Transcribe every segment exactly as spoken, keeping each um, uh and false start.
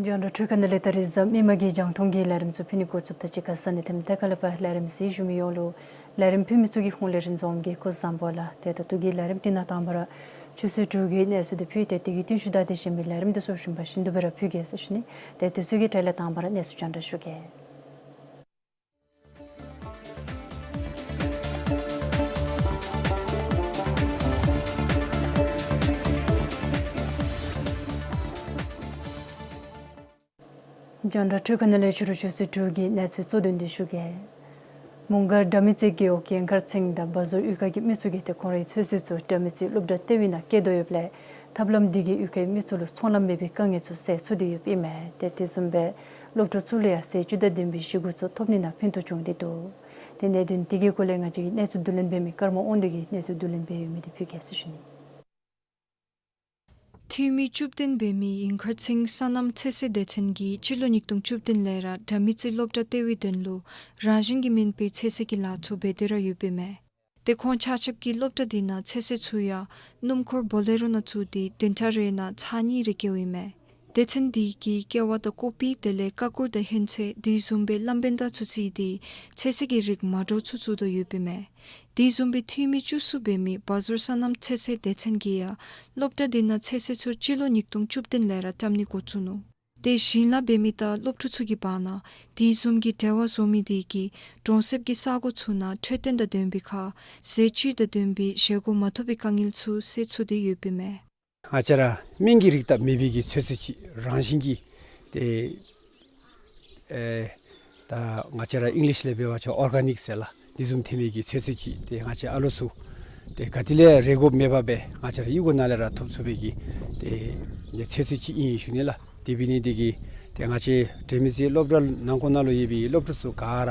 རྒྱང་བསྒྲགས་འཕྲུལ་ཁང་ནང་ལས་ད་རིས་གཟའ་མིག་དམར་གྱི་རྒྱང་མཐོང་གི་ལས་རིམ་ཚུ་ཕུལ་ནི་འགོ་བཙུགསཔ་དང་གཅིག་ཁར་ས་གནས་དེ་མི་དེ་ཁ་ལས་ཕར་ལས་རིམ་གཟིགས་བཞུགས་མི་ཡོངས་ལུ་ལས་རིམ་ཕུལ་མི་ཚུ་གི་ཧོངས་ལས་རིན་འཛོམས་ཀྱིས་སྐུ་གཟུགས་བཟང་པོ་ལགས། ཏེ་ད་ལྟོ་གི་ལས་རིམ་འདི་ནང་དང་པ་ར་ཆུ་ཚོད་དྲུག་གི་གནས་ཚུལ་འདི་ཕུལ་ཏེ་དེ་གི་རྟིང་ཤུལ་ད་དེ་བཞིན་མི་ལས་རིམ་འདི་ཚུ་རིམ་པ་བཞིན་དུ་སྦེ་ར་ཕུལ་གེ་ཟེར་ཞུ་ནི། ཏེ་དེ་ཚུ་གི་གྲས་ལས་དང་པ་ར་གནས་ཚུལ་རྒྱང་བསྒྲགས་ཞུ་གེ། རྒྱང་བསྒྲགས་འཕྲུལ་ཁང་ནང་ལས་ཕྱི་རུ་ཆུ་ཚོད་དྲུག་གི་གནས་ཚུལ་གཙོ་དོན་འདི་ཞུ་གེ། མོང་སྒར་དགྲ་མེད་རྩེ་རྒེད་འོག་གི་མཁར་ཚང་དང་བ་ཟུར་གཡུས་ཁ་གི་མི་ཚུ་གིས་ཏེ་ཁོང་རའི་ཚོད་བསྲེ་ཚུ་དགྲ་མེད་རྩེ་སློབ་གྲྭ་ལྟེ་བའི་ནང་བསྐྱལ་དོ་ཡོདཔ་ལས་ཐབས་ལམ་འདི་གིས་གཡུས་ཁའི་མི་ཚུ་ལུ་ཚོང་ལམ་མེད་པའི་དཀའ་ངལ་ཚུ་སེལ་ཚུགས་ཏེ་ཡོདཔ་ཨིན་མས། ཏེ་དེ་བཟུམ་སྦེ་སློབ་ཕྲུག་ཚུ་ལུ་ཡང་ཟས་བཅུད་དང་ལྡན་པའི་བཞེས་སྒོ་ཚུ་ཐོབ་ནི་ནང་ཕན་ཐོགས་བྱུང་སྟེ་འདུག། ཏེ་གནད་དོན་འདི་གི་སྐོར་ལས་ང་བཅས་ཀྱི་གནས་ཚུལ་བསྡུ་ལེན་འབད་མི་ཀརྨ་དབང་འདུས་ཀྱིས་གནས་ཚུལ་བསྡུ་ལེན་འབད་ཡོད་མི་འདི་ཕུལ་གེ་ཟེར་ཞུ་ནི། འཐུས་མི་བཅུ་བདུན་འབད་མི་གཡུས་མཁར་ཚང་སོ་ནམ་ཚོད་བསྲེ་སྡེ་ཚན་གྱིས་སྤྱི་ལོ་ཉིས་སྟོང་བཅུ་བདུན་ལས་ར་དགྲ་མེད་རྩེ་སློབ་གྲྭ་ལྟེ་བའི་དོན་ལུ་རང་བཞིན་གྱིས་སྨིན་པའི་ཚོད་བསྲེ་གི་ལཱ་ཚུ་འབད་དེ་ར་ཡོདཔ་ཨིན་མས། ཏེ་ཁོང་ཆ་ཁྱབ་ཀྱིས་སློབ་གྲྭ་འདི་ནང་ཚོད་བསྲེ་ཚུ་ཡང་སྣུམ་འཁོར་བོ་ལེ་རོ་ནང་བཙུགས་ཏེ་བདུན་ཕྲག་རེ་ནང་ཚར་གཉིས་རེ་བཀལཝ་ཨིན་མས། སྡེ་ཚན་འདི་གིས་ཀེ་བ་དང་ཀོ་པི་དེ་ལས་ཀ་ཀུ་དང་ཧོན་ཚོད་དེ་བཟུམ་སྦེ་གླང་བན་དང་ཚུ་བརྩིས་ཏེ་ཚོད་བསྲེ་གི་རིགས་མ་འདྲཝ་ཚུ་བཙུགས་དོ་ཡོདཔ་ཨིན་མས། དེ་བཟུམ་སྦེ་འཐུས་མི་བཅུ་གསུམ་འབད་མི་བ་ཟུར་སོ་ནམ་ཚོད་བསྲེ་སྡེ་ཚན་གྱིས་ཡང་སློབ་གྲྭ་འདི་ནང་ཚོད་བསྲེ་ཚུ་སྤྱི་ལོ་ཉིས་སྟོང་བཅུ་བདུན་ལས་ར་བཀྲམ་ནི་འགོ་བཙུགས་ནུག། ཏེ་ཞིང་ལཱ་འབད་མི་དང་སློབ་ཕྲུག་ཚུ་གི་བར་ན་དེ་བཟུམ་གྱི་འབྲེལ་བ་བཟོ་མི་དེ་གིས་གྲོང་གསེབ་ཀྱི་ས་གོ་ཚུ་ནང་འཕྲོད་བསྟེན་དང་ལྡན་པའི་ཁར་ཟས་བཅུད་དང་ལྡན་པའི་བཞེས་སྒོ་མ་ཐོབ་པའི་དཀའ་ངལ་ཚུ་སེལ་ཚུགས་ཏེ་ཡོདཔ་ཨིན་མས། ང་བཅས་ར་སྨན་གྱི་རིགས་དང་མེད་པའི་གི་ཚོད་བསྲེ་ཅིག་རང་བཞིན་གྱིས་ཏེ་ཨེ་ད་ང་བཅས་ར་ཨིང་ལིཤ་ལས་འབད་བ་ཅིན་ཨོར་ག་ནིཀ་ཟེར་ལགས། དེ་བཟུམ་ཐོན་མི་གི་ཚོད་བསྲེ་ཅིག་ཏེ་ང་བཅས་ཨ་ལོ་ཚུ་ཏེ་ག་ཏེ་ལས་རེ་དགོཔ་མེད་པར་སྦེ་ང་བཅས་ར་གཡུས་སྒོ་ནང་ལས་ར་ཐོབ་ཚུགས་པའི་གི་ཏེ་ཚོད་བསྲེ་ཅིག་ཨིན་ཞུ་ནི་ལགས། དེ་འབད་ནི་དེ་གིས་ཏེ་ང་བཅས་དགྲ་མེད་རྩེ་སློབ་གྲྭ་ནང་འཁོད་ནང་ལུ་ཡོད་པའི་སློབ་ཕྲུག་ཚུ་ག་ར་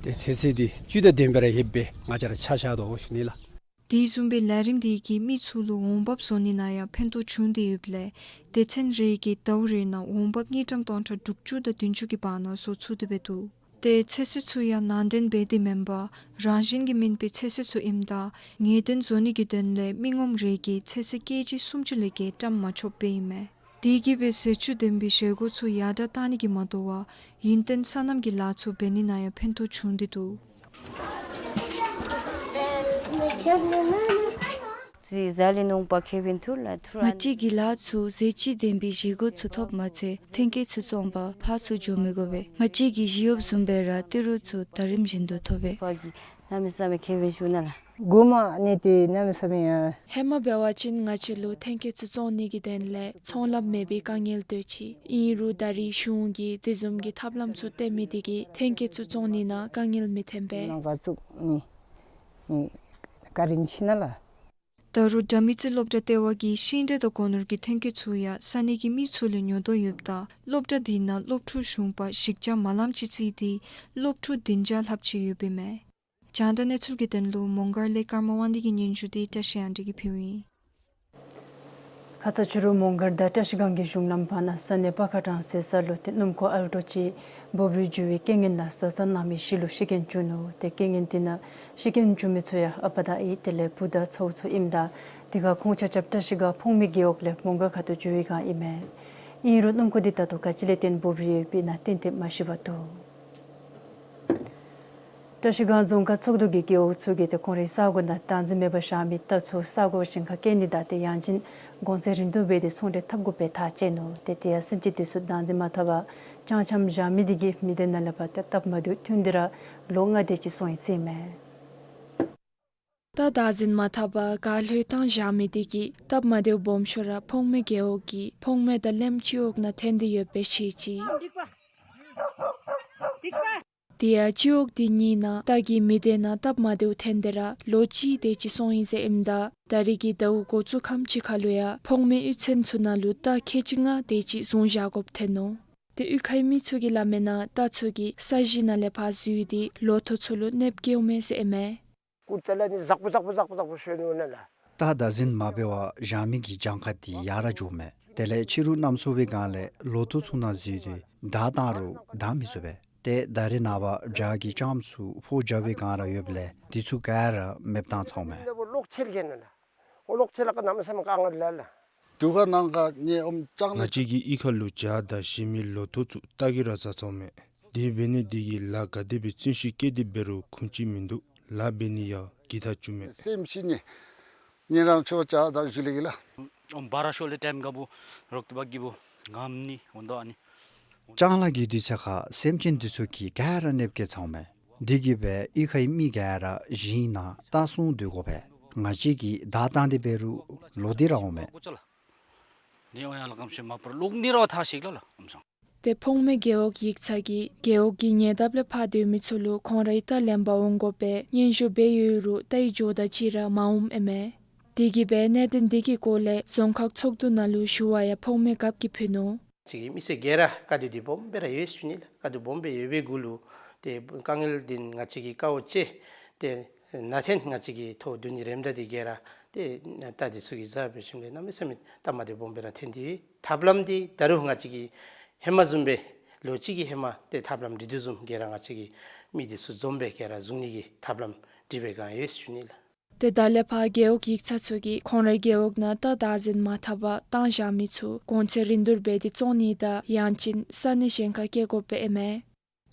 ཏེ་ཚོད་བསྲེ་འདི་བཅུད་དང་ལྡན་པ་ར་ཡོདཔ་སྦེ་ང་བཅས་ར་ཆ་བཞག་དོ་ཞུ་ནི་ལགས། དེ་བཟུམ་སྦེ་ལས་རིམ་དེ་གིས་མི་ཚུ་ལུ་འོང་འབབ་བཟོ་ནི་ནང་ཡང་ཕན་ཐོགས་བྱུང་སྟེ་ཡོདཔ་ལས་སྡེ་ཚན་རེ་གིས་ཟླཝ་རེ་ནང་འོང་འབབ་དངུལ་ཀྲམ་སྟོང་ཕྲག་དྲུག་ཅུ་དང་བདུན་ཅུ་གི་བར་ན་བཟོ་ཚུགས་ཏེ་འབད་འདུག། ཏེ་ཚོད་བསྲེ་ཚུ་ཡང་ནང་འདྲེན་འབད་དེ་མེན་པར་རང་བཞིན་གྱིས་སྨིན་པའི་ཚོད་བསྲེ་ཚུ་ཨིནམ་ད་ངེས་གཏན་བཟོ་ནི་གི་དོན་ལས་མི་ངོམ་རེ་གིས་ཚོད་བསྲེ་ཀེ་ཇི་སུམ་ཅུ་ལས་བརྒལ་བཀྲམ་མ་ཆོགཔ་སྦེ་ཨིན་མས། དེ་གིས་སྦེ་ཟས་བཅུད་ལྡན་པའི་བཞེས་སྒོ་ཚུ་ཡར་དྲག་གཏང་ནི་གིས་མ་དོ་བར་ཡུན་བརྟན་སོ་ནམ་གྱི་ལཱ་ཚུ་འབད་ནི་ནང་ཡང་ཕན་ཐོགས་བྱུང་སྟེ་འདུག། ང་བཅས་ཀྱི་ལཱ་ཚུ་ཟས་བཅུད་ལྡན་པའི་བཞེས་སྒོ་ཚུ་ཐོབ་མ་ཚད་ཐོན་སྐྱེད་ཚུ་བཙོང་པར་ཕར་ཚུར་འགྱོ་མི་དགོ་པས། ང་བཅས་ཀྱི་ཞི་གཡོགཔ་བཟུམ་སྦེ་ར་ཏི་རུ་ཚུ་ད་རིམ་བཞིན་དུ་ཐོབ་པས། གནམ་མེད་ས་མེད་ཁེ་ཕན་ཞུ་ནི་ལགས། གོ་མ་ནི་ཏེ་གནམ་མེད་ས་མེད་ཡ། ཧེ་མ་འབད་བ་ཅིན་ང་བཅས་ལུ་ཐོན་སྐྱེད་ཚུ་བཙོང་ནི་གི་དོན་ལས་ཚོང་ལམ་མེད་པའི་དཀའ་ངལ་སྡོད་ཅི། ཨིན་རུང་ད་རིས་གཞུང་གིས་དེ་བཟུམ་གྱི་ཐབས་ལམ་ཚུ་བཏོན་མི་དེ་གིས་ཐོན་སྐྱེད་ཚུ་བཙོང་ནི་ནང་དཀའ་ངལ་མི་ཐོན་པས། ནང་ག་བཙུགས་ནི་ནི་བཀའ་དྲིན་ཆེ་ན་ལགས། ད་རུང་དགྲ་མེད་རྩེ་སློབ་གྲྭ་ལྟེ་བ་གིས་ཤིང་འབྲས་དང་སྒོ་ནོར་གྱི་ཐོན་སྐྱེད་ཚུ་ཡང་ས་གནས་ཀྱི་མི་ཚུ་ལས་ཉོ་དོ་ཡོདཔ་ད་སློབ་གྲྭ་དེ་ནང་སློབ་ཕྲུག་གཞུང་པ་བཞི་བརྒྱ་མ་ལངམ་ཅིག་བརྩིས་ཏེ་སློབ་ཕྲུག་བདུན་བརྒྱ་ལྷགཔ་ཅིག་ཡོདཔ་ཨིན་མས། རྒྱང་བསྒྲགས་གནས་ཚུལ་གྱི་དོན་ལུ་མོང་སྒར་ལས་ཀརྨ་དབང་འདུས་ཀྱི་སྙན་ཞུ་དེ་བཀྲ་ཤིས་དབྱངས་སྒྲོན་གྱིས་ཕུལཝ་ཨིན། ཁ་ཙ་ཕྱི་རུ་མོང་སྒར་དང་བཀྲ་ཤིས་སྒང་གི་གཞུང་ལམ་བར་ན་ས་གནས་པ་ཁ་གྲང་ཟེར་ས་ལུ་ཏེ་སྣུམ་འཁོར་ཨལ་ཊོ་ཅིག་འབོབ་རིལ་འགྱོ་བའི་རྐྱེན་ངན་ནང་བཟའ་ཚང་ནང་མི་བཞི་ལུ་ཤི་རྐྱེན་བྱུང་ནུག། ཏེ་རྐྱེན་ངན་དེ་ནང་ཤི་རྐྱེན་བྱུང་མི་ཚུ་ཡང་ཨ་པ་དང་ཨའི་དེ་ལས་བུ་དང་ཚ་བོ་ཚུ་ཨིནམ་ད་དེ་ཁར་ཁོང་ཆ་ཁྱབ་བཀྲ་ཤིས་སྒང་ཕོངས་མི་རྒེད་འོག་ལས་མོང་སྒར་ཁ་ཐུག་འགྱོ་བའི་སྒང་ཨིན་མས། ཨིན་རུང་སྣུམ་འཁོར་དེ་ད་ལྟོ་ག་ཅི་ལས་བརྟེན་འབོབ་རིལ་ཡོདཔ་ཨིན་ན་གཏན་གཏན་མ་ཤེས་པར་འདུག། བཀྲ་ཤིས་སྒང་རྫོང་ཁག་ཚོགས་འདུ་གིས་རྒེད་འོག་ཚུ་གིས་ཏེ་ཁོང་རའི་ས་གོ་ནང་བདག་འཛིན་མེད་པར་བཞག་མི་རྟ་ཚུ་ས་གོ་གཞན་ཁར་བསྐྱལ་ནི་དང་ཏེ་ཡང་ཅིན་གོང་ཚད་རིན་བསྡུར་འབད་དེ་ཚོང་འབྲེལ་འཐབ་དགོ་པའི་ཐག་བཅད་ནུག། ཏེ་དེ་ཡང་སེམས་ཅན་དེ་ཚུ་བདག་འཛིན་མ་འཐབ་པར་ཅང་ཅམ་བཞག་མི་དེ་གིས་མི་སྡེ་ནང་ལས་ཕར་ཏེ་སྟབས་མ་བདེཝ་ཐོན་ཏེ་ར་ལོ་ལྔ་དེ་ཅིག་སོང་ཡི་ཟེར་ཨིན་མས། རྟ་བདག་འཛིན་མ་འཐབ་པར་ག་ལྷོད་བཏང་བཞག་མི་དེ་གིས་སྟབས་མ་བདེཝ་སྦོམ་ཤོས་ར་ཕོངས་མེད་རྒེད་འོག་གི་ཕོངས་མེད་དང་གླེམ་སྤྱི་འོག་ནང་ཐོན་ཏེ་ཡོདཔ་སྦེ་བཤད་ཅི། དེ་ཡང་སྤྱི་འོག་དེ་གཉིས་ནང་རྟ་གིས་མི་སྡེ་ནང་སྟབས་མ་བདེཝ་ཐོན་ཏེ་ར་ལོ་གཅིག་དེ་ཅིག་སོང་ཡི་ཟེར་ཨིནམ་ད་ད་རེས་ཀྱི་ཟླཝ་འགོ་བཙུགས་ཁམས་ཅིག་ཁར་ལུ་ཡང་ཕོངས་མེད་གཡུས་ཚན་ཚུ་ནང་ལུ་རྟ་ཁལ་གཅིག་ལྔ་དེ་ཅིག་བཟུང་བཞག་དགོཔ་ཐོན་ནུག། ཏེ་གཡུས་ཁའི་མི་ཚུ་གིས་སླབ་མིའི་ནང་རྟ་ཚུ་གིས་ས་གཞི་ནང་ལས་ཕར་འཛུལ་ཏེ་ལོ་ཐོག་ཚུ་ལུ་གནོདཔ་བཀལཝ་མས་ཟེར་ཨིན་མས། ཀུ་ཏེ་ལ་ནི་ཟག་པོ་ཟག་པོ་ཟག་པོ་ཟག་པོ་ཤོར་ནུག་ན་ལགས། རྟ་བདག་འཛིན་མ་འབད་བར་བཞག་མི་གི་གྱངས་ཁ་དེ་ཡར་ར་འགྱོཝ་མས། དེ་ལས་ཕྱི་རུ་གནམ་སྲོ་བའི་སྒང་ལས་ལོ་ཐོག་ཚུ་ནང་འཛུལ་ཏེ་བདའ་བཏང་རུང་བདའ་མི་ཚུགས་པས། ཏེ་ད་རེས་ནངས་པ་བྱཱར་གྱི་ལྕངམ་ཚུ་ཕོ་རྒྱས་པའི་སྒང་ར་ཡོདཔ་ལས་དེ་ཚུ་ག་ར་མེདཔ་བཏང་ཚརཝ་མས། ལོག་ཆེལ་གྱི་ན་ལགས། ཨོ་ལོག་ཆེ་ལ་ཀ་ནམ་སེམས་དཀའ་ངལ་ལ་ལ། དུ་ག་ནང་ག་ནི་ཨོམ་ཅང་ང་བཅས་ཀྱི་གཡུས་ཁ་ལུ་བྱཱར་དང་ཞི་མི་ལོ་ཐོག་ཚུ་རྟ་གིས་ར་བཟའ་ཚརཝ་མས། དེ་འབད་ནི་དེ་གིས་ལཱ་ག་དེ་སྦེ་བརྩོན་ཤུགས་བསྐྱེད་དེ་འབད་རུང་ཁུངས་ཅིག་མིན་འདུག། ལཱ་འབད་ནི་ཡང་གི་ཐག་ཆོད་མས། སེམས་ཤི་ནི་ཉེ་རང་ཆོས་བྱཱར་དང་ཞུ་ལེ་གི་ལ། ཨོམ་བཱ་ར་ཤོ་ལེ་ཊའིམ་ག་བུ་རོག་ཏི་བ་གི་བུ་ངམ་ནི་འོང་དོ་ཨ་ནི། ལྕང་ལཱ་གི་དུས་ཚོད་ཁར་སེམས་ཅན་དེ་ཚུ་གིས་ག་ར་གནོདཔ་བཀལ་ཚརཝ་མས། དེ་གིས་སྦེ་གཡུས་ཁའི་མི་ག་ར་ཞིང་ནང་རྟ་སྲུང་སྡོད་དགོ་པས། ང་བཅས་ཀྱིས་བདའ་བཏང་སྟེ་འབད་རུང་ལོག་སྟེ་ར་འོང་མས། ཏེ་ཕོངས་མེད་རྒེད་འོག་ཡིག་ཚང་གིས་རྒེད་འོག་གི་ཉེ་འདབས་ལས་ཕར་སྡོད་མི་ཚུ་ལུ་ཁོང་རའི་རྟ་ལེན་པར་འོང་དགོ་པའི་སྙན་ཞུ་འབད་ཡོད་རུང་རྟའི་འགྱོ་ཟླ་ཅིག་ར་མ་འོངམ་ཨིན་མས། དེ་གིས་སྦེ་གནད་དོན་དེ་གི་སྐོར་ལས་རྫོང་ཁག་ཚོགས་འདུ་ནང་ལུ་ཞུ་བ་ཡང་ཕོངས་མེད་རྒཔོ་གིས་ཕུལ་ནུག། ང་བཅས་ཀྱི་མི་སེར་ག་ར་དཀའ་སྡུག་འདི་སྦོམ་སྦེ་ར་ཡོད་ཟེར་ཞུ་ནི་ལགས། དཀའ་སྡུག་སྦོམ་སྦེ་ཡོད་པའི་གུ་ལུ་ཏེ་དཀའ་ངལ་འདི་ང་བཅས་ཀྱིས་དཀའཝ་སྤྱད་དེ་ནང་ཐོན་ང་བཅས་ཀྱི་ཐོག་བདུན་ནི་རེམ་ད་འདི་ག་ར་ཏེ་རྟ་འདི་ཚུ་གིས་བཟའ་བའི་ཞིནམ་ལས་གནམ་མེད་ས་མེད་སྟབས་མ་བདེཝ་སྦོམ་སྦེ་ར་ཐོན་ཏེ་ཐབས་ལམ་འདི་ད་རུང་ང་བཅས་ཀྱིས་ཧེ་མ་བཟུམ་སྦེ་ལོ་གཅིག་གི་ཧེ་མ་ཏེ་ཐབས་ལམ་འདི་དེ་བཟུམ་ག་ར་ང་བཅས་ཀྱིས་མི་འདི་ཚུ་འཛོམས་སྦེ་ག་ར་བཟུང་ནི་གི་ཐབས་ལམ་འདི་སྦེ་ག་ཡོད་ཟེར་ཞུ་ནི་ལགས། ཏེ་ད་ལས་ཕར་རྒེད་འོག་ཡིག་ཚང་ཚུ་གིས་ཁོང་རའི་རྒེད་འོག་ནང་རྟ་བདག་འཛིན་མ་འཐབ་པར་བཏང་བཞག་མི་ཚུ་གོང་ཚད་རིན་བསྡུར་འབད་དེ་བཙོང་ནི་དང་ཡང་ཅིན་ས་གནས་གཞན་ཁར་བསྐྱལ་དགོཔ་ཨིན་མས།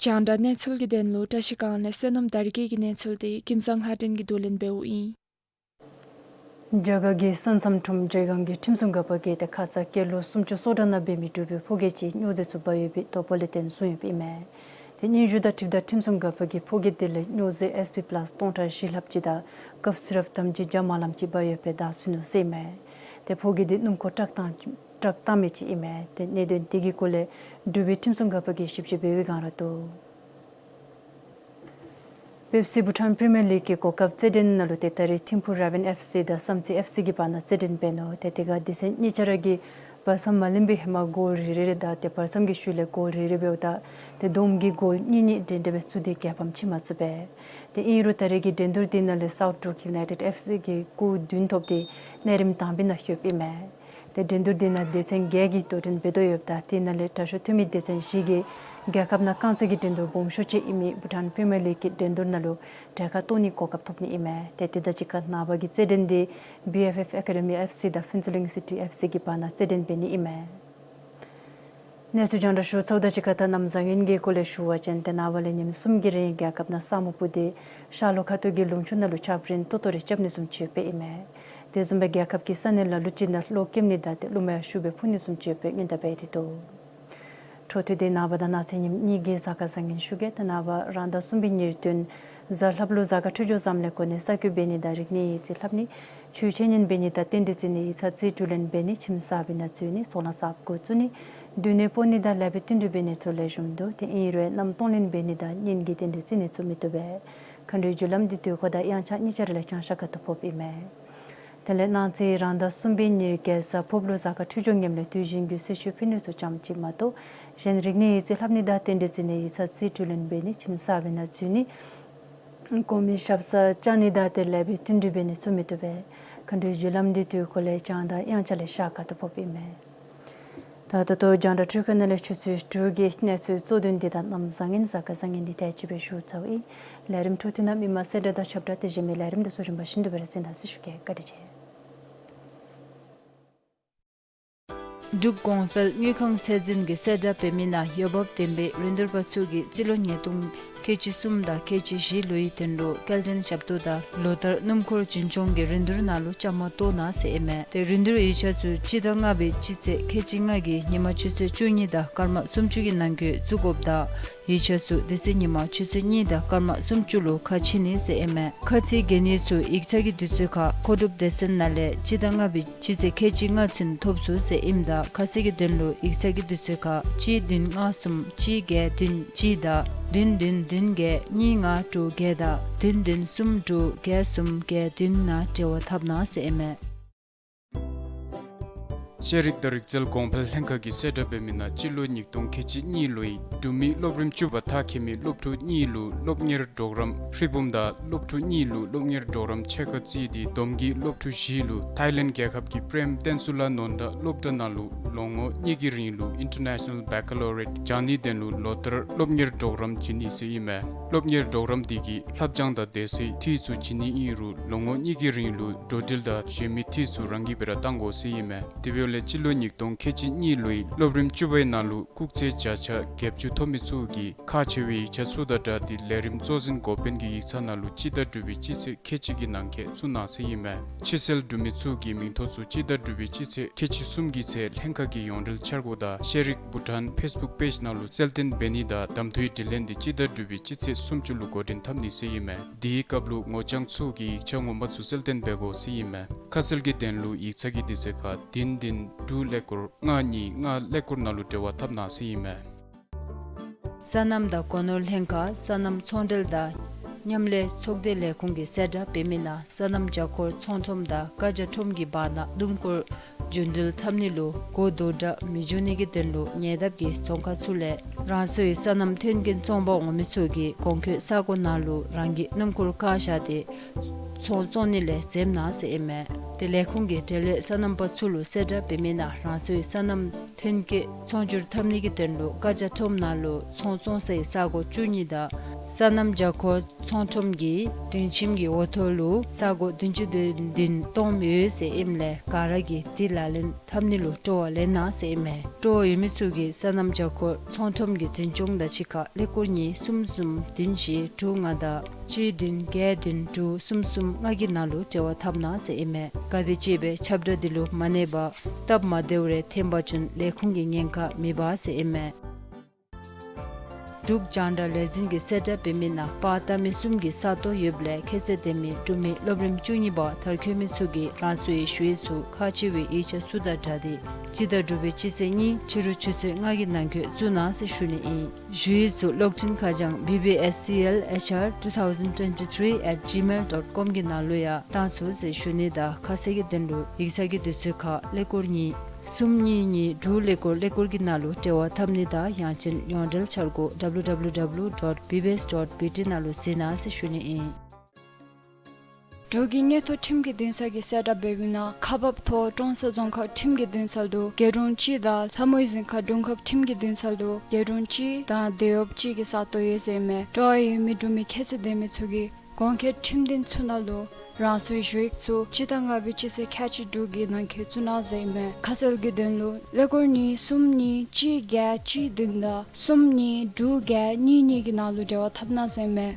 རྒྱང་བསྒྲགས་གནས་ཚུལ་གྱི་དོན་ལུ་བཀྲ་ཤིས་སྒང་ལས་བསོད་ནམས་དར་རྒྱས་ཀྱི་གནས་ཚུལ་དེ་ཀུན་བཟང་ལྷ་སྒྲོན་གྱིས་བསྡུ་ལེན་འབདཝ་ཨིན། རྒྱ་གར་གྱི་ས་མཚམས་ཁྲོམ་འབྲས་སྒང་གི་ཁྲིམས་སྲུང་འགག་པ་གིས་ཏེ་ཁ་ཙ་སྐྱེས་ལོ་སུམ་ཅུ་སོ་གྲངས་ནང་འབད་མི་འབྲུག་པའི་ཕོ་སྐྱེས་ཅིག་སྨྱོ་རྫས་ཚུ་འབག་ཡོད་པའི་དོགས་པ་ལས་བརྟེན་བཟུང་ཡོདཔ་ཨིན་མས། ཏེ་སྙན་ཞུ་དང་འཁྲིལཝ་ད་ཁྲིམས་སྲུང་འགག་པ་གིས་ཕོ་སྐྱེས་དེ་ལས་སྨྱོ་རྫས་ཨེས་པི་པ་ལཱསི་སྟོང་ཕྲག་བཞི་ལྷགཔ་ཅིག་དང་ཀབ་སི་རབ་དམ་སྦྱིས་བརྒྱ་མ་ལངམ་ཅིག་འབག་ཡོདཔ་སྦེ་བདའ་ཟུན་ནུག་ཟེར་ཨིན་མས། ཏེ་ཕོ་སྐྱེས་དེ་སྣུམ་འཁོར་བཏང་བཏང་མི་ཅིག་ཨིན་མས། ཏེ་གནད་དོན་དེ་གི་སྐོར་ལས་འབྲུག་པའི་ཁྲིམས་སྲུང་འགག་པ་གིས་ཞིབ་དཔྱད་འབད་བའི་སྒང་ར་འདུག། པེབ་སི་བྷུ་ཊཱན་པི་རི་མི་ཡར་ལིག་གི་གོ་སྐབས་རྩེད་འགྲན་ནང་ལུ་ཏེ་ད་རེས་ཐིམ་ཕུ་ར་བཱན་ཨེཕ་སི་དང་བསམ་རྩེ་ཨེཕ་སི་གི་བར་ན་རྩེད་འགྲན་འབད་ནུག། ཏེ་དེ་ཁར་སྡེ་ཚན་གཉིས་ཆ་ར་གིས་བར་མཚམས་མ་ལོན་པའི་ཧེ་མ་གོལ་རེ་རེ་རེ་བདའ་སྟེ་བར་མཚམས་ཀྱི་ཤུལ་ལས་གོལ་རེ་རེ་འབདཝ་ད་ཏེ་བསྡོམས་ཀྱིས་གོལ་གཉིས་གཉིས་འདྲན་འདྲ་སྦེ་བཙུགས་ཏེ་རྒྱལ་ཕམ་ཕྱེ་མ་ཚུགས་པས། ཏེ་ཨིན་རུང་ད་རེས་ཀྱི་འགྲན་བསྡུར་དེ་ནང་ལས་སའུཐ་འབྲུག་ཡུ་ནའི་ཊེཌ་ཨེཕ་སི་གིས་སྐུགས་བདུན་ཐོབ་སྟེ་གནས་རིམ་དང་པའི་ནང་ལྷོདཔ་ཨིན་མས། ཏེ་འགྲན་བསྡུར་དེ་ནང་སྡེ་ཚན་བརྒྱད་ཀྱིས་དོ་འགྲན་འབད་དོ་ཡོདཔ་ད་དེ་ནང་ལས་དྲག་ཤོས་ཐོན་མི་སྡེ་ཚན་བཞི་གིས་རྒྱལ་ཁབ་ནང་རྐང་རྩེད་ཀྱི་འགྲན་བསྡུར་སྦོམ་ཤོས་ཅིག་ཨིན་མི་བྷུ་ཊཱན་པི་རི་མི་ཡར་ལིག་གི་འགྲན་བསྡུར་ནང་ལུ་གྲལ་ཁར་གཏོགས་ནིའི་གོ་སྐབས་ཐོབ་ནི་ཨིན་མས། ཏེ་དེ་དང་གཅིག་ཁར་ནངས་པ་གི་རྩེད་འགྲན་དེ་བི་ཨེཕ་ཨེཕ་ཨེ་ཀ་ཌི་མི་ཨེཕ་སི་དང་ཕུན་ཚོགས་གླིང་སི་ཊི་ཨེཕ་སི་གི་བར་ན་རྩེད་འགྲན་འབད་ནི་ཨིན་མས། གནས་ཚུལ་རྒྱང་བསྒྲགས་ཞུ་ཚརཝ་དང་གཅིག་ཁར་ད་གནམ་བཟང་ངན་གྱི་སྐོར་ལས་ཞུ་བ་ཅིན་ཏེ་ནངས་པ་ལས་ཉིནམ་གསུམ་གྱི་རིང་རྒྱལ་ཁབ་ནང་ས་སྨུག་སྤུབས་ཏེ་ཤར་ལྷོ་ཁ་ཐུག་གི་ལུང་ཕྱོགས་ནང་ལུ་ཆརཔ་རིམ་ཏོག་ཏོ་རེ་རྐྱབ་ནི་བཟུམ་ཅིག་ཡོདཔ་ཨིན་མས། དེ་བཟུམ་སྦེ་རྒྱལ་ཁབ་ཀྱི་ས་གནས་ལ་ལུ་ཅིག་ནང་གློག་ཀེམ་ནི་དང་ཏེ་རླུང་མེ་ཡང་ཤུགས་སྦེ་འཕུ་ནི་བཟུམ་ཅིག་ཡོདཔ་སྦེ་སྔོན་བརྡ་འབད་དེ་འདུག། འཕྲོ་མཐུད་དེ་ནངས་པ་དང་གནངས་ཚེ་ཉིནམ་གཉིས་ཀྱི་གཟའ་སྐར་བཟང་ངན་ཞུ་གེ། ཏེ་ནངས་པ་རང་ཟླ་གསུམ་པའི་ཉེར་བདུན་གཟའ་ལྷགཔ་ལུ་གཟའ་སྐར་འཕྲོད་སྦྱོར་བཟངམ་ལས་གོ་ནི་ས་རྒྱུས་འབད་ནི་དང་རིག་གནས་ཡིག་རྩིས་ལྷབ་ནི། ཆོས་འཆད་ཉན་འབད་ནི་དང་རྟེན་འབྲེལ་བརྩི་ནི། ཡིག་ཚང་རྩིས་སྤྲོད་ལེན་འབད་ནི། ཁྱིམ་གསརཔ་འབད་ནང་འཛུལ་ནི། ཚོགས་ལཱ་གསརཔ་འགོ་བཙུགས་ནི། སྡོད་གནས་སྤོ་ནི་དང་ལེགས་པའི་བསྟུན་གྲོས་འབད་ནི་ཚུ་ལེགས་ཤོམ་འདུག། ཏེ་ཨིན་རུང་གནམ་སྟོང་ལུན་འབད་ནི་དང་གཉེན་གྱི་རྟེན་འབྲེལ་བརྩི་ནི་ཚུ་མི་བཏུབ་པས། མཁའ་འགྲོའི་རྒྱུ་ལམ་འདི་དུས་འཁོར་དང་དབྱངས་འཆར་གཉིས་ཆ་ར་ལས་བྱང་ཤར་ཁ་ཐུག་ཕོགཔ་ཨིན་མས། དེ་ལས་གནངས་ཚེ་རང་ཟླ་གསུམ་པའི་ཉེར་བརྒྱད་གཟའ་ཕོརཔ་ལུ་གཟའ་སྐར་འཕྲོད་སྦྱོར་ངནམ་ལས་དུས་ཆེན་གྱི་གསོལ་མཆོད་ཕུལ་ནི་ཚུ་ཙམ་ཅིག་མ་གཏོགས་གཞན་རིག་གནས་ཡིག་རྩིས་ལྷབ་ནི་དང་རྟེན་འབྲེལ་བརྩི་ནི། ཡིག་ཚང་རྩིས་སྤྲོད་ལེན་འབད་ནི། ཁྱིམ་གསརཔ་འབད་ནང་འཛུལ་ནི། གོང་མའི་ཞབས་སར་བཅར་ནི་དང་ཏེ་ལེགས་པའི་བསྟུན་གྲོས་འབད་ནི་ཚུ་མི་བཏུབ་པས། མཁའ་འགྲོའི་རྒྱུ་ལམ་འདི་དུས་འཁོར་ལས་བྱང་དང་དབྱངས་འཆར་ལས་ཤར་ཁ་ཐུག་ཕོགཔ་ཨིན་མས། ད་ད་ལྟོ་རྒྱང་བསྒྲགས་འཕྲུལ་ཁང་ནང་ལས་ཆུ་ཚོད་དྲུག་གི་གནས་ཚུལ་གཙོ་དོན་འདི་དང་གནམ་བཟང་ངན་གཟའ་སྐར་བཟང་ངན་འདི་ཏེ་ཅིག་སྦེ་ཞུ་ཚརཝ་ཨིན། ལས་རིམ་འཕྲོ་མཐུད་ནང་མི་མང་གསལ་བསྒྲགས་དང་ཁྱབ་བསྒྲགས་དེ་བཞིན་མི་ལས་རིམ་དེ་ཚུ་རིམ་པ་བཞིན་དུ་སྦེ་ར་གསན་གནང་ཟེར་ཞུ་གེ། བཀའ་དྲིན་ཆེ། འབྲུག་གོང་འཕེལ་དངུལ་ཁང་ཚད་འཛིན་གྱིས་གསལ་བསྒྲགས་འབད་མི་ནང་འོས་འབབ་ལྡན་པའི་རིན་བསྡུར་པ་ཚུ་གིས་རྩིས་ལོ་ཉིས་སྟོང་ ཁལ་གཅིག་གསུམ་དང་ཁལ་གཅིག་བཞི་ལོའི་དོན་ལུ་སྐྱེལ་འདྲེན་ཞབས་ཏོག་དང་ལོ་ལྟར་སྣུམ་འཁོར་རྒྱུན་སྐྱོང་གི་རིན་བསྡུར་ནང་ལུ་བཅའ་མར་གཏོགས་གནང་ཟེར་ཨིན་མས། ཏེ་རིན་བསྡུར་ཡིག་ཆ་ཚུ་སྤྱི་ཟླ་ལྔ་པའི་སྤྱི་ཚེས་ཁལ་གཅིག་ལྔ་གི་ཉིན་མ་ཆུ་ཚོད་བཅུ་གཉིས་དང་སྐར་མ་སུམ་ཅུ་གི་ནང་འཁོད་བཙུགས་དགོཔ་དང་ཡིག་ཆ་ཚུ་དེ་ཚེ་ཉིན་མ་ཆུ་ཚོད་གཉིས་དང་སྐར་མ་སུམ་ཅུ་ལུ་ཁ་ཕྱེ་ནི་ཟེར་ཨིན་མས། ཁ་ཚིག་གན་ནི་ཚུ་ཡིག་ཚང་གི་དུས་ཚོད་ཁར་མཁོ་སྒྲུབ་སྡེ་ཚན་ནང་ལས་སྤྱི་ཟླ་ལྔ་པའི་སྤྱི་ཚེས་ཁལ་གཅིག་ལྔ་ཚུན་ཐོབ་ཚུགས་ཟེར་ཨིནམ་ད་ཁ་གསལ་གྱི་དོན་ལུ་ཡིག་ཚང་གི་དུས་ཚོད་ཁར་གཅིག་བདུན་ལྔ་གསུམ་གཅིག་བརྒྱད་བདུན་གཅིག་དང་བདུན་བདུན་བདུན་བརྒྱད་གཉིས་ལྔ་དྲུག་བརྒྱད་དང་བདུན་བདུན་གསུམ་དྲུག་བརྒྱད་གསུམ་བརྒྱད་བདུན་ནང་འབྲེལ་བ་འཐབ་གནང་ཟེར་ཨིན་མས། ཤེས་རིག་དང་རིག་རྩལ་གོང་འཕེལ་ལྷན་ཁག་གིས་གསལ་བསྒྲགས་འབད་མི་ནང་སྤྱི་ལོ་ཉིས་སྟོང་ཁལ་གཅིག་གཉིས་ལོའི་འབྲུག་མི་སློབ་རིམ་བཅུ་པ་མཐར་འཁྱོལ་མི་སློབ་ཕྲུག་གཉིས་ལུ་སློབ་གཉེར་གྲོགས་རམ་ཧྲིལ་བུམ་དང་སློབ་ཕྲུག་གཉིས་ལུ་སློབ་གཉེར་གྲོགས་རམ་ཕྱེད་ཀ་བརྩིས་ཏེ་བསྡོམས་ཀྱིས་སློབ་ཕྲུག་བཞི་ལུ་ཐའི་ལེནཌ་རྒྱལ་ཁབ་ཀྱི་པྲེམ་བསྟན་འཛིན་གཙུག་ལག་ནོར་གླིང་སློབ་གྲྭ་ནང་ལུ་ལོ་ངོ་གཉིས་ཀྱི་རིང་ལུ་ཨིན་ཊར་ནེ་ཤ་ནཱལ་བེ་ཀ་ལོ་རི་ཡེཊ་སྦྱང་ནིའི་དོན་ལུ་ལོ་ལྟར་སློབ་གཉེར་གྲོགས་རམ་བྱིན་ནི་ཟེར་ཨིན་མས། སློབ་གཉེར་གྲོགས་རམ་དེ་གིས་ལྷབ་སྦྱང་དང་དེ་ཚེ་འཐུས་ཚུ་བྱིན་ནི་ཨིན་རུང་ལོ་ངོ་གཉིས་ཀྱི་རིང་ལུ་འགྲོ་འགྲུལ་དང་གཞན་མི་འཐུས་ཚུ་རང་གིས་སྦེ་ར་བཏང་དགོ་ཟེར་ཨིན་མས། དེ་འབདཝ་ལས་སྤྱི་ལོ་ཉིས་སྟོང་ཁལ་གཅིག་གཉིས་ལོའི་སློབ་རིམ་བཅུ་པའི་ནང་ལུ་སྐུགས་ཚད་བརྒྱ་ཆ་བརྒྱད་ཅུ་ཐོབ་མི་ཚུ་གིས་ཁག་ཆེ་བའི་ཡིག་ཆ་ཚུ་དང་སྦྲགས་ཏེ་ལས་རིམ་གཙོ་འཛིན་འགོ་དཔོན་གྱི་ཡིག་ཚང་ནང་ལུ་སྤྱི་ཟླ་དྲུག་པའི་སྤྱི་ཚེས་ཁལ་གཅིག་གི་ནང་འཁོད་བཙུགས་གནང་ཟེར་ཨིན་མས། ཕྱིར་སེལ་གྲུབ་མི་ཚུ་གི་མིང་ཐོ་ཚུ་སྤྱི་ཟླ་དྲུག་པའི་སྤྱི་ཚེས་ཁལ་གཅིག་གསུམ་གྱི་ཚེས་ལྷན་ཁག་གི་ཡོངས་འབྲེལ་འཆར་སྒོ་དང་ཤེས་རིག་བྷུ་ཊཱན་ཕེསི་བུཀ་པེཇ་ནང་ལུ་གསལ་སྟོན་འབད་ནི་དང་གདམ་འཐུའི་དྲི་ལན་འདི་སྤྱི་ཟླ་དྲུག་པའི་སྤྱི་ཚེས་སུམ་ཅུ་ལུ་འགོ་འདྲེན་འཐབ་ནི་ཟེར་ཨིན་མས། དེའི་སྐབས་ལུ་ངོ་རྐྱང་ཚུ་གིས་ཡིག་ཆ་ངོ་མ་ཚུ་གསལ་སྟོན་འབད་དགོ་ཟེར་ཨིན་མས། ཁ་གསལ་གྱི་དོན་ལུ་ཡིག་ཚང་གི་དུས་ཚོད་ཁར་བདུན་བདུན་དྲུག་ཀླད་ཀོར་ལྔ་གཉིས་ལྔ་ཀླད་ཀོར་ནང་ལུ་འབྲེལ་བ་འཐབ་གནང་ཟེར་ཨིན་མས། སོ་ནམ་དང་སྒོ་ནོར་ལྷན་ཁག་སོ་ནམ་ཚོང་འབྲེལ་དང་མཉམ་ལས་ཚོགས་སྡེ་ལས་ཁུངས་ཀྱིས་གསལ་བསྒྲགས་འབད་མི་ནང་སོ་ནམ་བྱ་འཁོར་ཚོང་ཁྲོམ་དང་བཀའ་རྒྱ་ཁྲོམ་གྱི་བར་ན་སྣུམ་འཁོར་རྒྱུན་འགྲུལ་འཐབ་ནི་ལུ་སྒོ་རྡོག་བཀྲམ་མི་འགྱོ་ནི་གི་དོན་ལུ་ཉེ་འདབས་ཀྱི་རྫོང་ཁག་ཚུ་ལས་རང་སོའི་སོ་ནམ་མཐུན་རྐྱེན་བཙོང་པར་འོང་མི་ཚུ་གིས་གོང་འཁོད་ས་གོ་ནང་ལུ་རང་གི་སྣུམ་འཁོར་བཀག་བཞག་སྟེ་ཚོང་བཙོང་ནི་ལས་འཛེམ་གནང་ཟེར་ཨིན་མས། ཏེ་ལས་ཁུངས་ཀྱིས་འབྲེལ་ཡོད་སོ་ནམ་པ་ཚུ་ལུ་གསལ་བསྒྲགས་འབད་མི་ནང་རང་སོའི་སོ་ནམ་མཐུན་རྐྱེན་ཚོང་སྒྱུར་འཐབ་ནི་གི་དོན་ལུ་བཀའ་རྒྱ་ཁྲོམ་ནང་ལུ་ཚོང་བཙོང་སའི་ས་གོ་བཅུ་གཉིས་དང་སོ་ནམ་བྱ་འཁོར་ཚོང་ཁྲོམ་གྱི་སྒྲིང་ཁྱིམ་གྱི་འོག་ཐོག་ལུ་ས་གོ་བདུན་ཅུ་དོན་བདུན་སྟོངམ་ཡོད་ཟེར་ཨིནམ་ལས་ག་ར་གིས་འདི་ལག་ལེན་འཐབ་ནི་ལུ་སྤྲོ་བ་ལེན་གནང་ཟེར་ཨིན་མས། སྤྲོ་བ་ཡོད་མི་ཚུ་གིས་སོ་ནམ་བྱ་འཁོར་ཚོང་ཁྲོམ་གྱི་འཛིན་སྐྱོང་དང་གཅིག་ཁར་ཀླད་ཀོར་གཉིས་གསུམ་གསུམ་བདུན་བཞི་དྲུག་ལྔ་དང་གཅིག་བདུན་བརྒྱད་བདུན་དྲུག་གསུམ་གསུམ་ལྔ་གི་ནང་ལུ་འབྲེལ་བ་འཐབ་གནང་ཟེར་ཨིན་མས། ག་དེ་ཅིག་སྦེ་ཁྱབ་བསྒྲགས་འདི་ལུ་མ་གནས་པར་སྟབས་མ་བདེཝ་རེ་ཐོན་པ་ཅིན་ལས་ཁུངས་ཀྱིས་ཉེན་ཁ་མི་འབག་ཟེར་ཨིན་མས། འབྲུག་རྒྱང་བསྒྲགས་ལས་འཛིན་གྱིས་གསལ་བསྒྲགས་འབད་མི་ནང་པར་བཏབ་མི་གསུམ་གྱི་ས་སྟོང་ཡོདཔ་ལས་ཁྱད་ཚད་ལྡན་མི་འབྲུག་མི་སློབ་རིམ་བཅུ་གཉིས་པ་མཐར་འཁྱོལ་མི་ཚུ་གིས་རང་སོའི་ཞུ་ཡིག་ཚུ་ཁག་ཆེ་བའི་ཡིག་ཆ་ཚུ་དང་སྦྲགས་ཏེ་སྤྱི་ཟླ་དྲུག་པའི་སྤྱི་ཚེས་གཉིས་ཕྱི་རུ་ཆུ་ཚོད་ལྔ་གི་ནང་འཁོད་བཙུགས་གནང་ཟེར་ཞུ་ནི་ཨིན། ཞུ་ཡིག་ཚུ་གློག་འཕྲིན་ཁ་བྱང་B B S C L H R two thousand twenty-three at gmail dot com གི་ནང་ལུ་ཡང་བཏང་ཚུགས་ཟེར་ཞུ་ནི་དང་ཁ་གསལ་གྱི་དོན་ལུ་ཡིག་ཚང་གི་དུས་ཚོད་ཁར་ཀླད་ཀོར་གཉིས་གསུམ་གཉིས་གཉིས་དྲུག་ཀླད་ཀོར་ཀླད་ཀོར་གྱི་ནང་ལུ་འབྲེལ་བ་འཐབ་ནི་དང་ཡང་ཅིན་ཡོངས་འབྲེལ་འཆར་སྒོ་W W W dot B B S dot B T ནང་ལུ་གཟིགས་གནང་ཟེར་ཞུ་ནི་ཨིན། འབྲུག་གི་དངུལ་ཐོག་ཁྲིམས་ཀྱི་འདུན་ས་གིས་གསལ་བསྒྲགས་འབད་མི་ནང་ཁག་འབག་ཐོག་ཀྲོང་གསར་རྫོང་ཁག་ཁྲིམས་ཀྱི་འདུན་ས་ལུ་རྒེད་དྲུང་གཅིག་དང་ལྷ་མོའི་གཟིམ་ཁང་དྲུང་ཁག་ཁྲིམས་ཀྱི་འདུན་ས་ལུ་རྒེད་དྲུང་གཅིག་དང་དེད་གཡོགཔ་གཅིག་གི་ས་སྟོང་ཡོད་ཟེར་ཨིན་མས། སྤྲོ་བ་ཡོད་མི་འབྲུག་མི་ཁྱད་ཚད་ལྡན་མི་ཚུ་གིས་གོང་འཁོད་ཁྲིམས་འདུན་ཚུ་ནང་ལུ་རང་སོའི་ཞུ་ཡིག་ཚུ་སྤྱི་ཟླ་ལྔ་པའི་སྤྱི་ཚེས་ཁལ་གཅིག་དྲུག་གི་ནང་འཁོད་བཙུགས་གནང་ཟེར་ཨིན་མས། ཁ་གསལ་གྱི་དོན་ལུ་ཀླད་ཀོར་གཉིས་གསུམ་གཉིས་གཅིག་བརྒྱད་གཅིག་བདུན་དང་གསུམ་གཉིས་དྲུག་བརྒྱད་གཉིས་གཉིས་ཀྱི་ནང་ལུ་འབྲེལ་བ་འཐབ་གནང་ཟེར་ཨིན་མས།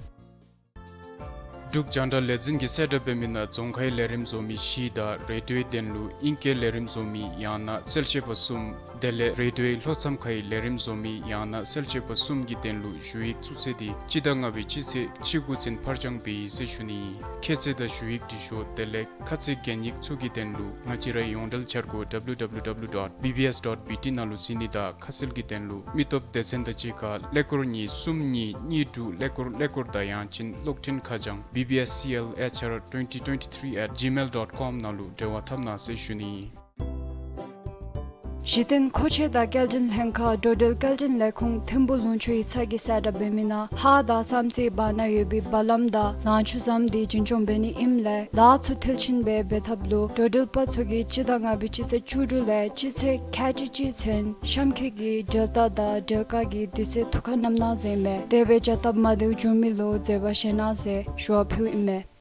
འབྲུག་རྒྱང་བསྒྲགས་ལས་འཛིན་གྱིས་གསལ་བསྒྲགས་འབད་མི་ནང་རྫོང་ཁའི་ལས་རིམ་བཟོ་མི་བཞི་དང་རེ་ཌིའོའི་དོན་ལུ་ཨིང་སྐད་ལས་རིམ་བཟོ་མི་ཡང་ན་གསལ་བཤད་པ་གསུམ་དེ་ལས་རེ་ཌིའོའི་ལྷོ་མཚམས་ཁའི་ལས་རིམ་བཟོ་མི་ཡང་ན་གསལ་བཤད་པ་གསུམ་གྱི་དོན་ལུ་ཞུ་ཡིག་བཙུགས་ཚེས་འདི་སྤྱི་ཟླ་ལྔ་པའི་སྤྱི་ཚེས་ཁལ་གཅིག་དགུ་ཚུན་ཕར་འགྱངས་འབད་ཡི་ཟེར་ཞུ་ནི་ཨིན། ཁྱད་ཚད་དང་ཞུ་ཡིག་འབྲི་ཤོག་དེ་ལས་ཁ་ཚིག་གན་ཡིག་ཚུ་གི་དོན་ལུ་ང་བཅས་རའི་ཡོངས་འབྲེལ་འཆར་སྒོ W W W dot B B S dot B T ནང་ལུ་གཟིགས་ནི་དང་ཁ་གསལ་གྱི་དོན་ལུ་མི་སྟོབས་སྡེ་ཚན་དང་གཅིག་ཁར་ཀླད་ཀོར་གཉིས་གསུམ་གཉིས་གཉིས་དྲུག་ཀླད་ཀོར་ཀླད་ཀོར་དང་ཡང་ཅིན་གློག་འཕྲིན་ཁ་བྱང་B B S C L H R twenty twenty-three at gmail dot com ནང་ལུ་འབྲེལ་བ་འཐབ་གནང་ཟེར་ཞུ་ནི་ཨིན། གཞི་རྟེན་མཁོ་ཆས་དང་སྐྱེལ་འདྲེན་ལྷན་ཁག་འགྲོ་འགྲུལ་སྐྱེལ་འདྲེན་ལས་ཁུངས་ཐིམ་ཕུག་ལུང་ཕྱོགས་ཡིག་ཚང་གིས་གསལ་བསྒྲགས་འབད་མི་ནང་ཧཱ་དང་བསམ་རྩེའི་བར་ན་ཡོད་པའི་བ་ལམ་དང་ལང་ཕྱུག་ཟམ་འདི་རྒྱུན་སྐྱོང་འབད་ནི་ཨིནམ་ལས་ལཱ་ཚུ་མཐིལ་ཕྱིན་སྦེ་འབད་ཐབས་ལུ་འགྲོ་འགྲུལ་པ་ཚུ་གིས་སྤྱི་ཟླ་ལྔ་པའི་སྤྱི་ཚེས་བཅུ་དྲུག་ལས་སྤྱི་ཚེས་ཁལ་གཅིག་གཅིག་ཚུན་གཤམ་འཁོད་ཀྱི་འགྲུལ་རྟ་དང་འགྲུལ་བཀག་གི་དུས་ཚོད་ཐུགས་ཁར་བསྣམ་གནང་ཟེར་ཨིན་མས། དེ་སྦེ་བྱ་སྟབས་མ་བདེཝ་བྱུང་མི་ལུ་འཛོལ་བ་བཞེས་གནང་ཟེར་ཞུ་བ་ཕུལཝ་ཨིན་མས།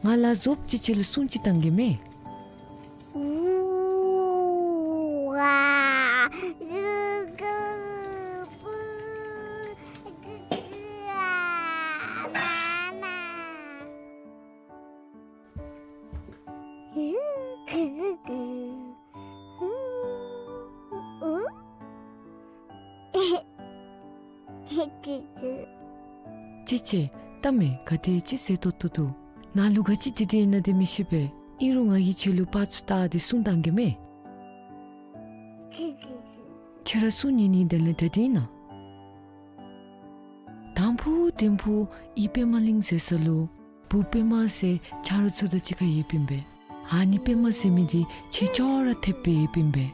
ང་ལ་བཟོཔ་ཅིག་ཁྱོད་ལུ་སྲུང་ཅིག་བཏང་གེ་མས། ཅི་ཅི། ལྟ་མས། ག་དེ་ཅིག་ཟེར་ཏོག་ཏོ་འདུག། ནཱ་ལུ་ག་ཅི་དེ་དེ་ཨིན་ན་དེ་མི་ཤེས་པས། ཨིན་རུང་ང་གིས་ཁྱོད་ལུ་པར་ཚུ་བལྟ་སྟེ་སྲུང་བཏང་གེ་མས། ཁྱོད་ར་སྲུང་ཉན་ནི་དེ་ལས་ད་དེ་ཨིན་ན། དང་ཕུ་དེན་ཕུ་ཨི་པདྨ་གླིང་ཟེར་ས་ལུ་བུ་པདྨ་ཟེར་ཆ་རོགས་ཚུ་དང་གཅིག་ཁར་ཡོདཔ་ཨིན་པས། ཨ་ནི་པདྨ་ཟེར་མི་དེ་ཁྱོད་ཅོག་ར་འཐདཔ་སྦེ་ཡོདཔ་ཨིན་པས།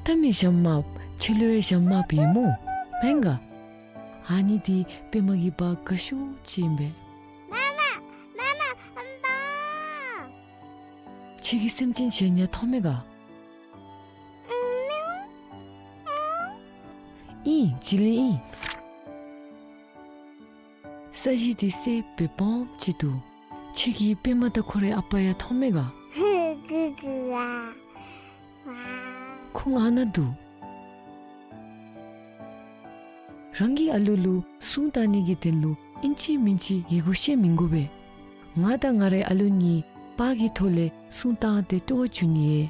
ལྟ་མས་ཞྭམོ་དམརཔོ། ཁྱོད་ལུ་ཡང་ཞྭམོ་དམརཔོ་ཡོད་སྨོ། མེན་ག། ཨ་ནི་དེ་པདྨ་གི་བ་དགའ་ཤོས་ཅིག་ཨིན་པས། མ་མ། མ་མ། ཨམ་པ། ཁྱོད་ཀྱིས་སེམས་ཅན་གཞན་ཡང་མཐོང་མས་ག། ཨིན། བྱི་ལི་ཨིན། ས་གཞི་འདི་སེརཔོ་སྦེ་སྦོམ་ཅིག་འདུག། ཁྱོད་ཀྱིས་པདྨ་དང་ཁོ་རའི་ཨ་པ་ཡང་མཐོང་མས་ག། ཁོང་ཨ་ནཱ་འདུག། རང་གི་ཨ་ལུ་ལུ་སྲུང་བཏང་ནི་གི་དོན་ལུ་ཨིན་ཅི་མིན་ཅི་ཡི་གུ་ཤེས་མི་དགོ་པས། ང་དང་ང་རའི་ཨ་ལུ་གཉིས་པར་གྱི་ཐོག་ལས་སྲུང་བཏང་སྟེ་སྤྲོ་བ་བྱུང་ནི་ཡོད།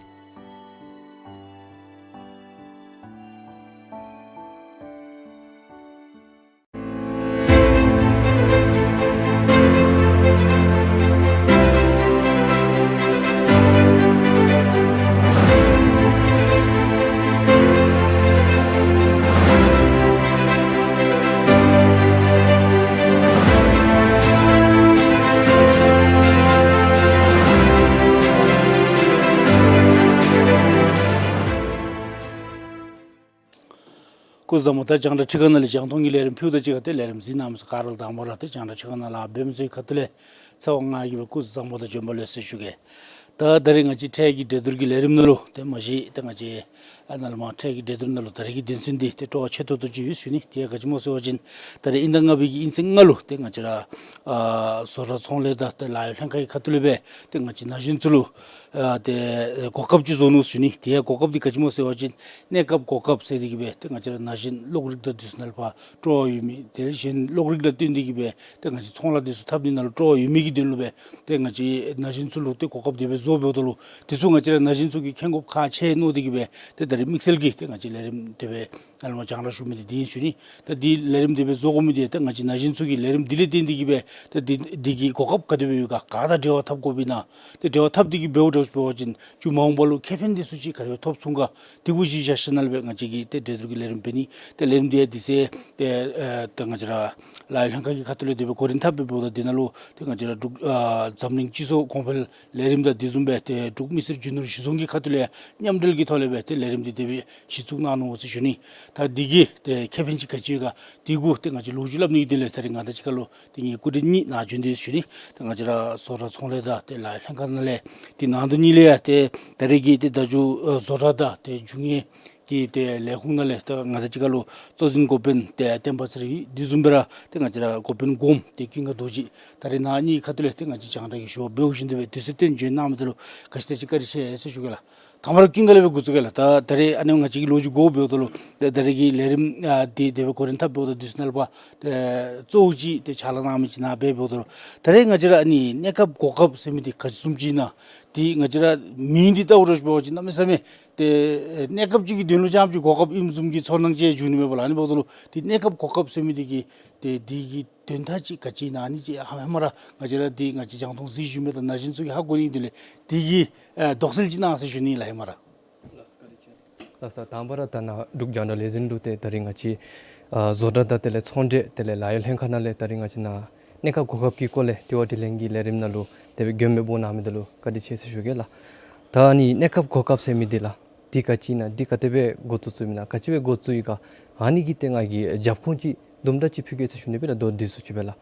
སྐུ་གཟུགས་བཟང་པོ། ད་རྒྱང་བསྒྲགས་ཁྲི་ཁང་ནང་ལས་རྒྱང་མཐོང་གི་ལས་རིམ་ཕུལཝ་ད་གཅིག་ཁར་ཏེ་ལས་རིམ་གཟིགས་གནང་མི་ཚུ་ག་ར་ལུ་དང་པ་ར་ཏེ་རྒྱང་བསྒྲགས་ཁྲི་ཁང་ནང་ལཱ་འབད་མི་ཚུ་གི་ཁ་ཐུག་ལས་ཚེ་དབང་ང་གིས་སྦེ་སྐུ་གཟུགས་བཟང་པོ་དང་བྱོན་པ་ལེགས་ཟེར་ཞུ་གེ། ད་ད་རིས་ང་བཅས་འཕྲལ་གྱི་འགྲན་བསྡུར་གྱི་ལས་རིམ་ནང་ལུ་ཏེ་མ་གཞི་ཏེ་ང་བཅས་ཨ་ནཱ་ལས་མར་འཕྲལ་གྱི་འགྲན་བསྡུར་ནང་ལུ་ད་རིས་ཀྱི་དོན་ཚན་འདི་ཏེ་སྤྲོ་བ་ཆེ་ཏོག་ཏོ་ཅིག་ཡོད་ཞུ་ནི། དེ་ཡང་ག་ཅི་སྨོ་ཟེར་བ་ཅིན་ད་རིས་དབྱིན་ཟླ་ལྔ་པའི་གི་དབྱིན་ཚེས་ལྔ་ལུ་ཏེ་ང་བཅས་ར་ཨ་བཟོ་གྲྭ་ཚོང་ལས་དང་ཏེ་ལཱ་གཡོག་ལྷན་ཁག་གི་ཁ་ཐུག་ལས་སྦེ་ཏེ་ང་བཅས་ན་གཞོན་ཚུ་ལུ་ཨ་ཏེ་གོ་སྐབས་ཅིག་བཟོ་ནུག་ཞུ་ནི། དེ་ཡང་གོ་སྐབས་འདི་ག་ཅི་སྨོ་ཟེར་བ་ཅིན་གནས་སྐབས་གོ་སྐབས་ཟེར་ཏེ་གིས་སྦེ་ཏེ་ང་བཅས་ར་ན་གཞོན་གློག་རིག་དང་འདི་ཚུ་ནང་ལུ་ཕར་སྤྲོ་བ་ཡོད་མི་དེ་ལས་གཞན་གློག་རིག་དང་བསྟུན་ཏེ་གིས་སྦེ་ཏེ་ང་བཅས་ཚོང་ལཱ་འདི་ཚུ་འཐབ་ནི་ནང་ལུ་སྤྲོ་བ་ཡོད་མི་གི་དོན་ལུ་སྦེ་ཏེ་ང་བཅས་ན་གཞོན་ཚུ་ལུ་ཏེ་གོ་སྐབས་དེ་སྦེ་བཟོ་འབདཝ་ད་ལུ་དེ་ཚུ་ང་བཅས་ར་ན་གཞོན་ཚུ་གིས་མཁྱེན་དགོཔ་ཁག་ཆེ་མནོ་སྟེ་གིས་སྦེ་ཏེ་ད་རིས་དམིགས་བསལ་གྱིས་ཏེ་ང་བཅས་ལས་རིམ་དེ་སྦེ་ཨ་ནཱ་ལས་མར་རྒྱང་བསྒྲགས་ཞུ་མི་འདི་འདི་ཨིན་ཞུ་ནི། ད་འདི་ལས་རིམ་དེ་སྦེ་བཟོ་དགོ་མི་འདི་ཏེ་ང་བཅས་ན་གཞོན་ཚུ་གིས་ལས་རིམ་འདི་ལས་བརྟེན་ཏེ་གིས་སྦེ་ད་འདི་འདི་གི་གོ་སྐབས་ག་དེ་སྦེ་ཡོད་ག། ག་དང་འབྲེལ་བ་འཐབ་དགོཔ་ཨིན་ན། ཏེ་འབྲེལ་བ་འཐབ་སྟེ་གིས་འབདཝ་ད་འབད་བ་ཅིན་མཇུག་མ་འོངས་པ་ལུ་ཁེ་ཕན་འདི་ཚུ་ཅིག་ག་དེ་སྦེ་ཐོབ་ཚུགས་ག། དེ་གུ་གཞི་བཞག་ཞིནམ་ལས་སྦེ་ང་བཅས་ཀྱིས་ཏེ་འགྲན་བསྡུར་གྱི་ལས་རིམ་འབད་ནི། ཏེ་ལས་རིམ་འདི་ཡང་དུས་ཚོད་ཏེ་ཨེ་ཏེ་ང་བཅས་ར་ལཱ་གཡོག་ལྷན་ཁག་གི་ཁ་ཐུག་ལས་དེ་སྦེ་གོ་རིམ་འཐབ་སྦེ་འབདཝ་ད་འདི་ནང་ལུ་ཏེ་ང་བཅས་ར་འབྲུག་ཨ་འཛམ་གླིང་སྤྱི་ཚོགས་གོང་འཕེལ་ལས་རིམ་དང་དེ་བཟུམ་སྦེ་ཏེ་འབྲུག་མི་སེར་རྒྱུ་ནོར་གཞི་བཟུང་གི་ཁ་ཐུག་ལས་མཉམ་འབྲེལ་གྱི་ཐོག་ལས་སྦེ་ཏེ་ལས་རིམ་འདི་དེ་སྦེ་གཞི་བཙུགས་གནང་ནུག་ཟེར་ཞུ་ནི། ད་འདི་གི་ཏེ་ཁེ་ཕན་ཅིག་ག་ཅི་ཡོད་ག་དེ་གུ་ཏེ་ང་བཅས་ལོ་རྒྱུས་སླབ་ནི་གི་དོན་ལས་ད་རིས་ང་དང་གཅིག་ཁར་ལུ་ཏེ་ངེའི་སྐུ་མགྲོན་གཉིས་ནཱ་བྱོན་ཏེ་ཞུ་ནི། ཏེ་ང་བཅས་ར་བཟོ་གྲྭ་ཚོང་ལས་དང་ཏེ་ལཱ་གཡོག་ལྷན་ཁག་ནང་ལས་ཏེ་ནང་དོན་གཉིས་ལས་ཡང་ཏེ་ད་རིས་ཀྱི་ཏེ་བརྡ་བརྒྱུད་ཨ་བཟོ་གྲྭ་དང་ཏེ་རྒྱུ་དངོས་ཀྱི་ཏེ་ལས་ཁུངས་ནང་ལས་ཏེ་ང་དང་གཅིག་ཁར་ལུ་གཙོ་འཛིན་འགོ་དཔོན་ཏེ་བསྟན་པ་ཚེ་རིང་དེ་བཟུམ་སྦེ་ར་ཏེ་ང་བཅས་ར་འགོ་དཔོན་གོངམ་ཏེ་ཀུན་དགའ་རྡོ་རྗེ། ད་རིས་ནཱ་གཉིས་ཁ་ཐུག་ལས་ཏེ་ང་བཅས་རྒྱང་བསྒྲགས་ཀྱི་ཞུ་བ་འབདཝ་བཞིན་དུ་སྦེ་དུས་ཚོད་བཏོན་བྱོན་གནང་མི་འདི་ལུ་ག་ཅི་དང་ཅི་བཀའ་དྲིན་ཆེ་ཟེར་ཞུ་གེ་ལགས། དང་པ་ར་ཀུན་དགའ་ལས་སྦེ་འགོ་བཙུགས་གེ་ལགས། ད་ད་རིས་ཨ་ནི་ང་བཅས་ཀྱི་ལོ་རྒྱུས་གོཝ་འབདཝ་ད་ལུ་ད་ད་རིས་ཀྱི་ལས་རིམ་ཨ་འདི་དེ་སྦེ་གོ་རིམ་འཐབ་འབདཝ་ད་དུས་ཚོད་ནང་ལུ་ཕར་ཏེ་གཙོ་བོ་ཅིག་ཏེ་ཕྱག་ལཱ་གནང་མི་ཅིག་ནཱ་འབད་འབདཝ་ད་ལུ་ད་རིས་ང་བཅས་ར་ཨ་ནི་གནས་སྐབས་གོ་སྐབས་ཟེར་མི་འདི་ག་ཅི་བཟུམ་ཅིག་ཨིན་ན། ཏེ་ང་བཅས་ར་མིང་འདི་བཏགས་རུང་འབད་བ་ཅིན་གནམ་མེད་ས་མེད་ཏེ་གནས་སྐབས་ཅིག་གི་དོན་ལུ་རྐྱངམ་ཅིག་གོ་སྐབས་ཨིནམ་བཟུམ་གྱི་ཚོར་སྣང་ཅིག་འབྱུང་ནི་མས་པ་ལགས། ཨ་ནི་འབདཝ་ད་ལུ་ཏེ་གནས་སྐབས་གོ་སྐབས་ཟེར་མི་འདི་གི་ཏེ་འདི་གི་དོན་དག་ཅིག་ག་ཅི་ཨིན་ན་ཨ་ནི་ཅིག་ཧེ་མ་ར་ང་བཅས་ར་འདི་ང་བཅས་རྒྱང་མཐོང་གཟིགས་བཞུགས་མི་དང་ན་གཞོན་ཚུ་གིས་ཧ་གོ་ནི་དོན་ལས་འདི་གི་ཨེ་དོགས་སེལ་ཅིག་གནང་ཟེར་ཞུ་ནི་ལགས་ཧེ་མ་ར། ལགས་སོ། དང་པ་ར་ད་ནཱ་འབྲུག་རྒྱང་བསྒྲགས་ལས་འཛིན་ལུ་ཏེ་ད་རིས་ང་བཅས་ཨ་བཟོ་གྲྭ་དང་དེ་ལས་ཚོང་འབྲེལ་དེ་ལས་ལཱ་གཡོག་ལྷན་ཁག་ནང་ལས་ད་རིས་ང་བཅས་ནཱ་གནས་སྐབས་གོ་སྐབས་ཀྱི་སྐོར་ལས་དྲི་བ་དྲིས་ལན་གྱི་ལས་རིམ་ནང་ལུ་དེ་སྦེ་མགྱོནམ་སྦེ་འབོ་གནང་མི་འདི་ལུ་བཀའ་དྲིན་ཆེ་ཟེར་ཞུ་གེ་ལགས། ད་ཨ་ནི་གནས་སྐབས་གོ་སྐབས་ཟེར་མི་འདི་ལགས་འདི་ག་ཅི་ཨིན་ན། འདི་ག་དེ་སྦེ་འགོ་བཙུགས་བཙུགསཔ་ཨིན་ན། ག་ཅི་སྦེ་འགོ་བཙུགས་ཡི་ག། ཨ་ནི་གིས་ཏེ་ང་གིས་རྒྱབ་ཁུངས་ཅིག་དུམ་གྲ་ཅིག་ཕུལ་གེ་ཟེར་ཞུ་ནི་སྦེ་ལགས། མདོར་བསྡུས་སུ་ཅིག་སྦེ་ལགས།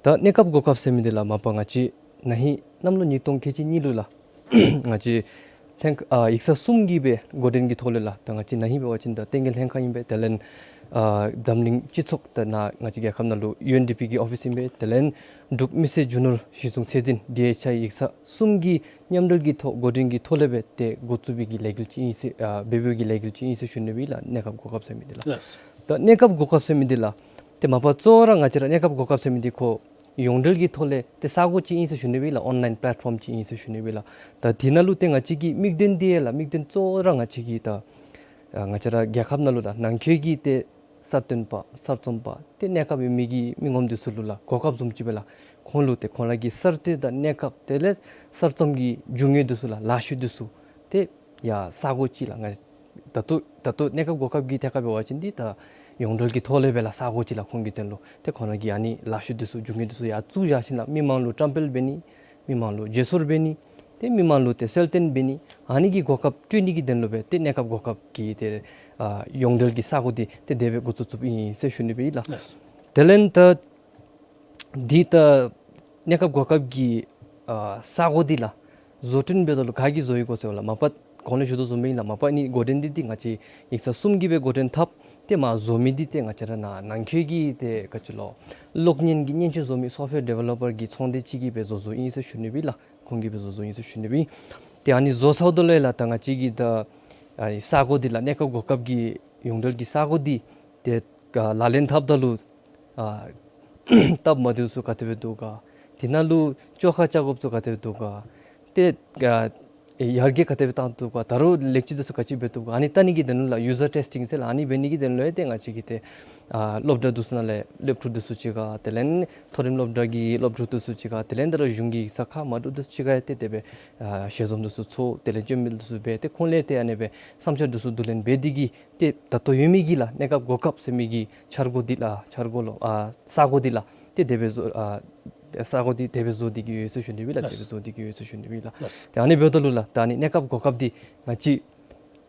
ད་གནས་སྐབས་གོ་སྐབས་ཟེར་མི་འདི་ལགས་མ་པ་ང་བཅས་ན་ཧིང་གནམ་ལོ་ཉིས་སྟོང་ཁལ་གཅིག་གཉིས་ལུ་ལགས་ང་བཅས་ ལྷན་ཁག་ཨ་ཡིག་ཚང་གསུམ་གྱི་སྦེ་འགོ་འདྲེན་གྱི་ཐོག་ལས་ལགས། ད་ང་བཅས་ན་ཧིང་འབད་བ་ཅིན་ད་བསྟན་རྒྱས་ལྷན་ཁག་ཨིན་པས། དེ་ལས་ཨ་འཛམ་གླིང་སྤྱི་ཚོགས་ད་ནཱ་ང་བཅས་རྒྱལ་ཁབ་ནང་ལུ་ཡུ་ཨེན་ཌི་པི་གི་ཨོ་ཕིསི་ཨིན་པས། དེ་ལས་འབྲུག་མི་སེར་རྒྱུ་ནོར་གཞི་བཟུང་ཚད་འཛིན་ཌི་ཨེཆ་ཨའི་ཡིག་ཚང་གསུམ་གྱི་མཉམ་འབྲེལ་གྱི་ཐོག་འགོ་འདྲེན་གྱི་ཐོག་ལས་སྦེ་ཏེ་འགོ་བཙུགས་པའི་གི་ལས་འགུལ་ཅིག་ཨིན་ཟེར་ཨ་འབད་བའི་གི་ལས་འགུལ་ཅིག་ཨིན་ཟེར་ཞུ་ནི་སྦེ་ལགས། གནས་སྐབས་གོ་སྐབས་ཟེར་མི་འདི་ལགས། ལགས། ད་གནས་སྐབས་གོ་སྐབས་ཟེར་མི་འདི་ལགས། ཏེ་མ་པ་གཙོ་བོ་ར་ང་བཅས་ར་གནས་སྐབས་གོ་སྐབས་ཟེར་མི་འདི་ཁོ་ཡོངས་འབྲེལ་གྱི་ཐོག་ལས་ཏེ་ས་གོ་ཅིག་ཨིན་ཟེར་ཞུ་ནི་སྦེ་ལགས། ཨོན་ལའིན་པེ་ལེཊ་ཕོམ་ཅིག་ཨིན་ཟེར་ཞུ་ནི་སྦེ་ལགས། ད་འདི་ནང་ལུ་ཏེ་ང་བཅས་ཀྱི་དམིགས་དོན་འདི་ཡང་ལགས། དམིགས་དོན་གཙོ་བོ་ར་ང་བཅས་ཀྱི་ད་ཨ་ང་བཅས་ར་རྒྱལ་ཁབ་ནང་ལུ་ད་ནང་འཁོད་ཀྱི་ཏེ་གསར་བཏོན་པ་གསར་རྩོམ་པ་ཏེ་གནས་སྐབས་ཡོད་མི་གི་མི་ངོམ་འདི་ཚུ་ལུ་ལགས་གོ་སྐབས་བཟུམ་ཅིག་སྦེ་ལགས། ཁོང་ལུ་ཏེ་ཁོང་ར་གི་གསར་གཏོད་དང་གནས་སྐབས་དེ་ལས་གསར་རྩོམ་གྱི་རྒྱུ་དངོས་འདི་ཚུ་ལགས་ལཱ་ཤུལ་འདི་ཚུ་ཏེ་ཡ་ས་གོ་ཅིག་ལགས། ང་ད་ལྟོ་ད་ལྟོ་གནས་སྐབས་གོ་སྐབས་ཀྱི་ཐད་ཁར་འབད་བ་ཅིན་འདི་ད་ཡོངས་འབྲེལ་གྱི་ཐོག་ལས་སྦེ་ལགས་ས་གོ་ཅིག་ལགས། ཁོང་གི་དོན་ལུ་ཏེ་ཁོང་ར་གི་ཨ་ནི་ལཱ་ཤུལ་འདི་ཚུ་རྒྱུ་དངོས་འདི་ཚུ་ཡར་བཙུགས་བཞག་ཞིནམ་ལས་མི་མང་ལུ་བཀྲམ་སྤེལ་འབད་ནི་མི་མང་ལུ་བརྗེ་སོར་འབད་ནི་ཏེ་མི་མང་ལུ་ཏེ་གསལ་སྟོན་འབད་ནི་ཨ་ནི་གི་གོ་སྐབས་སྤྲོད་ནི་གི་དོན་ལུ་སྦེ་ཏེ་གནས་སྐབས་གོ་སྐབས་ཀྱི་ཏེ་ཨ་ཡོངས་འབྲེལ་གྱི་ས་གོ་འདི་ཏེ་དེ་སྦེ་འགོ་བཙུགས་བཙུགསཔ་ཨིན་ཟེར་ཞུ་ནི་སྦེ་ལགས། ལགས། དེ་ལས་ད་འདི་ད་གནས་སྐབས་གོ་སྐབས་ཀྱི་ཨ་ས་གོ་འདི་ལགས་བཟོ་སྐྲུན་འབདཝ་ད་ལུ་ག་གིས་བཟོ་ཡི་གོ་ཟེར་བ་ལགས། མ་པ་གོང་ལས་ཞུ་དོ་བཟུམ་སྦེ་ཨིན་ལགས། མ་པ་ཨ་ནི་འགོ་འདྲེན་འདི་འདི་ང་བཅས་ཡིག་ཚང་གསུམ་གྱིས་སྦེ་འགོ་འདྲེན་འཐབ། ཏེ་མ་བཟོ་མི་འདི་ཏེ་ང་བཅས་ར་ནཱ་ནང་འཁོད་ཀྱི་ཏེ་ག་ཅི་ལོ་གློག་བརྙན་གྱི་མཉེན་ཆས་བཟོ་མི་སོཕཊ་ཝེར་ཌི་ཝེ་ལོ་པར་གྱི་ཚོང་སྡེ་ཅིག་གིས་སྦེ་བཟོ་བཟོཝ་ཨིན་ཟེར་ཞུ་ནི་སྦེ་ལགས། ཁོང་གིས་སྦེ་བཟོ་བཟོཝ་ཨིན་ཟེར་ཞུ་ནི་སྦེ། ཏེ་ཨ་ནི་བཟོ་ཚརཝ་ད་ལུ་ཡང་ལགས་ད་ང་བཅས་ཀྱི་ད་ཨ་ས་གོ་འདི་ལགས་གནས་སྐབས་གོ་སྐབས་ཀྱི་ཡོངས་འབྲེལ་གྱི་ས་གོ་འདི་ཏེ་ལག་ལེན་འཐབ་ད་ལུ་ཨ་སྟབས་མ་བདེཝ་ཚུ་ག་དེ་སྦེ་འདུག་ག། དེ་ནང་ལུ་བཅོ་ཁ་རྐྱབ་དགོཔ་ཚུ་ག་དེ་སྦེ་འདུག་ག། ཏེ་ཨ་ཡར་རྒྱས་ག་དེ་སྦེ་བཏང་བཏུབ་ག། ད་རུང་ལེགས་བཅོས་འདི་ཚུ་ག་ཅི་འབད་བཏུབ་ག། ཨ་ནི་བལྟ་ནི་གི་དོན་ལུ་ཡུ་ཛར་ཊེསི་ཊིང་ཟེར་ལགས། ཨ་ནི་འབད་ནི་གི་དོན་ལུ་ཡང་ཏེ་ང་བཅས་ཀྱི་ཏེ་ཨ་སློབ་གྲྭ་འདི་ཚུ་ནང་ལས་སློབ་ཕྲུག་འདི་ཚུ་ཅིག་ག། དེ་ལས་མཐོ་རིམ་སློབ་གྲྭ་གི་སློབ་ཕྲུག་འདི་ཚུ་ཅིག་ག། དེ་ལས་ད་རུང་གཞུང་གི་ས་ཁ་མ་འདྲཝ་འདི་ཚུ་ཅིག་ག་ཡང་ཏེ་དེ་སྦེ་ཨ་ཞལ་འཛོམས་འདི་ཚུ་ཚོགས། དེ་ལས་བཅོ་མིན་འདི་ཚུ་འབད། ཏེ་ཁོང་ལས་ཏེ་ཨ་ནི་སྦེ་བསམ་འཆར་འདི་ཚུ་བསྡུ་ལེན་འབད་དེ་གིས་ཏེ་ད་ལྟོ་ཡོད་མི་གི་ལགས་གནས་སྐབས་གོ་སྐབས་ཟེར་མི་གི་འཆར་སྒོ་འདི་ལགས་འཆར་སྒོ་ལུ་ཨ་ས་གོ་འདི་ལགས་ཏེ་དེ་སྦེ་བཟོ་ཨ་ས་གོ་འདི་དེ་སྦེ་བཟོ་སྟེ་གི་ཡོད་ཟེར་ཞུ་ནི་སྦེ་ལགས། དེ་སྦེ་བཟོ་སྟེ་གི་ཡོད་ཟེར་ཞུ་ནི་སྦེ་ལགས། ཏེ་ཨ་ནི་འབདཝ་ད་ལུ་ལགས་ད་ཨ་ནི་གནས་སྐབས་གོ་སྐབས་འདི་ང་བཅས་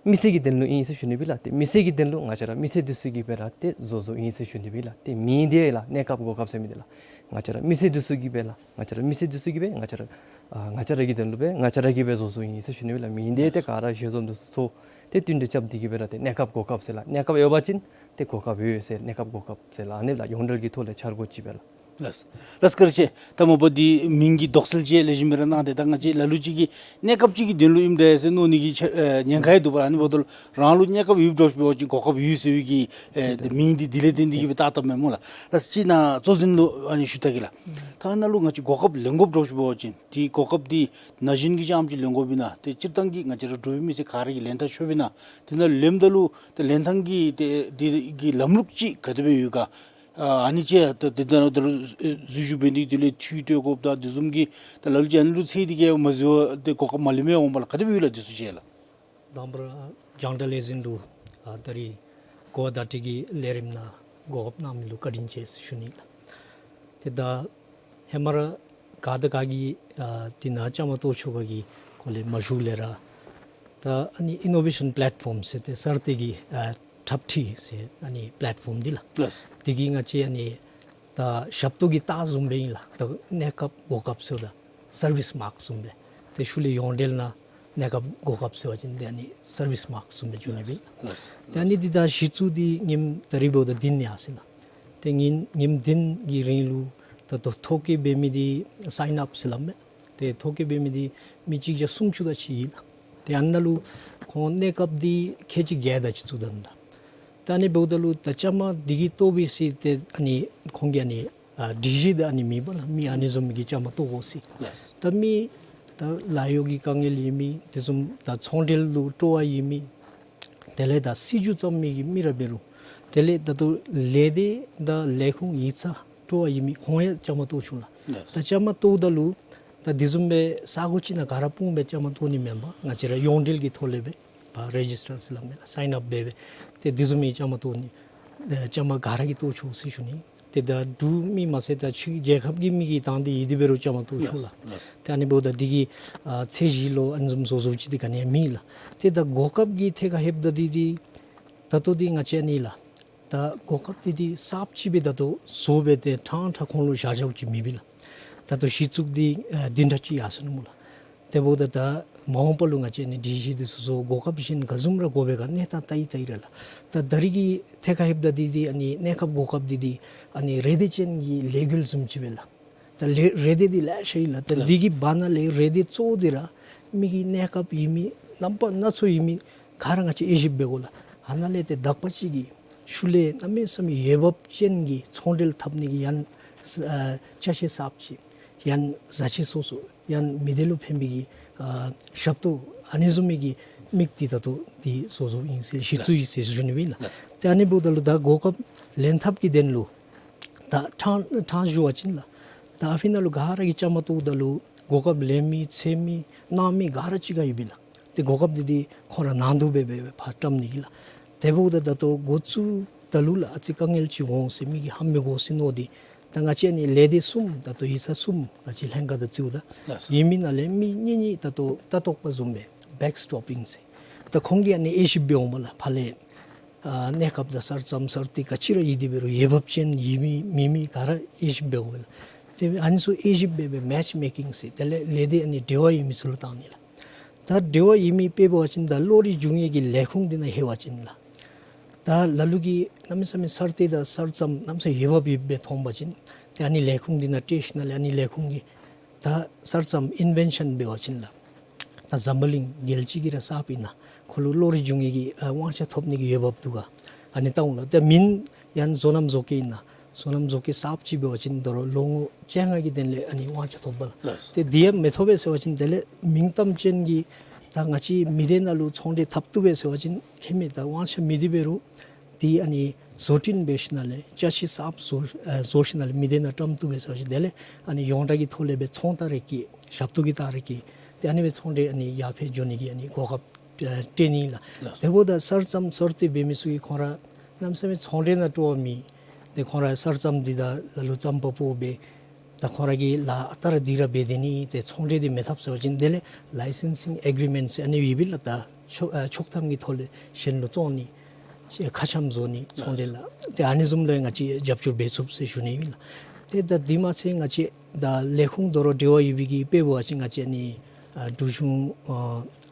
མི་སེར་གྱི་དོན་ལུ་ཨིན་ཟེར་ཞུ་ནི་སྦེ་ལགས། ཏེ་མི་སེར་གྱི་དོན་ལུ་ང་བཅས་ར་མི་སེར་འདི་ཚུ་གིས་སྦེ་ར་ཏེ་བཟོ་བཟོཝ་ཨིན་ཟེར་ཞུ་ནི་སྦེ་ལགས། ཏེ་མིང་འདི་ལགས་གནས་སྐབས་གོ་སྐབས་ཟེར་མི་འདི་ལགས་ང་བཅས་ར་མི་སེར་འདི་ཚུ་གིས་སྦེ་ལགས་ང་བཅས་ར་མི་སེར་འདི་ཚུ་གིས་སྦེ་ང་བཅས་ར་ཨ་ང་བཅས་ར་གི་དོན་ལུ་སྦེ་ང་བཅས་ར་གིས་སྦེ་བཟོ་བཟོཝ་ཨིན་ཟེར་ཞུ་ནི་སྦེ་ལགས། མིང་འདི་ཏེ་ག་ར་ཞལ་འཛོམས་འདི་ཚུ་ཚོགས་ཏེ་བསྟུན་གྲོས་རྐྱབ་སྟེ་གི་སྦེ་ར་ཏེ་གནས་སྐབས་གོ་སྐབས་ཟེར་ལགས། གནས་སྐབས་ཡོད་པ་ཅིན་ཏེ་གོ་སྐབས་ཡོད་ཟེར་གནས་སྐབས་གོ་སྐབས་ཟེར་ལགས། ཨ་ནི་ལགས་ཡོངས་འབྲེལ་གྱི་ཐོག་ལས་འཆར་སྒོ་ཅིག་སྦེ་ལགས། ལགས། ལགས་བཀའ་དྲིན་ཆེ། ད་མ་པ་འདི་མིང་གི་དོགས་སེལ་ཅིག་ལེགས་ཤོམ་སྦེ་ར་གནང་སྟེ་ད་ང་བཅས་ལ་ལུ་ཅིག་གིས་གནས་སྐབས་ཅིག་གི་དོན་ལུ་ཨིནམ་འདྲས་ཟེར་མནོ་ནི་གི་ཆ་ཨེ་ཉེན་ཁ་ཡང་འདུག་པ་ལགས། ཨ་ནི་འབདཝ་ད་ལུ་རང་ལུ་གནས་སྐབས་ཡོདཔ་འདྲཝ་ཅིག་འབད་བ་ཅིན་གོ་སྐབས་ཡོད་ཟེར་བའི་གི་ཨེ་ཏེ་མིང་འདི་འདི་ལས་བརྟེན་ཏེ་གི་སྦེ་བཏགས་བཏགསཔ་མས་སྨོ་ལགས། ལགས་སོ། ཅིག་ནཱ་གཙོ་འཛིན་ལུ་ཨ་ནི་ཞུ་ད་གེ་ལགས། ད་ནཱ་ལུ་ང་བཅས་གོ་སྐབས་ལེན་དགོཔ་འདྲཝ་ཅིག་འབད་བ་ཅིན་ཏེ་གོ་སྐབས་འདི་ན་གཞོན་གྱིས་རྐྱངམ་ཅིག་ལེན་དགོཔ་ཨིན་ན། ཏེ་སྤྱིར་བཏང་གི་ང་བཅས་ར་འབྲུག་པའི་མི་སེར་ག་ར་གིས་ལེན་ཐངས་ཆོགཔ་ཨིན་ན། དེ་ནང་ལེནམ་ད་ལུ་ཏེ་ལེན་ཐངས་ཀྱི་ཏེ་དེ་གི་ལམ་ལུགས་ཅིག་ག་དེ་སྦེ་ཡོད་ག། ཨ་ནི་ཅིག་ད་དེ་ད་ད་འཛུལ་ཞུགས་འབད་ནི་དེ་ལས་འཐུས་སྤྲོད་དགོཔ་དང་དེ་བཟུམ་གྱི་ད་ལ་ལུ་ཅིག་ཨ་ནི་ལུ་ཚེ་འདི་གིས་མ་བཟོ་བར་ཏེ་གོ་སྐབས་མ་ལེནམ་འོང་པ་ལགས། ག་དེ་སྦེ་ཡོད་ལགས་དེ་ཚུ་ཅིག་ལགས། དང་པ་ར་རྒྱང་བསྒྲགས་ལས་འཛིན་ལུ་ཨ་ད་རིས་གོ་བ་བརྡ་སྤྲོད་ཀྱི་ལས་རིམ་ནང་གོ་སྐབས་གནང་མི་ལུ་བཀའ་དྲིན་ཆེ་ཟེར་ཞུ་ནི་ལགས། ཏེ་ད་ཧེ་མ་ར་ག་དང་ག་གིས་ཨ་འདི་ནང་བཅའ་མར་གཏོགས་ཆོག་ག་གི་སྐོར་ལས་མ་ཞུཝ་ལས་ར་ད་ཨ་ནི་ཨིན་ནོ་ཝེ་ཤཱན་པེ་ལེཊ་ཕོམ་ཟེར་ཏེ་གསར་གཏོད་ཀྱི་ཨ་འཁྲབ་ཁྲིད་ཟེར་ཨ་ནི་པེ་ལེཊ་ཕོམ་འདི་ལགས། ལགས། དེ་གིས་ང་བཅས་ཨ་ནི་ད་ཞབས་ཏོག་གི་རྟགས་བཟུམ་སྦེ་ཨིན་ལགས། ད་གནས་སྐབས་གོ་སྐབས་ཟེརཝ་ད་སར་བིསི་མཱཀ་བཟུམ་སྦེ། ཏེ་ཤུལ་ལས་ཡོངས་འབྲེལ་ནང་གནས་སྐབས་གོ་སྐབས་ཟེར་བ་ཅིན་ཏེ་ཨ་ནི་སར་བིསི་མཱཀ་བཟུམ་སྦེ་འགྱོ་ནི་སྦེ། ལགས། ཏེ་ཨ་ནི་འདི་ད་གཞི་བཙུགས་འདི་ཉིནམ་ད་རིས་འབདཝ་ད་བདུན་ཡར་སོ་ཡི་ལགས། ཏེ་ཉིནམ་ཉིནམ་བདུན་གྱི་རིང་ལུ་ད་ལྟོ་ཐོ་བཀོད་འབད་མི་འདི་སའིན་ཨཔ་ཟེར་སླབ་མས། ཏེ་ཐོ་བཀོད་འབད་མི་འདི་མི་གཅིག་བརྒྱ་སུམ་ཅུ་དེ་ཅིག་ཡོད་ལགས། ཏེ་ཨ་ནཱ་ལུ་ཁོང་གནས་སྐབས་འདི་ཁལ་གཅིག་བརྒྱད་དེ་ཅིག་བཙུགས་ད་ནུག་ལགས། ད་ཨ་ནི་འབདཝ་ད་ལུ་ད་བཅའ་མར་འདི་གིས་གཏོགས་པའི་ཚེ་ཏེ་ཨ་ནི་ཁོང་གི་ཨ་ནི་ཨ་སྒྲིག་གཞི་འདི་ཨ་ནི་མེད་པ་ལགས། མི་ཨ་ནི་བཟུམ་མའི་གིས་བཅའ་མར་གཏོགས་དགོ་ཟེར། ལགས། ད་མི་ད་ལཱ་གཡོག་གི་དཀའ་ངལ་ཡོད་མི་དེ་བཟུམ་ད་ཚོང་འབྲེལ་ལུ་སྤྲོ་བ་ཡོད་མི་དེ་ལས་ད་སྲིད་བྱུས་བརྩམ་མི་གི་མི་ར་འབད་རུང་དེ་ལས་ད་ལྟོ་ལས་སྡེ་དང་ལས་ཁུངས་ཡིག་ཚང་སྤྲོ་བ་ཡོད་མི་ཁོང་ཡང་བཅའ་མར་གཏོགས་ཆོག་ལགས། ལགས། ད་བཅའ་མར་གཏོགསཔ་ད་ལུ་ད་དེ་བཟུམ་སྦེ་ས་གོ་ཅིག་ནང་ག་ར་སྤུངས་སྦེ་བཅའ་མར་གཏོགས་ནི་མེན་པར་ང་བཅས་ར་ཡོངས་འབྲེལ་གྱི་ཐོག་ལས་སྦེ་ཕར་རེ་ཇིས་ཊར་ཟེར་སླབ་མས་ལགས། སའིན་ཨཔ་འབད་སྦེ་ཏེ་དེ་བཟུམ་མའི་བཅའ་མར་གཏོགས་ནི་ཨེ་བཅའ་མར་ག་ར་གིས་གཏོགས་ཆོག་ཟེར་ཞུ་ནི། ཏེ་ད་འབྲུག་མི་མ་ཚད་ད་ཕྱི་རྒྱལ་ཁབ་ཀྱི་མི་གིས་བཏང་སྟེ་ཡོད་དེ་འབད་རུང་བཅའ་མར་གཏོགས་ཆོག་ལགས། ལགས། ཏེ་ཨ་ནི་འབདཝ་ད་འདི་གི་ཨ་ཚད་གཞི་ལོ་ཨ་ནི་བཟུམ་བཟོ་བཟོཝ་ཅིག་འདི་ག་ནི་ཡང་མེད་ལགས། ཏེ་ད་གོ་སྐབས་ཀྱི་ཐད་ཁར་ལྷོདཔ་ད་འདི་འདི་ད་ལྟོ་འདི་ང་བཅས་ཨ་ནི་ལགས། ད་གོ་སྐབས་འདི་འདི་གསརཔ་ཅིག་སྦེ་ད་ལྟོ་བཟོ་སྦེ་ཏེ་ཕྲང་ཕྲང་ཁོང་ལུ་བཞག་བཞགཔ་ཅིག་མེད་པས་ལགས། ད་ལྟོ་གཞི་བཙུགས་འདི་ཨ་བདུན་ཕྲག་གཅིག་ཡར་སོ་ནུག་སྨོ་ལགས། དེ་འབདཝ་ད་ད་ མ་འོངས་པ་ལུ་ང་བཅས་ཨ་ནི་སྒྲིག་གཞི་འདི་ཚུ་བཟོ་གོ་སྐབས་གཞན་ག་བཟུམ་ར་དགོ་པའི་ག་གནས་སྟངས་བལྟ་ཡི་བལྟ་ཡི་ར་ལགས། ད་ད་རིས་ཀྱི་ཐད་ཁར་ལྷོདཔ་ད་འདི་འདི་ཨ་ནི་གནས་སྐབས་གོ་སྐབས་འདི་འདི་ཨ་ནི་རེ་འདོད་ཅན་གྱི་ལས་འགུལ་བཟུམ་ཅིག་སྦེ་ལགས། ད་ལས་རེ་འདོད་འདི་ལེ་ཤ་ཡོད་ལགས། ད་ལགས། འདི་གི་བར་ན་ལས་རེ་འདོད་གཙོ་བོ་འདི་ར་མི་གི་གནས་སྐབས་ཡོད་མི་རྣམ་པ་སྣ་ཚོགས་ཡོད་མི་ག་ར་ང་བཅས་དབྱེ་ཞིབ་འབད་དགོ་ལགས། ཨ་ནཱ་ལས་ཏེ་དག་པ་ཅིག་གི་ཤུལ་ལས་གནམ་མེད་ས་མེད་འོས་འབབ་ཅན་གྱི་ཚོང་འབྲེལ་འཐབ་ནི་གི་ཡང་ཨ་ཅ་ཆས་གསརཔ་ཅིག་ཡང་བཟའ་ཆས་སོ་སོ་ཡང་མི་སྡེ་ལུ་ཕན་པའི་གི་ཨ་ཞབས་ཏོག་ཨ་ནི་བཟུམ་མའི་གི་དམིགས་ཏེ་ད་ལྟོ་འདི་བཟོ་བཟོཝ་ཨིན་ཟེར་གཞི་བཙུགས་ཡི་ཟེར་ཞུ་ནི་ཨིན་ལགས། ལགས། ཏེ་ཨ་ནི་འབདཝ་ད་ལུ་ད་གོ་སྐབས་ལེན་ཐབས་ཀྱི་དོན་ལུ་ད་ཕྲང་ཕྲང་ཞུ་བ་ཅིན་ལགས། ད་ཨ་ཕི་ནང་ལུ་ག་ར་གིས་བཅའ་མར་གཏོགཔ་ད་ལུ་གོ་སྐབས་ལེན་མི་འཚོལ་མི་གནང་མི་ག་ར་གཅིག་ཁར་ཡོད་པས་ལགས། ཏེ་གོ་སྐབས་འདི་འདི་ཁོང་ར་ནང་དུ་སྦེ་སྦེ་སྦེ་ཕར་བཀྲམ་ནི་གི་ལགས། དེ་འབདཝ་ད་ད་ལྟོ་འགོ་བཙུགས་ད་ལུ་ལགས་ཨ་ཙི་དཀའ་ངལ་ཅིག་འོང་ཟེར་མི་གིས་ཧ་མི་གོ་ཟེར་མནོ་སྟེ། ད་ང་བཅས་ཨ་ནི་ལས་སྡེ་གསུམ་ད་ལྟོ་ཡིག་ཚང་གསུམ་ང་བཅས་ལྷན་ཁག་དང་རྩིསཝ་ད། ལགས་སོ། ཡོད་མི་ནང་ལས་མི་གཉིས་གཉིས་ད་ལྟོ་ལྟ་རྟོག་པ་བཟུམ་སྦེ་བེཀ་སི་ཊོཔ་ཨིན་ཟེར། ད་ཁོང་གིས་ཨ་ནི་དབྱེ་ཞིབ་འབད་འོངམ་ལགས་ཕར་ལས་ཨ་གནས་སྐབས་དང་གསར་རྩོམ་གསར་གཏོད་ག་ཅི་ར་ཡོད་དེ་འབད་རུང་འོས་འབབ་ཅན་ཡོད་མི་མེད་མི་ག་ར་དབྱེ་ཞིབ་འབད་འོངམ་ལགས། ཏེ་ཨ་ནི་ཚུ་དབྱེ་ཞིབ་འབད་འབད་མེཆ་མེ་ཀིང་ཟེར་དེ་ལས་ལས་སྡེ་ཨ་ནི་འབྲེལ་བ་ཡོད་མི་ཚུ་ལུ་བཏང་ནི་ལགས། ད་འབྲེལ་བ་ཡོད་མི་དཔེ་འབད་བ་ཅིན་ད་བློ་རིག་འབྱུང་བའི་གི་ལས་ཁུངས་འདི་ནང་ལྷོད་པ་ཅིན་ལགས། ད་ལ་ལུ་གིས་གནམ་མེད་ས་མེད་གསར་གཏོད་དང་གསར་རྩོམ་གནམ་མེད་ས་མེད་འོས་འབབ་ཡོདཔ་སྦེ་མཐོང་པ་ཅིན་ཏེ་ཨ་ནི་ལས་ཁུངས་འདི་ནང་སྤྲོད་ཞིནམ་ལས་ཨ་ནི་ལས་ཁུངས་ཀྱིས་ད་གསར་རྩོམ་ཨིན་ཝེན་ཤཱན་འབད་བ་ཅིན་ལགས། ད་འཛམ་བུ་གླིང་རྒྱལ་སྤྱི་གི་ར་གསརཔ་ཨིན་ན་ཁོ་ལུ་བློ་རིག་འབྱུང་བའི་གི་ཨ་དབང་ཆ་ཐོབ་ནི་གི་འོས་འབབ་འདུག་ག། ཨ་ནི་བལྟ་འོང་ལགས། ཏེ་མེན་ཡང་བཟོ་རྣམ་བཟོ་བཀོད་ཨིན་ན་བཟོ་རྣམ་བཟོ་བཀོད་གསརཔ་ཅིག་འབད་བ་ཅིན་ད་རུང་ལོ་ངོ་བཅོ་ལྔ་གི་དོན་ལས་ཨ་ནི་དབང་ཆ་ཐོབ་པས་ལགས། ལགས་སོ། ཏེ་འདི་ཡང་མི་ཐོབ་པས་ཟེར་བ་ཅིན་དེ་ལས་མིང་གཏམ་ཅན་གྱི་ད་ང་བཅས་མི་སྡེ་ནང་ལུ་ཚོང་འབྲེལ་འཐབ་བཏུབ་པས་ཟེར་བ་ཅིན་ཁྱད་མེད། ད་དབང་ཆ་མེད་དེ་འབད་རུང་འདི་ཨ་ནི་བཟོ་སྐྲུན་འབད་ཞིནམ་ལས་ཅ་ཆས་གསརཔ་བཟོ་ཨ་བཟོ་ཞིནམ་ལས་མི་སྡེ་ནང་བཀྲམ་བཏུབ་པས་ཟེར་བ་ཅིན་དེ་ལས་ཨ་ནི་ཡོངས་གྲགས་ཀྱི་ཐོག་ལས་སྦེ་ཚོང་བལྟ་རེ་གི་ཞབས་ཏོག་གི་བལྟ་རེ་གི་ཏེ་ཨ་ནི་སྦེ་ཚོང་འབྲེལ་ཨ་ནི་ཡར་འཕེལ་འགྱོ་ནི་གི་ཨ་ནི་གོ་སྐབས་ཨ་སྤྲོད་ནི་ལགས། ལགས། དེ་འབདཝ་ད་གསར་རྩོམ་གསར་གཏོད་འབད་མི་ཚུ་གིས་ཁོང་ར་གནམ་མེད་ས་མེད་ཚོང་འབྲེལ་ནང་སྤྲོ་བ་མེད། ཏེ་ཁོང་ར་གསར་རྩོམ་འདི་ད་ལ་ལུ་རྩོམ་པ་པོ་སྦེ་ད་ཁོང་ར་གིས་ལཱ་ཨ་རྟག་ར་འདི་ར་འབད་དེ་ནི་ཏེ་ཚོང་འབྲེལ་འདི་མི་འཐབ་ཟེར་བ་ཅིན་དེ་ལས་ལའི་སེན་སིང་ཨེག་རི་མེནཊ་ཟེར་ཨ་ནི་ཡོད་པས་ལགས། ད་ཆོག་ཨ་ཆོག་ཐམ་གྱི་ཐོག་ལས་གཞན་ལུ་བཙོང་ནི་ཁ་འཆམ་བཟོ་ནི་ཚོང་འབྲེལ་ལགས། ཏེ་ཨ་ནི་བཟུམ་ལུ་ཡང་ང་བཅས་རྒྱབ་སྐྱོར་འབད་ཚུགས་ཟེར་ཞུ་ནི་ཨིན་ལགས། ཏེ་ད་འདི་མ་ཚད་ང་བཅས་ད་ལས་ཁུངས་དོ་རུང་འབྲེལ་བ་ཡོད་པའི་གི་དཔེ་འབད་བ་ཅིན་ང་བཅས་ཨ་ནི་ཨ་འབྲུག་གཞུང་ཨ་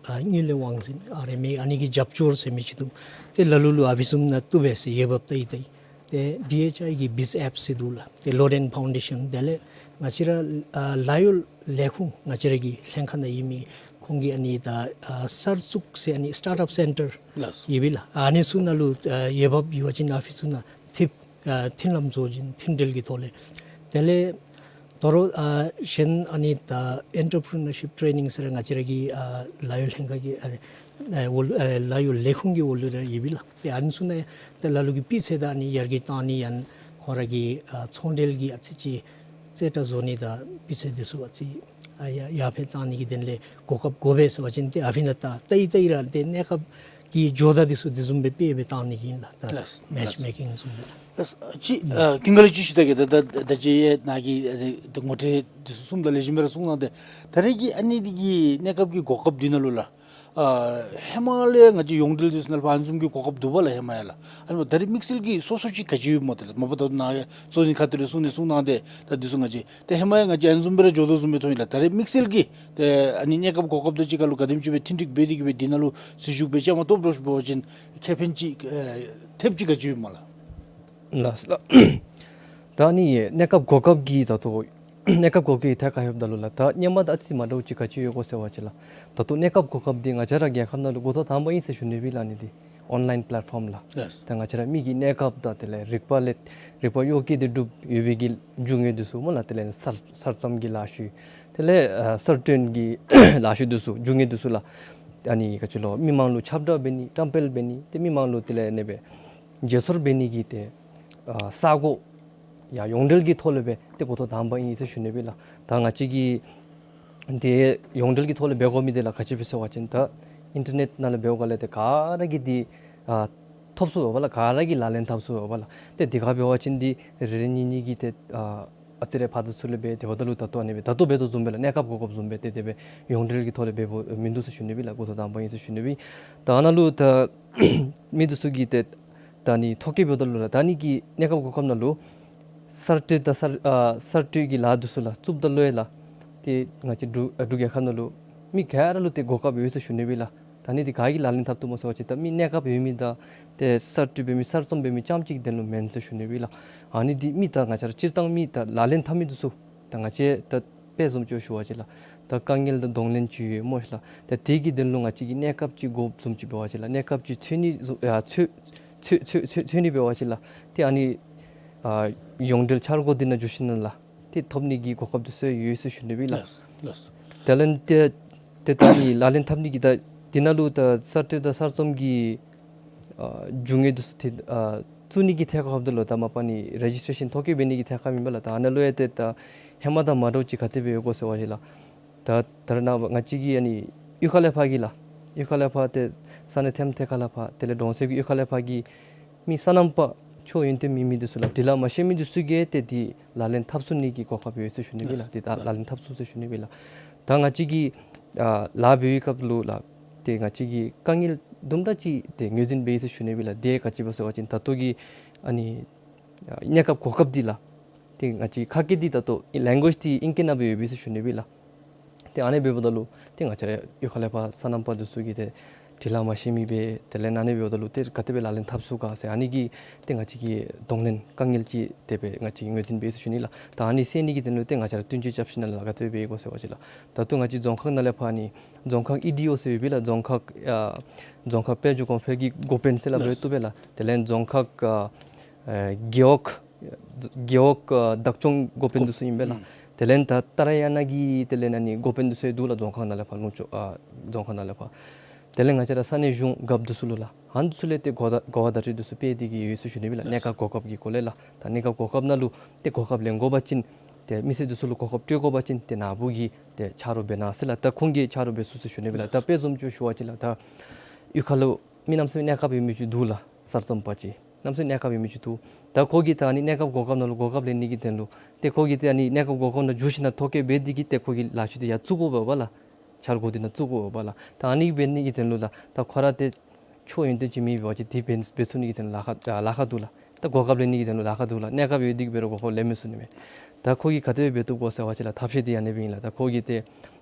ཨ་དངུལ་ལས་དབང་འཛིན་ཨ་རེ་མེ་ཨ་ནི་གི་རྒྱབ་སྐྱོར་ཟེར་མི་ཅིག་འདུག། ཏེ་ལ་ལུ་ལུ་ཨ་ཕི་བཟུམ་ནང་བཏུབ་པས་ཟེར་འོས་འབབ་བལྟ་ཡི་བལྟ་ཡི། ཏེ་ཌི་ཨེཆ་ཨའི་གི་བིས་ཨེཔ་ཟེར་འདུག་ལགས། ཏེ་ལོ་རེན་ཕའུན་ཌེ་ཤཱན་དེ་ལས་ང་བཅས་ར་ཨ་ལཱ་གཡོག་ལས་ཁུངས་ང་བཅས་ར་གི་ལྷན་ཁག་ནང་ཡོད་མི་ཁོང་གིས་ཨ་ནི་ད་ཨ་གསར་བཙུགས་ཟེར་ཨ་ནི་སི་ཊཱརཊ་ཨཔ་སེན་ཊར་ལགས་སོ། ཡོད་པས་ལགས། ཨ་ནི་ཚུ་ནང་ལུ་ཨ་འོས་འབབ་ཡོད་པ་ཅིན་ཨ་ཕི་ཚུ་ནང་ཐེབས་ཨ་མཐུན་ལམ་བཟོ་བྱིན་མཐུན་འབྲེལ་གྱི་ཐོག་ལས་དེ་ལས་དོ་རུང་ཨ་གཞན་ཨ་ནི་ད་ཨེན་ཊར་པི་རི་ནར་ཤིཔ་ཊེ་ནིང་ཟེར་ང་བཅས་ར་གི་ཨ་ལཱ་གཡོག་ལྷན་ཁག་གི་ཨ་ཨ་འོག་ཨ་ལཱ་གཡོག་ལས་ཁུངས་ཀྱི་འོག་ལུ་ར་ཡོད་པས་ལགས། ཏེ་ཨ་ནི་ཚུ་ནང་ཏེ་ལ་ལུ་གིས་སྤུས་ཚད་དང་ཨ་ནི་ཡར་རྒྱས་བཏང་ནི་ཡང་ཁོང་ར་གི་ཨ་ཚོང་འབྲེལ་གྱི་ཨ་ཙི་ཅིག་རྩེ་གྲ་བཟོ་ནི་དང་སྤུས་ཚད་འདི་ཚུ་ཨ་ཙི་ཨ་ཡར་ཡར་འཕེལ་བཏང་ནི་གི་དོན་ལས་གོ་སྐབས་དགོ་པས་ཟེར་བ་ཅིན་ཏེ་ཨ་ཕི་ནང་ད་བལྟ་ཡི་བལྟ་ཡི་ར་ཏེ་གནས་སྐབས་ཀྱི་ཇོ་བདག་འདི་ཚུ་འདི་བཟུམ་སྦེ་དཔེ་སྦེ་བཏང་ནི་གི་ཨིན་ལགས། ད་ལགས། མེཆ་མེ་ཀིང་བཟུམ་སྦེ་ལགས། ལགས། ཅིག་ཨ་ཀུན་དགའ་ལགས་ཅིག་ཞུ་ད་གེ། ད་ད་ད་ཅི་ཡང་ནཱ་གིས་ཨ་ནི་ད་ངོ་སྤྲོད་འདི་ཚུ་གསུངམ་ད་ལེགས་ཤོམ་སྦེ་ར་གསུངས་གནང་སྟེ། ད་རེས་ཀྱི་ཨ་ནི་འདི་གི་གནས་སྐབས་ཀྱི་གོ་སྐབས་འདི་ནང་ལུ་ལགས། ཨ་ཧེ་མ་ལས་ང་བཅས་ཡོངས་འབྲེལ་འདི་ཚུ་ནང་ལུ་ཕར་ཨ་ནི་བཟུམ་གྱི་གོ་སྐབས་འདུག་པ་ལགས་ཧེ་མ་ཡང་ལགས། ཨ་ནི་ད་རེས་དམིགས་བསལ་གྱི་སོ་སོ་ཅིག་ག་ཅི་ཡོདཔ་སྨོ་དེ་ལགས། མ་པ་ད་ནཱ་གཙོ་འཛིན་ཁ་ཐུག་ལས་གསུངས་ནི་གསུངས་གནང་སྟེ་ད་འདི་ཚུ་ང་བཅས་ཏེ་ཧེ་མ་ཡང་ང་བཅས་ཨ་ནི་བཟུམ་སྦེ་ར་འགྱོ་དོ་བཟུམ་སྦེ་མཐོང་ཡི་ལགས། ད་རེས་དམིགས་བསལ་གྱི་ཏེ་ཨ་ནི་གནས་སྐབས་གོ་སྐབས་དང་གཅིག་ཁར་ལུ་ག་དེམ་ཅིག་སྦེ་མཐུན་འགྲིག་འབད་དེ་གི་སྦེ་འདི་ནང་ལུ་འཛུལ་ཞུགས་འབད་བཅའ་མར་གཏོགསཔ་འདྲཝ་ཅིག་འབད་བ་ཅིན་ཁེ་ཕན་ཅིག་ཨེ་ཐེབས་ཅིག་ག་ཅི་ཡོདཔ་སྨོ་ལགས། ལགས་ལགས། ད་ཨ་ནི་གནས་སྐབས་གོ་སྐབས་ཀྱི་ད་ལྟོ་གནས་སྐབས་གོ་སྐབས་ཀྱི་ཐད་ཁར་ལྷོདཔ་ད་ལུ་ལགས། ད་སྔོན་མ་དང་ཨ་ཙི་མ་འདྲཝ་ཅིག་ག་ཅི་ཡོད་གོ་ཟེར་བ་ཅིན་ལགས། ད་ལྟོ་གནས་སྐབས་གོ་སྐབས་འདི་ང་བཅས་ར་རྒྱལ་ཁབ་ནང་ལུ་འགོ་ཐོག་དང་པ་ཨིན་ཟེར་ཞུ་ནི་སྦེ་ལགས། ཨ་ནི་འདི་ཨོན་ལའིན་པེ་ལེཊ་ཕོམ་ལགས། ལགས། ད་ང་བཅས་ར་མི་གི་གནས་སྐབས་དང་དེ་ལས་རིག་པ་ལས་རིག་པ་གཡོག་བཀོལ་ཏེ་སྒྲུབ་ཡོད་པའི་གི་རྒྱུ་དངོས་འདི་ཚུ་སྨོ་ལགས། དེ་ལས་གསར་གསར་རྩོམ་གྱི་ལཱ་ཤུལ་དེ་ལས་ཨ་གསར་བཏོན་གྱི་ལཱ་ཤུལ་འདི་ཚུ་རྒྱུ་དངོས་འདི་ཚུ་ལགས། ཨ་ནི་ག་ཅི་ལོ་མི་མང་ལུ་ཁྱབ་བསྒྲགས་འབད་ནི་བཀྲམ་སྤེལ་འབད་ནི་ཏེ་མི་མང་ལུ་དེ་ལས་ཨ་ནི་སྦེ་བརྗེ་སོར་འབད་ནི་གི་ཏེ་ཨ་ས་སྒོ་ཡང་ཡོངས་འབྲེལ་གྱི་ཐོག་ལས་སྦེ་ཏེ་འགོ་ཐོག་དང་པ་ཨིན་ཟེར་ཞུ་ནི་སྦེ་ལགས། ད་ང་བཅས་ཀྱིས་ཏེ་ཡོངས་འབྲེལ་གྱི་ཐོག་ལས་འབད་དགོ་མི་འདི་ལགས་ག་ཅི་སྦེ་ཟེར་བ་ཅིན་ད་ཨིན་ཊར་ནེཊ་ནང་ལས་འབདཝ་ལས་ཏེ་ག་ར་གིས་འདི་ཨ་ཐོབ་ཚུགས་པས་ལགས། ག་ར་གིས་ལག་ལེན་འཐབ་ཚུགས་པས་ལགས། ཏེ་འདི་ག་འབད་བ་ཅིན་འདི་རེ་རེ་གཉིས་གཉིས་ཀྱིས་ཏེ་ཨ་ཨ་ཙི་རེ་ཕར་དང་ཚུར་ལས་འབད་དེ་འབདཝ་ད་ལུ་ད་ལྟོ་ཨ་ནི་སྦེ་ད་ལྟོ་འབད་དོ་བཟུམ་སྦེ་ལགས། གནས་སྐབས་གོ་སྐབས་བཟུམ་སྦེ་ཏེ་དེ་སྦེ་ཡོངས་འབྲེལ་གྱི་ཐོག་ལས་འབད་འབདཝ་མིན་འདུག་ཟེར་ཞུ་ནི་སྦེ་ལགས། འགོ་ཐོག་དང་པ་ཨིན་ཟེར་ཞུ་ནི་སྦེ། ད་ཨ་ནཱ་ལུ་ད་མི་འདི་ཚུ་གིས་ཏེ་ད་ཨ་ནི་ཐོ་བཀོད་འབདཝ་ད་ལུ་ལགས། ད་ཨ་ནི་གི་གནས་སྐབས་གོ་སྐབས་ནང་ལུ་གསར་གཏོད་དང་གསར་ཨ་གསར་གཏོད་ཀྱི་ལཱ་འདི་ཚུ་ལགས་བཙུགསཔ་ད་ལུ་ཡང་ལགས། ཏེ་ང་བཅས་འབྲུག་ཨ་འབྲུག་རྒྱལ་ཁབ་ནང་ལུ་ མི་ག་ར་ལུ་ཏེ་གོ་སྐབས་ཡོད་ཟེར་ཞུ་ནི་སྦེ་ལགས། ད་ཨ་ནི་འདི་ག་གིས་ལག་ལེན་འཐབ་བཏུབ་སྨོ་ཟེར་བ་ཅིན་ད་མི་གནས་སྐབས་ཡོད་མི་དང་ཏེ་གསར་སྤྲོད་འབད་མི་གསར་རྩོམ་འབད་མི་རྐྱངམ་ཅིག་དོན་ལུ་མེན་ཟེར་ཞུ་ནི་སྦེ་ལགས། ཨ་ནི་འདི་མི་ད་ང་བཅས་ར་སྤྱིར་བཏང་མི་ད་ལག་ལེན་འཐབ་མི་འདི་ཚུ་ད་ང་བཅས་ད་དཔེ་བཟུམ་ཅིག་ཞུ་བ་ཅིན་ལགས། ད་དཀའ་ངལ་དང་གདོང་ལེན་ཅིག་ཡོད་སྨོ་ཤིག་ལགས། ད་དེ་གི་དོན་ལུ་ང་བཅས་ཀྱིས་གནས་སྐབས་ཅིག་དགོཔ་བཟུམ་ཅིག་འབད་བ་ཅིན་ལགས། གནས་སྐབས་ཅིག་འཚོལ་ནི་བཟུམ་ཡ་འཚོལ་འཚོལ་འཚོལ་འཚོལ་འཚོལ་ནི་འབད་བ་ཅིན་ལགས། ཏེ་ཨ་ནི་ཨ་ཡོངས་འབྲེལ་འཆར་སྒོ་འདི་ནང་འཛུལ་ཞིནམ་ལས་ཏེ་ཐོབ་ནི་གི་གོ་སྐབས་འདི་ཚུ་ཡོད་ཟེར་ཞུ་ནི་སྦེ་ལགས། ལགས་ལགས། དེ་ལས་ཏེ་ཏེ་ད་ཨ་ནི་ལག་ལེན་འཐབ་ནི་གི་ད་འདི་ནང་ལུ་ད་གསར་གཏོད་དང་གསར་རྩོམ་གྱི་ཨ་རྒྱུ་དངོས་འདི་ཚུ་ཏེ་ཨ་བཙུགས་ནི་གི་ཐད་ཁར་འབདཝ་ད་ལུ་ད་མ་པ་ནི་རེ་ཇིས་ཊེ་རེ་ཤཱན་ཐོ་བཀོད་འབད་ནི་གི་ཐད་ཁར་ཨིན་པས་ལགས། ད་ཨ་ནཱ་ལུ་ཡང་ཏེ་ད་ཧེ་མ་དང་མ་འདྲཝ་ཅིག་ག་དེ་སྦེ་ཡོད་གོ་ཟེར་བ་ཅིན་ལགས། ད་ད་རེས་ནངས་པ་ང་བཅས་ཀྱི་ཨ་ནི་གཡུས་ཁ་ལས་ཕར་གྱི་ལགས། གཡུས་ཁ་ལས་ཕར་ཏེ་ས་གནས་ཐེམ་ཐེ་ཁ་ལས་ཕར་དེ་ལས་གྲོང་གསེབ་ཀྱི་གཡུས་ཁ་ལས་ཕར་གྱི་མི་སོ་ནམ་པ་ཆོས་ཡོན་ཏན་མེད་མི་འདི་ཚུ་ལགས། འབྲི་ལྷག་མ་ཤེས་མི་འདི་ཚུ་གིས་ཏེ་འདི་ལག་ལེན་འཐབ་ཚུགས་ནི་གི་གོ་སྐབས་ཡོད་ཟེར་ཞུ་ནི་སྦེ་ལགས། ལགས། འདི་ད་ལགས། ལག་ལེན་འཐབ་ཚུགས་ཟེར་ཞུ་ནི་སྦེ་ལགས། ད་ང་བཅས་ཀྱི་ཨ་ལཱ་འབད་བའི་སྐབས་ལུ་ལགས། ཏེ་ང་བཅས་ཀྱིས་དཀའ་ངལ་དུམ་གྲ་ཅིག་ཏེ་ངོས་འཛིན་འབད་ཡི་ཟེར་ཞུ་ནི་སྦེ་ལགས། དེ་ག་ཅི་སྦེ་ཟེར་བ་ཅིན་ད་ལྟོ་གི་ཨ་ནི་ཨ་གནས་སྐབས་གོ་སྐབས་འདི་ལགས། ཏེ་ང་བཅས་ཁ་སྐད་འདི་ད་ལྟོ་ལེང་གུ་ཨེཇ་འདི་ཨིང་སྐད་ནང་སྦེ་ཡོད་པས་ཟེར་ཞུ་ནི་སྦེ་ལགས། ཏེ་ཨ་ནི་འབདཝ་ད་ལུ་ཏེ་ང་བཅས་ར་གཡུས་ཁ་ལས་ཕར་སོ་ནམ་པ་འདི་ཚུ་གིས་ཏེ་འབྲི་ལྷག་མ་ཤེས་མི་སྦེ་དེ་ལས་ཨ་ནི་འབདཝ་ད་ལུ་ཏེ་ག་དེ་སྦེ་ལག་ལེན་འཐབ་ཚུགས་ག་ཟེར་ཨ་ནི་གི་ཏེ་ང་བཅས་ཀྱི་གདོང་ལེན་དཀའ་ངལ་ཅིག་དེ་སྦེ་ང་བཅས་ངོས་འཛིན་འབད་ཡི་ཟེར་ཞུ་ནི་ལགས། ད་ཨ་ནི་སེལ་ནི་གི་དོན་ལུ་ཏེ་ང་བཅས་ར་བསྟུན་གྲོས་རྐྱབ་ཞིནམ་ལས་ག་དེ་སྦེ་འབད་དགོ་ཟེར་བ་ཅིན་ལགས། ད་ལྟོ་ང་བཅས་རྫོང་ཁག་ནང་ལས་ཕར་ཨ་ནི་རྫོང་ཁག་ཨི་ཌི་ཨོ་ཟེར་ཡོད་པས་ལགས། རྫོང་ཁག་ཨ་རྫོང་ཁག་དཔལ་འབྱོར་གོང་འཕེལ་གྱི་འགོ་དཔོན་ཟེར་སླབ་རུང་བཏུབ་པས་ལགས། དེ་ལས་རྫོང་ཁག་ཨ་ཨེ་རྒེད་འོག་རྒེད་འོག་ཨ་བདག་སྐྱོང་འགོ་དཔོན་འདི་ཚུ་ཨིན་པས་ལགས། ཨུམ། དེ་ལས་ད་ཏཱ་ར་ཡ་ན་གི་དེ་ལས་ཨ་ནི་འགོ་དཔོན་འདི་ཚུ་ཡང་འདུག་ལགས། རྫོང་ཁག་ནང་ལས་ཕར་ལུང་ཕྱོགས་ཨ་རྫོང་ཁག་ནང་ལས་ཕར། དེ་ལས་ང་བཅས་ར་ས་གནས་གཞུང་རྒཔོ་འདི་ཚུ་ལུ་ལགས། ཨ་ནི་འདི་ཚུ་ལས་ཏེ་གོ་བརྡ་གོ་བརྡ་དྲི་འདི་ཚུ་སྤེལ་ཏེ་གི་ཡོད་ཟེར་ཞུ་ནི་སྦེ་ལགས། གནས་སྐབས་གོ་སྐབས་ཀྱི་སྐོར་ལས་ལགས། ད་གནས་སྐབས་གོ་སྐབས་ནང་ལུ་ཏེ་གོ་སྐབས་ལེན་དགོ་པ་ཅིན་ཏེ་མི་སེར་འདི་ཚུ་ལུ་གོ་སྐབས་སྤྲོད་དགོ་པ་ཅིན་ཏེ་ནཱ་བུ་གིས་ཏེ་ཆ་རོགས་འབད་གནང་ཟེར་ལགས། ད་ཁོང་གིས་ཆ་རོགས་འབད་ཚུགས་ཟེར་ཞུ་ནི་སྦེ་ལགས། ད་དཔེ་བཟུམ་ཅིག་ཞུ་བ་ཅིན་ལགས། ད་གཡུས་ཁ་ལུ་མི་གནམ་མེད་ས་མེད་གནས་སྐབས་ཡོད་མི་ཅིག་འདུག་ལགས། གསར་རྩོམ་པ་ཅིག་གནམ་མེད་ས་མེད་གནས་སྐབས་ཡོད་མི་ཅིག་འདུག། ད་ཁོ་གིས་ད་ཨ་ནི་གནས་སྐབས་གོ་སྐབས་ནང་ལུ་གོ་སྐབས་ལེན་ནི་གི་དོན་ལུ་ཏེ་ཁོ་གིས་ཏེ་ཨ་ནི་གནས་སྐབས་གོ་སྐབས་ནང་འཛུལ་ཞིནམ་ལས་ཐོ་བཀོད་འབད་དེ་གིས་ཏེ་ཁོ་གི་ལཱ་ཅིག་འདི་ཡར་བཙུགས་དགོ་པས་ལགས། འཆར་སྒོ་འདི་ནང་བཙུགས་དགོ་པས་ལགས། ད་ཨ་ནི་འབད་ནི་གི་དོན་ལུ་ལགས། ད་ཁོ་ར་ཏེ་ཆོས་ཡོན་ཏན་ཅིག་མེད་པ་ཅིན་འདི་འབད་འབད་ཚུགས་ནི་གི་དོན་ལུ་ལཱ་ཁག་ཨ་ལཱ་ཁག་འདུག་ལགས། ད་གོ་སྐབས་ལེན་ནི་གི་དོན་ལུ་ལཱ་ཁག་འདུག་ལགས། གནས་སྐབས་ཡོད་དེ་གིས་འབད་རུང་གོ་སྐབས་ལེན་མི་ཚུགས་ནི་མས། ད་ཁོ་གིས་ག་དེ་སྦེ་འབད་བཏུབ་གོ་ཟེར་བ་ཅིན་ལགས། ཐབས་ཤེས་འདི་ཨ་ནི་སྦེ་ཨིན་ལགས། ད་ཁོ་གིས་ཏེ་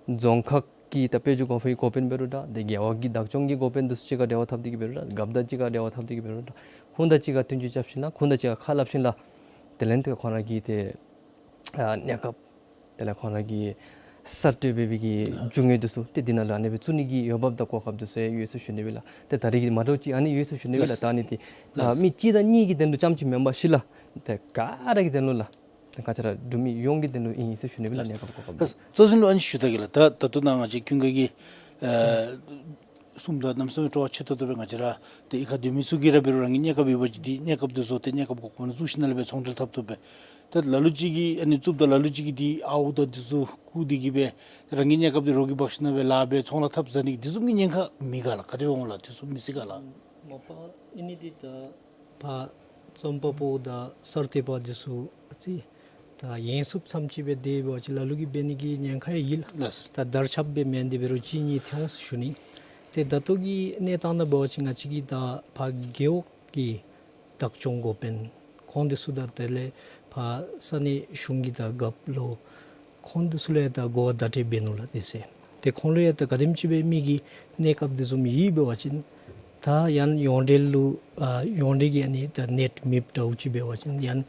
རྫོང་ཁག་གི་ད་དཔལ་འབྱོར་གོང་འཕེལ་གྱི་འགོ་དཔོན་འབད་རུང་འདྲ། ཏེ་རྒེད་འོག་གི་བདག་སྐྱོང་གི་འགོ་དཔོན་འདི་ཚུ་གཅིག་ཁར་འབྲེལ་བ་འཐབ་སྟེ་གིས་འབད་རུང་འདྲ། རྒཔོ་དང་གཅིག་ཁར་འབྲེལ་བ་འཐབ་སྟེ་གིས་འབད་རུང་འདྲ། ཁོང་དང་གཅིག་ཁར་བསྟུན་གྲོས་རྐྱབ་ཞིནམ་ལས་ཁོང་དང་གཅིག་ཁར་ཁ་སླབ་ཞིནམ་ལས་དེ་ལས་ཏེ་ཁོང་ར་གིས་ཏེ་ཨ་གནས་སྐབས་དེ་ལས་ཁོང་ར་གི་གསར་གཏོད་འབད་བའི་གི་རྒྱུ་དངོས་འདི་ཚུ་ཏེ་འདི་ནང་ལུ་ཨ་ནི་སྦེ་བཙུགས་ནི་གི་འོས་འབབ་དང་གོ་སྐབས་འདི་ཚུ་ཡོད་ཟེར་ཞུ་ནི་སྦེ་ལགས། ཏེ་ད་རེས་ཀྱི་མ་འདྲཝ་ཅིག་ཨ་ནི་ཡོད་ཟེར་ཞུ་ནི་སྦེ་ལགས། ལགས། ད་ཨ་ནི་འདི་ཨ་ལགས། མི་གཅིག་དང་གཉིས་ཀྱི་དོན་ལུ་རྐྱངམ་ཅིག་མེན་པར་ཤིག་ལགས། ཏེ་ག་ར་གི་དོན་ལུ་ལགས། ཏེ་ང་བཅས་ར་འབྲུག་མི་ཡོངས་ཀྱི་དོན་ལུ་ཨིན་ཟེར་ཞུ་ནི་སྦེ་ལགས། ལགས། གནས་སྐབས་གོ་སྐབས། ལགས། གཙོ་ཆེན་ལུ་ཨ་ནི་ཞུ་ད་གེ་ལགས། ད་ད་ལྟོ་ནཱ་ང་བཅས་ཀུན་དགའ་གིས་ཨ་གསུངམ་ད་གནམ་མེད་ས་མེད་སྤྲོ་བ་ཆེ་ཏོག་ཏོ་སྦེ་ང་བཅས་ར་ཏེ་གཡུས་ཁར་སྡོད་མི་ཚུ་གིས་ར་འབད་རུང་རང་གི་གནས་སྐབས་ཡོད་པ་ཅིན་ཏེ་གནས་སྐབས་འདི་བཟོ་སྟེ་གནས་སྐབས་གོ་སྐབས་ནང་འཛུལ་ཞིནམ་ལས་སྦེ་ཚོང་འབྲེལ་འཐབ་བཏུབ་པས། ད་ལ་ལུ་ཅིག་གིས་ཨ་ནི་བཙུགསཔ་ད་ལ་ལུ་ཅིག་གིས་ཏེ་ཨརཝ་དང་འདི་ཚུ་བརྐུ་སྟེ་གིས་སྦེ་རང་གི་གནས་སྐབས་འདི་རོགས་ཀྱིས་འབག་ཞིནམ་ལས་སྦེ་ལཱ་འབད་ཚོང་ར་འཐབ་ཟ་ནི་འདི་བཟུམ་གྱི་ཉེན་ཁ་མེད་ག་ལགས། ག་དེ་སྦེ་འོང་ལགས། འདི་ཚུ་མི་སྲིད་ག་ལགས། མ་པ་ཨིན་ནི་འདི་ད་ཕར་རྩོམ་པ་པོ་དང་གསར་གཏོད་པ་འདི་ཚུ་ཨ་ཙི་ད་ཡོངས་སུ་ཚབ་ཅིག་སྦེ་སྡོད་པ་ཅིན་ལ་ལུ་གིས་འབད་ནི་གི་ཉེན་ཁ་ཡང་ཡོད་ལགས། ལགས། ད་དར་ཁྱབ་སྦེ་མེན། དེ་འབད་རུང་གཅིག་གཉིས་ཐོན་འོང་ཟེར་ཞུ་ནི། ཏེ་ད་ལྟོ་གི་གནས་སྟངས་ནང་འབད་བ་ཅིན་ང་བཅས་ཀྱི་ད་ཕར་རྒེད་འོག་གི་བདག་སྐྱོང་འགོ་དཔོན་ཁོང་འདི་ཚུ་དང་དེ་ལས་ཕར་ས་གནས་གཞུང་གི་ད་རྒཔོ་ལོ་ཁོང་འདི་ཚུ་ལུ་ཡང་ད་གོ་བརྡ་སྤྲོད་འབད་ནུག་ལགས། དེ་ཚེ་ཏེ་ཁོང་ལུ་ཡང་ད་ག་དེམ་ཅིག་སྦེ་མི་གི་གནས་སྐབས་འདི་བཟུམ་ཡོད་འབད་བ་ཅིན་ད་ཡང་ཡོངས་འབྲེལ་ལུ་ཨ་ཡོངས་འབྲེལ་གྱི་ཨ་ནི་ད་ནེཊ་མེཔ་འདྲཝ་ཅིག་འབད་བ་ཅིན་ཡང་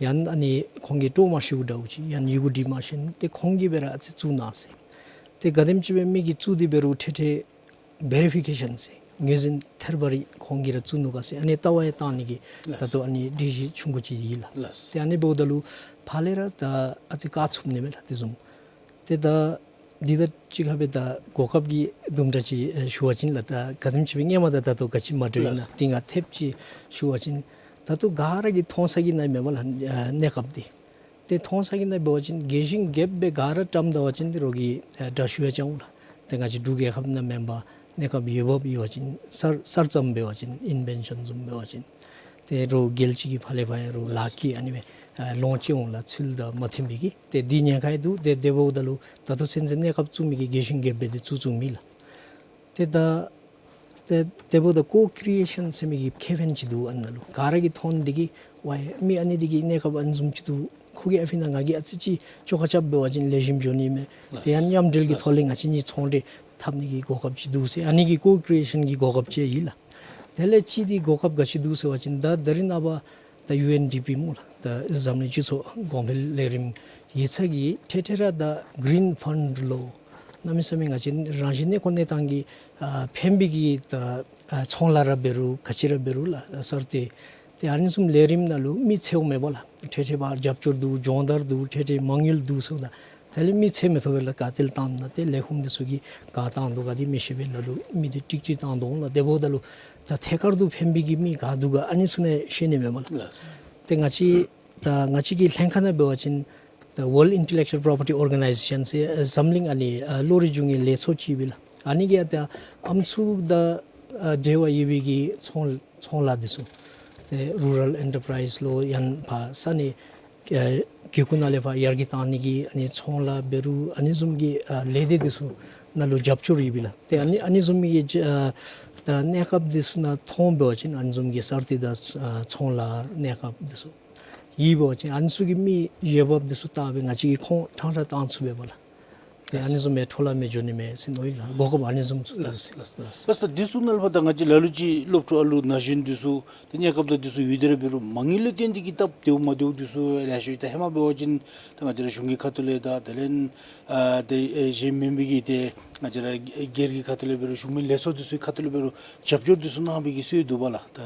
ཡང་ཨ་ནི་ཁོང་གིས་སྤྲོ་མ་ཤེས་འདྲཝ་ཅིག་ཡང་ཡི་གུ་འབྲི་མ་ཤེས་ཏེ་ཁོང་གིས་སྦེ་ར་ཨ་ཙི་བཙུགས་གནང་ཟེར། ཏེ་ག་དེམ་ཅིག་སྦེ་མི་གིས་བཙུགས་ཏེ་འབད་རུང་ཏེ་ཏེ་བེ་རི་ཕི་ཀེ་ཤཱན་ཟེར་ངོས་འཛིན་ཐེར་པ་རེ་ཁོང་གིས་ར་བཙུགས་ནུག་ག་ཟེར་ཨ་ནི་ལྟ་བ་ཡང་བཏང་ནི་གི་ལགས། ད་ལྟོ་ཨ་ནི་སྒྲིག་གཞི་ཆུང་ཀུ་ཅིག་ཡོད་ལགས། ལགས། ཏེ་ཨ་ནི་འབདཝ་ད་ལུ་ཕར་ལས་ར་ད་ཨ་ཙི་བཀག་ཚུགས་ནི་མས་ལགས། དེ་བཟུམ་ཏེ་ད་འདི་དང་གཅིག་ཁར་སྦེ་ད་གོ་སྐབས་ཀྱི་དུམ་གྲ་ཅིག་ཨེ་ཞུ་བ་ཅིན་ལགས། ད་ག་དེམ་ཅིག་སྦེ་སྔོན་མ་དང་ད་ལྟོ་ག་ཅི་མ་འདྲཝ་ཨིན་ན། ལགས། འདི་ང་ཐེབས་ཅིག་ཞུ་བ་ཅིན་ད་ལྟོ་ག་ར་གིས་མཐོང་ས་གི་ནང་མེན་པ་ལགས། ཨ་གནས་སྐབས་འདི་ཏེ་མཐོང་ས་གི་ནང་འབད་བ་ཅིན་རྒས་ཤིང་རྒསཔ་སྦེ་ག་ར་བཀྲམ་ད་བ་ཅིན་ཏེ་རོགས་ཀྱིས་ཨེ་དྲག་ཤོས་ཡང་ཅིག་འོང་ལགས། ཏེ་ང་བཅས་འབྲུག་རྒྱལ་ཁབ་ནང་མེན་པར་གནས་སྐབས་ཡོད་འབདཝ་ཡོད་པ་ཅིན་གསར་གསར་རྩོམ་འབད་བ་ཅིན་ཨིན་ཝེན་ཤཱན་བཟུམ་འབད་བ་ཅིན་ཏེ་རོགས་རྒྱལ་སྤྱི་གི་ཕར་ལས་ཕར་ཡང་རོགས་ལཱ་ཁག་ཨ་ནི་སྦེ་ཨེ་ལོང་ཅིག་འོང་ལགས། ཚུལ་དང་མ་མཐུན་པའི་གི་ཏེ་འདི་ཉེན་ཁ་ཡང་འདུག། ཏེ་དེ་འབདཝ་ད་ལུ་ད་ལྟོ་ཚུན་ཚོད་གནས་སྐབས་བཙུགས་མི་གིས་རྒས་ཤིང་རྒསཔ་སྦེ་ཏེ་བཙུགས་བཙུགས་མི་ལགས། ཏེ་ད་ཏེ་དེ་འབདཝ་ད་ཀོ་ཀྲི་ཨེ་ཤཱན་ཟེར་མི་གི་ཁེ་ཕན་ཅིག་འདུག། ཨ་ནཱ་ལུ་ག་ར་གིས་མཐོང་སྟེ་གིས་ཝའི་མི་ཨ་ནི་འདི་གིས་གནས་སྐབས་ཨ་ནི་བཟུམ་ཅིག་འདུག། ཁོ་ ཕྲུ་གུ་ཨ་ཕི་ན་ང་གིས་ཨ་ཙི་ཅིག་བཅོ་ཁ་རྐྱབ་འབད་བ་ཅིན་ལེགས་ཤོམ་འགྱོ་ནི་མས། དེ་ཡང་མཉམ་འབྲེལ་གྱི་ཐོག་ལས་ང་བཅས་གཉིས་ཚོང་འབྲེལ་འཐབ་ནི་གི་གོ་སྐབས་ཅིག་འདུག་ཟེར། ཨ་ནི་གི་ཀོ་ཨོ་པ་རེ་ཤཱན་གྱི་གོ་སྐབས་ཅིག་ཨིན་ལགས། དེ་ལས་གཅིག་འདི་གོ་སྐབས་ག་ཅི་འདུག་ཟེར་བ་ཅིན་ད་ད་རིས་ནངས་པ་ད་ཡུ་ཨེན་ཌི་པི་སྨོ་ལགས། ད་འཛམ་གླིང་སྤྱི་ཚོགས་གོང་འཕེལ་ལས་རིམ་ཡིག་ཚང་གིས་འཕྲལ་འཕྲལ་ར་ད་གི་རིན་ཕཱནཌ་ལོ་གནམ་མེད་ས་མེད་ང་བཅས་རང་བཞིན་གནས་སྐོར་གནས་སྟངས་ཀྱི་ཨ་ཕན་པའི་གི་ད་ཨ་ཚོང་ལཱ་ར་འབད་རུང་ག་ཅི་ར་འབད་རུང་ལགས། གསར་གཏོད་དེ་ཨ་ནི་བཟུམ་ལས་རིམ་ནང་ལུ་མི་འཚོལཝ་མེད་པ་ལགས། འཕྲལ་འཕྲལ་ཕར་རྒྱབ་སྐྱོར་འདུག། སྦྱོང་བརྡར་འདུག། འཕྲལ་འཕྲལ་མ་དངུལ་འདུག་ཟེརཝ་ད་དེ་ལས་མི་འཚོལ་མི་ཐོབ་པས་ལགས། ག་ཏེ་ལས་བཏང་ན་ཏེ་ལས་ཁུངས་འདི་ཚུ་གིས་ག་བཏང་དོ་ག་དེ་མི་ཤེས་པས་ལ་ལུ་མི་འདི་ཀྲིག་ཀྲི་བཏང་དོ་ལགས། དེ་འབདཝ་ད་ལུ་ད་ཐད་ཀར་དུ་ཕན་པའི་གི་མི་ག་འདུག་ག་ཨ་ནི་ཚུ་ནི་ཤེས་ནི་མེད་པ་ལགས། ལགས། ཏེ་ང་བཅས་ད་ང་བཅས་ཀྱི་ལྷན་ཁག་ནང་འབད་བ་ཅིན་ད་World Intellectual Property Organization ཟེར་འཛམ་གླིང་ཨ་ནི་ཨ་བློ་རིག་འབྱུང་བའི་ལས་ཚོགས་ཅིག་ཡོད་པས་ལགས། ཨ་ནི་གིས་ད་ཨམ་སྲུ་དང་ཨ་འབྲེལ་བ་ཡོད་པའི་གི་ཚོང་ཚོང་ལཱ་འདི་ཚུ་ཏེ་རུ་རཱལ་ཨེན་ཊར་པ་རའིཛ་ལོ་ཡང་ཕར་ས་གནས་ཨ་གི་ཁུངས་ནང་ལས་ཕར་ཡར་རྒྱས་བཏང་ནི་གི་ཨ་ནི་ཚོང་ལཱ་འབད་རུང་ཨ་ནི་བཟུམ་གྱི་ཨ་ལས་སྡེ་འདི་ཚུ་ནང་ལུ་རྒྱབ་སྐྱོར་ཡོད་པས་ལགས། ཏེ་ཨ་ནི་ཨ་ནི་བཟུམ་གྱི་ཨ་ད་གནས་སྐབས་འདི་ཚུ་ནང་མཐོང་འབད་བ་ཅིན་ཨ་ནི་བཟུམ་གྱི་གསར་གཏོད་དང་ཨ་ཚོང་ལཱ་གནས་སྐབས་འདི་ཚུ་ཡོད་པ་ཅིན་ཨ་ནི་ཚུ་གི་མི་འོས་འབབ་འདི་ཚུ་བལྟ་སྦེ་ང་བཅས་ཀྱིས་ཁོང་ཕྲང་ཕྲང་བཏང་ཚུགས་པས་པ་ལགས། ཏེ་ཨ་ནི་བཟུམ་སྦེ་འཕྲོ་བརླག་མི་འགྱོ་ནི་མས་ཟེར་མནོ་ཡི་ལགས། གོ་སྐབས་ཨ་ནི་བཟུམ་ཚུ་ལགས། ལགས། ལགས། ལགས། ད་འདི་ཚུ་ནང་ལུ་ཕར་ད་ང་བཅས་ལ་ལུ་ཅིག་སློབ་ཕྲུག་ཨ་ལུ་ན་གཞོན་འདི་ཚུ་ཏེ་གནས་སྐབས་དང་འདི་ཚུ་ཡོད་དེ་ར་འབད་རུང་མ་དངུལ་ལས་བརྟེན་ཏེ་གིས་སྟབས་བདེཝ་མ་བདེཝ་འདི་ཚུ་ལེ་ཤ་ཡོད། ད་ཧེ་མ་འབད་བ་ཅིན་ད་ང་བཅས་ར་གཞུང་གི་ཁ་ཐུག་ལས་དང་དེ་ལས་ཨ་ཏེ་ཨེ་གཞན་མེན་པའི་གི་ཏེ་ང་བཅས་ར་སྒེར་གྱི་ཁ་ཐུག་ལས་འབད་རུང་གཞུང་མིན་ལས་ཚོགས་འདི་ཚུ་གི་ཁ་ཐུག་ལས་འབད་རུང་རྒྱབ་སྐྱོར་འདི་ཚུ་གནང་བའི་གི་སྲོལ་འདུག་པ་ལགས། ད་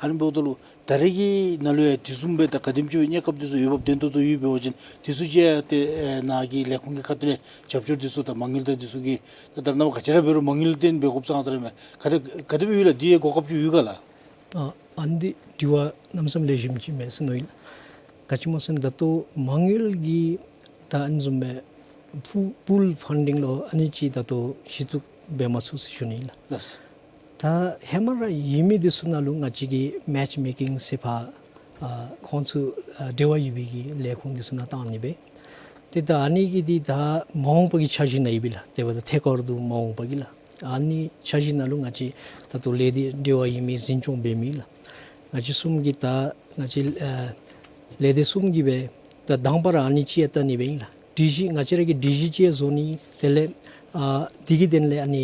ཨ་ནི་འབདཝ་ད་ལུ་ད་རེས་ཀྱི་ནང་ལུ་ཡང་དེ་བཟུམ་སྦེ་ད་ག་དེམ་ཅིག་སྦེ་གནས་སྐབས་འདི་ཚུ་འོས་འབབ་ལྡན་ཏོག་ཏོ་ཡོད་འབད་བ་ཅིན་འདི་ཚུ་ཅིག་ཡང་ཏེ་ཨེ་ནཱ་གི་ལས་ཁུངས་ཀྱི་ཁ་ཐུག་ལས་རྒྱབ་སྐྱོར་འདི་ཚུ་དང་མ་དངུལ་དང་འདི་ཚུ་གི་ད་ད་རེས་ནངས་པ་ག་ཅི་ར་འབད་རུང་མ་དངུལ་ལས་བརྟེན་སྦེ་དགོཔ་ཙང་ཙ་ར་མས། ག་དེ་ག་དེ་སྦེ་ཡོད་ལགས། འདི་ཡང་གོ་སྐབས་ཅིག་ཡོད་ག་ལགས། ཨ་ཨ་ནི་འདི་དྲི་བ་གནམ་མེད་ས་མེད་ལེགས་ཤོམ་ཅིག་མས་ཟེར་མནོ་ཡི་ལགས། ག་ཅི་སྨོ་ཟེར་ན་ད་ལྟོ་མ་དངུལ་གྱི་ད་ཨ་ནི་བཟུམ་སྦེ་པུ་པུལ་ཕཱན་ཌིང་ལོ་ཨ་ནི་ཅིག་ད་ལྟོ་གཞི་བཙུགས་འབད་མ་ཚུགས་ཟེར་ཞུ་ནི་ལགས། ལགས། ད་ཧེ་མ་ར་ཡོད་མི་འདི་ཚུ་ནང་ལུ་ང་བཅས་ཀྱིས་མེཆ་མེ་ཀིང་ཟེར་ཕར་ཨ་ཁོང་ཚུ་ཨ་འབྲེལ་བ་ཡོད་པའི་གི་ལས་ཁུངས་འདི་ཚུ་ནང་བཏང་ནི་སྦེ། ཏེ་ད་ཨ་ནི་གི་འདི་ད་མ་འོངས་པ་གི་འཆར་གཞི་ནང་ཡོད་པས་ལགས། དེ་འབདཝ་ད་ཐད་ཀར་དུ་མ་འོངས་པ་གི་ལགས། ཨ་ནི་འཆར་གཞི་ནང་ལུ་ང་བཅས་ད་ལྟོ་ལས་སྡེ་འབྲེལ་བ་ཡོད་མི་འཛིན་སྐྱོང་འབད་མི་ལགས། ང་བཅས་གསུམ་གྱིས་ད་ང་བཅས་ཨ་ལས་སྡེ་གསུམ་གྱིས་སྦེ་ད་དང་པ་ར་ཨ་ནི་ཅིག་ཡང་བལྟ་ནི་སྦེ་ཨིན་ལགས། སྒྲིག་གཞི་ང་བཅས་ར་གི་སྒྲིག་གཞི་ཅིག་ཡང་བཟོ་ནི། དེ་ལས་ཨ་འདི་གི་དོན་ལས་ཨ་ནི་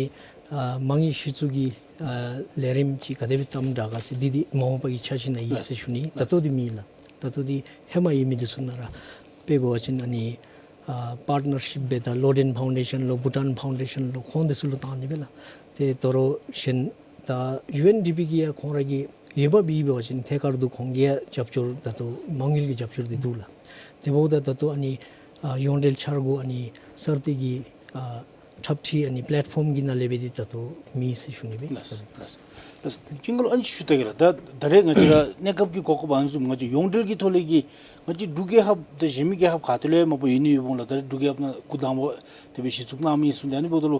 ཨ་མ་དངུལ་གཞི་བཙུགས་ཀྱི་ཨ་ལས་རིམ་ཅིག་ག་དེ་སྦེ་བརྩམ་དྲག་ག་ཟེར་འདི་འདི་མ་འོངས་པ་གི་འཆར་གཞི་ནང་ཡོད་ཟེར་ཞུ་ནི། ད་ལྟོ་འདི་མེད་ལགས། ད་ལྟོ་འདི་ཧེ་མ་ཡོད་མི་འདི་ཚུ་ནང་ར་དཔེ་འབད་བ་ཅིན་ཨ་ནི་ཨ་པཱར་ཊི་ནར་ཤིཔ་སྦེ་ད་ལོ་ཌེན་ཕའུན་ཌེ་ཤཱན་ལོ་བྷུ་ཊཱན་ཕའུན་ཌེ་ཤཱན་ལོ་ཁོང་འདི་ཚུ་ལུ་བཏང་ནི་སྦེ་ལགས། ཏེ་དོ་རུང་གཞན་ད་ཡུ་ཨེན་ཌི་པི་གི་ཡང་ཁོང་ར་གི་འོས་འབབ་ཡོད་པ་ཅིན་ཐད་ཀར་དུ་ཁོང་གི་ཡང་རྒྱབ་སྐྱོར་ད་ལྟོ་མ་དངུལ་གྱི་རྒྱབ་སྐྱོར་འདི་འདུག་ལགས། དེ་འབདཝ་ད་ད་ལྟོ་ཨ་ནི་ཨ་ཡོངས་འབྲེལ་འཆར་སྒོ་ཨ་ནི་གསར་གཏོད་ཀྱི་ཨ་འཁྲབ་ཁྲིད་ཨ་ནི་པེ་ལེཊ་ཕོམ་གྱི་ནང་ལས་སྦེ་འདི་ད་ལྟོ་མེད་ཟེར་ཞུ་ནི་སྦེ། ལགས་ལགས། ལགས། ཀུན་དགའ་ལུ་ཨ་ནི་ཞུ་ད་གེ་ལགས། ད་ད་རེས་ང་བཅས་ར་གནས་སྐབས་ཀྱི་གོ་སྐབས་ཨ་ནི་བཟུམ་ང་བཅས་ཡོངས་འབྲེལ་གྱི་ཐོག་ལས་ཀྱི་ང་བཅས་འབྲུག་རྒྱལ་ཁབ་དང་གཞན་མི་རྒྱལ་ཁབ་ག་ཏེ་ལུ་ཡང་མ་པ་ཡོད་ནི་ཡོདཔ་འོང་ལགས། ད་རེས་འབྲུག་རྒྱལ་ཁབ་ནང་འགོ་དང་པ་དེ་སྦེ་གཞི་བཙུགས་གནང་མི་ཨིན་ཟེར་ཨ་ནི་འབདཝ་ད་ལུ་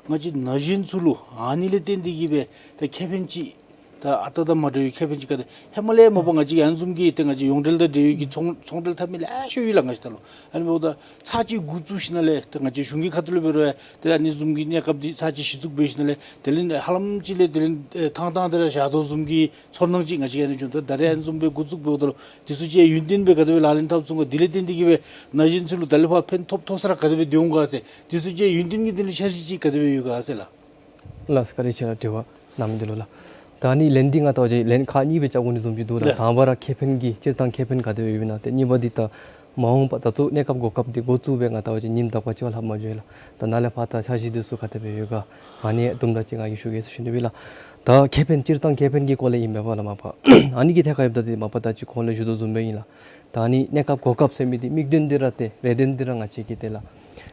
ང་བཅས་ན་གཞོན་ཚུ་ལུ་ཨ་ནི་ལས་བརྟེན་ཏེ་གིས་སྦེ་ད་ཁེ་ཕན་ཅིག་ད་ཨ་རྟག་དང་མ་འདྲ་བའི་ཁེ་ཕན་ཅིག་ག་དེ་ཧེ་མ་ལས་མ་པ་ང་བཅས་ཨ་ནི་བཟུམ་གྱི་ཏེ་ང་བཅས་ཡོངས་འབྲེལ་དང་འབྲེལ་བའི་གི་ཚོང་ཚོང་འབྲེལ་འཐབ་མི་ལེ་ཤ་ཡོད་ལགས། ང་བཅས་ད་ལུ་ཨ་ནི་འབདཝ་ད་ཚར་གཅིག་འགོ་བཙུགས་ཞིནམ་ལས་ཏེ་ང་བཅས་གཞུང་གི་ཁ་ཐུག་ལས་འབད་རུང་ཏེ་ཨ་ནི་བཟུམ་གྱི་གནས་སྐབས་འདི་ཚར་གཅིག་གཞི་བཙུགས་འབད་ཞིནམ་ལས་དེ་ལས་ཧ་ལམ་ཅིག་ལས་དེ་ལས་ཨེ་ཐང་ཐང་དེ་ར་བཞག་དོ་བཟུམ་གྱི་ཚོར་སྣང་ཅིག་ང་བཅས་ཨ་ནི་བྱུང་། ད་ད་རེས་ཨ་ནི་བཟུམ་སྦེ་འགོ་བཙུགས་འབདཝ་ད་ལུ་འདི་ཚུ་ཅིག་ཡུན་བརྟན་སྦེ་ག་དེ་སྦེ་ལག་ལེན་འཐབ་ཚུགས་ག། དེ་ལས་བརྟེན་ཏེ་གིས་སྦེ་ན་གཞོན་ཚུ་ལུ་ད་ལས་ཕར་ཕན་ཐོགས་ཐོགས་ས་ར་ག་དེ་སྦེ་སྡོད་འོང་ག་ཟེར་འདི་ཚུ་ཅིག་ཡུན་བརྟན་གྱི་དེ་ལུ་འཆར་གཞི་ཅིག་ག་དེ་སྦེ་ཡོད་ག་ཟེར་ལགས། ལགས་སོ། བཀའ་དྲིན་ཆེ་ལགས། དྲི་བ་གནང་མི་འདི་ལུ་ལགས། ད་ཨ་ནི་ལན་འདི་ང་ལྟ་བ་ཅིན་ལན་ཁག་གཉིས་སྦེ་རྐྱབ་དགོ་ནི་བཟུམ་ཅིག་འདུག་ལགས། ལགས། དང་པ་ར་ཁེ་ཕན་གྱི་སྤྱིར་བཏང་ཁེ་ཕན་ག་དེ་སྦེ་ཡོདཔ་ཨིན་ན། ཏེ་གཉིས་པ་འདི་ད་མ་འོངས་པ་ད་ལྟོ་གནས་སྐབས་གོ་སྐབས་འདི་འགོ་བཙུགས་སྦེ་ང་ལྟ་བ་ཅིན་ཉིནམ་དག་པ་ཅིག་ལྷགཔ་མ་འགྱོ་ཡི་ལགས། ད་ནཱ་ལས་ཕར་ད་འཆར་གཞི་འདི་ཚུ་ག་དེ་སྦེ་ཡོད་ག། ཨ་ནི་དུམ་གྲ་ཅིག་ང་གིས་ཞུ་གེ་ཟེར་ཞུ་ནི་སྦེ་ལགས། ད་ཁེ་ཕན་སྤྱིར་བཏང་ཁེ་ཕན་གྱི་སྐོར་ལས་ཨིན་མས་པ་ལགས་མ་པ། ཨ་ནི་གི་ཐད་ཁར་ཡོདཔ་ད་འདི་མ་པ་ད་ཅི་གོང་ལས་ཞུ་དོ་བཟུམ་སྦེ་ཨིན་ལགས། ད་ཨ་ནི་གནས་སྐབས་གོ་སྐབས་ཟེར་མི་འདི་དམིགས་དོན་འདི་ར་ཏེ་རེ་འདུན་འདི་ར་ང་བཅས་ཀྱིས་ཏེ་ལགས་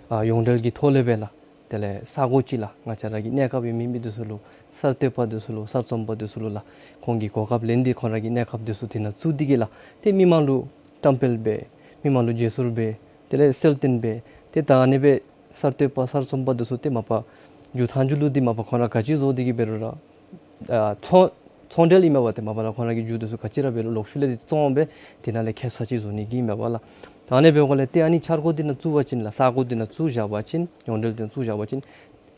ཨ་ཡོངས་འབྲེལ་གྱི་ཐོག་ལས་སྦེ་ལགས། དེ་ལས་ས་གོ་ཅིག་ལགས་ང་བཅས་ར་གི་གནས་སྐབས་ཡོད་མི་མི་འདི་ཚུ་ལུ་གསར་གཏོད་པ་འདི་ཚུ་ལུ་གསར་རྩོམ་པ་འདི་ཚུ་ལུ་ལགས་ཁོང་གི་གོ་སྐབས་ལེན་ཏེ་ཁོང་ར་གི་གནས་སྐབས་འདི་ཚུ་དེ་ནང་བཙུགས་ཏེ་གིས་ལགས་ཏེ་མི་མང་ལུ་བཀྲམ་སྤེལ་འབད་མི་མང་ལུ་བརྗེ་སོར་འབད་དེ་ལས་གསལ་སྟོན་འབད་ཏེ་ད་ཨ་ནི་སྦེ་གསར་གཏོད་པ་གསར་རྩོམ་པ་འདི་ཚུ་ཏེ་མ་པ་མཇུག་མཐའ་མཇུག་ལུ་འདི་མ་པ་ཁོང་ར་ག་ཅི་བཟོ་སྟེ་གིས་འབད་རུང་ར་ཨ་ཚོང་ཚོང་འབྲེལ་ཨིན་མས་པ། ཏེ་མ་པ་ལགས་ཁོང་ར་གི་མཇུག་འདི་ཚུ་ག་ཅི་ར་འབད་རུང་ལོག་ཤུལ་ལས་འདི་བཙོང་སྦེ་དེ་ནང་ལས་ཁེ་སང་ཅིག་བཟོ་ནི་གི་ཨིན་མས་པ་ལགས། ད་ཨ་ནི་འབདཝ་ལས་ཏེ་ཨ་ནི་འཆར་སྒོ་འདི་ནང་བཙུགས་པ་ཅིན་ལགས་ས་གོ་འདི་ནང་བཙུགས་བཞག་པ་ཅིན་ཡོངས་འབྲེལ་འདི་ནང་བཙུགས་བཞག་པ་ཅིན་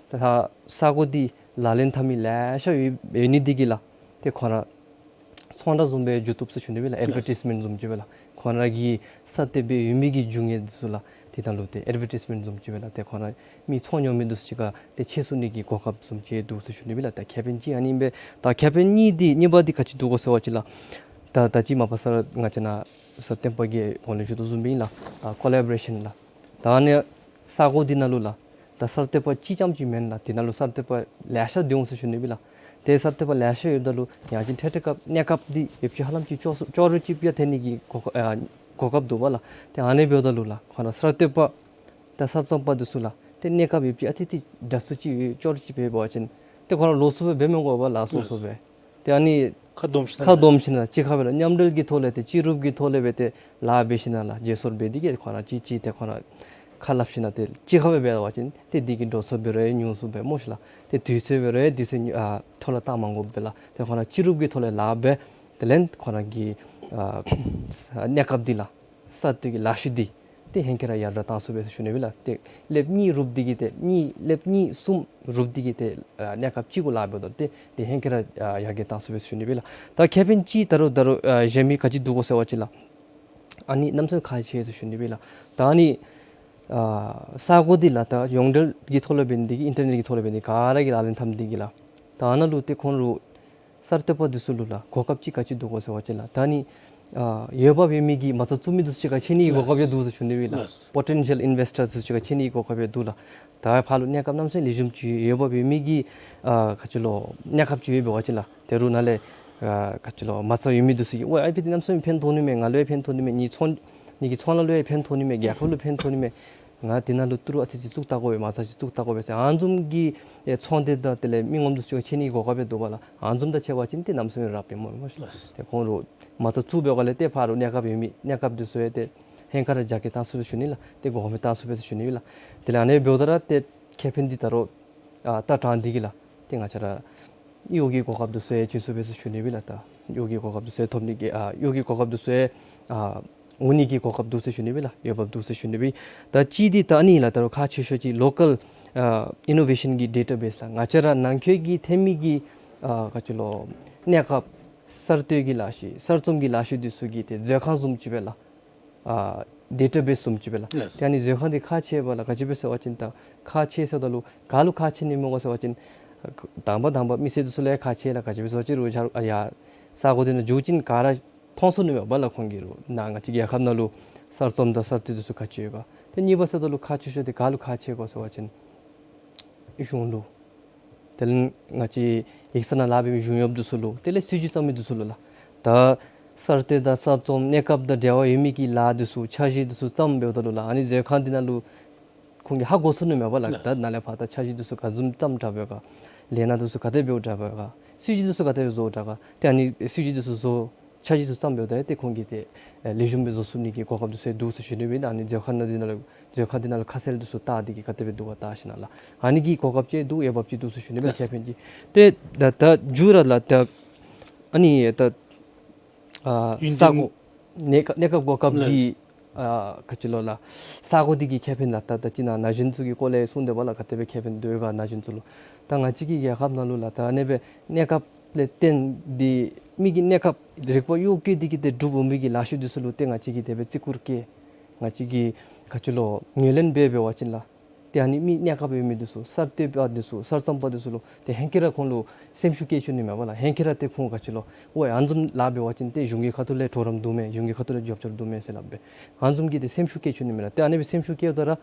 ས་ས་གོ་འདི་ལག་ལེན་འཐབ་མི་ལེ་ཤ་ཡོད་ཡོད་ནི་འདི་གིས་ལགས་ཏེ་ཁོང་ར་ཚོང་ར་བཟུམ་སྦེ་འགྱོ་བཏུབ་ཟེར་ཞུ་ནི་སྦེ་ལགས། ཨེཌ་བར་ཊའིཛ་མེནཊ་བཟུམ་ཅིག་སྦེ་ལགས། ཁོང་ར་གི་གསར་གཏོད་འབད་ཡོད་མི་གི་རྒྱུ་དངོས་འདི་ཚུ་ལགས་ཏེ་ད་ལུ་ཏེ་ཨེཌ་བར་ཊའིཛ་མེནཊ་བཟུམ་ཅིག་སྦེ་ལགས་ཏེ་ཁོང་ར་མི་ཚོང་ཉོ་མི་འདི་ཚུ་གཅིག་ཁར་ཏེ་ཕྱད་ཚུགས་ནི་གི་གོ་སྐབས་བཟུམ་ཅིག་འདུག་ཟེར་ཞུ་ནི་སྦེ་ལགས། ད་ཁེ་ཕན་ཅིག་ཨ་ནི་ཨིན་པས། ད་ཁེ་ཕན་གཉིས་འདི་གཉིས་པ་འདི་ག་ཅི་འདུག་གོ་ཟེར་བ་ཅིན་ལགས། ད་ད་ཅི་མ་པ་ས་ང་བཅས་ནཱ་ས་སྟོན་པ་གིས་གོང་ལུ་ཞུ་དོ་བཟུམ་སྦེ་ལགས། ཨ་ཀོ་ལེ་བོ་རེ་ཤཱན་ལགས། ད་ཨ་ནི་ས་གོ་འདི་ནང་ལུ་ལགས། ད་གསར་གཏོད་པ་གཅིག་རྐྱངམ་ཅིག་མེན་ལགས། འདི་ནང་ལུ་གསར་གཏོད་པ་ལེ་ཤ་འདུག་ཟེར་ཞུ་ནི་སྦེ་ལགས། ཏེ་གསར་གཏོད་པ་ལེ་ཤ་ཡོདཔ་ད་ལུ་ཡང་ཅིན་ཏེ་ཏེ་སྐབས་གནས་སྐབས་འདི་ཡོདཔ་ཅིག་ཧ་ལམ་ཅིག་ཅོག་སུ་ཅོག་རུ་ཅིག་སྦེ་ཐོན་ནི་གི་གོ་ཨ་གོ་སྐབས་འདུག་པ་ལགས། ཏེ་ཨ་ནི་འབདཝ་ད་ལུ་ལགས་ཁོང་ར་གསར་གཏོད་པ་དང་གསར་རྩོམ་པ་འདི་ཚུ་ལགས་ཏེ་གནས་སྐབས་ཡོདཔ་ཅིག་ཨ་ཙི་ཅིག་འདྲ་སུ་ཅིག་ཅོག་རུ་ཅིག་སྦེ་འབད་བ་ཅིན་ཏེ་ཁོང་ར་ལོགས་སུ་སྦེ་འབད་མི་དགོ་པས་ལགས། སོ་སོ་སྦེ། ཏེ་ཨ་ནི་ཁ་སྡོམ་ཞིན་ན་ཁ་སྡོམ་ཞིན་ན་གཅིག་ཁར་སྦེ་ལགས་མཉམ་འབྲེལ་གྱི་ཐོག་ལས་ཏེ་སྤྱི་རུབ་ཀྱི་ཐོག་ལས་སྦེ་ཏེ་ལཱ་འབད་ཞིན་ན་ལགས་བརྗེ་སོར་འབད་དེ་གིས་ཁོང་ར་གཅིག་གཅིག་ཏེ་ཁོང་ར་ཁ་སླབ་ཞིན་ན་ཏེ་གཅིག་ཁར་སྦེ་འབད་བ་ཅིན་ཏེ་འདི་གི་འགྲོ་སོང་འབད་རུང་ཉུང་སུ་སྦེ་སྨོ་ཤིག་ལགས། ཏེ་དུས་ཚོད་འབད་རུང་དུས་ཚོད་ཉུ་ཨ་ཐོག་ལས་བཏང་མ་དགོ་པས་ལགས། ཏེ་ཁོང་ར་སྤྱི་རུབ་ཀྱི་ཐོག་ལས་ལཱ་འབད། དེ་ལས་ཁོང་ར་གི་ཨ་གནས་སྐབས་འདི་ལགས་གསར་གཏོད་ཀྱི་ལཱ་ཤུལ་འདི་ཏེ་ཧེང་སྐལ་ར་ཡར་དྲག་བཏང་ཚུགས་པས་ཟེར་ཞུ་ནི་སྦེ་ལགས། ཏེ་ལེབ་གཉིས་རུབ་སྟེ་གིས་ཏེ་གཉིས་ལེབ་གཉིས་གསུམ་རུབ་སྟེ་གིས་ཏེ་ཨ་གནས་སྐབས་གཅིག་གུ་ལཱ་འབདཝ་ད་ཏེ་ཏེ་ཧེང་སྐལ་ར་ཨ་ཡར་རྒྱས་བཏང་ཚུགས་པས་ཟེར་ཞུ་ནི་སྦེ་ལགས། ད་ཁེ་ཕན་ཅིག་ད་རུང་ད་རུང་ཨ་གཞན་མི་ག་ཅི་འདུག་གོ་ཟེར་བ་ཅིན་ལགས། ཨ་ནི་གནམ་མེད་ས་མེད་ཁག་ཆེ་ཟེར་ཞུ་ནི་སྦེ་ལགས། ད་ཨ་ནི་ཨ་ས་གོ་འདི་ལགས་ད་ཡོངས་འབྲེལ་གྱི་ཐོག་ལས་འབད་ནི་འདི་གིས་ཨིན་ཊར་ནེཊ་ཀྱི་ཐོག་ལས་འབད་ནི་ག་ར་གིས་ལག་ལེན་འཐབ་ནི་འདི་གིས་ལགས། ད་ཨ་ནཱ་ལུ་ཏེ་ཁོང་ར་གསར་གཏོད་པ་འདི་ཚུ་ལུ་ལགས་གོ་སྐབས་ཅིག་ག་ཅི་འདུག་གོ་ཟེར་བ་ཅིན་ལགས། ད་ཨ་ནི་ཨ་འོས་འབབ་ཡོད་མི་གི་མ་རྩ་བཙུགས་མི་འདི་ཚུ་གཅིག་ཁར་ཕྱད་ནི་གི་གོ་སྐབས་ཡང་འདུག་ཟེར་ཞུ་ནི་སྦེ་ལགས། ལགས། པོ་ཊེན་ཤཱལ་ཨིན་ཝེསི་ཊར་འདི་ཚུ་གཅིག་ཁར་ཕྱད་ནི་གི་གོ་སྐབས་ཡང་འདུག་ལགས། ད་ཕར་ལུ་གནས་སྐབས་གནམ་མེད་ས་མེད་ལེགས་ཤོམ་ཅིག་འོས་འབབ་ཡོད་མི་གི་ཨ་ག་ཅི་ལོ་གནས་སྐབས་ཅིག་ཡོད་པའི་བར་ཅིག་ལགས། དེ་རུ་ནཱ་ལས་ཨ་ག་ཅི་ལོ་མ་རྩ་ཡོད་མི་འདི་ཚུ་གིས་ཝའེ་ཨའི་པི་འདི་གནམ་མེད་ས་མེད་ཕན་ཐོགས་ནི་མས། ང་ལུ་ཡང་ཕན་ཐོགས་ནི་མས། ངེའི་ཚོང་ངེའི་གི་ཚོང་ལཱ་ལུ་ཡང་ཕན་ཐོགས་ནི་མས། རྒྱལ་ཁབ་ལུ་ཕན་ཐོགས་ནི་མས། ང་འདི་ནང་ལུ་ཏི་རུ་ཨ་ཙི་ཅིག་བཙུགས་བལྟ་དགོ་པས། མ་རྩ་ཅིག་བཙུགས་བལྟ་དགོ་པས་ཟེར་ཨ་ནི་བཟུམ་གྱི་ཨེ་ཚོང་སྡེ་དང་དེ་ལས་མི་ངོམ་འདི་ཚུ་གཅིག་ཁར་ཕྱད་ནི་གི་གོ་སྐབས་ཡང་འདུག་པ་ལགས། ཨ་ནི་བཟུམ་དང་ཕྱད་པ་ཅིན་ཏེ་གནམ་མེད་ས་མེད་རབ་ཨིན་སྨོ་ཤིག་ལགས། ལགས། ཏེ་ཁོང་ར་མ་རྩ་བཙུགས་པའི་སྒང་ལས་ཏེ་ཕར་རུ་གནས་སྐབས་ཡོད་མི་གནས་སྐབས་འདི་ཚུ་ཡང་ཏེ་ཧེང་སྐལ་ར་རྒྱ་སྐྱེད་བཏང་ཚུགས་པས་ཟེར་ཞུ་ནི་ལགས། ཏེ་གོང་འཕེལ་བཏང་ཚུགས་པས་ཟེར་ཞུ་ནི་སྦེ་ལགས། དེ་ལས་ཨ་ནི་འབདཝ་ད་ར་ཏེ་ཁེ་ཕན་འདི་ད་རུང་ཨ་ད་དྲང་སྟེ་གིས་ལགས་ཏེ་ང་བཅས་ར་གཡོག་གི་གོ་སྐབས་འདི་ཚུ་ཡང་བྱིན་ཚུགས་པས་ཟེར་ཞུ་ནི་སྦེ་ལགས། ད་གཡོག་གི་གོ་སྐབས་འདི་ཚུ་ཡང་ཐོབ་ནི་གི་ཨ་གཡོག་གི་གོ་སྐབས་འདི་ཚུ་ཡང་ཨ་འོང་ནི་གི་གོ་སྐབས་འདུག་ཟེར་ཞུ་ནི་སྦེ་ལགས། འོས་འབབ་འདུག་ཟེར་ཞུ་ནི་སྦེ། ད་གཅིག་འདི་ད་ཨ་ནི་ལགས་ད་རུང་ཁག་ཆེ་ཤོས་ཅིག་ལོ་ཀཱལ་ཨ་ཨི་ནོ་ཝེ་ཤཱན་གྱི་ཌེ་ཊ་བེསི་ལགས། ང་བཅས་ར་ནང་འཁོད་ཀྱི་ཐོན་མི་གི་ཨ་ག་ཅི་ལོ་གནས་སྐབས་གསར་གཏོད་ཀྱི་ལཱ་ཤུལ་གསར་རྩོམ་གྱི་ལཱ་ཤུལ་འདི་ཚུ་གི་ཏེ་མཛོད་ཁང་བཟུམ་ཅིག་སྦེ་ལགས། ཨ་ཌེ་ཊ་བེསི་བཟུམ་ཅིག་སྦེ་ལགས། ལགས། ཏེ་ཨ་ནི་མཛོད་ཁང་འདི་ཁག་ཆེ་བས་ལགས། ག་ཅི་སྦེ་ཟེར་བ་ཅིན་ད་ཁག་ཆེ་ཟེརཝ་ད་ལུ་ག་ལུ་ཁག་ཆེ་ནི་སྨོ་གོ་ཟེར་བ་ཅིན་དང་པ་དང་པ་མི་སེར་འདི་ཚུ་ལུ་ཡང་ཁག་ཆེ་ལགས། ག་ཅི་སྦེ་ཟེར་བ་ཅིན་རུང་ཆ་རུང་ཨ་ཡར་ས་གོ་འདི་ནང་འགྱོ་ཞིནམ་ག་ར་མཐོང་ཚུགས་ནི་མས་པ་ལགས་ཁོང་གིས་རུང་ནཱ་ང་བཅས་རྒྱལ་ཁབ་ནང་ལུ་གསར་རྩོམ་དང་གསར་གཏོད་འདི་ཚུ་ག་ཅི་ཡོད་ག། ཏེ་གཉིས་པ་ཟེརཝ་ད་ལུ་ཁག་ཆེ་ཤོས་འདི་ག་ལུ་ཁག་ཆེ་གོ་ཟེར་བ་ཅིན་གཞུང་ལུ། དེ་ལས་ང་བཅས་ཡིག་ཚང་ནང་ལཱ་འབད་མི་གཞུང་གཡོགཔ་འདི་ཚུ་ལུ། དེ་ལས་སྲིད་བྱུས་བརྩམ་མི་འདི་ཚུ་ལུ་ལགས། ད་གསར་གཏོད་དང་གསར་རྩོམ་གནས་སྐབས་དང་འབྲེལ་བ་ཡོད་མི་གི་ལཱ་འདི་ཚུ་འཆར་གཞི་འདི་ཚུ་བརྩམ་འབདཝ་ད་ལུ་ལགས། ཨ་ནི་མཛོད་ཁང་འདི་ནང་ལུ་ཁོང་གིས་ཧ་གོ་ཚུགས་ནི་མས་པ་ལགས། ད་ནཱ་ལས་ཕར་ད་འཆར་གཞི་འདི་ཚུ་ག་བཟུམ་བརྩམས་དྲགས་པས་ག། ལས་སྣ་འདི་ཚུ་ག་དེ་འབདཝ་དྲགས་པས་ག། སྲིད་བྱུས་འདི་ཚུ་ག་དེ་སྦེ་བཟོ་དྲགས་ག། ཏེ་ཨ་ནི་སྲིད་བྱུས་འདི་ཚུ་བཟོ་འཆར་གཞི་ཚུ་བརྩམ་འབདཝ་ད་ཏེ་ཁོང་གིས་ཏེ་ཨེ་ལེགས་ཤོམ་སྦེ་བཟོ་ཚུགས་ནི་གི་གོ་སྐབས་འདི་ཚུ་འདུག་ཟེར་ཞུ་ནི་སྦེ། ཨ་ནི་མཛོད་ཁང་ནང་འདི་ནང་ལུ་མཛོད་ཁང་འདི་ནང་ལུ་ཁ་གསལ་འདི་ཚུ་བལྟ་སྟེ་གིས་ག་དེ་སྦེ་འདུག་ག་བལྟ་ཞིན་ན་ལགས། ཨ་ནི་གི་གོ་སྐབས་ཅིག་འདུག། འོས་འབབ་ཅིག་འདུག་ཟེར་ཞུ་ནི་སྦེ། ལགས། ཁེ་ཕན་ཅིག། ཏེ་ད་ད་མཇུག་ར་ལགས་ད་ཨ་ནི་ད་ཨ་ཡུན་ས་གོ་གནས་སྐབས་གནས་སྐབས་གོ་སྐབས་ལགས། འདི་ཨ་ག་ཅི་ལོ་ལགས། ས་གོ་འདི་གི་ཁེ་ཕན་ལགས། ད་ད་ཅི་ནཱ་ན་གཞོན་ཚུ་གི་སྐོར་ལས་གསུངས་ཏེ་པ་ལགས། ག་དེ་སྦེ་ཁེ་ཕན་འདུག་ག་ན་གཞོན་ཚུ་ལུ། ད་ང་བཅས་ཀྱི་རྒྱལ་ཁབ་ནང་ལུ་ལགས་ད་ཨ་ནེ་སྦེ་གནས་སྐབས་ལས་བརྟེན་ཏེ་མི་གི་གནས་སྐབས་རིག་པ་གཡོ་བཀོལ་ཏེ་གིས་ཏེ་སྒྲུབ་འོང་མི་གི་ལཱ་ཤུལ་འདི་ཚུ་ལུ་ཏེ་ང་བཅས་ཀྱིས་དེ་སྦེ་བརྩི་བཀུར་བསྐྱེད། ང་བཅས་ཀྱིས་ག་ཅི་ལོ་ངོས་ལེན་འབད་འབད་བ་ཅིན་ལགས། ཏེ་ཨ་ནི་མི་གནས་སྐབས་ཡོད་མི་འདི་ཚུ་གསར་གཏོད་པ་འདི་ཚུ་གསར་རྩོམ་པ་འདི་ཚུ་ལུ་ཏེ་ཧེང་སྐལ་ར་ཁོང་ལུ་སེམས་ཤུགས་སྐྱེ་བཅུག་ནི་མས་པ་ལགས། ཧེང་སྐལ་ར་ཏེ་ཁོང་ག་ཅི་ལོ་ཝའེ་ཨ་ནི་བཟུམ་ལཱ་འབད་བ་ཅིན་ཏེ་གཞུང་གི་ཁ་ཐུག་ལས་གྲོགས་རམ་འདུག་མས། གཞུང་གི་ཁ་ཐུག་ལས་རྒྱབ་སྐྱོར་འདུག་མས་ཟེར་སླབ་སྦེ་ཨ་ནི་བཟུམ་གྱི་ཏེ་སེམས་ཤུགས་སྐྱེ་བཅུག་ནི་མས་ལགས། ཏེ་ཨ་ནི་སྦེ་སེམས་ཤུགས་སྐྱེཝ་ད་ར་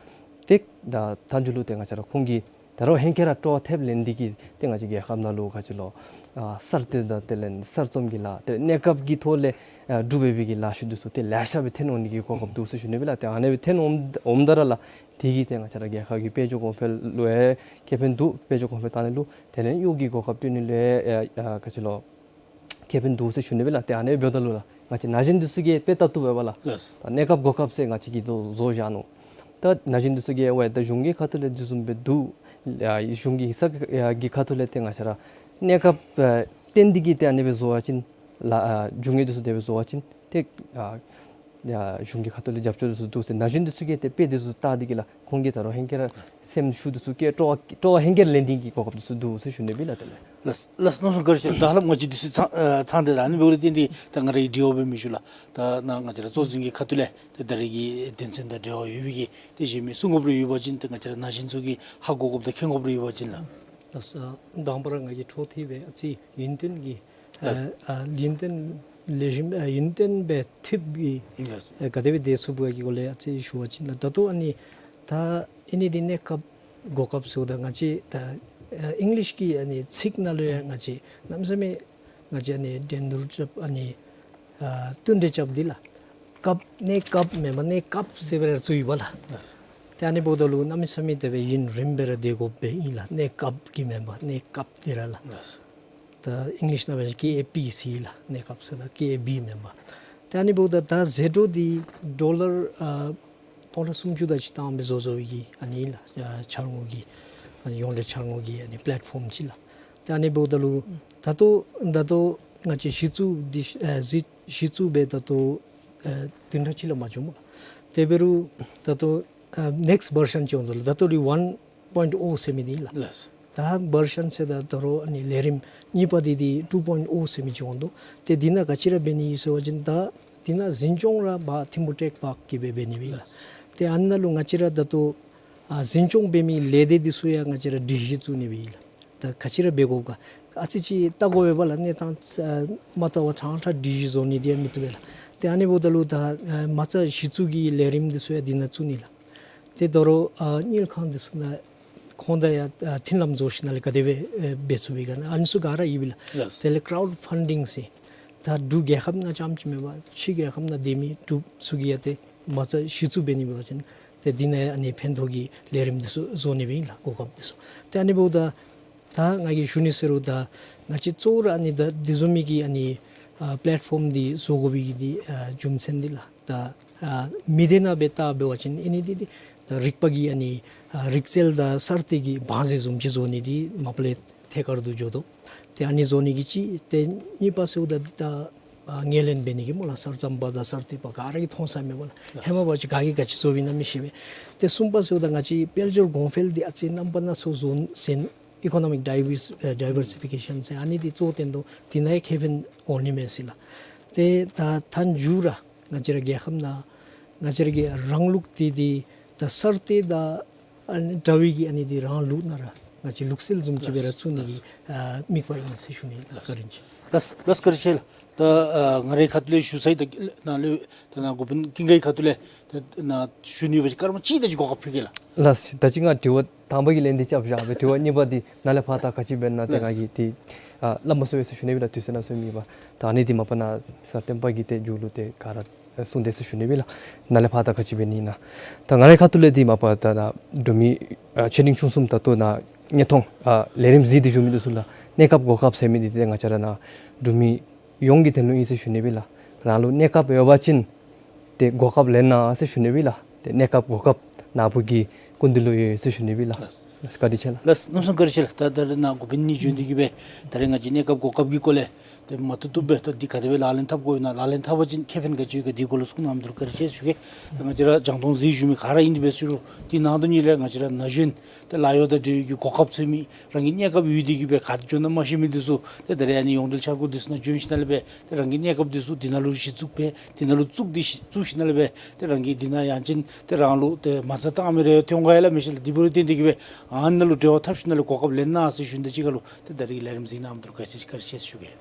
ཏེ་ད་མཐའ་མཇུག་ལུ་ཏེ་ང་བཅས་ར་ཁོང་གིས་ད་རུང་ཧེང་སྐལ་ར་སྤྲོ་བ་ཐེབས་ལེན་ཏེ་གིས་ཏེ་ང་བཅས་རྒྱལ་ཁབ་ནང་ལུ་ག་ཅི་ལོ་ཨ་གསར་གཏོད་དང་དེ་ལས་གསར་རྩོམ་གྱི་ལཱ་ཏེ་གནས་སྐབས་ཀྱི་ཐོག་ལས་ཨ་སྒྲུབ་འབད་བའི་གི་ལཱ་ཤུལ་འདི་ཚུ་ཏེ་ལེ་ཤ་སྦེ་ཐོན་འོང་ནི་གི་གོ་སྐབས་འདུག་ཟེར་ཞུ་ནི་སྦེ་ལགས། ཏེ་ཨ་ནེ་སྦེ་ཐོན་འོང་འོངམ་ད་ར་ལགས། དེ་གིས་ཏེ་ང་བཅས་ར་རྒྱལ་ཁབ་ཀྱི་དཔལ་འབྱོར་གོང་འཕེལ་ལུ་ཡང་ཁེ་ཕན་འདུག། དཔལ་འབྱོར་གོང་འཕེལ་བཏང་ནི་ལུ་དེ་ལས་གཡོག་གི་གོ་སྐབས་བསྐྲུན་ནི་ལུ་ཡང་ཨ་ག་ཅི་ལོ་ཁེ་ཕན་འདུག་ཟེར་ཞུ་ནི་སྦེ་ལགས། ཏེ་ཨ་ནེ་འབདཝ་ད་ལུ་ལགས་ང་བཅས་ན་གཞོན་འདི་ཚུ་གིས་དཔེ་ལྟ་བཏུབ་པས་པ་ལགས། ལགས། ད་གནས་སྐབས་གོ་སྐབས་ཟེར་ང་བཅས་ཀྱིས་བཟོ་བཟོ་བཞག་ནུག། ད་ན་གཞོན་འདི་ཚུ་གིས་ཝའེ་ད་གཞུང་གི་ཁ་ཐུག་ལས་འདི་བཟུམ་སྦེ་འདུག། ཡ་གཞུང་གི་ཡིག་ཚང་གི་ཁ་ཐུག་ལས་ཏེ་ང་བཅས་ར་གནས་སྐབས་ཨ་བརྟེན་ཏེ་གིས་ཏེ་ཨ་ནེ་སྦེ་བཟོ་བ་ཅིན་ལགས་ཨ་རྒྱུ་དངོས་འདི་ཚུ་དེ་སྦེ་བཟོ་བ་ཅིན་ཏེ་ཨ་ ཡ་གཞུང་གི་ཁ་ཐུག་ལས་རྒྱབ་སྐྱོར་འདི་ཚུ་འདུག་ཟེར། ན་གཞོན་འདི་ཚུ་གིས་ཏེ་དཔེ་འདི་ཚུ་བལྟ་སྟེ་གི་ལགས་ཁོང་གིས་ད་རུང་ཧེང་སྐལ་ར་སེམས་ཤུགས་འདི་ཚུ་བསྐྱེད་སྤྲོ་བ་སྤྲོ་བ་ཧེང་སྐལ་ལེན་ནི་གི་གོ་སྐབས་འདི་ཚུ་འདུག་ཟེར་ཞུ་ནི་ཨིན་ལགས། དེ་ལས་ལགས་ལགས་གནམ་མེད་ས་མེད་བཀའ་དྲིན་ཆེ་ལགས། ད་ཧ་ལམ་ང་བཅས་འདི་ཚུ་ཚང་ཨ་ཚང་སྟེ་ད་ཨ་ནི་འབདཝ་ལས་བརྟེན་ཏེ་ད་ང་རའི་དྲི་བ་སྦེ་མི་ཞུ་ལགས། ད་ནཱ་ང་བཅས་ར་གཙོ་འཛིན་གྱི་ཁ་ཐུག་ལས་ཏེ་ད་རེས་ཀྱི་དོན་ཚན་དང་འབྲེལ་བ་ཡོད་པའི་གི་ཏེ་གཞན་མི་གསུང་དགོཔ་རེ་ཡོད་པ་ཅིན་ཏེ་ང་བཅས་ར་ན་གཞོན་ཚུ་གིས་ཧ་གོ་དགོཔ་དང་མཁྱེན་དགོཔ་རེ་ཡོད་པ་ཅིན་ལགས། ལགས་སོ། དང་པ་ར་ང་གིས་འཕྲོ་མཐུད་སྦེ་ཨ་ཙི་ཡུན་བརྟན་གྱི་ལགས། ཨ་ཨ་ཡུན་བརྟན་ལེགས་ཤོམ་ཨ་ཡུན་བརྟན་སྦེ་ཐེབས་ཀྱི་ལགས། ཨ་ག་དེ་སྦེ་སྡོད་ཚུགས་པའི་གི་སྐོར་ལས་ཨ་ཙི་ཞུ་བ་ཅིན་ལགས། ད་ལྟོ་ཨ་ནི་ད་ཨ་ནི་འདི་གནས་སྐབས་གོ་སྐབས་ཟེརཝ་ད་ང་བཅས་ད་ཨ་ཨིང་ལིཤ་གི་ཨ་ནི་ཚིག་ནང་ལུ་ཡང་ང་བཅས་གནམ་མེད་ས་མེད་ང་བཅས་ཨ་ནི་འགྲན་བསྡུར་རྐྱབ་ཨ་ནི་ཨ་བསྟུན་གྲོས་རྐྱབ་འདི་ལགས། སྐབས་གནས་སྐབས་མེན་པར་གནས་སྐབས་ཟེར་སྦེ་ར་བཙུགས་ཡི་པ་ལགས། ཏེ་ཨ་ནི་འབདཝ་ད་ལུ་གནམ་མེད་ས་མེད་དེ་སྦེ་ཡུན་རིངམོ་སྦེ་ར་སྡོད་དགོཔ་སྦེ་ཨིན་ལགས། གནས་སྐབས་ཀྱི་མེན་པར་གནས་སྐབས་འདི་ར་ལགས། ད་ཨིང་ལིཤ་ནང་སྦེ་ཀེ་ཨེ་པི་ཟེར་ལགས། གནས་སྐབས་ཟེརཝ་ད་ཀེ་ཨེ་བི་མེན་པར། ཏེ་ཨ་ནི་འབདཝ་ད་ད་ཟད་འགྲོ་འདི་ཌོ་ལར་ཨ་སྤོ་ལོ་སུམ་ཅུ་དེ་ཅིག་བཏང་སྦེ་བཟོ་བཟོ་བའི་གི་ཨ་ནི་ལགས། ཨ་འཆར་དངོས་ཀྱི་ཨ་ནི་ཡོངས་འབྲེལ་འཆར་དངོས་ཀྱི་ཨ་ནི་པེ་ལེཊ་ཕོམ་ཅིག་ལགས། ཏེ་ཨ་ནི་འབདཝ་ད་ལུ་ད་ལྟོ་ད་ལྟོ་ང་བཅས་གཞི་བཙུགས་འདི་ཨ་གཞི་གཞི་བཙུགས་སྦེ་ད་ལྟོ་ཨ་བདུན་ཕྲག་གཅིག་ལས་མ་བྱུང་སྨོ་ལགས། དེ་འབད་རུང་ད་ལྟོ་ཨ་ནེཀསཊ་བར་ཤཱན་ཅིག་འོང་དོ་ལགས། ད་ལྟོ་འདི་ཝན་པོའིནཊ་ཨོ་ཟེར་མི་འདི་ཨིན་ལགས། ལགས། ད་བར་ཤཱན་ཟེརཝ་ད་ད་རུང་ཨ་ནི་ལས་རིམ་གཉིས་པ་འདི་འདི་ཊུ་པོའིནཊ་ཨོ་ཟེར་མི་ཅིག་འོང་དོ། ཏེ་འདི་ནང་ག་ཅི་ར་འབད་ནི་ཨིན་ཟེར་བ་ཅིན་ད་འདི་ནང་འཛིན་སྐྱོང་ར་འབག་ཐིམ་ཕུག་ཊེཀ་པཱརཀ་གི་སྦེ་འབད་ནི་སྦེ་ཨིན་ལགས། ལགས། ཏེ་ཨ་ནཱ་ལུ་ང་བཅས་ར་ད་ལྟོ་ཨ་འཛིན་སྐྱོང་འབད་མི་ལས་སྡེ་འདི་ཚུ་ཡང་ང་བཅས་ར་སྒྲིག་གཞི་བཙུགས་ནི་སྦེ་ཨིན་ལགས། ད་ག་ཅི་ར་འབད་དགོཔ་ག་ཨ་ཙི་ཅིག་བལྟ་དགོ་པས་ལགས། གནས་སྟངས་ཨ་མ་བལྟ་བར་ཕྲང་ཕྲང་སྒྲིག་གཞི་བཟོ་ནི་འདི་ཡང་མི་བཏུབ་པས་ལགས། ཏེ་ཨ་ནི་འབདཝ་ད་ལུ་ད་ཨ་མ་རྩ་གཞི་བཙུགས་ཀྱི་ལས་རིམ་འདི་ཚུ་ཡང་འདི་ནང་བཙུགས་ནི་ལགས། ཏེ་ད་རུང་ཨ་དངུལ་ཁང་འདི་ཚུ་ནང་ཁོང་དང་ཡང་ཨ་མཐུན་ལམ་བཟོ་ཞིནམ་ལས་ག་དེ་སྦེ་ཨེ་འབད་ཚུགས་པའི་ག་ཨ་ནི་ཚུ་ག་ར་ཡོད་པས་ལགས། ལགས། དེ་ལས་ཀྲའུཌ་ཕན་ཌིང་ཟེར་ད་འབྲུག་རྒྱལ་ཁབ་ནང་རྐྱངམ་ཅིག་མེན་པར་ཕྱི་རྒྱལ་ཁབ་ནང་སྡོད་མི་འབྲུགཔ་ཚུ་གིས་ཡང་ཏེ་མ་རྩ་གཞི་བཙུགས་འབད་ནི་འབད་བ་ཅིན་ཏེ་འདི་ནང་ཨ་ནི་ཕན་ཐོགས་ཀྱི་ལས་རིམ་འདི་ཚུ་བཟོ་ནི་སྦེ་ཨིན་ལགས། གོ་སྐབས་འདི་ཚུ། ཏེ་ཨ་ནི་འབདཝ་ད་ད་ང་གིས་ཞུ་ནི་ཟེར་རུང་ད་ང་བཅས་གཙོ་བོ་ར་ཨ་ནི་ད་འདི་བཟུམ་མའི་གི་ཨ་ནི་ཨ་པེ་ལེཊ་ཕོམ་འདི་བཟོ་དགོ་པའི་གི་འདི་ཨ་རྒྱུ་མཚན་འདི་ལགས། ད་ཨ་མི་སྡེ་ནང་སྦེ་བལྟ་འབད་བ་ཅིན་ཨ་ནི་འདི་འདི་ད་རིག་པ་གི་ཨ་ནི་ཨ་རིག་རྩལ་དང་གསར་གཏོད་ཀྱི་བང་མཛོད་བཟུམ་ཅིག་བཟོ་ནི་འདི་མ་པ་ལས་ཐད་ཀར་དུ་འགྱོ་དོ། ཏེ་ཨ་ནི་བཟོ་ནི་གི་ཅིག། ཏེ་གཉིས་པ་ཟེརཝ་ད་འདི་ད་ཨ་ངོས་ལེན་འབད་ནི་གི་སྨོ་ལགས། གསར་རྩོམ་པ་དང་གསར་གཏོད་པ་ག་ར་གིས་མཐོང་ས་མེད་པ་ལགས། ཧེ་མ་འབད་བ་ཅིན་ག་གིས་ག་ཅི་བཟོ་བའི་ན་མི་ཤེས་པས། ཏེ་གསུམ་པ་ཟེརཝ་ད་ང་བཅས་དཔལ་འབྱོར་གོང་འཕེལ་འདི་ཨ་ཙི་རྣམ་པ་སྣ་ཚོགས་བཟོ་ཟེར་ཨི་ཀོ་ནོ་མིཀ་ཌའི་བར་ཨ་ཌའི་བར་སི་ཕི་ཀེ་ཤཱན་ཟེར་ཨ་ནི་འདི་གཙོ་བོ་བཏོན་དོ། འདི་ནང་ཡང་ཁེ་ཕན་འོང་ནི་མས་ཟེར་ལགས། ཏེ་ད་མཐའ་མཇུག་ར་ང་བཅས་ར་རྒྱལ་ཁབ་ནང་ང་བཅས་ར་གི་རང་ལུགས་འདི་འདི་ད་གསར་གཏོད་དང་ཨ་ནི་འདྲ་བའི་གི་ཨ་ནི་འདི་རང་ལུགས་ནང་ར་ང་བཅས་ལུགས་སྲོལ་བཟུམ་ཅིག་སྦེ་ར་བཙུགས་ནི་གི་ཨ་དམིགས་པ་ཨིན་ཟེར་ཞུ་ནི་ལགས། བཀའ་དྲིན་ཆེ། ལགས་ལགས་བཀའ་དྲིན་ཆེ་ལགས། ད་ཨ་ང་རའི་ཁ་ཐུག་ལས་ཞུ་ཚར་ཡི། ད་ནཱ་ལུ་ད་ནཱ་འགོ་དཔོན་ཀུན་དགའི་ཁ་ཐུག་ལས་ད་ནཱ་ཞུ་ནི་ཡོད་པ་ཅིན་སྐར་མ་གཅིག་དེ་ཅིག་གོ་སྐབས་ཕུལ་གེ་ལགས། ལགས། ད་ཅི་ང་དྲི་བ་དང་པ་གི་ལན་འདི་རྐྱབ་བཞག་སྦེ་དྲི་བ་གཉིས་པ་འདི་ནཱ་ལས་ཕར་ད་ག་ཅི་འབད་ན་ཏེ་ང་གིས་ཏེ་ཨ་སླབ་མ་ཚུགས་པས་ཟེར་ཞུ་ནི་སྦེ་ལགས། དུས་ཚོད་ནང་སོང་མེད་པ། ད་ཨ་ནི་འདི་མ་པ་ནཱ་ས་སྟོན་པ་གིས་ཏེ་མཇུག་ལུ་ཏེ་ག་ར་གསུངས་དེས་ཟེར་ཞུ་ནི་སྦེ་ལགས། ནཱ་ལས་ཕར་ད་ག་ཅི་འབད་ནི་ཨིན་ན། ད་ང་རའི་ཁ་ཐུག་ལས་འདི་མ་པ་ད་ད་འབྲུག་མི་ཨ་ཆེ་འབྲིང་ཆུང་གསུམ་ད་ལྟོ་ནཱ་དངོས་མཐོང་ཨ་ལས་རིམ་གཟིགས་ཏེ་བཞུགས་མི་འདི་ཚུ་ལུ་གནས་སྐབས་གོ་སྐབས་ཟེར་མི་འདི་ཏེ་ང་བཅས་ར་ནཱ་འབྲུག་མི་ཡོངས་ཀྱི་དོན་ལུ་ཨིན་ཟེར་ཞུ་ནི་སྦེ་ལགས། རང་ལུ་གནས་སྐབས་ཡོད་པ་ཅིན་ཏེ་གོ་སྐབས་ལེན་གནང་ཟེར་ཞུ་ནི་སྦེ་ལགས། ཏེ་གནས་སྐབས་གོ་སྐབས་ནཱ་བུ་གི་སྐུ་མདུན་ལུ་ཡོད་ཟེར་ཞུ་ནི་སྦེ་ལགས། ལགས། བཀའ་དྲིན་ཆེ་ལགས། ལགས། གནམ་མེད་ས་མེད་བཀའ་དྲིན་ཆེ་ལགས། ད་ད་རེས་ནཱ་འགོ་དཔོན་གཉིས་བྱོན་ཏེ་གི་སྦེ་ད་རེས་ང་བཅས་གནས་སྐབས་གོ་སྐབས་ཀྱི་སྐོར་ལས་ཏེ་མ་བཏུབ་བཏུབ་སྦེ་ད་འདི་ག་དེ་སྦེ་ལག་ལེན་འཐབ་དགོ་ཡོད་ན་ལག་ལེན་འཐབ་པ་ཅིན་ཁེ་ཕན་ག་ཅི་ཡོད་ག་འདི་སྐོར་ལུ་གསུང་གནངམ་ད་ལུ་བཀའ་དྲིན་ཆེ་ཞུ་གེ། ད་ང་བཅས་ར་རྒྱང་མཐོང་གཟིགས་བཞུགས་མི་ག་ར་ཨིན་དེ་སྦེ་ཟེར་རུང་དེ་ནང་དོན་ཉིད་ལས་ང་བཅས་ར་ན་གཞོན་ཏེ་ལཱ་གཡོག་དང་འབྲེལ་བའི་གི་གོ་སྐབས་འཚོལ་མི་རང་གི་གནས་སྐབས་ཡོད་དེ་གི་སྦེ་ག་ཏེ་འགྱོ་ན་མ་ཤེས་མི་འདི་ཚུ་ཏེ་ད་རེས་ཨ་ནི་ཡོངས་འབྲེལ་འཆར་སྒོ་འདི་ཚུ་ནང་བྱོན་ཞིནམ་ལས་སྦེ་ཏེ་རང་གི་གནས་སྐབས་འདི་ཚུ་འདི་ནང་ལུ་གཞི་བཙུགས་འབད་འདི་ནང་ལུ་བཙུགས་ཏེ་བཙུགས་ཞིནམ་ལས་སྦེ་ཏེ་རང་གི་འདི་ནང་ཡང་ཅིན་ཏེ་རང་ལུ་ཏེ་མ་རྩ་བཏང་མི་རེ་ཐོན་ག་ཡ་ལ་མི་ཤེས་ལགས། དེ་འབདཝ་ལས་བརྟེན་ཏེ་གི་སྦེ་ཨ་ནཱ་ལུ་འབྲེལ་བ་འཐབ་ཞིནམ་ལས་གོ་སྐབས་ལེན་གནང་ཟེར་ཞུ་ནི། ད་ཅི་ཁ་ལུ་ཏེ་ད་རེས་ཀྱི་ལས་རིམ་གཟིགས་གནངམ་ད་ལུ་བཀའ་དྲིན་ཆེ་བཀའ་དྲིན་ཆེ་ཞུ་གེ།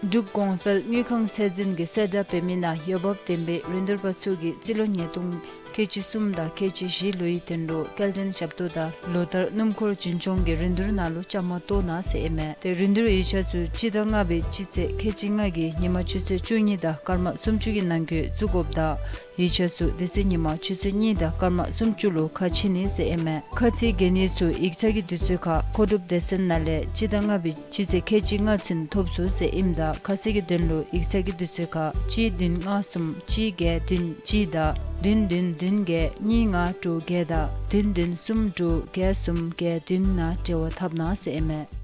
འབྲུག་ དཔལ་དངུལ་ཁང་ཚད་འཛིན་གྱིས་གསལ་བསྒྲགས་འབད་མི་ནང་འོས་འབབ་ལྡན་པའི་རིན་བསྡུར་པ་ཚུ་གིས་རྩིས་ལོ་ཉིས་སྟོང་ཁལ་གཅིག་གསུམ་དང་ཁལ་གཅིག་བཞི་ལོའི་དོན་ལུ་སྐྱེལ་འདྲེན་ཞབས་ཏོག་དང་ལོ་ལྟར་སྣུམ་འཁོར་འཛིན་སྐྱོང་གི་རིན་བསྡུར་ནང་ལུ་བཅའ་མར་གཏོགས་གནང་ཟེར་ཨིན་མས། ཏེ་རིན་བསྡུར་ཡིག་ཆ་ཚུ་སྤྱི་ཟླ་ལྔ་པའི་སྤྱི་ཚེས་ཁལ་གཅིག་ལྔ་གི་ཉིན་མ་ཆུ་ཚོད་བཅུ་གཉིས་དང་སྐར་མ་སུམ་ཅུ་གི་ནང་འཁོད་བཙུགས་དགོཔ་དང་ཡིག་ཆ་ཚུ་དེ་ཚེ་ཉིན་མ་ཆུ་ཚོད་གཉིས་དང་སྐར་མ་སུམ་ཅུ་ལུ་ཁ་ཕྱེ་ནི་ཟེར་ཨིན་མས། ཁ་ཚིག་འགེལ་ནི་ཚུ་ཡིག་ཚང་གི་དུས་ཚོད་ཁར་མཁོ་སྒྲུབ་སྡེ་ཚན་ནང་ལས་སྤྱི་ཟླ་ལྔ་པའི་སྤྱི་ཚེས་ཁལ་གཅིག་ལྔ་ཚུན་ཐོབ་ཚུགས་ཟེར་ཨིནམ་ད་ཁ་གསལ་གྱི་དོན་ལུ་ཡིག་ཚང་གི་དུས་ཚོད་ཁར་གཅིག་བདུན་ལྔ་གསུམ་གཅིག་བརྒྱད་བདུན་གཅིག་དང་བདུན་བདུན་བདུན་བརྒྱད་གཉིས་ལྔ་དྲུག་བརྒྱད་དང་བདུན་བདུན་གསུམ་དྲུག་བརྒྱད་གསུམ་བརྒྱད་བདུན་ནང་འབྲེལ་བ་འཐབ་གནང་ཟེར་ཨིན་མས།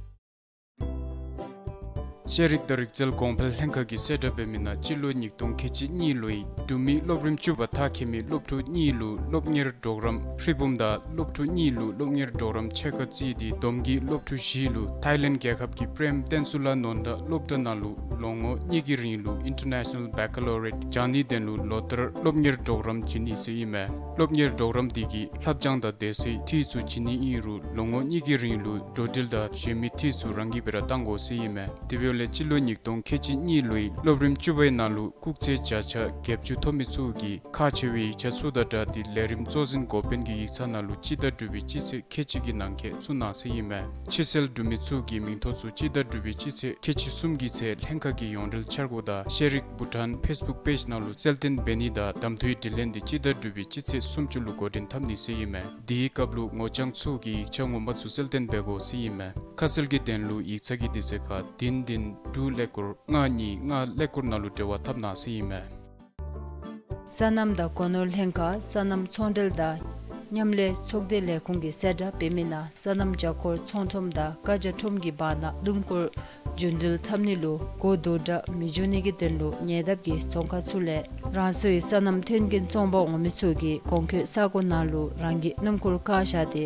ཤེས་རིག་དང་རིག་རྩལ་གོང་འཕེལ་ལྷན་ཁག་གིས་གསལ་བསྒྲགས་འབད་མི་ནང་སྤྱི་ལོ་ཉིས་སྟོང་ཁལ་གཅིག་གཉིས་ལོའི་འབྲུག་མི་སློབ་རིམ་བཅུ་པ་མཐར་འཁྱོལ་མི་སློབ་ཕྲུག་གཉིས་ལུ་སློབ་གཉེར་གྲོགས་རམ་ཧྲིལ་བུམ་དང་སློབ་ཕྲུག་གཉིས་ལུ་སློབ་གཉེར་གྲོགས་རམ་ཕྱེད་ཀ་བརྩིས་ཏེ་བསྡོམས་ཀྱིས་སློབ་ཕྲུག་བཞི་ལུ་ཐའི་ལེནཌ་རྒྱལ་ཁབ་ཀྱི་པྲེམ་ཏེན་སུ་ལ་ནོན་ད་སློབ་གྲྭ་ནང་ལུ་ལོ་ངོ་གཉིས་ཀྱི་རིང་ལུ་ཨིན་ཊར་ནེ་ཤ་ནཱལ་བེ་ཀ་ལོ་རི་ཡེཊ་སྦྱང་ནིའི་དོན་ལུ་ལོ་ལྟར་སློབ་གཉེར་གྲོགས་རམ་བྱིན་ནི་ཟེར་ཨིན་མས། སློབ་གཉེར་གྲོགས་རམ་དེ་གིས་ལྷབ་སྦྱང་དང་སྡོད་སའི་འཐུས་ཚུ་བྱིན་ནི་ཨིན་རུང་ལོ་ངོ་གཉིས་ཀྱི་རིང་ལུ་འགྲོ་འགྲུལ་དང་གཞན་མི་འཐུས་ཚུ་རང་གིས་སྦེ་ར་བཏང་དགོ་ཟེར་ཨིན་མས། དེ་འབདཝ་ལས་སྤྱི་ལོ་ཉིས་སྟོང་ཁལ་གཅིག་གཉིས་ལོའི་སློབ་རིམ་བཅུ་པའི་ནང་ལུ་སྐུགས་ཚད་བརྒྱ་ཆ་བརྒྱད་ཅུ་ཐོབ་མི་ཚུ་གིས་ཁག་ཆེ་བའི་ཡིག་ཆ་ཚུ་དང་སྦྲགས་ཏེ་ལས་རིམ་གཙོ་འཛིན་འགོ་དཔོན་གྱི་ཡིག་ཚང་ནང་ལུ་སྤྱི་ཟླ་དྲུག་པའི་སྤྱི་ཚེས་ཁལ་གཅིག་གི་ནང་འཁོད་བཙུགས་གནང་ཟེར་ཨིན་མས། ཕྱིར་སེལ་གྲུབ་མི་ཚུ་གི་མིང་ཐོ་ཚུ་སྤྱི་ཟླ་དྲུག་པའི་སྤྱི་ཚེས་ཁལ་གཅིག་གསུམ་གྱི་ཚེས་ལྷན་ཁག་གི་ཡོངས་འབྲེལ་འཆར་སྒོ་དང་ཤེས་རིག་བྷུ་ཊཱན་ཕེསི་བུཀ་པེཇ་ནང་ལུ་གསལ་སྟོན་འབད་ནི་དང་གདམ་འཐུའི་དྲི་ལན་དེ་སྤྱི་ཟླ་དྲུག་པའི་སྤྱི་ཚེས་སུམ་ཅུ་ལུ་འགོ་འདྲེན་འཐབ་ནི་ཟེར་ཨིན་མས། དེའི་སྐབས་ལུ་ངོ་རྐྱང་ཚུ་གིས་ཡིག་ཆ་ངོ་མ་ཚུ་གསལ་སྟོན་འབད་དགོ་ཟེར་ཨིན་མས། ཁ་གསལ་གྱི་དོན་ལུ་ཡིག་ཚང་གི་དུས་ཚོད་ཁར་བདུན་བདུན་དྲུག་ཀླད་ཀོར་ལྔ་གཉིས་ལྔ་ཀླད་ཀོར་ནང་ལུ་འབྲེལ་བ་འཐབ་གནང་ཟེར་ཨིན་མས། སོ་ནམ་དང་སྒོ་ནོར་ལྷན་ཁག་སོ་ནམ་ཚོང་འབྲེལ་དང་མཉམ་ལས་ཚོགས་སྡེ་ལས་ཁུངས་ཀྱིས་གསལ་བསྒྲགས་འབད་མི་ནང་སོ་ནམ་བྱ་འཁོར་ཚོང་ཁྲོམ་དང་ཀ་བྱ་ཁྲོམ་གྱི་བར་ན་སྣུམ་འཁོར་རྒྱུན་འགྲུལ་འཐབ་ནི་ལུ་གོ་བསྡུར་དྲག་མི་འབྱུང་ནི་གི་དོན་ལུ་ཉེ་འདབས་ཀྱི་རྫོང་ཁག་ཚུ་ལས་རང་སོའི་སོ་ནམ་མཐུན་རྐྱེན་བཙོང་པར་འོང་མི་ཚུ་གིས་གོང་འཁོད་ས་གོ་ནང་ལུ་རང་གི་སྣུམ་འཁོར་བཀག་བཞག་སྟེ་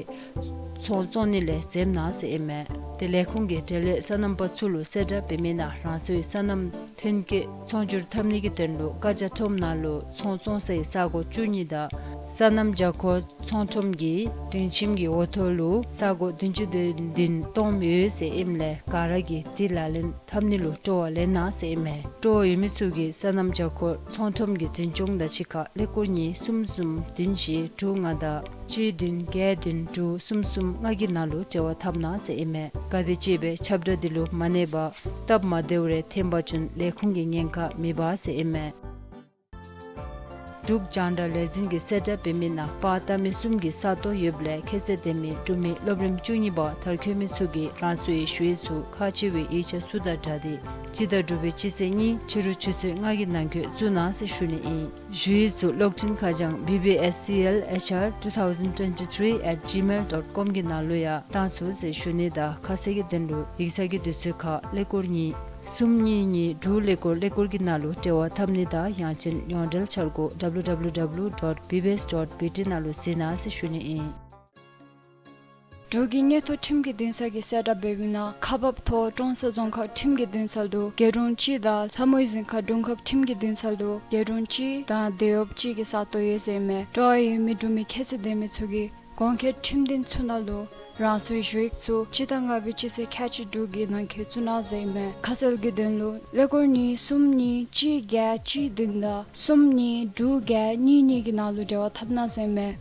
ཚོང་བཙོང་ནི་ལས་འཛེམ་གནང་ཟེར་ཨིན་མས། ཏེ་ལས་ཁུངས་ཀྱིས་འབྲེལ་ཡོད་སོ་ནམ་པ་ཚུ་ལུ་གསལ་བསྒྲགས་འབད་མི་ནང་རང་སོའི་སོ་ནམ་ཐོན་སྐྱེད་ཚོང་སྒྱུར་འཐབ་ནི་གི་དོན་ལུ་ཀ་བྱ་ཁྲོམ་ནང་ལུ་ཚོང་བཙོང་སའི་ས་གོ་བཅུ་གཉིས་དང་སོ་ནམ་བྱ་འཁོར་ཚོང་ཁྲོམ་གྱི་སྒྲིང་ཁྱིམ་གྱི་འོག་ཐོག་ལུ་ས་གོ་བདུན་ཅུ་དོན་བདུན་སྟོངམ་ཡོད་ཟེར་ཨིནམ་ལས་ག་ར་གིས་དེ་ལག་ལེན་འཐབ་ནི་ལུ་སྤྲོ་བ་ལེན་གནང་ཟེར་ཨིན་མས། སྤྲོ་བ་ཡོད་མི་ཚུ་གིས་སོ་ནམ་བྱ་འཁོར་ཚོང་ཁྲོམ་གྱི་འཛིན་སྐྱོང་དང་གཅིག་ཁར་ཀླད་ཀོར་གཉིས་གསུམ་གསུམ་བདུན་བཞི་དྲུག་ལྔ་དང་གཅིག་བདུན་བརྒྱད་བདུན་དྲུག་གསུམ་གསུམ་ལྔ་གི་ནང་ལུ་འབྲེལ་བ་འཐབ་གནང་ཟེར་ཨིན་མས། ག་དེམ་ཅིག་སྦེ་ཁྱབ་བསྒྲགས་འདི་ལུ་མ་གནས་པར་སྟབས་མ་བདེཝ་རེ་ཐོན་པ་ཅིན་ལས་ཁུངས་ཀྱི་ཉེན་ཁ་མི་འབག་ཟེར་ཨིན་མས། འབྲུག་རྒྱང་བསྒྲགས་ལས་འཛིན་གྱིས་གསལ་བསྒྲགས་འབད་མི་ནང་པར་བཏབ་མི་གསུམ་གྱི་ས་སྟོང་ཡོདཔ་ལས་ཁྱད་ཚད་ལྡན་མི་འབྲུག་མི་སློབ་རིམ་བཅུ་གཉིས་པ་མཐར་འཁྱོལ་མི་ཚུ་གིས་རང་སོའི་ཞུ་ཡིག་ཚུ་ཁག་ཆེ་བའི་ཡིག་ཆ་ཚུ་དང་སྦྲགས་ཏེ་སྤྱི་ཟླ་དྲུག་པའི་སྤྱི་ཚེས་གཉིས་ཕྱི་རུ་ཆུ་ཚོད་ལྔ་གི་ནང་འཁོད་བཙུགས་གནང་ཟེར་ཞུ་ནི་ཨིན། ཞུ་ཡིག་ཚུ་གློག་འཕྲིན་ཁ་བྱང་B B S C L H R two thousand twenty-three at gmail dot com གི་ནང་ལུ་ཡང་བཏང་ཚུགས་ཟེར་ཞུ་ནི་དང་ཁ་གསལ་གྱི་དོན་ལུ་ཡིག་ཚང་གི་དུས་ཚོད་ཁར་ཀླད་ཀོར་གཉིས་གསུམ་གཉིས་གཉིས་དྲུག་ཀླད་ཀོར་ཀླད་ཀོར་གྱི་ནང་ལུ་འབྲེལ་བ་འཐབ་ནི་དང་ཡང་ཅིན་ཡོངས་འབྲེལ་འཆར་སྒོ་W W W dot B B S dot B T ནང་ལུ་གཟིགས་གནང་ཟེར་ཞུ་ནི་ཨིན། འབྲུག་གི་མངོན་མཐོ་ཁྲིམས་ཀྱི་འདུན་ས་གིས་གསལ་བསྒྲགས་འབད་མི་ནང་ཁག་འབག་ཐོག་ཀྲོང་གསར་རྫོང་ཁག་ཁྲིམས་ཀྱི་འདུན་ས་ལུ་རྒྱལ་གྲོང་གཅིག་དང་ལྷ་མོའི་གཟིམ་ཁ་དྲུང་ཁག་ཁྲིམས་ཀྱི་འདུན་ས་ལུ་རྒྱལ་གྲོང་གཅིག་དང་སྡེ་བ་གཅིག་གི་ས་སྟོང་ཡོད་ཟེར་ཨིན་མས། སྤྲོ་བ་ཡོད་མི་འབྲུག་མི་ཁྱད་ཚད་ལྡན་མི་ཚུ་གིས་གོང་འཁོད་ཁྲིམས་འདུན་ཚུ་ནང་ལུ་རང་སོའི་ཞུ་ཡིག་ཚུ་སྤྱི་ཟླ་ལྔ་པའི་སྤྱི་ཚེས་ཁལ་གཅིག་དྲུག་གི་ནང་འཁོད་བཙུགས་གནང་ཟེར་ཨིན་མས། ཁ་གསལ་གྱི་དོན་ལུ་ཀླད་ཀོར་གཉིས་གསུམ་གཉིས་གཅིག་བརྒྱད་གཅིག་བདུན་དང་གསུམ་གཉིས་དྲུག་བརྒྱད་གཉིས་གཉིས་ཀྱི་ནང་ལུ་འབྲེལ་བ་འཐབ་གནང་ཟེར་ཨིན་མས།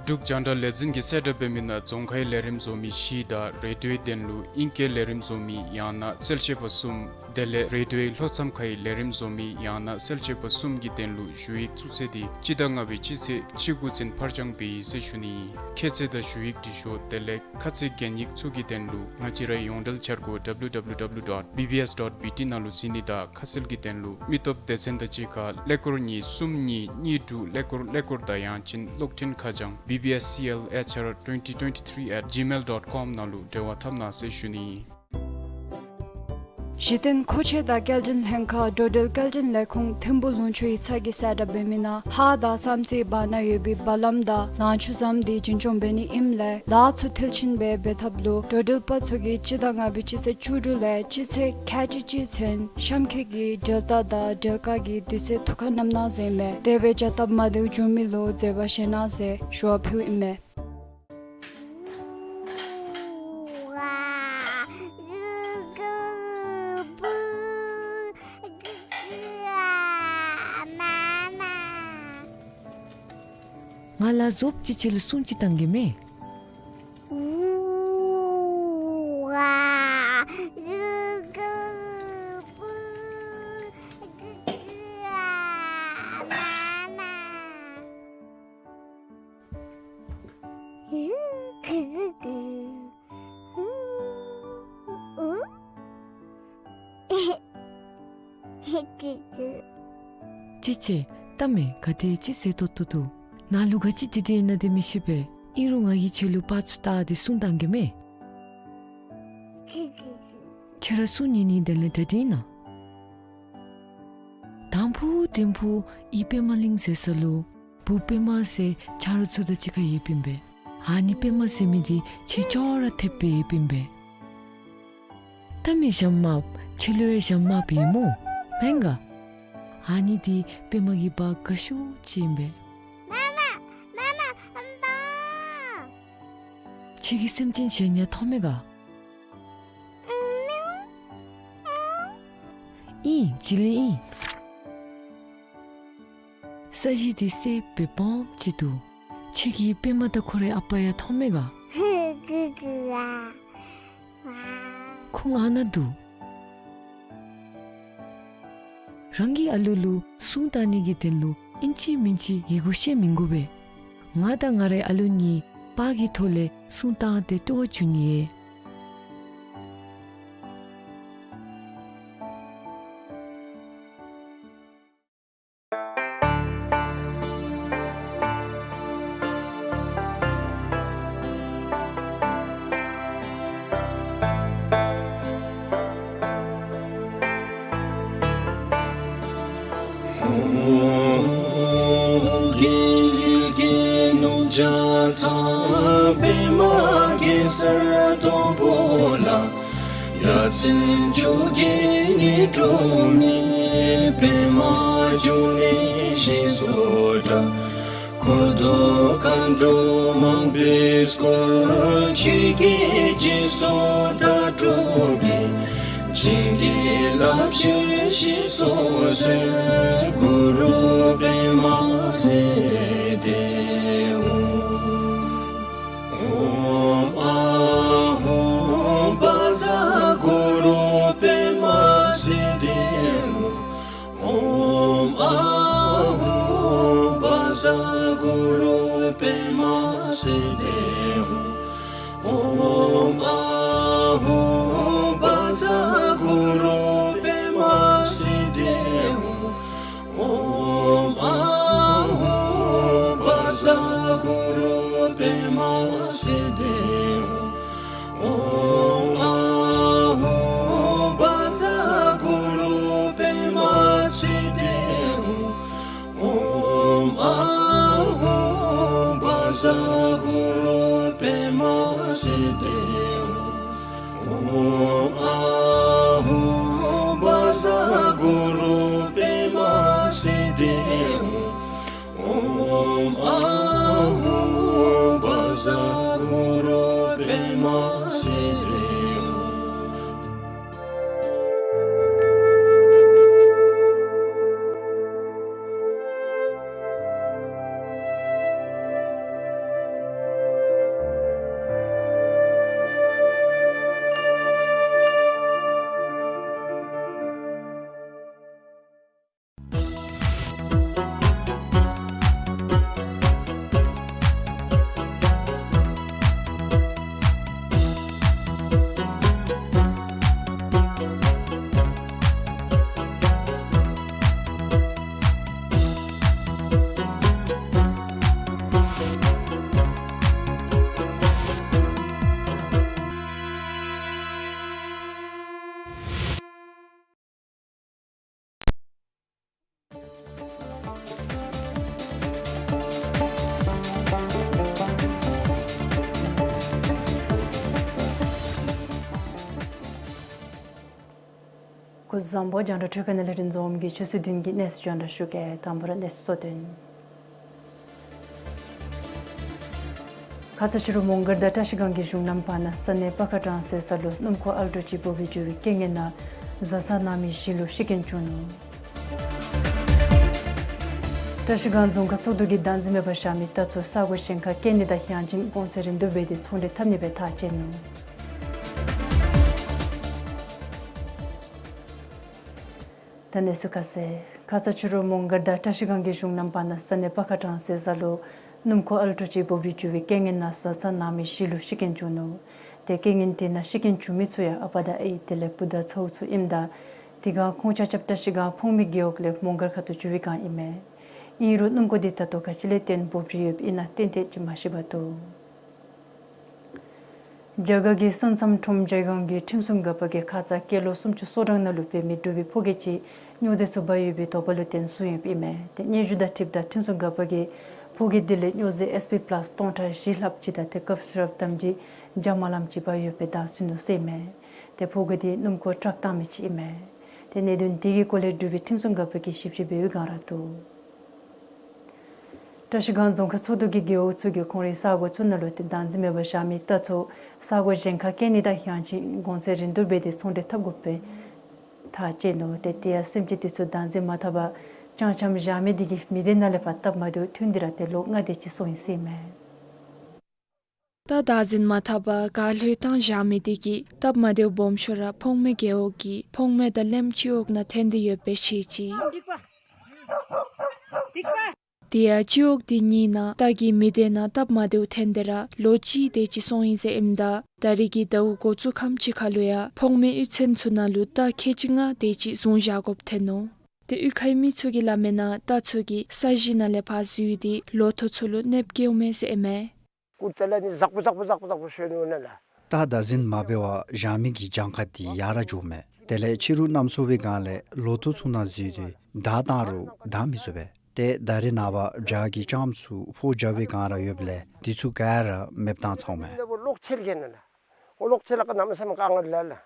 འབྲུག་རྒྱང་བསྒྲགས་ལས་འཛིན་གྱིས་གསལ་བསྒྲགས་འབད་མི་ནང་རྫོང་ཁའི་ལས་རིམ་བཟོ་མི་བཞི་དང་རེ་ཌིའོའི་དོན་ལུ་ཨིང་སྐད་ལས་རིམ་བཟོ་མི་ཡང་ན་གསལ་བཤད་པ་གསུམ་དེ་ལས་རེ་ཌིའོའི་ལྷོ་མཚམས་ཁའི་ལས་རིམ་བཟོ་མི་ཡང་ན་གསལ་བཤད་པ་གསུམ་གྱི་དོན་ལུ་ཞུ་ཡིག་བཙུགས་ཚེས་དེ་སྤྱི་ཟླ་ལྔ་པའི་སྤྱི་ཚེས་ཕྱེད་དགུ་ཚུན་ཕར་འགྱངས་འབད་ཡི་ཟེར་ཞུ་ནི་ཨིན། ཁྱད་ཚད་དང་ཞུ་ཡིག་འབྲི་ཤོག་དེ་ལས་ཁ་ཚིག་གན་ཡིག་ཚུ་གི་དོན་ལུ་ང་བཅས་རའི་ཡོངས་འབྲེལ་འཆར་སྒོ་W W W dot B B S dot B T ནང་ལུ་གཟིགས་ནི་དང་ཁ་གསལ་གྱི་དོན་ལུ་མི་སྟོབས་སྡེ་ཚན་དང་གཅིག་ཁར་ཀླད་ཀོར་གཉིས་གསུམ་གཉིས་གཉིས་དྲུག་ཀླད་ཀོར་ཀླད་ཀོར་དང་ཡང་ཅིན་གློག་འཕྲིན་ཁ་བྱང་B B S C L H R twenty twenty-three at gmail dot com ནང་ལུ་འབྲེལ་བ་འཐབ་གནང་ཟེར་ཞུ་ནི་ཨིན། གཞི་རྟེན་མཁོ་ཆས་དང་སྐྱེལ་འདྲེན་ལྷན་ཁག་འགྲོ་འགྲུལ་སྐྱེལ་འདྲེན་ལས་ཁུངས་ཐིམ་ཕུག་ལུང་ཕྱོགས་ཡིག་ཚང་གིས་གསལ་བསྒྲགས་འབད་མི་ནང་ཧཱ་དང་བསམ་རྩེའི་བར་ན་ཡོད་པའི་སྦ་ལམ་དང་ལང་ཕྱུགས་ཟམ་དེ་རྒྱུན་སྐྱོང་འབད་ནི་ཨིནམ་ལས་ལཱ་ཚུ་མཐིལ་ཕྱིན་སྦེ་འབད་ཐབས་ལུ་འགྲོ་འགྲུལ་པ་ཚུ་གིས་སྤྱི་ཟླ་ལྔ་པའི་སྤྱི་ཚེས་བཅུ་དྲུག་ལས་སྤྱི་ཚེས་ཁལ་གཅིག་གཅིག་ཚུན་གཤམ་འཁོད་ཀྱི་འགྲུལ་རྟ་དང་འགྲུལ་ཁང་གི་དུས་ཚོད་ཐུགས་ཁར་བསྣམ་གནང་ཟེར་ཨིན་མས། དེ་འབད་བྱ་སྟབས་མ་བདེཝ་འབྱུང་མི་ལུ་བཟོད་པ་བཞེས་གནང་ཟེར་ཞུ་བ་ཕུལཝ་ཨིན་མས། ང་ལ་རྫོབ་ཅིག་ཁྱོད་ལུ་སྲུང་ཅིག་བཏང་གེ་མས། ཅི་ཅི། ལྟ་མས། ག་དེ་ཅིག་ཟེར་ཏོག་ཏོ་འདུག། ནཱ་ལུ་ག་ཅི་འདི་འདི་ཨིན་ན་དེ་མི་ཤེས་པས། ཨིན་རུང་ང་གིས་ཁྱོད་ལུ་པར་ཚུ་བལྟ་སྟེ་སྲུང་བཏང་གེ་མས། ཁྱོད་ར་སྲུང་ནི་ནི་དེ་ལས་ད་འདི་ཨིན་ན། དང་ཕུ་དིང་ཕུ་ཨི་པདྨ་གླིང་ཟེར་ས་ལུ་བུ་པདྨ་ཟེར་ཆ་རོགས་ཚུ་དང་གཅིག་ཁར་ཡོདཔ་ཨིན་པས། ཨ་ནི་པདྨ་ཟེར་མི་འདི་ཁྱོད་ཅོག་ར་འཐདཔ་སྦེ་ཡོདཔ་ཨིན་པས། ལྟ་མས་ཞྭམོ་དམརཔོ། ཁྱོད་ལུ་ཡང་ཞྭམོ་དམརཔོ་ཡོད་སྨོ། མེན་ག། ཨ་ནི་འདི་པདྨ་གི་བ་དགའ་ཤོས་ཅིག་ཨིན་པས། མ་མ་མ་མ་ཨམ་པ། ཁྱོད་ཀྱིས་སེམས་ཅན་གཞན་ཡང་མཐོང་མས་ག། ཨིན། བྱི་ལི་ཨིན། ས་གཞི་འདི་སེརཔོ་སྦེ་སྦོམ་ཅིག་འདུག། ཁྱོད་ཀྱིས་པདྨ་དང་ཁོ་རའི་ཨ་པ་ཡང་མཐོང་མས་ག། ཁོང་ཨ་ནཱ་འདུག། རང་གི་ཨ་ལུ་ལུ་སྲུང་བཏང་ནི་གི་དོན་ལུ་ཨིན་ཅི་མིན་ཅི་ཡི་གུ་ཤེས་མི་དགོ་པས། ང་དང་ང་རའི་ཨ་ལུ་གཉིས་པར་གྱི་ཐོག་ལས་སྲུང་བཏང་སྟེ་སྤྲོ་བ་བྱུང་ནི་ཨིན། རྒྱལ་ལུས་རྒྱལ་ནོར་བརྒྱ་རྩ་པདྨ་གེ་སར་སྡོང་པོ་ལ། ཡ་མཚན་མཆོག་གི་ཉི་སྒྲོན་མེ། པདྨ་འབྱུང་གནས་ཞེས་སུ་གྲགས། འཁོར་དང་མཁའ་འགྲོ་མང་པོས་བསྐོར། ཆོས་ཀྱི་རྗེས་སུ་དག་སྒྲུབ་ཀྱིས། བྱིན་གྱིས་བརླབ་ཕྱིར་གཤེགས་སུ་གསོལ། གུ་རུ་པདྨ་སིདྡྷི་ཧཱུྃ། ཨོཾ་ཨཱཿཧཱུྃ་བཛྲ་གུ་རུ་པདྨ་སིདྡྷི་ཧཱུྃ། ཨོཾ་ཨཱཿཧཱུྃ་བཛྲ་གུ་རུ་པདྨ་སིདྡྷི་ཧཱུྃ། ཨོཾ་ཨཱཿཧཱུྃ་བཛྲ་གུ་རུ་པདྨ་སིདྡྷི་ཧཱུྃ། ཨོཾ་ཨཱཿཧཱུྃ་བཛྲ་གུ་རུ་པདྨ་སིདྡྷི་ཧཱུྃ། ཨོཾ་ཨཱཿཧཱུྃ་བཛྲ་གུ་རུ་པདྨ་སིདྡྷི་ཧཱུྃ། ཨོཾ་ཨཱཿཧཱུྃ་བཛྲ་གུ་རུ་པདྨ་སིདྡྷི་ཧཱུྃ། ཨོཾ་ཨཱཿཧཱུྃ་བཛྲ་གུ་རུ་པདྨ་སིདྡྷི་ཧཱུྃ། ཨོཾ་ཨཱཿཧཱུྃ་བཛྲ་གུ་རུ་པདྨ་སིདྡྷི་ཧཱུྃ། སྐུ་གཟུགས་བཟང་པོ། རྒྱང་བསྒྲགས་འཕྲུལ་ཁང་ནང་ལས་རིག་འཛིན་འཛོམས་ཀྱིས་ཆུ་ཚོད་བདུན་གྱི་གནས་ཚུལ་སྙན་སྒྲོན་ཞུ་གེ། དང་པ་ར་གནས་ཚུལ་གཙོ་དོན། ཁ་ཙ་ཕྱི་རུ་མོང་སྒར་དང་བཀྲ་ཤིས་སྒང་གི་གཞུང་ལམ་བར་ན་ས་གནས་པ་ཁ་གྲང་ཟེར་ས་ལུ་སྣུམ་འཁོར་ཨལ་ཊོ་ཅིག་སྦོ་བའི་རྒྱུ་བའི་རྐྱེན་ངན་ནང་བཟའ་ཚང་ནང་མི་བཞི་ལུ་ཤི་རྐྱེན་བྱུང་ནུག། བཀྲ་ཤིས་སྒང་རྫོང་ཁག་ཚོགས་འདུ་གིས་བདག་འཛིན་མེད་པར་བཞག་མི་རྟ་ཚུ་ས་གོ་གཞན་ཁར་བསྐྱལ་ནི་དང་ཡང་ཅིན་གོང་ཚད་རིན་བསྡུར་འབད་དེ་ཚོང་འབྲེལ་འཐབ་ནི་སྦེ་ཐག་བཅད་ནུག། ད་གནས་ཚུལ་ཁ་གསལ། ཁ་ཙ་ཕྱི་རུ་མོང་སྒར་དང་བཀྲ་ཤིས་སྒང་གི་གཞུང་ལམ་བར་ན་ས་གནས་པ་ཁ་ཀྲང་ཟེར་ས་ལུ་སྣུམ་འཁོར་ཨལ་ཊོ་ཅིག་འབོ་རིལ་འགྱོ་བའི་རྐྱེན་ངན་ནང་བཟའ་ཚང་ནང་མི་བཞི་ལུ་ཤི་རྐྱེན་བྱུང་ནུག། ཏེ་རྐྱེན་ངན་དེ་ནང་ཤི་རྐྱེན་བྱུང་མི་ཚུ་ཡང་ཨ་པ་དང་ཨའི་དེ་ལས་བུ་དང་ཚ་བོ་ཚུ་ཨིནམ་ད་དེ་སྒང་ཁོང་ཆ་ཁྱབ་བཀྲ་ཤིས་སྒང་ཕོངས་མེད་རྒེད་འོག་ལས་མོང་སྒར་ཁ་ཐུག་འགྱོ་བའི་བསྒང་ཨིན་མས། ཨིན་རུང་སྣུམ་འཁོར་དེ་ད་ལྟོ་ག་ཅི་ལས་བརྟེན་འབོ་རིལ་ཡོདཔ་ཨིན་ན་ཏན་ཏན་ཅིག་མ་ཤེས་པར་འདུག། རྒྱ་གར་གྱི་ས་མཚམས་ཁྲོམ་རྒྱལ་ཁང་གིས་ཁྲིམས་སྲུང་འགག་པ་གིས་ཁ་ཙ་སྐྱེས་ལོ་སུམ་ཅུ་སོ་གྲངས་ནང་ལུ་འབད་མི་འབྲུག་པའི་ཕོ་སྐྱེས་ཅིག་སྨྱོ་རྫས་ཚུ་འབག་ཡོད་པའི་དོགས་པ་ལུ་བརྟེན་བཟུང་ཡོདཔ་ཨིན་མས། ཏེ་སྙན་ཞུ་དང་འཁྲིལཝ་ད་ཁྲིམས་སྲུང་འགག་པ་གིས་ཕོ་སྐྱེས་དེ་ལས་སྨྱོ་རྫས་ཨེས་པི་པ་ལཱསི་སྟོང་ཕྲག་བཞི་ལྷགཔ་ཅིག་དང་ཏེ་ཀབ་སི་རབ་དམ་སྦྱིས་ཇ་མ་ལངམ་ཅིག་འབག་ཡོདཔ་སྦེ་བདའ་ཟུན་ནུག་ཟེར་ཨིན་མས། ཏེ་ཕོ་སྐྱེས་དེ་སྣུམ་འཁོར་ཊཱག་བཏང་མི་ཅིག་ཨིན་མས། ཏེ་གནད་དོན་དེ་གི་སྐོར་ལས་འབྲུག་པའི་ཁྲིམས་སྲུང་འགག་པ་གིས་ཞིབ་དཔྱད་འབད་བའི་བསྒང་ར་འདུག། བཀྲ་ཤིས་སྒང་རྫོང་ཁག་ཚོགས་འདུ་གིས་རྒེད་འོག་ཚུ་གིས་ཁོང་རའི་ས་གོ་ཚུ་ནང་ལུ་ཏེ་བདག་འཛིན་མེད་པར་བཞག་མི་རྟ་ཚུ་ས་གོ་གཞན་ཁར་བསྐྱལ་ནི་དང་ཡང་ཅིན་གོང་ཚད་རིན་བསྡུར་འབད་དེ་ཚོང་འབྲེལ་འཐབ་དགོཔ་སྦེ་ཐག་བཅད་ནུག། ཏེ་དེ་ཡང་སེམས་ཅན་དེ་ཚུ་བདག་འཛིན་མ་འཐབ་པར་ཅང་ཅམ་བཞག་མི་དེ་གིས་མི་སྡེ་ནང་ལས་ཕར་སྟབས་མ་བདེཝ་ཐོན་ཏེ་ར་ཏེ་ལོ་ལྔ་དེ་ཅིག་སོང་ཡི་ཟེར་ཨིན་མས། རྟ་བདག་འཛིན་མ་འཐབ་པར་ག་ལྷོད་བཏང་བཞག་མི་དེ་གིས་སྟབས་མ་བདེཝ་སྦོམ་ཤོས་ར་ཕོངས་མེད་རྒེད་འོག་གི་ཕོངས་མེད་དང་གླེམ་སྤྱི་འོག་ནང་ཐོན་ཏེ་ཡོདཔ་སྦེ་བཤད་ཅི། དེ་ཡང་སྤྱི་འོག་དེ་གཉིས་ནང་རྟ་གིས་མི་སྡེ་ནང་སྟབས་མ་བདེཝ་ཐོན་ཏེ་ར་ལོ་གཅིག་དེ་ཅིག་སོང་ཡི་ཟེར་ཨིནམ་ད་ད་རེས་ཀྱི་ཟླཝ་འགོ་བཙུགས་ཁམས་ཅིག་ཁར་ལུ་ཡང་ཕོངས་མེད་གཡུས་ཚན་ཚུ་ནང་ལུ་རྟ་ཁལ་གཅིག་ལྔ་དེ་ཅིག་བཟུང་བཞག་དགོཔ་ཐོན་ནུག། ཏེ་གཡུས་ཁའི་མི་ཚུ་གིས་སླབ་མིའི་ནང་རྟ་ཚུ་གིས་ས་གཞི་ནང་ལས་ཕར་འཛུལ་ཏེ་ལོ་ཐོག་ཚུ་ལུ་གནོདཔ་བཀལཝ་མས་ཟེར་ཨིན་མས། ཀུ་ཙ་ལ་ནི་ཟག་པོ་ཟག་པོ་ཟག་པོ་ཟག་པོ་ཤོར་ནུག་ན་ལགས། རྟ་བདག་འཛིན་མ་འབད་བར་བཞག་མི་གི་གྱངས་ཁ་དེ་ཡར་ར་འགྱོཝ་མས། དེ་ལས་ཕྱི་རུ་གནམ་སྲོ་བའི་བསྒང་ལས་ལོ་ཐོག་ཚུ་ནང་འཛུལ་ཏེ་བདའ་བཏང་རུང་བདའ་མི་ཚུགས་པས། ཏེ་ད་རེས་ནངས་པ་བྱཱར་གྱི་ལྕངམ་ཚུ་ཕོ་རྒྱས་པའི་བསྒང་ར་ཡོདཔ་ལས་དེ་ཚུ་ག་ར་མེདཔ་བཏང་ཚརཝ་མས། ལོག་ཆེལ་གྱི་ན་ལགས། ཨོ་ལོག་ཆེལ་ལ་ཀ་གནམ་མེད་ས་མེད་དཀའ་ངལ་ལ་ལགས།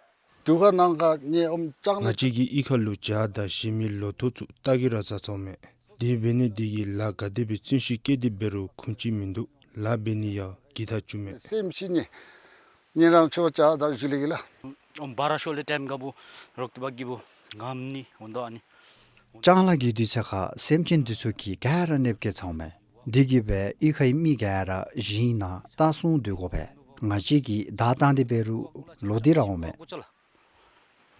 དུ་ཁ་ནང་ཁ་ཉེ་ཨོམ་ལྕང་ང་བཅས་ཀྱི་གཡུས་ཁ་ལུ་བྱཱར་དང་གཞན་མི་ལོ་ཐོག་ཚུ་རྟ་གིས་ར་བཟའ་ཚརཝ་མས། དེ་འབད་ནི་དེ་གིས་ལཱ་ག་དེ་སྦེ་བརྩོན་ཤུགས་བསྐྱེད་དེ་འབད་རུང་ཁུངས་ཅིག་མིན་འདུག། ལཱ་འབད་ནི་ཡང་གི་ཐག་བཅུག་མས། སེམས་ཤི་ནི་ཉེ་རང་ཚུ་བྱཱར་དང་བཞི་ལས་གི་ལགས། ཨོམ་བ་ར་ཤོ་ལེ་ཊའིམ་ག་བུ་རོག་ཏི་བ་གི་བུ་ངམ་ནི་འོང་དོ་ཨ་ནི། ལྕང་ལཱ་གི་དུས་ཚོད་ཁར་སེམས་ཅན་དེ་ཚུ་གིས་ག་ར་གནོདཔ་བཀལ་ཚརཝ་མས། དེ་གིས་སྦེ་གཡུས་ཁའི་མི་ག་ར་ཞིང་ནང་རྟ་སྲུང་སྡོད་དགོ་པས། ང་བཅས་ཀྱིས་བདའ་བཏང་སྟེ་འབད་རུང་ལོག་སྟེ་ར་འོང་མས།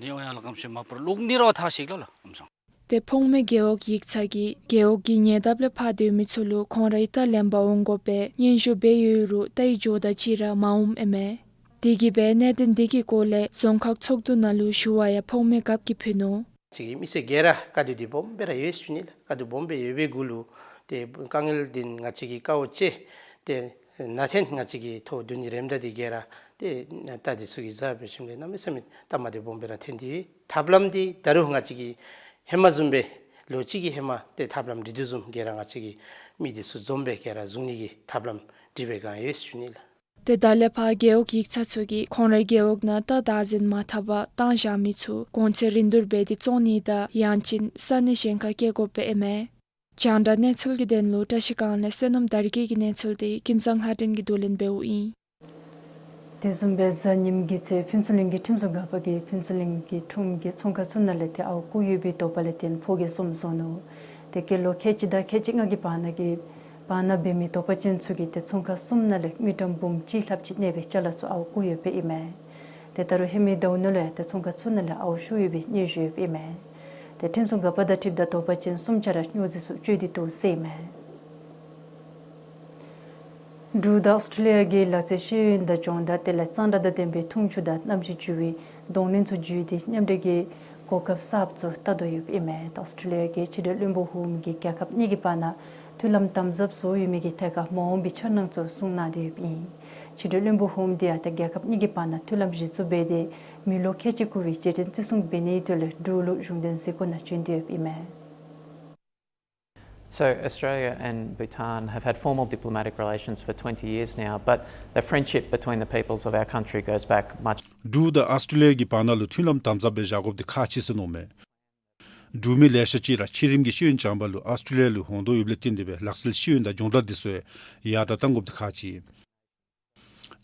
ནི་འོང་ཡ་ལ་ཀམ་ཤེས་མ་པར་ལོག་ནི་ར་ཐག་ཤིག་ལ་ལ་ཨམ་སང་། ཏེ་ཕོངས་མེད་རྒེད་འོག་ཡིག་ཚང་གིས་རྒེད་འོག་གི་ཉེ་འདབས་ལས་ཕར་སྡོད་མི་ཚུ་ལུ་ཁོང་རའི་རྟ་ལེན་པར་འོང་དགོ་པའི་སྙན་ཞུ་འབད་ཡོད་རུང་རྟའི་འགྱོ་ཟླ་ཅིག་ར་མ་འོངམ་ཨིན་མས། དེ་གིས་སྦེ་གནད་དོན་དེ་གི་སྐོར་ལས་རྫོང་ཁག་ཚོགས་འདུ་ནང་ལུ་ཞུ་བ་ཡང་ཕོངས་མེད་རྒཔོ་གིས་ཕུལ་ནུག། ཅིག་གི་མི་སེར་ག་ར་དཀའ་སྡུག་འདི་སྦོམ་སྦེ་ར་ཡོད་ཞུ་ནི་ལགས། དཀའ་སྡུག་སྦོམ་སྦེ་ཡོད་པའི་གུ་ལུ་ཏེ་དཀའ་ངལ་འདི་ང་བཅས་ཀྱིས་དཀའཝ་སྤྱད་དེ་ནང་ཐོན་ང་བཅས་ཀྱིས་ཐོག་བདུན་ནི་རེམ་ད་འདི་ག་ར་ཏེ་རྟ་འདི་ཚུ་གི་བཟའ་འབད་ཞིནམ་ལས་གནམ་མེད་ས་མེད་སྟབས་མ་བདེཝ་སྦོམ་སྦེ་ར་ཐོན་ཏེ་ཐབས་ལམ་འདི་ད་རུང་ང་བཅས་ཀྱིས་ཧེ་མ་བཟུམ་སྦེ་ལོ་གཅིག་གི་ཧེ་མ་ཏེ་ཐབས་ལམ་སྒྲིག་དོ་བཟུམ་ག་ར་ང་བཅས་ཀྱིས་མི་འདི་ཚུ་འཛོམས་སྦེ་ག་ར་བཟུང་ནི་གི་ཐབས་ལམ་སྒྲིག་པའི་བསྒང་ཡོད་ཞུ་ནི་ལགས། ཏེ་ད་ལས་ཕར་རྒེད་འོག་ཡིག་ཚང་ཚུ་གིས་ཁོང་རའི་རྒེད་འོག་ནང་རྟ་བདག་འཛིན་མ་འཐབ་པར་བཏང་བཞག་མི་ཚུ་གོང་ཚད་རིན་བསྡུར་འབད་དེ་བཙོང་ནི་དང་ཡང་ཅིན་ས་གནས་གཞན་ཁར་བསྐྱལ་དགོཔ་ཨིན་མས། རྒྱང་བསྒྲགས་གནས་ཚུལ་གྱི་དོན་ལུ་བཀྲ་ཤིས་སྒང་ལས་བསོད་ནམས་དར་རྒྱས་ཀྱི་གནས་ཚུལ་དེ་ཀུན་བཟང་ལྷ་སྒྲོན་གྱིས་བསྡུ་ལེན་འབདཝ་ཨིན། དེ་བཟུམ་སྦེ་གཟའ་ཉིམ་གི་ཚེ་ཕུན་ཚོགས་གླིང་གི་ཁྲིམས་སྲུང་འགག་པ་གིས་ཕུན་ཚོགས་གླིང་གི་ཁྲོམ་གྱི་ཚོང་ཁང་ཚུ་ནང་ལས་ཏེ་ཨརཝ་བརྐུ་ཡོད་པའི་དོགས་པ་ལས་བརྟེན་ཕོ་སྐྱེས་གསུམ་བཟུང་ནུག། ཏེ་སྐྱེས་ལོ་ཁལ་གཅིག་དང་ཁལ་གཅིག་ལྔ་གི་བར་ན་གི་བར་ན་འབད་མི་དོགས་པ་ཅན་ཚུ་གིས་ཏེ་ཚོང་ཁང་གསུམ་ནང་ལས་དངུལ་ཀྲམ་འབུམ་གཅིག་ལྷགཔ་ཅིག་གནས་པའི་ཅ་ལ་ཚུ་ཨརཝ་བརྐུ་ཡོདཔ་ཨིན་མས། ཏེ་ད་རུང་ཧེ་མའི་ཟླཝ་ནང་ལུ་ཡང་ཏེ་ཚོང་ཁང་ཚུ་ནང་ལས་ཨརཝ་ཤོར་ཡོད་པའི་སྙན་ཞུ་ཡོདཔ་ཨིན་མས། ཏེ་ཁྲིམས་སྲུང་འགག་པ་དང་འཁྲིལཝ་ད་དོགས་པ་ཅན་གསུམ་ཆ་ར་སྨྱོ་རྫས་ཚུ་སྤྱོད་དེ་འདུག་ཟེར་ཨིན་མས། འབྲུག་དང་ཨོསི་ཊྲེ་ལི་ཡ་གི་ལག་རྩལ་ཤེས་ཡོན་དང་སྦྱོང་བརྡར་དེ་ལས་གཙང་སྦྲ་དང་ལྡན་པའི་འཐུང་ཆུ་དང་གནམ་གཤིས་འགྱུར་བའི་གདོང་ལེན་ཚུ་བརྒྱུད་དེ་མཉམ་འབྲེལ་གྱི་གོ་སྐབས་གསརཔ་ཚུ་བལྟ་དོ་ཡོདཔ་ཨིན་མས། ཨོསི་ཊྲེ་ལི་ཡ་གི་ཕྱི་འབྲེལ་བློན་པོ་ཧུམ་གྱིས་རྒྱལ་ཁབ་གཉིས་ཀྱི་བར་ན་མཐུན་ལམ་དམ་ཟབ་བཟོ་ཡོད་མི་གི་ཐད་ཁར་མ་འོངས་པའི་འཆར་སྣང་ཚུ་གསུངས་གནང་དོ་ཡོདཔ་ཨིན། ཕྱི་འབྲེལ་བློན་པོ་ཧུམ་དེ་ཡང་ཏེ་རྒྱལ་ཁབ་གཉིས་ཀྱི་བར་ན་མཐུན་ལམ་གཞི་བཙུགས་འབད་དེ་མི་ལོ་ཁལ་གཅིག་འཁོར་བའི་རྗེས་དྲན་བརྩི་སྲུང་འབད་ནིའི་དོན་ལས་འབྲུག་ལུ་གཞུང་དོན་གཟིགས་སྐོར་ནང་བྱོན་དོ་ཡོདཔ་ཨིན་མས། So Australia and Bhutan have had formal diplomatic relations for twenty years now, but the friendship between the peoples of our country goes back much. འབྲུག་དང་ཨོསི་ཊྲེ་ལི་ཡ་གི་བར་ན་ལུ་མཐུན་ལམ་དམ་ཟབ་སྦེ་བཞག་དགོཔ་དེ་ཁག་ཆེ་ཟེར་མནོཝ་མས། འབྲུག་མི་ལེ་ཤ་ཅིག་ར་ཕྱི་རིམ་གྱི་ཤེས་ཡོན་སྦྱང་པ་ལུ་ཨོསི་ཊྲེ་ལི་ཡ་ལུ་འོང་དོ་ཡོདཔ་ལས་བརྟེན་ཏེ་སྦེ་ལག་རྩལ་ཤེས་ཡོན་དང་སྦྱོང་བརྡར་དེ་ཚུ་ཡང་ཡར་དྲག་གཏང་དགོཔ་དེ་ཁག་ཆེ།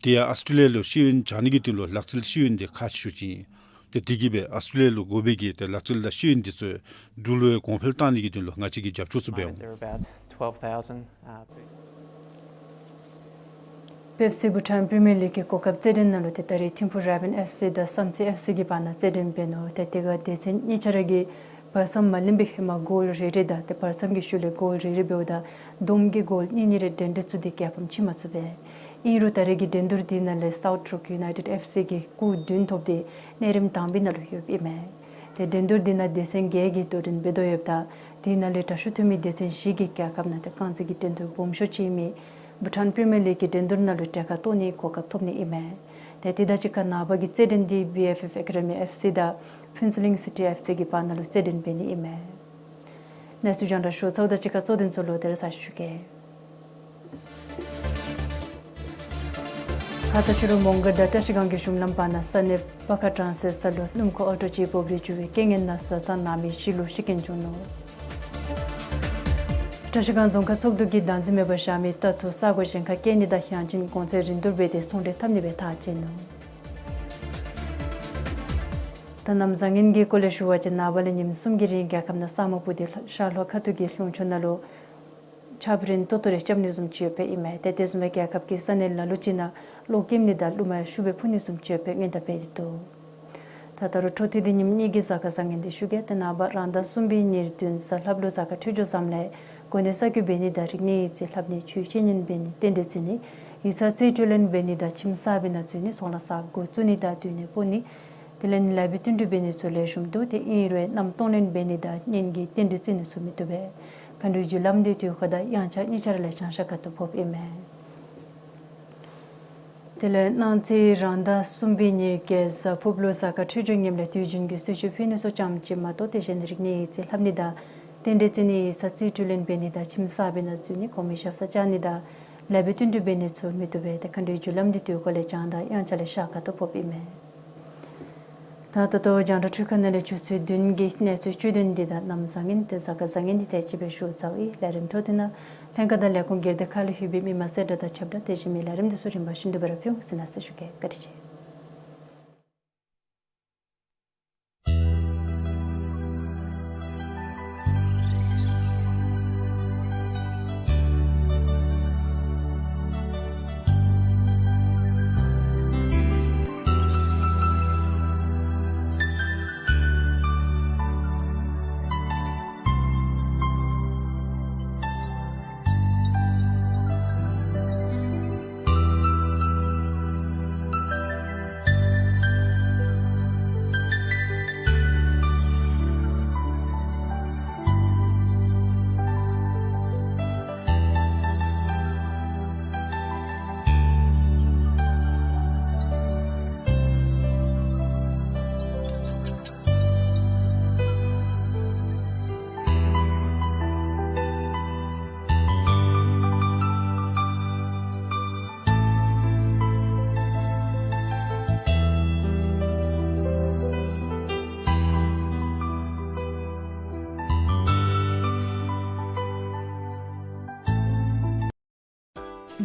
དེ་ཡང་ཨོསི་ཊྲེ་ལི་ཡ་ལུ་ཤེས་ཡོན་སྦྱང་ནི་གི་དོན་ལུ་ལག་རྩལ་ཤེས་ཡོན་དེ་ཁག་ཆེ་ཤོས་ཅིག་ཨིན། ཏེ་དེ་གིས་སྦེ་ཨཱོས་ཊྲེ་ལི་ཡ་ལུ་དགོ་པའི་གི་ཏེ་ལག་རྩལ་དང་ཤེས་ཡོན་འདི་ཚུ་འབྲུག་ལུ་གོང་འཕེལ་གཏང་ནི་གི་དོན་ལུ་ང་བཅས་ཀྱིས་རྒྱབ་སྐྱོར་ཚུ་འབད་འོང་། There are about twelve thousand, uh, Pepsi Bhutan Premier League གི་གོ་སྐབས་རྩེད་འགྲན་ནང་ལུ་ཏེ་ད་རིས་ཐིམ་ཕུ་རེ་བཱན་ཨེཕ་སི་དང་བསམ་རྩེ་ཨེཕ་སི་གི་བར་ན་རྩེད་འགྲན་འབད་ནུག། ཏེ་དེ་ག་སྡེ་ཚན་གཉིས་ཆ་ར་གིས་བར་མཚམས་མ་ལོན་པའི་ཧེ་མ་གོལ་རེ་རེ་དང་ཏེ་བར་མཚམས་ཀྱི་ཤུལ་ལས་གོལ་རེ་རེ་འབདཝ་ད་བསྡོམས་ཀྱིས་གོལ་གཉིས་གཉིས་རེ་འགྲན་འགྲན་ཚུགས་ཏེ་རྒྱལ་ཕམ་ཕྱིན་མ་ཚུགས་པས། ཨིན་རུང་ད་རིས་ཀྱི་འགྲན་བསྡུར་འདི་ནང་ལས་སའུཐ་རོཀ་ཡུ་ནའི་ཊེཌ་ཨེཕ་སི་གིས་སྐུགས་བདུན་ཐོབ་སྟེ་གནས་རིམ་དང་པའི་ནང་ལུ་ཡོདཔ་ཨིན་མས། ཏེ་འགྲན་བསྡུར་འདི་ནང་སྡེ་ཚན་བརྒྱད་ཀྱིས་དོ་འགྲན་འབད་དོ་ཡོདཔ་ད་དེ་ནང་ལས་དྲག་ཤོས་ཐོན་མི་སྡེ་ཚན་བཞི་གིས་རྒྱལ་ཁབ་ནང་ཏེ་རྐང་རྩེད་ཀྱི་འགྲན་བསྡུར་སྦོམ་ཤོས་ཅིག་ཨིན་མི་བྷུ་ཊཱན་པི་རི་མི་ཡར་ལིག་གི་འགྲན་བསྡུར་ནང་ལུ་གྲལ་ཁར་གཏོགས་ནིའི་གོ་སྐབས་ཐོབ་ནི་ཨིན་མས། ཏེ་དེ་དང་གཅིག་ཁར་ནངས་པ་གི་རྩེད་འགྲན་འདི་བི་ཨེཕ་ཨེཕ་ཨེ་ཀ་ཌི་མི་ཨེཕ་སི་དང་ཕུན་ཚོགས་གླིང་སི་ཊི་ཨེཕ་སི་གི་བར་ན་ལུ་རྩེད་འགྲན་འབད་ནི་ཨིན་མས། གནས་ཚུལ་རྒྱང་བསྒྲགས་ཞུ་ཚརཝ་དང་གཅིག་ཁར་གཙོ་དོན་ཚུ་ལོག་སྟེ་ར་གསལ་ཞུ་གེ། ཁ་ཙ་ཕྱི་རུ་མོང་སྒར་དང་བཀྲ་ཤིས་སྒང་གི་གཞུང་ལམ་བར་ན་ས་གནས་པ་ཁ་ཊཱན་སི་ཊི་ས་ལུ་སྣུམ་འཁོར་ཨལ་ཊོ་ཅིག་སྦོབ་རིལ་འགྱོ་བའི་རྐྱེན་ངན་ནང་བཟའ་ཚང་ནང་མི་བཞི་ལུ་ཤི་རྐྱེན་བྱུང་ནུག། བཀྲ་ཤིས་སྒང་རྫོང་ཁག་ཚོགས་འདུ་གིས་བདག་འཛིན་མེད་པར་བཞག་མི་རྟ་ཚུ་ས་གོ་གཞན་ཁར་སྐྱེལ་ནི་དང་དབྱངས་ཅན་གོང་ཚད་རིན་བསྡུར་འབད་དེ་ཚོང་འབྲེལ་འཐབ་ནི་སྦེ་ཐག་བཅད་ནུག། ད་གནམ་བཟང་ངན་གྱི་སྐོར་ལས་ཞུ་བ་ཅིན་ནངས་པ་ལས་ཉིནམ་གསུམ་གྱི་རིང་རྒྱལ་ཁབ་ནང་ས་སྨུག་སྤུབས་ཏེ་ཤར་ལྷོ་ཁ་ཐུག་གི་ལུང་ཕྱོགས་ནང་ལུ་ཆརཔ་རིམ་ཏོག་ཏོ་རེ་རྐྱབ་ནི་བཟུམ་ཅིག་ཡོདཔ་ཨིན་མས། ཏེ་དེ་བཟུམ་སྦེ་རྒྱལ་ཁབ་ཀྱི་ས་གནས་ལ་ལུ་ཅིག་ནང་གློག་ཀེམ་ནི་དང་རླུང་མ་ཡང་ཤུགས་སྦེ་འཕུ་ནི་བཟུམ་ཅིག་ཡོདཔ་སྔོན་བརྡ་འབད་དེ་འདུག། ད་ད་རུང་འཕྲོ་མཐུད་དེ་ཉིནམ་གཉིས་ཀྱི་གཟའ་སྐར་བཟང་ངན་འདི་ཞུ་གེ། ཏེ་ནངས་པ་རང་ཟླ་གསུམ་པའི་ཉེར་བདུན་གཟའ་ལྷགཔ་ལུ་གཟའ་སྐར་འཕྲོད་སྦྱོར་བཟངམ་ལས་དགོན་སྡེ་གསར་བསྐོ་འབད་ནི་དང་རིག་གནས་ཡིག་རྩིས་ལྷབ་ནི་ཆོས་འཆད་ཉན་འབད་ནི་རྟེན་འབྲེལ་བརྩི་ནི་ཡིག་ཚང་རྩིས་སྤྲོད་ལེན་འབད་ནི་དང་ཁྱིམ་གསར་པའི་ནང་འཛུལ་ནི་ཚོང་ལཱ་གསརཔ་འགོ་བཙུགས་ནི་དང་སྡོད་གནས་སྤོ་ནི་དེ་ལས་ལཱ་འབད་བསྟུན་གྲོས་འབད་ནི་ཚུ་ལེགས་ཤོམ་འདུག། ཏེ་ཨིན་རུང་མནའམ་གཏོང་ལེན་འབད་ནི་དང་གཉེན་གྱི་རྟེན་འབྲེལ་བརྩི་ནི་ཚུ་མི་བཏུབ་པས། མཁའ་འགྲོའི་རྒྱུ་ལམ་འདི་དུས་འཁོར་དང་དབྱངས་འཆར་གཉིས་ཆ་ར་ལས་བྱང་ཤར་ཁ་ཐུག་ཕོགཔ་ཨིན་མས། དེ་ལས་གནངས་ཚེ་རང་ཟླ་གསུམ་པའི་ཉེར་བརྒྱད་གཟའ་ཕུརཔ་ལུ་གཟའ་སྐར་འཕྲོད་སྦྱོར་ངནམ་ལས་དུས་རྒྱུན་གྱི་གསོལ་མཆོད་ཕུལ་ནི་ཚུ་ཙམ་ཅིག་མ་གཏོགས་དེ་བཞིན་རིག་གནས་ཡིག་རྩིས་ལྷབ་ནི་དང་རྟེན་འབྲེལ་བརྩི་ནི་ཡིག་ཚང་རྩིས་སྤྲོད་ལེན་འབད་ནི་དང་ཁྱིམ་གསར་པའི་ནང་འཛུལ་ནི་གོང་མའི་ཞབས་སར་བཅར་ནི་དང་ལཱ་འབད་བསྟུན་གྲོས་འབད་ནི་ཚུ་མི་བཏུབ་པས། ཏེ་མཁའ་འགྲོའི་རྒྱུ་ལམ་འདི་དུས་འཁོར་ལས་བྱང་དང་དབྱངས་འཆར་ལས་ཤར་ཁ་ཐུག་ཕོགཔ་ཨིན་མས། ད་ད་ལྟོ་རྒྱང་བསྒྲགས་འཕྲུལ་ཁང་ནང་ལས་ཆུ་ཚོད་བདུན་གྱི་གནས་ཚུལ་བཅུད་དོན་འདི་དང་གནམ་བཟང་ངན་ཏེ་གཟའ་སྐར་བཟང་ངན་འདི་དེ་ཅིག་སྦེ་ཞུ་ཚརཝ་ཨིན། ལས་རིམ་འཕྲོ་མཐུད་ནང་ལྷན་ཁག་དང་ལས་ཁུངས་སྒེར་སྡེ་ཁག་ལུ་ཡོད་པའི་མི་མང་གསལ་བསྒྲགས་དང་ཁྱབ་བསྒྲགས་དེ་བཞིན་མི་ལས་རིམ་འདི་ཚུ་རིམ་པ་བཞིན་དུ་སྦེ་ར་ཕུལ་འོང་ཟེར་གནང་ཟེར་ཞུ་གེ། བཀའ་དྲིན་ཆེ།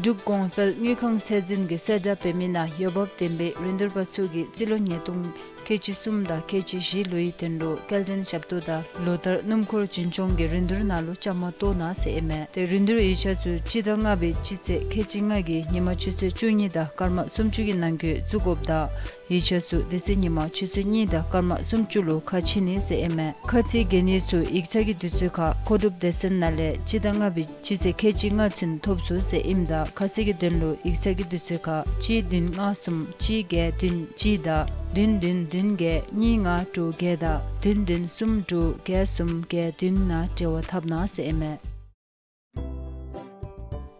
འབྲུག་གོང་འཕེལ་དངུལ་ཁང་ཚད་འཛིན་གྱིས་གསལ་བསྒྲགས་འབད་མི་ནང་འོས་འབབ་ལྡན་པའི་རིན་བསྡུར་པ་ཚུ་གིས་རྩིས་ལོ་ཉིས་སྟོང་ཁལ་གཅིག་གསུམ་དང་ཁལ་གཅིག་བཞི་ལོའི་དོན་ལུ་སྐྱེལ་འདྲེན་ཞབས་ཏོག་དང་ལོ་ལྟར་སྣུམ་འཁོར་འཛིན་སྐྱོང་གི་རིན་བསྡུར་ནང་ལུ་བཅའ་མར་གཏོགས་གནང་ཟེར་ཨིན་མས། ཏེ་རིན་བསྡུར་ཡིག་ཆ་ཚུ་སྤྱི་ཟླ་ལྔ་པའི་སྤྱི་ཚེས་ཁལ་གཅིག་ལྔ་གི་ཉིན་མ་ཆུ་ཚོད་བཅུ་གཉིས་དང་སྐར་མ་སུམ་ཅུ་གི་ནང་འཁོད་བཙུགས་དགོཔ་དང་ཡིག་ཆ་ཚུ་དེ་ཚེ་ཉིན་མ་ཆུ་ཚོད་གཉིས་དང་སྐར་མ་སུམ་ཅུ་ལུ་ཁ་ཕྱེ་ནི་ཟེར་ཨིན་མས། ཁ་ཚིག་འགོད་ནི་ཚུ་ཡིག་ཚང་གི་དུས་ཚོད་ཁར་མཁོ་སྒྲུབ་སྡེ་ཚན་ནང་ལས་སྤྱི་ཟླ་ལྔ་པའི་སྤྱི་ཚེས་ཁལ་གཅིག་ལྔ་ཚུན་ཐོབ་ཚུགས་ཟེར་ཨིནམ་ད་ཁ་གསལ་གྱི་དོན་ལུ་ཡིག་ཚང་གི་དུས་ཚོད་ཁར་གཅིག་བདུན་ལྔ་གསུམ་གཅིག་བརྒྱད་བདུན་གཅིག་དང་བདུན་བདུན་བདུན་བརྒྱད་གཉིས་ལྔ་དྲུག་བརྒྱད་དང་བདུན་བདུན་གསུམ་དྲུག་བརྒྱད་གསུམ་བརྒྱད་བདུན་ནང་འབྲེལ་བ་འཐབ་གནང་ཟེར་ཨིན་མས།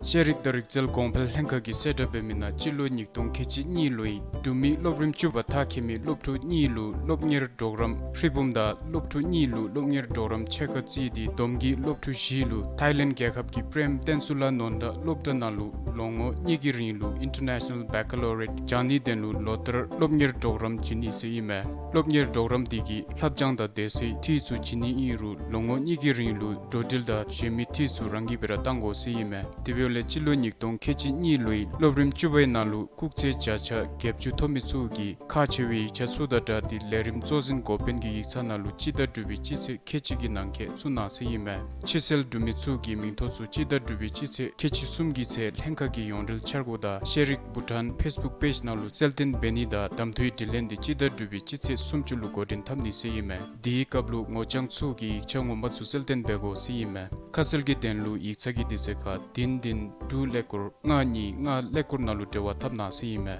ཤེས་རིག་དང་རིག་རྩལ་གོང་འཕེལ་ལྷན་ཁག་གིས་གསལ་བསྒྲགས་འབད་མི་ནང་སྤྱི་ལོ་ཉིས་སྟོང་ཁལ་གཅིག་གཉིས་ལོའི་འབྲུག་མི་སློབ་རིམ་བཅུ་པ་མཐར་འཁྱོལ་མི་སློབ་ཕྲུག་གཉིས་ལུ་སློབ་གཉེར་གྲོགས་རམ་ཧྲིལ་བུམ་དང་སློབ་ཕྲུག་གཉིས་ལུ་སློབ་གཉེར་གྲོགས་རམ་ཕྱེད་ཀ་བརྩིས་ཏེ་བསྡོམས་ཀྱིས་སློབ་ཕྲུག་བཞི་ལུ་ཐཱའི་ལེནཌ་རྒྱལ་ཁབ་ཀྱི་པྲེམ་བསྟན་སུ་ལ་ནོར་དྭགས་སློབ་གྲྭ་ནང་ལུ་ལོ་ངོ་གཉིས་ཀྱི་རིང་ལུ་ཨིན་ཊར་ནེ་ཤ་ནཱལ་བེ་ཀ་ལོ་རི་ཡེཊ་སྦྱང་ནིའི་དོན་ལུ་ལོ་ལྟར་སློབ་གཉེར་གྲོགས་རམ་བྱིན་ནི་ཟེར་ཨིན་མས། སློབ་གཉེར་གྲོགས་རམ་དེ་གིས་ལྷབ་སྦྱང་དང་དེ་ཚེ་འཐུས་ཚུ་བྱིན་ནི་ཨིན་རུང་ལོ་ངོ་གཉིས་ཀྱི་རིང་ལུ་འགྲོ་འགྲུལ་དང་གཞན་མི་འཐུས་ཚུ་རང་གིས་སྦེ་ར་བཏང་དགོ་ཟེར་ཨིན་མས། དེ་འབདཝ་ ལས་སྤྱི་ལོ་ཉིས་སྟོང་ཁལ་གཅིག་གཉིས་ལོའི་སློབ་རིམ་བཅུ་པའི་ནང་ལུ་སྐུགས་ཚད་བརྒྱ་ཆ་བརྒྱད་ཅུ་ཐོབ་མི་ཚུ་གིས་ཁག་ཆེ་བའི་ཡིག་ཆ་ཚུ་དང་སྦྲགས་ཏེ་ལས་རིམ་གཙོ་འཛིན་འགོ་དཔོན་གྱི་ཡིག་ཚང་ནང་ལུ་སྤྱི་ཟླ་དྲུག་པའི་སྤྱི་ཚེས་ཁལ་གཅིག་གི་ནང་འཁོད་བཙུགས་གནང་ཟེར་ཨིན་མས། ཕྱིར་སེལ་གྲུབ་མི་ཚུ་གི་མིང་ཐོ་ཚུ་སྤྱི་ཟླ་དྲུག་པའི་སྤྱི་ཚེས་ཁལ་གཅིག་གསུམ་གྱི་ཚེ་ལྷན་ཁག་གི་ཡོངས་འབྲེལ་འཆར་སྒོ་དང་ཤེས་རིག་བྷུ་ཊཱན་ཕེསི་བུཀ་པེཇ་ནང་ལུ་རྩལ་བསྟུན་འབད་ནི་དང་གདམ་འཐུའི་དྲི་ལན་འདི་སྤྱི་ཟླ་དྲུག་པའི་སྤྱི་ཚེས་སུམ་ཅུ་ལུ་འགོ་འདྲེན་འཐབ་ནི་ཟེར་ཨིན་མས། དེའི་སྐབས་ལུ་ངོ་རྐྱང་ཚུ་གིས་ཡིག་ཆ་ངོ་མ་ཚུ་རྩལ་བསྟུན་འབད་དགོ་ཟེར་ཨིན་མས། ཁ་གསལ་གྱི་དོན་ལུ་ཡིག་ཚང་གི་དུས་ཚོད་ཁར་བདུན་བདུན་དྲུག་ཀླད་ཀོར་ལྔ་གཉིས་ལྔ་ཀླད་ཀོར་ནང་ལུ་འབྲེལ་བ་འཐབ་གནང་ཟེར་ཨིན་མས།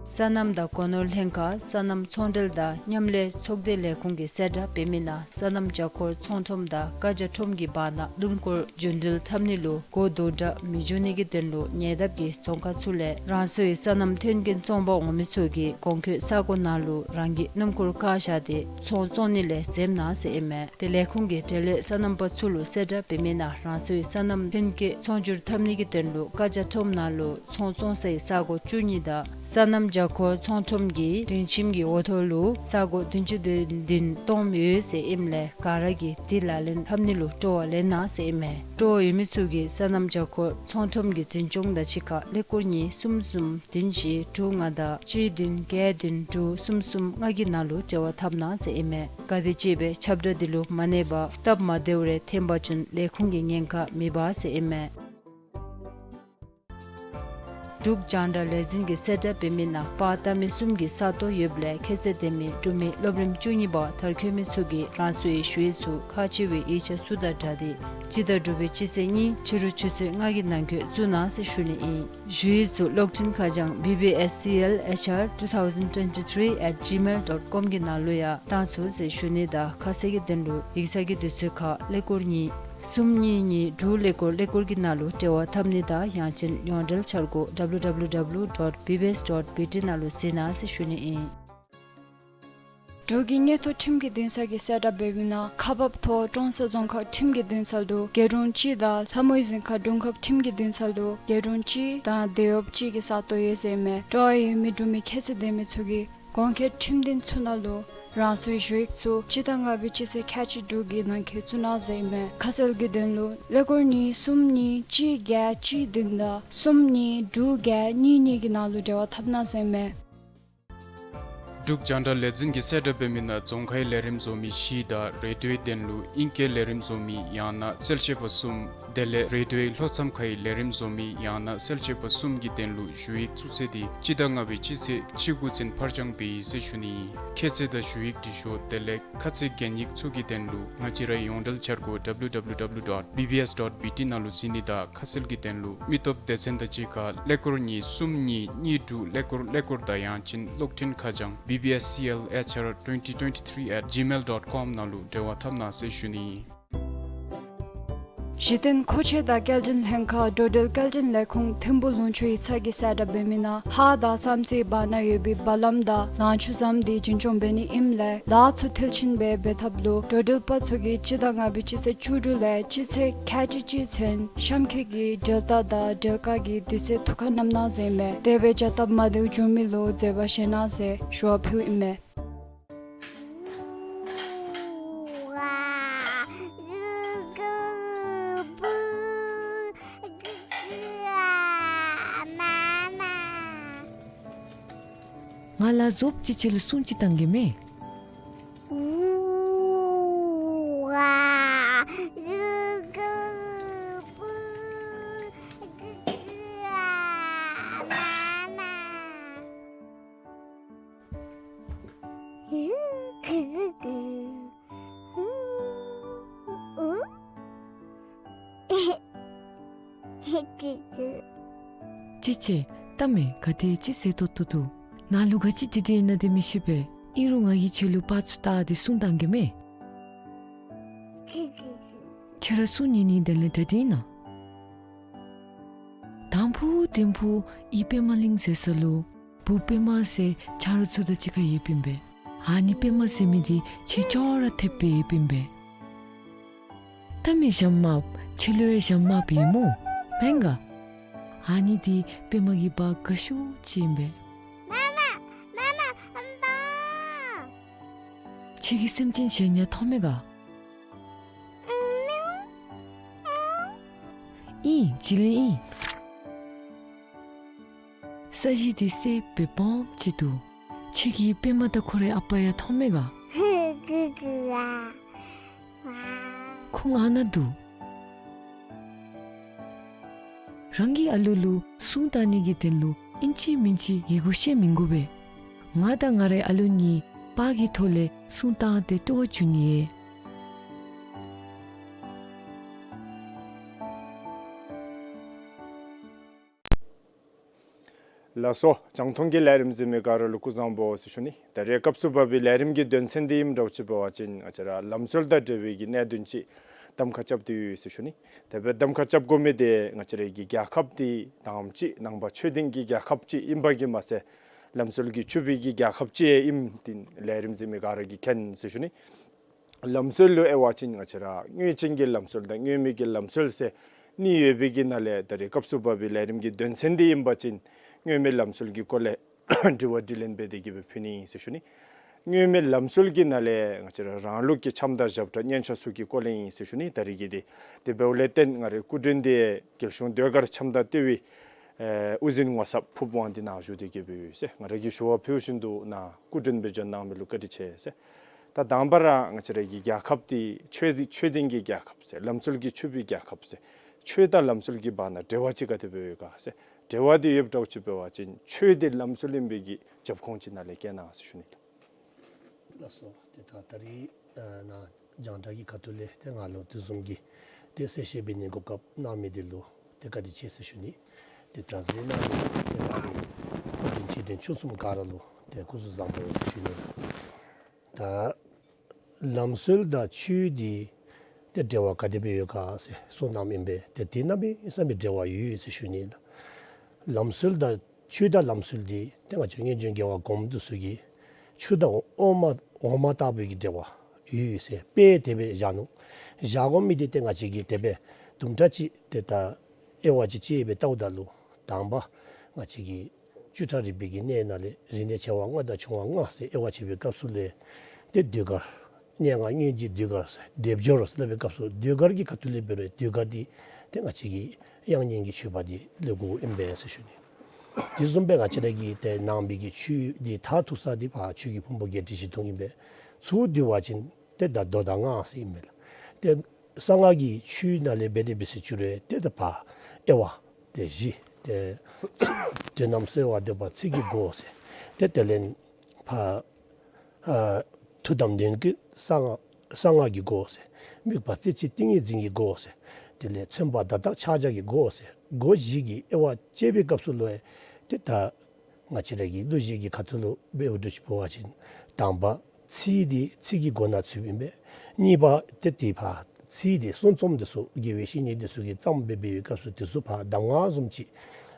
སོ་ནམ་དང་སྒོ་ནོར་ལྷན་ཁག་སོ་ནམ་ཚོང་འབྲེལ་དང་མཉམ་ལས་ཚོགས་སྡེ་ལས་ཁུངས་ཀྱིས་གསལ་བསྒྲགས་འབད་མི་ནང་སོ་ནམ་རྒྱ་སྒོར་ཚོང་ཁྲོམ་དང་ཀ་ཇ་ཁྲོམ་གྱི་བར་ན་སྣུམ་འཁོར་རྒྱུན་འགྲུལ་འཐབ་ནི་ལུ་གོ་དོག་དྲགས་མི་འབྱུང་ནི་གི་དོན་ལུ་ཉེ་འདབས་ཀྱི་རྫོང་ཁག་ཚུ་ལས་རང་སོའི་སོ་ནམ་མཐུན་རྐྱེན་བཙོང་པར་འོང་མི་ཚུ་གིས་གོང་འཁོད་ས་གོ་ནང་ལུ་རང་གི་སྣུམ་འཁོར་བཀག་བཞག་སྟེ་ཚོང་བཙོང་ནི་ལས་འཛེམ་གནང་ཟེར་ཨིན་མས། ཏེ་ལས་ཁུངས་ཀྱིས་འབྲེལ་ཡོད་སོ་ནམ་པ་ཚུ་ལུ་གསལ་བསྒྲགས་འབད་མི་ནང་རང་སོའི་སོ་ནམ་མཐུན་རྐྱེན་ཚོང་སྒྱུར་འཐབ་ནི་གི་དོན་ལུ་ཀ་ཇ་ཁྲོམ་ནང་ལུ་ཚོང་བཙོང་སའི་ས་གོ་བཅུ་གཉིས་དང་སོ་ནམ་རྒྱ་སྒོར་ཚོང་ཁྲོམ་གྱི་སྒྲིང་ཁྱིམ་གྱི་འོག་ཐོག་ལུ་ས་གོ་བདུན་ཅུ་དོན་བདུན་སྟོངམ་ཡོད་ཟེར་ཨིནམ་ལས་ག་ར་གིས་དེ་ལག་ལེན་འཐབ་ནི་ལུ་སྤྲོ་བ་ལེན་གནང་ཟེར་ཨིན་མས། སྤྲོ་བ་ཡོད་མི་ཚུ་གིས་སོ་ནམ་རྒྱ་སྒོར་ཚོང་ཁྲོམ་གྱི་འཛིན་སྐྱོང་དང་གཅིག་ཁར་ཀླད་ཀོར་གཉིས་གསུམ་གསུམ་བདུན་བཞི་དྲུག་ལྔ་དང་གཅིག་བདུན་བརྒྱད་བདུན་དྲུག་གསུམ་གསུམ་ལྔ་གི་ནང་ལུ་འབྲེལ་བ་འཐབ་གནང་ཟེར་ཨིན་མས། ག་དེ་ཅིག་སྦེ་ཁྱབ་བསྒྲགས་འདི་ལུ་མ་གནས་པར་སྟབས་མ་བདེཝ་རེ་ཐོན་པ་ཅིན་ལས་ཁུངས་ཀྱི་ཉེན་ཁ་མི་འབག་ཟེར་ཨིན་མས། འབྲུག་རྒྱང་བསྒྲགས་ལས་འཛིན་གྱིས་གསལ་བསྒྲགས་འབད་མི་ནང་པར་བཏབ་མི་གསུམ་གྱི་ས་སྟོང་ཡོདཔ་ལས་ཁྱད་ཚད་ལྡན་མི་འབྲུག་མི་སློབ་རིམ་བཅུ་གཉིས་པ་མཐར་འཁྱོལ་མི་ཚུ་གིས་རང་སོའི་ཞུ་ཡིག་ཚུ་ཁག་ཆེ་བའི་ཡིག་ཆ་ཚུ་དང་སྦྲགས་ཏེ་སྤྱི་ཟླ་དྲུག་པའི་སྤྱི་ཚེས་གཉིས་ཕྱི་རུ་ཆུ་ཚོད་ལྔ་གི་ནང་འཁོད་བཙུགས་གནང་ཟེར་ཞུ་ནི་ཨིན། ཞུ་ཡིག་ཚུ་གློག་འཕྲིན་ཁ་བྱང་B B S C L H R two thousand twenty-three at gmail dot com གི་ནང་ལུ་ཡང་བཏང་ཚུགས་ཟེར་ཞུ་ནི་དང་ཁ་གསལ་གྱི་དོན་ལུ་ཡིག་ཚང་གི་དུས་ཚོད་ཁར་ཀླད་ཀོར་གཉིས་གསུམ་གཉིས་གཉིས་དྲུག་ཀླད་ཀོར་ཀླད་ཀོར་གྱི་ནང་ལུ་འབྲེལ་བ་འཐབ་ནི་དང་ཡང་ཅིན་ཡོངས་འབྲེལ་འཆར་སྒོ་W W W dot B B S dot B T ནང་ལུ་གཟིགས་གནང་ཟེར་ཞུ་ནི་ཨིན། འབྲུག་གི་མངོན་མཐོ་ཁྲིམས་ཀྱི་འདུན་ས་གིས་གསལ་བསྒྲགས་འབད་མི་ནང་ཁག་འབགཔ་ཐོག་ཀྲོང་གསར་རྫོང་ཁག་ཁྲིམས་ཀྱི་འདུན་ས་ལུ་རྒེད་འོག་གཅིག་དང་ལྷ་མོའི་གཟིམ་ཁང་དྲུང་ཁག་ཁྲིམས་ཀྱི་འདུན་ས་ལུ་རྒེད་འོག་གཅིག་དང་སྡེ་བ་གཅིག་གི་ས་སྟོང་ཡོད་ཟེར་ཨིན་མས། སྤྲོ་བ་ཡོད་མི་འབྲུག་མི་ཁྱད་ཚད་ལྡན་མི་ཚུ་གིས་གོང་འཁོད་ཁྲིམས་འདུན་ཚུ་ནང་ལུ་རང་སོའི་ཞུ་ཡིག་ཚུ་སྤྱི་ཟླ་ལྔ་པའི་སྤྱི་ཚེས་ཁལ་གཅིག་དྲུག་གི་ནང་འཁོད་བཙུགས་གནང་ཟེར་ཨིན་མས། ཁ་གསལ་གྱི་དོན་ལུ་ཀླད་ཀོར་གཉིས་གསུམ་གཉིས་གཅིག་བརྒྱད་གཅིག་བདུན་དང་གསུམ་གཉིས་དྲུག་བརྒྱད་གཉིས་གཉིས་ཀྱི་ནང་ལུ་འབྲེལ་བ་འཐབ་གནང་ཟེར་ཨིན་མས། འབྲུག་རྒྱང་བསྒྲགས་ལས་འཛིན་གྱིས་གསལ་བསྒྲགས་འབད་མི་ནང་རྫོང་ཁའི་ལས་རིམ་བཟོ་མི་བཞི་དང་རེ་ཌིའོའི་དོན་ལུ་ཨིང་སྐད་ལས་རིམ་བཟོ་མི་ཡང་ན་གསལ་བཤད་པ་གསུམ་དེ་ལས་རེ་ཌིའོའི་ལྷོ་མཚམས་ཁའི་ལས་རིམ་བཟོ་མི་ཡང་ན་གསལ་བཤད་པ་གསུམ་གྱི་དོན་ལུ་ཞུ་ཡིག་བཙུགས་ཚེས་འདི་སྤྱི་ཟླ་ལྔ་པའི་སྤྱི་ཚེས་ཕྱེད་དགུ་ཚུན་ཕར་འགྱངས་འབད་ཡི་ཟེར་ཞུ་ནི་ཨིན། ཁྱད་ཚད་དང་ཞུ་ཡིག་འབྲི་ཤོག་དེ་ལས་ཁ་ཚིག་གན་ཡིག་ཚུ་གི་དོན་ལུ་ང་བཅས་རའི་ཡོངས་འབྲེལ་འཆར་སྒོ་W W W dot B B S dot B T ནང་ལུ་གཟིགས་ནི་དང་ཁ་གསལ་གྱི་དོན་ལུ་མི་སྟོབས་སྡེ་ཚན་དང་གཅིག་ཁར་ཀླད་ཀོར་གཉིས་གསུམ་གཉིས་གཉིས་དྲུག་ཀླད་ཀོར་ཀླད་ཀོར་དང་ཡང་ཅིན་གློག་འཕྲིན་ཁ་བྱང་B B S C L H R twenty twenty-three at gmail dot com ནང་ལུ་འབྲེལ་བ་འཐབ་གནང་ཟེར་ཞུ་ནི་ཨིན། གཞི་རྟེན་མཁོ་ཆས་དང་སྐྱེལ་འདྲེན་ལྷན་ཁག་འགྲོ་འགྲུལ་སྐྱེལ་འདྲེན་ལས་ཁུངས་ཐིམ་ཕུག་ལུང་ཕྱོགས་ཡིག་ཚང་གིས་གསལ་བསྒྲགས་འབད་མི་ནང་ཧཱ་དང་བསམ་རྩེ་བར་ན་ཡོད་པའི་བ་ལམ་དང་ལང་ཕྱུགས་ཟམ་འདི་རྒྱུན་སྐྱོང་འབད་ནི་ཨིནམ་ལས་ལཱ་ཚུ་མཐིལ་ཕྱིན་སྦེ་འབད་ཐབས་ལུ་འགྲོ་འགྲུལ་པ་ཚུ་གིས་སྤྱི་ཟླ་ལྔ་པའི་སྤྱི་ཚེས་བཅུ་དྲུག་ལས་སྤྱི་ཚེས་ཁལ་གཅིག་གཅིག་ཚུན་གཤམ་འཁོད་ཀྱི་འགྲུལ་རྟ་དང་འགྲུལ་བཀག་གི་དུས་ཚོད་ཐུགས་ཁར་བསྣམ་གནང་ཟེར་ཨིན་མས། དེ་སྦེ་བྱ་སྟབས་མ་བདེཝ་བྱུང་མི་ལུ་འཛོལ་བ་བཞེས་གནང་ཟེར་ཞུ་བ་ཕུལཝ་ཨིན་མས། ང་ལཱ་རྫོགསཔ་ཅིག་ཁྱོད་ལུ་སྲུང་ཅིག་བཏང་གེ་མས། ཅི་ཅི། ལྟ་མས། ག་དེ་ཅིག་ཟེར་ཏོག་ཏོ་འདུག། ནཱ་ལུ་ག་ཅི་དེ་དེ་ཨིན་ན་དེ་མི་ཤེས་པས། ཨིན་རུང་ང་གིས་ཁྱོད་ལུ་པར་ཚུ་བལྟ་སྟེ་སྲུང་བཏང་གེ་མས། ཁྱོད་ར་སྲུང་ནི་ནི་དེ་ལས་ད་དེ་ཨིན་ན། དང་ཕུ་དིང་ཕུ་ཨི་པདྨ་གླིང་ཟེར་ས་ལུ་བུ་པདྨ་ཟེར་ཆ་རོགས་ཚུ་དང་གཅིག་ཁར་ཡོདཔ་ཨིན་པས། ཨ་ནི་པདྨ་ཟེར་མི་འདི་ཁྱོད་ཅོག་ར་འཐདཔ་སྦེ་ཡོདཔ་ཨིན་པས། ལྟ་མས་ཞྭམོ་དམརཔོ། ཁྱོད་ལུ་ཡང་ཞྭམོ་དམརཔོ་ཡོད་སྨོ། མེན་ག། ཨ་ནི་འདི་པདྨ་གི་བ་དགའ་ཤོས་ཅིག་ཨིན་པས། མ་མ་མ་མ་ཨམ་པ། ཁྱོད་ཀྱིས་སེམས་ཅན་གཞན་ཡང་མཐོང་མས་ག། ཨིན། བྱི་ལི་ཨིན། ས་གཞི་འདི་སེར་སྦེ་སྦོམ་ཅིག་འདུག། ཁྱོད་ཀྱིས་པདྨ་དང་ཁོ་རའི་ཨ་པ་ཡང་མཐོང་མས་ག། ཧུ་གུ་གུ་ཨ། ཝ། ཁོང་ཨ་ནཱ་འདུག། རང་གི་ཨ་ལུ་ལུ་སྲུང་བཏང་ནི་གི་དོན་ལུ་ཨིན་ཅི་མིན་ཅི་ཡི་གུ་བཤད་མི་དགོ་པས། ང་དང་ང་རའི་ཨ་ལུ་གཉིས་པར་གྱི་ཐོག་ལས་སྲུང་བཏང་སྟེ་སྤྲོ་བ་བྱུང་ནི་ཨིན། ལགས་སོ། རྒྱང་མཐོང་གི་ལས་རིམ་གཟིགས་མི་ག་ར་ལུ་སྐུ་གཟུགས་བཟང་པོ་ཟེར་ཞུ་ནི། ད་རེས་སྐབས་སུ་བབས་པའི་ལས་རིམ་གྱི་དོན་ཚན་འདི་ཨིནམ་འདྲཝ་ཅིག་འབད་བ་ཅིན་ང་བཅས་ར་ལམ་སྲོལ་དང་འབྲེལ་བའི་གི་གནད་དོན་ཅིག་གདམ་ཁ་རྐྱབ་སྟེ་ཡོད་ཟེར་ཞུ་ནི། དེ་སྦེ་གདམ་ཁ་རྐྱབ་དགོ་མི་འདི་ང་བཅས་རའི་གི་རྒྱལ་ཁབ་འདི་དང་པ་ཅིག་ནང་པ་ཆོས་ལྡན་གྱི་རྒྱལ་ཁབ་ཅིག་ཨིན་པ་གིས་མ་ཚད་ལམ་སྲོལ་གྱིས་ཕྱུག་པའི་གི་རྒྱལ་ཁབ་ཅིག་ཨིནམ་འདི་ལས་རིམ་གཟིགས་མི་ག་ར་གིས་མཁྱེན་ཟེར་ཞུ་ནི། ལམ་སྲོལ་ལུ་དབྱེ་བ་ཅིན་ང་བཅས་ར་སྔོན་བྱོན་གྱི་ལམ་སྲོལ་དང་སྔོན་མའི་གི་ལམ་སྲོལ་ཟེར་གཉིས་ཡོད་པའི་གི་ནང་ལས་ད་རེས་སྐབས་སུ་བབས་པའི་ལས་རིམ་གྱི་དོན་ཚན་འདི་ཨིན་པ་ཅིན་སྔོན་མའི་ལམ་སྲོལ་གྱི་སྐོར་ལས་དྲི་བ་དྲིས་ལན་འབད་དེ་གི་སྦེ་ཕུལ་ནི་ཨིན་ཟེར་ཞུ་ནི། སྔོན་མའི་ལམ་སྲོལ་གྱི་ནང་ལས་ང་བཅས་ར་རང་ལུགས་ཀྱི་འཆམ་དང་ཞབས་ཁྲ་སྙན་ཆ་ཚུ་གི་སྐོར་ལས་ཨིན་ཟེར་ཞུ་ནི། ད་རེས་ཀྱི་འདི་དེ་འབདཝ་ལས་བརྟེན་ང་རའི་སྐུ་མགྲོན་འདི་རྒྱལ་གཞུང་ཟློས་གར་འཆམ་དང་ལྟེ་བའི་ཨེ་དབུ་འཛིན་ངོ་ཚབ་ཕུརཔ་དབང་འདུས་ནཱ་བཞུགས་ཏེ་གི་སྦེ་ཡོད་ཟེར། ང་ར་གིས་ཞུ་བ་ཕུལ་བཞིན་དུ་ནཱ་སྐུ་མགྲོན་སྦེ་འབྱོན་གནང་མི་ལུ་བཀའ་དྲིན་ཆེ་ཟེར། ད་དང་པ་ར་ང་བཅས་ར་གི་རྒྱལ་ཁབ་འདི་ཆོས་འདི་ཆོས་ལྡན་གྱི་རྒྱལ་ཁབ་ཟེར་ལམ་སྲོལ་གྱིས་ཕྱུག་པའི་རྒྱལ་ཁབ་ཟེར་ཆོས་དང་ལམ་སྲོལ་གྱི་བར་ན་འབྲེལ་བ་ཅིག་ག་དེ་སྦེ་ཡོད་ག་ཟེར། འབྲེལ་བ་འདི་ཡོདཔ་འདྲཝ་ཅིག་འབད་བ་ཅིན་ཆོས་འདི་ལམ་སྲོལ་ཨིན་པའི་གི་རྒྱབ་ཁུངས་ཅིག་ནཱ་ལས་བཀལ་གནང་ཟེར་ཞུ་ནི། ལགས་སོ། ཏེ་ད་ད་རིས་ཨ་ནཱ་རྒྱང་བསྒྲགས་ཀྱི་ཁ་ཐུག་ལས་ཏེ་ང་ལུ་དེ་བཟུམ་གྱི་ཏེ་གསལ་བཤད་འབད་ནི་གོ་སྐབས་གནང་མི་འདི་ལུ་ཏེ་བཀའ་དྲིན་ཆེ་ཟེར་ཞུ་ནི། ཏེ་ད་གཟིགས་གནང་མི་ཏེ་ང་རའི་སྐུ་མགྲོན་ཆེ་འབྲིང་ཆུང་གསུམ་ག་ར་ལུ་ཏེ་སྐུ་གཟུགས་བཟང་པོ་ཟེར་ཞུ་ནི་ལགས། ད་ལམ་སྲོལ་དང་ཆོས་འདི་ཏེ་འབྲེལ་བ་ག་དེ་སྦེ་ཡོད་ག་ཟེར་གསུངས་གནངམ་ཨིན་པས། ཏེ་འདི་གནམ་མེད་ས་མེད་འབྲེལ་བ་ཡོད་ཟེར་ཞུ་ནི་ལགས། ལམ་སྲོལ་དང་ཆོས་དང་ལམ་སྲོལ་འདི་ཏེ་ང་བཅས་སྔོན་བྱོན་རྒྱལ་བ་གོངམ་འདི་ཚུ་གི་ཆུ་དང་འོ་མ་འོ་མ་ལྟ་བུའི་གི་འབྲེལ་བ་ཡོད་ཟེར་དཔེ་དེ་སྦེ་བཞག་ནུག། བཞག་དགོ་མི་འདི་ཏེ་ང་བཅས་ཀྱིས་དེ་སྦེ་དུམ་གྲ་ཅིག་ཏེ་ད་དབྱེ་བ་ཅིག་ཕྱེ་སྦེ་བལྟཝ་ད་ལུ་དང་པ་ང་བཅས་ཀྱི་བཅུ་ཕྲག་རིག་པའི་གི་གནས་ནང་ལས་རིག་གནས་ཆེ་བ་ལྔ་དང་ཆུང་བ་ལྔ་ཟེར་དབྱེ་བ་ཕྱེ་བའི་སྐབས་སུ་ལས་ཏེ་ཟློས་གར་སྙན་ངག་སྙན་འཇེབས་ཟློས་གར་ཟེར་སྡེབ་སྦྱོར་ཟེར་སླབ་པའི་སྐབས་སུ་ཟློས་གར་གྱི་ཁ་ཐུག་ལས་འབད་རུང་ཟློས་གར་འདི་ཏེ་ང་བཅས་ཀྱི་དབྱངས་སྙན་གྱི་མཆོད་པ་འདི་ལུ་གོཝ་ཨིན་པས་ཟེར་ཞུ་ནི། དེ་བཟུམ་སྦེ་ང་བཅས་ར་གི་ཏེ་ནང་པའི་གི་ཆོས་འདི་མཐར་ཐུག་ས་འདི་ཕར་ཆོས་ཀྱི་ཕུང་པོ་བརྒྱད་ཁྲི་བཞི་སྟོང་ཨིན་པས། ཚུར་བསྡུ་བ་ཅིན་ཏེ་ད་མདོ་དང་སྔགས་ཟེར་ཨིན་མས་ལགས། ཏེ་གསང་སྔགས་ཀྱི་ཆོས་ནང་ལས་འབད་དེ་འབད་ཟེར་ཅི་རུང་ཏེ་ད་ཕར་དབྱེ་བ་ཏེ་བཞི་ཏེ་དོན་རྣམས་གསལ་བར་འདོད་པ་ཚིག་གི་སྒོ་ཟེར། ཏེ་དེ་ལས་ཕར་ཨ་ཐུགས་དམ་ལྡན་གྱི་གསང་སྔགས་གསང་སྔགས་ཀྱི་སྒོ་ཟེར། དམིགས་པ་རྩེ་གཅིག་ཏིང་ངེ་འཛིན་གྱི་སྒོ་ཟེར། དེ་ལས་མཚོན་པ་བརྡ་རྟགས་ཕྱག་རྒྱ་གི་སྒོ་ཟེར། སྒོ་བཞི་གི་དབྱེ་བ་ཕྱེ་བའི་སྐབས་སུ་ལུ་ཏེ་ད་ང་བཅས་ར་གི་གླུ་གཞས་ཀྱི་ཁ་ཐུག་ལུ་འབདཝ་འདྲཝ་ཅིག་འབད་བ་ཅིན་དང་པ་ཚིག་འདི་ཚིག་གི་སྒོ་ནང་ཚུདཔ་ཨིན་པས། གཉིས་པ་ཏེ་ཏེ་ཕར་ཚིག་འདི་གསུང་རྩོམ་འདི་ཚུ་དགེ་བའི་བཤེས་གཉེན་འདི་ཚུ་གིས་བརྩམས་སྦེ་འབད་བའི་སྐབས་སུ་དེ་ཚུ་ཕར་གདམས་ངག་བཟུམ་ཅིག་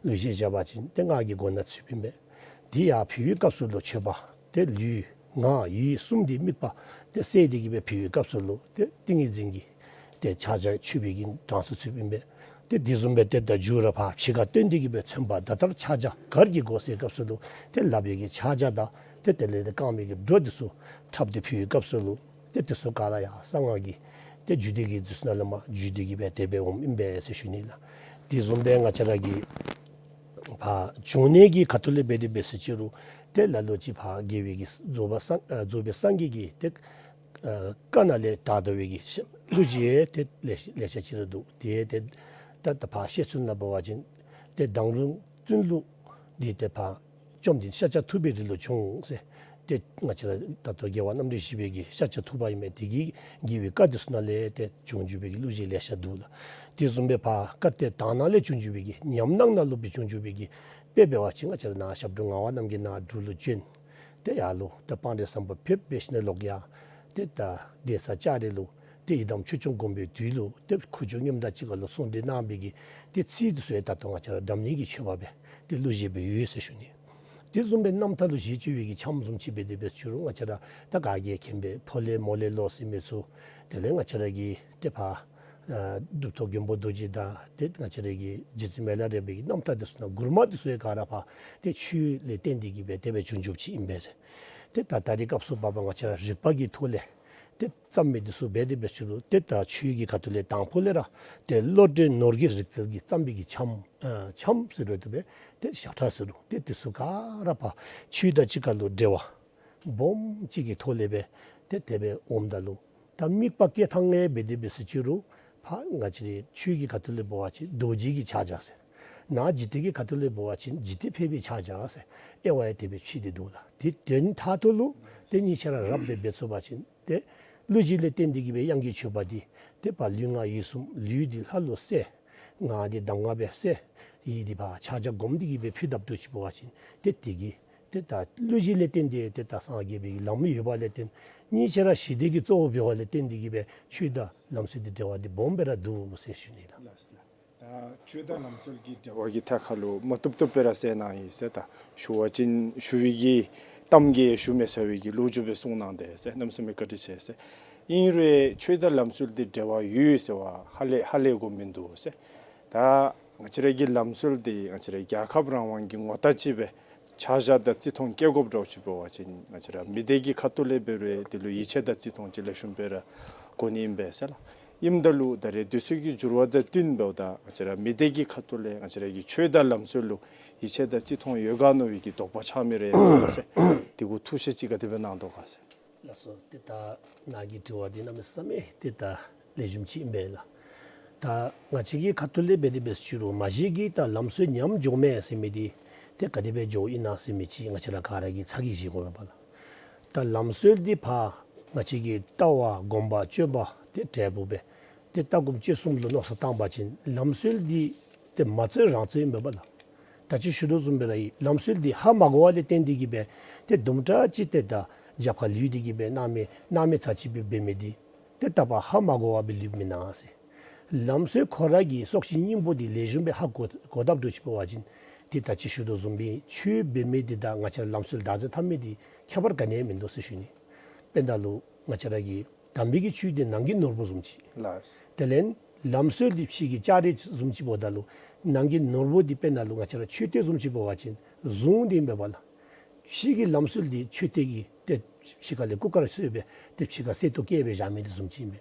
ལུ་གཞི་བཞག་པ་ཅིན་ཏེ་སྔགས་ཀྱི་སྒོ་ནང་ཚུདཔ་ཨིན་པས། དེ་ཡང་ཕུལ་བའི་སྐབས་སུ་ལུ་མཆོད་པ་ཏེ་ལུས་ངག་ཡིད་གསུམ་འདི་དམིགས་པ་ཏེ་གསལ་ཏེ་གི་སྦེ་ཕུལ་བའི་སྐབས་སུ་ལུ་ཏེ་ཏིང་ངེ་འཛིན་གྱི་ཏེ་ཕྱག་རྒྱ་མཆོད་པའི་གི་གྲངས་སུ་ཚུདཔ་ཨིན་པས། ཏེ་དེ་བཟུམ་སྦེ་ཏེ་ད་མཇུག་ར་ཕར་ཕྱི་ཁར་བཏོན་ཏེ་གི་སྦེ་མཚོན་པ་བརྡ་རྟགས་ཕྱག་རྒྱ་གར་གྱི་སྒོ་ཟེར་སྐབས་སུ་ལུ་ཏེ་ལག་པའི་གི་ཕྱག་རྒྱ་དང་ཏེ་དེ་ལས་ཏེ་རྐངམའི་གི་སྒྲོ་འདི་ཚུ་འཁྲབ་སྟེ་ཕུལ་བའི་སྐབས་སུ་ལུ་ཏེ་དེ་ཚུ་ག་ར་ཡང་གསང་སྔགས་ཀྱི་ཏེ་རྒྱུད་སྡེ་གི་འདི་ཚུ་ནང་ལས་མར་བརྒྱུད་དེ་གི་སྦེ་དེ་སྦེ་འོངམ་ཨིན་པས་ཟེར་ཞུ་ནི་ལགས། དེ་བཟུམ་སྦེ་ང་བཅས་ར་གི་ཕར་འབྱུང་གནས་ཀྱི་ཁ་ཐུག་ལས་འབད་དེ་འབད་ཟེར་ཅི་རུང་ཏེ་ལ་ལུ་ཅིག་ཕར་རྒྱལ་བའི་གི་རྫོགས་པ་སངས་ཨ་རྫོགས་པའི་སངས་རྒྱས་ཀྱི་ཏེ་ཨ་བཀའ་ནང་ལས་དར་དར་བའི་གི་གླུ་གཞས་ཏེ་ལེ་ལེ་ཤ་ཅིག་ར་འདུག། ཏེ་ཏེ་ད་ད་ཕར་བཤད་ཚུལ་ནང་འབད་བ་ཅིན་ཏེ་མདང་དྲོ་བསྟན་གླུ་འདི་ཏེ་ཕར་བཅོམ་ལྡན་ཤཱཀྱ་ཐུབ་པའི་རིང་ལུ་བྱུང་ཟེར། ཏེ་ང་བཅས་ར་ད་ལྟོ་རྒྱལ་བ་རྣམ་འདྲེན་བཞི་པའི་གི་ཤཱཀྱ་ཐུབ་པ་ཨིན་མས། དེ་གི་རྒྱལ་བའི་བཀའ་འདི་ཚུ་ནང་ལས་ཏེ་བྱུང་བྱུང་བའི་གི་གླུ་གཞས་ལེ་ཤ་འདུག་ལགས། དེ་བཟུམ་སྦེ་ཕར་བཀའ་ཏེ་དག་སྣང་ལས་བྱུང་བྱུང་བའི་གི་ཉམས་སྣང་ནང་ལུ་སྦེ་བྱུང་བྱུང་བའི་གི་དཔེ་འབད་བ་ཅིན་ང་བཅས་ར་ནཱ་ཞབས་དྲུང་ངག་དབང་རྣམ་རྒྱལ་ནཱ་འབྲུག་ལུ་བྱོན། ཏེ་ཡར་ལུ་ཏེ་སྤང་རི་ཟམ་པ་ཕེབས་འབད་ཞིནམ་ལས་ལོག་ཡར་ཏེ་ད་གདན་ས་ལྕགས་རི་ལུ་ཏེ་ཡི་དམ་ཆོས་སྐྱོང་སྒོམ་པའི་དུས་ལུ་ཏེ་ཁུ་བྱུག་སྙོམས་དང་གཅིག་ཁར་ལུ་གསུང་གྲོས་གནང་བའི་གི་ཏེ་ཚིག་འདི་ཚུ་ཡང་ད་ལྟོ་ང་བཅས་ར་སྒྲ་སྙན་གྱི་མཆོད་པ་སྦེ་ཏེ་གླུ་གཞས་སྦེ་ཡོད་ཟེར་ཞུ་ནི། དེ་བཟུམ་སྦེ་རྣམ་ཐར་ལུ་གཞི་བཅོལ་བའི་གི་འཆམ་བཟུམ་ཅིག་འབད་དེ་འབད་ཟེར་ཅི་རུང་ང་བཅས་ར་ད་ག་གིས་མཁྱེན་པའི་ཕོ་ལས་མོ་ལས་ལོག་ཟེར་མི་ཚུ་དེ་ལས་ང་བཅས་ར་གི་ཏེ་ཕར་ཨ་གྲུབ་ཐོབ་མགོན་པོ་རྡོ་རྗེ་དང་ཏེ་ང་བཅས་ར་གི་རྗེ་བཙུན་མི་ལ་རས་པའི་གི་རྣམ་ཐར་འདི་ཚུ་ནང་མགུར་མ་འདི་ཚུ་ཡང་ག་ར་ཕར་ཏེ་ཆོས་ལས་བརྟེན་ཏེ་གི་སྦེ་དེ་སྦེ་བྱུང་བྱུངམ་ཅིག་ཨིན་པས་ཟེར། ཏེ་ད་ད་རེས་སྐབས་སུ་བབ་པ་ང་བཅས་ར་རིག་པ་གི་ཐོག་ལས་ ཏེ་བརྩམ་མི་འདི་ཚུ་འབད་དེ་འབད་ཞུ་རུང་ཏེ་ད་ཆོས་ཀྱི་ཁ་ཐུག་ལས་དང་ཕུ་ལས་ར་ཏེ་བློ་གྲོས་ནོར་གྱི་རིག་རྩལ་གྱིས་བརྩམས་པའི་གི་འཆམ་ཨ་འཆམ་ཟེར་རུང་དེ་སྦེ་ཏེ་ཞབས་ཁྲ་ཟེར་རུང་ཏེ་འདི་ཚུ་ག་ར་ཕར་ཆོས་དང་གཅིག་ཁར་ལུ་འབྲེལ་བ་སྦོམ་ཅིག་གི་ཐོག་ལས་སྦེ་ཏེ་དེ་སྦེ་འོངམ་ད་ལུ་ད་དམིགས་པ་བསྐྱེད་ཐངས་ལས་འབད་དེ་འབད་ཟེར་ཞུ་རུང་ཕར་ང་བཅས་རའི་ཆོས་ཀྱི་ཁ་ཐུག་ལས་འབད་བ་ཅིན་རྡོ་རྗེ་གི་ཕྱག་རྒྱ་ཟེར། ནཱ་འཇིག་རྟེན་གྱི་ཁ་ཐུག་ལས་འབད་བ་ཅིན་འཇིག་རྟེན་ཕལ་པའི་ཕྱག་རྒྱ་ཟེར། དབྱེ་བ་ཡང་དེ་སྦེ་ཕྱེ་སྟེ་འདུག་ལགས། དེ་དོན་མཐར་ཐུག་ལུ་ཏེ་གཉིས་ཆ་ར་རབ་སྦེ་འབད་ཚུགས་པ་ཅིན་ཏེ་གླུ་གཞས་ལས་བརྟེན་ཏེ་གི་སྦེ་དབྱངས་ཀྱི་མཆོད་པ་འདི་ཏེ་ཕར་ལུས་ངག་ཡིད་གསུམ། ལུས་འདི་ལྷ་ལུ་གསལ། ངག་འདི་གདམས་ངག་སྦེ་གསལ། ཡིད་འདི་ཕར་ཕྱག་རྒྱ་སྒོམ་སྟེ་གི་སྦེ་ཕུལ་དཔ་འདྲཝ་ཅིག་འབད་བ་ཅིན་ཏེ་དེ་གིས་ཏེ་ད་གླུ་གཞས་ལས་བརྟེན་ཏེ་ཏེ་ད་སངས་རྒྱས་པའི་ལམ་ཡོད་པ་ལས་བརྟེན་གཉིས་ཆ་ར་ཞི་བདེ་གི་གཙོ་བོ་འབད་བ་ལས་བརྟེན་ཏེ་གི་སྦེ་ཆོས་དང་ལམ་སྲོལ་འདི་འབྲེལ་བ་འདི་སྦོམ་སྦེ་ར་འདུག་ཟེར་ཞུ་ནི་ལགས། ལགས་སོ་ལགས། ད་ཆོས་དང་ལམ་སྲོལ་གྱི་འབྲེལ་བ་གི་ཐད་ཁར་ལུ་མ་བཏུབ་བཏུབ་སྦེ་ར་གསལ་གནང་ཡི་ཟེར། ད་ཞུ་བ་ཅིན་ཞུ་བའི་གི་གཏམ་གྱིས་ཞུ་མི་ཚར་བའི་གི་ལོ་རྒྱུས་སྦེ་གསུངས་གནང་དེས་ཟེར། གནམ་མེད་ས་མེད་བཀའ་དྲིན་ཆེ་ཟེར། ཨིན་རུང་ཆོས་དང་ལམ་སྲོལ་འདི་འབྲེལ་བ་ཡོད་ཟེར་བ་ཧ་ལས་ཧ་ལས་དགོཔ་མིན་འདུག་ཟེར། ད་ང་བཅས་ར་གི་ལམ་སྲོལ་འདི་ང་བཅས་ར་རྒྱལ་ཁབ་རང་དབང་གི་ངོ་རྟགས་ཅིག་སྦེ་ཆ་བཞག་དང་བརྩི་མཐོང་བསྐྱེད་དགོཔ་འདྲཝ་ཅིག་འབད་བ་ཅིན་ང་བཅས་ར་མི་སྡེ་གི་ཁ་ཐུག་ལས་འབད་རུང་དེ་ལུ་ཡིད་ཆེས་དང་བརྩི་མཐོང་ཅིག་ལེགས་ཤོམ་སྦེ་ར་དགོ་ནི་ཨིན་པས་ཟེར་ལགས། ཨིནམ་ད་ལུ་ད་རེས་དུས་ཚོད་ཀྱི་འགྱུར་བ་དང་བསྟུན་འབདཝ་ད་ང་བཅས་ར་མི་སྡེ་གི་ཁ་ཐུག་ལས་ང་བཅས་ར་གི་ཆོས་དང་ལམ་སྲོལ་ལུ་ཡིད་ཆེས་དང་བརྩི་མཐོང་ཡོད་ག་མནོ་བའི་གི་དོགས་པ་ཆགས་མི་རེ་ཟེར། དེ་གུ་ཐུགས་བཞེད་ཅིག་ག་དེ་སྦེ་གནང་དོ་ག་ཟེར། ལགས་སོ། ཏེ་ད་ནཱ་གི་དྲི་བ་འདི་གནམ་མེད་ས་མེད་ཏེ་ད་ལེགས་ཤོམ་ཅིག་ཨིན་པས་ལགས། ད་ང་བཅས་ཀྱི་ཁ་ཐུག་ལས་འབད་དེ་འབད་ཞུ་རུང་མ་གཞི་གི་ད་ལམ་སྲོལ་ཉམས་འགྱོཝ་མས་ཟེར་མི་འདི་ཏེ་ག་དེ་སྦེ་འགྱོཝ་ཨིན་ན་ཟེར་མི་ཅིག་ང་བཅས་ར་ག་ར་གིས་ཚ་གྱང་བཞེས་དགོ་པས་ལགས། ད་ལམ་སྲོལ་འདི་ཕར་ང་བཅས་ཀྱི་ལྟ་བ་སྒོམ་པ་སྤྱོད་པ་ཏེ་འབྲས་བུ་སྦེ་ཏེ་ལྟ་སྒོམ་སྤྱོད་གསུམ་ལུ་མནོ་བསམ་བཏང་པ་ཅིན་ལམ་སྲོལ་འདི་ཏེ་མ་རྩོད་རང་རྩོད་ཨིན་པས་ལགས། ད་ཅི་ཞུ་དོ་བཟུམ་སྦེ་ར་ཨིན། ལམ་སྲོལ་འདི་ཧ་མ་གོ་བ་ལས་བརྟེན་ཏེ་གི་སྦེ་ཏེ་དུམ་གྲ་ཅིག་ཏེ་ད་རྒྱབ་ཁར་ལུས་ཏེ་གི་སྦེ་སྣང་མེད་སྣང་མེད་ཚར་ཅིག་སྦེ་འབད་མི་འདི་ཏེ་ད་ཕར་ཧ་མ་གོ་བར་སྦེ་ལུསཔ་མེན་ན་ཟེར། ལམ་སྲོལ་ཁོ་ར་གི་སྲོག་ཤིང་སྙིང་པོ་འདི་ལེགས་ཤོམ་སྦེ་ཧ་གོ་གོ་དཔ་འདྲཝ་ཅིག་འབད་བ་ཅིན་ཏེ་ད་ཅི་ཞུ་དོ་བཟུམ་སྦེ་ཆོས་འབད་མི་འདི་དང་ང་བཅས་ར་ལམ་སྲོལ་བདག་འཛིན་འཐབ་མི་འདི་ཁྱད་པར་ག་ནི་ཡང་མིན་འདུག་ཟེར་ཞུ་ནི། དཔེར་ན་ད་ལུ་ང་བཅས་ར་གི་དམ་པའི་གི་ཆོས་འདི་ནང་གི་ནོར་བུ་བཟུམ་ཅིག། ལགས། དེ་ལས་ལམ་སྲོལ་འདི་ཕྱི་གི་ལྕགས་རི་བཟུམ་ཅིག་འབདཝ་ད་ལུ་ནང་གི་ནོར་བུ་འདི་དཔེར་ན་ད་ལུ་ང་བཅས་ར་མཆོད་རྟེན་བཟུམ་ཅིག་འབད་བ་ཅིན་བཟུང་སྟེ་ཨིན་པས་ལགས། ཕྱི་གི་ལམ་སྲོལ་འདི་མཆོད་རྟེན་གྱི་ཏེ་ཕྱི་ཁ་ལས་གུར་དཀར་བཟོས་སྦེ་ཏེ་ཕྱི་ཁར་གསེར་ཏོག་བཀལ་སྦེ་བཞག་མི་འདི་བཟུམ་ཅིག་ཨིན་པས།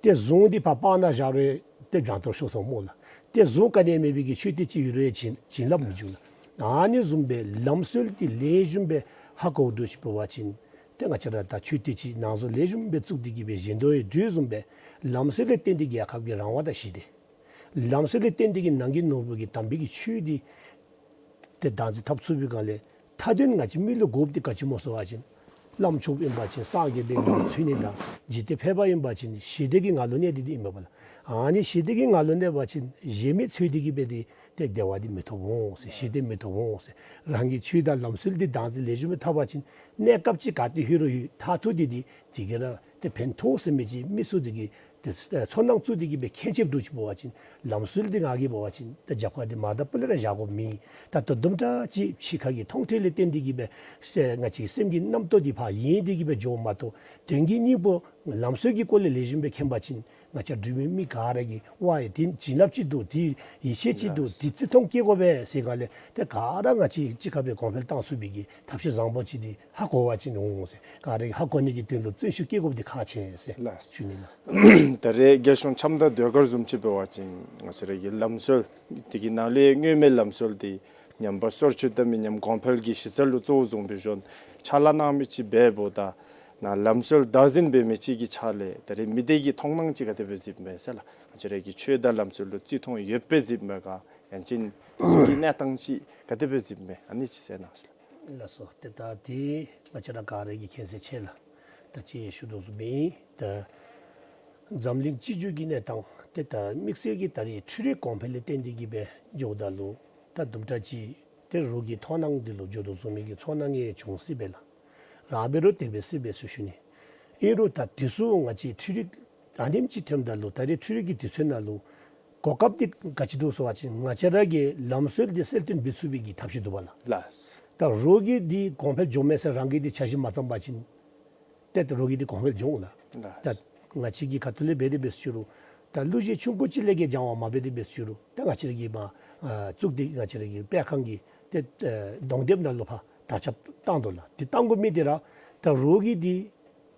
ཏེ་བཟུང་སྟེ་ཕར་སྤང་ནང་བཞག་རུང་ཏེ་བྱང་ཐོར་ཤོར་སོང་སྨོ་ལགས། ཏེ་བཟུང་ག་ནི་ཡང་མེད་པའི་གི་མཆོད་རྟེན་ཅིག་ཡོད་རུང་བྱིན་བྱིན་རླབས་མི་འཇུག་ལགས། ཨ་ནི་བཟུམ་སྦེ་ལམ་སྲོལ་འདི་ལེགས་ཤོམ་སྦེ་ཧ་གོ་འདྲཝ་ཅིག་འབད་བ་ཅིན་ཏེ་ང་བཅས་ར་ད་མཆོད་རྟེན་ཅིག་ནང་བཟོ་ལེགས་ཤོམ་སྦེ་བཙུགས་ཏེ་གི་སྦེ་བཞེངས་དོ་ཡོད་དོ་བཟུམ་སྦེ་ལམ་སྲོལ་ལས་བརྟེན་ཏེ་རྒྱལ་ཁབ་ཀྱི་རང་དབང་དང་ཞི་བདེ། ལམ་སྲོལ་ལས་བརྟེན་ཏེ་གི་ནང་གི་ནོར་བུ་གི་དམ་པའི་གི་ཆོས་འདི་ཏེ་བདག་འཛིན་འཐབ་ཚུགས་པའི་སྒང་ལས་མཐའ་དོན་ང་བཅས་མི་ལུ་དགོཔ་འདི་ག་ཅི་སྨོ་ཟེར་བ་ཅིན་བླམ་ཆོསཔ་ཨིན་པ་ཅིན་སངས་རྒྱས་པའི་ལམ་འཚོལ་ནི་དང་འཇིག་རྟེན་ཕལ་པ་ཨིན་པ་ཅིན་ཞི་བདེ་གི་ངང་ལུ་གནས་ཏེ་འདི་ཨིན་པས་ལགས། ཨ་ནི་ཞི་བདེ་གི་ངང་ལུ་གནས་པ་ཅིན་གཞན་མི་འཚོལ་ཏེ་གི་སྦེ་འདི་ཏེ་བདེ་བ་འདི་མི་ཐོབ་འོང་ཟེར། ཞི་བདེ་མི་ཐོབ་འོང་ཟེར། རང་གི་ཆོས་དང་ལམ་སྲོལ་འདི་བདག་འཛིན་ལེགས་ཤོམ་སྦེ་འཐབ་པ་ཅིན་གནས་སྐབས་ཅིག་ག་ཏེ་ལྷོད་རུང་ལྷོད་མཐར་ཐུག་འདི་འདི་དེ་གིས་ར་ཏེ་ཕན་ཐོགས་ཟེར་མི་ཅིག་མི་ཚུ་འདི་གིས་ཏེ་ཚོར་སྣང་བཙུགས་ཏེ་གི་སྦེ་མཁྱེན་ཆེཝ་འདྲཝ་ཅིག་འབད་བ་ཅིན་ལམ་སྲོལ་འདི་ང་གིས་འབད་བ་ཅིན་ད་རྒྱབ་ཁར་འདི་མ་དང་པོ་ལས་ར་བཞག་དགོཔ་མེད། ད་ལྟོ་དུམ་གྲ་ཅིག་ཕྱི་ཁ་གི་མཐོང་ཐོས་ལས་བརྟེན་ཏེ་གི་སྦེ་ང་བཅས་སེམས་ཀྱི་རྣམ་རྟོག་འདི་ཕར་ཡེངས་ཏེ་གི་སྦེ་འགྱོཝ་མ་གཏོགས་དོན་གྱི་སྙིང་པོ་ལམ་སྲོལ་གྱི་སྐོར་ལས་ལེགས་ཤོམ་སྦེ་མཁྱེན་པ་ཅིན་ང་བཅས་འབྲུག་མི་མི་ག་ར་གིས་ཝའེ་འདི་བྱིན་རླབས་ཅིག་འདུག། འདི་ཡིད་ཆེས་ཅིག་འདུག། འདི་བརྩི་མཐོང་བསྐྱེད་དགོ་པས་ཟེར་སྒང་ལས་ཏེ་ག་ར་ང་བཅས་གཅིག་ཁར་སྦེ་གོང་འཕེལ་བཏང་ཚུགས་པའི་གི་ཐབས་ཤེས་བཟང་པོ་ཅིག་འདི་ཧ་གོ་བ་ཅིན་འོང་ཟེར། ག་ར་གིས་ཧ་གོ་ནི་གི་དོན་ལུ་བརྩོན་ཤུགས་བསྐྱེད་དགོཔ་འདི་ཁག་ཆེ་ཟེར་ལགས། ཞུ་ནི་ལགས། ད་རེས་རྒྱལ་གཞུང་འཆམ་དང་ཟློས་གར་བཟུམ་ཅིག་འབད་བ་ཅིན་ང་བཅས་ར་གི་ལམ་སྲོལ་འདི་གི་ནང་ལས་སྔོན་མའི་ལམ་སྲོལ་འདི་ཉམས་པ་སོར་ཆུད་དང་མི་ཉམས་གོང་འཕེལ་གྱི་གཞི་རྩ་ལུ་གཙོ་བོ་བཟུང་སྦེ་བཞག་ཕྱག་ལཱ་གནང་མི་ཅིག་འབདཝ་ད་ནཱ་ལམ་སྲོལ་བདག་འཛིན་འབད་མི་ཅིག་གི་ཆ་ལས་ད་རེས་མི་སྡེ་གི་མཐོང་སྣང་ཅིག་ག་དེ་སྦེ་གཟིགསཔ་མས་ཟེར་ལགས། ང་བཅས་ར་གི་ཆོས་དང་ལམ་སྲོལ་ལུ་བརྩི་མཐོང་ཡོདཔ་སྦེ་གཟིགསཔ་མས་ག་ཡང་ཅིན་ཚུ་གི་གནས་སྟངས་ཅིག་ག་དེ་སྦེ་གཟིགསཔ་མས། ཨ་ནི་ཅིག་གསལ་གནང་ཟེར་ལགས། ལགས་སོ། ཏེ་ད་འདི་ང་བཅས་ར་ག་ར་གིས་མཁྱེན་གསལ་ཆེ་ལགས། ད་ཅི་ཞུ་དོ་བཟུམ་སྦེ་ད་འཛམ་གླིང་སྤྱི་ཚོགས་ཀྱི་གནས་སྟངས་ཏེ་ད་དམིགས་བསལ་གྱིས་ད་རེས་འཕྲུལ་རིག་གོང་འཕེལ་ལས་བརྟེན་ཏེ་གི་སྦེ་འགྱོཝ་ད་ལུ་ད་དུམ་གྲ་ཅིག་ཏེ་རོགས་ཀྱི་མཐོང་སྣང་འདི་ལུ་འགྱོ་དོ་བཟུམ་མའི་གི་ཚོར་སྣང་ཡང་བྱུང་སྲིད་པས་ལགས། རང་འབད་རུང་དེ་སྦེ་སྲིད་པས་ཟེར་ཞུ་ནི། ཨིན་རུང་ད་དེ་ཚུ་ང་བཅས་འཕྲུལ་རིག་ཨ་ནེམ་ཅིག་ཐོནམ་ད་ལུ་ད་རེས་འཕྲུལ་རིག་གི་དུས་ཚོད་ནང་ལུ་གོ་སྐབས་འདི་ག་ཅི་འདུག་ཟེར་བ་ཅིན་ང་བཅས་ར་གིས་ལམ་སྲོལ་འདི་གསལ་སྟོན་འབད་ཚུགས་པའི་གི་ཐབས་ཤེས་འདུག་པ་ལགས། ལགས། ད་རོགས་ཀྱི་འདི་གོང་འཕེལ་འགྱོཝ་མས་ཟེར་རང་གིས་འདི་འཆར་གཞི་མ་བརྩམས་པ་ཅིན་ཏེ་ད་རོགས་ཀྱི་འདི་གོང་འཕེལ་འགྱོ་འོང་ལགས། ལགས། ད་ང་བཅས་ཀྱི་ཁ་ཐུག་ལས་འབད་དེ་འབད་ཞུ་རུང་ད་གླུ་གཞས་ཆུང་ཀུ་ཅིག་ལས་ཀྱི་སྦྱང་བ་མ་འབད་དེ་འབད་ཞུ་རུང་ད་ང་བཅས་ར་གི་མ་ཨ་བཙུགས་ཏེ་ང་བཅས་ར་གི་སྤེལ་ཁང་གི་ཏེ་ཨ་གདོང་དེབ་ནང་ལུ་ཕར་དར་ཁྱབ་བཏང་དོ་ལགས། འདི་བཏང་དགོ་མི་འདི་ར་ད་རོགས་ཀྱི་འདི་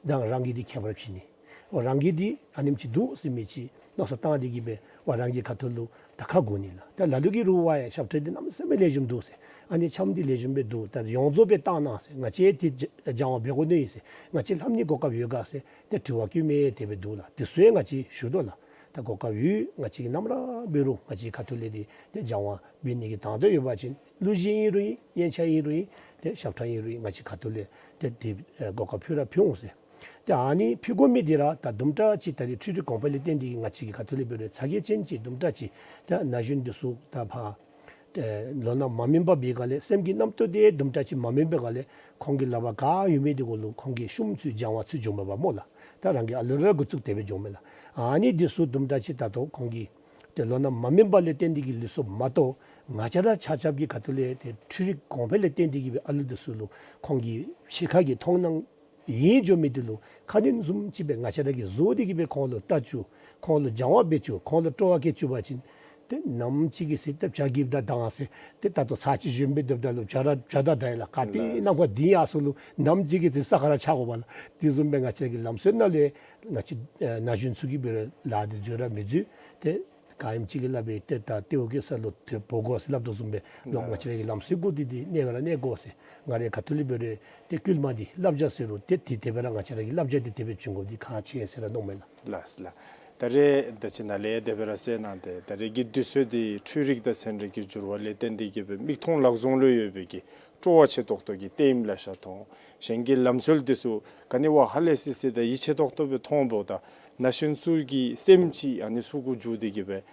དང་རང་གི་འདི་ཁྱད་པར་ཕྱེ་ནི། འོ་རང་གི་འདི་ཨ་ནེམ་ཅིག་འདུག་ཟེར་མི་ཅིག་མནོ་བསམ་བཏང་སྟེ་གི་སྦེ་འོ་རང་གི་ཁ་ཐུག་ལུ་ད་ཁ་གོ་ནི་ལགས། ད་ལ་ལུ་གིས་རུང་ཝའི་ཞབས་ཁྲ་འདི་གནམ་མེད་ས་མེད་ལེགས་ཤོམ་འདུག་ཟེར། ཨ་ནི་འཆམ་འདི་ལེགས་ཤོམ་སྦེ་འདུག། ད་ཡོངས་རྫོགས་སྦེ་བཏང་གནང་ཟེར། ང་བཅས་འདི་སྦྱང་བ་འབད་དགོ་ནི་ཨིན་ཟེར། ང་བཅས་ལྷབ་ནི་གོ་སྐབས་ཡོད་ག་ཟེར། ཏེ་དྲི་བ་བཀོད་མི་དེ་སྦེ་འདུག་ལགས། དེ་ཚུ་ཡང་ང་བཅས་ཞུ་དོ་ལགས། ད་གོ་སྐབས་ཡོད། ང་བཅས་ཀྱིས་ནམ་ར་འབད་རུང་ང་བཅས་ཁ་ཐུག་ལས་འདི་ཏེ་སྦྱང་བ་འབད་ནི་གི་དང་འདོད་ཡོད་པ་ཅིན་གླུ་གཞས་ཨིན་རུང་ཨིན། སྙན་ཆ་ཨིན་རུང་ཨིན། ཏེ་ཞབས་ཁྲ་ཨིན་རུང་ཨིན། ང་བཅས་ཁ་ཐུག་ལས་ཏེ་དེ་ཨེ་གོ་སྐབས་ཕུལ་ར་ཕུལ་འོང་ཟེར། ཏེ་ཨ་ནི་ཕུལ་དགོ་མི་འདི་ར་ད་དུམ་གྲ་ཅིག་ད་རེས་འཕྲུལ་རིག་གོང་འཕེལ་ལས་བརྟེན་ཏེ་གི་ང་བཅས་ཀྱི་ཁ་ཐུག་ལས་འབད་རུང་ཚ་གྱང་ཅན་ཅིག་དུམ་གྲ་ཅིག་ད་ན་གཞོན་འདི་ཚུ་ད་ཕར་ཏེ་ལོ་ན་མ་སྨིན་པ་འབད་སྒང་ལས་སེམས་ཀྱི་རྣམ་རྟོག་འདི་དུམ་གྲ་ཅིག་མ་སྨིན་པའི་སྒང་ལས་ཁོང་གི་ལག་པར་ག་ཡོད་མི་འདི་གུ་ལུ་ཁོང་གིས་ཤུམ་ཚུ་སྦྱང་བ་ཚུ་འགྱོ་མས་པ་སྨོ་ལགས། ད་རང་གི་ཨ་ལུ་ར་འགོ་བཙུགས་ཏེ་སྦེ་འགྱོ་མས་ལགས། ཨ་ནི་འདི་ཚུ་དུམ་གྲ་ཅིག་ད་ལྟོ་ཁོང་གིས་ཏེ་ལོ་ན་མ་སྨིན་པ་ལས་བརྟེན་ཏེ་གི་ལུས་སོ་མ་གཏོགས་ང་བཅས་ར་ཆ་ཁྱབ་ཀྱི་ཁ་ཐུག་ལས་ཏེ་འཕྲུལ་རིག་གོང་འཕེལ་ལས་བརྟེན་ཏེ་གི་སྦེ་ཨ་ལུ་འདི་ཚུ་ལུ་ཁོང་གི་ཕྱི་ཁ་གི་མཐོང་སྣང་ཡེངས་འགྱོ་མི་འདི་ལུ་ཁ་ནོན་བཟུམ་ཅིག་སྦེ་ང་བཅས་ར་གིས་བཟོ་སྟེ་གི་སྦེ་ཁོང་ལུ་ལྟ་བཅུག། ཁོང་ལུ་སྦྱང་བ་འབད་བཅུག། ཁོང་ལུ་སྤྲོ་བ་བསྐྱེད་བཅུག་པ་ཅིན་ཏེ་ནམ་ཅིག་གི་ཚེ་ཏེ་བྱ་རྒོད་དང་བསྡོངས་ཟེར་ཏེ་ད་ལྟོ་ཚར་གཅིག་བཞོན་སྦེ་སྡོདཔ་ད་ལུ་བྱ་ར་བྱ་དང་འདྲ་ཡི་ལགས། ག་ཏེ་ལགས། ནམ་མཁའ་ལྡིང་ཡར་སོང་ལུ་ནམ་ཅིག་གི་ཚེ་ས་ཁར་ར་ཆགས་དགོ་པས་ལགས། དེ་བཟུམ་སྦེ་ང་བཅས་ཀྱི་ལམ་སྲོལ་ནང་ལས་ང་བཅས་ཨེ་ན་གཞོན་ཚུ་གིས་འབད་རུང་ལཱ་འདི་འཛོལ་ར་མི་འཛོལ། ཏེ་ག་ཨིནམ་ཅིག་གི་སླབ་སྦེ་ཏེ་ད་ཏེ་འོ་གེ་ས་ལུ་ཏེ་འབོ་དགོ་ཟེར་སླབ་དོ་བཟུམ་སྦེ་ལོག་ང་བཅས་ར་གི་ལམ་སྲོལ་གུ་འདི་འདི་གནས་ག་ར་གནས་དགོ་ཟེར། ང་རའི་ཁ་ཐུག་ལས་འབད་རུང་ཏེ་བསྐུལ་མ་འདི་བསླབ་བྱ་ཟེར་རུང་ཏེ་འདི་དེ་སྦེ་ར་ང་བཅས་ར་གི་བསླབ་བྱ་འདི་དེ་སྦེ་བྱིན་དགོཔ་འདི་ཁག་ཆེ་ཟེར་ར་མནོཝ་མས་ལགས། ལགས་ལགས། ད་རེས་ད་ཅི་ནཱ་ལས་དེ་སྦེ་ར་གསལ་གནང་སྟེ་ད་རེས་ཀྱི་དུས་ཚོད་འདི་འཕྲུལ་རིག་དང་ཚན་རིག་གི་འགྱུར་བ་ལས་བརྟེན་ཏེ་གི་སྦེ་མིག་མཐོང་ལག་བཟུང་ལུ་ཡོད་པའི་གི་སྤྲོ་བ་ཆེ་ཏོག་ཏོ་གི་ལྟདམོ་ལེ་ཤ་མཐོང་། གཞན་གྱི་ལམ་སྲོལ་འདི་ཚུ་ག་ནི་བ་ཧ་ལས་སི་སི་དང་ཡིད་ཆེས་ཏོག་ཏོ་སྦེ་མཐོངམ་ད་ན་གཞོན་ཚུ་གི་སེམས་ཅིག་ཨ་ནི་ཚུ་གུ་འགྱུར་ཏེ་གི་སྦེ་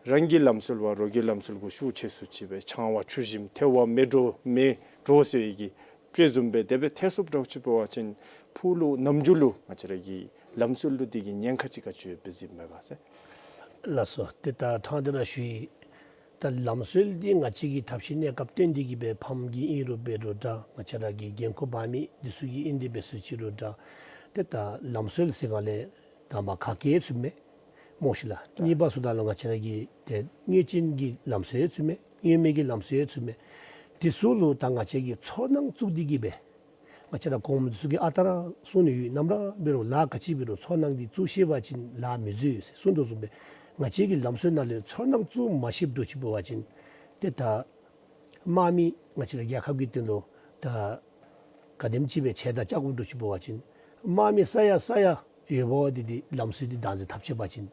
རང་གི་ལམ་སྲོལ་བ་རོགས་ཀྱི་ལམ་སྲོལ་གུ་ཤུགས་ཆེ་སུ་ཅིག་སྦེ་ཆང་བ་ཆུ་ཞིམ་ཐལ་བ་མེ་དྲོ་མེ་དྲོ་ཟེར་བའི་གི་སྤྲོས་བཟུམ་སྦེ་དེ་སྦེ་ཐལ་སོངམ་འདྲཝ་ཅིག་འབད་བ་ཅིན་ཕུགས་ལུ་ནམ་རྒྱུན་ལུ་ང་བཅས་ར་གི་ལམ་སྲོལ་ལུ་དེ་གི་ཉེན་ཁ་ཅིག་ག་ཅི་ཡོདཔ་སྦེ་གཟིགསཔ་མས་ག་ཟེར། ལགས་སོ། ཏེ་ད་ཕྲང་སྟེ་ར་ཞུ་ཡི། ད་ལམ་སྲོལ་འདི་ང་བཅས་ཀྱི་ཐབས་ཤེས་གནས་སྐབས་བརྟེན་ཏེ་གི་སྦེ་ཕམ་གྱི་ཨིན་རུང་འབད་རུང་འདྲ། ང་བཅས་ར་གི་འགན་ཁུར་འབག་མི་འདི་ཚུ་གི་ཨིན་ཏེ་འབད་སུ་ཅིག་རུང་འདྲ། ཏེ་ད་ལམ་སྲོལ་ཟེར་སྒང་ལས་དང་པ་ག་གིས་ཚུདཔ་མས་སྨོ་ཤིག་ལགས། གཉིས་པ་ཟེརཝ་ད་ལུ་ང་བཅས་ར་གི་ཏེ་དངོས་ཅན་གྱི་ལམ་སྲོལ་ཡང་ཚུདཔ་མས། དངོས་མེད་ཀྱི་ལམ་སྲོལ་ཡང་ཚུདཔ་མས། དེ་ཚུ་ལུ་ད་ང་བཅས་ཀྱིས་ཚོར་སྣང་བཙུགས་ཏེ་གི་སྦེ་ང་བཅས་ར་གོངམ་འདི་ཚུ་གིས་ཨ་རྟག་ར་གསུང་ནི་ཡོད། ནམ་ར་འབད་རུང་ལཱ་ག་ཅི་འབད་རུང་ཚོར་སྣང་འདི་བཙུགས་ཤེས་པ་ཅིན་ལཱ་མི་འཛོལ་ཟེར་གསུང་དོ་བཟུམ་སྦེ་ང་བཅས་ཀྱི་ལམ་སྲོལ་ནང་ལས་ཚོར་སྣང་བཙུགས་མ་ཤེསཔ་འདྲཝ་ཅིག་འབད་བ་ཅིན་ཏེ་ད་དམག་མི་ང་བཅས་ར་རྒྱལ་ཁབ་ཀྱི་དོན་ལུ་ད་ག་དེམ་ཅིག་སྦེ་ཆད་དང་བཅག་དགོཔ་འདྲཝ་ཅིག་འབད་བ་ཅིན་དམག་མི་ས་ཡ་ས་ཡ་ཡོདཔ་འདི་འདི་ལམ་སྲོལ་འདི་བདག་འཛིན་འཐབ་ཆི་བ་ཅིན་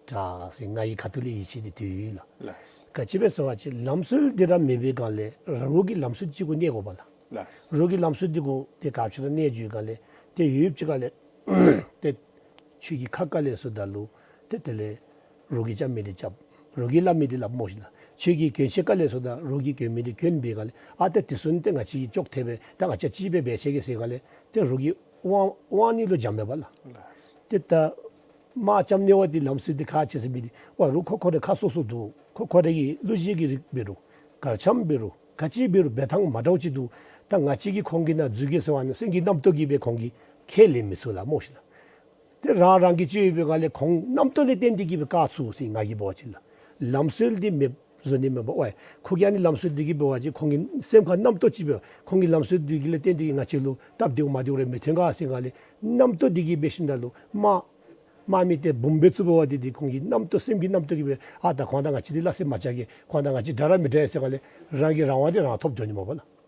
དྲག་ཟེར་ང་གི་ཁ་ཐུག་ལས་ཡིད་ཆེས་འདི་དེ་ཡོད་ལགས། ལགས། ག་ཅི་སྦེ་ཟེར་བ་ཅིན་ལམ་སྲོལ་འདི་ར་མེད་པའི་སྒང་ལས་རོགས་ཀྱི་ལམ་སྲོལ་ཅིག་གུ་གནས་དགོ་པས་ལགས། ལགས། རོགས་ཀྱི་ལམ་སྲོལ་འདི་གུ་ཏེ་ག་ཅི་ར་གནས་འགྱོ་བའི་སྒང་ལས་ཏེ་ཡུདཔ་ཅིག་ཁ་ལས་ཏེ་ཁྱོད་ཀྱིས་ཁ་བཀག་ལས་ཟེརཝ་ད་ལུ་ཏེ་དེ་ལས་རོགས་ཀྱིས་རྐྱབ་མི་འདི་རྐྱབ། རོགས་ཀྱིས་སླབ་མི་འདི་སླབ་སྨོ་ཤིག་ལགས། ཁྱོད་ཀྱིས་གྱོན་ཆས་བཀག་ལས་ཟེརཝ་ད་རོགས་ཀྱིས་གྱོན་མི་འདི་གྱོན་པའི་སྒང་ལས་ཨ་ཏེ་དེ་ཚུ་ནི་ཏེ་ང་བཅས་ཀྱིས་ཅོག་འཐདཔ་སྦེ་ད་ང་བཅས་གཅིག་སྦེ་འབད་ཆི་གེ་ཟེར་སྒང་ལས་ཏེ་རོགས་ཀྱི་དབང་དབང་ནི་ལུ་འཇམ་མས་པ་ལགས། ལགས། ཏེ་ད་དམག་རྐྱབ་ནི་བ་འདི་ལམ་སྲོལ་འདི་ག་ཅི་ཟེར་མི་འདི་ཝ་རོགས་ཁོ་ཁོ་རའི་ཁ་སོ་སོ་འདུག། ཁོ་ཁོ་ར་གི་གླུ་གཞས་ཀྱི་རིགས་འབད་རུང་གར་འཆམ་འབད་རུང་ག་ཅི་འབད་རུང་འབད་ཐངས་མ་འདྲཝ་ཅིག་འདུག། ད་ང་བཅས་ཀྱིས་ཁོང་གི་ནང་འཛུལ་གེ་ཟེར་བ་ནི་སེམས་ཀྱི་རྣམ་རྟོག་གིས་སྦེ་ཁོང་གིས་ཁས་ལེན་མི་ཚུགས་ལགས་སྨོ་ཤིག་ལགས། ཏེ་རང་རང་གིས་ཅིག་ཡོད་པའི་སྒང་ལས་ཁོང་རྣམ་རྟོག་ལས་བརྟེན་ཏེ་གི་སྦེ་བཀག་ཚུགས་ཟེར་ང་གིས་འབད་བ་ཅིན་ལགས། ལམ་སྲོལ་འདི་མེདཔ་བཟོ་ནི་མེན་པར་ཝའི་ཁོ་གིས་ཨ་ནི་ལམ་སྲོལ་འདི་གིས་འབད་བ་ཅིན་ཁོང་གི་སེམས་ཁར་རྣམ་རྟོག་ཅིག་སྦེ་ཁོང་གི་ལམ་སྲོལ་འདི་གི་ལས་བརྟེན་ཏེ་གི་ང་བཅས་ལུ་སྟབས་བདེཝ་མ་བདེཝ་རེ་མི་ཐོན་ག་ཟེར་སྒང་ལས་རྣམ་རྟོག་འདི་གིས་འབད་ཞིནམ་ད་ལུ་དམག་དམག་མི་ཏེ་འབུམ་སྦེ་བཙུགས་པ་འདི་འདི་ཁོང་གི་རྣམ་རྟོག་སེམས་ཀྱི་རྣམ་རྟོག་གིས་སྦེ་ཨ་ད་ཁོང་དང་ང་བཅས་འདི་སླ་བསྲེ་མ་རྐྱབ་གེ། ཁོང་དང་ང་བཅས་འདྲ་ར་མི་འདྲ་ཟེར་སྒང་ལས་རང་གི་རང་དབང་འདི་རང་ཐོབ་འགྱོ་ནི་མས་པ་ལགས།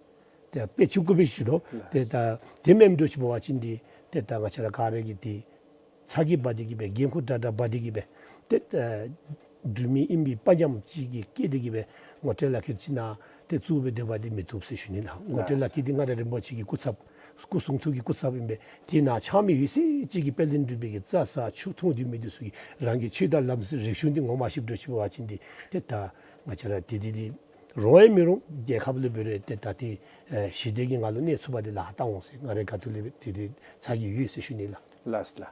ཏེ་དཔེ་ཆུང་ཀུ་སྦེ་ཞུ་དོ། ཏེ་ད་དེ་མེནམ་འདྲཝ་ཅིག་འབད་བ་ཅིན་འདི་ཏེ་ད་ང་བཅས་ར་ག་ར་གིས་འདི་ཚ་གྱང་འབག་སྟེ་གི་སྦེ་འགན་ཁུར་དྲག་དྲག་འབག་སྟེ་གི་སྦེ་ཏེ་ད་འབྲུག་མི་ཨིན་པའི་དཔའ་ཉམས་ཅིག་གི་བསྐྱེད་དེ་གི་སྦེ་ངོ་སྤྲོད་ལག་ཁྱེར་ཅིག་ནཱ་ཏེ་བཙུགས་སྦེ་སྡོད་པ་འདི་མི་བཏུབ་ཟེར་ཞུ་ནི་ལགས། ངོ་སྤྲོད་ལག་ཁྱེར་འདི་མངའ་བདག་རིན་པོ་ཆེ་གི་སྐུ་ཚབ་སྐུ་གསུང་ཐུགས་ཀྱི་སྐུ་ཚབ་ཨིན་པས། དེ་ནང་ཆགས་མི་ཡོད་ཚད་ཅིག་གིས་དཔལ་ལྡན་འབྲུག་པའི་གི་རྩྭ་ཟ་ཆུ་འཐུང་སྡོད་མི་འདི་ཚུ་གིས་རང་གི་ཆོས་དང་ལམ་སྲོལ་རིག་གཞུང་འདི་ངོ་མ་ཤེསཔ་འདྲཝ་ཅིག་འབད་བ་ཅིན་འདི་ཏེ་ད་ང་བཅས་ར་འདི་འདི་འདི་རུང་ཡང་མི་རུང་། རྒྱལ་ཁབ་ལུ་འབད་རུང་ཏེ་ད་ཏེ་ཨེ་ཞི་བདེ་གི་ངང་ལུ་གནས་ཚུགས་པ་འདི་ལཱ་བཏང་འོང་ཟེར་ང་རའི་ཁ་ཐུག་ལས་འདི་འདི་ཚ་གྱང་ཡོད་ཟེར་ཞུ་ནི་ལགས། ལགས་ལགས།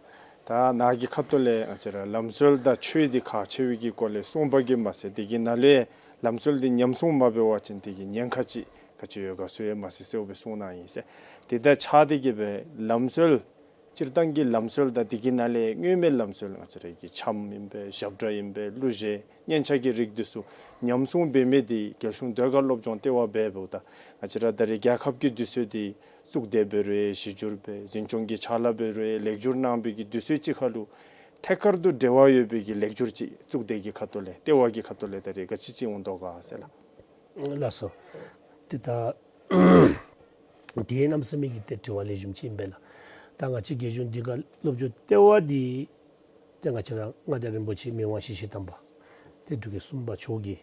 ད་ནཱ་གི་ཁ་ཐུག་ལས་ང་བཅས་ར་ལམ་སྲོལ་དང་ཆོས་འདི་ཁག་ཆེ་བའི་གི་སྐོར་ལས་གསུངས་པ་གིས་མ་ཚད་དེ་གི་ནང་ལས་ལམ་སྲོལ་འདི་ཉམས་སྲུང་མ་འབད་བ་ཅིན་དེ་གི་ཉེན་ཁ་ཅིག་ག་ཅི་ཡོད་ག་ཚུ་ཡང་མ་ཚད་གསལཝ་སྦེ་གསུངས་གནང་ཡི་ཟེར། དེ་དང་ཆ་སྟེ་གི་སྦེ་ལམ་སྲོལ་ སྤྱིར་བཏང་གི་ལམ་སྲོལ་དང་དེ་གི་ནང་ལས་དངོས་མེད་ལམ་སྲོལ་ང་བཅས་ར་གི་འཆམ་ཨིན་པས། ཞབས་ཁྲ་ཨིན་པས། གླུ་གཞས་སྙན་ཆ་གི་རིགས་འདི་ཚུ་ཉམས་སྲུང་འབད་མི་འདི་རྒྱལ་གཞུང་ཟློས་གར་སློབ་སྦྱོང་ལྟེ་བ་འབད་འབདཝ་ད་ང་བཅས་ར་ད་རེས་རྒྱལ་ཁབ་ཀྱི་དུས་ཚོད་འདི་གཙུག་སྡེ་འབད་རུང་གཞི་འགྱུར་འབད་འཛིན་སྐྱོང་གི་ཕྱག་ལཱ་འབད་རུང་ལེགས་བསྒྱུར་གནང་བའི་གི་དུས་ཚོད་ཅིག་ཁར་ལུ་ཐད་ཀར་དུ་འབྲེལ་བ་ཡོད་པའི་གི་ལེགས་བསྒྱུར་ཅིག་གཙུག་སྡེ་གི་ཁ་ཐུག་ལས་ལྟེ་བ་གི་ཁ་ཐུག་ལས་ད་རེས་ག་ཅི་ཅིག་འོང་དོ་ག་ཟེར་ལགས། ལགས་སོ། ཏེ་ད་དེ་གནམ་མེད་ས་མེད་ཀྱི་ཏེ་དྲི་བ་ལེགས་ཤོམ་ཅིག་ཨིན་པས་ལགས། ད་ང་བཅས་རྒྱལ་གཞུང་ཟློས་གར་སློབ་སྦྱོང་ལྟེ་བ་འདི་ཏེ་ང་བཅས་ར་མངའ་བདག་རིན་པོ་ཆེ་མི་དབང་ཞི་བྱེད་དམ་པ་ཏེ་འབྲུག་རྒྱལ་གསུམ་པ་མཆོག་གི་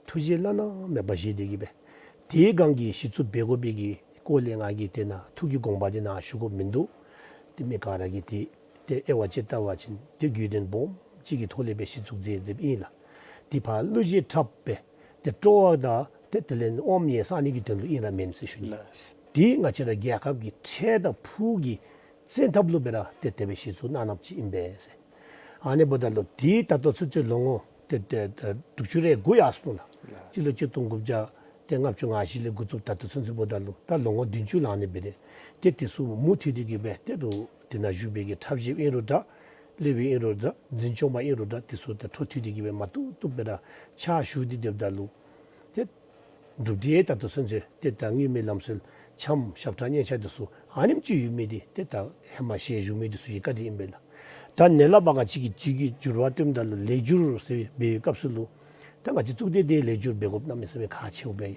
ཐུགས་བཞེད་བླ་ན་མེད་པ་བཞེས་ཏེ་གི་སྦེ་དེའི་སྒང་གི་གཞི་བཙུགས་འབད་དགོ་པའི་གི་སྐོར་ལས་ང་གིས་ཏེ་ནཱ་ཐུགས་ཀྱི་དགོངས་པ་འདི་ནཱ་ཞུ་དགོཔ་མིན་འདུག། ཏེ་མི་ག་ར་གིས་ཏེ་ཏེ་དབྱེ་བ་དཔྱད་བལྟ་བ་ཅིན་ཏེ་དགོས་དོན་སྦོམ་ཅིག་གི་ཐོག་ལས་སྦེ་གཞི་བཙུགས་མཛད་མཛདཔ་ཨིན་ལགས། ཏེ་ཕར་གླུ་གཞས་འཁྲབ་སྦེ་ཏེ་སྤྲོ་བ་དང་ཏེ་དེ་ལས་དབང་ཡང་བསག་ནི་གི་དོན་ལུ་ཨིན་ར་མེན་ཟེར་ཞུ་ནི། ལགས། ཏེ་ང་བཅས་ར་རྒྱལ་ཁབ་ཀྱི་འཕྲལ་དང་ཕུགས་ཀྱི་བཙན་ཐབས་ལུ་སྦེ་ར་ཏེ་དེ་སྦེ་གཞི་བཙུགས་གནང་གནངམ་ཅིག་ཨིན་པས་ཟེར། ཨ་ནི་འབདཝ་ད་ལུ་ཏེ་ད་ལྟོ་ཚུན་ཚོད་ལོ་ངོ་ཏེ་ཏེ་ཏེ་དྲུག་ཅུ་རེ་དགུ་ཡར་སོང་ལགས། ལགས། སྤྱི་ལོ་གཅིག་སྟོང་དགུ་བརྒྱ་ཏེ་ལྔ་བཅུ་ང་བཞི་ལས་འགོ་བཙུགས་ད་ལྟོ་ཚུན་ཚོད་འབདཝ་ད་ལུ་ད་ལོ་ངོ་བདུན་ཅུ་ལང་ནི་འབད་དེ། ཏེ་དེ་ཚུ་མུ་མཐུད་དེ་གི་སྦེ་ཏེ་རུང་དེ་ནང་བཞུགས་པའི་གི་འཁྲབ་གཞས་ཨིན་རུང་འདྲ། སློབ་དཔོན་ཨིན་རུང་འདྲ། འཛིན་སྐྱོང་པ་ཨིན་རུང་འདྲ། དེ་ཚུ་ཏེ་འཕྲོ་མཐུད་དེ་གི་སྦེ་མ་བཏུབ་བཏུབ་སྦེ་ར་ཕྱག་ཞུ་སྟེ་སྡོདཔ་ད་ལུ་ཏེ་གྲུབ་འབྲས་ད་ལྟོ་ཚུན་ཚོད་ཏེ་ད་དངོས་མེད་ལམ་སྲོལ་འཆམ་ཞབས་ཁྲ་སྙན་ཆ་འདི་ཚུ་ཨ་ནེམ་ཅིག་ཡོད་མི་འདི་ཏེ་ད་ཧེ་མ་ཞལ་བཞུགས་མི་འདི་ཚུ་གི་བཀའ་དྲིན་ཨིན་པས་ལགས། ད་ནཱ་ལས་ཕར་ང་བཅས་ཀྱིས་དུས་ཀྱི་འགྱུར་བ་བསྟུནམ་ད་ལུ་ལེགས་བསྒྱུར་ཟེར་བའི་སྐབས་སུ་ལུ་ད་ང་བཅས་གཙུག་སྡེ་འདི་ལེགས་བསྒྱུར་འབད་དགོཔ་གནམ་མེད་ས་མེད་ཁག་ཆེཝ་སྦེ་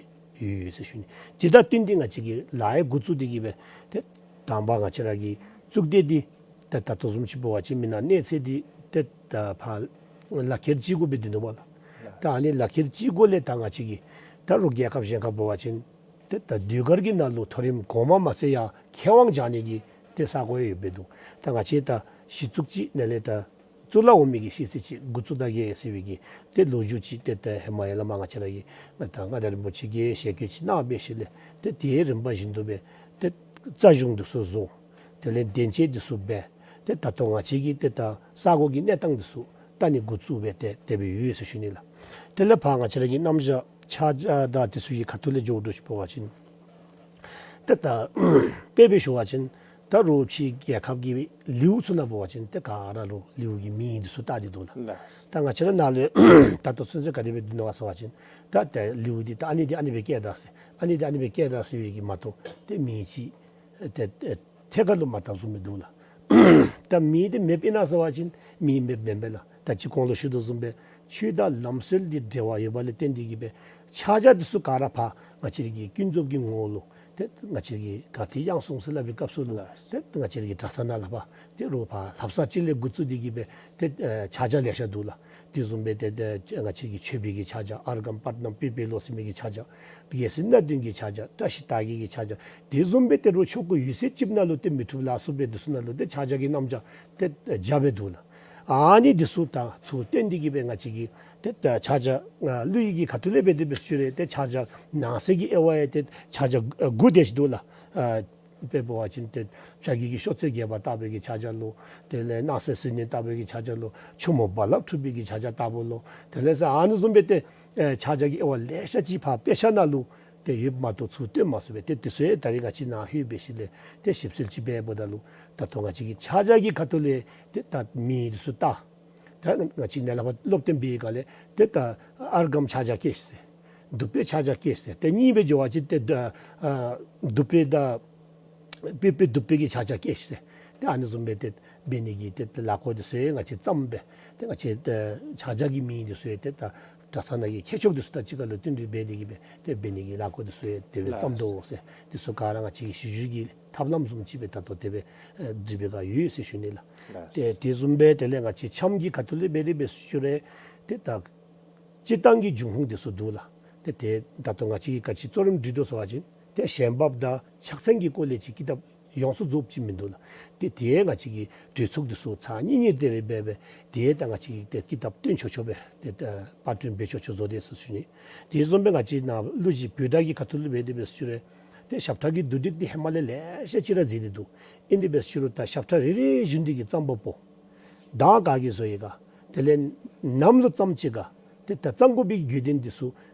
ཡོད་ཟེར་ཞུ་ནི། དེ་དང་བསྟུན་ཏེ་ང་བཅས་ཀྱིས་ལཱ་ཡང་འགོ་བཙུགས་ཏེ་གི་སྦེ་ཏེ་དང་པ་ང་བཅས་ར་གི་གཙུག་སྡེ་འདི་ད་ད་ལྟོ་བཟུམ་ཅིག་འབད་བ་ཅིན་མི་ནང་གནས་ཚད་འདི་ཏེ་ད་ཕར་ལག་ཁྱེར་ཅིག་གུ་སྦེ་སྡོད་ནུག་པ་ལགས། ད་ཨ་ནི་ལག་ཁྱེར་ཅིག་གུ་ལས་ད་ང་བཅས་ཀྱིས་ད་རུང་རྒྱལ་ཁབ་གཞན་ཁར་འབད་བ་ཅིན་ཏེ་ད་ཟློས་གར་གྱི་ནང་ལུ་མཐོ་རིམ་གོང་མ་མ་ཚད་ཡང་མཁས་དབང་སྦྱང་ནི་གི་ཏེ་ས་གོ་ཡང་ཡོདཔ་སྦེ་འདུག། ད་ང་བཅས་ད་གཞི་བཙུགས་ཅིག་ནཱ་ལས་ད་གཙུག་ལག་འོག་མའི་གི་ཤེས་ཚད་ཅིག་འགོ་བཙུགས་ད་གེ་ཟེར་བའི་གི་ཏེ་ལོ་རྒྱུས་ཅིག་ཏེ་ད་ཧེ་མ་ཡར་ལས་མར་ང་བཅས་ར་གི་ང་ད་མངའ་བདག་རིན་པོ་ཆེ་གིས་ཞལ་བཀོད་ཅིག་གནང་བའི་ཤུལ་ལས་ཏེ་དེའི་རིམ་པ་བཞིན་དུ་སྦེ་ཏེ་རྩ་གཞུང་འདི་ཚུ་བཟོ། དེ་ལས་གདན་ཆ་འདི་ཚུ་འབད། ཏེ་ད་ལྟོ་ང་བཅས་ཀྱིས་ཏེ་ད་ས་གོ་གི་གནས་སྟངས་འདི་ཚུ་ད་ནི་འགོ་བཙུགས་སྦེ་ཏེ་དེ་སྦེ་ཡོད་ཟེར་ཞུ་ནི་ལགས། དེ་ལས་ཕར་ང་བཅས་ར་གི་རྣམ་གཞག་ཕྱག་རྒྱ་དང་དེ་ཚུ་གི་ཁ་ཐུག་ལས་འགྱོ་དོ་ཅིག་འབད་བ་ཅིན་ཏེ་ད་དཔེ་སྦེ་ཞུ་བ་ཅིན་ད་རུང་ཕྱི་རྒྱལ་ཁབ་ཀྱི་ལེའུ་ཚུ་ནང་འབད་བ་ཅིན་ཏེ་ག་ར་ལུ་ལེའུ་གི་མིང་འདི་ཚུ་བཏགས་ཏེ་འདུག་ལགས། ལགས། ད་ང་བཅས་ར་ནཱ་ལུ་ད་ལྟོ་ཚུན་ཚོད་ག་དེ་སྦེ་འདུག་ནོ་ག་ཟེར་བ་ཅིན་ད་ཏེ་ལེའུ་འདི་ད་ཨ་ནི་འདི་ཨ་ནི་སྦེ་བཀལ་ད་ཟེར། ཨ་ནི་འདི་ཨ་ནི་སྦེ་བཀལ་ད་ཟེར་བའི་གི་མ་གཏོགས་ཏེ་མིང་ཅིག་ཏེ་ཏེ་ཐད་ཀར་ལུ་མ་བཏགས་བཟུམ་སྦེ་འདུག་ལགས། ད་མིང་འདི་མེདཔ་ཨིན་ན་ཟེར་བ་ཅིན་མིང་མེདཔ་མེན་པས་ལགས། ད་ཅི་གོང་ལུ་ཞུ་དོ་བཟུམ་སྦེ་ཆོས་དང་ལམ་སྲོལ་འདི་འབྲེལ་བ་ཡོདཔ་ལས་བརྟེན་ཏེ་གི་སྦེ་ཕྱག་རྒྱ་འདི་ཚུ་ག་ར་ཕར་ང་བཅས་ཀྱི་ཀུན་རྫོབ་ཀྱི་ངོ་བོ་ལུ་ཏེ་ང་བཅས་ཀྱི་ག་ཏེ་དབྱངས་གསུང་ཟེར་སླབ་པའི་སྐབས་སུ་ལུ་ཏེ་ང་བཅས་ཀྱི་གྲྭ་ཚང་ནང་ལུ་ཕར་ཏེ་རུང་ཕར་ལྷ་བསངས་ཅིག་ལས་འགོ་བཙུགས་ཏེ་གི་སྦེ་ཏེ་ཨེ་ཕྱག་རྒྱ་ལེ་ཤ་འདུག་ལགས། དེ་བཟུམ་སྦེ་ཏེ་ཏེ་ང་བཅས་ཀྱི་མཆོད་པའི་གི་ཕྱག་རྒྱ་ཨརྒྷཾ་པདྨཾ་པུཥྤེ་ལོ་ཟེར་མི་གི་ཕྱག་རྒྱ་རྒྱལ་སྲིད་སྣ་བདུན་གྱི་ཕྱག་རྒྱ་བཀྲ་ཤིས་རྟགས་བརྒྱད་ཀྱི་ཕྱག་རྒྱ་དེ་བཟུམ་སྦེ་ཏེ་རུང་ཆོ་ག་ཡོད་ཚད་ཅིག་ནང་ལུ་ཏེ་མི་འཁྲུགས་ལ་སོགས་པའི་དེ་ཚུ་ནང་ལུ་ཏེ་ཕྱག་རྒྱ་གི་རྣམ་གཞག་ཏེ་བརྒྱབ་སྦེ་འདུག་ལགས། ཨ་ནི་དེ་ཚུ་དང་ཚུར་བསྟུན་ཏེ་གི་སྦེ་ང་བཅས་ཀྱི་ཏེ་ཕྱག་རྒྱ་ཨ་གླུ་ཡི་གི་ཁ་ཐུག་ལས་འབད་དེ་འབད་ཞུ་རུང་ཏེ་ཕྱག་རྒྱ་ནང་གསེས་ཀྱི་དབྱེ་བ་ཡང་ཏེ་ཕྱག་རྒྱ་དགུ་དེ་ཅིག་འདུག་ལགས། ཨ་དཔེ་འབད་བ་ཅིན་ཏེ་ཕྱག་གི་གི་ཤོག་ཚད་རྒྱས་པ་ལྟ་བུའི་གི་ཕྱག་རྒྱ་ལོ། དེ་ལས་སྣང་གསལ་གསལ་ཉིད་ལྟ་བུའི་གི་ཕྱག་རྒྱ་ལོ། ཆུ་མོ་རྦ་རླབས་འཁྲུགས་པའི་གི་ཕྱག་རྒྱ་ལྟ་བུ་ལོ། དེ་ལས་ཟེར་ཨ་ནི་བཟུམ་སྦེ་ཏེ་ཨེ་ཕྱག་རྒྱ་གི་དབྱེ་བ་ལེ་ཤ་ཅིག་ཕར་དཔེ་ཆ་ནང་ལུ་ཏེ་ཡོདཔ་མ་གཏོགས་ཚུར་བསྟུན་མ་ཚུགས་པས། ཏེ་དེ་ཚུ་ཡང་ད་རེས་ང་བཅས་ནཱ་ལྷོད་པའི་ཤུལ་ལས་ཏེ་ཞིབ་འཚོལ་ཅིག་འབད་འབདཝ་ད་ལུ་ད་ལྟོ་ང་བཅས་ཀྱི་ཕྱག་རྒྱ་གི་ཁ་ཐུག་ལས་ཏེ་ད་མིང་དེ་ཚུ་བཏགས། ད་ང་བཅས་ནཱ་ལས་ཕར་སློབ་སྟོན་འབད་བའི་སྒང་ལས་ཏེ་ད་ཨརྒྷཾ་ཕྱག་རྒྱ་བཀལ་ཟེར། དུ་པའི་ཕྱག་རྒྱ་བཀལ་ཟེར། ཏེ་གཉིས་སྦེ་འགྱོ་བ་ཅིན་ཏེ་ད་ཨ་དུ་པའི་ད་པུཥྤེ་དུ་པའི་གི་ཕྱག་རྒྱ་བཀལ་ཟེར། ཏེ་ཨ་ནི་བཟུམ་སྦེ་ཏེ་འབད་ནི་གི་ཏེ་ལཱ་འགོ་དེ་ཚུ་ཡང་ང་བཅས་བརྩམས་སྦེ་ཏེ་ང་བཅས་ཏེ་ཕྱག་རྒྱ་གི་མིང་དེ་ཚུ་ཡང་ཏེ་ད་གྲྭ་ཚང་ནང་གི་མཁས་མཆོག་དེ་ཚུ་དང་གཅིག་ཁར་ལུ་བསྟུན་གྲོས་འབད་དེ་གི་སྦེ་ཏེ་འབད་ནི་གི་ལཱ་འགོ་དེ་ཚུ་ཡང་དེ་སྦེ་བརྩམས་དོ་ཟེར། དེ་ཚུ་ག་ར་ང་བཅས་ཀྱི་གཞི་བསྒྱུར་གྱི་ཐབས་ལམ་བཟུམ་ཅིག་སྦེ་ད་ལྟོ་དེ་སྦེ་ཨེ་སྒྲིག་པའི་སྒང་ཡོད་ཟེར་ཞུ་ནི་ལགས། ཏེ་དེ་བཟུམ་སྦེ་དེ་ལས་ང་བཅས་འཆམ་གྱི་ཁ་ཐུག་ལས་འབད་དེ་འབད་ཞུ་རུང་ཏེ་ད་སྤྱིར་བཏང་གི་འབྱུང་ཁུངས་དེ་ཚུ་འདུག་ལགས། ཏེ་དེ་ད་ལྟོ་ང་བཅས་ཀྱིས་ག་ཅི་གཙོ་རིམ་སྒྲིག་དོ་ཟེར་བ་ཅིན་ཏེ་ཞལ་འབག་དང་ཕྱག་མཚན་གྱི་སྐོར་ལས་ཅིག་ཀི་དེབ་ཡོངས་སུ་རྫོགསཔ་ཅིག་མིན་འདུག་ལགས། ཏེ་དེ་ང་བཅས་ཀྱི་གྲོས་ཚོགས་དེ་ཚུ་ཚར་གཉིས་གཉིས་དེ་རེ་འབད་འབད་དེ་ད་ང་བཅས་ཀྱིས་ཏེ་ཀི་དེབ་བཏོན་ཆོག་ཆོག་སྦེ་ཏེ་ད་པར་སྐྲུན་འབད་ཆོག་ཆོག་བཟོ་དེས་ཟེར་ཞུ་ནི། དེ་བཟུམ་སྦེ་ང་བཅས་ནཱ་གླུ་གཞས་བོད་སྒྲ་གི་ཁ་ཐུག་ལུ་འབད་དེ་འབད་ཞུ་རུང་ཏེ་ཞབས་ཁྲ་གི་བསྡུ་སྒྲིག་འདི་ཧེ་མ་ལས་ལེ་ཤ་ཅིག་ར་མཛད་དེ་འདུག། ཨིན་དེ་འབད་ཞུ་རུང་ད་ཞབས་ཁྲ་རེ་རེ་བཞིན་དུ་གི་བརྩམ་པ་པོ་གདངས་ག་གིས་བཟོ་ཡི་ག། དེ་ལས་ནམ་ལུ་བརྩམ་ཅི་ག། ཏེ་ད་བརྩམ་དགོ་པའི་དགོས་དོན་འདི་ཚུ་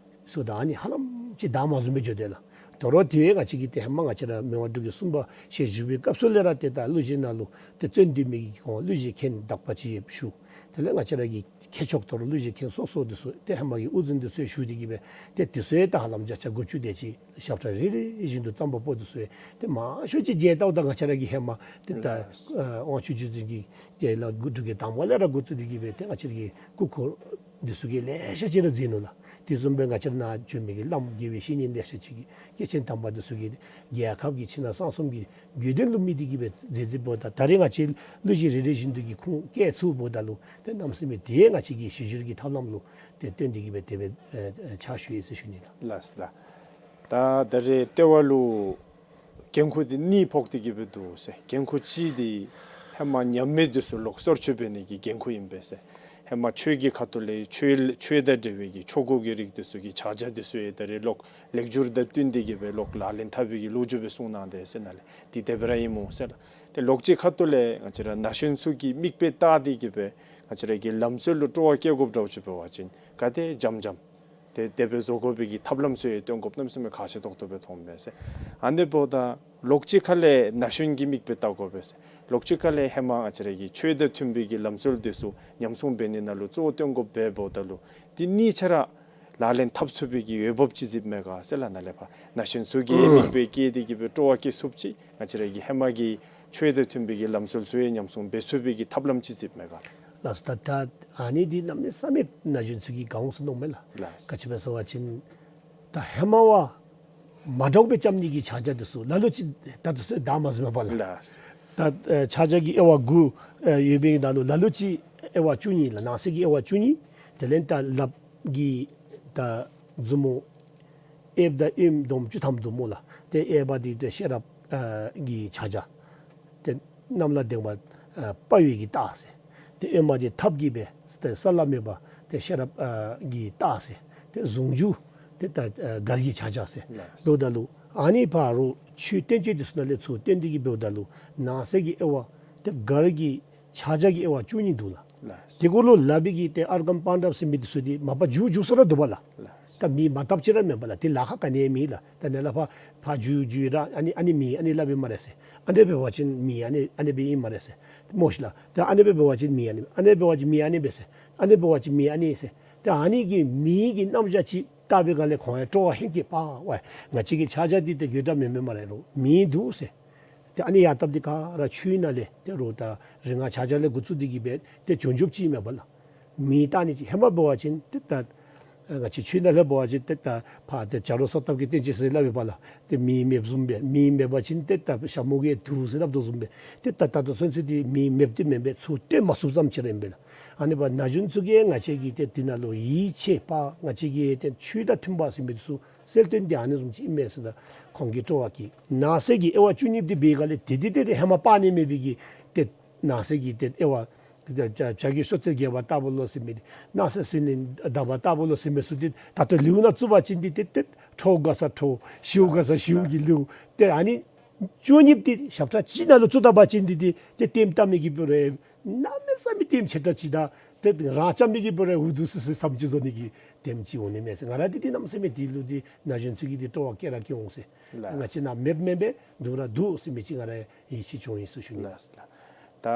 ཚུ་ད་ཨ་ནི་ཧ་ལམ་ཅིག་གདངས་མ་བཟུང་སྦེ་འགྱོ་དེས་ལགས། དོ་རུང་དེ་ང་བཅས་ཀྱིས་ཏེ་ཧེ་མ་ང་བཅས་ར་མི་དབང་འབྲུག་རྒྱལ་གསུམ་པ་ཞལ་བཞུགས་པའི་སྐབས་སུ་ལས་ར་ཏེ་ད་གླུ་གཞས་ནང་ལུ་ཏེ་བརྩོན་འགྲུས་མི་གི་གོང་གླུ་གཞས་མཁན་དག་པ་ཅིག་ཞུ། དེ་ལས་ང་བཅས་ར་གི་ཁྱད་ཆོས་དོ་རུང་གླུ་གཞས་མཁན་སོ་སོ་འདི་ཚུ་ཏེ་ཧེ་མ་གི་དབུ་འཛིན་འདི་ཚུ་ཞུ་སྟེ་གི་སྦེ་ཏེ་དེ་ཚུ་ཡང་ད་ཧ་ལམ་བརྒྱ་ཆ་དགུ་བཅུ་དེ་ཅིག་ཞབས་ཁྲ་རེ་རེ་བཞིན་དུ་བརྩམས་པ་པོ་འདི་ཚུ་ཡང་ཏེ་མང་ཤོས་ཅིག་མཇལ་ལྟཝ་ད་ང་བཅས་ར་གི་ཧེ་མ་ཏེ་ད་ཨ་དབང་ཕྱུག་རྗེ་བཙུན་གྱིས་ཏེ་ལ་འབྲུག་རྒྱལ་དང་པ་ལས་ར་འགོ་བཙུགས་ཏེ་གི་སྦེ་ཏེ་ང་བཅས་ར་གི་སྐུ་འཁོར་འདི་ཚུ་གིས་ལེ་ཤ་ཅིག་ར་མཛད་ནུག་ལགས། དེ་བཟུམ་སྦེ་ང་བཅས་ར་ནཱ་བྱོན་མི་གི་བླམ་དགེ་བའི་བཤེས་གཉེན་ལེ་ཤ་ཅིག་གིས་སྐྱེས་ཆེན་དམ་པ་འདི་ཚུ་གིས་རྒྱལ་ཁབ་ཀྱི་ཕྱི་ནང་གསང་གསུམ་གྱི་དགོས་དོན་ལུ་དམིགས་ཏེ་གི་སྦེ་མཛད་མཛདཔ་ད་ད་རེས་ང་བཅས་གླུ་གཞས་རེ་རེ་བཞིན་དུ་གི་ཁུངས་སྐྱེལ་ཚུགསཔ་ད་ལུ་ཏེ་གནམ་མེད་ས་མེད་དེ་ང་བཅས་ཀྱི་ཞི་བསྒྱུར་གྱི་ཐབས་ལམ་ལུ་ཏེ་བརྟེན་ཏེ་གི་སྦེ་དེ་སྦེ་ཨེ་ཕྱག་ཞུ་ཡི་ཟེར་ཞུ་ནི་ལགས། ལགས་ལགས། ད་ད་རེས་ལྟེ་བ་ལུ་འགན་ཁུར་འདི་གཉིས་ཕོག་སྟེ་གི་སྦེ་འདུག་ཟེར། འགན་ཁུར་གཅིག་འདི་ཧེ་མ་ཉམས་མེད་འདི་ཚུ་ལོག་སོར་ཆུད་འབད་ནི་གི་འགན་ཁུར་ཨིན་པས་ཟེར། ཧེ་མ་ཆོས་ཀྱི་ཁ་ཐུག་ལས་ཆོས་ཆོས་དང་འབྲེལ་བའི་གི་ཆོ་ག་གི་རིགས་འདི་ཚུ་གི་ཕྱག་རྒྱ་འདི་ཚུ་ཡང་ད་རེས་ལོག་ལེགས་སྒྱུར་དང་བསྟུན་ཏེ་གི་སྦེ་ལོག་ལག་ལེན་འཐབ་པའི་གི་ལོ་རྒྱུས་སྦེ་གསུངས་གནང་དེས་ཟེར་ནཱ་ལས། འདི་དེ་སྦེ་ར་ཨིན་མོ་ཟེར་ལགས། ཏེ་ལོག་ཅིག་ཁ་ཐུག་ལས་ང་བཅས་ར་ན་གཞོན་ཚུ་གིས་མིག་དཔེ་བལྟ་སྟེ་གི་སྦེ་ང་བཅས་ར་གི་ལམ་སྲོལ་ལུ་སྤྲོ་བ་བསྐྱེད་དགོཔ་འདྲཝ་ཅིག་འབད་བ་ཅིན་ག་དེ་འཇམ་འཇམ་ཏེ་དེ་སྦེ་བཟོ་དགོ་པའི་གི་ཐབས་ལམ་ཚུ་ཡང་སྟོན་དགོཔ་གནམ་མེད་ས་མེད་ཁག་ཆེ་ཏོག་ཏོ་སྦེ་མཐོངམ་མས་ཟེར། ཨ་ནི་འབདཝ་ད་ལོག་ཅིག་ཁ་ལས་ན་གཞོན་གྱིས་མིག་དཔེ་བལྟ་དགོ་པས་ཟེར། ལོག་ཅིག་ཁ་ལས་ཧེ་མ་ང་བཅས་ར་གི་ཆོས་དང་མཐུན་པའི་གི་ལམ་སྲོལ་འདི་ཚུ་ཉམས་སྲུང་འབད་ནི་ནང་ལུ་གཙོ་བོ་སྟོན་དགོཔ་འབདཝ་ད་ལུ་འདི་གཉིས་ཆ་ར་ལག་ལེན་འཐབ་ཚུགས་པའི་གི་འོས་འབབ་ཅིག་གཟིགསཔ་མས་ག་ཟེར་ལགས། ནཱ་ལས་ཕར་ན་གཞོན་ཚུ་གིས་མིག་དཔེ་བསྐྱེད་དེ་གི་སྦེ་སྤྲོ་བ་བསྐྱེད་ཚུགསཔ་ཅིག་ང་བཅས་ར་གི་ཧེ་མ་གི་ཆོས་དང་མཐུན་པའི་གི་ལམ་སྲོལ་ཚུ་ཡང་ཉམས་སྲུང་འབད་ཚུགས་པའི་གི་ཐབས་ལམ་ཅིག་གཟིགསཔ་མས་ག། ལགས་སོ། ད་ད་ཨ་ནི་འདི་གནམ་མེད་ས་མེད་ན་གཞོན་ཚུ་གིས་དགའ་འོང་ཟེར་མནོཝ་མས་ལགས། ལགས། ག་ཅི་སྦེ་ཟེར་བ་ཅིན་ད་ཧེ་མ་བ་མ་འདྲཝ་སྦེ་རྐྱབ་ནི་གི་ཕྱག་རྒྱ་འདི་ཚུ་ལ་ལུ་ཅིག་ད་འདི་ཚུ་ད་མ་བཟུམ་མས་པ་ལགས། ལགས། ད་ཨེ་ཕྱག་རྒྱ་གི་དབྱེ་བ་དགུ་ཨེ་ཡོད་པའི་ནང་ལུ་ལ་ལུ་ཅིག་དབྱེ་བ་བཅུ་གཉིས་ལགས། ནང་གསེས་ཀྱི་དབྱེ་བ་བཅུ་གཉིས། དེ་ལས་ད་ལགཔ་གི་ད་མཛུབ་མོ་གཡསཔ་དང་གཡོནམ་བསྡོམས་བཅུ་ཐམ་འདུག་སྨོ་ལགས། ཏེ་གཡས་པ་འདི་ཏེ་ཤེས་རབ་ཨ་གི་ཕྱག་རྒྱ། ཏེ་གནམ་ལ་དེངས་པ་ཨ་དཔའ་བོའི་གི་རྟགས་ཟེར། ཏེ་གཡོན་མ་འདི་ཐབས་ཀྱི་སྦེ་ཏེ་ས་ལ་མེད་པ་ཏེ་ཤེས་རབ་ཨ་གི་རྟགས་ཟེར། ཏེ་ཟུང་འཇུག་ཏེ་ད་ཨ་གར་གྱི་ཕྱག་རྒྱ་ཟེར། ལགས། འབདཝ་ད་ལུ་ཨ་ནི་ཕར་ཆོས་བསྟན་བཅོས་འདི་ཚུ་ནང་ལས་ཚུར་བསྟན་ཏེ་གི་འབདཝ་ད་ལུ་ནང་གསེས་ཀྱི་དབྱེ་བ་ཏེ་གར་གྱི་ཕྱག་རྒྱ་གི་དབྱེ་བ་བཅུ་གཉིས་འདུག་ལགས། ལགས། དེ་གུ་ལུ་ལགཔ་གི་ཏེ་ཨརྒྷཾ་པཱནྡྲབ་ཟེར་མི་འདི་ཚུ་འདི་མ་པ་མཇུག་མཇུག་སོང་ར་འདུག་པ་ལགས། ལགས། ད་མེ་མ་བཏབ་ཅིག་ར་མེན་པ་ལགས། ཏེ་ལཱ་ཁག་ག་ནི་ཡང་མེད་ལགས། ད་ནཱ་ལས་ཕར་ཕར་འཇུ་འཇུ་ར་ཨ་ནི་ཨ་ནི་མེ་ཨ་ནི་སླབ་ཨིན་སྨ་རེ་ཟེར། ཨ་ནི་འབད་བ་ཅིན་མེ་ཨ་ནི་ཨ་ནི་སྦེ་ཨིན་སྨ་རེ་ཟེར། སྨོ་ཤིག་ལགས། ད་ཨ་ནི་སྦེ་འབད་བ་ཅིན་མེ་ཨ་ནི་ཨ་ནི་འབད་བ་ཅིན་མེ་ཨ་ནི་སྦེ་ཟེར། ཨ་ནི་འབད་བ་ཅིན་མེ་ཨ་ནི་ཟེར། ད་ཨ་ནི་གི་མེ་གི་རྣམ་གཞག་ཅིག་བལྟ་བའི་སྒང་ལས་ཁོང་ཡང་སྤྲོ་བ་ཧིང་གིས་པ་ཝའི་ང་བཅས་ཀྱི་ཕྱག་རྒྱ་འདི་ཏེ་དགོད་བྲ་མེན་མས་སྨ་རེ་རོ་མེ་འདུག་ཟེར། ཏེ་ཨ་ནི་ཡང་སྟབས་འདི་ག་ར་ཆོས་ནང་ལས་ཏེ་རོགས་ད་རིག་སྔགས་ཕྱག་རྒྱ་ལས་འགོ་བཙུགས་ཏེ་གི་སྦེ་ཏེ་བྱུང་བྱུངམ་ཅིག་མས་པ་ལགས། མེ་བལྟ་ནི་ཅིག་ཧེ་མ་འབད་བ་ཅིན་ཏེ་ད་ང་བཅས་ཆོས་ནང་ལས་འབད་བ་ཅིན་ཏེ་ད་ཕར་ཏེ་བྱ་རོག་སོ་བཏབ་ཀྱི་སྟན་ཅིག་ཟེར་སླབ་ཨིན་པ་ལགས། ཏེ་མེ་མེདཔ་བཟུམ་སྦེ་མེ་མེད་པ་ཅིན་ཏེ་ད་ཞྭ་མོ་གིས་དུག་ཟེར་སླབ་དོ་བཟུམ་སྦེ་ཏེ་ད་ད་ལྟོ་ཚུན་ཚོད་འདི་མེ་མེདཔ་འདི་མེན་པས། ཚུར་བཏོན་མ་ཚུགསཔ་ཙམ་ཅིག་ར་ཨིན་པས་ལགས། ཨ་ནི་འབདཝ་ན་གཞོན་ཚུ་གིས་ང་བཅས་ཀྱི་ཏེ་འདི་ནང་ལུ་ཡིད་ཆེས་པ་ང་བཅས་ཀྱི་ཏེ་ཆོས་དང་མཐུན་པ་ཟེར་མི་འདི་ཚུ་གསལ་སྟོན་འདི་ཨ་ནི་བཟུམ་ཅིག་ཨིན་མས་ཟེར་ད་ཁོང་གིས་སྤྲོ་བ་བསྐྱེད། ནང་གསེས་ཀྱི་དབྱེ་བ་བཅུ་གཉིས་འདི་འབད་སྒང་ལས་ཏེ་འདི་ཏེ་ཏེ་ཧེ་མ་སྤར་ནི་མེད་པའི་གི་ཏེ་ནང་གསེས་ཀྱི་ཏེ་དབྱེ་བ་བྱ་བྱ་རྒོད་གཤོག་རྩལ་རྒྱས་པ་ལྟ་བུ་ལོ་ཟེར་མི་འདི་ནང་གསེས་སུ་ནི་ཟླ་བ་ལྟ་བུ་ལོ་ཟེར་མི་ཚུ་འདི་ད་ལྟོ་ལེའུ་ནང་བཙུགས་པ་ཅིན་འདི་ཏེ་ཏེ་ཁྲོ་དགའ་ས་ཁྲོ་ཞེ་པོ་དགའ་ས་ཞེ་པོ་གི་ལེའུ་ཏེ་ཨ་ནི་བཅུ་གཉིས་འདི་ཞབས་ཁྲ་གཅིག་ནང་ལུ་བཙུགས་ད་པ་ཅིན་འདི་ཏེ་ཏེ་ལྟདམོ་བལྟ་མི་གི་འབད་རུང་གནམ་མེད་ས་མེད་ལྟདམོ་ཆེ་དྲགས་ཅིག་དང་ཏེ་རང་རྐྱབ་མི་གི་འབད་རུང་འུ་སྡུག་སི་སི་ཙམ་ཅིག་བཟོ་ནི་གི་ལྟདམོ་ཅིག་འོང་ནི་མས་ཟེར། ང་ར་འདི་ཏེ་གནམ་མེད་ས་མེད་འདི་ལུ་འདི་ན་གཞོན་ཚུ་གིས་འདི་སྤྲོ་བ་བསྐྱེད་ར་བསྐྱེད་འོང་ཟེར། ལགས། ང་བཅས་ནཱ་མེདཔ་མེན་པས། འདུག་ར་འདུག་ཟེར་མི་ཅིག་ང་ར་ཡིད་ཆེས་བྱུང་ཡི་ཟེར་ཞུ་ནི། ལགས་ལགས། ད་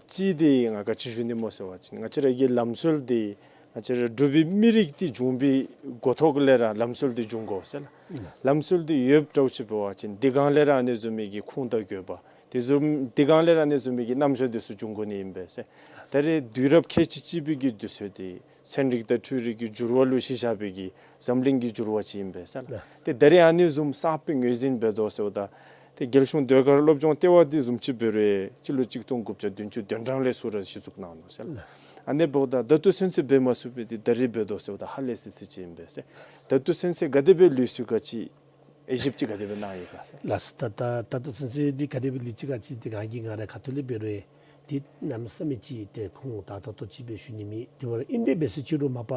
གཅིག་འདི་ང་ག་ཅི་ཞུ་ནི་སྨོ་ཟེར་བ་ཅིན་ང་བཅས་ར་གི་ལམ་སྲོལ་འདི་ང་བཅས་ར་འབྲུག་པའི་མི་རིགས་འདི་བྱུང་བའི་འགོ་ཐོག་ལས་ར་ལམ་སྲོལ་འདི་བྱུང་དགོ་ཟེར་ལགས། ལམ་སྲོལ་འདི་ཡོདཔ་འདྲཝ་ཅིག་འབད་བ་ཅིན་འདི་སྒང་ལས་ར་ཨ་ནི་བཟུམ་མའི་གི་ཁུངས་དང་དགོས་པ་འདི་བཟུམ་འདི་སྒང་ལས་ར་ཨ་ནི་བཟུམ་མའི་གི་རྣམ་གཞག་འདི་ཚུ་བྱུང་དགོ་ནི་ཨིན་པས་ཟེར། ད་རེས་དུས་རབས་ཁལ་གཅིག་གཅིག་པའི་གི་དུས་ཚོད་འདི་ཚན་རིག་དང་འཕྲུལ་རིག་གི་འགྱུར་བ་ལུ་གཞི་བཞག་པའི་གི་འཛམ་གླིང་གི་འགྱུར་བ་ཅིག་ཨིན་པས་ཟེར་ལགས། ཏེ་ད་རེས་ཨ་ནི་བཟུམ་གསརཔ་སྦེ་ངོས་འཛིན་འབད་དོ་ཟེརཝ་ད་ཏེ་རྒྱལ་གཞུང་ཟློས་གར་སློབ་སྦྱོང་ལྟེ་བ་འདི་བཟུམ་ཅིག་འབད་རུང་སྤྱི་ལོ་གཅིག་སྟོང་དགུ་བརྒྱ་བདུན་ཅུ་དོན་གྲངས་ལས་ཚུར་ར་གཞི་བཙུགས་གནང་ནུག་ཟེར་ལགས། ལགས། ཨ་ནི་འབདཝ་ད་ད་ལྟོ་ཚུན་ཚོད་འབད་མ་ཚུགས་པའི་འདི་ད་རེས་འབད་དོ་ཟེརཝ་ད་ཧ་ལས་སི་སི་ཅིག་ཨིན་པས་ཟེར། ད་ལྟོ་ཚུན་ཚོད་ག་དེ་སྦེ་ལུས་སོང་ག་ཅིག་དབྱེ་ཞིབ་ཅིག་ག་དེ་སྦེ་གནང་ཡི་ག་ཟེར། ལགས་སོ། ད་ད་ད་ལྟོ་ཚུན་ཚོད་འདི་ག་དེ་སྦེ་ལུས་ཅི་ག་ཅིག་འདི་ང་གིས་ང་རའི་ཁ་ཐུག་ལས་འབད་རུང་འདི་གནམ་མེད་ས་མེད་ཅིག་ཏེ་ཁུངས་དག་ཏོག་ཏོ་ཅིག་སྦེ་ཞུ་ནི་མེད། དེ་འབད་རུང་ཨིན་ཏེ་འབད་ཟེར་ཅི་རུང་མ་པ་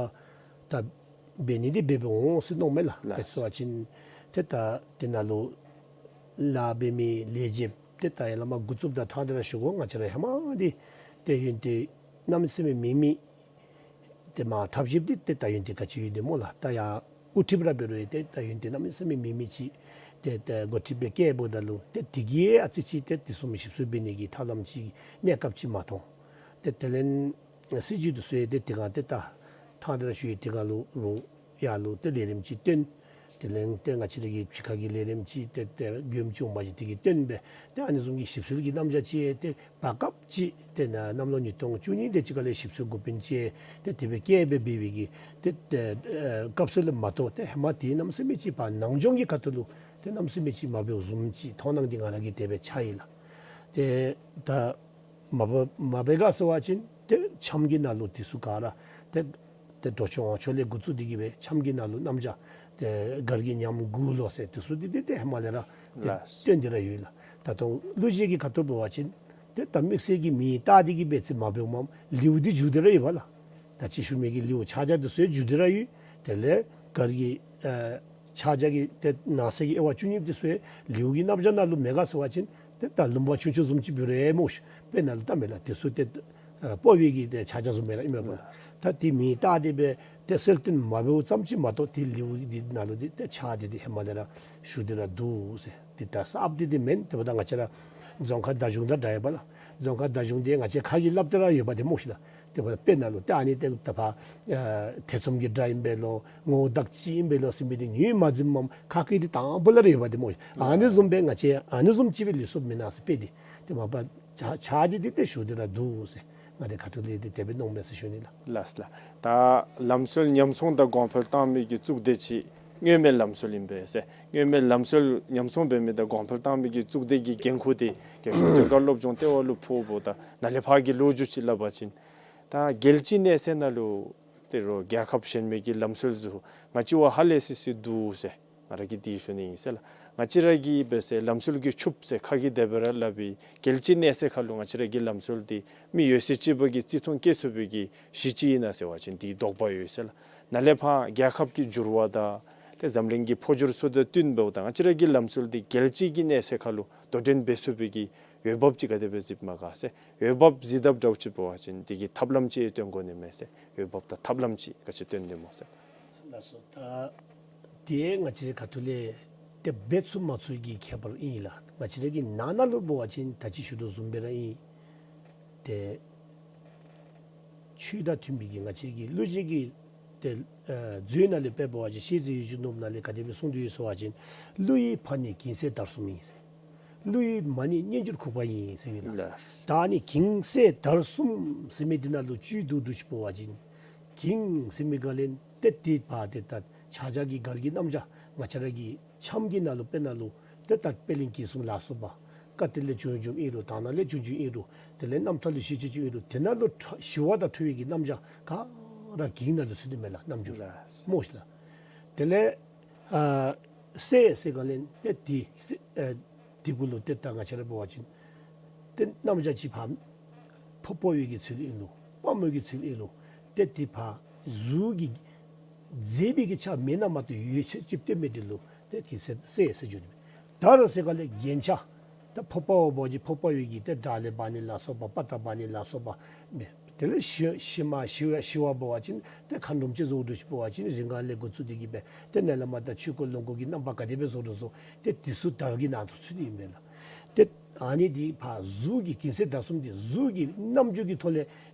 ད་འབད་ནི་འདི་འབད་འབད་འོང་ཟེར་མནོཝ་མས་ལགས། ལགས། ག་ཅི་ཟེར་བ་ཅིན་ཏེ་ད་འདི་ནང་ལུ་ལཱ་འབད་མི་ལས་བྱེདཔ་ཏེ་ད་ཡར་ལས་མར་འགོ་བཙུགསཔ་དང་ཕྲང་སྟེ་ར་ཞུ་དགོ། ང་བཅས་ར་ཧེ་མ་འདི་ཏེ་ཡོན་ཏན་གནམ་མེད་ས་མེད་མེད་མི་ཏེ་མར་འཁྲབ་ཞིནམ་འདི་ཏེ་ད་ཡོན་ཏན་ག་ཅི་ཡོད་དེ་སྨོ་ལགས། ད་ཡར་དབུ་ཁྲིདཔ་ར་འབད་རུང་ཏེ་ད་ཡོན་ཏན་གནམ་མེད་ས་མེད་མེད་མི་ཅིག་ ཏེ་ཏེ་འགོ་ཁྲིདཔ་སྦེ་བཀལཝ་ད་ལུ་ཏེ་དེ་གིས་ཨ་ཙི་ཅིག་ཏེ་དེ་བཟུམ་ཞིབ་འཚོལ་འབད་ནི་གི་ཐབས་ལམ་ཅིག་གནས་སྐབས་ཅིག་མ་མཐོང་། ཏེ་དེ་ལས་སྲིད་བྱུས་འདི་ཚུ་ཡང་ཏེ་དེ་སྒང་ཏེ་ད་ཐང་འདི་ར་ཞུ་ཡི། དེ་སྒང་ལུ་རུང་ཡར་ལུ་ཏེ་ལས་རིམ་ཅིག་སྟོན། དེ་ལས་ཏེ་ང་བཅས་ར་གི་ཕྱི་ཁ་གི་ལས་རིམ་ཅིག་ཏེ་ཏེ་མགྱོནམ་ཅིག་འོང་པ་ཅིན་དེ་གི་སྟོན་སྦེ་ཏེ་ཨ་ནི་བཟུམ་གྱི་ཞིབ་འཚོལ་གྱི་རྣམ་གཞག་ཅིག་ཏེ་བར་སྐབས་ཅིག་ཏེ་ནཱ་གནམ་ལོ་ཉིས་སྟོང་བཅུ་གཉིས་དེ་ཅིག་ཁ་ལས་ཞིབ་འཚོལ་འགོ་དཔོན་ཅིག་ཏེ་དེ་སྦེ་བཀལ་སྦེ་འབད་བའི་གི་ཏེ་ཏེ་ཨེ་སྐབས་སུ་ལུ་མ་གཏོགས་ཏེ་ཧེ་མ་དེ་གནམ་མེད་ས་མེད་ཅིག་ཕར་ནང་སྦྱོང་གི་ཁ་ཐུག་ལུ་ཏེ་གནམ་མེད་ས་མེད་ཅིག་མ་འབདཝ་བཟུམ་ཅིག་མཐོང་སྣང་འདི་ང་ར་གིས་དེ་སྦེ་འཆར་ཡི་ལགས། ཏེ་ད་མ་འབད་མ་འབད་ག་ཟེར་བ་ཅིན་ཏེ་འཆམ་གྱི་ནང་ལུ་དེ་ཚུ་ག་ར་ཏེ་ཏེ་འགྲོ་ཕྱོགས་ཕྱོགས་ལས་འགོ་བཙུགས་ཏེ་གི་སྦེ་འཆམ་གྱི་ནང་ལུ་རྣམ་གཞག་ཏེ་སྒར་གྱི་ཉམས་དགུ་ལོ་ཟེར་དེ་ཚུ་འདི་ཏེ་ཏེ་ཧེ་མ་ལས་ར་ཏེ་ལགས། སྟོན་ཏེ་ར་ཡོད་ལགས། ད་ལྟོ་གླུ་གཞས་ཀྱི་ཁ་ཐུག་འབད་བ་ཅིན་ཏེ་ད་དམིགས་བསལ་གྱི་མིང་བཏགས་ཏེ་གི་སྦེ་ཅིག་མ་འབདཝ་མས། ལེའུ་འདི་འགྱུར་ཏེ་ར་ཡོད་པ་ལགས། ད་ཅི་ཞུ་མི་གི་ལེའུ་ཕྱག་རྒྱ་འདི་ཚུ་ཡང་འགྱུར་ཏེ་ར་ཡོད། དེ་ལས་སྒར་གྱི་ཨེ་ཕྱག་རྒྱ་གི་ཏེ་ནང་གསེས་ཀྱི་དབྱེ་བ་བཅུ་གཉིས་འདི་ཚུ་ཡང་ལེའུ་གི་རྣམ་གཞག་ནང་ལུ་མེད་ག་ཟེར་བ་ཅིན་ཏེ་ད་ལུང་པ་ཆུང་ཆུང་བཟུམ་ཅིག་འབད་རུང་ཡང་སྨོ་ཤིག། དཔེར་ན་ལུ་ད་མེན་ལགས། དེ་ཚུ་ཏེ་ཨ་སྤོ་བོའི་གི་ཏེ་ཕྱག་རྒྱ་བཟུམ་སྦེ་ར་ཨིན་མས་པ། ད་དེ་མིང་བཏགས་ཏེ་སྦེ་ཏེ་གསལ་སྟོན་མ་འབདཝ་ཙམ་ཅིག་མ་གཏོགས་ཏེ་ལེའུ་འདི་ནང་ལུ་འདི་ཏེ་ཕྱག་རྒྱ་འདི་ཧེ་མ་ལས་ར་ཞུ་སྟེ་ར་འདུག་ཟེར། འདི་ད་གསརཔ་འདི་འདི་མེན། དེ་འབདཝ་ད་ང་བཅས་ར་རྫོང་ཁ་བརྡ་གཞུང་དང་འདྲ་ཡོད་པ་ལགས། རྫོང་ཁ་བརྡ་གཞུང་འདི་ང་བཅས་ཁ་གིས་སླབ་སྟེ་ར་ཡོད་པ་འདི་སྨོ་ཤིག་ལགས། དེ་འབདཝ་ད་དཔེར་ན་ལུ་ཏེ་ཨ་ནི་ཏེ་ད་ཕར་ཨ་ཐེ་ཚོམ་གྱི་སྒྲ་ཨིན་པས་ལོ་ངོ་བོ་དག་ཅིག་ཨིན་པས་ལོ་ཟེར་མི་འདི་ཉུང་མ་འཛེམ་མམ་ཁ་གིས་འདི་དང་པོ་ལས་ར་ཡོད་པ་འདི་སྨོ་ཤིག། ཨ་ནི་བཟུམ་སྦེ་ང་བཅས་ཨ་ནི་བཟུམ་ཅིག་སྦེ་ལུས་སོཔ་མེན་ན་ཟེར། དཔེ་འདི་ཏེ་མ་པ་ཕྱག་ཕྱག་རྒྱ་འདི་ཏེ་ཞུ་སྟེ་ར་འདུག་ཟེར། ང་རའི་ཁ་ཐུག་ལས་འདི་དེ་སྦེ་མནོཝ་མས་ཟེར་ཞུ་ནི་ལགས། ལགས་ལགས། ད་ལམ་སྲོལ་ཉམས་སྲུང་དང་གོང་འཕེལ་བཏང་མི་གི་གཙུག་སྡེ་ཅིག་མངོན་མེད་ལམ་སྲོལ་ཨིན་པས་ཟེར། མངོན་མེད་ལམ་སྲོལ་ཉམས་སྲུང་འབད་མི་དང་གོང་འཕེལ་བཏང་མི་གི་གཙུག་སྡེ་གི་འགན་ཁུར་འདི་རྒྱལ་གཞུང་དོན་དགར་སློབ་སྦྱོང་ལྟེ་བ་ལུ་ཕོགཔ་ད་ནཱ་ལས་ཕར་གྱི་ལོ་རྒྱུས་ཅིག་སླབ་པ་ཅིན་ད་རྒྱལ་སྤྱིའི་གནས་ཚད་ནང་ལུ་ཏེ་རོགས་རྒྱལ་ཁབ་གཞན་མི་གི་ལམ་སྲོལ་ཚུ་ང་བཅས་བ་ཧ་ལས་སི་སི་འདུག་ཟེར། ང་ར་གིས་འདི་ཞུ་ནི་ཨིན་ཟེར་ལགས། ང་བཅས་ར་གིས་འབད་ཟེར་ལམ་སྲོལ་གྱིས་ཕྱུགཔ་ཟེར་ཁ་གིས་དེ་སྦེ་ར་སླབ་པའི་རྒྱལ་སྤྱིའི་གནས་ཚད་ཁ་ལུ་ང་བཅས་ར་གི་ལམ་སྲོལ་འདི་མི་ཡོད་ཚད་ཅིག་པོ་གིས་བརྩི་མཐོང་བསྐྱེད་ཚུགས་པའི་གི་གཞི་ཅིག་ཨིན་ན་ཟེར་བ་ཅིན་འདི་དོགས་པ་ཡོད་ཟེར་ལགས། ནཱ་ལས་ཕར་རྒྱལ་ཁབ་ཀྱི་འགྱུར་བ་དང་ཏེ་འཛམ་གླིང་གི་འཕོ་འགྱུར་ཚུ་དང་བསྟུན་འབདཝ་ད་ང་བཅས་ར་གི་ལམ་སྲོལ་འདི་རྒྱལ་སྤྱི་གི་གནས་ཚད་ཁ་ལུ་དོ་འགྲན་འབད་ཚུགས་པའི་གི་འོས་འབབ་ཅིག་ག་དེ་སྦེ་གཟིགསཔ་མས་ག་ཟེར། འོས་འབབ་གཟིགས་དཔ་འདྲཝ་ཅིག་འབད་བ་ཅིན་འདི་གི་ཐབས་ལམ་ཅིག་སྟོན་དགོ་ནི་མས་ཟེར། འོས་འབབ་དང་ཐབས་ལམ་ཅིག་ག་ཅི་སྟོན་ནི་སྨོ་ཟེར། ལགས་སོ། ད་དེ་ང་བཅས་རའི་ཁ་ཐུག་ལས་ཏེ་འབད་ཚུགས་མ་ཚུགས་ཀྱི་ཁྱད་པར་ཨིན་ལགས། ང་བཅས་ར་གི་ནང་ན་ལུ་འབད་བ་ཅིན་ད་ཅི་ཞུ་དོ་བཟུམ་སྦེ་ར་ཨིན། ཏེ་ཆོས་དང་མཐུན་པའི་གི་ང་བཅས་ཀྱི་གླུ་གཞས་ཀྱི་ཏེ་ཨ་མཛོད་ནང་ལས་དཔེ་འབད་བ་ཅིན་ཤེས་རིག་ཡིག་གཟུགས་ནོར་བུ་ནང་ལས་ག་དེ་སྦེ་གསུངས་ཏེ་ཡོད་ཟེར་བ་ཅིན་གླུ་ཡི་ཕ་ནི་གིང་ཚན་དར་གསུམ་ཨིན་ཟེར། གླུ་ཡི་མ་ནི་སྙན་བརྒྱུད་ཁུག་པ་ཨིན་ཟེར་ཨིན་ལགས། ལགས། ད་ནི་གིང་ཚན་དར་གསུམ་ཟེར་མི་འདི་ནང་ལུ་བཅུད་བསྡུ་བསྡུ་ཅིག་འབད་བ་ཅིན་གིང་ཟེར་མི་སྒང་ལས་ཏེ་དེ་ཕར་ཏེ་ད་ཆ་ཆ་གི་སྒར་གྱི་རྣམ་གཞག་ང་བཅས་ར་གི་འཆམ་གྱི་ནང་ལུ་དཔེར་ན་ལུ་ཏེ་ད་དཔལ་གླིང་གིང་གསུམ་ལ་སོགས་པ་བཀའ་གཏེར་ལས་བྱུང་བྱུངམ་ཨིན་རུང་དག་སྣང་ལས་བྱུང་བྱུངམ་ཨིན་རུང་དེ་ལས་རྣམ་ཐར་ལས་ཤེས་བྱུང་བྱུངམ་ཨིན་རུང་དེ་ནང་ལུ་ཞི་བ་དང་འཁྲུལ་བའི་གི་རྣམ་གཞག་ག་ར་གིང་ནང་ལུ་ཚུད་དེ་མས་ལགས། རྣམ་འགྱུར་ལགས། སྨོ་ཤིག་ལགས། དེ་ལས་ཨ་སྲས་ཟེར་སྒང་ལས་ཏེ་དེ་ཨ་དེ་གུ་ལུ་ཏེ་ད་ང་བཅས་ར་འབད་བ་ཅིན་ཏེ་རྣམ་གཞག་ཅིག་ཕར་འཕགས་པ་འོད་ཀྱི་ཚུལ་ཨིན་ལོ་དཔའ་མོ་གི་ཚུལ་ཨིན་ལོ་ཏེ་དེ་ཕར་གཟུགས་ཀྱི་མཛེས་པའི་གི་ཆ་མེན་ན་མ་གཏོགས་ཡོད་ཚད་ཅིག་སྟོན་མི་འདི་ལུ་ཏེ་གིང་ཚན་སྲས་ཟེར་ཞུ་ནི། དར་ཟེར་སྒང་ལས་རྒྱན་ཆ། ད་འཕགས་པ་འོད་འབད་བ་ཅིན་འཕགས་པ་འོད་ཀྱི་ཏེ་དར་ལས་འབག་ནི་ལ་སོགས་པ་དཔའ་རྟགས་འབག་ནི་ལ་སོགས་པ་མས། དེ་ལས་ཞི་ཞི་མ་ཞི་བ་ཞི་བ་འབད་བ་ཅིན་ཏེ་མཁའ་འགྲོམ་ཅིག་བཟོ་དོ་ཅིག་འབད་བ་ཅིན་རིགས་ལྔ་ལས་འགོ་བཙུགས་ཏེ་གི་སྦེ་ཏེ་ནཱ་ལས་མར་ད་ཆོས་འཁོར་ལོངས་སྐུ་གི་རྣམ་པ་ག་དེ་སྦེ་བཟོ་དོ་བཟོ་ཏེ་དེ་ཚུ་དར་གྱི་ནང་དུ་ཚུད་དེ་ཨིན་པས་ལགས། ཏེ་ཨ་ནི་འདི་ཕར་གཟུགས་ཀྱི་གིང་ཚན་དར་གསུམ་འདི་གཟུགས་ཀྱི་རྣམ་འགྱུར་གྱི་ཐོག་ལས་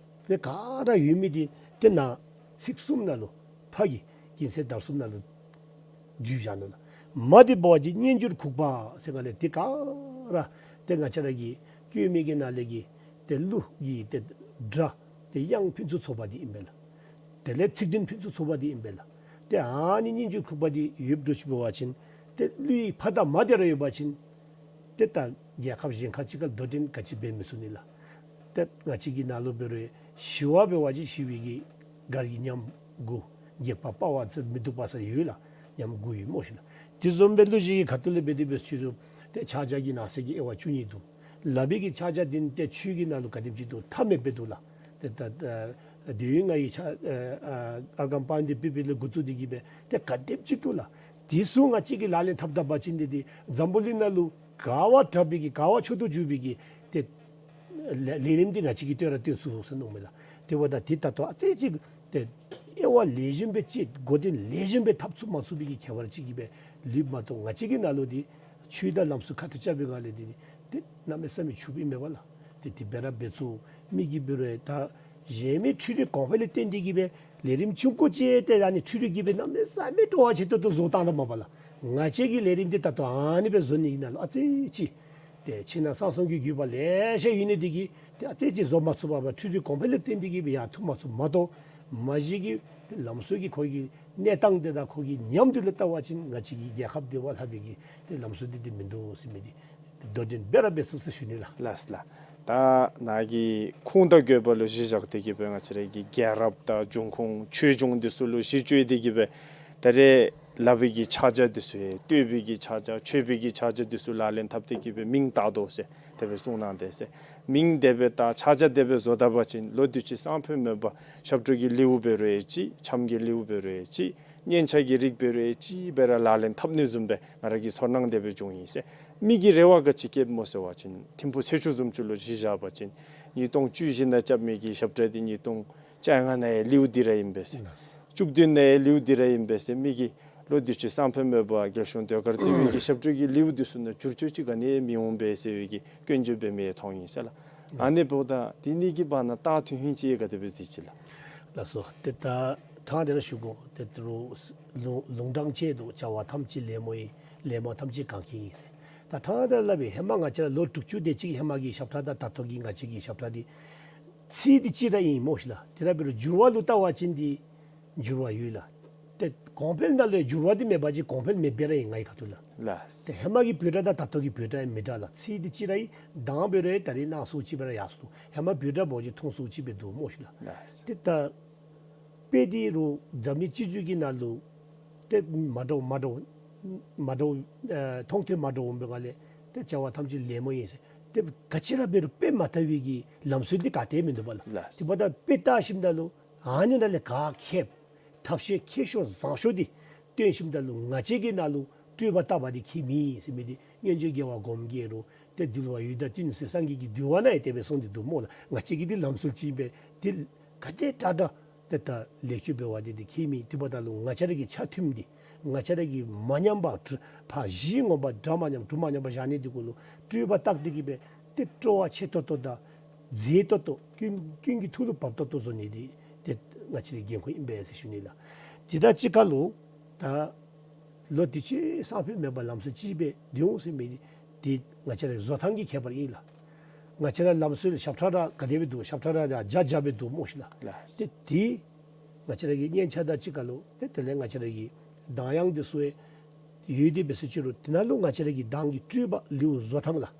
ཏེ་ག་ར་ཡོད་མི་འདི་ཏེ་ནཱ་ཚིག་གསུམ་ནང་ལུ་ཕ་གི་གིང་ཚན་དར་གསུམ་ནང་ལུ་བསྡུས་བཞག་ནུག་ལགས། མ་འདི་འབད་བ་ཅིན་སྙན་བརྒྱུད་ཁུག་པ་ཟེར་སྒང་ལས་འདི་ག་ར་ཏེ་ང་བཅས་ར་གི་སྐྱོན་མེད་ཀྱི་ནང་ལས་ཀྱི་ཏེ་གླུ་གི་ཏེ་སྒྲ་ཏེ་དབྱངས་ཕུན་སུམ་ཚོགས་པ་འདི་ཨིན་པས་ལགས། དེ་ལས་ཚིག་དོན་ཕུན་སུམ་ཚོགས་པ་འདི་ཨིན་པས་ལགས། ཏེ་ཨ་ནི་སྙན་བརྒྱུད་ཁུག་པ་འདི་ཡོདཔ་འདྲཝ་ཅིག་འབད་བ་ཅིན་ཏེ་གླུ་ཡི་ཕ་དང་མ་འདི་ར་ཡོད་པ་ཅིན་ཏེ་ད་རྒྱལ་ཁབ་གཞན་ཁ་ཅིག་ཁར་དོ་འགྲན་ག་ཅི་འབད་མི་ཚུགས་ནི་ལགས། ཏེ་ང་བཅས་ཀྱི་ནང་ལུ་འབད་རུང་ཞི་བ་འབད་བ་ཅིན་ཞི་བའི་གི་སྒར་གྱི་ཉམས་དགུ་རྒྱས་པ་སྤ་བ་ཚུ་མི་སྡུག་པ་ཟེར་ཡོད་ལགས། ཉམས་དགུ་ཡོད་སྨོ་ཤིག་ལགས། དེ་བཟུམ་སྦེ་གླུ་གཞས་ཀྱི་ཁ་ཐུག་ལས་འབད་དེ་འབད་ཞུ་རུང་ཏེ་ཕྱག་རྒྱ་གི་ནང་གསེས་ཀྱི་དབྱེ་བ་བཅུ་གཉིས་འདུག། ལག་པའི་གི་ཕྱག་རྒྱ་འདི་ཏེ་ཆོས་ཀྱི་ནང་ལུ་ག་དེམ་ཅིག་འདུག་མཐའ་མེདཔ་སྦེ་འདུག་ལགས། ཏེ་ད་ཨ་དུས་ཡུན་ལྔ་ཡི་ཕྱག་ཨ་ཨ་ཨརྒྷཾ་པཱདྱཾ་ཏེ་པི་པི་ལས་འགོ་བཙུགས་ཏེ་གི་སྦེ་ཏེ་ག་དེམ་ཅིག་འདུག་ལགས། དེ་ཚུ་ང་བཅས་ཀྱིས་ལག་ལེན་འཐབ་ད་པ་ཅིན་འདི་ཏེ་འཛམ་བུ་གླིང་ནང་ལུ་ག་བ་དྲག་པའི་གི་ག་བ་མཆོག་ཏུ་གྱུར་པའི་གི་ཏེ་ལས་ལས་རིམ་འདི་ང་བཅས་ཀྱིས་སྟོན་ར་སྟོན་ཚུགས་ཟེར་མནོཝ་མས་ལགས། དེ་འབདཝ་ད་ཏེ་ད་ལྟོ་ཨ་ཙི་ཅིག་ཏེ་ དབྱེ་བ་ལེགས་ཤོམ་སྦེ་དཔྱད་འགོ་འདྲེན་ལེགས་ཤོམ་སྦེ་འཐབ་ཚུགས་མ་ཚུགས་པའི་གི་ཁྱད་པར་ཅིག་གིས་སྦེ་ལུསཔ་མ་གཏོགས། ང་བཅས་ཀྱི་ནང་ལུ་འདི་ཆོས་དང་ལམ་སྲོལ་ཁ་ཐུག་རྐྱབ་པའི་སྒང་ལས་འདི་འདི་གནམ་མེད་ས་མེད་ཕྱུགཔ་ཨིན་མས་པ་ལགས། ཏེ་འདི་འབད་ར་འབད་ཚུགས། མི་གིས་འབད་རུང་ད་གཞན་མི་འཕྲུལ་རིག་གོང་འཕེལ་ལུ་བརྟེན་ཏེ་གིས་སྦེ་ལས་རིམ་ཆུང་ཀུ་ཅིག་ཏེ་ཨ་ནི་འཕྲུལ་རིག་གིས་སྦེ་གནམ་མེད་ས་མེད་སྤྲོ་བ་ཆེ་ཏོག་ཏོ་བཟོ་བཏང་ད་མས་པ་ལགས། ང་བཅས་ཀྱི་ལས་རིམ་འདི་ད་ལྟོ་ཨ་ནི་སྦེ་བཟོ་ནི་གི་ནང་ལུ་ཨ་ཙི་ཅིག་ཏེ་ཕྱི་ནང་གསང་གསུམ་གྱི་བརྒྱུད་པ་ལེ་ཤ་ཡོད་ནི་འདི་གིས་ཏེ་ཨ་ཙི་ཅིག་བཟོ་མ་ཚུགས་པར་འཕྲུལ་རིག་གོང་འཕེལ་ལུ་བརྟེན་ཏེ་གིས་སྦེ་ཡར་འཐུ་མ་ཚུགས་མ་གཏོགས། མ་གཞི་གི་ཏེ་ལམ་སྲོལ་གྱི་ཁོ་གི་གནས་སྟངས་འདི་དང་ཁོ་གི་ཉམས་འདི་ལུ་བལྟ་བ་ཅིན་ང་བཅས་ཀྱི་རྒྱལ་ཁབ་འདི་བ་ལྷག་པའི་གི་ཏེ་ལམ་སྲོལ་འདི་འདི་མིན་འདུག་ཟེར་མི་འདི་ཏེ་དོ་འགྲན་འབད་ར་འབད་ཚུགས་ཟེར་ཞུ་ནི་ལགས། ལགས་ལགས། ད་ནཱ་གི་ཁུངས་དང་དགོས་པ་ལུ་གཞི་བཞག་སྟེ་གིས་སྦེ་ང་བཅས་ར་གི་རྒྱལ་རབས་དང་འབྱུང་ཁུངས་ཆོས་འབྱུང་འདི་ཚུ་ལུ་གཞི་བཅོལ་ཏེ་གིས་སྦེ་ད་རེས་ལག་པའི་གི་ཕྱག་རྒྱ་འདི་ཚུ་ཡང་བསྟོད་པའི་གི་ཕྱག་རྒྱ་མཆོད་པའི་གི་ཕྱག་རྒྱ་འདི་ཚུ་ལག་ལེན་འཐབ་སྟེ་གིས་སྦེ་མིང་བཏགས་དོ་ཟེར་དེ་སྦེ་གསུངས་གནང་དེས་ཟེར། མིང་དེ་སྦེ་བཏགས་ཕྱག་རྒྱ་དེ་སྦེ་བཟོ་ད་པ་ཅིན་ལོ་དུས་ཅི་སང་ཕོད་མེད་པར་ཞབས་དྲུང་གི་ལེའུ་འབད་རུང་ཡང་ཅིག་འཆམ་གྱི་ལེའུ་འབད་རུང་ཡང་ཅིག་སྙན་ཆ་གི་རིགས་འབད་རུང་ཡང་ཅིག་སྦེ་ར་ལག་ལེན་འཐབ་ནི་བཟུམ་སྦེ་ང་ར་གི་ཚོར་སྣང་དེ་སྦེ་བྱུང་ཡི་ཟེར། མི་གི་རེ་བ་ག་ཅི་བསྐྱེདཔ་སྨོ་ཟེར་བ་ཅིན་ཐིམ་ཕུག་ཚེ་ཆུ་བཟུམ་ཅིག་ལུ་གཞི་བཞག་པ་ཅིན་ཉིས་སྟོང་བཅུ་བཞི་ནང་རྐྱབ་མི་གི་ཞབས་ཁྲ་འདི་ཉིས་སྟོང་བཅོ་ལྔ་ནང་ཡང་ལེའུ་འདི་ར་ཨིན་པས་ཟེར། བཅུ་བདུན་ནང་ཡང་ལེའུ་འདི་ར་ཨིན་པས་ཟེར། མི་གིས་ལོ་དུས་ཅི་སང་ཕོད་མེད་པར་རྒྱལ་གཞུང་ཟློས་གར་ལྟེ་བའི་གི་ཞབས་དྲུང་གི་ལེའུ་འདི་ཚུ་ནང་བསྒྱུར་བཅོས་ཅིག་ག་ནི་ཡང་མི་འོང་པས་ཟེར་བའི་གི་སྐྱོན་བརྗོད་འབད་མི་ཡང་མཐོང་ཡི་ཟེར་ལགས། ཨ་ནི་འབདཝ་ད་འདི་གཉིས་ཀྱི་བར་ན་ད་དོན་ཧིང་ཅིག་ག་དེ་སྦེ་གཟིགས་ཅི་ལགས། ལགས་སོ། ཏེ་ད་ཕྲང་སྟེ་ར་ཞུ་དགོ། ཏེ་ད་རུང་ལུང་ལུང་དྲངས་ཅི་འདུག། བྱ་བ་ཐམས་ཅད་ལད་མོ་ཡིན། ལད་མོ་ཐམས་ཅད་གང་གིས་ཡིན་ཟེར། ད་ཕྲང་སྟེ་སླབ་པའི་ཧེ་མ་ང་བཅས་ར་ལོ་དྲུག་ཅུ་དེ་ཅིག་ཧེ་མ་གི་ཞབས་ཁྲ་དང་ད་ལྟོ་གི་ང་བཅས་ཀྱི་ཞབས་ཁྲ་འདི་ཚིག་འདི་གཅིག་ར་ཨིན་སྨོ་ཤིག་ལགས། དེ་ར་འབད་རུང་འགྱུར་བ་ལུ་བལྟ་བ་ཅིན་འདི་འགྱུར་བ་ཡོད་ལགས། ཏེ་གོང་འཕེལ་ནང་ལུ་འགྱུར་བ་འདི་མེད་པ་ཅིན་གོང་འཕེལ་མེདཔ་སྦེ་ར་ཨིན་ང་གི་ཁ་ཐུག་ལགས། ལགས། ཏེ་ཧེ་མ་གི་བོད་སྒྲ་དང་ད་ལྟོ་གི་བོད་སྒྲ་མི་འདྲ་ལགས། ཚིག་འདི་གཅིག་ར་ཨིན། གདངས་འབད་རུང་ད་རེས་ནང་སོ་ཅིག་སྦེ་ར་ཡར་སོ། ཧེ་མ་བོད་སྒྲ་འབད་བ་ཅིན་ཐུང་སུ་ཅིག་སྦེ་འདུག་སྨོ་ཤིག་ལགས། ལགས། ཏེ་ད་དཔེ་འདི་རུང་འཛམ་གླིང་སྤྱི་ཚོགས་ཀྱི་ནང་ལུ་ཏེ་མ་འདྲཝ་མ་འདྲཝ་མ་འདྲཝ་ཨེ་མཐོང་ཐོས་མ་འདྲཝ་འབད་སྒང་ལས་ཏེ་བྱ་བ་ཐམས་ཅད་ལད་མོ་ཡིན་ཟེར། ཏེ་ག་ཅི་ར་འབད་རུང་དཔེ་མ་བལྟ་བའི་གི་ལམ་སྲོལ་འདི་ག་ཏེ་མིན་འདུག་པ་ལགས། ལགས། དེ་འབདཝ་ད་དཔེ་བལྟ་ཞིནམ་ད་ལུ་ཨ་ནི་ནང་ལས་ག་མཁསཔ་ཐབས་ཤེས་མཁས་ཤོས་བཟང་ཤོས་འདི་སྟོན་ཞིནམ་ད་ལུ་ང་བཅས་ཀྱི་ནང་ལུ་སྤྲོས་པ་བཏགས་པ་འདི་ཁྱད་མེད་ཟེར་མི་འདི་སྔོན་བྱོན་རྒྱལ་བ་སྒོམ་རྒྱལ་རུང་ཏེ་འདུལ་བ་ཡོན་བདག་བསྟན་ཟེར་སངས་རྒྱས་ཀྱི་འདུལ་བ་ནང་ཡང་དེ་སྦེ་གསུངས་ཏེ་འདུག་སྨོ་ལགས། ང་བཅས་ཀྱི་འདི་ལམ་སྲོལ་ཅིག་སྦེ་འདི་ག་དེ་དྲག་དྲག་ཏེ་ད་ལེགས་བཅོས་འབད་བ་འདི་འདི་ཁྱད་མེད། དེ་འབདཝ་ད་ལུ་ང་བཅས་ར་གི་ཆ་མཐུནམ་འདི་ང་བཅས་ར་གི་མ་ཉམས་པར་གྲུབ་ཕར་གཞི་ངོ་མ་འདྲ་མ་ཉམས་གྲུབ་མ་ཉམས་པར་བཞག་ནི་འདི་གུ་ལུ་སྤྲོས་པ་བཏགས་ཏེ་གིས་སྦེ་ཏེ་སྤྲོ་བ་ཆེ་ཏོག་ཏོ་དང་མཛེས་ཏོག་ཏོ་ཀུན་ཀུན་གྱི་ཐུགས་ལུ་བབ་ཏོག་ཏོ་བཟོ་ནི་འདི་ཏེ་ང་བཅས་རའི་འགན་ཁུར་ཨིན་པས་ཟེར་ཞུ་ནི་ལགས། དེ་དང་གཅིག་ཁར་ལུ་ད་ལོ་དུས་ཅི་སང་ཕོད་མེད་པར་ལམ་སྲོལ་ཅིག་སྦེ་སྡོད་འོང་ཟེར་མི་འདི་ང་བཅས་རའི་བཟོ་ཐངས་ཀྱི་ཁྱད་པར་ཨིན་ལགས། ང་བཅས་ར་ལམ་སྲོལ་ཞབས་ཁྲ་ར་ག་དེ་སྦེ་འདུག། ཞབས་ཁྲ་ར་ཡང་བརྒྱ་བརྒྱ་སྦེ་འདུག་སྨོ་ཤིག་ལགས། ལགས། ཏེ་དེ་ང་བཅས་ར་གི་སྙན་ཆ་དང་གཅིག་ཁར་ལུ་ཏེ་དེ་ལས་ང་བཅས་ར་གི་གདངས་དབྱངས་འདི་ཚུ་ཡང་ཡོད་དེ་འབད་ཟེར་ཅི་རུང་དེ་ནང་ལུ་ང་བཅས་ར་གི་གདངས་ཀྱི་སྤྲོས་པ་ལེའུ་བཟོ་ཐངས་ལགས།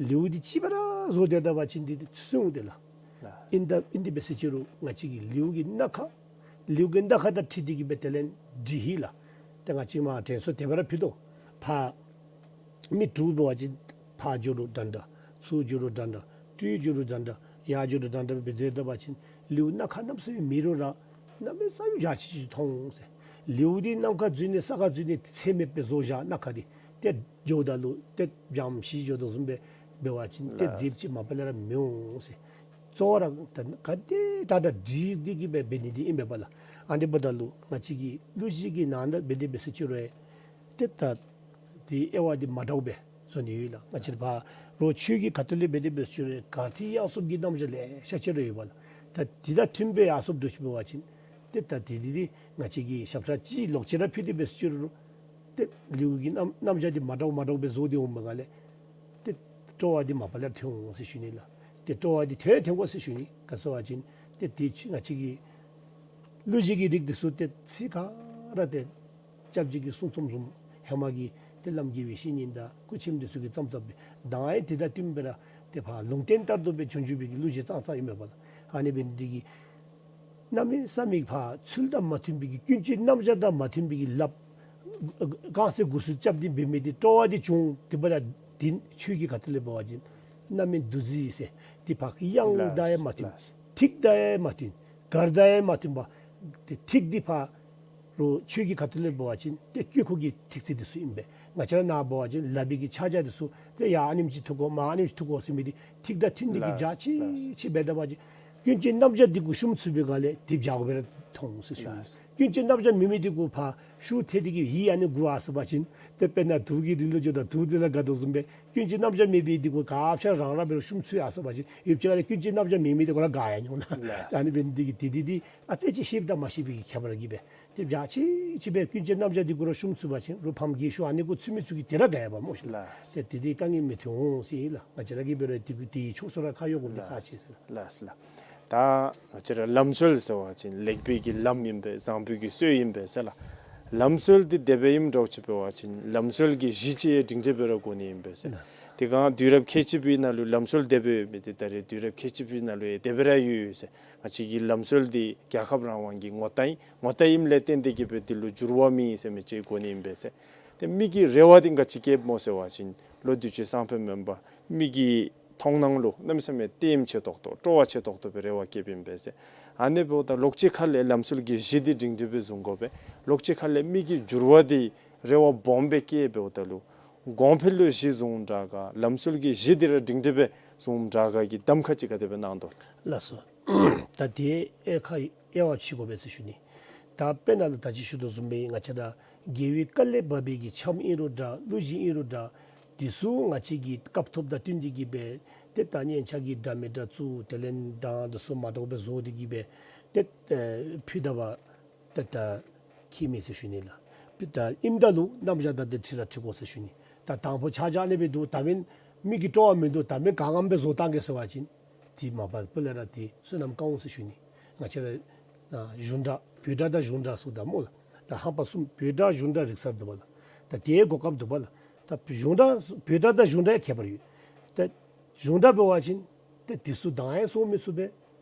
ལེའུ་འདི་གཅིག་པ་ར་བཟོ་སྡོད་ད་པ་ཅིན་འདི་ཏེ་སུན་འོང་དེ་ལགས། ལགས། ཨིན་ད་ཨིན་དེ་འབད་ཟེར་ཅི་རུང་ང་བཅས་ཀྱི་ལེའུ་གི་སྣ་ཁ་ལེའུ་གི་སྣ་ཁ་དང་འཁྲིལ་ཏེ་གིས་སྦེ་དེ་ལས་འབྲི་ཧིང་ལགས། ཏེ་ང་བཅས་མ་དྲན་གསོ་དེ་སྦེ་ར་ཕུལ་དོ། ཕར་མི་དྲུག་འབད་བ་ཅིན་ཕར་འགྱོ་རུང་འདྲ་འདྲ། ཚུར་འགྱོ་རུང་འདྲ་འདྲ། སྤྲོས་འགྱོ་རུང་འདྲ་འདྲ། ཡར་འགྱོ་རུང་འདྲ་འདྲ་སྦེ་སྡོད་ད་པ་ཅིན་ལེའུ་སྣ་ཁ་གནམ་མེད་ས་མེད་མེད་རུང་ར་གནམ་མེད་ས་མེད་ཡ་ཅིག་ཅིག་མཐོང་འོང་ཟེར། ལེའུ་འདི་ནམ་མཁའ་འཛུལ་ནི་ས་ཁར་འཛུལ་ནི་ཚད་མེདཔ་སྦེ་བཟོ་བཞག་སྣ་ཁ་འདི་ཏེ་འགྱོཝ་ད་ལུ་ཏེ་འཇམ་ཤིང་འགྱོ་དོ་བཟུམ་སྦེ་འབད་བ་ཅིན་ཏེ་ལགས། མཛེསཔ་ཅིག་མ་པ་ལས་ར་མི་འོང་ཟེར། གཙོ་བོ་ར་ད་ག་དེ་དྲག་དྲག་འབྲི་སྟེ་གིས་སྦེ་འབད་ནི་འདི་ཨིན་པས་པ་ལགས། ཨ་ནི་འབདཝ་ད་ལུ་ང་བཅས་ཀྱི་གླུ་གཞས་ཀྱི་ནང་ན་འབད་དེ་འབད་ཟེར་ཅི་རུང་ཡང་ཏེ་ད་དེ་དབྱེ་བ་འདི་མ་འདྲཝ་སྦེ་བཟོ་ནི་ཡོད་ལགས། ང་བཅས་ར་ཕར་ལུ་ཆོས་ཀྱི་ཁ་ཐུག་ལས་འབད་དེ་འབད་ཟེར་ཅི་རུང་ཡང་གར་ཐིག་དབྱངས་གསུམ་གྱི་རྣམ་གཞག་ལེ་ཤ་ཅིག་ར་ཡོད་པ་ལགས། ད་དེ་དང་མཐུནམ་སྦེ་ཡར་སོངམ་འདྲཝ་ཅིག་འབད་བ་ཅིན་ཏེ་ད་དེ་འདི་འདི་ང་བཅས་ཀྱི་ཞབས་ཁྲ་ཅིག་ལོག་ཅིག་ར་ཕུལ་ཏེ་འབད་ཟེར་ཅི་རུང་ཏེ་ལེའུ་གི་རྣམ་རྣམ་གཞག་འདི་མ་འདྲཝ་མ་འདྲཝ་སྦེ་བཟོ་སྟེ་འོངམ་ལས་ཏེ་སྤྲོ་བ་འདི་མ་པ་ལས་ཐོན་འོང་ཟེར་ཞུ་ནི་ལགས། ཏེ་སྤྲོ་བ་འདི་ཐོན་ཐོན་དགོ་ཟེར་ཞུ་ནི། ག་ཟེར་བ་ཅིན་ཏེ་དེ་ང་བཅས་ཀྱི་གླུ་གཞས་ཀྱི་རིགས་འདི་ཚུ་ཏེ་ཚིག་ག་ར་ཏེ་སྐྱབས་རྗེ་གིས་གསུངས་གསུངསམ་བཟུམ་ཧེ་མ་གི་ཏེ་བླམ་དགེ་བའི་བཤེས་གཉེན་དང་སྐུ་མཆེད་འདི་ཚུ་གིས་བརྩམས་བརྩམས་པའི་གདངས་ཡང་དེ་དང་མཐུནམ་སྦེ་ར་ཏེ་ཕར་ལུང་བསྟན་ལྟར་དུ་སྦེ་བྱུང་བྱུངམ་སྦེ་གི་གླུ་གཞས་ཙང་ཙང་ཨིན་མས་པ་ལགས། ཨ་ནི་འབད་ནི་འདི་གིས་གནམ་མེད་ས་མེད་ཕར་ཚུལ་དང་མ་མཐུན་པའི་གི་ཀུན་སྤྱོད་རྣམ་གཞག་དང་མ་མཐུན་པའི་གི་ལགཔ་རྐང་རྩེད་དགུ་ཚུགས་རྐྱབ་སྟེ་འབད་མི་འདི་སྤྲོ་བ་འདི་བྱུང་། དེ་འབདཝ་ད་འདི་ཆོས་ཀྱི་ཁ་ཐུག་ལས་འབད་བ་ཅིན་རྣམ་སྨིན་འདུ་འཛི་ཟེར་འདི་ཕར་དབྱངས་དང་ཡང་མ་མཐུན། ལགས། ཐིག་དང་ཡང་མ་མཐུན། གར་དང་ཡང་མ་མཐུན་པ། ཏེ་ཐིག་འདི་ཕར་ལུ་ཆོས་ཀྱི་ཁ་ཐུག་ལས་འབད་བ་ཅིན་ཏེ་དཀྱིལ་འཁོར་གྱི་ཐིག་ཚད་འདི་ཚུ་ཨིན་པས། ང་བཅས་ར་ནཱ་འབད་བ་ཅིན་ལག་པའི་གི་ཕྱག་རྒྱ་འདི་ཚུ་ཏེ་ཡར་ཨ་ནེམ་ཅིག་འཐུ་དགོ་མར་ཨ་ནེམ་ཅིག་འཐུ་དགོ་ཟེར་མི་འདི་ཐིག་དང་མཐུན་ཏེ་གིས་ལགས། སྦྱར་ཅིག་ལགས། ཅིག་འབད་ད་པ་ཅིན་ཀུན་སྤྱོད་རྣམ་གཞག་འདི་གུ་ཤུགས་ཚུད་པའི་སྒང་ལས་འདི་སྦྱར་དགོ་པས་ར་ མཐོང་ཟེར་ཞུ་ནི། ལགས། ཀུན་སྤྱོད་རྣམ་གཞག་མེད་མི་འདི་གུ་ཕར་ཤུགས་ཐལ་ཏེ་གི་ཡིད་ཨ་ནི་མགུ་ཨ་སོང་པ་ཅིན་ཏེ་དཔེར་ན་དུག་གི་རི་ལུ་འགྱོཝ་ད་དུག་འདི་ལ་དགའ་དོ་བཟུམ་སྦེ་ཀུན་སྤྱོད་རྣམ་གཞག་མེད་པའི་འདི་གུ་ག་ཅི་རང་རང་འབད་རུང་ཤུམ་ཚུད་ཨ་སོང་པ་ཅིན་ཡུདཔ་ཅིག་ཁ་ལས་ཀུན་སྤྱོད་རྣམ་གཞག་མེད་མི་འདི་གུ་ར་དགའ་ཡར་འོང་ལགས། ལགས། ཨ་ནི་འབད་ནི་འདི་གིས་དེ་འདི་འདི་ཨ་ཙི་ཅིག་ཤེསཔ་དང་མ་ཤེས་པའི་གི་ཁྱད་པར་གྱིས་སྦེ་ཏེ་འཇའ་ཆི་ཆི་སྦེ་ཀུན་སྤྱོད་རྣམ་གཞག་འདི་གུ་ར་ཤུམ་ཚུད་པ་ཅིན་རུང་ཕམ་རྒས་ཤོས་ཨ་ནི་གུ་ཚུད་མི་ཚུ་གིས་དེ་ར་དགའ་ཡར་བ་སྨོ་ཤིག། ལགས། ཏེ་དེ་འདི་དཀའ་ངལ་མི་ཐོན་འོང་ཟེར་ལགས། ང་བཅས་ར་གིས་འབད་རུང་དེ་གི་དེའི་ཕྱོགས་སུ་ར་ཁ་གཡོག་དགོཔ་འདི་ཁག་ཆེ་ཟེར་ལགས། ལགས་ལགས། ད་ང་བཅས་ར་ལམ་སྲོལ་ཟེར་བ་ཅིན་ལེགས་པའི་གི་ལམ་ཨིན་པས། བཟང་པོའི་གི་སྲོལ་ཨིན་པས་ཟེར་ལགས། ལམ་སྲོལ་འདི་དེ་སྦེ་ཨིནམ་འདྲཝ་ཅིག་འབད་བ་ཅིན་ལམ་སྲོལ་གྱི་གཞི་ཅིག་ཡང་སྒྲིང་སྒྲི་སྦེ་ར་དགོ་ནི་ཨིན་པས་ཟེར། ལགས། དེ་སྒང་དུས་རབས་ཁལ་གཅིག་པའི་ནང་ལུ་ལམ་སྲོལ་དེ་སྦེ་ཡོད་མི་འདི་ད་རེས་དུས་རབས་ཁལ་གཅིག་པའི་ནང་ལུ་ཡང་དེ་སྦེ་ར་ཡོད་ཟེར། ང་བཅས་ཀྱི་ལམ་སྲོལ་འདི་རྒྱལ་ཁབ་རང་དབང་གི་ངོ་རྟགས་ཨིན། ངོ་རྟགས་ཨིནམ་ལས་བརྟེན་ཏེ་གི་སྦེ་འདི་ལུ་འགྱུར་བ་མེད་ཟེར་མི་ཅིག་དགོ་ནི་ཨིན་པས་ཟེར། ཏེ་མི་གི་རེ་བ་འདི་ག་ཅི་བསྐྱེདཔ་སྨོ་ཟེར་བ་ཅིན་ལོ་དུས་ཅི་སང་ཕོད་མེན་པར་མི་གི་མཐོང་སྣང་ལུ་གནམ་མེད་ས་མེད་ལྟདམོ་ཆེ་ཏོག་ཏོ་སྤྲོ་བ་ཆེ་ཏོག་ཏོ་སྦེ་རེ་བ་བསྐྱེདཔ་ཨིན་པས་ཟེར། ཨ་ནི་འབདཝ་ད་ལོག་ཅིག་ཁ་ལས་ལམ་སྲོལ་གྱི་གཞི་འདི་སྒྲིང་སྒྲི་སྦེ་བཟུང་དགོ་པས། ལོག་ཅིག་ཁ་ལས་མི་གི་འགྱུར་བ་འདི་རེ་བ་སྦོམ་སྦེ་བསྐྱེད་འབདཝ་ད་ལུ་གོང་འཕེལ་ལུ་གཞི་བཟུངམ་དྲག་ག་ལམ་སྲོལ་གྱི་གཞི་འདི་ར་སྒྲིང་སྒྲི་སྦེ་བཟུངམ་དྲག་ག་གི་གདམ་ཁ་ཅིག་ག་དེ་སྦེ་གནང་དོ། ལགས་སོ། ད་དེ་ཨེ་ཁ་དབྱེ་བ་ཕྱེ་དགོ་པས་ཟེར་ཞུ་ནི། ད་དཔེར་ན་ལུ་ད་ཅི་ཞུ་དོ་བཟུམ་སྦེ་ང་བཅས་ར་རྒྱལ་བའི་བཀའ་ལས་བབས་པའི་གི་འཆམ་ཨིན་རུང་འདྲ་གླུ་གཞས་ཨིན་རུང་འདྲ་འདི་ཚུ་ང་བཅས་ཀྱི་སྐབས་ཐོག་དང་བསྟུན་ཏེ་གི་སྦེ་ཏེ་ད་སྙན་ཆ་གི་འདྲ་མི་འདྲ་བཙུགས་དེ་ལས་གདངས་འདི་ཚུ་མ་འདྲཝ་སྦེ་བཟོ་སྟེ་གི་སྦེ་ཏེ་ཨེ་ཕུལ་ད་བ་ཏེ་ད་ཁྱད་མེད་ཟེར་ཞུ་ནི་ལགས། ད་ཨིནམ་ད་ལུ་རྣམ་གཞག་དང་འདི་འཁྲིལ་ར་འཁྲིལ་དགོ་ཟེར་ཞུ་ནི། ད་དང་ཕུ་ཆ་བཞག་ནི་སྦེ་འདུག། ད་མེན་མི་གི་སྤྲོ་བ་མིན་འདུག། ད་མེན་ག་ངམ་སྦེ་བཟོ་བཏང་གེ་ཟེར་བ་ཅིན་དེ་མ་པ་སྤུ་ལས་ར་དེ་བསོད་ནམས་དཀའ་འོང་ཟེར་ཞུ་ནི། ང་བཅས་ར་ཨ་གཞུང་སྒྲ་བོད་སྒྲ་དང་གཞུང་སྒྲ་ཟེརཝ་ད་སྨོ་ལགས། ད་ཧམ་པ་གསུམ་བོད་སྒྲ་གཞུང་སྒྲ་རིག་གསར་འདུག་པ་ལགས། ད་དེའི་གོ་སྐབས་འདུག་པ་ལགས། ད་གཞུང་སྒྲ་བོད་སྒྲ་དང་གཞུང་སྒྲ་ཡང་ཁྱད་པར་ཡོད། ད་གཞུང་སྒྲ་འབད་བ་ཅིན་ཏེ་དེ་ཚུ་གདངས་ཡང་སོར་མི་ཚུགས་པས།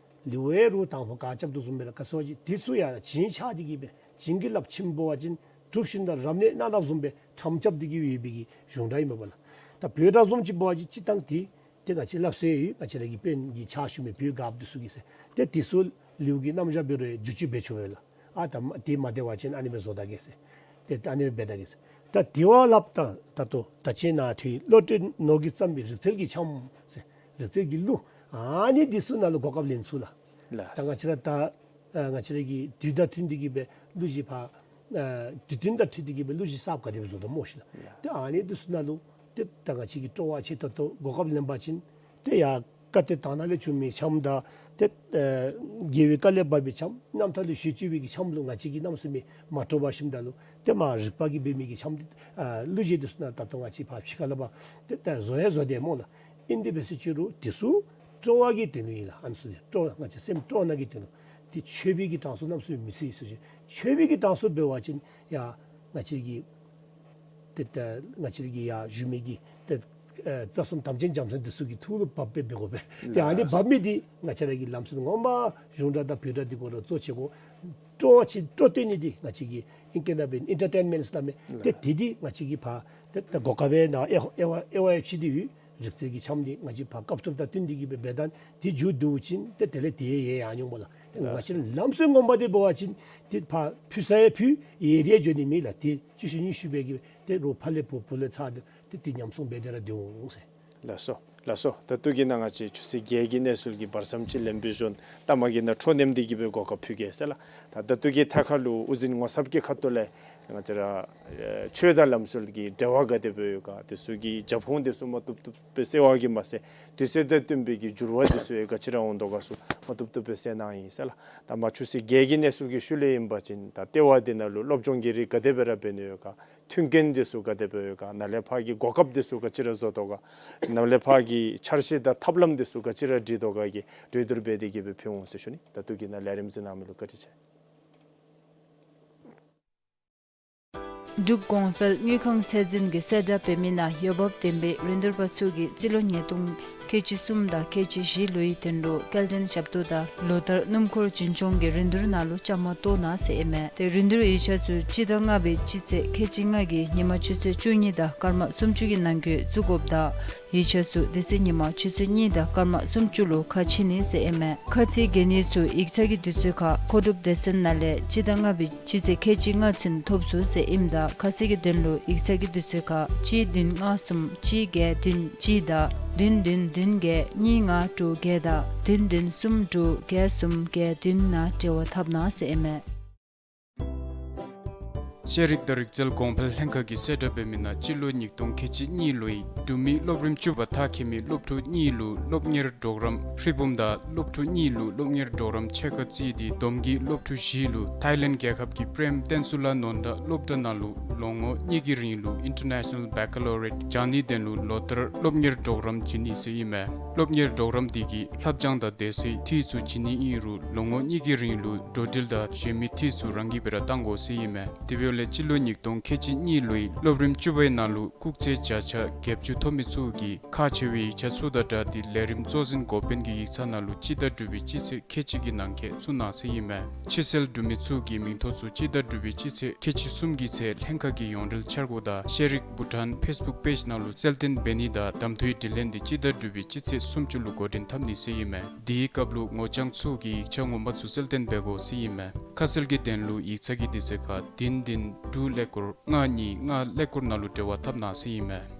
ལེའུ་ཡང་རུང་དང་ཕུ་ག་རྐྱབ་དོ་བཟུམ་སྦེ་ར་ག་ཟེར་བ་ཅིན་དེ་ཚུ་ཡང་བྱིན་ཆགས་ཏེ་གི་སྦེ་བྱིན་གྱིས་བརླབས་ཅིག་འབད་བ་ཅིན་གྲུབ་ཤིང་དང་རབ་གནས་སྣ་ནག་བཟུམ་སྦེ་ཁྲམ་རྐྱབ་སྟེ་གི་ཡོད་པའི་གི་གཞུང་སྒྲ་ཨིན་པས་ལགས། ད་བོད་སྒྲ་བཟུམ་ཅིག་འབད་བ་ཅིན་སྤྱིར་བཏང་དེ་ཏེ་ང་བཅས་སླབ་སྲོལ་ཡོད། ང་བཅས་ར་གི་དཔོན་གྱི་ཕྱག་ཞུ་མི་བོད་སྒརཔ་འདི་ཚུ་གིས་ཟེར། ཏེ་དེ་ཚུ་ལེའུ་གི་རྣམ་གཞག་འབད་རུང་བསྒྱུར་བཅོས་འབད་ཆོག་པས་ལགས། ཨ་ད་མ་དེ་མ་བདེ་བ་ཅིན་ཨ་ནི་སྦེ་བཟོ་ད་གེ་ཟེར། ཏེ་ཨ་ནི་སྦེ་འབད་ད་གེ་ཟེར། ད་དེ་བ་སླབ་ད་ད་ལྟོ་ད་ཅི་ནཱ་ཐོན་བློ་གྲོས་ནོར་གྱིས་བརྩམས་པའི་རིག་རྩལ་གྱི་འཆམ་ཟེར། རིག་རྩལ་གྱི་གླུ། ཨ་ནི་འདི་ཚུ་ནང་ལུ་གོ་སྐབས་ལེན་ཚུགས་ལགས། ལགས། ད་ང་བཅས་ར་ད་ཨ་ང་བཅས་ར་གི་དུས་དང་མཐུན་ཏེ་གི་སྦེ་གླུ་གཞས་ཕར་ཨ་དུས་མཐུན་དང་མཐུན་ཏེ་གི་སྦེ་གླུ་གཞས་གསརཔ་ག་དེ་སྦེ་བཟོ་དོ་སྨོ་ཤིག་ལགས། ལགས། ཏེ་ཨ་ནི་འདི་ཚུ་ནང་ལུ་ཏེ་ད་ང་བཅས་ཀྱིས་སྤྲོ་བ་ཆེ་ཏོག་ཏོ་གོ་སྐབས་ལེན་པ་ཅིན་ཏེ་ཡར་བཀའ་བརྟེན་དག་སྣང་ལས་བྱུང་མི་འཆམ་དང་ཏེ་ཨ་རྒྱལ་བའི་བཀའ་ལས་བབས་པའི་འཆམ་རྣམ་ཐར་ལུ་ཞུ་བཅུག་པའི་གི་འཆམ་ལུ་ང་བཅས་ཀྱིས་གནམ་མེད་ས་མེད་མ་སྤྲོ་བ་ཞིནམ་ད་ལུ་ཏེ་མར་རིག་པ་གིས་འབད་མི་གི་འཆམ་འདི་ཨ་གླུ་གཞས་འདི་ཚུ་ནང་ད་ལྟོ་ང་བཅས་ཕར་ཕྱི་ཁ་ལས་ཕར་ཏེ་ད་བཟོ་ཡང་བཟོ་དེས་སྨོ་ལགས། ཨིན་དེ་འབད་ཟེར་ཅི་རུང་དེ་ཚུ་སྤྲོ་བ་གི་དོན་ལུ་ཨིན་ལགས། ཨ་ནི་ཚུ་སྤྲོ་ང་བཅས་སེམས་སྤྲོ་ནི་གི་དོན་ལུ། དེ་ཆོས་པའི་གི་གྲངས་སུ་གནམ་མེད་ས་མེད་མི་ཚུད་ཟེར་ཞུ། ཆོས་པའི་གི་གྲངས་སུ་འབད་བ་ཅིན་ཡ་ང་བཅས་ཀྱི་ཏེ་ད་ང་བཅས་ཀྱི་ཡར་བཞུགས་མི་གི་ཏེ་ཨེ་རྩ་གསུམ་དམ་ཅན་རྒྱལ་མཚན་འདི་ཚུ་གི་ཐུགས་ལུ་བབས་སྦེ་འབད་དགོ་པས། ཏེ་ཨ་ནི་ལགས། བབས་མི་འདི་ང་བཅས་ར་གི་ལམ་སྲོལ་ངོ་མ་གཞུང་སྒྲ་དང་བོད་སྒྲ་འདི་གུ་ར་གཙོ་ཆེ་དགོ། སྤྲོ་བ་ཅིག་སྤྲོ་སྟོན་ནི་འདི་ང་བཅས་ཀྱི་ཨིང་སྐད་ནང་འབད་ཨིན་ཊར་ཊེན་མེནཊ་ཟེར་སླབ་མས། ཏེ་ལགས། དེ་འདི་ང་བཅས་ཀྱིས་ཕར་ཏེ་ད་གོ་སྐབས་ནཱ་ཨེ་ཨེ་ཝ་ཨེ་ཝ་ཨེ་ཕྱེ་སྟེ་ཡོད། རིག་རྩལ་གྱི་འཆམ་འདི་ང་བཅས་ཕར་སྐབས་ཐོག་དང་བསྟུན་ཏེ་གི་སྦེ་འབད་ད་དེ་མཇུག་བསྡུ་ཞིནམ་ཏེ་དེ་ལས་དེ་ཡང་ཡར་འོང་སྨོ་ལགས། ཏེ་ང་བཅས་ལམ་སྲོལ་ངོ་མ་འདི་འབད་བ་ཅིན་ཏེ་ཕར་ཕུལ་ས་ཡང་ཕུལ་ཡང་རེ་འགྱོ་ནི་མེད་ལགས། ཏེ་ཅིག་ཤུལ་གཉིས་ཤུལ་སྦེ་གི་ཏེ་རོགས་ཕར་ལས་བུ་བུ་ལས་ཚར་ཏེ་ཏེ་ཉམས་སྲུང་འབད་དེ་ར་སྡོད་འོང་ཟེར། ལགས་སོ། ལགས་སོ། ད་ལྟོ་གི་ནང་ང་བཅས་ཆུ་ཚོད་བརྒྱད་ཀྱི་གནས་ཚུལ་གྱི་བར་མཚམས་ཅིག་ལེན་པའི་གཞུང་ལྟ་མ་གི་ནང་འཕྲོ་མཉམ་འདི་གི་སྦེ་གོ་སྐབས་ཕུལ་གེ་ཟེར་ལགས། ད་ད་ལྟོ་གི་ཐད་ཁར་ལུ་དབུ་འཛིན་ངོ་ཚབ་ཀྱི་ཁ་ཐུག་ལས་ང་བཅས་ར་ཨེ་ཆོས་དང་ལམ་སྲོལ་གྱི་འབྲེལ་བ་ག་དེ་སྦེ་ཡོད་ག། དེ་ཚུ་གི་རྒྱབ་ཁུངས་དེ་ཚུ་མ་བཏུབ་བཏུབ་སྦེ་གསལ་བ་གིས་མ་ཚད་དུས་ཚོད་དང་བསྟུན་པའི་གི་འགྱུར་བ་དེ་ཚུ་ཡང་ག་ཅི་ར་འོང་དོ་ག་ཚུ་མ་བཏུབ་བཏུབ་སྦེ་གསལ་གནང་ཡི་ཟེར་ལགས། ད་མར་ཆུ་ཚོད་བརྒྱད་ཀྱི་གནས་ཚུལ་གྱི་ཤུལ་ལས་ཨིན་པ་ཅིན་ད་ལྟེ་བ་འདི་ནང་ལུ་སློབ་སྦྱོང་གི་རིགས་ག་དེ་སྦེ་ར་འབད་ནི་ཡོད་ག། མཐུན་རྐྱེན་དེ་ཚུ་ག་དེ་སྦེ་ཡོད་ག། ནཱ་ལས་ཕར་གྱི་གོ་སྐབས་དེ་ཚུ་ག་ཅི་ར་བཟོ་དོ་ག། ནཱ་ལས་ཕར་གྱི་འཆར་གཞི་དང་ཐབས་ལམ་དེ་ཚུ་ག་ཅི་ར་སྒྲིག་དོ་ག་གི་གྲོས་བསྡུར་འབད་དེ་གི་སྦེ་ཕུལ་འོང་ཟེར་ཞུ་ནི། ད་ལྟོ་གི་ནང་ལས་རིམ་གཟིགས་གནང་མི་ལུ་བཀའ་དྲིན་ཆེ། འབྲུག་གོང་འཕེལ་དངུལ་ཁང་ཚད་འཛིན་གྱིས་གསལ་བསྒྲགས་འབད་མི་ནང་འོས་འབབ་ལྡན་པའི་རིན་བསྡུར་པ་ཚུ་གིས་རྩིས་ལོ་ཉིས་སྟོང་ཁལ་གཅིག་གསུམ་དང་ཁལ་གཅིག་བཞི་ལོའི་དོན་ལུ་སྐྱེལ་འདྲེན་ཞབས་ཏོག་དང་ལོ་ལྟར་སྣུམ་འཁོར་འཛིན་སྐྱོང་གི་རིན་བསྡུར་ནང་ལུ་བཅའ་མར་གཏོགས་གནང་ཟེར་ཨིན་མས། ཏེ་རིན་བསྡུར་ཡིག་ཆ་ཚུ་སྤྱི་ཟླ་ལྔ་པའི་སྤྱི་ཚེས་ཁལ་གཅིག་ལྔ་གི་ཉིན་མ་ཆུ་ཚོད་བཅུ་གཉིས་དང་སྐར་མ་སུམ་ཅུ་གི་ནང་འཁོད་བཙུགས་དགོཔ་དང་ཡིག་ཆ་ཚུ་དེ་ཚེ་ཉིན་མ་ཆུ་ཚོད་གཉིས་དང་སྐར་མ་སུམ་ཅུ་ལུ་ཁ་ཕྱེ་ནི་ཟེར་ཨིན་མས། ཁ་ཚིག་གན་ཡིག་ཚུ་ཡིག་ཚང་གི་དུས་ཚོད་ཁར་མཁོ་སྒྲུབ་སྡེ་ཚན་ནང་ལས་སྤྱི་ཟླ་ལྔ་པའི་སྤྱི་ཚེས་ཁལ་གཅིག་ལྔ་ཚུན་ཐོབ་ཚུགས་ཟེར་ཨིནམ་ད་ཁ་གསལ་གྱི་དོན་ལུ་ཡིག་ཚང་གི་དུས་ཚོད་ཁར་གཅིག་བདུན་ལྔ་གསུམ་གཅིག་བརྒྱད་བདུན་གཅིག་དང་ བདུན་བདུན་བདུན་བརྒྱད་གཉིས་ལྔ་དྲུག་བརྒྱད་དང་བདུན་བདུན་གསུམ་དྲུག་བརྒྱད་གསུམ་བརྒྱད་བདུན་ནང་འབྲེལ་བ་འཐབ་གནང་ཟེར་ཨིན་མས། ཤེས་རིག་དང་རིག་རྩལ་གོང་འཕེལ་ལྷན་ཁག་གིས་གསལ་བསྒྲགས་འབད་མི་ནང་སྤྱི་ལོ་ཉིས་སྟོང་ཁལ་གཅིག་གཉིས་ལོའི་འབྲུག་མི་སློབ་རིམ་བཅུ་པ་མཐར་འཁྱོལ་མི་སློབ་ཕྲུག་གཉིས་ལུ་སློབ་གཉེར་གྲོགས་རམ་ཧྲིལ་བུམ་དང་སློབ་ཕྲུག་གཉིས་ལུ་སློབ་གཉེར་གྲོགས་རམ་ཕྱེད་ཀ་བརྩིས་ཏེ་བསྡོམས་ཀྱིས་སློབ་ཕྲུག་བཞི་ལུ་ཐཱའི་ལེནཌ་རྒྱལ་ཁབ་ཀྱི་པྲེམ་བསྟན་འཛིན་ལ་ནོར་དྭགས་སློབ་གྲྭ་ནང་ལུ་ལོ་ངོ་གཉིས་ཀྱི་རིང་ལུ་International Baccalaureate སྦྱང་ནིའི་དོན་ལུ་ལོ་ལྟར་སློབ་གཉེར་གྲོགས་རམ་བྱིན་ནི་ཟེར་ཨིན་མས། སློབ་གཉེར་གྲོགས་རམ་དེ་གིས་ལྷབ་སྦྱང་དང་དེ་ཚུ་འཐུས་ཚུ་བྱིན་ནི་ཨིན་རུང་ལོ་ངོ་གཉིས་ཀྱི་རིང་ལུ་འགྲོ་འགྲུལ་དང་གཞན་མི་འཐུས་ཚུ་རང་གིས་སྦེ་ར་བཏང་དགོ་ཟེར་ཨིན་མས། དེ་འབདཝ་ལས་སྤྱི་ལོ་ཉིས་སྟོང་ཁལ་གཅིག་གཉིས་ལོའི་སློབ་རིམ་བཅུ་པའི་ནང་ལུ་སྐུགས་ཚད་བརྒྱ་ཆ་བརྒྱད་ཅུ་ཐོབ་མི་ཚུ་གིས་ཁག་ཆེ་བའི་ཡིག་ཆ་ཚུ་དང་སྦྲགས་ཏེ་ལས་རིམ་གཙོ་འཛིན་འགོ་དཔོན་གྱི་ཡིག་ཚང་ནང་ལུ་སྤྱི་ཟླ་དྲུག་པའི་སྤྱི་ཚེས་ཁལ་གཅིག་གི་ནང་འཁོད་བཙུགས་གནང་ཟེར་ཨིན་མས། ཕྱིར་སེལ་གྲུབ་མི་ཚུ་གི་མིང་ཐོ་ཚུ་སྤྱི་ཟླ་དྲུག་པའི་སྤྱི་ཚེས་ཁལ་གཅིག་གསུམ་གྱི་ཚེས་ལྷན་ཁག་གི་ཡོངས་འབྲེལ་འཆར་སྒོ་དང་ཤེས་རིག་བྷུ་ཊཱན་ཕེསི་བུཀ་པེཇ་ནང་ལུ་གསལ་སྟོན་འབད་ནི་དང་གདམ་འཐུའི་དྲི་ལན་འདི་སྤྱི་ཟླ་དྲུག་པའི་སྤྱི་ཚེས་སུམ་ཅུ་ལུ་འགོ་འདྲེན་འཐབ་ནི་ཟེར་ཨིན་མས། དེའི་སྐབས་ལུ་ངོ་རྐྱང་ཚུ་གིས་ཡིག་ཆ་ངོ་མ་ཚུ་གསལ་སྟོན་འབད་དགོ་ཟེར་ཨིན་མས། ཁ་གསལ་གྱི་དོན་ལུ་ཡིག་ཚང་གི་དུས་ཚོད་ཁར་བདུན་བདུན་དྲུག་ཀླད་ཀོར་ལྔ་གཉིས་ལྔ་ཀླད་ཀོར་ནང་ལུ་འབྲེལ་བ་འཐབ་གནང་ཟེར་ཨིན་མས།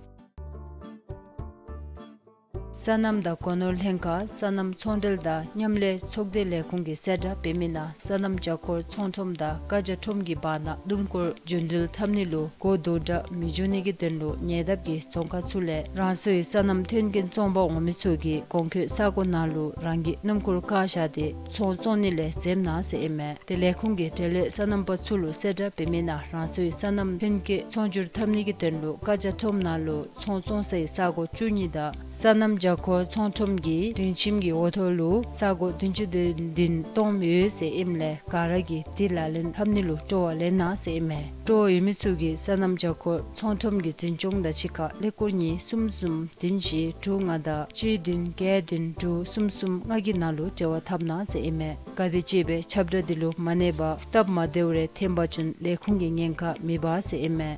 སོ་ནམ་དང་སྒོ་ནོར་ལྷན་ཁག་སོ་ནམ་ཚོང་འབྲེལ་དང་མཉམ་ལས་ཚོགས་སྡེ་ལས་ཁུངས་ཀྱིས་གསལ་བསྒྲགས་འབད་མི་ནང་སོ་ནམ་བྱ་འཁོར་ཚོང་ཁྲོམ་དང་བཀའ་རྒྱ་ཁྲོམ་གྱི་བར་ན་སྣུམ་འཁོར་རྒྱུན་འགྲུལ་འཐབ་ནི་ལུ་སྒོ་རྡོག་འདྲ་མི་འགྱོ་ནི་གི་དོན་ལུ་ཉེ་འདབས་ཀྱི་རྫོང་ཁག་ཚུ་ལས་རང་སོའི་སོ་ནམ་མཐུན་རྐྱེན་བཙོང་པར་འོང་མི་ཚུ་གིས་གོང་འཁོད་ས་སྒོ་ནང་ལུ་རང་གི་སྣུམ་འཁོར་བཀག་བཞག་སྟེ་ཚོང་བཙོང་ནི་ལས་འཛེམ་གནང་ཟེར་ཨིན་མས། དེ་ལས་ཁུངས་ཀྱིས་འབྲེལ་ཡོད་སོ་ནམ་པ་ཚུ་ལུ་གསལ་བསྒྲགས་འབད་མི་ནང་རང་སོའི་སོ་ནམ་མཐུན་རྐྱེན་ཚོང་སྒྱུར་འཐབ་ནི་གི་དོན་ལུ་བཀའ་རྒྱ་ཁྲོམ་ནང་ལུ་ཚོང་བཙོང་སའི་ས་སྒོ་བཅུ་གཉིས་དང་སོ་ནམ་བྱ་འཁོར་ཚོང་ཁྲོམ་གྱི་སྒྲིང་ཁྱིམ་གྱི་འོག་ཐོག་ལུ་ས་སྒོ་བདུན་ཅུ་དོན་བདུན་སྟོངམ་ཡོད་ཟེར་ཨིནམ་ལས་ག་ར་གིས་དེ་ལག་ལེན་འཐབ་ནི་ལུ་སྤྲོ་བ་ལེན་གནང་ཟེར་ཨིན་མས། སྤྲོ་བ་ཡོད་མི་ཚུ་གིས་སོ་ནམ་བྱ་འཁོར་ཚོང་ཁྲོམ་གྱི་འཛིན་སྐྱོང་དང་གཅིག་ཁར་ཀླད་ཀོར་གཉིས་གསུམ་གསུམ་བདུན་བཞི་དྲུག་ལྔ་དང་གཅིག་བདུན་བརྒྱད་བདུན་དྲུག་གསུམ་གསུམ་ལྔ་གི་ནང་ལུ་འབྲེལ་བ་འཐབ་གནང་ཟེར་ཨིན་མས། ག་དེ་ཅིག་སྦེ་ཁྱབ་བསྒྲགས་འདི་ལུ་མ་གནས་པར་སྟབས་མ་བདེཝ་རེ་འཐོན་པ་ཅིན་ལས་ཁུངས་ཀྱི་ཉེན་ཁ་མེད་པ་ཟེར་ཨིན་མས།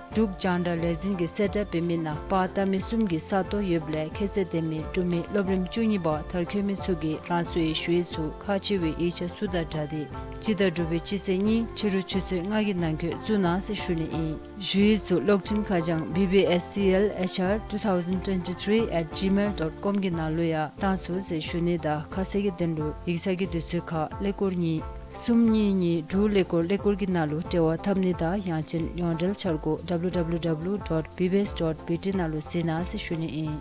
འབྲུག་རྒྱང་བསྒྲགས་ལས་འཛིན་གྱིས་གསལ་བསྒྲགས་འབད་མི་ནང་པར་བཏབ་མི་གསུམ་གྱི་ས་སྟོང་ཡོདཔ་ལས་ཁྱད་ཚད་ལྡན་མི་འབྲུག་མི་སློབ་རིམ་བཅུ་གཉིས་པ་མཐར་འཁྱོལ་མི་ཚུ་གིས་རང་སོའི་ཞུ་ཡིག་ཚུ་ཁག་ཆེ་བའི་ཡིག་ཆ་ཚུ་དང་སྦྲགས་ཏེ་སྤྱི་ཟླ་དྲུག་པའི་སྤྱི་ཚེས་གཉིས་ཕྱི་རུ་ཆུ་ཚོད་ལྔ་གི་ནང་འཁོད་བཙུགས་གནང་ཟེར་ཞུ་ནི་ཨིན། ཞུ་ཡིག་ཚུ་གློག་འཕྲིན་ཁ་བྱང་B B S C L H R two thousand twenty-three at gmail dot com གི་ནང་ལུ་ཡང་བཏང་ཚུགས་ཟེར་ཞུ་ནི་དང་ཁ་གསལ་གྱི་དོན་ལུ་ཡིག་ཚང་གི་དུས་ཚོད་ཁར་ཀླད་ཀོར་གཉིས་གསུམ་གཉིས་གཉིས་དྲུག་ཀླད་ཀོར་ཀླད་ཀོར་གྱི་ནང་ལུ་འབྲེལ་བ་འཐབ་ནི་དང་ཡང་ཅིན་ཡོངས་འབྲེལ་འཆར་སྒོ་W W W dot B B S dot B T ནང་ལུ་གཟིགས་གནང་ཟེར་ཞུ་ནི་ཨིན།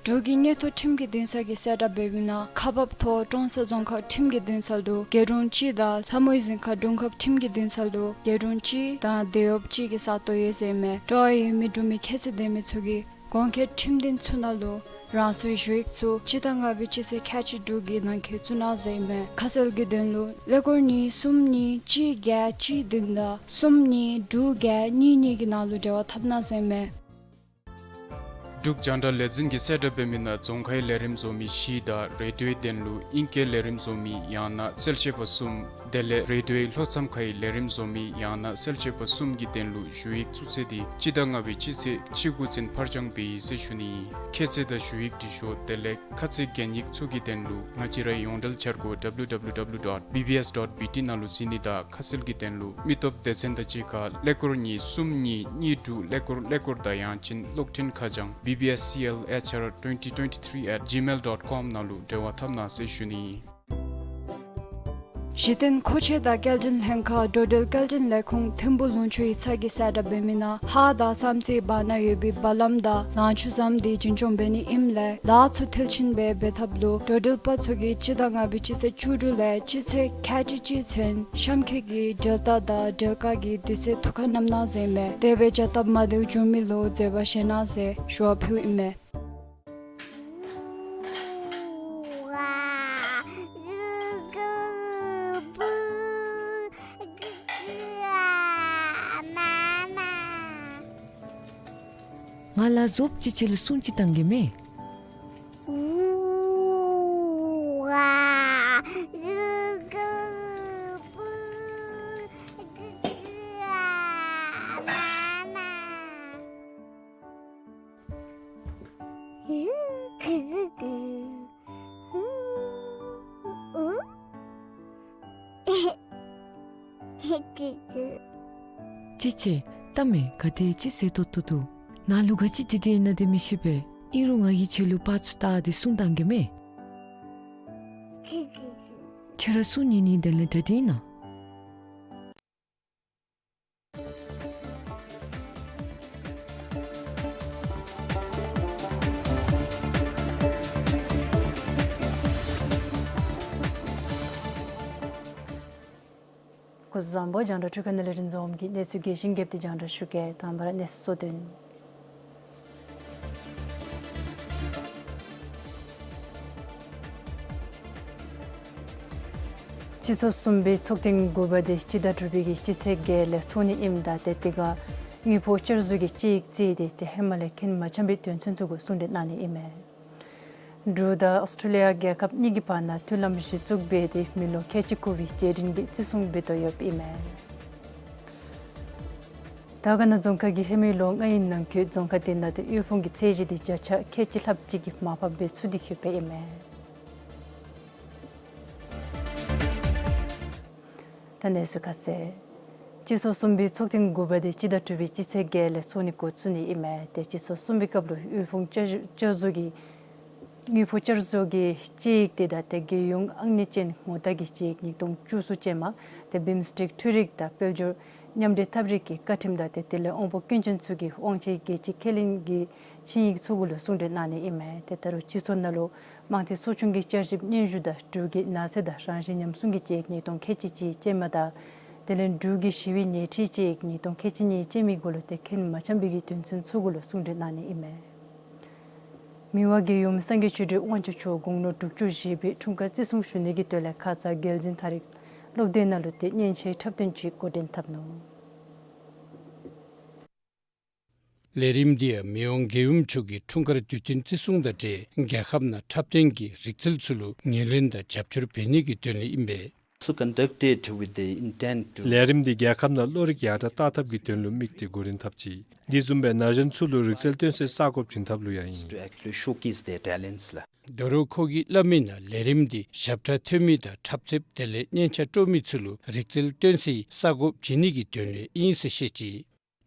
འབྲུག་གི་དངུལ་ཐོག་ཁྲིམས་ཀྱི་འདུན་ས་གིས་གསལ་བསྒྲགས་འབད་མི་ནང་ཁག་འབགཔ་ཐོག་ཀྲོང་གསར་རྫོང་ཁག་ཁྲིམས་ཀྱི་འདུན་ས་ལུ་རྒེད་འོག་གཅིག་དང་ལྷ་མོའི་གཟིམ་ཁང་དྲུང་ཁག་ཁྲིམས་ཀྱི་འདུན་ས་ལུ་རྒེད་འོག་གཅིག་དང་སྡེ་བ་གཅིག་གི་ས་སྟོང་ཡོད་ཟེར་མས། སྤྲོ་བ་ཡོད་མི་འབྲུག་མི་ཁྱད་ཚད་ལྡན་མི་ཚུ་གིས་གོང་འཁོད་ཁྲིམས་འདུན་ཚུ་ནང་ལུ་རང་སོའི་ཞུ་ཡིག་ཚུ་སྤྱི་ཟླ་ལྔ་པའི་སྤྱི་ཚེས་ཁལ་གཅིག་དྲུག་གི་ནང་འཁོད་བཙུགས་གནང་ཟེར་མས། ཁ་གསལ་གྱི་དོན་ལུ་ཀླད་ཀོར་གཉིས་གསུམ་གཉིས་གཅིག་བརྒྱད་གཅིག་བདུན་དང་གསུམ་གཉིས་དྲུག་བརྒྱད་གཉིས་གཉིས་ཀྱི་ནང་ལུ་འབྲེལ་བ་འཐབ་གནང་ཟེར་མས། འབྲུག་རྒྱང་བསྒྲགས་ལས་འཛིན་གྱིས་གསལ་བསྒྲགས་འབད་མི་ནང་རྫོང་ཁའི་ལས་རིམ་བཟོ་མི་བཞི་དང་རེ་ཌིའོའི་དོན་ལུ་ཨིང་སྐད་ལས་རིམ་བཟོ་མི་ཡང་ན་གསལ་བཤད་པ་གསུམ། དེ་ལས་རེ་ཌིའོའི་ལྷོ་མཚམས་ཁའི་ལས་རིམ་བཟོ་མི་ཡང་ན་གསལ་བཤད་པ་གསུམ་གྱི་དོན་ལུ་ཞུ་ཡིག་བཙུགས་ཚེས་འདི་སྤྱི་ཟླ་ལྔ་པའི་སྤྱི་ཚེས་ཕྱེད་དགུ་ཚུན་ཕར་འགྱངས་འབད་ཡི་ཟེར་ཞུ་ནི་ཨིན། ཁྱད་ཚད་དང་ཞུ་ཡིག་འབྲི་ཤོག་དེ་ལས་ཁ་ཚིག་གན་ཡིག་ཚུ་གི་དོན་ལུ་ང་བཅས་རའི་ཡོངས་འབྲེལ་འཆར་སྒོ་W W W dot B B S dot B T ནང་ལུ་གཟིགས་ནི་དང་ཁ་གསལ་གྱི་དོན་ལུ་མི་སྟོབས་སྡེ་ཚན་དང་གཅིག་ཁར་ཀླད་ཀོར་གཉིས་གསུམ་གཉིས་གཉིས་དྲུག་ཀླད་ཀོར་ཀླད་ཀོར་དང་ཡང་ཅིན་གློག་འཕྲིན་ཁ་བྱང་B B S C L H R twenty twenty-three at gmail dot com ནང་ལུ་འབྲེལ་བ་འཐབ་གནང་ཟེར་ཞུ་ནི་ཨིན། གཞི་རྟེན་མཁོ་ཆས་དང་སྐྱེལ་འདྲེན་ལྷན་ཁག་འགྲོ་འགྲུལ་སྐྱེལ་འདྲེན་ལས་ཁུངས་ཐིམ་ཕུག་ལུང་ཕྱོགས་ཡིག་ཚང་གིས་གསལ་བསྒྲགས་འབད་མི་ནང་ཧཱ་དང་བསམ་རྩེའི་བར་ན་ཡོད་པའི་བ་ལམ་དང་ལང་ཕྱུགས་ཟམ་འདི་རྒྱུན་སྐྱོང་འབད་ནི་ཨིནམ་ལས་ལཱ་ཚུ་མཐིལ་ཕྱིན་སྦེ་འབད་ཐབས་ལུ་འགྲོ་འགྲུལ་པ་ཚུ་གིས་སྤྱི་ཟླ་ལྔ་པའི་སྤྱི་ཚེས་བཅུ་དྲུག་ལས་སྤྱི་ཚེས་ཁལ་གཅིག་གཅིག་ཚུན་གཤམ་འཁོད་ཀྱི་འགྲུལ་རྟ་དང་འགྲུལ་ཀར་གྱི་དུས་ཚོད་ཐུགས་ཁར་བསྣམ་གནང་ཟེར་མས། དེ་སྦེ་བྱ་སྟབས་མ་བདེཝ་བྱུང་མི་ལུ་འཛོལ་བ་བཞེས་གནང་ཟེར་ཞུ་བ་ཕུལཝ་ཨིན་མས། ང་ལ་བཟོཔ་ཅིག་ཁྱོད་ལུ་སྲུང་ཅིག་བཏང་གེ་མས། ཅི་ཅི། བལྟ་མས། ག་དེ་ཅིག་ཟེར་ཏོག་ཏོ་འདུག། ནང་ལུ་ག་ཅི་དེ་དེ་ཨིན་ན་དེ་མི་ཤེས་པས། ཨིན་རུང་ང་གིས་ཁྱོད་ལུ་པར་ཚུ་བལྟ་སྟེ་གསུང་གཏང་གེ་མས། ཁྱོད་ར་གསུང་ཉན་ནི་དེ་ལས་ད་དེ་ཨིན་ན། སྐུ་གཟུགས་བཟང་པོ། རྒྱང་བསྒྲགས་འཕྲུལ་ཁང་ནང་ལས་རིན་འཛོམས་ཀྱིས་གནས་ཚུལ་རྒྱས་ཤིང་རྒྱསཔ་དེ་རྒྱང་བསྒྲགས་ཞུ་གེ། དང་པ་ར་གནས་ཚུལ་གཙོ་དོན། སྤྱི་ཚོགས་གསུམ་པའི་ཚོགས་ཐེངས་དགུ་པ་དེ་སྤྱི་ཟླ་དྲུག་པའི་གི་སྤྱི་ཚེས་བརྒྱད་ལས་ཚོགས་ནི་ཨིནམ་ད་ཏེ་དེ་ཁར་དངུལ་ཕོགས་བསྐྱར་བཟོ་གི་དཔྱད་ཡིག་བཙལ་ཏེ་ཏེ་ཧེ་མ་ལས་ཁེ་ཕན་མ་འཆམ་པའི་དོན་ཚན་ཚུ་གུ་གསུང་གྲོས་གནང་ནི་ཨིན་མས། འབྲུག་དང་ཨོསི་ཊྲེ་ལི་ཡ་རྒྱལ་ཁབ་གཉིས་ཀྱི་བར་ན་མཐུན་ལམ་གཞི་བཙུགས་འབད་དེ་མི་ལོ་ཁལ་གཅིག་འཁོར་བའི་རྗེས་དྲན་གྱི་བརྩི་སྲུང་འབད་དོ་ཡོདཔ་ཨིན་མས། དར་དཀར་ན་རྫོང་ཁག་གིས་ཧེ་མའི་ལོ་ལྔའི་ནང་འཁོད་རྫོང་ཁག་དེ་ནང་དུ་དབུལ་ཕོངས་ཀྱི་ཚད་གཞི་དེ་བརྒྱ་ཆ་ཁལ་གཅིག་ལྷགཔ་ཅིག་གིས་མར་ཕབ་འབད་ཚུགས་ཏེ་ཡོདཔ་ཨིན་མས། ད་གནས་ཚུལ་ཁ་གསལ། སྤྱི་ཚོགས་གསུམ་པའི་ཚོགས་ཐེངས་དགུ་པ་དེ་སྤྱི་ཟླ་དྲུག་པའི་སྤྱི་ཚེས་བརྒྱད་ལས་ཚོགས་ནི་འགོ་བཙུགས་ནི་ཨིན་མས། ཏེ་སྤྱི་ཚོགས་གསུམ་པའི་སྐབས་ལུ་དབུལ་ཕོངས་བསྐྱར་བསྐྱར་བཟོ་གི་དངུལ་ཕོགས་བསྐྱར་བཟོ་གི་དཔྱད་ཡིག་དེ་དང་ཏེ་རྒྱལ་ཡོངས་ཨང་གནས་ཅན་ངོ་རྟགས་ཀྱི་དཔྱད་ཡིག་ཉིས་སྟོང་བཅུ་གསུམ་ཅན་མ་ཏེ་བིམ་སི་ཊེག་འཕྲུལ་རིག་དང་དཔལ་འབྱོར་མཉམ་འབྲེལ་ཐབས་རིག་གི་བཀའ་ཁྲིམས་དང་ཏེ་དེ་ལས་དབང་པོ་སྐྱོན་ཅན་ཚུ་གི་དབང་ཆའི་རྒྱལ་སྤྱིའི་ཁས་ལེན་གྱི་ཆིངས་ཡིག་ཚུ་གུ་ལུ་གསུང་གྲོས་གནང་ནི་ཨིན་མས། ཏེ་ད་རུང་སྤྱི་ཚོགས་ནང་ལུ་དམངས་ཚིས་ཚོགས་ཆུང་གི་བསྐྱར་ཞིབ་སྙན་ཞུ་དང་འབྲུག་གི་ནགས་ཚལ་དང་རང་བཞིན་ཉམས་སྲུང་གི་དཔྱད་ཡིག་ཉིས་སྟོང་ཁལ་གཅིག་གཅིག་ཅན་མ་དང་དེ་ལས་འབྲུག་གི་ཞི་བའི་ཉེས་འཁྲི་དཔྱད་ཡིག་ཉིས་སྟོང་ཁལ་གཅིག་གཉིས་ཅན་མའི་གུ་ལུ་ཏེ་ཁེ་ཕན་མ་འཆམ་པའི་གི་དོན་ཚན་ཚུ་གུ་ལུ་གསུང་གྲོས་གནང་ནི་ཨིན་མས། མི་དབང་རྒྱལ་ཡུམ་སངས་རྒྱས་ཆོས་སྒྲོན་དབང་ཕྱུག་མཆོག་དགུང་ལོ་དྲུག་ཅུ་བཞེས་པའི་འཁྲུངས་སྐར་བརྩི་སྲུང་ཞུ་ནི་གི་དོན་ལས་ཁ་ཙ་རྒྱལ་འཛིན་ཐང་རིག་སློབ་སྡེ་ནང་ལུ་ཏེ་སྙན་ཆའི་འཁྲབ་སྟོན་ཅིག་འགོ་འདྲེན་འཐབ་ནུག། ལས་རིམ་འདི་ཡང་མི་དབང་རྒྱལ་ཡུམ་མཆོག་གི་འཁྲུངས་སྐར་དུས་སྟོན་བརྩི་སྲུང་དང་འབྲེལ་རྒྱལ་ཁབ་ནང་འཁྲབ་སྟོན་གྱི་རིག་རྩལ་ཚུ་ལུ་ངོས་ལེན་དང་རྒྱབ་སྐྱོར་འབད་ནི་གི་དོན་ལས་ཨིན་པས། So conducted with the intent to ལས་རིམ་འདི་རྒྱལ་ཁབ་ནང་བློ་རིག་ཡར་དྲག་གཏང་ཐབས་ཀྱི་དོན་ལུ་དམིགས་ཏེ་འགོ་འདྲེན་འཐབ་ཅི། འདི་བཟུམ་སྦེ་ན་གཞོན་ཚུ་ལུ་རིག་རྩལ་སྟོན་སའི་ས་གོ་བྱིན་ཐབས་ལུ་ཡང་ཨིན། To actually showcase their talents ལགས། ད་རུང་ཁོ་གིས་སླབ་མི་ནང་ལས་རིམ་འདི་ཞབས་ཁྲ་ཐོན་མི་དང་འཁྲབ་རྩེདཔ་དེ་ལས་སྙན་ཆ་དཀྲོལ་མི་ཚུ་ལུ་རིག་རྩལ་སྟོན་སའི་ས་གོ་བྱིན་ནི་གི་དོན་ལས་ཨིན་ཟེར་བཤད་ཅི།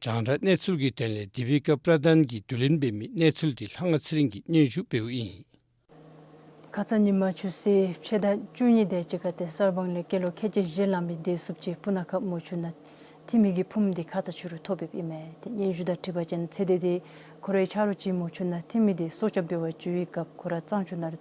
རྒྱང་བསྒྲགས་གནས་ཚུལ་གྱི་དོན་ལས་དི་པི་ཀ་པྲ་དཱན་གྱིས་བསྡུ་ལེན་འབད་མི་གནས་ཚུལ་འདི་ལྷ་དབང་ཚེ་རིང་གིས་སྙན་ཞུ་འབདཝ་ཨིན། ཁ་ཙ་ཉིན་མ་ཆུ་ཚོད་ཕྱེད་དང་བཅུ་གཉིས་དེ་ཅིག་ཁར་ཏེ་གསར་སྤང་ལས་སྐྱེས་ལོ་ཁལ་གཅིག་བཞི་ལང་པའི་བདེ་སྲུངཔ་ཅིག་སྤུ་ན་ཁ་མོ་ཆུ་ནང་ཐིམ་མི་གི་ཕུངམ་དེ་ཁ་ཙ་ཕྱི་རུ་ཐོབ་ཡོདཔ་ཨིན་མས། ཏེ་སྙན་ཞུ་དང་འཁྲིལ་བ་ཅིན་ཚེ་འདས་དེ་ཁོ་རའི་ཆ་རོགས་ཅིག་མོ་ཆུ་ནང་ཐིམ་མི་དེ་སྲོག་སྐྱབས་འབད་བར་འགྱོ་བའི་སྐབས་ཁོ་ར་གཙང་ཆུ་ནང་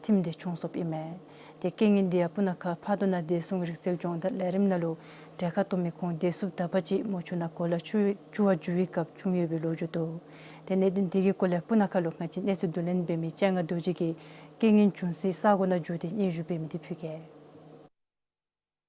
ཐིམ་སྟེ་གྱོངས་སོཔ་ཨིན་མས། ཏེ་རྐྱེན་ངན་འདི་ཡང་སྤུ་ན་ཁ་ཕ་དོ་ན་བདེ་སྲུང་རིག་རྩལ་སྦྱོང་བརྡར་ལས་རིམ་ནང་ལུ་གྲལ་ཁར་གཏོགས་མི་ཁོང་བདེ་སྲུངཔ་དག་པ་ཅིག་མོ་ཆུ་ནང་གོ་ལ་འཁྱུ་འཁྱུ་བར་འགྱོ་བའི་སྐབས་བྱུང་ཡོད་པའི་ལོ་རྒྱུས་འདུག། ཏེ་གནད་དོན་དེ་གི་སྐོར་ལས་སྤུ་ན་ཁ་ལུ་ང་བཅས་གནས་ཚུལ་བསྡུ་ལེན་འབད་མི་སྤྱན་སྔ་རྡོ་རྗེ་གིས་རྐྱེན་ངན་བྱུང་སའི་ས་གོ་ནང་འགྱོ་སྟེ་སྙན་ཞུ་འབད་མི་དེ་ཕུལ་གེ།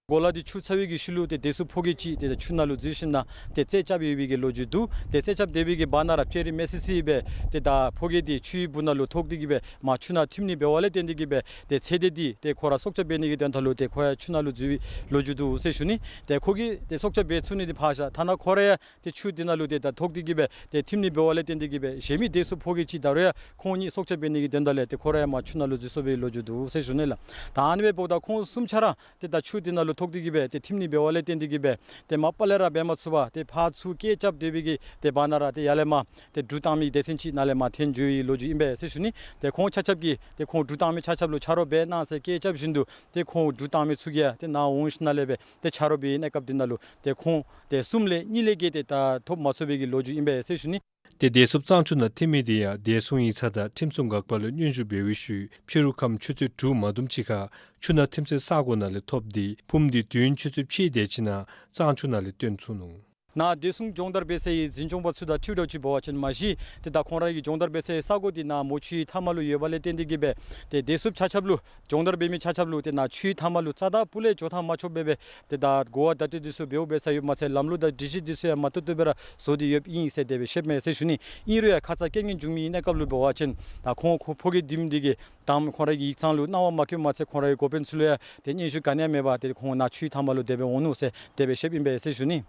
གོ་ལ་འདི་འཁྱུ་ཚར་བའི་གི་ཤུལ་ལུ་ཏེ་བདེ་སྲུངཔ་ཕོ་རྒས་ཅིག་ཏེ་ད་ཆུ་ནང་ལུ་འཛུལ་ཞིནམ་ལས་ཏེ་རྩལ་རྐྱབ་ཡོད་པའི་གི་ལོ་རྒྱུས་འདུག། ཏེ་རྩལ་རྐྱབ་སྡོད་པའི་གི་བར་ན་ར་ཕྱི་རུ་མེད་སི་སི་སྦེ་ཏེ་ད་ཕོ་རྒས་འདི་ཆུའི་སྦུག་ནང་ལུ་ཐོགས་ཏེ་གི་སྦེ་མར་ཆུ་ནང་ཐིམ་ནི་འབདཝ་ལས་བརྟེན་ཏེ་གི་སྦེ་ཏེ་ཚེ་འདས་འདི་ཏེ་ཁོ་ར་སྲོག་སྐྱབས་འབད་ནི་གི་དོན་དག་ལུ་ཏེ་ཁོ་ཡང་ཆུ་ནང་ལུ་འཛུལ་བའི་ལོ་རྒྱུས་འདུག་ཟེར་ཞུ་ནི། ཏེ་ཁོ་གིས་ཏེ་སྲོག་སྐྱབས་འབད་ཚུགས་ནི་འདི་ཕར་བཞག། ཐ་ན་ཁོ་ར་ཡང་ཏེ་ཆུ་འདི་ནང་ལུ་ཏེ་ད་ཐོགས་ཏེ་གི་སྦེ་ཏེ་ཐིམ་ནི་འབདཝ་ལས་བརྟེན་ཏེ་གི་སྦེ་གཞན་མི་བདེ་སྲུངཔ་ཕོ་རྒས་ཅིག་ད་རུང་ཡང་ཁོང་གཉིས་སྲོག་སྐྱབས་འབད་ནི་གི་དོན་དག་ལས་ཏེ་ཁོ་ར་ཡང་མར་ཆུ་ནང་ལུ་འཛུལ་སོ་བའི་ལོ་རྒྱུས་འདུག་ཟེར་ཞུ་ནི་ལགས། ད་ཨ་ནི་སྦེ་འབདཝ་ད་ཁོང་གསུམ་ཆ་ར་ཏེ་ད་ཆུ་འདི་ནང་ལུ་ཐོགས་ཏེ་གི་སྦེ་ཏེ་ཐིམ་ནི་འབདཝ་ལས་བརྟེན་ཏེ་གི་སྦེ་ཏེ་མ་པ་ལས་ར་འབད་མ་ཚུགས་པར་ཏེ་ཕར་ཚུར་སྐད་རྐྱབ་སྡོད་པའི་གི་ཏེ་བར་ན་ར་ཏེ་ཡར་ལས་མར་ཏེ་གྲུ་བཏང་མི་སྡེ་ཚན་ཅིག་ནཱ་ལས་མར་འཐོན་འགྱོ་བའི་ལོ་རྒྱུས་ཨིན་པས་ཟེར་ཞུ་ནི། ཏེ་ཁོང་ཆ་ཁྱབ་ཀྱིས་ཏེ་ཁོང་གྲུ་བཏང་མི་ཆ་ཁྱབ་ལུ་ཆ་རོགས་འབད་གནང་ཟེར་སྐད་རྐྱབ་བཞིན་དུ་ཏེ་ཁོང་གྲུ་བཏང་མི་ཚུ་གིས་ཡང་ཏེ་ནཱ་འོང་ཞིནམ་ལས་སྦེ་ཏེ་ཆ་རོགས་འབད་བའི་གནས་སྐབས་འདི་ནང་ལུ་ཏེ་ཁོང་ཏེ་གསུམ་ལས་གཉིས་ལས་བརྒལ་ཏེ་ད་ཐོབ་མ་ཚུགས་པའི་གི་ལོ་རྒྱུས་ཨིན་པས་ཟེར་ཞུ་ནི། ཏེ་བདེ་སྲུངཔ་གཙང་ཆུ་ནང་ཐིམ་མི་དེ་ཡང་བདེ་སྲུང་ཡིག་ཚང་དང་ཁྲིམས་སྲུང་འགག་པ་ལུ་སྙན་ཞུ་འབད་བའི་ཤུལ་ཕྱི་རུ་ཁམས་ཆུ་ཚོད་དྲུག་མ་དུམ་ཅིག་ཁར་ཆུ་ནང་ཐིམ་སའི་ས་གོ་ནང་ལས་ཐོབ་སྟེ་ཕུངམ་དེ་དུས་ཡུན་ཆུ་ཚོད་ཕྱེད་དེ་ཅིག་ནང་གཙང་ཆུ་ནང་ལས་བཏོན་ཚུགས་ནུག། ནཱ་བདེ་སྲུང་སྦྱོང་བརྡར་འབད་སའི་འཛིན་སྐྱོང་པ་ཚུ་དང་འཁྲིལཝ་ད་ཅིག་འབད་བ་ཅིན་མ་གཞི་ཏེ་ད་ཁོང་ར་གི་སྦྱོང་བརྡར་འབད་སའི་ས་གོ་འདི་ནཱ་མོ་ཆུའི་མཐའ་མ་ལུ་ཡོདཔ་ལས་བརྟེན་ཏེ་གི་སྦེ་ཏེ་བདེ་སྲུངཔ་ཆ་ཁྱབ་ལུ་སྦྱོང་བརྡར་འབད་མི་ཆ་ཁྱབ་ལུ་ཏེ་ནཱ་ཆུའི་མཐའ་མ་ལུ་རྩ་དང་སྤུ་ལས་འགྱོ་ཐངས་མ་ཆོདཔ་སྦེ་སྦེ་ཏེ་ད་གོ་བ་བརྡ་སྤྲོད་འདི་ཚུ་འབདཝ་འབད་ས་ཡོདཔ་མ་ཚད་ལམ་ལུགས་དང་སྒྲིག་གཞི་འདི་ཚུ་ཡང་མ་ཏོག་ཏོ་སྦེ་ར་བཟོ་སྟེ་ཡོདཔ་ཨིན་ཟེར་དེ་སྦེ་བཤདཔ་མས་ཟེར་ཞུ་ནི། ཨིན་རུང་ཡང་ཁ་ཙ་རྐྱེན་ངན་བྱུང་མི་གནས་སྐབས་ལུ་འབད་བ་ཅིན་ད་ཁོང་ཁོ་ཕོ་རྒས་བདུན་འདི་གིས་དང་ཁོང་ར་གི་ཡིག་ཚང་ལུ་གནང་བ་མ་བཀོད་མ་ཚད་ཁོང་ར་གི་འགོ་དཔོན་ཚུ་ལུ་ཡང་ཏེ་སྙན་ཞུ་ག་ནི་ཡང་མེད་པར་ཏེ་ཁོང་ནཱ་ཆུའི་མཐའ་མ་ལུ་དེ་སྦེ་འོང་ནུག་ཟེར་དེ་སྦེ་བཤདཔ་ཨིན་པས་ཟེར་ཞུ་ནི།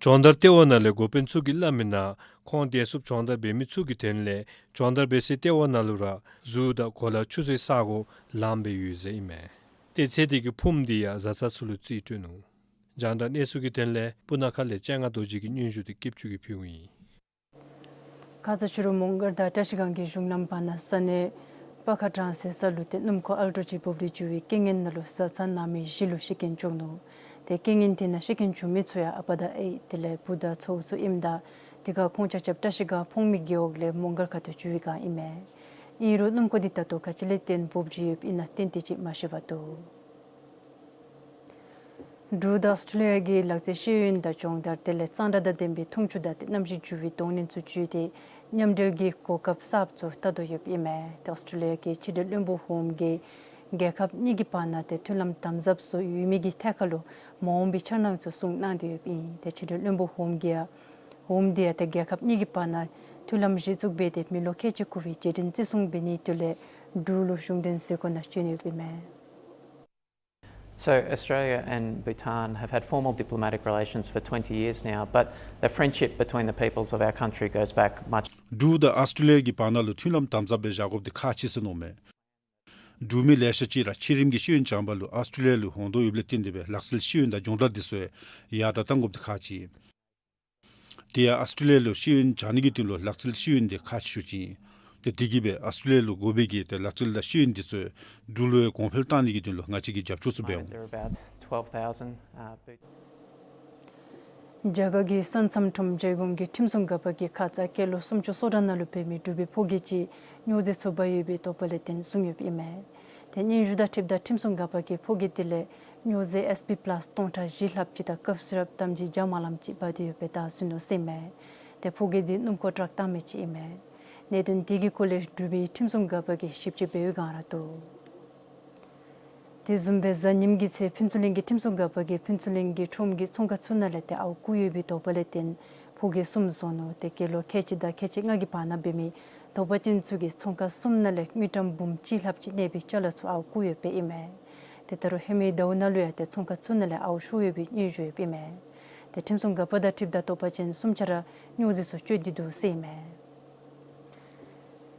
སྦྱོང་བརྡར་ལྟེ་བ་ནང་ལས་འགོ་དཔོན་ཚུ་གིས་སླབ་མི་ནང་ཁོང་བདེ་སྲུངཔ་སྦྱོང་བརྡར་འབད་མི་ཚུ་གི་དོན་ལས་སྦྱོང་བརྡར་འབད་སའི་ལྟེ་བ་ནང་ལུ་ར་གཟུགས་དང་གོ་ལ་འཁྱུ་སའི་ས་གོ་ལངམ་སྦེ་ཡོད་ཟེར་ཨིན་མས། ཏེ་ཚེ་འདས་ཀྱི་ཕུངམ་དེ་ཡང་བཟའ་ཚང་ཚུ་ལུ་རྩིས་སྤྲོད་ནུག། རྒྱང་བསྒྲགས་གནས་ཚུལ་གྱི་དོན་ལས་སྤུ་ན་ཁ་ལས་སྤྱན་སྔ་རྡོ་རྗེ་གིས་སྙན་ཞུ་དེ་སྐྱིད་ཆུ་གིས་ཕུལཝ་ཨིན། ཁ་ཙ་ཕྱི་རུ་མོང་སྒར་དང་བཀྲ་ཤིས་སྒང་གི་གཞུང་ལམ་བར་ན་ས་གནས་པ་ཁ་གྲང་སའི་ས་ལུ་ཏེ་སྣུམ་འཁོར་ཨལ་ཊོ་ཅིག་འབོབ་སྟེ་འགྱོ་བའི་རྐྱེན་ངན་ནང་ལུ་བཟའ་ཚང་ནང་མི་བཞི་ལུ་ཤི་རྐྱེན་བྱུང་ནུག། ཏེ་རྐྱེན་ངན་དེ་ནང་ཤི་རྐྱེན་བྱུང་མི་ཚུ་ཡང་ཨ་པ་དང་ཨའི་དེ་ལས་བུ་དང་ཚའོ་ཚུ་ཨིནམ་ད་དེ་ཁར་ཁོང་ཆ་ཁྱབ་བཀྲ་ཤིས་སྒང་ཕོངས་མེད་རྒེད་འོག་ལས་མོང་སྒར་ཁ་ཐུག་འགྱོ་བའི་སྒང་ཨིན་མས། ཨིན་རུང་སྣུམ་འཁོར་དེ་ད་ལྟོ་ག་ཅི་ལས་བརྟེན་འབོབ་སྟེ་ཡོདཔ་ཨིན་ན་ཏན་ཏན་ཅིག་མ་ཤེས་པར་འདུག། འབྲུག་དང་ཨོསི་ཊྲེ་ལི་ཡ་གི་ལག་རྩལ་ཤེས་ཡོན་དང་སྦྱོང་བརྡར་དེ་ལས་གཙང་སྦྲ་དང་ལྡན་པའི་འཐུང་ཆུ་དང་ཏེ་གནམ་གཤིས་འགྱུར་བའི་གདོང་ལེན་ཚུ་བརྒྱུད་དེ་མཉམ་འབྲེལ་གྱི་གོ་སྐབས་གསརཔ་ཚུ་བལྟ་དོ་ཡོདཔ་ཨིན་མས། ཏེ་ཨོསི་ཊྲེ་ལི་ཡ་གི་ཕྱི་འབྲེལ་བློན་པོ་ཧོམ་གྱིས་རྒྱལ་ཁབ་གཉིས་ཀྱི་བར་ན་ཏེ་མཐུན་ལམ་དམ་ཟབ་བཟོ་ཡོད་མི་གི་ཐད་ཁར་ལུ་མ་འོངས་པའི་འཆར་སྣང་ཚུ་གསུངས་གནང་དོ་ཡོདཔ་ཨིན། ཏེ་ཕྱི་འབྲེལ་བློན་པོ་ཧོམ་གྱིས་ཡང་ཧོམ་དེ་ཡང་ཏེ་རྒྱལ་ཁབ་གཉིས་ཀྱི་བར་ན་མཐུན་ལམ་གཞི་བཙུགས་འབད་དེ་མི་ལོ་ཁལ་གཅིག་འཁོར་བའི་རྗེས་དྲན་བརྩི་སྲུང་འབད་ནིའི་དོན་ལས་འབྲུག་ལུ་གཞུང་དོན་ཟུར་བཀོད་ནང་བྱོན་ཡོདཔ་ཨིན་མས། So Australia and Bhutan have had formal diplomatic relations for twenty years now, but the friendship between the peoples of our country goes back much. འབྲུག་དང་ཨོསི་ཊྲེ་ལི་ཡ་གི་བར་ན་ལུ་མཐུན་ལམ་དམ་ཟབ་སྦེ་བཞག་དགོཔ་དེ་ཁག་ཆེ་ཟེར་མནོཝ་མས། འབྲུག་མི་ལེ་ཤ་ཅིག་ར་ཕྱི་རིམ་གྱི་ཤེས་ཡོན་སྦྱང་པ་ལུ་ཨོསི་ཊྲེ་ལི་ཡ་ལུ་འོང་དོ་ཡོདཔ་ལས་བརྟེན་ཏེ་སྦེ་ལག་རྩལ་ཤེས་ཡོན་དང་སྦྱོང་བརྡར་དེ་ཚུ་ཡར་དྲག་གཏང་དགོཔ་དེ་ཁག་ཆེ། དེ་ཡང་ཨོསི་ཊྲེ་ལི་ཡ་ལུ་ཤེས་ཡོན་སྦྱང་ནི་གི་དོན་ལུ་ལག་རྩལ་ཤེས་ཡོན་དེ་ཁག་ཆེ་ཤོས་ཅིག་ཨིན། ཏེ་དེ་གིས་སྦེ་ཨོསི་ཊྲེ་ལི་ཡ་ལུ་དགོ་པའི་གི་ཏེ་ལག་རྩལ་དང་ཤེས་ཡོན་དེ་ཚུ་འབྲུག་ལུ་ཡང་གོང་འཕེལ་གཏང་ནི་གི་དོན་ལུ་ང་བཅས་ཀྱིས་རྒྱབ་སྐྱོར་ཚུ་འབད་འོང་། There are about twelve thousand, uh, Bhutan རྒྱ་གར་གྱི་ས་མཚམས་ཁྲོམ་བརྗེ་སྒོམ་གྱི་ཁྲིམས་སྲུང་འགག་པ་གིས་ཁ་ཙ་སྐྱེས་ལོ་སུམ་ཅུ་སོ་གྲངས་ནང་ལུ་འབད་མི་འབྲུག་པའི་ཕོ་སྐྱེས་ཅིག་སྨྱོ་རྫས་ཚོ་འབག་ཡོད་པའི་དོགས་པ་ལས་བརྟེན་བཟུང་ཡོདཔ་ཨིན་མས། ཏེ་སྙན་ཞུ་དང་འཁྲིལཝ་ད་ཁྲིམས་སྲུང་འགག་པ་གིས་ཕོ་སྐྱེས་དེ་ལས་སྨྱོ་རྫས་ཨེསི་པི་པ་ལཱསི་སྟོང་ཕྲག་བཞི་ལྷགཔ་ཅིག་དང་ཀབ་སི་རབ་དམ་སྦྱིས་བརྒྱ་མ་ལངམ་ཅིག་འབག་སྟེ་ཡོདཔ་སྦེ་བདའ་ཟུན་ནུག་ཟེར་ཨིན་མས། ཏེ་ཕོ་སྐྱེས་དེ་སྣུམ་འཁོར་ཊཱག་བཏང་མི་ཅིག་ཨིན་མས། གནད་དོན་དེ་གི་སྐོར་ལས་འབྲུག་པའི་ཁྲིམས་སྲུང་འགག་པ་གིས་ཞིབ་དཔྱད་འབད་བའི་སྒང་ར་འདུག། དེ་བཟུམ་སྦེ་གཟའ་ཉིམ་གྱི་ཚེ་ཕུན་ཚོགས་གླིང་གི་ཁྲིམས་སྲུང་འགག་པ་གིས་ཕུན་ཚོགས་གླིང་གི་ཁྲོམ་གྱི་ཚོང་ཁང་ཚུ་ནང་ལས་ཏེ་ཨརཝ་བརྐུ་ཡོད་པའི་དོགས་པ་ལས་བརྟེན་ཕོ་སྐྱེས་གསུམ་བཟུང་ནུག། ཏེ་སྐྱེས་ལོ་ཁལ་གཅིག་དང་ཁལ་གཅིག་ལྔ་གི་བར་ན་འབད་མི་དོགས་པ་ཅན་ཚུ་གིས་ཚོང་ཁང་གསུམ་ནང་ལས་དངུལ་ཀྲམ་འབུམ་གཅིག་ལྷགཔ་ཅིག་གནས་པའི་ཅ་ལ་ཚུ་ཨརཝ་བརྐུ་ཡོདཔ་ཨིན་མས། ཏེ་ད་རུང་ཧེ་མའི་ཟླཝ་ནང་ལུ་ཡང་ཏེ་ཚོང་ཁང་ཚུ་ནང་ལས་ཨརཝ་ཤོར་ཡོད་པའི་སྙན་ཞུ་ཡོདཔ་ཨིན་མས། ཏེ་ཁྲིམས་སྲུང་འགག་པ་དང་འཁྲིལཝ་ད་དོགས་པ་ཅན་གསུམ་ཆ་ར་སྨྱོ་རྫས་ཚུ་སྤྱོད་དེ་འདུག་ཟེར་ཨིན་མས།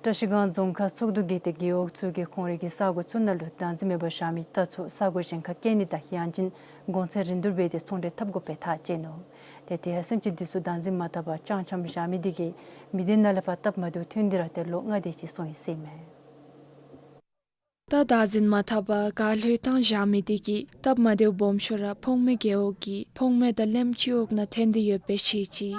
བཀྲ་ཤིས་སྒང་རྫོང་ཁག་ཚོགས་འདུ་གིས་ཏེ་རྒེད་འོག་ཚུ་གིས་ཁོང་རའི་གི་ས་གོ་ཚུ་ནང་ལུ་བདག་འཛིན་མེད་པར་བཞག་མི་རྟ་ཚུ་ས་གོ་གཞན་ཁར་སྐྱེལ་ནི་དང་ཡང་ཅིན་གོང་ཚད་རིན་བསྡུར་འབད་དེ་ཚོང་འབྲེལ་འཐབ་དགོཔ་སྦེ་ཐག་བཅད་ནུག། ཏེ་དེ་ཡང་སེམས་ཅན་དེ་ཚུ་བདག་འཛིན་མ་འཐབ་པར་ཅང་ཅང་བཞག་མི་དེ་གིས་མི་སྡེ་ནང་ལས་ཕར་སྟབས་མ་བདེཝ་ཐོན་ཏེ་ར་ཏེ་ལོ་ལྔ་དེ་ཅིག་སོང་ཡི་ཟེར་ཨིན་མས། རྟ་བདག་འཛིན་མ་འཐབ་པར་ག་ལྷོད་བཏང་བཞག་མི་དེ་གིས་སྟབས་མ་བདེཝ་སྦོམ་ཤོས་ར་ཕོངས་མེད་རྒེད་འོག་གི་ཕོངས་མེད་དང་ལེནམོ་སྤྱི་འོག་ནང་ཐོན་ཏེ་ཡོདཔ་སྦེ་བཤད་ཅི།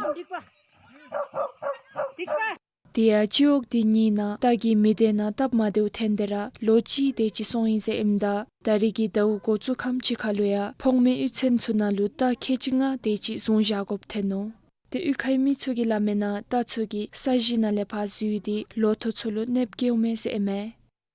དེ་ཡང་སྤྱི་འོག་དེ་གཉིས་ནང་རྟ་གིས་མི་སྡེ་ནང་སྟབས་མ་བདེཝ་ཐོན་ཏེ་ར་ལོ་གཅིག་དེ་ཅིག་སོང་ཡི་ཟེར་ཨིནམ་ད་ད་རིས་ཀྱི་ཟླཝ་འགོ་བཙུགས་ཁམས་ཅིག་ཁར་ལུ་ཡང་ཕོངས་མེད་གཡུས་ཚན་ཚུ་ནང་ལུ་རྟ་ཁལ་གཅིག་ལྔ་དེ་ཅིག་བཟུང་བཞག་དགོཔ་ཐོན་ནུག། ཏེ་གཡུས་ཁའི་མི་ཚུ་གིས་སླབ་མི་ནང་རྟ་ཚུ་གིས་ས་གཞི་ནང་ལས་ཕར་འཛུལ་ཏེ་ལོ་ཐོག་ཚུ་ལུ་གནོདཔ་བཀལཝ་མས་ཟེར་ཨིན་མས།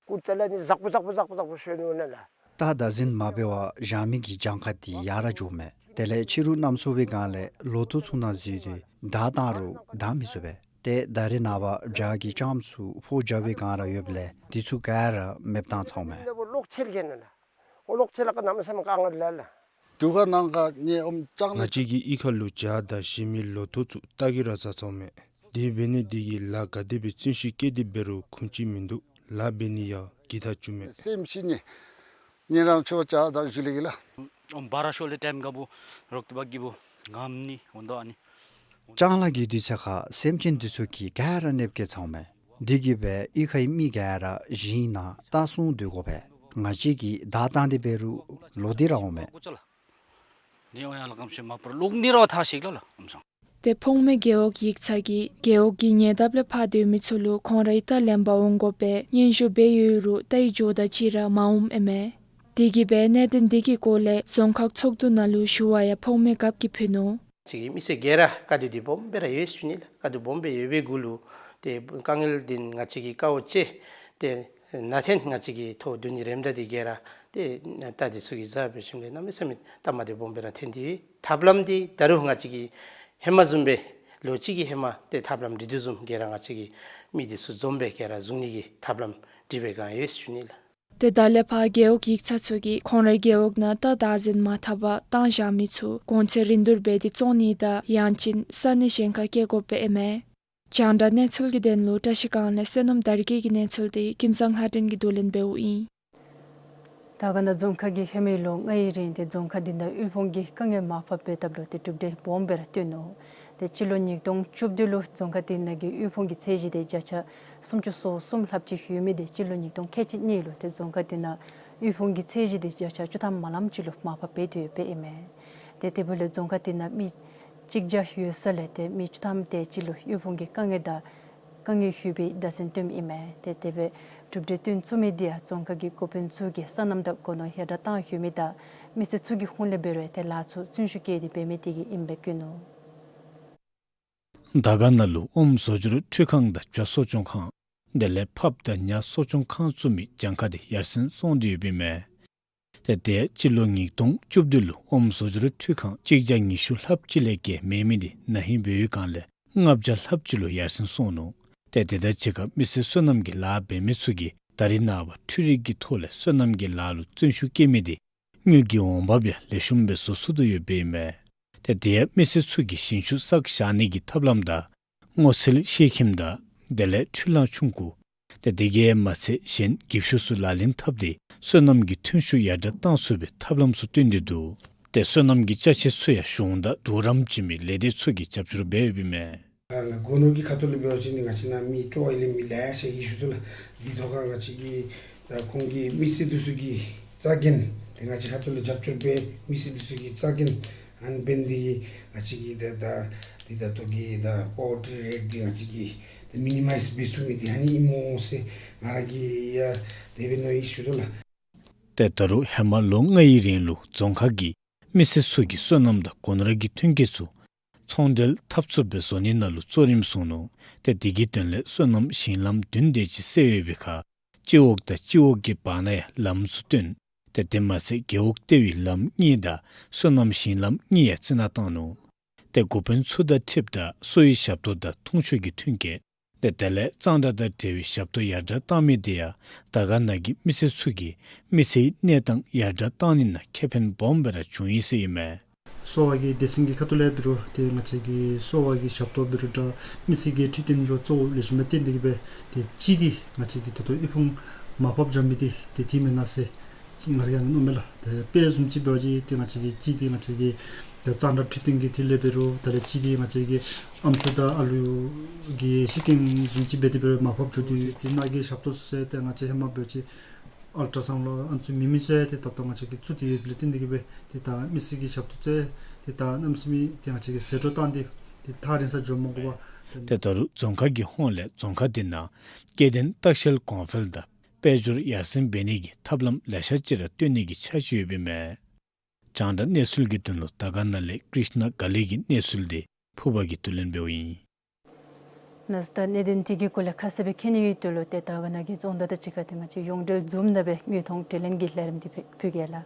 ཀུ་ཏ་ལ་ནི་ཟག་པོ་ཟག་པོ་ཟག་པོ་ཟག་པོ་ཤོར་ནུག་ན་ལགས། རྟ་བདག་འཛིན་མ་འབད་བར་བཞག་མི་གི་གྱངས་ཁ་དེ་ཡར་ར་འགྱོཝ་མས། དེ་ལས་ཕྱི་རུ་གནམ་སྲོ་བའི་སྒང་ལས་ལོ་ཐོག་ཚུ་ནང་འཛུལ་ཏེ་བདའ་བཏང་རུང་བདའ་མི་ཚུགས་པས། ཏེ་ད་རེས་ནངས་པ་བྱག་གི་ལྕངམ་ཚུ་ཕོ་རྒྱབ་པའི་སྒང་ར་ཡོདཔ་ལས་དེ་ཚུ་ག་ར་མེདཔ་བཏང་ཚརཝ་མས། ལོག་ཆེལ་གྱི་ན་ལགས། ཨོ་ལོག་ཆེ་ལ་ཀ་ནམ་སེམས་དཀའ་ངལ་ལ་ལ། དུ་ག་ནང་ག་ནི་ཨོམ་ལྕང་ལ། ང་བཅས་ཀྱི་གཡུས་ཁ་ལུ་བྱག་དང་ཞི་མི་ལོ་ཐོག་ཚུ་རྟ་གིས་ར་བཟའ་ཚརཝ་མས། དེ་འབད་ནི་དེ་གིས་ལཱ་ག་དེ་སྦེ་བརྩོན་ཤུགས་བསྐྱེད་དེ་འབད་རུང་ཁུངས་ཅིག་མིན་འདུག། ལཱ་འབད་ནི་ཡང་གི་ཐག་བཅུག་མས། སེམས་ཤི་ནི་ཉེ་རང་ཆོ་བྱག་དང་ཞི་ལི་གི་ལ། ཨོམ་བ་ར་ཤོ་ལེ་ཊེམ་ག་བུ་རོག་ཏུ་བ་གི་བུ་ངམ་ནི་འོན་དོ་ཨ་ནི། ལྕང་ལ་གི་དུས་ཚོད་ཁར་སེམས་ཅན་དེ་ཚུ་གིས་ག་ར་གནོདཔ་བཀལ་ཚརཝ་མས། དེ་གིས་སྦེ་གཡུས་ཁའི་མི་ག་ར་ཞིང་ནང་རྟ་སྲུང་སྡོད་དགོ་པས། ང་བཅས་ཀྱིས་བདའ་བཏང་སྟེ་འབད་རུང་ལོག་སྟེ་ར་འོང་མས། ཏེ་ཕོངས་མེད་རྒེད་འོག་ཡིག་ཚང་གིས་རྒེད་འོག་གི་ཉེ་འདབས་ལས་ཕར་སྡོད་མི་ཚུ་ལུ་ཁོང་རའི་རྟ་ལེན་པར་འོང་དགོ་པའི་སྙན་ཞུ་འབད་ཡོད་རུང་རྟའི་ཇོ་བདག་ཅིག་ར་མ་འོངམ་ཨིན་མས། དེ་གིས་སྦེ་གནད་དོན་དེ་གི་སྐོར་ལས་རྫོང་ཁག་ཚོགས་འདུ་ནང་ལུ་ཞུ་བ་ཡང་ཕོངས་མེད་རྒཔོ་གིས་ཕུལ་ནུག། ང་བཅས་ཀྱི་མི་སེར་ག་ར་དཀའ་སྡུག་འདི་སྦོམ་སྦེ་ར་ཡོད་ཞུ་ནི་ལགས། དཀའ་སྡུག་སྦོམ་སྦེ་ཡོད་པའི་གུ་ལུ་ཏེ་དཀའ་ངལ་འདི་ང་བཅས་ཀྱིས་དཀའཝ་སྤྱད་དེ་ནང་འཐོན་ང་བཅས་ཀྱི་ཐོག་བདུན་ནི་རེ་མ་ད་འདི་ག་ར་ཏེ་རྟ་འདི་ཚུ་གི་བཟའ་འབད་ཞིནམ་ལས་གནམ་མེད་ས་མེད་སྟབས་མ་བདེཝ་སྦོམ་སྦེ་ར་ཐོན་ཏེ་ཡོད། ཐབས་ལམ་འདི་ད་རུང་ང་བཅས་ཀྱིས་ཧེ་མ་བཟུམ་སྦེ་ལོ་གཅིག་གི་ཧེ་མ་ཏེ་ཐབས་ལམ་སྒྲིག་དོ་བཟུམ་ག་ར་ང་བཅས་ཀྱིས་མི་འདི་ཚུ་འཛོམས་སྦེ་ག་ར་བཟུང་ནི་གི་ཐབས་ལམ་སྒྲིག་པའི་སྒང་ཡོད་ཞུ་ནི་ལགས། ཏེ་ད་ལས་ཕར་རྒེད་འོག་ཡིག་ཚང་ཚུ་གིས་ཁོང་རའི་རྒེད་འོག་ནང་རྟ་བདག་འཛིན་མ་འཐབ་པར་བཏང་བཞག་མི་ཚུ་གོང་ཚད་རིན་བསྡུར་འབད་དེ་བཙོང་ནི་དང་ཡང་ཅིན་ས་གནས་གཞན་ཁར་སྐྱེལ་དགོཔ་ཨིན་མས། རྒྱང་བསྒྲགས་གནས་ཚུལ་གྱི་དོན་ལུ་བཀྲ་ཤིས་སྒང་ལས་བསོད་ནམས་དར་རྒྱས་ཀྱི་གནས་ཚུལ་དེ་ཀུན་བཟང་ལྷ་སྒྲོན་གྱིས་བསྡུ་ལེན་འབདཝ་ཨིན། དར་དཀར་ན་རྫོང་ཁག་གིས་ཧེ་མའི་ལོ་ལྔའི་རིང་ཏེ་རྫོང་ཁག་འདི་ནང་དབུལ་ཕོངས་ཀྱི་དཀའ་ངལ་མར་ཕབ་འབད་ཐབས་ལུ་ཏེ་གྲུབ་འབྲས་སྦོམ་སྦེ་ར་བཏོན་ནུག། ཏེ་སྤྱི་ལོ་ཉིས་སྟོང་བཅུ་བདུན་ལུ་རྫོང་ཁག་འདི་ནང་གི་དབུལ་ཕོངས་ཀྱི་ཚད་གཞི་འདི་བརྒྱ་ཆ་སུམ་ཅུ་སོ་གསུམ་ལྷགཔ་ཅིག་ཡོད་མི་འདི་སྤྱི་ལོ་ཉིས་སྟོང་ཁལ་གཅིག་གཉིས་ལུ་ཏེ་རྫོང་ཁག་འདི་ནང་དབུལ་ཕོངས་ཀྱི་ཚད་གཞི་འདི་བརྒྱ་ཆ་བཅུ་ཐམ་མ་ལངམ་ཅིག་ལུ་མར་ཕབ་འབད་དེ་ཡོདཔ་ཨིན་མས། ཏེ་དེ་འབདཝ་ལས་རྫོང་ཁག་འདི་ནང་མི་གཅིག་བརྒྱ་ཡོད་ས་ལས་ཏེ་མི་བཅུ་ཐམ་དེ་ཅིག་ལུ་དབུལ་ཕོངས་ཀྱི་དཀའ་ངལ་དང་དཀའ་ངལ་ཡོདཔ་སྦེ་བརྡ་མཚོན་བཏོནམ་ཨིན་མས། ཏེ་དེ་སྦེ་གྲུབ་འབྲས་བཏོན་ཚུགས་མི་འདི་ཡང་རྫོང་ཁག་གི་འགོ་དཔོན་ཚུ་གིས་སོ་ནམ་དང་སྒོ་ནོར་ཡར་དྲག་བཏང་ཡོད་མི་དང་མི་སེར་ཚུ་གི་ཧོངས་ལས་འབད་རུང་ཏེ་ལཱ་ཚུ་བརྩོན་ཤུགས་བསྐྱེད་དེ་འབད་མི་དེ་གིས་ཨིནམ་སྦེ་བཀོད་ནུག། དར་དཀར་ན་ལུ་ཨོམ་བཟོ་སྦྱོར་འཕྲུལ་ཁང་དང་བྱ་གསོ་སྐྱོང་ཁང་དེ་ལས་ཕགཔ་དང་ཉ་གསོ་སྐྱོང་ཁང་བཙུགས་མི་གྱངས་ཁ་དེ་ཡར་སེང་སོང་སྟེ་ཡོདཔ་ཨིན་མས། ཏེ་དེ་ཡང་སྤྱི་ལོ་ཉིས་སྟོང་བཅུ་བདུན་ལུ་ཨོམ་བཟོ་སྦྱོར་འཕྲུལ་ཁང་གཅིག་བརྒྱ་ཉི་ཤུ་ལྷགཔ་ཅིག་ལས་བརྒལ་མེད་མི་འདི་ན་ཧིང་འབད་བའི་སྒང་ལས་ལྔ་བརྒྱ་ལྷགཔ་ཅིག་ལུ་ཡར་སེང་སོང་ནུག། ཏེ་དེ་དང་གཅིག་ཁར་མི་སེར་སོ་ནམ་གྱི་ལཱ་འབད་མི་ཚུ་གིས་ད་རེས་ནངས་པ་འཕྲུལ་རིག་གི་ཐོག་ལས་སོ་ནམ་གྱི་ལཱ་ལུ་བརྩོན་ཤུགས་བསྐྱེད་མི་དེ་དངུལ་གྱི་འོང་འབབ་ཡང་ལེགས་ཤོམ་སྦེ་བཟོ་ཚུགས་དོ་ཡོདཔ་ཨིན་མས། ཏེ་དེ་ཡང་མི་སེར་ཚུ་གིས་ཞིང་ཆུ་བསགས་བཞག་ནི་གི་ཐབས་ལམ་དང་སྔོ་ཚལ་ཤེལ་ཁྱིམ་དང་དེ་ལས་འཕྲུལ་གླང་ཆུང་ཀུ་ཏེ་དེ་གིས་མ་ཚད་གཞན་འགྱིབ་ཤོག་ཚུ་ལག་ལེན་འཐབ་སྟེ་སོ་ནམ་གྱི་ཐོན་ཤུགས་ཡར་དྲག་བཏང་ཚུགས་པའི་ཐབས་ལམ་ཚུ་བཏོན་ཏེ་འདུག། ཏེ་སོ་ནམ་གྱི་ཅ་ཆས་ཚུ་ཡང་གཞུང་དང་གྲོགས་རམ་བྱིན་མི་ལས་སྡེ་ཚུ་གིས་རྒྱབ་སྐྱོར་འབད་ཡོདཔ་ཨིན་མས། ཨ་ལགས། སྒོ་ནོར་གྱི་ཁ་ཐུག་ལས་འབད་བ་ཅིན་ང་བཅས་ནཱ་མི་སྤྲོ་བ་ཡོད་མི་ལེ་ཤ་ཡོད་ཟེར་ཞུ་དོ་ལགས། འདི་ཐོག་ཁར་ང་བཅས་ཀྱིས་ད་ཁོང་གི་མི་སེར་འདི་ཚུ་གི་རྩ་འགེངས་ཏེ་ང་བཅས་ཁ་ཐུག་ལས་རྒྱབ་སྐྱོར་འབད་མི་སེར་འདི་ཚུ་གི་རྩ་འགེངས་ཨ་ནི་འབད་ནི་དེ་གིས་ང་བཅས་ཀྱིས་ད་ད་འདི་ད་ལྟོ་གི་ད་པོ་ཝར་ཊི་རེཊ་འདི་ང་བཅས་ཀྱིས་ད་མི་ནི་མའིཛ་འབད་ཚུགས་མི་འདི་ཨ་ནི་ཨིནམ་འོང་ཟེར་ང་ར་གིས་ཡང་དེ་སྦེ་མནོ་ཡི་ཟེར་ཞུ་དོ་ལགས། ཏེ་ད་རུང་ཧེ་མ་ལོ་ལྔའི་རིང་ལུ་རྫོང་ཁག་གིས་མི་སེར་ཚུ་གི་སོ་ནམ་དང་སྒོ་ནོར་གྱི་ཐོན་སྐྱེད་ཚུ་ཚོང་འབྲེལ་འཐབ་ཚུགསཔ་སྦེ་བཟོ་ནི་ནང་ལུ་གཙོ་རིམ་བཟུང་ནུག། ཏེ་དེ་གི་དོན་ལས་སོ་ནམ་ཞིང་ལམ་བདུན་དེ་ཅིག་བསལ་ཡོད་པའི་ཁར་སྤྱི་འོག་དང་སྤྱི་འོག་གི་བར་ན་ཡང་ལམ་ཚུ་བཏོན། ཏེ་དེ་མ་ཚད་རྒེད་འོག་ལྟེ་བའི་ལམ་གཉིས་དང་སོ་ནམ་ཞིང་ལམ་གཉིས་ཡང་རྩི་ནག་བཏང་ནུག། ཏེ་འགོ་དཔོན་ཚུ་དང་འཁྲིལཝ་ད་གསོ་བའི་ཞབས་ཏོག་དང་འཐུང་ཆུ་གི་ཐོན་སྐྱེད་ཏེ་དེ་ལས་གཙང་སྦྲ་དང་འབྲེལ་བའི་ཞབས་ཏོག་ཡར་དྲག་བཏང་མི་དེ་ཡང་དར་དཀར་ན་གི་མི་སེར་ཚུ་གི་མི་ཚེའི་གནས་སྟངས་ཡར་དྲག་བཏང་ནི་ནང་ཁེ་ཕན་སྦོམ་སྦེ་ར་བྱུང་ཡི་ཟེར་ཨིན་མས། གསོ་བ་གི་སྡེ་ཚན་གྱི་ཁ་ཐུག་ལས་འབད་རུང་ཏེ་ང་བཅས་ཀྱི་གསོ་བ་གི་ཞབས་ཏོག་འབད་རུང་འདྲ་མི་སེར་གྱི་འཕྲོད་བསྟེན་ལུ་གཙོ་བོ་ལེགས་ཤོམ་སྦེ་བརྟེན་ཏེ་གིས་སྦེ་ཏེ་གཅིག་འདི་ང་བཅས་ཀྱི་ད་ལྟོ་དབུལ་ཕོངས་མར་ཕབ་འགྱོ་མི་འདི་ཏེ་དེ་མེན་ན་ཟེར་ང་ར་ཡང་མནོཝ་མས་ལགས། ཏེ་དཔེ་བཟུམ་ཅིག་འབད་བ་ཅིན་ཏེ་ང་བཅས་ཀྱི་གཅིག་འདི་ང་བཅས་ཀྱི་ཏེ་གཙང་སྦྲ་འཕྲོད་བསྟེན་གྱི་ཐད་ལས་འབད་རུང་དེ་ལས་གཅིག་འདི་ང་བཅས་ཀྱི་ཨམ་སྲུ་དང་ཨ་ལུ་གི་ཤི་རྐྱེན་བཟུམ་ཅིག་འབད་དེ་འབད་རུང་མར་ཕབ་འགྱོ་སྟེ་དེ་ནང་གི་ཞབས་ཏོག་ཚུ་ཟེར་ཏེ་ང་བཅས་ཧེ་མ་འབད་བ་ཅིན་ཨལ་ཊ་སའུནཌ་ལོ་ཨ་ནི་ཚུ་མེད་མི་ཚུ་ཡང་ཏེ་ད་ལྟོ་ང་བཅས་ཀྱིས་བཙུགས་ཏེ་ཡོདཔ་ལས་བརྟེན་ཏེ་གིས་སྦེ་ཏེ་ད་མི་སེར་གྱི་ཞབས་ཏོག་ཚུ་ཏེ་ད་གནམ་མེད་ས་མེད་ཏེ་ང་བཅས་ཀྱིས་ཟད་འགྲོ་བཏང་སྟེ་ཏེ་ཐག་རིང་ས་འགྱོ་མ་དགོ་པར་ཏེ། ཏེ་ད་རུང་རྫོང་ཁག་གི་ཧོངས་ལས་རྫོང་ཁག་དེ་ནང་སྐྱེ་ལྡན་ལྟ་བཤལ་གོང་འཕེལ་དང་དཔལ་འབྱོར་ཡར་སེང་འབད་ནི་གི་ཐབས་ལམ་ལེ་ཤ་ཅིག་ར་བཏོན་ནི་གི་འཆར་གཞི་ཡོདཔ་ཨིན་མས། རྒྱང་བསྒྲགས་གནས་ཚུལ་གྱི་དོན་ལུ་དར་དཀར་ན་ལས་ཀྲིཤ་ན་ག་ལི་གི་གནས་ཚུལ་འདི་ཕུར་པ་གིས་བསྡུ་ལེན་འབདཝ་ཨིན། ལགས་སོ། ད་གནད་དོན་དེ་གི་སྐོར་ལས་ཁ་གསལ་སྦེ་མཁྱེན་ནི་ཡོད་དོ་ལོ། ཏེ་དར་དཀར་ན་གི་རྫོང་བདག་དང་གཅིག་ཁར་ཏེ་ང་བཅས་ཡོངས་འབྲེལ་ཛུམ་ནང་སྦེ་དངོས་མཐོང་དྲི་ལན་གྱི་ལས་རིམ་འདི་ཕུལ་ཕུལ་གེ་ལགས།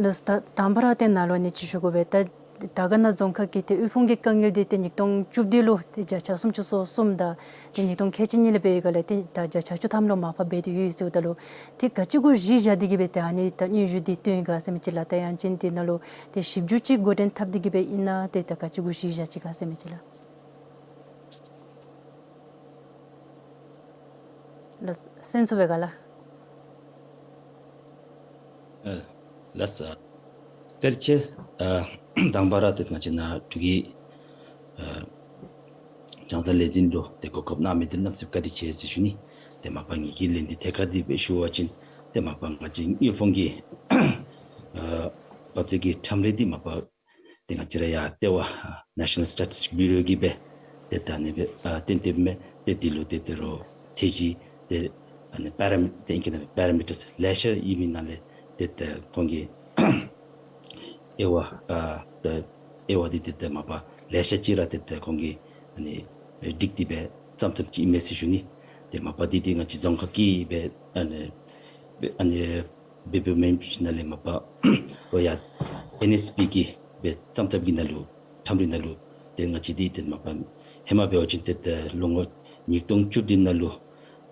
ལགས་སོ། ད་དང་པ་ར་ཏེ་ནཱ་ལུ་ཨ་ནི་ཅིག་ཞུ་དགོ་པས། ད་དར་དཀར་ན་རྫོང་ཁག་གི་ཏེ་དབུལ་ཕོངས་ཀྱི་དཀའ་ངལ་འདི་ཏེ་ཉིས་སྟོང་བཅུ་བདུན་ལུ་ཏེ་བརྒྱ་ཆ་སུམ་ཅུ་སོ་གསུམ་དང་ཏེ་ཉིས་སྟོང་ཁལ་གཅིག་གཉིས་ལས་འབད་བའི་སྒང་ལས་ཏེ་ད་བརྒྱ་ཆ་བཅུ་ཐམ་ལུ་མར་ཕབ་འབད་དེ་ཡོད་ཟེརཝ་ད་ལུ་ཏེ་ག་ཅི་གུ་གཞི་བཞག་སྟེ་གིས་སྦེ་ཏེ་ཨ་ནི་ད་སྙན་ཞུ་འདི་བཏོན་ཡི་ག་ཟེར་མི་ཅིག་ལགས། ད་ཡང་ཅིན་འདི་ནང་ལུ་ཏེ་ཞིབ་འཇུག་ཅིག་འགོ་འདྲེན་འཐབ་སྟེ་གིས་སྦེ་ཨིན་ན་ཏེ་ད་ག་ཅི་གུ་གཞི་བཞག་ཅི་ག་ཟེར་མི་ཅིག་ལགས། ལགས་སོ། གསན་ཚུགས་པས་ག་ལགས། ཨ་ལགས་སོ། བཀའ་དྲིན་ཆེ། ཨ་དང་པ་ར་ཏེ་ང་བཅས་ནཱ་འབྲུག་གི་ཨ་རྒྱང་བསྒྲགས་ལས་འཛིན་ལུ་ཏེ་གོ་སྐབས་གནང་མི་འདི་གནམ་མེད་ས་མེད་བཀའ་དྲིན་ཆེ་ཟེར་ཞུ་ནི། ཏེ་མ་པ་ངེ་གི་ལན་འདི་ཐད་ཀར་འདི་སྦེ་ཞུ་བ་ཅིན་ཏེ་མ་པ་ང་བཅས་དབུལ་ཕོངས་ཀྱི་ཨ་འབབ་ཚད་ཀྱི་ཁྲམ་ར་འདི་མ་པ་ཏེ་ང་བཅས་ར་ཡར་ལྟེ་བ་ཨ་National Statistics Bureau གིས་སྦེ་ཏེ་ད་ཨ་ནི་སྦེ་ཨ་བཏོན་ཏེ་མས། ཏེ་འདི་ལུ་ཏེ་ད་རུང་ཚད་གཞི་ཏེ་ཨ་ནི་པེ་ར་མི་ཏེ་ཨིང་སྐད་ནང་པེ་ར་མི་ཊརསི་ལེ་ཤ་ཡོད་མི་ནང་ལས་ཏེ་ད་ཁོང་གི་དབྱེ་བ་ཨ་ད་དབྱེ་བ་འདི་ཏེ་ད་མ་པ་ལེ་ཤ་ཅིག་ར་ཏེ་ད་ཁོང་གིས་ཨ་ནི་སྒྲིག་སྟེ་སྦེ་བརྩམས་བརྩམསཔ་ཅིག་ཨིན་མས་ཟེར་ཞུ་ནི། ཏེ་མ་པ་འདི་ཏེ་ང་བཅས་རྫོང་ཁག་གིས་སྦེ་ཨ་ནི་སྦེ་ཨ་ནི་འབད་འབདཝ་མེན་པ་ཅིག་ནང་ལས་མ་པ་ལོག་ཡར་ཨེན་ཨེསི་པི་གིས་སྦེ་བརྩམས་བརྩམསཔ་གི་ནང་ལུ་ཁྲམ་ར་ནང་ལུ་ཏེ་ང་བཅས་འདི་ཏེ་མ་པ་ཧེ་མ་འབད་བ་ཅིན་ཏེ་ད་ལོ་ངོ་ཉིས་སྟོང་བཅུ་བདུན་ནང་ལུ་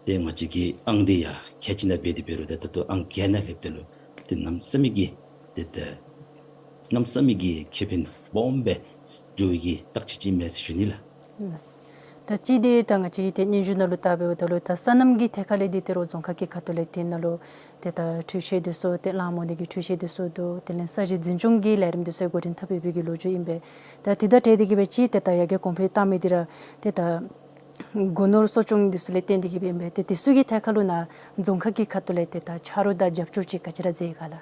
ཏེ་ང་བཅས་ཀྱི་ཨང་འདི་ཡང་ཁལ་གཅིག་ནང་འབད་དེ་འབད་རུང་ད་ད་ལྟོ་ཨང་བརྒྱད་ནང་ལྷོདཔ་ད་ལུ་ཏེ་གནམ་མེད་ས་མེད་ཀྱི་ཏེ་ད་གནམ་མེད་ས་མེད་ཀྱི་ཁེ་ཕན་སྦོམ་སྦེ་འགྱོ་བའི་གི་རྟགས་ཅིག་ཨིན་མས་ཟེར་ཞུ་ནི་ལགས། ལགས། ད་ཅི་འདི་ད་ང་བཅས་ཀྱི་ཏེ་སྙན་ཞུ་ནང་ལུ་བལྟཝ་ད་ལུ་ད་སོ་ནམ་གྱི་ཐད་ཁར་ལས་འདི་ཏེ་རོགས་རྫོང་ཁག་གི་ཁ་ཐུག་ལས་འདི་ནང་ལུ་ཏེ་ད་འཕྲུལ་ཆས་འདི་ཚུ་ཏེ་གླང་མོ་འདི་གི་འཕྲུལ་ཆས་འདི་ཚུ་འདུག། དེ་ལས་ས་གཞི་འཛིན་སྐྱོང་གི་ལས་རིམ་འདི་ཚུ་འགོ་འདྲེན་འཐབ་ཡོད་པའི་གི་ལོ་རྒྱུས་ཨིན་པས། ད་དེ་དང་འབྲེལ་ཏེ་གི་སྦེ་ཅིག་ཏེ་ད་ཡར་རྒྱས་གོང་འཕེལ་བཏང་མི་འདི་ར་ཏེ་ད་སྒོ་ནོར་གསོ་སྐྱོང་འདི་ཚུ་ལས་བརྟེན་ཏེ་གི་སྦེ་ཨིན་པས། ཏེ་དེ་ཚུ་གི་ཐད་ཁར་ལུ་ནཱ་རྫོང་ཁག་གི་ཁ་ཐུག་ལས་ཏེ་ད་ཆ་རོགས་དང་རྒྱབ་སྐྱོར་ཅིག་ག་ཅི་ར་མཛད་ཡི་ག་ལགས།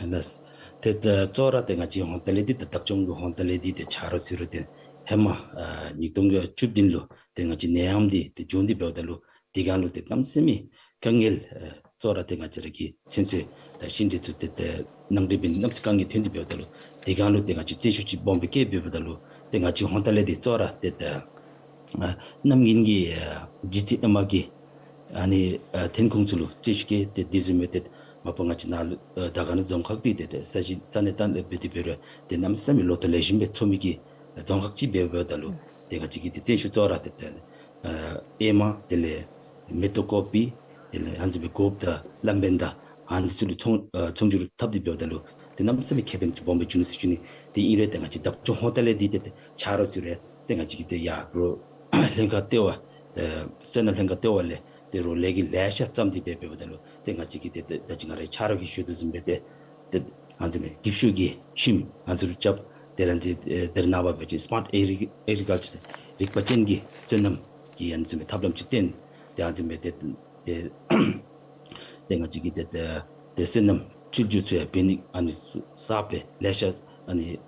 ལགས། ཏེ་ད་གཙོ་བོ་ར་ཏེ་ང་བཅས་ཧོང་ཏ་ལས་འདི་ད་བདག་སྐྱོང་གི་ཧོང་ཏ་ལས་འདི་ཏེ་ཆ་རོགས་ཟེར་རུང་ཏེ་ཧེ་མ་ཨ་ཉིས་སྟོང་བཅུ་བདུན་ལུ་ཏེ་ང་བཅས་ནད་ཡམས་འདི་ཏེ་བྱུང་སྟེ་འབདཝ་ད་ལུ་དེ་སྒང་ལུ་ཏེ་གནམ་མེད་ས་མེད་དཀའ་ངལ་ཨ་གཙོ་བོ་ར་ཏེ་ང་བཅས་ར་གི་ཚུན་ཚོད་ད་ཤིང་འབྲས་ཚུ་ཏེ་ཏེ་ནང་འདྲེན་འབད་ནི་གནམ་མེད་ས་མེད་དཀའ་ངལ་ཐོན་ཏེ་འབདཝ་ད་ལུ་དེ་སྒང་ལུ་ཏེ་ང་བཅས་བཙན་ཤུགས་ཅིག་སྦོམ་སྦེ་བསྐྱེད་འབདཝ་ད་ལུ་ཏེ་ང་བཅས་ཧོང་ཏ་ལས་འདི་གཙོ་བོ་ར་ཏེ་ཏེ་ཨ་རྣམ་རྒྱུན་གྱི་ཨ་ལྗིད་ཚད་ཨེ་མ་གི་ཨ་ནི་ཨ་ཐོན་ཁུངས་ཚུ་ལུ་རྩད་ཞུ་བཀལ་ཏེ་དེ་བཟུམ་སྦེ་ཏེ་མ་པ་ང་བཅས་ནཱ་ལུ་ཨ་དར་དཀར་ན་རྫོང་ཁག་འདི་ཏེ་ཏེ་ས་གཞི་ས་གནས་དང་ལེན་འབད་དེ་འབད་རུང་ཏེ་གནམ་མེད་ས་མེད་ལོ་ཐོག་ལེགས་ཤོམ་སྦེ་འཚོ་མི་གི་རྫོང་ཁག་ཅིག་འབད་འབདཝ་ད་ལུ་ཏེ་ང་བཅས་ཀྱི་ཏེ་བཙན་ཤུགས་གཙོ་བོ་ར་ཏེ་ཏེ་ཨ་ཨེ་མ་དེ་ལས་མེ་ཏོག་ཀོ་པི་དེ་ལས་ཨ་ནི་བཟུམ་སྦེ་རྒོདཔ་དང་གླང་བན་དང་ཨ་ནི་ཚུ་ལུ་ཚོང་ཨ་ཚོང་སྒྱུར་འཐབ་སྟེ་འབདཝ་ད་ལུ་ཏེ་གནམ་མེད་ས་མེད་ཁེ་ཕན་ཅིག་སྦོམ་སྦེ་བྱུང་ཟེར་ཞུ་ནི། ཏེ་ཨིན་རུང་ཏེ་ང་བཅས་བདག་སྐྱོང་ཧོང་ཏ་ལས་འདི་ཏེ་ཏེ་ཆ་རོགས་ཟེར་རུང་ཏེ་ང་བཅས་ཀྱི་ཏེ་ཡར་རོགས་ལྷན་ཁག་ལྟེ་བ་ཏེ་སོ་ནམ་ལྷན་ཁག་ལྟེ་བ་ལས་ཏེ་རོགས་ལས་ཀྱི་ལེ་ཤ་བརྩམས་ཏེ་འབད་འབདཝ་ད་ལུ་ཏེ་ང་བཅས་ཀྱིས་ཏེ་ཏེ་ད་ཅི་ང་རའི་ཆ་རོགས་ཀྱིས་ཞུ་དོ་བཟུམ་སྦེ་ཏེ་ཏེ་ཨ་ནི་བཟུམ་སྦེ་འགྱིབ་ཤོག་གི་ཁྱིམ་ཨ་ནི་ཚུ་རྐྱབ། དེ་ལས་ཏེ་ཨེ་དེ་ནང་འབད་བ་ཅིན་སི་མཱརཊ་ཨེ་རི་ཨེ་རི་ཀལ་ཅར་རིག་པ་ཅན་གྱི་སོ་ནམ་གྱི་ཨ་ནི་བཟུམ་སྦེ་ཐབས་ལམ་ཅིག་བཏོན། ཏེ་ཨ་ནི་བཟུམ་སྦེ་ཏེ་ཏེ་ཏེ་ང་བཅས་ཀྱིས་ཏེ་ཏེ་ཏེ་སོ་ནམ་འཕྲུལ་སྒྱུར་ཚུ་ཡང་འབད་ནི་ཨ་ནི་ཚུ་གསརཔ་སྦེ་ལེ་ཤ་ཨ་ནི་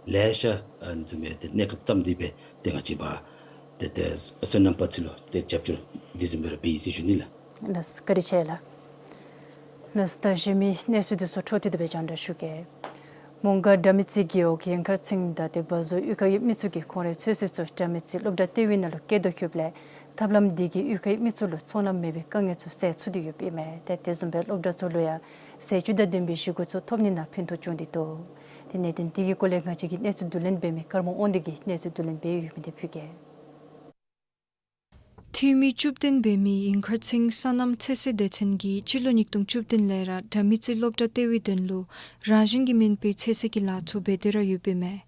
ལེ་ཤ་ཨ་ནི་བཟུམ་སྦེ་ཏེ་གནས་སྐབས་བརྩམས་ཏེ་སྦེ་ཏེ་ང་བཅས་འབད་ཏེ་ཏེ་སོ་ནམ་པ་ཚུ་ལུ་ཏེ་རྒྱབ་སྐྱོར་དེ་བཟུམ་སྦེ་ར་འབད་ཡི་ཟེར་ཞུ་ནི་ལགས། ལགས་བཀའ་དྲིན་ཆེ་ལགས། ལགས་ད་གཞན་མི་གནས་ཚུལ་དེ་ཚུ་འཕྲོ་མཐུད་དེ་སྦེ་སྙན་ཞུ་གེ། མོང་སྒར་དགྲ་མེད་རྩེ་རྒེད་འོག་གི་ཡན་མཁར་ཚེང་དང་ཏེ་བ་ཟུར་གཡུས་ཁའི་མི་ཚུ་གིས་ཁོང་རའི་ཚོད་བསྲེ་ཚུ་དགྲ་མེད་རྩེ་སློབ་གྲྭ་ལྟེ་བའི་ནང་ལུ་བསྐྱལ་དོ་ཡོདཔ་ལས་ཐབས་ལམ་འདི་གིས་གཡུས་ཁའི་མི་ཚུ་ལུ་ཚོང་ལམ་མེད་པའི་དཀའ་ངལ་ཚུ་སེལ་ཚུགས་ཏེ་ཡོདཔ་ཨིན་མས། ཏེ་དེ་བཟུམ་སྦེ་སློབ་གྲྭ་ཚུ་ལུ་ཡང་ཟས་བཅུད་དང་ལྡན་པའི་བཞེས་སྒོ་ཚུ་ཐོབ་ནི་ནང་ཕན་ཐོགས་བྱུང་སྟེ་འདུག། ཏེ་གནད་དོན་དེ་གི་སྐོར་ལས་ང་བཅས་ཀྱི་གནས་ཚུལ་བསྡུ་ལེན་འབད་མི་ཀརྨ་དབང་འདུས་ཀྱིས་གནས་ཚུལ་བསྡུ་ལེན་འབད་ཡོད་མི་དེ་ཕུལ་གེ། འཐུས་མི་བཅུ་བདུན་འབད་མི་ཡན་མཁར་ཚེང་སོ་ནམ་ཚོད་བསྲེ་སྡེ་ཚན་གྱིས་སྤྱི་ལོ་ཉིས་སྟོང་བཅུ་བདུན་ལས་ར་དགྲ་མེད་རྩེ་སློབ་གྲྭ་ལྟེ་བའི་དོན་ལུ་རང་བཞིན་གྱིས་སྨིན་པའི་ཚོད་བསྲེ་གི་ལཱ་ཚུ་འབད་དེ་ར་ཡོདཔ་ཨིན་མས།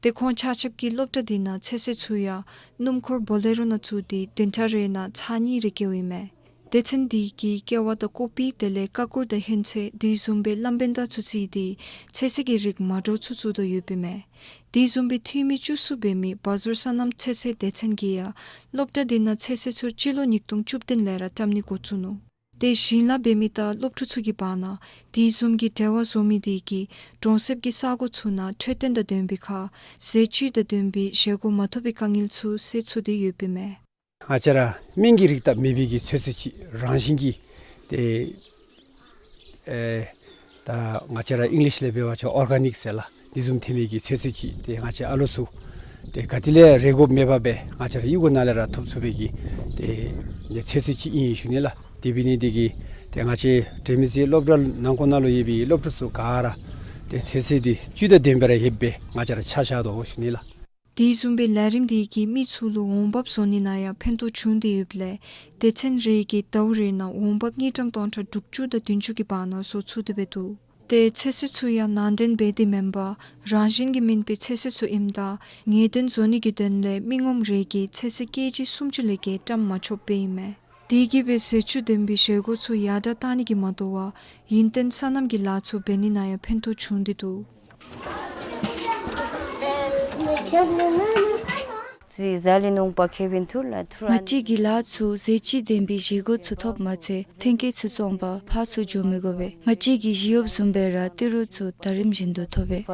ཏེ་ཁོང་ཆ་ཁྱབ་ཀྱིས་སློབ་གྲྭ་འདི་ནང་ཚོད་བསྲེ་ཚུ་ཡང་སྣུམ་འཁོར་བོ་ལེ་རོ་ནང་བཙུགས་ཏེ་བདུན་ཕྲག་རེ་ནང་ཚར་གཉིས་རེ་བསྐྱལཝ་ཨིན་མས། སྡེ་ཚན་འདི་གིས་ཀེ་བ་དང་ཀོ་པི་དེ་ལས་ཀ་ཀུ་དང་ཧོན་ཚོད་དེ་བཟུམ་སྦེ་གླང་བན་དང་ཚུ་བཙིར་ཏེ་ཚོད་བསྲེ་གི་རིགས་མ་འདྲཝ་ཚུ་བཙུགས་དོ་ཡོདཔ་ཨིན་མས། དེ་བཟུམ་སྦེ་འཐུས་མི་བཅུ་གསུམ་འབད་མི་བ་ཟུར་སོ་ནམ་ཚོད་བསྲེ་སྡེ་ཚན་གྱིས་ཡང་སློབ་གྲྭ་འདི་ནང་ཚོད་བསྲེ་ཚུ་སྤྱི་ལོ་ཉིས་སྟོང་བཅུ་བདུན་ལས་ར་བཀྲམ་ནི་འགོ་བཙུགས་ནུག། ཏེ་ཞིང་ལཱ་འབད་མི་དང་སློབ་ཕྲུག་ཚུ་གི་བར་ན་དེ་བཟུམ་གྱི་འབྲེལ་བ་བཟོ་མི་དེ་གིས་གྲོང་གསེབ་ཀྱི་ས་གོ་ཚུ་ནང་འཕྲོད་བསྟེན་དང་ལྡན་པའི་ཁར་ཟས་བཅུད་དང་ལྡན་པའི་བཞེས་སྒོ་མ་ཐོབ་པའི་དཀའ་ངལ་ཚུ་སེལ་ཚུགས་ཏེ་ཡོདཔ་ཨིན་མས། ང་བཅས་ར་སྨན་གྱི་རིགས་དང་མེད་པའི་གི་ཚོད་བསྲེ་ཅིག་རང་བཞིན་གྱིས་ཏེ་ཨེ་ད་ང་བཅས་ར་ཨིང་ལིཤ་ལས་འབད་བ་ཅིན་ཨོར་ག་ནིཀ་ཟེར་ལགས། དེ་བཟུམ་ཐོན་མི་གི་ཚོད་བསྲེ་ཅིག་ཏེ་ང་བཅས་ཨ་ལོ་ཚུ་ཏེ་ག་ཏེ་ལས་རེ་དགོཔ་མེད་པར་སྦེ་ང་བཅས་ར་གཡུས་སྒོ་ནང་ལས་ར་ཐོབ་ཚུགས་པའི་གི་ཏེ་ཚོད་བསྲེ་ཅིག་ཨིན་ཞུ་ནི་ལགས། དེ་འབད་ནི་དེ་གིས་ཏེ་ང་བཅས་དགྲ་མེད་རྩེ་སློབ་གྲྭ་ནང་འཁོད་ནང་ལུ་ཡོད་པའི་སློབ་ཕྲུག་ཚུ་ག་ར་ཏེ་ཚོད་བསྲེ་འདི་བཅུད་དང་ལྡན་པ་ར་ཡོདཔ་སྦེ་ང་བཅས་ར་ཆ་བཞག་དོ་ཞུ་ནི་ལགས། དེ་བཟུམ་སྦེ་ལས་རིམ་དེ་གིས་མི་ཚུ་ལུ་འོང་འབབ་བཟོ་ནི་ནང་ཡང་ཕན་ཐོགས་བྱུང་སྟེ་ཡོདཔ་ལས་སྡེ་ཚན་རེ་གིས་ཟླཝ་རེ་ནང་འོང་འབབ་དངུལ་ཀྲམ་སྟོང་ཕྲག་དྲུག་ཅུ་དང་བདུན་ཅུ་གི་བར་ན་བཟོ་ཚུགས་ཏེ་འབད་འདུག། ཏེ་ཚོད་བསྲེ་ཚུ་ཡང་ནང་འདྲེན་འབད་དེ་མེན་པར་རང་བཞིན་གྱིས་སྨིན་པའི་ཚོད་བསྲེ་ཚུ་ཨིནམ་ད་ངེས་གཏན་བཟོ་ནི་གི་དོན་ལས་མི་ངོམ་རེ་གིས་ཚོད་བསྲེ་ཀེ་ཇི་སུམ་ཅུ་ལས་བརྒལ་བཀྲམ་མ་ཆོགཔ་སྦེ་ཨིན་མས། དེ་གིས་སྦེ་ཟས་བཅུད་ལྡན་པའི་བཞེས་སྒོ་ཚུ་ཡར་དྲག་གཏང་ནི་གིས་མ་དོ་བར་ཡུན་བརྟན་སོ་ནམ་གྱི་ལཱ་ཚུ་འབད་ནི་ནང་ཡང་ཕན་ཐོགས་བྱུང་སྟེ་འདུག། ང་བཅས་ཀྱི་ལཱ་ཚུ་ཟས་བཅུད་ལྡན་པའི་བཞེས་སྒོ་ཚུ་ཐོབ་མ་ཚད་ཐོན་སྐྱེད་ཚུ་བཙོང་པར་ཕར་ཚུར་འགྱོ་མི་དགོ་པས། ང་བཅས་ཀྱིས་ཞུ་ཡོདཔ་བཟུམ་སྦེ་ར་ཏི་རུ་ཚུ་ཟླ་རིམ་བཞིན་དུ་ཐོབ་པས།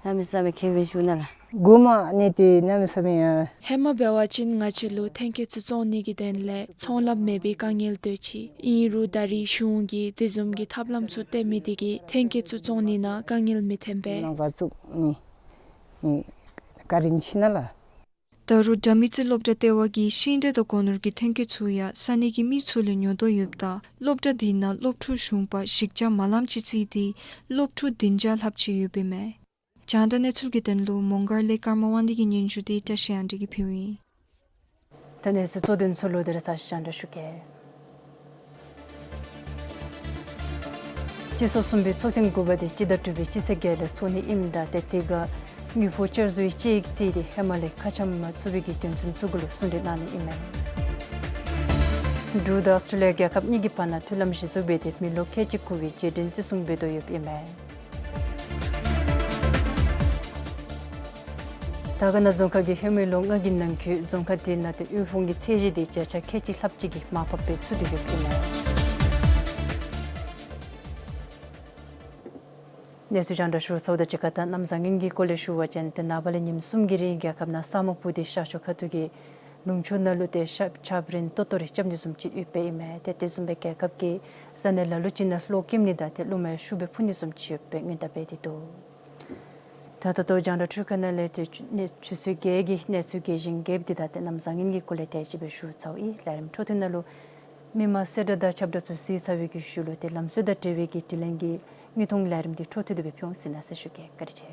གནམ་མེད་ས་མེད་ཁེ་ཕན་ཞུ་ནི་ལགས། གོ་མ་ནི་ཏེ་གནམ་མེད་ས་མེད་ཡ། ཧེ་མ་འབད་བ་ཅིན་ང་བཅས་ལུ་ཐོན་སྐྱེད་ཚུ་བཙོང་ནི་གི་དོན་ལས་ཚོང་ལམ་མེད་པའི་དཀའ་ངལ་དོ་ཅི། ཨིན་རུང་ད་རེས་གཞུང་གིས་དེ་བཟུམ་གྱི་ཐབས་ལམ་ཚུ་བཏོན་མི་དེ་གིས་ཐོན་སྐྱེད་ཚུ་བཙོང་ནི་ནང་དཀའ་ངལ་མི་ཐོན་པས། ནང་ག་བཙུགས་ནི་ནི་བཀའ་དྲིན་ཆེ་ན་ལགས། ད་རུང་དགྲ་མེད་རྩེ་སློབ་གྲྭ་ལྟེ་བ་གིས་ཤིང་འབྲས་དང་སྒོ་ནོར་གྱི་ཐོན་སྐྱེད་ཚུ་ཡང་ས་གནས་ཀྱི་མི་ཚུ་ལས་ཉོ་དོ་ཡོདཔ་ད་སློབ་གྲྭ་དེ་ནང་སློབ་ཕྲུག་གཞུང་པ་བཞི་བརྒྱ་མ་ལངམ་ཅིག་བརྩིས་ཏེ་སློབ་ཕྲུག་བདུན་བརྒྱ་ལྷགཔ་ཅིག་ཡོདཔ་ཨིན་མས། རྒྱང་བསྒྲགས་གནས་ཚུལ་གྱི་དོན་ལུ་མོང་སྒར་ལས་ཀརྨ་དབང་འདུས་ཀྱི་སྙན་ཞུ་དེ་བཀྲ་ཤིས་དབང་འདུས་ཀྱིས་ཕུལཝ་ཨིན། ད་གནས་ཚུལ་གཙོ་དོན་ཚུ་ལུ་དེ་རེ་ཚར་ཞིབ་ཕྲ་ཞུ་གེ། སྤྱི་ཚོགས་གསུམ་པའི་ཚོགས་ཐེངས་དགུ་པ་དེ་སྤྱི་ཟླ་དྲུག་པའི་སྤྱི་ཚེས་བརྒྱད་ལུ་ཚོགས་ནི་ཨིནམ་ད་ཏེ་དེ་ཁར་ དངུལ་ཕོགས་བསྐྱར་བཟོའི་དཔྱད་ཡིག་བརྩིས་ཏེ་ཧེ་མ་ལས་ཁ་འཆམ་མ་ཚུགས་པའི་གི་དོན་ཚན་ཚུ་གུ་ལུ་གསུང་གྲོས་གནང་ནི་ཨིན་མས། འབྲུག་དང་ཨོསི་ཊྲེ་ལི་ཡ་རྒྱལ་ཁབ་གཉིས་ཀྱི་བར་ན་མཐུན་ལམ་གཞི་བཙུགས་འབད་དེ་མི་ལོ་ཁལ་གཅིག་འཁོར་བའི་རྗེས་དྲན་བརྩི་སྲུང་འབད་དོ་ཡོདཔ་ཨིན་མས། དར་དཀར་ན་རྫོང་ཁག་གིས་ཧེ་མའི་ལོ་ལྔ་གི་ནང་འཁོད་རྫོང་ཁག་དེ་ནང་ཏེ་དབུལ་ཕོངས་ཀྱི་ཚད་གཞི་དེ་བརྒྱ་ཆ་ཁལ་གཅིག་ལྷགཔ་ཅིག་གིས་མར་ཕབ་འབད་ཚུགས་ཏེ་ཡོདཔ་ཨིན་མས། གནས་ཚུལ་རྒྱང་བསྒྲགས་ཞུ་ཚརཝ་དང་གཅིག་ཁར་ད་གནམ་བཟང་ངན་གྱི་སྐོར་ལས་ཞུ་བ་ཅིན་ཏེ་ནངས་པ་ལས་ཉིནམ་གསུམ་གྱི་རིང་རྒྱལ་ཁབ་ནང་ས་སྨུག་སྤུབས་ཏེ་ཤར་ཕྱོགས་ཁ་ཐུག་གི་ལུང་ཕྱོགས་ནང་ལུ་ཏེ་ཆརཔ་ཆརཔ་རན་ཏོག་ཏོ་རེ་རྐྱབ་ནི་བཟུམ་ཅིག་ཡོདཔ་ཨིན་མས། ཏེ་དེ་བཟུམ་སྦེ་རྒྱལ་ཁབ་ཀྱི་ས་གནས་ལ་ལུ་ཅིག་ནང་གློག་ཀེམ་ནི་དང་ཏེ་རླུང་མེ་ཤུགས་སྦེ་འཕུ་ནི་བཟུམ་ཅིག་ཡོདཔ་སྦེ་སྔོན་བརྡ་འབད་དེ་འདུག། ད་ད་ལྟོ་རྒྱང་བསྒྲགས་འཕྲུལ་ཁང་ནང་ལས་ཏེ་ཆུ་གནས་ཆུ་ཚོད་བརྒྱད་ཀྱི་གནས་ཚུལ་རྒྱས་ཤིང་རྒྱསཔ་འདི་དང་ཏེ་གནམ་བཟང་ངན་གྱི་སྐོར་ལས་དེ་ཅིག་སྦེ་ཞུ་ཚརཝ་ཨིན། ལས་རིམ་འཕྲོ་མཐུད་ནང་ལུ་མི་མང་གསལ་བསྒྲགས་དང་ཁྱབ་བསྒྲགས་ཚུ་གཟིགས་ཚར་བའི་གི་ཤུལ་ལུ་ཏེ་ལམ་སྲོལ་དང་འབྲེལ་བའི་གི་དྲི་ལན་གྱི་དངོས་མཐོང་ལས་རིམ་འདི་འཕྲོ་མཐུད་དེ་སྦེ་ཕུལ་འོང་ཟེར་གནང་ཟེར་ཞུ་གེ། བཀའ་དྲིན་ཆེ།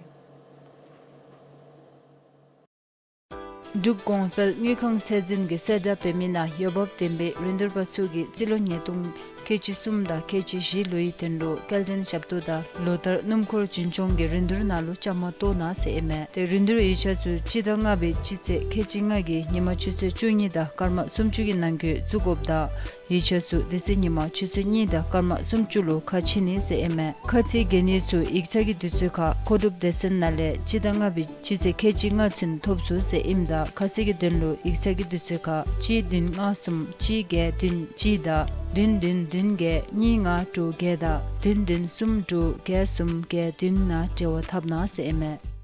འབྲུག་གོང་འཕེལ་དངུལ་ཁང་ཚད་འཛིན་གྱིས་གསལ་བསྒྲགས་འབད་མི་ནང་འོས་འབབ་ལྡན་པའི་རིན་བསྡུར་པ་ཚུ་གིས་སྤྱི་ལོ་ཉིས་སྟོང་ཁལ་གཅིག་གསུམ་དང་ཁལ་གཅིག་བཞི་ལོའི་དོན་ལུ་སྐྱེལ་འདྲེན་ཞབས་ཏོག་དང་ལོ་ལྟར་སྣུམ་འཁོར་རྒྱུན་སྐྱོང་གི་རིན་བསྡུར་ནང་ལུ་བཅའ་མར་གཏོགས་གནང་ཟེར་ཨིན་མས། ཏེ་རིན་བསྡུར་ཡིག་ཆ་ཚུ་སྤྱི་ཟླ་ལྔ་པའི་སྤྱི་ཚེས་ཁལ་གཅིག་ལྔ་གི་ཉིན་མ་ཆུ་ཚོད་བཅུ་གཉིས་དང་སྐར་མ་སུམ་ཅུ་གི་ནང་འཁོད་བཙུགས་དགོཔ་དང་ཡིག་ཆ་ཚུ་དེ་ཚེ་ཉིན་མ་ཆུ་ཚོད་གཉིས་དང་སྐར་མ་སུམ་ཅུ་ལུ་ཁ་ཕྱེ་ནི་ཟེར་ཨིན་མས། ཁ་ཚིག་འགོད་ནི་ཚུ་ཡིག་ཚང་གི་དུས་ཚོད་ཁར་མཁོ་སྒྲུབ་སྡེ་ཚན་ནང་ལས་སྤྱི་ཟླ་ལྔ་པའི་སྤྱི་ཚེས་ཁལ་གཅིག་ལྔ་ཚུན་ཐོབ་ཚུགས་ཟེར་ཨིནམ་ད་ཁ་གསལ་གྱི་དོན་ལུ་ཡིག་ཚང་གི་དུས་ཚོད་ཁར་གཅིག་བདུན་ལྔ་གསུམ་གཅིག་བརྒྱད་བདུན་གཅིག་དང་བདུན་བདུན་བདུན་བརྒྱད་གཉིས་ལྔ་དྲུག་བརྒྱད་དང་བདུན་བདུན་གསུམ་དྲུག་བརྒྱད་གསུམ་བརྒྱད་བདུན་ནང་འབྲེལ་བ་འཐབ་གནང་ཟེར་ཨིན་མས།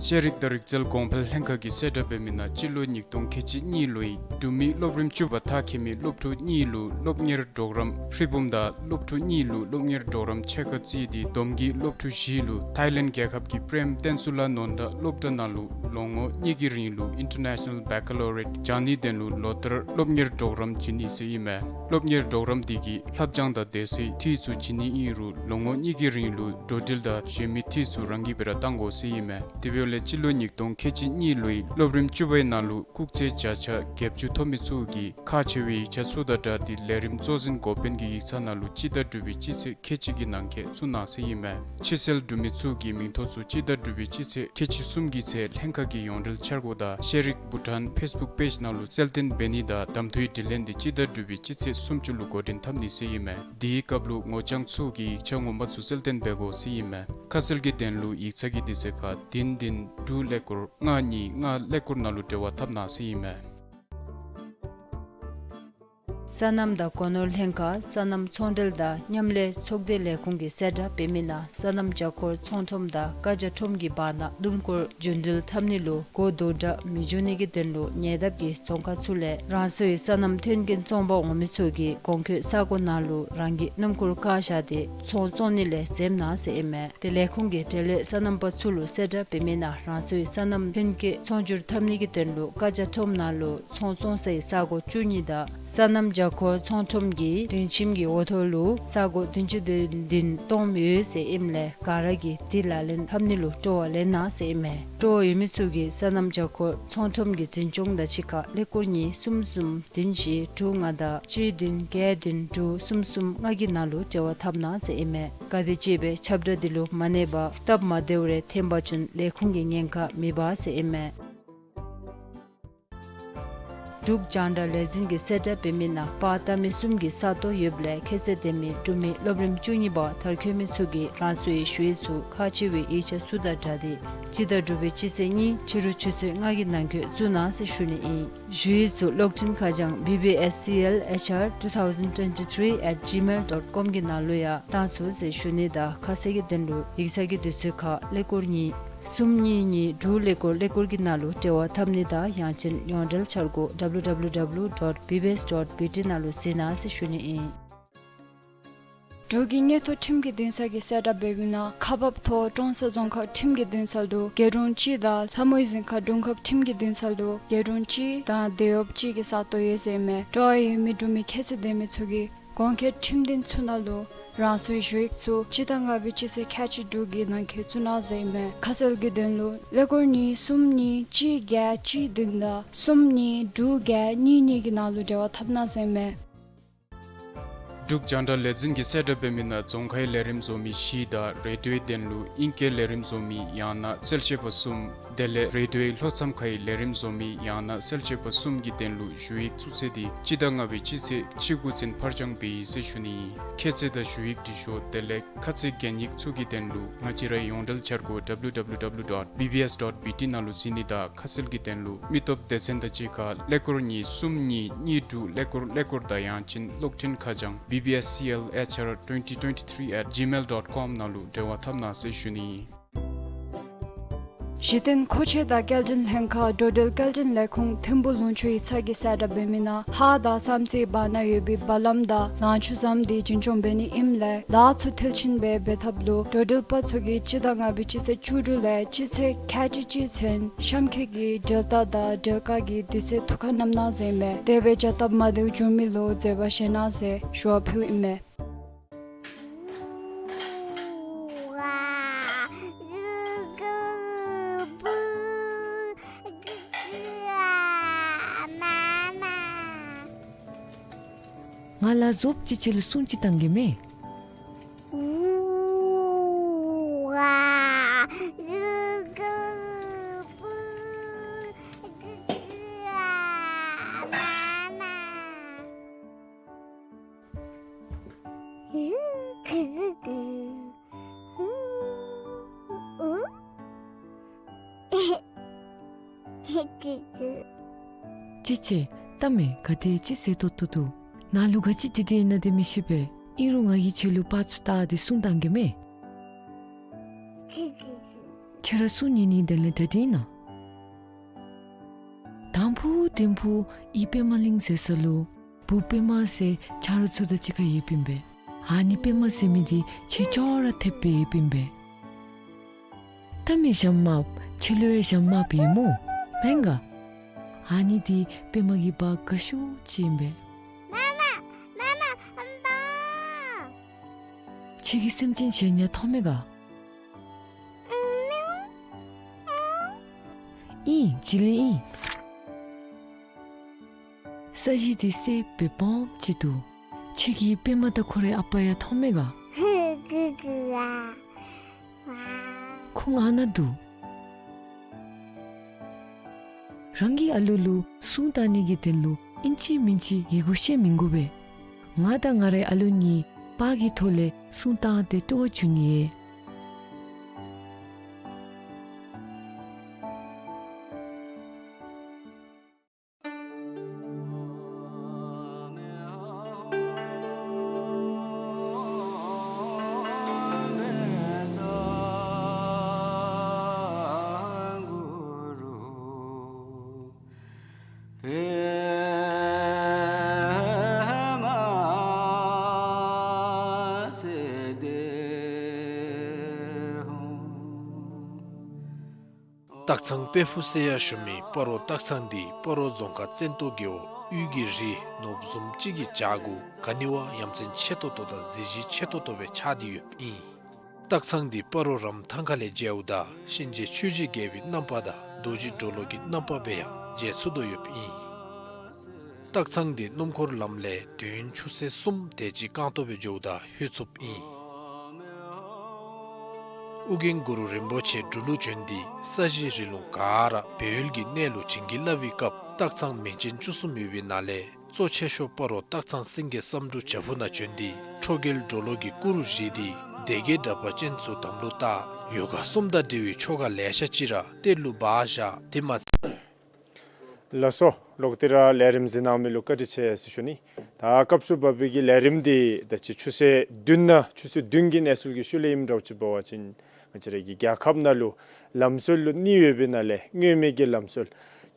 ཤེས་རིག་དང་རིག་རྩལ་གོང་འཕེལ་ལྷན་ཁག་གིས་གསལ་བསྒྲགས་འབད་མི་ནང་སྤྱི་ལོ་ཉིས་སྟོང་ཁལ་གཅིག་གཉིས་ལོའི་འབྲུག་མི་སློབ་རིམ་བཅུ་པ་མཐར་འཁྱོལ་མི་སློབ་ཕྲུག་གཉིས་ལུ་སློབ་གཉེར་གྲོགས་རམ་ཧྲིལ་བུམ་དང་སློབ་ཕྲུག་གཉིས་ལུ་སློབ་གཉེར་གྲོགས་རམ་ཕྱེད་ཀ་བརྩིས་ཏེ་བསྡོམས་ཀྱིས་སློབ་ཕྲུག་བཞི་ལུ་ཐའི་ལེནཌ་རྒྱལ་ཁབ་ཀྱི་པྲེམ་བསྟན་སུ་ལ་ནོར་དྷ་སློབ་གྲྭ་ནང་ལུ་ལོ་ངོ་གཉིས་ཀྱི་རིང་ལུ་ཨིན་ཊར་ནེ་ཤ་ནཱལ་བེ་ཀ་ལོ་རི་ཡེཊ་སྦྱང་ནིའི་དོན་ལུ་ལོ་ལྟར་སློབ་གཉེར་གྲོགས་རམ་བྱིན་ནི་ཟེར་ཨིན་མས། སློབ་གཉེར་གྲོགས་རམ་དེ་གིས་ལྷབ་སྦྱང་དང་སྡོད་སའི་འཐུས་ཚུ་བྱིན་ནི་ཨིན་རུང་ལོ་ངོ་གཉིས་ཀྱི་རིང་ལུ་འགྲོ་འགྲུལ་དང་གཞན་མི་འཐུས་ཚུ་རང་གིས་སྦེ་ར་བཏང་དགོ་ཟེར་ཨིན་མས། དེ་འབདཝ་ལས་སྤྱི་ལོ་ཉིས་སྟོང་ཁལ་གཅིག་གཉིས་ལོའི་སློབ་རིམ་བཅུ་པའི་ནང་ལུ་སྐུགས་ཚད་བརྒྱ་ཆ་བརྒྱད་ཅུ་ཐོབ་མི་ཚུ་གིས་ཁག་ཆེ་བའི་ཡིག་ཆ་ཚུ་དང་སྦྲགས་ཏེ་ལས་རིམ་གཙོ་འཛིན་འགོ་དཔོན་གྱི་ཡིག་ཚང་ནང་ལུ་སྤྱི་ཟླ་དྲུག་པའི་སྤྱི་ཚེས་ཁལ་གཅིག་གི་ནང་འཁོད་བཙུགས་གནང་ཟེར་ཨིན་མས། ཕྱིར་སེལ་འབྲུག་མི་ཚུ་གི་མིང་ཐོ་ཚུ་སྤྱི་ཟླ་དྲུག་པའི་སྤྱི་ཚེས་ཁལ་གཅིག་གསུམ་གྱི་ཚེས་ལྷན་ཁག་གི་ཡོངས་འབྲེལ་འཆར་སྒོ་དང་ཤེས་རིག་བྷུ་ཊཱན་ཕེསི་བུཀ་པེཇ་ནང་ལུ་གསལ་སྟོན་འབད་ནི་དང་གདམ་འཐུའི་དྲི་ལན་འདི་སྤྱི་ཟླ་དྲུག་པའི་སྤྱི་ཚེས་སུམ་ཅུ་ལུ་འགོ་འདྲེན་འཐབ་ནི་ཟེར་ཨིན་མས། དེའི་སྐབས་ལུ་ངོ་རྐྱང་ཚུ་གིས་ཡིག་ཆ་ངོ་མ་ཚུ་གསལ་སྟོན་འབད་དགོ་ཟེར་ཨིན་མས། ཁ་གསལ་གྱི་དོན་ལུ་ཡིག་ཚང་གི་དུས་ཚོད་ཁར་བདུན་བདུན་དྲུག་ཀླད་ཀོར་ལྔ་གཉིས་ལྔ་ཀླད་ཀོར་ནང་ལུ་འབྲེལ་བ་འཐབ་གནང་ཟེར་ཨིན་མས། སོ་ནམ་དང་སྒོ་ནོར་ལྷན་ཁག་སོ་ནམ་ཚོང་འབྲེལ་དང་མཉམ་ལས་ཚོགས་སྡེ་ལས་ཁུངས་ཀྱིས་གསལ་བསྒྲགས་འབད་མི་ནང་སོ་ནམ་བྱ་འཁོར་ཚོང་ཁྲོམ་དང་བཀའ་རྒྱ་ཁྲོམ་གྱི་བར་ན་སྣུམ་འཁོར་རྒྱུན་འགྲུལ་འཐབ་ནི་ལུ་གོ་དོག་དྲགས་མི་འབྱུང་ནི་གི་དོན་ལུ་ཉེ་འདབས་ཀྱི་རྫོང་ཁག་ཚུ་ལས་རང་སོའི་སོ་ནམ་མཐུན་རྐྱེན་བཙོང་པར་འོང་མི་ཚུ་གིས་གོང་འཁོད་ས་གོ་ནང་ལུ་རང་གི་སྣུམ་འཁོར་བཀག་བཞག་སྟེ་ཚོང་བཙོང་ནི་ལས་འཛེམ་གནང་ཟེར་ཨིན་མས། ཏེ་ལས་ཁུངས་ཀྱིས་འབྲེལ་ཡོད་སོ་ནམ་པ་ཚུ་ལུ་གསལ་བསྒྲགས་འབད་མི་ནང་རང་སོའི་སོ་ནམ་ཐོན་སྐྱེད་ཚོང་སྒྱུར་འཐབ་ནི་གི་དོན་ལུ་བཀའ་རྒྱ་ཁྲོམ་ནང་ལུ་ཚོང་བཙོང་སའི་ས་གོ་བཅུ་གཉིས་དང་སོ་ནམ་བྱ་འཁོར་ཚོང་ཁྲོམ་གྱི་སྒྲིང་ཁྱིམ་གྱི་འོག་ཐོག་ལུ་ས་གོ་བདུན་ཅུ་དོན་བདུན་སྟོངམ་ཡོད་ཟེར་ཨིནམ་ལས་ག་ར་གིས་འདི་ལག་ལེན་འཐབ་ནི་ལུ་སྤྲོ་བ་ལེན་གནང་ཟེར་ཨིན་མས། སྤྲོ་བ་ཡོད་མི་ཚུ་གིས་སོ་ནམ་བྱ་འཁོར་ཚོང་ཁྲོམ་གྱི་འཛིན་སྐྱོང་དང་གཅིག་ཁར་ཀླད་ཀོར་གཉིས་གསུམ་གསུམ་བདུན་བཞི་དྲུག་ལྔ་དང་གཅིག་བདུན་བརྒྱད་བདུན་དྲུག་གསུམ་གསུམ་ལྔ་གི་ནང་ལུ་འབྲེལ་བ་འཐབ་གནང་ཟེར་ཨིན་མས། ག་དེ་ཅིག་སྦེ་ཁྱབ་བསྒྲགས་འདི་ལུ་མ་གནས་པར་སྟབས་མ་བདེཝ་རེ་ཐོན་པ་ཅིན་ལས་ཁུངས་ཀྱིས་ཉེན་ཁ་མི་འབག་ཟེར་ཨིན་མས། འབྲུག་རྒྱང་བསྒྲགས་ལས་འཛིན་གྱིས་གསལ་བསྒྲགས་འབད་མི་ནང་པར་བཏབ་མི་གསུམ་གྱི་ས་སྟོང་ཡོདཔ་ལས་ཁྱད་ཚད་ལྡན་མི་འབྲུག་མི་སློབ་རིམ་བཅུ་གཉིས་པ་མཐར་འཁྱོལ་མི་ཚུ་གིས་རང་སོའི་ཞུ་ཡིག་ཚུ་ཁག་ཆེ་བའི་ཡིག་ཆ་ཚུ་དང་སྦྲགས་ཏེ་སྤྱི་ཟླ་དྲུག་པའི་སྤྱི་ཚེས་གཉིས་ཕྱི་རུ་ཆུ་ཚོད་ལྔ་གི་ནང་འཁོད་བཙུགས་གནང་ཟེར་ཞུ་ནི་ཨིན། ཞུ་ཡིག་ཚུ་གློག་འཕྲིན་ཁ་བྱང་B B S C L H R two thousand twenty-three at gmail dot com གི་ནང་ལུ་ཡང་བཏང་ཚུགས་ཟེར་ཞུ་ནི་དང་ཁ་གསལ་གྱི་དོན་ལུ་ཡིག་ཚང་གི་དུས་ཚོད་ཁར་ཀླད་ཀོར་གཉིས་གསུམ་གཉིས་གཉིས་དྲུག་ཀླད་ཀོར་ཀླད་ཀོར་གྱི་ནང་ལུ་འབྲེལ་བ་འཐབ་ནི་དང་ཡང་ཅིན་ཡོངས་འབྲེལ་འཆར་སྒོ་W W W dot B B S dot B T ནང་ལུ་གཟིགས་གནང་ཟེར་ཞུ་ནི་ཨིན། འབྲུག་གི་དངུལ་ཐོག་ཁྲིམས་ཀྱི་འདུན་ས་གིས་གསལ་བསྒྲགས་འབད་མི་ནང་ཁག་འབག་ཐོག་ཀྲོང་གསར་རྫོང་ཁག་ཁྲིམས་ཀྱི་འདུན་ས་ལུ་རྒེད་འོག་གཅིག་དང་ལྷ་མོའི་རྫོང་ཁག་དྲུང་ཁག་ཁྲིམས་ཀྱི་འདུན་ས་ལུ་རྒེད་འོག་གཅིག་དང་སྡེ་བ་གཅིག་གི་ས་སྟོང་ཡོད་ཟེར་ཨིན་མས། སྤྲོ་བ་ཡོད་མི་འབྲུག་མི་ཁྱད་ཚད་ལྡན་མི་ཚུ་གིས་གོང་འཁོད་ཁྲིམས་འདུན་ཚུ་ནང་ལུ་རང་སོའི་ཞུ་ཡིག་ཚུ་སྤྱི་ཟླ་ལྔ་པའི་སྤྱི་ཚེས་ཁལ་གཅིག་དྲུག་གི་ནང་འཁོད་བཙུགས་གནང་ཟེར་ཨིན་མས། ཁ་གསལ་གྱི་དོན་ལུ་ཀླད་ཀོར་གཉིས་གསུམ་གཉིས་གཅིག་བརྒྱད་གཅིག་བདུན་དང་གསུམ་གཉིས་དྲུག་བརྒྱད་གཉིས་གཉིས་ཀྱི་ནང་ལུ་འབྲེལ་བ་འཐབ་གནང་ཟེར་ཨིན་མས། འབྲུག་རྒྱང་བསྒྲགས་ལས་འཛིན་གྱིས་གསལ་བསྒྲགས་འབད་མི་ནང་རྫོང་ཁའི་ལས་རིམ་བཟོ་མི་བཞི་དང་རེ་ཌིའོའི་དོན་ལུ་ཨིང་སྐད་ལས་རིམ་བཟོ་མི་ཡང་ན་གསལ་བཤད་པ་གསུམ། དེ་ལས་རེ་ཌིའོའི་ལྷོ་མཚམས་ཁའི་ལས་རིམ་བཟོ་མི་ཡང་ན་གསལ་བཤད་པ་གསུམ་གྱི་དོན་ལུ་ཞུ་ཡིག་བཙུགས་ཚེས་འདི་སྤྱི་ཟླ་ལྔ་པའི་སྤྱི་ཚེས་བཅུ་དགུ་ཚུན་ཕར་འགྱངས་འབད་ཡི་ཟེར་ཞུ་ནི། ཁྱད་ཚད་དང་ཞུ་ཡིག་འབྲི་ཤོག། དེ་ལས་ཁ་ཚིག་གན་ཡིག་ཚུ་གི་དོན་ལུ་ང་བཅས་རའི་ཡོངས་འབྲེལ་འཆར་སྒོ་W W W dot B B S dot B T ནང་ལུ་གཟིགས་ནི་དང་ཁ་གསལ་གྱི་དོན་ལུ་མི་སྟོབས་སྡེ་ཚན་དང་གཅིག་ཁར་ཀླད་ཀོར་གཉིས་གསུམ་གཉིས་གཉིས་དྲུག་ཀླད་ཀོར་ཀླད་ཀོར་དང་ཡང་ཅིན་གློག་འཕྲིན་ཁ་བྱང B B S C L H R twenty twenty-three at gmail dot com ནང་ལུ་འབྲེལ་བ་འཐབ་གནང་ཟེར་ཞུ་ནི། གཞི་རྟེན་མཁོ་ཆས་དང་སྐྱེལ་འདྲེན་ལྷན་ཁག་འགྲོ་འགྲུལ་སྐྱེལ་འདྲེན་ལས་ཁུངས་ཐིམ་ཕུག་ལུང་ཕྱོགས་ཡིག་ཚང་གིས་གསལ་བསྒྲགས་འབད་མི་ནང་ཧཱ་དང་བསམ་རྩེའི་བར་ན་ཡོད་པའི་བར་ལམ་དང་ལང་ཕྱུགས་ཟམ་འདི་རྒྱུན་སྐྱོང་འབད་ནི་ཨིནམ་ལས་ལཱ་ཚུ་མཐིལ་ཕྱིན་སྦེ་འབད་ཐབས་ལུ་འགྲོ་འགྲུལ་པ་ཚུ་གིས་སྤྱི་ཟླ་ལྔ་པའི་སྤྱི་ཚེས་བཅུ་དྲུག་ལས་སྤྱི་ཚེས་ཁལ་གཅིག་གཅིག་ཚུན་གཤམ་འཁོད་ཀྱི་འགྲུལ་བརྡ་དང་འགྲུལ་བཀག་གི་དུས་ཚོད་ཐུགས་ཁར་བསྣམ་གནང་ཟེར་ཨིན་མས། དེ་སྦེ་བྱ་སྟབས་མ་བདེཝ་བྱུང་མི་ལུ་འཛོལ་བ་བཞེས་གནང་ཟེར་ཞུ་བ་ཕུལཝ་ཨིན་མས། ང་ལ་ཟོབ་ཅིག་ཁྱོད་ལུ་སྲུང་ཅིག་བཏང་གེ་མས། ཅི་ཅི། ལྟ་མས། ག་དེ་ཅིག་ཟེར་ཏོག་ཏོ་འདུག། ནཱ་ལུ་ག་ཅི་འདི་འདི་ཨིན་ན་འདི་མི་ཤེས་པས། ཨིན་རུང་ང་གིས་ཁྱོད་ལུ་པར་ཚུ་བལྟ་སྟེ་སྲུང་བཏང་གེ་མས། ཁྱོད་ར་སྲུང་ཉན་ནི་དེ་ལས་གྲ་སྒྲིག་གནང་། དང་ཕུ་དིང་ཕུ་ཨི་པདྨ་གླིང་ཟེར་ས་ལུ་བུ་པདྨ་ཟེར་ཆ་རོགས་ཚུ་དང་གཅིག་ཁར་ཡོདཔ་ཨིན་པས། ཨ་ནི་པདྨ་ཟེར་མི་འདི་ཁྱོད་ཅོག་ར་འཐདཔ་སྦེ་ཡོདཔ་ཨིན་པས། ལྟ་མས་ཞྭམོ་དམརཔོ། ཁྱོད་ལུ་ཡང་ཞྭམོ་དམརཔོ་ཡོད་སྨོ། མེན་ག། ཨ་ནི་འདི་པདྨ་གི་བ་དགའ་ཤོས་ཅིག་ཨིན་པས། མ་མ། མ་མ། ཨམ་བ། ཁྱོད་ཀྱིས་སེམས་ཅན་གཞན་ཡང་མཐོང་མས་ག། ཨིན། བྱི་ལི་ཨིན། ས་གཞི་འདི་སེརཔོ་སྦེ་སྦོམ་ཅིག་འདུག། ཁྱོད་ཀྱིས་པདྨ་དང་ཁོ་རའི་ཨ་པ་ཡང་མཐོང་མས་ག། ཁོང་ཨ་ནཱ་འདུག། རང་གི་ཨ་ལུ་ལུ་སྲུང་བཏང་ནི་གི་དོན་ལུ་ཨིན་ཅི་མིན་ཅི་ཡི་གུ་བཤད་མི་དགོ་པས། ང་དང་ང་རའི་ཨ་ལུ་གཉིས་པར་གྱི་ཐོག་ལས་སྲུང་བཏང་སྟེ་སྤྲོ་བ་བྱུང་ནི་ཡོད། སྟག་ཚང་དཔལ་ཕུག་ཟེར་ཡང་ཞུ་མི་སྤ་རོ་སྟག་ཚང་འདི་སྤ་རོ་རྫོང་ཁག་བཙན་ཏོ་རྒེད་འོག་དབུས་ཀྱི་རི་ནོར་བུ་བཟུམ་ཅིག་གི་བྱག་གུ་ག་ནི་བ་ཡ་མཚན་ཆེ་ཏོག་ཏོ་དང་གཟི་བརྗིད་ཆེ་ཏོག་ཏོ་སྦེ་ཆགས་ཏེ་ཡོདཔ་ཨིན། སྟག་ཚང་འདི་སྤ་རོ་རམ་ཐང་ཁ་ལས་མཇལཝ་ད་གཤིན་རྗེ་ཆོས་ཀྱི་རྒྱལ་པོའི་རྣམ་པ་དང་རྡོ་རྗེ་གྲོ་ལོད་ཀྱི་རྣམ་པ་སྦེ་ཡང་མཇལ་ཚུགས་དོ་ཡོདཔ་ཨིན། སྟག་ཚང་འདི་སྣུམ་འཁོར་ལམ་ལས་དུས་ཡུན་ཆུ་ཚོད་གསུམ་དེ་ཅིག་རྐང་སྟོང་སྦེ་འགྱོཝ་ད་ལྷོད་ཚུགསཔ་ཨིན། ཨོ་རྒྱན་གུ་རུ་རིན་པོ་ཆེ་འབྲུག་ལུ་བྱོན་ཏེ་ས་གཞི་རི་ལུང་ག་ར་སྦས་ཡུལ་གྱི་གནས་ལུ་བྱིན་གྱིས་བརླབས་པའི་སྐབས་སྟག་ཚང་མིང་ཅན་བཅུ་གསུམ་ཡོད་པའི་ནང་ལས་གཙོ་ཆེ་ཤོས་སྤ་རོ་སྟག་ཚང་སེང་གེ་བསམ་འགྲུབ་བྱག་ཕུག་ནང་བྱོན་ཏེ་ཁྲོ་རྒྱལ་གྲོ་ལོད་ཀྱི་སྐུ་རུ་བཞེངས་ཏེ་སྡེ་བརྒྱད་དྲེགས་པ་ཅན་ཚུ་དམ་ལུ་བཏགས། ཡོ་ག་གསུམ་དང་འབྲེལ་བའི་ཆོ་ག་ལེ་ཤ་ཅིག་ར་གཏེར་ལུ་སྦ་བཞག། དེ་མ་ཚད། ལགས་སོ། ལོག་སྟེ་ར་ལས་རིམ་གཟིགས་གནང་མི་ལུ་བཀའ་དྲིན་ཆེ་ཟེར་ཞུ་ནི། ད་སྐབས་སུ་བབས་པའི་གི་ལས་རིམ་འདི་ད་ཅི་ཆུ་ཚོད་བདུན་ནང་ཆུ་ཚོད་བདུན་གྱི་གནས་ཚུལ་གྱི་ཤུལ་ལས་ཨིནམ་འདྲཝ་ཅིག་འབད་བ་ཅིན་ང་བཅས་ར་གི་རྒྱལ་ཁབ་ནང་ལུ་ལམ་སྲོལ་ལུ་གནས་ཡོད་པའི་ནང་ལས་སྔོན་མའི་གི་ལམ་སྲོལ་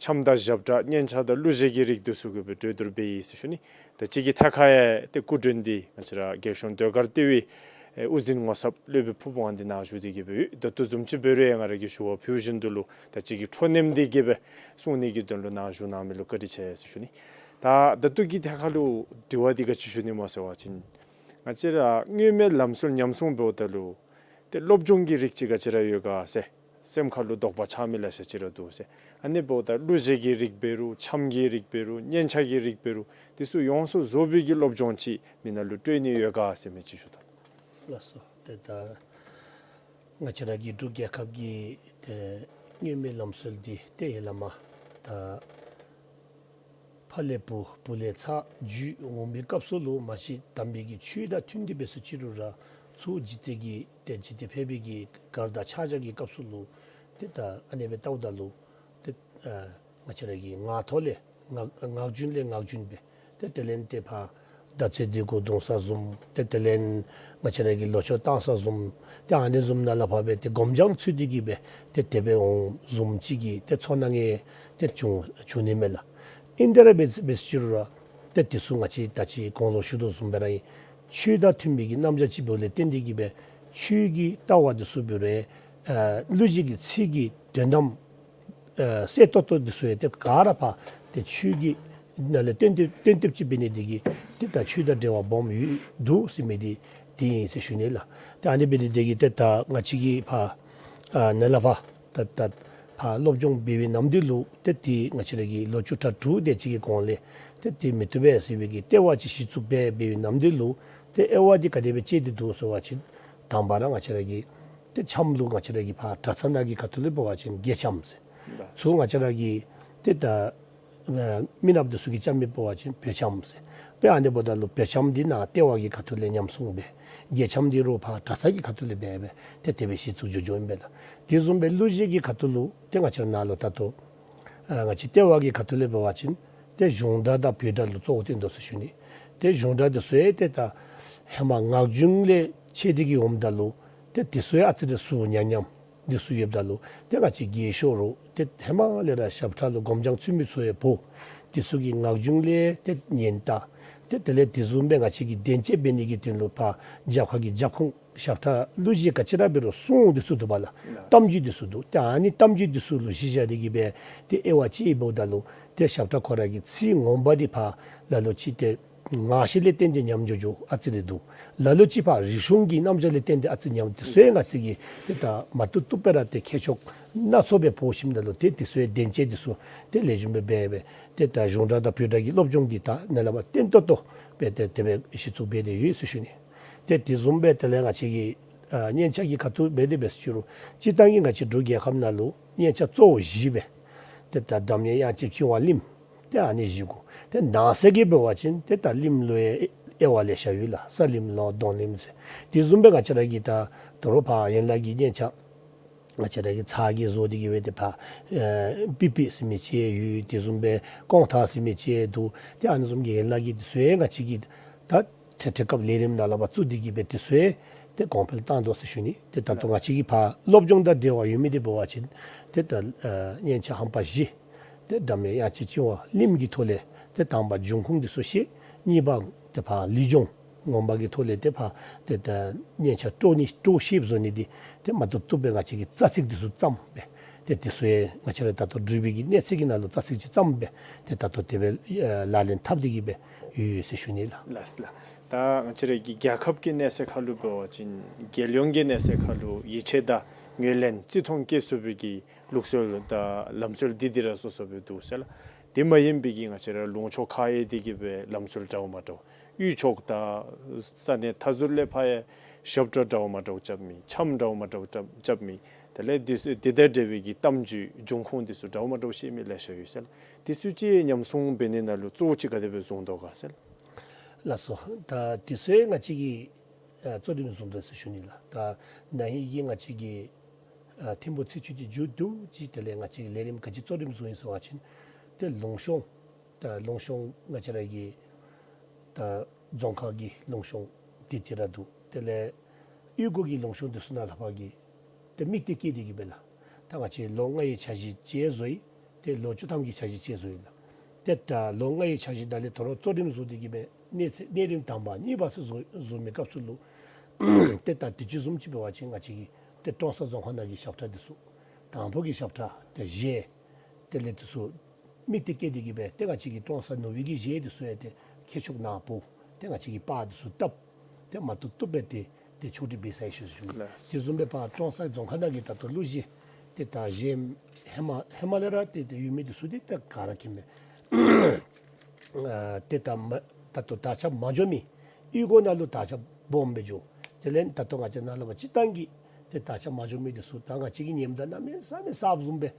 འཆམ་དང་ཞབས་ཁྲ་སྙན་ཆ་དང་གླུ་གཞས་ཀྱི་རིགས་འདི་ཚུ་གི་སྦེ་གྲོས་བསྡུར་འབད་ཡི་ཟེར་ཞུ་ནི། ད་ཅི་གི་ཐད་ཁར་ཡང་ཏེ་སྐུ་མགྲོན་འདི་ང་བཅས་ར་རྒྱལ་གཞུང་ཟློས་གར་ལྟེ་བའི་ཨེ་དབུ་འཛིན་ངོ་ཚབ་སློབ་དཔོན་ཕུརཔ་དབང་འདུས་ནཱ་བཞུགས་ཏེ་གི་སྦེ་ཡོད། ད་ལྟོ་བཟུམ་ཅིག་འབད་རུང་ཡང་ང་ར་གིས་ཞུ་བ་ཕུལཝ་བཞིན་དུ་ལུ་ད་ཅི་གི་འཕྲོ་མཉམ་འདི་གི་སྦེ་གསུང་ནི་གི་དོན་ལུ་ནཱ་བཞུགས་གནང་མི་ལུ་བཀའ་དྲིན་ཆེ་ཟེར་ཞུ་ནི། ད་ད་ལྟོ་གི་ཐད་ཁར་ལུ་དྲི་བ་འདི་ག་ཅི་ཞུ་ནི་སྨོ་ཟེར་བ་ཅིན་ང་བཅས་ར་སྔོན་མའི་ལམ་སྲོལ་ཉམས་སྲུང་འབདཝ་ད་ལུ་ཏེ་སློབ་སྦྱོང་གི་རིགས་ཅིག་ག་ཅི་ར་ཡོད་ག་ཟེར། སེམས་ཁ་ལུ་དོགས་པ་ཆགས་མི་ལེ་ཤ་ཅིག་ར་འདུག་ཟེར། ཨ་ནི་འབདཝ་ད་གླུ་གཞས་ཀྱི་རིགས་འབད་རུང་འཆམ་གྱི་རིགས་འབད་རུང་སྙན་ཆ་གི་རིགས་འབད་རུང་དེ་ཚུ་ཡོངས་སུ་རྫོགས་པའི་གི་སློབ་སྦྱོང་ཅིག་མི་ནང་ལུ་སྤྲོད་ནི་ཡོད་ག་ཟེར་མི་ཅིག་ཞུ་དོ། ལགས་སོ། ཏེ་ད་ང་བཅས་ར་གི་འབྲུག་རྒྱལ་ཁབ་ཀྱི་ཏེ་མངོན་མེད་ལམ་སྲོལ་འདི་ཏེ་ཡེ་ལ་མ་ད་ཕ་ལས་བུ་བུ་ལས་ཚ་བརྒྱུད་འོང་བའི་སྐབས་སུ་ལུ་མ་གཞི་དམ་པའི་གི་ཆོས་དང་མཐུན་ཏེ་འབད་སོ་ཅི་རུང་ར་ཚུར་འཇིག་རྟེན་གྱི་ཏེ་འཇིག་རྟེན་ཕལ་པའི་གི་གར་དང་ཕྱག་རྒྱ་གི་སྐབས་སུ་ལུ་ཏེ་ད་ཨ་ནི་སྦེ་བལྟཝ་ད་ལུ་ཏེ་ཨ་ང་བཅས་ར་གི་ངག་ཐོག་ལས་ངག་ངག་རྒྱུན་ལས་ངག་རྒྱུན་སྦེ་ཏེ་དེ་ལས་ཏེ་ཕར་ཟླ་ཚེས་འདི་གུ་གདུང་ས་བཟུམ། ཏེ་དེ་ལས་ང་བཅས་ར་གི་ལོ་མཆོད་བཏང་ས་བཟུམ། ཏེ་ཨ་ནི་བཟུམ་ནང་ལས་ཕར་སྦེ་ཏེ་སྒོམ་རྒྱང་ཚུད་དེ་གི་སྦེ་ཏེ་དེ་སྦེ་འོང་བཟུམ་ཅིག་གི་ཏེ་ཚོར་སྣང་ཏེ་བྱུང་བྱུང་ནི་མས་ལགས། ཨིན་ཏེ་ར་འབད་འབད་སོ་ཅི་རུང་ར་ཏེ་དེ་ཚུ་ང་བཅས་ད་ཅི་གོང་ལུ་ཞུ་དོ་བཟུམ་སྦེ་ར་ཨིན། ཆོས་དང་མཐུན་པའི་གི་རྣམ་གཞག་ཅིག་འབདཝ་ལས་བརྟེན་ཏེ་གི་སྦེ་ཆོས་ཀྱི་ལྟ་བ་དེ་ཚུ་འབད་རུང་ཨ་གླུ་གཞས་ཀྱི་ཚིག་གི་དོན་དམ་ཨ་གསལ་ཏོག་ཏོ་དེ་ཚུ་ཡང་ཏེ་ག་ར་ཕར་ཏེ་ཆོས་ཀྱི་ནང་ལས་བཏོན་ཏེ་བཏོན་ཏེ་ཅིག་འབད་ནི་དེ་གིས་ཏེ་ད་ཆོས་དང་འབྲེལ་བ་སྦོམ་ཡོད་འདུག་ཟེར་མི་འདི་དེ་ཨིན་ཟེར་ཞུ་ནི་ལགས། ཏེ་ཨ་ནི་འབད་ནི་དེ་གིས་ཏེ་ད་ང་བཅས་ཀྱིས་ཕར་ཨ་ནཱ་ལས་ཕར་ད་ད་ཕར་སློབ་སྦྱོང་འབད་བའི་ནམ་དུས་ལུ་ཏེ་ཏེ་ང་བཅས་ར་གི་ལོ་བཅུ་ཕྲག་དྲུག་དེ་ཅིག་གི་གོང་ལས་ཏེ་ཏེ་མི་བཏུབ་པས་ཟེར་བའི་གི་ལྟེ་བ་ཅིག་གཞི་བཙུགས་འབད་འབད་བའི་ནམ་དུས་ལུ་ཏེ་དབྱེ་བ་འདི་ག་དེ་སྦེ་ཕྱེ་སྟེ་འདུག་ཟེར་བ་ཅིན་དང་པ་ར་ང་བཅས་ར་གི་ཏེ་འཆམ་ལུ་ང་བཅས་ར་གི་ཕར་གྲྭ་ཚང་ནང་གི་ཁ་ཐུག་ལས་འབད་བ་ཅིན་རྒྱ་འཆམ་ཟེར། ཚུར་ང་བཅས་ར་གི་ཏེ་ད་ཨ་མི་ནགཔ་དེ་ཚུ་གིས་རྐྱབ་མི་འབད་བ་ཅིན་བོད་འཆམ་ཟེར། དཔེ་ཨ་ནི་འབདཝ་ད་ལུ་བོད་འཆམ་འདི་ནང་ལྟེ་བ་གི་ཁ་ཐུག་ལས་ཉམས་སྲུང་འབད། རྒྱ་འཆམ་འདི་རུང་ཕར་གྲྭ་ཚང་གི་ཁ་ཐུག་ལས་འབད་འབད་ཏེ་དེ་སྦེ་གཞི་བཙུགས་འགྱོ་འགྱོཝ་ཨིན་པས་ལགས། དེ་བཟུམ་སྦེ་གླུ་གཞས་ཀྱི་ཁ་ཐུག་ལུ་ཏེ་ང་བཅས་ར་ནཱ་ལུ་ད་ལྟོ་ཨ་ང་བཅས་ལྟེ་བ་གི་ཁ་ཐུག་ལས་འབད་བ་ཅིན་ཏེ་གཞུང་སྒྲ་དང་བོད་སྒྲ་ལུ་གཙོ་བོ་བཏོན་དོ་ཟེར་ཞུ་ནི། ཏེ་གཞུང་སྒྲ་དེ་ཚུ་ཡང་ཏེ་ད་ཧེ་མ་ངག་རྒྱུན་ལས་ཕྱེ་སྟེ་གི་འོངམ་ད་ལུ་ཏེ་དེ་ཚུ་ཡང་ཨ་ཙི་རེ་ཟུར་ཉམས་ཉམས་དེ་ཚུ་ཡོདཔ་ད་ལུ་ཏེ་ང་བཅས་རྒས་ཤོས་རུང་ཏེ་ཧེ་མ་ལས་ར་ཞབས་ཁྲ་ལུ་སྒོམ་རྒྱང་ཚུད་མི་ཚུ་ཡང་བོར། དེ་ཚུ་གིས་ངག་རྒྱུན་ལས་ཏེ་ཉན་ལྟ། ཏེ་དེ་ལས་དེ་བཟུམ་སྦེ་ང་བཅས་ཀྱིས་བདེན་དཔྱད་འབད་ནི་གི་དོན་ལུ་ཕར་རྒྱབ་ཁ་གི་རྒྱབ་ཁུངས་ཞབས་ཁྲ་གླུ་གཞས་ག་ཅི་ར་འབད་རུང་གསུང་དེ་ཚུ་འདུག་པ་ལགས། གཏམ་རྒྱུད་དེ་ཚུ་འདུག། ཏེ་ཨ་ནི་གཏམ་རྒྱུད་དེ་ཚུ་ལུ་གཞི་བཞག་སྟེ་གི་སྦེ་ཏེ་དབྱེ་བ་ཕྱེ་འབདཝ་ད་ལུ་ཏེ་ཞབས་ཁྲ་ཁོ་ར་གི་ཚིག་ངོ་མ་འདི་ཕར་ལ་ལུ་ཅིག་ཏེ་ངག་བཤད་ལས་བརྟེན་ཏེ་ཉམས་འགྱོ་འགྱོཝ་ཨ་ཙི་རེ་འདུག། ལ་ལུ་ཅིག་ཕར་རིག་གཞུང་གི་རྣམ་གཞག་ལས་བརྟེན་ཏེ་ཨ་ཙི་ཉམས། དེ་ཚུ་ཡང་ང་བཅས་ཀྱིས་ཏེ་ད་མ་བཏུབ་བཏུབ་སྦེ་ར་ཏེ་ཁྱད་ཆོས་སྣ་ཚོགས་སྦེ་འབོ་ཞིནམ་ད་ལུ་ཏེ་དེ་ཚུ་ཡང་བདེན་དཔྱད་དེ་ཚུ་ཏེ་ལེགས་ཤོམ་སྦེ་འབད་འབད་ཏེ་ད་གཞུང་སྒྲ་དང་བོད་སྒྲ་གི་སློབ་སྦྱོང་འདི་ད་ནཱ་ལས་ཕར་བརྟན་ཏོག་ཏོ་སྦེ་ཏེ་དེ་སྦེ་གཞི་བཙུགས་འབད་དེ་ཡོད་ཟེར་ཞུ་ནི། ཏེ་དེ་བཟུམ་སྦེ་དེ་ལས་ང་བཅས་ཀྱི་ཨ་སྙན་ཆ་གི་ཁ་ཐུག་འབད་དེ་འབད་ཟེར་ཞུ་རུང་སྤྱིར་བཏང་གི་ང་བཅས་འབྲུག་རྒྱལ་ཁབ་ནང་ལུ་སྙན་ཆ་གཙོ་བོ་བཞི་སྦེ་ཏེ་ད་སྒྲ་སྙན་དབྱངས་ཅན་ཅིང་བ་གླིང་། ཏེ་ཨ་ནི་བཞི་གུ། ཏེ་ནང་གསེས་ཀྱི་འབད་བ་ཅིན་ཏེ་ད་གླིང་ལུ་ཡང་དབྱེ་བ་ལེ་ཤ་ཡོད་ལགས། ས་གླིང་ལོ་གདོང་གླིང་ཟེར། དེ་བཟུམ་སྦེ་ང་བཅས་ར་གི་ད་ད་རུང་ཕར་ཡན་ལག་གི་སྙན་ཆ་ང་བཅས་ར་གི་ཚ་གྱང་བཟོ་སྟེ་གི་སྦེ་ཏེ་ཕར་ཨེ་པི་པི་ཟེར་མི་ཅིག་ཡོད། དེ་བཟུམ་སྦེ་ཀོང་ཐང་ཟེར་མི་ཅིག་འདུག། ཏེ་ཨ་ནི་བཟུམ་གྱི་ཡན་ལག་གི་དེ་ཚུ་ཡང་ང་བཅས་ཀྱིས་ད་ཏེ་དེ་སྐབས་ལས་རིམ་ནང་ལས་ཕར་བཙུགས་ཏེ་གི་སྦེ་དེ་ཚུ་ཡང་ཏེ་གོང་འཕེལ་བཏང་དོ་ཟེར་ཞུ་ནི། ཏེ་ད་ལྟོ་ང་བཅས་ཀྱི་ཕར་སློབ་སྦྱོང་དང་འབྲེལ་བ་ཡོད་མི་འདི་འབད་བ་ཅིན་ཏེ་ད་ཨ་སྙན་ཆ་ཧམ་པ་བཞི་ཏེ་སྒྲ་སྙན་དབྱངས་ཅན་ཅིང་བ་གླིང་གི་ཐོག་ལས་ཏེ་དང་པ་འབྱུང་ཁུངས་འདི་ཚུ་ཤེས། གཉིས་པ་ཏེ་ཕར་ལུས་སྦྱོང་ངོ་མ་གི་ཐོག་ལས་ཏེ་ཕར་ཏེ་ད་སྙན་ཆ་དཀྲོག་ནི་དཀྲོག་ཤེསཔ་བཟོ་ནི་འདི་ཏེ་མ་བཏུབ་བཏུབ་སྦེ་ང་བཅས་ཀྱིས་རྩ་ཚིག་འདི་ཚུ་བརྩམས་སྦེ་ཏེ་དེ་ཚུ་ཡང་ང་བཅས་ར་ད་ལྟོ་འབྲུག་པའི་གི་གནས་ཚད་ཀྱི་ནང་ལུ་རྩ་ཚིག་ཅིག་བརྩམས་སྦེ་ཏེ་ད་ལྟོ་དེ་སྦེ་ཨེ་ལག་ལེན་འཐབ་སྟེ་གི་སྦེ་ཡོད་ཡོད་ཟེར་ཞུ་ནི་ལགས། ལགས་ལགས། ད་ང་བཅས་ར་གི་རྒྱལ་ཁབ་ཀྱི་གནས་ཚད་ཁར་ལུ་འབད་བ་ཅིན་རྒྱལ་ཡོངས་ཀྱི་གནས་ཚད་ཁར་ལུ་ཡིད་ཆེས་དང་ངོས་ལེན་བརྩི་མཐོང་སྐྱེ་ཚུགས་པའི་གི་ལུགས་སྲོལ་དང་ལམ་སྲོལ་འདི་འདི་ར་སོ་སོ་སྦེ་འདུག་ཟེར་ལགས། དེ་མ་ཡིན་པའི་གི་ང་བཅས་ར་ལུང་ཕྱོགས་ཁར་ཡང་དེ་གི་སྦེ་ལམ་སྲོལ་འདྲཝ་མ་འདྲཝ། དབུས་ཕྱོགས་དང་ས་གནས་མཐའ་ཟུར་ལས་ཕར་ཡང་ཞབས་བྲོ་འདྲཝ་མ་འདྲཝ་རྐྱབ་མི། འཆམ་འདྲཝ་མ་འདྲཝ་རྐྱབ་རྐྱབ་མི། དེ་ལས་དེ་ཚུ་དེ་དང་འབྲེལ་བའི་གི་གཏམ་རྒྱུད་འབྱུང་ཁུངས་དེ་ཚུ་འདྲཝ་མ་འདྲཝ་བཤད་མི་ལེ་ཤ་ཡོད་ཟེར་ལགས། དེ་ཚུ་ཅིག་ཉམས་སྲུང་འབད་ནི་ནང་ལུ་གཙོ་བོ་ཅིག་ག་དེ་སྦེ་བཟུང་དོ་ག་ཟེར་ལགས། ལགས་སོ། ད་དེ་ཚུ་ཡང་ང་བཅས་ཀྱིས་ཨ་གཙོ་རིམ་བཟུང་དོ་ཟེར་ཞུ་ནི་ལགས། ད་ན་ཧིང་གི་ང་བཅས་ཀྱི་ཨ་ཐིམ་ཕུག་ཚེས་བཅུ་གི་མཇུག་བསྡུ་ཅིག་དེ་ལས་ང་བཅས་ཀྱིས་ལས་རིམ་ག་ཅི་གཙོ་རིམ་བཟུང་ཡི་ཟེར་བ་ཅིན་ཏེ་ལུང་གཤོང་ད་ལུང་གཤོང་ང་བཅས་ར་གི་ད་རྫོང་ཁག་གི་ལུང་གཤོང་འདི་ཅིག་ར་འདུག། དེ་ལས་གཡུས་སྒོ་གི་ལུང་གཤོང་འདི་ཚུ་ནང་ལས་ཕར་གྱི་ཏེ་དམིགས་གཏད་བསྐྱེད་དེ་གི་སྦེ་ལགས། ད་ང་བཅས་ལོ་ལྔའི་འཆར་གཞི་ཅིག་བཟོ་ཡི། ཏེ་ལོ་བཅུ་ཐམ་གྱི་འཆར་གཞི་ཅིག་བཟོ་ཡི་ལགས། ཏེ་ད་ལོ་ལྔའི་འཆར་གཞི་ནང་ལས་ད་རུང་གཙོ་རིམ་བཟུང་སྟེ་གི་སྦེ་གནས་ཚད་གནས་རིམ་དང་པ་གཉིས་པ་ཚུ་བཟོ་བཟོ་མི་སྐབས་སུ་ལུ་ཏེ་ད་དུས་ཅི་བཟུམ་ཅིག་འབད་བ་ཅིན་ང་བཅས་ཀྱི་ཏེ་ཀྲོང་གསར་རྫོང་ཁག་ནང་གི་ཞབས་ཁྲ་འདི་ཚུ་དང་ཕུ་གི་ཞབས་ཁྲ་ཏེ་གཞས་དེ་ལས་འདི་ཚུ་དམིགས་གཏད་བསྐྱེད་དེ་གི་སྦེ་ཏེ་ང་བཅས་ཀྱི་ཀྲོང་གསར་ནུབ་སྦིས་ཀྱི་གཞས་འདི་ཚུ་ཡང་ཏེ་ཁྱད་ཆོས་ནག་པོ་ཏེ་ང་བཅས་ཀྱིས་པར་འདི་ཚུ་བཏབ། ཏེ་མ་བཏུབ་བཏུབ་སྦེ་ཏེ་ཏེ་ཕྱོགས་སྒྲིག་འབད་ཚར་ཡི་ཟེར་ཞུ་ནི། ལགས། དེ་བཟུམ་སྦེ་ཕར་ཀྲོང་གསར་རྫོང་ཁག་ནང་གི་ད་ལྟོ་གླུ་གཞས་ ཏེ་ད་གཞན་ཧེ་མ་ཧེ་མ་ལས་ར་ཏེ་ཏེ་ཡོད་མི་འདི་ཚུ་འདི་ད་ག་ར་མཁྱེན་མས། ཨ་ཏེ་ད་མ་ད་ལྟོ་དར་ཆ་མ་འགྱོ་མི་གཡུས་སྒོ་ནང་ལུ་དར་ཆ་སྦོམ་སྦེ་འགྱོ། དེ་ལས་ད་ལྟོ་ང་བཅས་ནཱ་ལས་ཕར་སྤྱིར་བཏང་གི་ཏེ་དར་ཆ་མ་འགྱོ་མི་འདི་ཚུ་ད་ང་བཅས་ཀྱིས་ཉནམ་ད་གནམ་མེད་ས་མེད་གསརཔ་བཟུམ་སྦེ་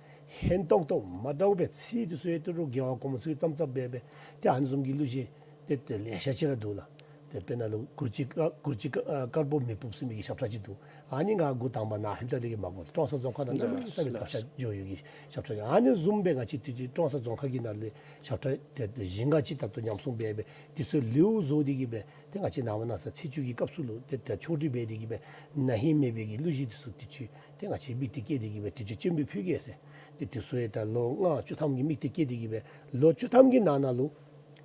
ཧན་ཏོང་ཏོ་མ་འདྲཝ་སྦེ་ཚིག་འདི་ཚུ་ཡང་ཏེ་རོགས་རྒྱལ་བ་གོངམ་ཚུ་གིས་བརྩམ་བརྩམ་སྦེ་སྦེ་ཏེ་ཨ་ནི་བཟུམ་གྱི་གླུ་གཞས་ཏེ་ཏེ་ལེ་ཤ་ཅིག་ར་འདུག་ལགས། ཏེ་དཔེར་ན་ལུ་གུར་ཅིག་ཨ་གུར་ཅིག་ཨ་དཀར་པོ་མེ་སྤུབས་ཟེར་མི་གི་ཞབས་ཁྲ་ཅིག་འདུག། ཨ་ནི་ང་འགོ་དང་པ་ནཱ་ཧེབ་ད་དེ་གིས་མ་གོ་ཀྲོང་གསར་རྫོང་ཁག་ནང་གནམ་མེད་ས་མེད་དར་ཆ་འགྱོ་ཡོད་གི་ཞབས་ཁྲ་ཅིག། ཨ་ནི་བཟུམ་སྦེ་ང་བཅས་དུས་ཅི་ཀྲོང་གསར་རྫོང་ཁག་གི་ནང་ལུ་ཞབས་ཁྲ་ཏེ་ཏེ་བཞེངས་སྒར་ཅིག་ད་ལྟོ་ཉམས་སྲུང་འབད་སྦེ་དེ་ཚུ་ལེའུ་བཟོ་སྟེ་གིས་སྦེ་ཏེ་ང་བཅས་ནངས་པ་གནངས་ཚེ་ཚེས་བཅུ་གི་སྐབས་སུ་ལུ་ཏེ་ཏེ་ཕྱོགས་སྒྲིག་འབད་དེ་གིས་སྦེ་ན་ཧིང་མེད་པའི་གི་གླུ་གཞས་དེ་ཚུ་དུས་ཅི་ཏེ་ང་བཅས་དམིགས་གཏད་བསྐྱེད་དེ་གིས་སྦེ་དུས་ཅི་སྤྱན་འབུལ་ཕུལ་གེ་ཟེར། ཏེ་དེ་ཚུ་ཡང་ད་ལོ་ལྔ་བཅུ་ཐམ་གྱི་དམིགས་གཏད་བསྐྱེད་དེ་གིས་སྦེ་ལོ་བཅུ་ཐམ་གྱི་ནང་ན་ལུ་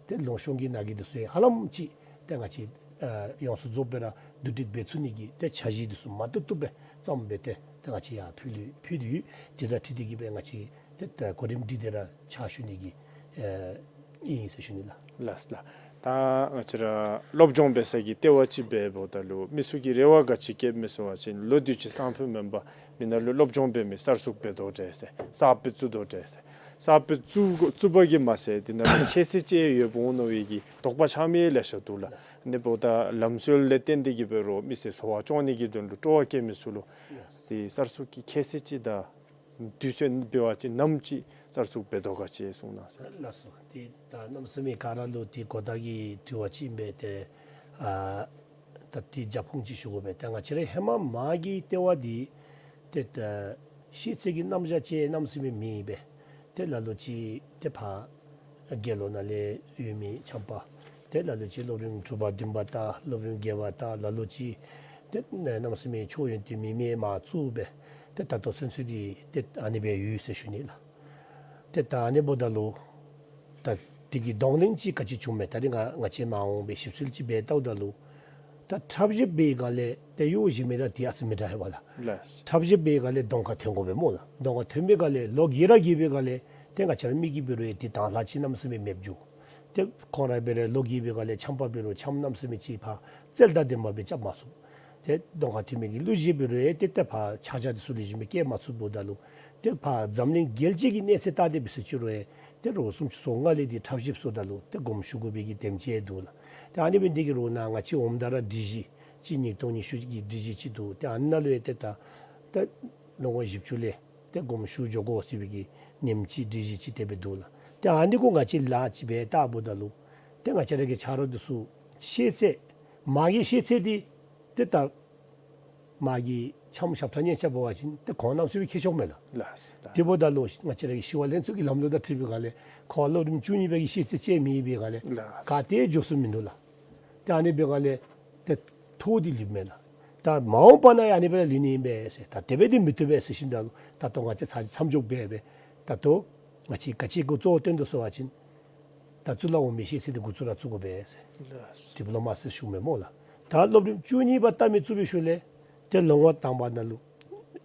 ཏེ་ལུང་གཤོང་གི་ནང་གི་དེ་ཚུ་ཡང་ཧ་ལམ་ཅིག་ཏེ་ང་བཅས་ཨ་ཡོངས་སུ་རྫོགས་སྦེ་ར་བསྡུ་སྒྲིག་འབད་ཚུགས་ནི་གི་ཏེ་འཆར་གཞི་དེ་ཚུ་མ་བཏུབ་བཏུབ་སྦེ་བརྩམས་སྦེ་ཏེ་ཏེ་ང་བཅས་ཡར་ཕུལ་ཕུལ་ཏེ་ཡོད། དེ་དང་འཁྲིལ་ཏེ་གིས་སྦེ་ང་བཅས་ཏེ་ད་གོ་རིམ་སྒྲིག་སྟེ་ར་ཕྱག་ཞུ་ནི་གི་ཨེ་ཨིན་ཟེར་ཞུ་ནི་ལགས། ལགས་ལགས། ད་ང་བཅས་ར་སློབ་སྦྱོང་འབད་ས་གི་ལྟེ་བ་ཅིག་འབདཝ་ད་ལུ་མི་ཚུ་གིས་རེ་བ་ག་ཅི་བསྐྱེདཔ་མས་ཟེར་བ་ཅིན་ལོ་དུས་ཅི་སང་ཕོད་མེན་པར་མི་ནང་ལུ་སློབ་སྦྱོང་འབད་མི་གསར་བཙུགས་འབད་དོ་འདྲས་ཟེར། གསརཔ་སྦེ་བཙུགས་དོ་འདྲས་ཟེར། གསརཔ་སྦེ་བཙུགས་བཙུགས་པ་གིས་མ་ཚད་དེ་ནང་ལུ་ཁྱད་གསོད་ཅིག་ཡོདཔ་འོང་མནོ་བའི་གི་དོགས་པ་ཆགས་མི་ལེ་ཤ་འདུག་ལགས། ཨ་ནི་འབདཝ་ད་ལམ་སྲོལ་ལས་བརྟེན་ཏེ་གིས་འབད་རུང་མི་སེར་འཚོ་བ་སྐྱོང་ནི་གི་དོན་ལུ་སྤྲོ་བ་བསྐྱེད་མི་ཚུ་ལུ་ཏེ་གསར་བཙུགས་ཀྱི་ཁྱད་གསོད་ཅིག་དང་དུས་ཚོད་འབད་བ་ཅིན་ནམ་ཅིག་གསར་བཙུགས་འབད་དོ་ག་ཅི་གསུང་གནང་ཟེར། ལགས་སོ། ཏེ་ད་གནམ་མེད་ས་མེད་ག་ར་ལུ་ཏེ་གོ་བརྡ་གི་དྲི་བ་ཅིག་ཨིན་པས། ཏེ་ཨ་ད་ཏེ་རྒྱབ་ཁུངས་ཅིག་ཞུ་དགོ་པས། ཏེ་ང་བཅས་ར་ཧེ་མ་མ་གི་ལྟེ་བ་འདི་ཏེ་ད་ཤེས་ཚད་ཀྱི་རྣམ་གཞག་ཅིག་གནམ་མེད་ས་མེད་མེད་པས། ཏེ་ལ་ལུ་ཅིག་ཏེ་ཕར་དགེ་སློང་ནང་ལས་ཡོད་མི་ཆམ་པ། ཏེ་ལ་ལུ་ཅིག་སློབ་རིམ་དྲུག་པ་བདུན་པ་ལྟ་སློབ་རིམ་བརྒྱད་པ་ལྟ་ལ་ལུ་ཅིག་ཏེ་གནམ་མེད་ས་མེད་ཆོས་ཡོན་ཏན་མེད་མི་མར་བཙུགས་སྦེ་ཏེ་ད་ལྟོ་ཚུན་ཚོད་འདི་ཏེ་ཨ་ནི་སྦེ་ཡོད་ཟེར་ཞུ་ནི་ལགས། ཏེ་ད་ཨ་ནི་འབདཝ་ད་ལུ་ད་དེ་གི་གདོང་ལེན་ཅིག་ག་ཅི་བྱུངམ་མས། ད་རིས་ང་ང་བཅས་མ་འོངས་པའི་ཞིབ་འཚོལ་ཅིག་འབད་བལྟཝ་ད་ལུ་ད་ཁྲབ་གཞས་འབད་བའི་སྒང་ལས་ཏེ་གཡོག་གཞས་མི་དང་དེ་ཨ་ཙི་མི་འདྲ་ཧེ་བ་ལགས། ལགས། ཁྲབ་གཞས་འབད་བའི་སྒང་ལས་གདོང་ཁར་ཐོན་དགོ་པས་སྨོ་ལགས། གདོང་ཁར་ཐོན་པའི་སྒང་ལས་ལོ་རྒས་ར་རྒས་པའི་སྒང་ལས་ཏེ་ང་བཅས་ར་མི་གིས་འབད་རུང་ཡང་དེ་དང་ལྷག་ཅིག་གནམ་མེད་ས་མེད་མེདཔ་འགྱོ། ཏེ་ཁོང་ར་འབད་རུང་ལོ་རྒས་པའི་སྒང་ལས་ཆམ་པ་འབད་རུང་ཆམ་གནམ་མེད་ས་མེད་ཅིག་ཕར་རྩལ་དང་ལྡནམ་སྦེ་རྐྱབ་མ་ཚུགས། ཏེ་གདོང་ཁར་ཐོན་མི་གི་གླུ་གཞས་འབད་རུང་ཡང་ཏེ་ཏེ་ཕར་ཆ་ཆ་དེ་ཚུ་ལེགས་ཤོམ་སྦེ་སྐྱེལ་མ་ཚུགསཔ་འབདཝ་ད་ལུ་ཏེ་ཕར་འཛམ་གླིང་རྒྱལ་སྤྱི་གི་གནས་ཚད་བལྟ་སྟེ་འབད་ས་ཅིག་རུང་ཡང་ཏེ་རོགས་སུམ་ཅུ་སོ་ལྔ་ལས་འདི་ཁྲབ་གཞས་སོངམ་ད་ལུ་ཏེ་དགོངསམ་ཞུ་དགོ་པའི་གི་དེམ་ཅིག་འདུག་ལགས། ཏེ་ཨ་ནི་འབད་ནི་དེ་གིས་རོགས་ནཱ་ང་བཅས་འོངམ་ད་ར་སྒྲིག་གཞི་གཅིག་གཉིས་སྟོང་ཉི་ཤུ་གི་སྒྲིག་གཞི་ཅིག་འདུག། ཏེ་ཨ་ནཱ་ལུ་ཡང་ཏེ་ད་ད་ལོ་ངོ་བཞི་བཅུ་ལས་ཏེ་དགོངསམ་ཞུ་འགྱོ་དགོ་ཟེར་བའི་གི་ཉིནམ་ཅིག་སྒྲིག་གཞི་ཅིག་དེ་སྦེ་འདུག་ལགས། ཏེ་ཨ་ནི་གུ་ང་བཅས་ལཱ་ཅིག་འབད་བལྟཝ་ད་ལུ་ཏེ་ང་བཅས་ར་གི་ཆ་རོགས་དེ་ཚུ་ཤེས་ཚད་མ་གི་ཤེས་ཚད་འདི་ཏེ་ད་མ་གི་ཆམ་ཞབས་ཁྲ་ཉན་ཆ་འབད་བ་ཅིན་ཏེ་ཁོང་གནམ་མེད་ས་མེད་མཁས་མཆོག་མས་ལགས། ལགས་ལགས། དེ་འབདཝ་ད་ལུ་ང་བཅས་ར་གི་ཞི་བ་ལྷན་ཚོགས་ཀྱི་ལམ་ལུགས་དང་འཁྲིལ་བའི་སྒང་ལས་ཁོ་སློབ་རིམ་བཅུ་གཉིས་པ་གི་ཤེས་ཚད་ཅིག་མེད་པའི་སྒང་ལས་ལགས། ག་ཏེ་འགྱོ་ཚུགས་མིན་འདུག་ལགས། ཏེ་ཨ་ནི་འབད་སྒང་ལས་ཏེ་ཐོ་འདི་ལུསཔ་མས་ལགས། ད་མ་འོངས་པ་ནང་ཡང་ཨ་ནི་སྦེ་ར་ལུས་ནི་ཨིན་པས་ཟེར། ད་དེ་སྦེ་འདི་མི་བཏུབ་པས་ཟེར་ཞིནམ་ད་ལུ་ད་ལྟོ་ང་བཅས་ཚར་མཚམས་འཇོག་འབད་སྦེ་ད་ལྟོ་ང་བཅས་ག་ཅི་གུ་གཙོ་བོ་བཏོན་དོ་ཟེར་བ་ཅིན་ད་གཙུག་ལག་འོག་མའི་ཤེས་ཚད་འདི་འགོ་བཙུགས་ར་བཙུགས་དགོ་པས་ཟེར། ལགས། ཌིབ་ལོ་མ་ཟེར་ཞུཝ་མས་སྨོ་ལགས། ད་སློབ་རིམ་བཅུ་གཉིས་པ་ལྟ་མི་བཙུགས་པའི་ཤུལ་ལས་ཏེ་ལོ་ངོ་དང་པ་ནང་ལུ་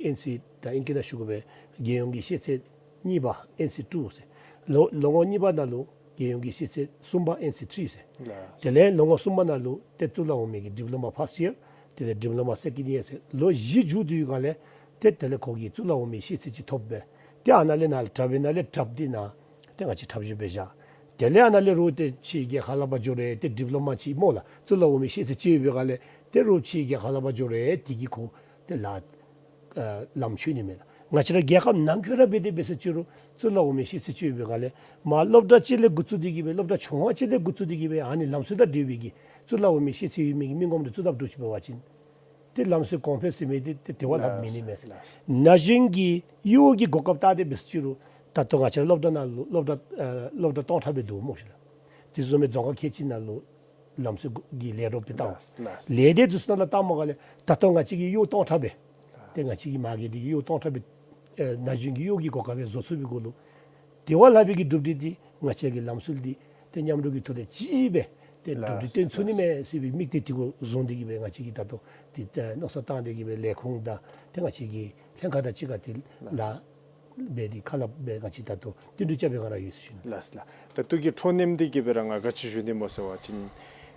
ཨེན་སི་ད་ཨིང་སྐད་ནང་ཞུ་དགོ་པའི་རྒྱལ་ཡོངས་ཀྱི་ཤེས་ཚད་གཉིས་པ་ཨེན་སི་ཊུ་ཟེར། ལོ་ལོ་ངོ་གཉིས་པ་ནང་ལུ་རྒྱལ་ཡོངས་ཀྱི་ཤེས་ཚད་གསུམ་པ་ཨེན་སི་ཐི་རི་ཟེར། ལགས། དེ་ལས་ལོ་ངོ་གསུམ་པ་ནང་ལུ་ཏེ་གཙུག་ལག་འོག་མའི་གི་ཌིབ་ལོ་མ་ཕཱསཊ་ཡིར། དེ་ལས་ཌིབ་ལོ་མ་སེ་ཀེནཌ་ཡིར་ཟེར་ལོ་བཞི་མཇུག་བསྡུ་བའི་སྒང་ལས་ཏེ་དེ་ལས་ཁོ་གིས་གཙུག་ལག་འོག་མའི་ཤེས་ཚད་ཅིག་ཐོབ་སྦེ་ཏེ་ཨ་ནཱ་ལས་ནཱ་ལས་དྲགཔ་ཨིན་ན་ལས་དྲགཔ་འདི་ནང་ཏེ་ང་བཅས་འཁྲབ་གཞས་སྦེ་བཞག། དེ་ལས་ཨ་ནཱ་ལས་རོགས་ཏེ་ཕྱིའི་རྒྱལ་ཁབ་ལུ་ཕར་འགྱོ་རུང་ཏེ་ཌིབ་ལོ་མ་ཅིག་སྨོ་ལགས། གཙུག་ལག་འོག་མའི་ཤེས་ཚད་ཅིག་ཡོད་པའི་སྒང་ལས་ཏེ་རོགས་ཕྱིའི་རྒྱལ་ཁབ་ལུ་ཕར་འགྱོ་རུང་ཏེ་གི་ཁོ་ཏེ་ལ་ཨ་ལམ་ཆོད་ནི་མས་ལགས། ང་བཅས་ར་རྒྱལ་ཁབ་ནང་འཁོད་ར་འབད་དེ་འབད་ས་ཅིག་རུང་གཙུག་ལག་འོག་མའི་ཤེས་ཚད་ཅིག་ཡོད་པའི་སྒང་ལས་མར་སློབ་གྲྭ་ཅིག་ལས་འགོ་བཙུགས་ཏེ་གི་སྦེ་སློབ་གྲྭ་ཆུང་བ་ཅིག་ལས་འགོ་བཙུགས་ཏེ་གི་སྦེ་ཨ་ནི་ལམ་སྲོལ་དང་འབྲེལ་བའི་གི་གཙུག་ལག་འོག་མའི་ཤེས་ཚད་ཡོད་མི་གི་མི་ངོམ་རེ་བཙུགས་དཔ་འདྲཝ་ཅིག་འབད་བ་ཅིན་ཏེ་ལམ་སྲོལ་གོང་འཕེལ་ཟེར་མི་འདི་ཏེ་དེ་བ་ལྷགཔ་མེད་ནི་མས། ལགས། ན་གཞོན་གྱི་གཡོག་གི་གོ་སྐབས་བལྟ་སྟེ་འབད་ས་ཅིག་རུང་ད་ལྟོ་ང་བཅས་སློབ་གྲྭ་ནང་ལུ་སློབ་གྲྭ་ཨ་སློབ་གྲྭ་སྟོང་ཕྲག་སྦེ་འདུག་སྨོ་ཤིག་ལགས། དེ་བཟུམ་སྦེ་རྫོང་ཁག་ཁལ་གཅིག་ནང་ལུ་ལམ་སྲོལ་གྱི་ལས་རོགས་སྦེ་བལྟ། ལགས་ལགས། ལས་སྡེ་དེ་ཚུ་ནང་ལུ་བལྟ་བའི་སྒང་ལས་ད་ལྟོ་ང་བཅས་ཀྱི་གཡོག་སྟོང་ཕྲག་སྦེ་ཏེ་ང་བཅས་ཀྱི་མ་གི་འདི་གཡོག་སྟོང་ཕྲག་སྦེ་ཨེ་ན་གཞོན་གྱི་གཡོག་གི་གོ་སྐབས་སྦེ་བཟོ་ཚུགས་པའི་གུ་ལུ་དེ་བ་ལྷག་པའི་གི་གྲུབ་འབྲས་འདི་ང་བཅས་ཀྱི་ལམ་སྲོལ་འདི་ཏེ་མཉམ་རུབ་ཀྱི་ཐོག་ལས་གཅིག་སྦེ་ཏེ་གྲུབ་འབྲས་ལགས་སྟོན་ཚུགས་ནི་ལགས། མས་ཟེར་བའི་དམིགས་གཏད་དེ་གུ་བཟུང་སྟེ་གི་སྦེ་ང་བཅས་ཀྱིས་ད་ལྟོ་ཏེ་ཨེ་མནོ་བསམ་བཏང་སྟེ་གི་སྦེ་ལས་ཁུངས་དང་ཏེ་ང་བཅས་ཀྱི་ལྷན་ཁག་དང་གཅིག་ཁར་ཏེ་ལགས། ལཱ་འབད་དེ་ཁ་སླབ་སྦེ་ང་བཅས་ད་ལྟོ་བསྟུན་གྲོས་རྐྱབ་པའི་སྒང་ར་ཡོད་ཟེར་ཞུ་ནི། ལགས་ལགས། ད་ལྟོ་གི་འཕྲོ་མཐུད་དེ་གི་སྦེ་ར་ང་ག་ཅི་ཞུ་ནི་སྨོ་ཟེར་བ་ཅིན་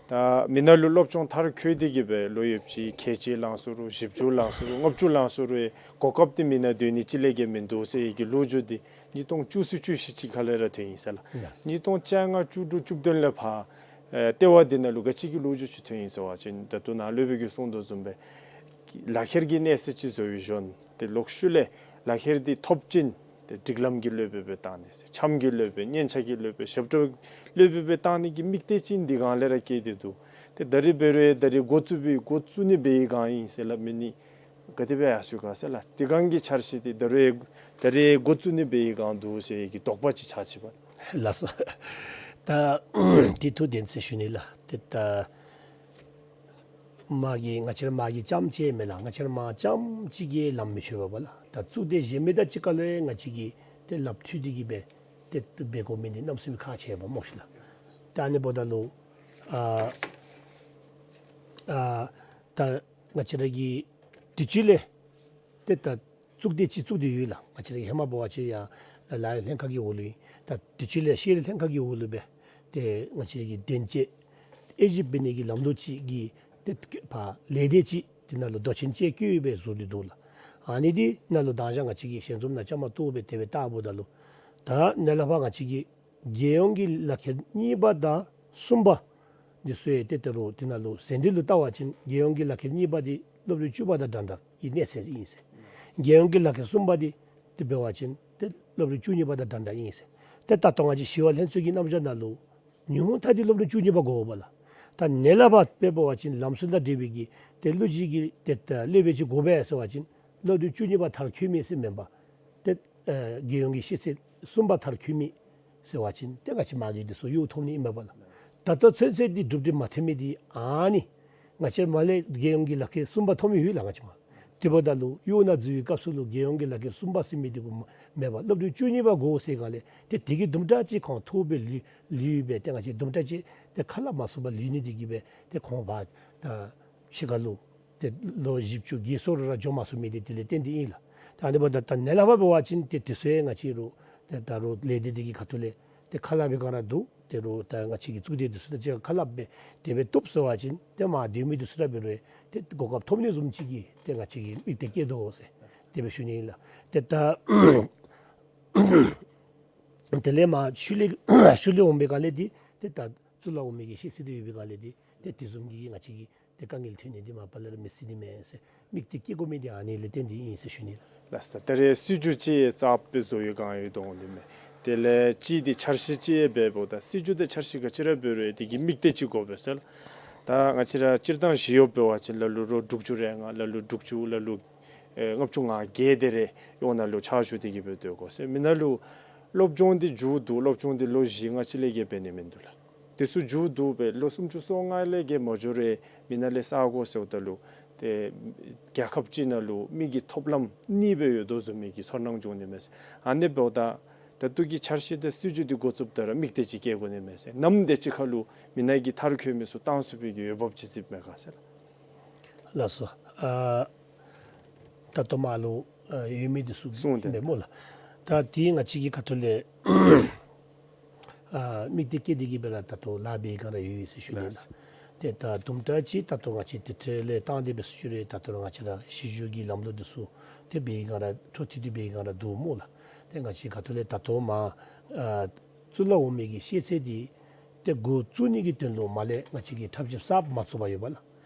ད་མི་ནང་ལུ་སློབ་སྦྱོང་མཐར་འཁྱོལ་ཏེ་གི་སྦེ་ལོ་ཡོདཔ་ཅིག་ཁལ་གཅིག་ལང་སོང་རུང་བཞི་བཅུ་ལང་སོང་རུང་ལྔ་བཅུ་ལང་སོང་རུང་གོ་སྐབས་འདི་མི་ནང་སྡོད་ནི་ཅིག་ལས་བརྒལ་མིན་འདུག་ཟེར་བའི་གི་ལོ་རྒྱུས་འདི་ཉིས་སྟོང་བཅུ་གསུམ་བཅུ་བཞི་ཅིག་ཁ་ལས་ར་ཐོན་ཡི་ཟེར་ལགས། ལགས། ཉིས་སྟོང་བཅོ་ལྔ་བཅུ་དྲུག་བཅུ་བདུན་ལས་ཕར་ཨེ་ལྟེ་བ་འདི་ནང་ལུ་ག་ཅི་གི་ལོ་རྒྱུས་ཅིག་ཐོན་ཡི་ཟེར་བ་ཅིན་ད་ལྟོ་ནཱ་སློབ་དཔོན་གྱིས་གསུངས་དོ་བཟུམ་སྦེ་ལག་ཁྱེར་གྱི་གནས་ཚད་ཅིག་བཟོ་བའི་གཞོན་ཏེ་ལོག་ཤུལ་ལས་ལག་ཁྱེར་འདི་ཐོབ་ཅིན་ཏེ་སྒྲིག་ལམ་གྱི་སློབ་དཔོན་སྦེ་བཏང་ནི་ཟེར། འཆམ་གྱི་སློབ་དཔོན་སྙན་ཆ་གི་སློབ་དཔོན་ཞབས་བྲོ་སློབ་དཔོན་སྦེ་བཏང་ནི་གི་དམིགས་གཏད་ཅིག་འདི་སྒང་ལས་ར་སྐྱེས་ཏེ་འདུག། ཏེ་ད་རིས་འབད་རུང་ད་རིས་འགོ་བཙུགས་པའི་འགོ་བཙུགས་ནི་འབད་བའི་སྒང་ཨིན་ཟེར་སླབ་མི་ནི་ག་དེ་སྦེ་ཡར་སོང་ག་ཟེར་ལགས། དེ་སྒང་གི་འཆར་གཞི་འདི་ད་རིས་ད་རིས་འགོ་བཙུགས་ནི་འབད་བའི་སྒང་འདུག་ཟེར་བའི་གི་དོགས་པ་ཅིག་ཆགས་ཅི་པ། ལགས་སོ། ད་དེ་ཐུགས་བདེན་ཟེར་ཞུ་ནི་ལགས། ཏེ་ད་མ་གི་ང་བཅས་ར་མ་གི་རྐྱངམ་ཅིག་མེན་ལགས། ང་བཅས་ར་མ་རྐྱངམ་ཅིག་གིས་ལམ་མི་ཆོད་པས་ལགས། ད་གཙུག་སྡེ་གཞན་མི་དང་གཅིག་ཁར་ལུ་ཡང་ང་བཅས་ཀྱིས་ཏེ་ལགཔ་མཐུད་དེ་གི་སྦེ་ཏེ་འབད་དགོ་མི་འདི་གནམ་མེད་ས་མེད་ཁག་ཆེ་བས་སྨོ་ཤི་ལགས། ད་ཨ་ནི་འབདཝ་ད་ལུ་ཨ་ཨ་ད་ང་བཅས་ར་གི་དུས་ཅི་ལས་ཏེ་ད་གཙུག་སྡེ་ཅིག་བཙུགས་ཏེ་ཡོད་ལགས། ང་བཅས་ར་གི་ཧེ་མ་འབད་བ་ཅིན་ཡར་ལ་ལ་ལྷན་ཁག་གི་འོག་ལུ་ཨིན། ད་དུས་ཅི་ལས་ཤེས་རིག་ལྷན་ཁག་གི་འོག་ལུ་སྦེ་ཏེ་ང་བཅས་ར་གི་བདེན་དཔྱད་དབྱེ་ཞིབ་འབད་ནི་གི་ལམ་ལུགས་ཅིག་གི་ཏེ་ཕར་ལས་སྡེ་ཅིག་དེ་ནང་ལུ་མདོ་ཆེན་དཔྱད་བསྐོས་སྦེ་བཟོ་སྟེ་འདུག་ལགས། ཨ་ནི་འདི་ནང་ལུ་མདང་ཞག་ང་བཅས་ཀྱིས་ཞལ་འཛོམས་ནང་བཅའ་མར་གཏོགས་སྦེ་དེ་སྦེ་བལྟཝ་ད་ལུ་ད་ནཱ་ལས་ཕར་ང་བཅས་ཀྱིས་རྒྱལ་ཡོངས་ཀྱི་ལག་ཁྱེར་གཉིས་པ་དང་གསུམ་པ་འདི་ཚུ་ཡང་ཏེ་ད་རུང་དེ་ནང་ལུ་ཟིན་བྲིས་ལུ་བལྟ་བ་ཅིན་རྒྱལ་ཡོངས་ཀྱི་ལག་ཁྱེར་གཉིས་པ་འདི་སློབ་རིམ་བཅུ་པ་དང་འདྲན་འདྲ་གི་གནས་ཚད་ཨིན་ཟེར། རྒྱལ་ཡོངས་ཀྱི་ལག་ཁྱེར་གསུམ་པ་འདི་ཏེ་འབད་བ་ཅིན་ཏེ་སློབ་རིམ་བཅུ་གཉིས་པ་དང་འདྲན་འདྲ་ཨིན་ཟེར། ཏེ་ད་ལྟོ་ང་བཅས་ཞི་གཡོག་ལྷན་ཚོགས་ཀྱི་རྣམ་གཞག་ནང་ལུ་ཉུང་མཐའ་འདི་སློབ་རིམ་བཅུ་གཉིས་པ་དགོ་པས་ལགས། ད་ནཱ་ལས་ཕར་འབད་བ་ཅིན་ལམ་སྲོལ་དང་འབྲེལ་བའི་གི་ཏེ་སློབ་སྤྱི་གི་ཏེ་ད་སློབ་དཔོན་ཅིག་དགོ་པས་ཟེར་བ་ཅིན་སློབ་རིམ་བཅུ་གཉིས་པ་མཐར་འཁྱོལ་མི་ཟེར་མེན་པར་ཏེ་ཨེ་རྒྱལ་ཡོངས་ཀྱི་ཤེས་ཚད་གསུམ་པ་མཐར་འཁྱོལ་མི་ཟེར་བ་ཅིན་ཏེ་ང་བཅས་མ་གི་འདི་ཚུ་གཡོག་ཐོབ་ནི་ཨིན་པས་ལགས། ད་ལྟོ་ཚུན་ཚོད་འདི་གྲུབ་འབྲས་མ་ཐོན་མི་འདི་ཨ་ནི་ང་བཅས་མར་ལས་རྒྱལ་ཡོངས་ཀྱི་ལག་ཁྱེར་གསུམ་པ་ཐོབ་མི་ཡོད་ལགས། ང་བཅས་མར་དེ་འབདཝ་ད་ལུ་གཡོག་ནང་འཛུལ་བའི་སྐབས་སུ་ལུ་རྒྱལ་ཡོངས་ཀྱི་ལག་ཁྱེར་གསུམ་པ་ཟེར་མི་འདི་གུ་མ་མེད་པར་སློབ་རིམ་བཅུ་གཉིས་པ་དགོ་ཟེར་སྒང་ལས་ཏེ་དེ་གི་དུམ་གྲ་ཅིག་ཁོང་ཐོབ་སྦེ་ལུས་ལུས་སྦེ་ཏེ་ང་བཅས་དུམ་གྲ་ཅིག་ཏེ་ཁ་སླབ་མ་ཚུགས་པར་ལུས་ནི་དེ་གིས་སྦེ་ཏེ་ཁོང་ཕར་ད་ཕྱི་ཁ་ལུ་ཏེ་ལོ་བཞི་བཅུ་བརྒལ་སོང་རུང་ར་འགྱོ་མ་ཚུགས་མི་འདི་དེ་ལས་བརྟེན་ཏེ་ཨིན་ལགས། ད་ཨ་ནི་འབདཝ་ད་ད་ནཱ་ལས་ཕར་འབད་བ་ཅིན་ཏེ་དེ་ཚུ་ཡང་ང་བཅས་རུང་ཏེ་ད་རུང་ལས་སྡེ་འདི་གི་ཁ་ཐུག་ལས་ཏེ་ཁ་སླབ་པའི་སྒང་ར་འདུག། ཏེ་རུང་ད་ང་བཅས་ཀྱི་གཙུག་སྡེ་འདི་ཚུ་དང་གཅིག་ཁར་ཁ་སླབ་སྦེ་དེ་སྦེ་བཏུབ་ཟེར་བ་ཅིན་ཏེ་མར་སྡོད་མི་འདི་ཚུ་ར་འབད་རུང་ཏེ་གོ་སྐབས་ཐོབ་ནི་བཟུམ་ཅིག་གི་ཏེ་ང་བཅས་ཀྱིས་དམིགས་གཏད་བསྐྱེད་དོ་ཟེར་དེ་སྦེ་ཞུ་ནི་ཨིན་ལགས། ཏེ་ད་དེ་ལས་མར་ཤུལ་ལས་ཤུལ་ལས་འོང་པའི་སྒང་ལས་འདི་ཏེ་ད་གཙུག་ལག་འོག་མའི་གི་ཤེས་ཚད་འདི་ཡོད་པའི་སྒང་ལས་འདི་ཏེ་དེ་བཟུམ་གྱི་ང་བཅས་ཀྱི་ཏེ་དཀའ་ངལ་ཐོན་ནི་འདི་མ་པ་ལས་ར་མི་སྲིད་ནི་མས་ཟེར་དམིགས་གཏད་བསྐྱེད་དགོ་མི་འདི་ཨ་ནི་ལས་བརྟེན་ཏེ་ཨིན་ཟེར་ཞུ་ནི་ལགས། ལགས་སོ། ད་རེས་སྲིད་བྱུས་ཅིག་རྩ་དཔེ་བཟོ་བའི་སྒང་ཡོད་དོ་འོང་ནི་མས། དེ་ལས་གཅིག་འདི་འཆར་གཞི་ཅིག་འབདཝ་ད་སྲིད་བྱུས་དང་འཆར་གཞི་ག་ཅི་ར་འབད་རུང་དེ་གི་དམིགས་གཏད་ཅིག་དགོ་པས་ཟེར་ལགས། ད་ང་བཅས་ར་སྤྱིར་བཏང་ཞི་གཡོག་འབད་བ་ཅིན་ལ་ལུ་ལོ་དྲུག་ཅུ་རེ་ལྔ་ལ་ལུ་དྲུག་ཅུ་ལ་ལུ་ཨེ་ལྔ་བཅུ་ང་བརྒྱད་དེ་རེ་གཡོག་ནང་ལུ་ཕྱག་ཞུ་སྟེ་གི་སྦེ་སྡོད་དགོ་ཟེར། མི་ནང་ལུ་སློབ་སྦྱོང་འདི་མཇུག་བསྡུ་སློབ་སྦྱོང་འདི་ལོ་བཞི་ལྔ་ཅིག་ལས་བརྒལ་འབད་ནི་མིན་འདུག་ལགས། དེ་ཚུ་མཇུག་བསྡུ་སྦེ་ལོ་སུམ་ཅུ་སོ་ལྔ་ལས་བརྒལ་མ་འགྱོ་རུང་མི་ནང་ལས་བསག་དགོ་ཟེརཝ་ད་ལུ་ཏེ་རྒྱལ་ཁབ་ཅིག་ནང་ལུ་མི་གི་ཐོབ་ལམ་གཉིས་སྦེ་ཡོད་དོ་བཟུམ་མའི་གི་ཚོར་སྣང་བྱུང་ནི་མས་ཟེར། ཨ་ནི་འབདཝ་ད་ད་ལྟོ་གི་འཆར་གཞི་དང་སྲིད་བྱུས་འདི་འགོ་བཙུགསཔ་ད་ར་དམིགས་གཏད་ཅིག་བསྐྱེད་དགོ་ནི་མས་ཟེར། ནམ་དེ་ཅིག་ཁར་ལུ་མི་ནང་གི་མཐར་འཁྱོལ་མི་ཚུ་བཏང་ཚུགས་པའི་གི་འོས་འབབ་ཅིག་གཟིགསཔ་མས་ག་ཟེར་ལགས། ལགས་སོ། ཨ་ད་ལྟོ་མར་ལུ་ཨ་ཡོད་མི་འདི་ཚུ་གསུངས་ཏེ་མས་སྨོ་ལགས། ད་དེ་ང་བཅས་ཀྱི་ཁ་ཐུག་ལས་ཨ་དམིགས་གཏད་བསྐྱེད་དེ་གི་སྦེ་ར་ད་ལྟོ་ལཱ་འབད་སྒང་ར་ཡོད་ཡོད་ཟེར་ཞུ་ནི་ལགས། ཏེ་ད་དུམ་གྲ་ཅིག་ད་ལྟོ་ང་བཅས་དེ་འཕྲོ་ལས་བཏང་སྟེ་འབད་ཟེར་ཞུ་རུང་ད་ལྟོ་ར་ང་བཅས་ར་ཞི་གཡོག་གི་ལམ་ལུགས་འདི་ཚུ་ཏེ་འབད་སྒང་ར་འཕྲོ་མཐུད་དེ་འབད་སྒང་ར་འདུག་སྨོ་ལགས། ཏེ་ང་བཅས་ཁ་ཐུག་ལས་ད་ལྟོ་མར་ཨ་གཙུག་ལག་འོག་མའི་གི་ཤེས་ཚད་འདི་ཏེ་འགོ་བཙུགས་ནི་གི་དོན་ལུ་མར་ལས་ང་བཅས་ཀྱིས་འཁྲབ་ཞིབ་གསརཔ་མ་བཙུགས་པར་ཡོད་པས་ལགས།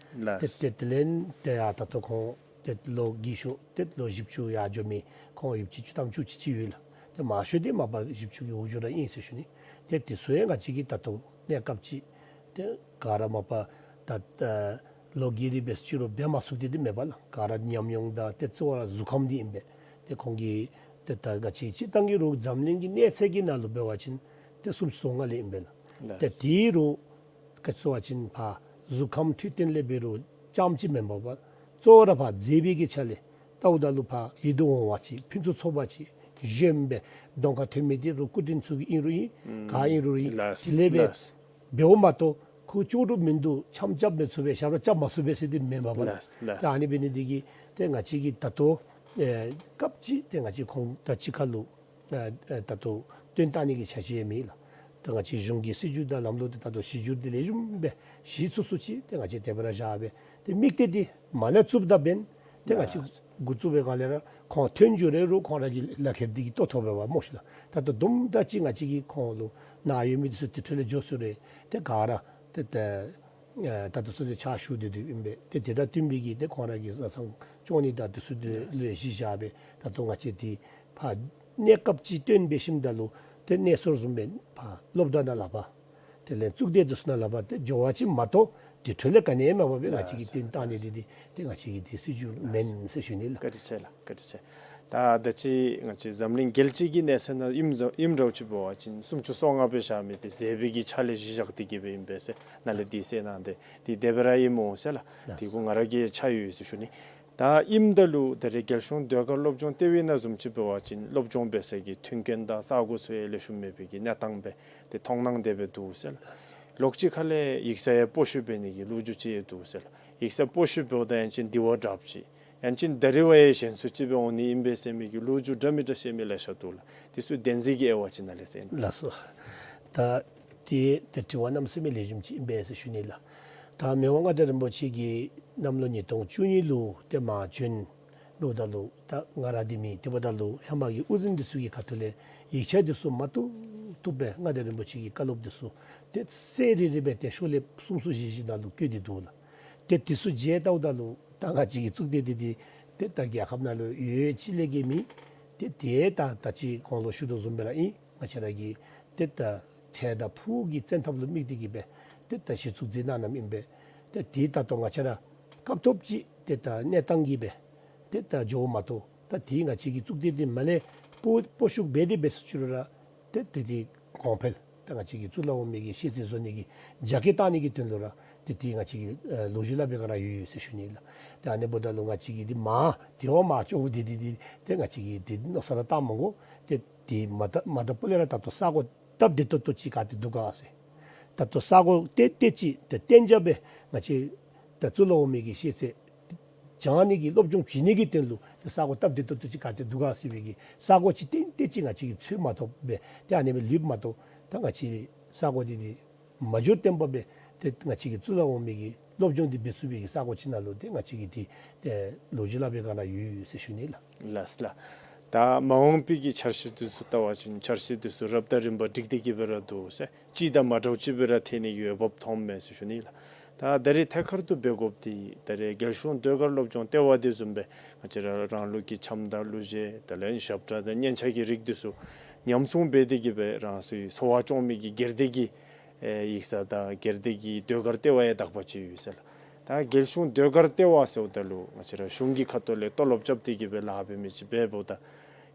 ལགས། ཏེ་ཏེ་དེ་ལས་ཏེ་ཡར་ད་ལྟོ་ཁོང་ཏེ་ལོ་རྒས་ཤོས་ཏེ་ལོ་བཞི་བཅུ་ཡར་འགྱོ་མི་ཁོང་ཡོདཔ་ཅིག་བཅུ་ཐམ་བཅུ་གཅིག་ཅིག་ཡོད་ལགས། ཏེ་མང་ཤོས་འདི་མ་པ་བཞི་བཅུ་གི་འོག་འགྱོ་ར་ཨིན་ཟེར་ཞུ་ནི། ཏེ་དེ་ཚུ་ཡང་ང་བཅས་ཀྱིས་ད་ལྟོ་གནས་སྐབས་ཅིག་ཏེ་ག་ར་མ་པ་ད་ལོ་རྒས་ཏེ་འབད་ཟེར་ཞུ་རུང་འབད་མ་ཚུགས་ཏེ་འདི་མེད་པས་ལགས། ག་ར་ཉམས་མྱོང་དང་ཏེ་གཙོ་བོ་ར་གཟུགས་ཁམས་འདི་ཨིན་པས། ཏེ་ཁོང་གི་ཏེ་ད་ང་བཅས་སྤྱིར་བཏང་གི་རུང་འཛམ་གླིང་གི་གནས་ཚད་ཀྱི་ནང་ལུ་འབད་བ་ཅིན་ཏེ་སུམ་ཅུ་སོ་ལྔ་ལས་ཨིན་པས་ལགས། ལགས། ཏེ་དེ་རུང་ག་ཅི་ཟེར་བ་ཅིན་ཕར་གཟུགས་ཁམས་འཕྲོད་བསྟེན་ལས་འབད་རུང་རྐྱངམ་ཅིག་མེན་པར་གཙོ་བོ་ར་ཕར་མཛེས་པའི་གི་ཆ་ལས་བལྟཝ་ད་ལུ་ཕར་ཡིད་དུ་འོང་བ་ཅིག་ཕུན་ཚོགས་ཚོགས་པ་ཅིག་གཞོནམ་སྦེ་གདོང་ཁར་ཐོན་མི་འདི་རུང་སྐུ་དྲིན་ཚུ་གིས་ཨིན་རུང་ཨིན། ག་ཨིན་རུང་ཨིན། ལགས། དེ་ལས་འབད་ལགས། འབདཝ་མ་གཏོགས་ཁོ་ལྕོགས་གྲུབ་མིན་འདུག་འཆམ་རྐྱབ་མི་ཚུགས་པས་ཞབས་ར་རྐྱབ་མ་ཚུགས་པས་ཟེར་འདི་མེན་པས་ལགས། ལགས་ལགས། ད་ཨ་ནི་འབད་ནི་འདི་གིས་ཏེ་ང་བཅས་ཀྱིས་ད་ལྟོ་ཨེ་སྐབས་ཅིག་ཏེ་ང་བཅས་ཁོང་དང་གཅིག་ཁར་ལུ་ཨ་ཨ་ད་ལྟོ་བཏོན་བཏང་ནི་གི་འཆར་གཞི་ཡང་མེད་ལགས། ད་ང་བཅས་གཞུང་གི་སྲིད་བྱུས་དང་ལམ་ལུགས་འདི་ད་ལྟོ་གཞི་འགྱུར་འདི་ལེགས་ཤོམ་སྦེ་གཞི་ཚུགས་ཚུགས་ཅིག་ཏེ་ང་བཅས་དེ་སྦེ་ར་བཞག་སྦེ་ཏེ་དམིགས་གཏད་འདི་མ་ལས་བཙུགསཔ་ད་འབདན་ཏེ་ང་བཅས་ལགས། འགོ་བཙུགས་པའི་སྒང་ལས་ར་ཁོང་ཐོན་འགྱོ་རན་རུང་ཁོང་ར་གི་ལག་ཁྱེར་འདི་གིས་བཏོག་ཐོབ་པས་པ་སྨོ་ཤིག་ལགས། ད་ལྟོ་དུམ་གྲ་ཅིག་ང་བཅས་ཀྱིས་ཁོང་ལུ་ནཱ་ཡོད་མི་འདི་ཚུ་དེ་འཕྲོ་ལས་འགྱོ་ཚུགས་རུང་ཏེ་ག་ར་ཏེ་ད་ཨ་ད་ལྟོ་ཚུན་ཚོད་ཕྱག་ཞུ་སྡོད་དོ་ཨིན་པས། ཏེ་དེ་དང་བསྟུན་པའི་གི་ཏེ་ཁོང་ར་གི་བཟའ་ཚང་སྐྱོང་ནི་དང་དེ་ཚུ་དེ་ལུ་གཞི་བཞག་སྦེ་ད་ལྟོ་ང་བཅས་འདི་ཕར་གནས་སྐབས་ཅིག་སྟོན་འབད་ཞིནམ་ད་ལུ་ཏེ་གནས་ཚུལ་བཟུམ་སྦེ་ཕར་སློབ་གྲྭ་ནང་ལས་ཕར་དེ་ལས་གཙུག་སྡེ་འདི་ཚུ་ནང་ལས་ཕར་ཏེ་འགྱོ་བ་ཅིན་མ་གཏོགས་དེ་འཕྲོ་ལས་ག་ནི་ཡང་མེད་པར་སྦེ་ང་བཅས་ཀྱིས་ལགས་སོ། སྟོན་བཏང་ནི་འདི་འདི་ཏེ་ང་བཅས་ཀྱི་འདི་སྲིད་བྱུས་ལགས་སོ། མེན་ཟེར་ཞུ་ནི་ལགས། བཀའ་དྲིན་ཆེ་ལགས། བཀའ་དྲིན་ཆེ། ད་ད་ཅི་ང་བཅས་འཛམ་གླིང་རྒྱལ་སྤྱི་གི་གནས་ཚད་ནང་ཨིནམ་འདྲཝ་ཨིནམ་འདྲཝ་ཅིག་འབད་བ་ཅིན་སུམ་ཅུ་སོ་ལྔ་སྦེ་བཞག་མི་འདི་ཟད་པའི་གི་ཆ་ལས་གཞི་བཞག་སྟེ་གི་སྦེ་ཨིན་པས་ཟེར་ནཱ་ལས་འདི་གསལ་གནང་སྟེ་འདི་དེ་སྦེ་ར་ཨིན་སྨོ་ཟེར་ལགས། ལགས་སོ། འདི་གུ་ང་ར་གིས་ཆ་ཡོད་ཟེར་ཞུ་ནི། ད་ཨིནམ་ད་ལུ་ད་རེས་རྒྱལ་གཞུང་ཟློས་གར་སློབ་སྦྱོང་ལྟེ་བའི་ནང་བཟུམ་ཅིག་འབད་བ་ཅིན་སློབ་སྦྱོང་འབད་ས་གི་མཐུན་རྐྱེན་དང་ས་གོ་ཚུ་ཡང་ལེགས་ཤོམ་མེད་པའི་གི་གནས་སྟངས་སྦེ་ཏེ་མཐོང་སྣང་དེ་སྦེ་འདུག་ཟེར་ལགས། ལོགས་ཅིག་ཁ་ལས་ཡིག་ཚང་ཡང་སྤོ་བཤུད་འབད་ནི་གི་ལོ་རྒྱུས་ཅིག་ཡང་འདུག་ཟེར་ལགས། ཡིག་ཚང་སྤོ་བཤུད་འབདཝ་ད་ཡང་ཅིན་འདི་བ་དྲགཔ་ཅིག་ཡང་ཅིན་ད་རིས་བ་ཡང་གཞན་སུ་ཅིག་སྦེ་འོང་ནི་ཨིན་པས་ཟེར་མི་གི་ལོ་རྒྱུས་འདྲ་མི་འདྲ་བཤད་མི་ལེ་ཤ་འདུག་ལགས། དེ་ཚུ་བདེན་འཛིན་གྱི་དབྱེ་བ་ཅིག་ནཱ་ལས་གསལ་གནང་། ལགས་སོ། ད་དེ་ཏེ་དྲི་བ་གནམ་མེད་ས་མེད་ལེགས་ཤོམ་ཅིག་ཨིན་པས་ཟེར་ཞུ་ནི་ལགས། ད་མི་དབང་མངའ་བདག་རིན་པོ་ཆེ་གིས་གནམ་ལོ་ཉིས་སྟོང་བཅུ་གཉིས་ལུ་ཏེ་མར་བྱོན་འབདཝ་ད་ལུ་ད་ང་ར་འདི་མེད། དེ་འབདཝ་ད་ལུ་ཧེ་མ་གི་དབུ་འཛིན་འདི་ཚུ་གི་ཁ་ཐུག་ལས་ཡིག་ཆ་འདི་ཚུ་མ་བཏུབ་བཏུབ་སྦེ་མངའ་བདག་རིན་པོ་ཆེ་གི་བཀའ་སློབ་འདི་ཚུ་ཏེ་གསལ་རི་རི་སྦེ་ཏེ་ཤོ་ལེབ་གསུམ་གསུམ་བཞི་བཞི་ནང་ལུ་བཀོད་དེ་འདུག་ལགས། ཏེ་འདི་ཚུ་མཇལ་བལྟཝ་ད་ལུ་ད་ང་བཅས་ཀྱི་གཙུག་སྡེ་འདི་འདི་ཏེ་ད་རྒྱལ་ཁབ་ནང་ལུ་ཡོད་ཅི་ལས་བརྒལ་མེད། ཏེ་དེ་ད་ད་ཅི་གོང་ལུ་ཞུ་དོ་བཟུམ་སྦེ་ར་ཨིན། ང་བཅས་ར་གི་ཏེ་ད་ཁྲལ་དང་ཕུགས་ཀྱི་བཙན་ཐབས་ལུ་དམིགས་ཏེ་གི་སྦེ་ཏེ་ད་གཞི་བཙུགས་མཛད་གནང་གནངམ་ཨིན་པས། ཏེ་དེ་ད་ལྟོ་ང་བཅས་ར་སྐབས་ཐོབ་ཅིག་ཏེ་ད་གནས་སྟངས་ཀྱིས་སྦེ་ཏེ་ད་འགྱོཝ་མ་གཏོགས་ད་དེ་ང་བཅས་ཀྱི་གཙུག་སྡེ་འདི་མར་ལས་སྤོ་སྤོ་བཤུད་འབད་དེ་འབད་ཚུགས་ཅི་རུང་ར་ཏེ་དེ་དེ་གོང་འཕེལ་ད་ང་བཅས་ཀྱི་གཙུག་ལག་འོག་མའི་གི་ཤེས་ཚད་བཟོ་ནི་གི་རྒྱ་སྐྱེད་བཏང་ནི་གི་དོན་ལུ་ར་ཏེ་དེ་ང་བཅས་ཀྱི་ཨ་ལོ་རྒྱུས་སླབ་པའི་སྒང་ར་ཡོད་ཡོད་ཟེར་ཞུ་ནི་ལགས། ཏེ་ཨ་ནི་འབདཝ་ད་ལུ་ང་བཅས་ཀྱི་འདི་མར་དེ་བ་མར་བཅོ་བོ་འདི་འདི་འདི་ཏེ་ང་བཅས་ཀྱིས་འདི་མནོ་བསམ་ར་བཏང་མི་དགོ། ཏེ་དེ་མ་ད་མ་ད་པོ་ལས་ར་ད་ལྟོ་ས་གོ་སྟབས་བདེ་ཏོག་ཏོ་ཅིག་ག་ཏེ་འདུག་ག་ཟེར། ད་ལྟོ་ས་གོ་ཏེ་ཏེ་ཅིག་ཏེ་གཏན་འཇགས་སྦེ་ང་བཅས་ད་གཙུག་ལག་འོག་མའི་གི་ཤེས་ཚད་སྦྱང་ནི་གི་སློབ་སྦྱོང་བྱིན་ནི་གི་དོན་ལུ་ཏེ་ས་གོ་སྟབས་བདེ་ཏོག་ཏོ་ཅིག་ག་ཏེ་འདུག་ག་ཟེར་བའི་གི་ས་གོ་ཅིག་ཏན་ཏན་ཅིག་ང་བཅས་ཀྱིས་འཚོལ་མ་ཐོབ་སྦེ་ཏེ་ཨ་ནི་སྦེ་ལུསཔ་མ་གཏོགས་ད་ང་བཅས་ས་གོ་འདི་འདི་མ་འགྱུར་བརྟན་པ་སྦེ་ཏེ་ང་བཅས་ཀྱི་གཙུག་ལག་འོག་མའི་གི་སློབ་སྦྱོང་འདི་འབད་ཚུགས་པའི་གི་ས་གོ་ཅིག་ནང་ལུ་ཏེ་ང་བཅས་ཀྱིས་འདི་ཏེ་ལོ་རྒྱུས་སླབ་པའི་སྒང་ན་ཡོད་ཡོད་ཟེར་ཞུ་ནི་ལགས། ལགས་སོ་ལགས། ད་མ་འོངས་པའི་གི་འཆར་གཞི་འདི་ཚུ་བལྟ་བ་ཅིན་འཆར་གཞི་འདི་ཚུ་རབ་དང་རིམ་པ་སྒྲིག་སྟེ་གི་སྦེ་ར་འདུག་ཟེར། གཅིག་དང་མ་འདྲཝ་ཅིག་སྦེ་ར་ཐོན་ནི་གི་འོས་འབབ་མཐོངམ་མས་ཟེར་ཞུ་ནི་ལགས། ད་ད་རེས་ཐད་ཀར་དུ་འབད་དགོཔ་འདི་ད་རེས་རྒྱལ་གཞུང་ཟློས་གར་སློབ་སྦྱོང་ལྟེ་བ་འདི་བཟུམ་སྦེ་ང་བཅས་ར་རང་ལུགས་ཀྱི་འཆམ་དང་གླུ་གཞས་དེ་ལས་ཞབས་ཁྲ་དང་སྙན་ཆ་གི་རིགས་འདི་ཚུ་ཉམས་སྲུང་འབད་དེ་གི་སྦེ་རང་སོའི་འཚོ་བ་སྐྱོང་མི་གི་སྒེར་སྡེ་གི་ཨེ་ཡིག་ཚང་དང་སྒེར་སྡེ་གི་ཟློས་གར་ལྟེ་བ་ཡང་དག་པ་ཅིག་ཡོད་ཟེར་ལགས། ད་རྒྱལ་གཞུང་ཟློས་གར་ལྟེ་བ་ཟེརཝ་ད་ལུ་ང་བཅས་ར་གཞུང་གི་ཁ་ཐུག་ལས་ལྟོ་ལོག་རྐྱབ་སྟེ་གི་སྦེ་ལཱ་འབད་མི་ཅིག་འབདཝ་ད་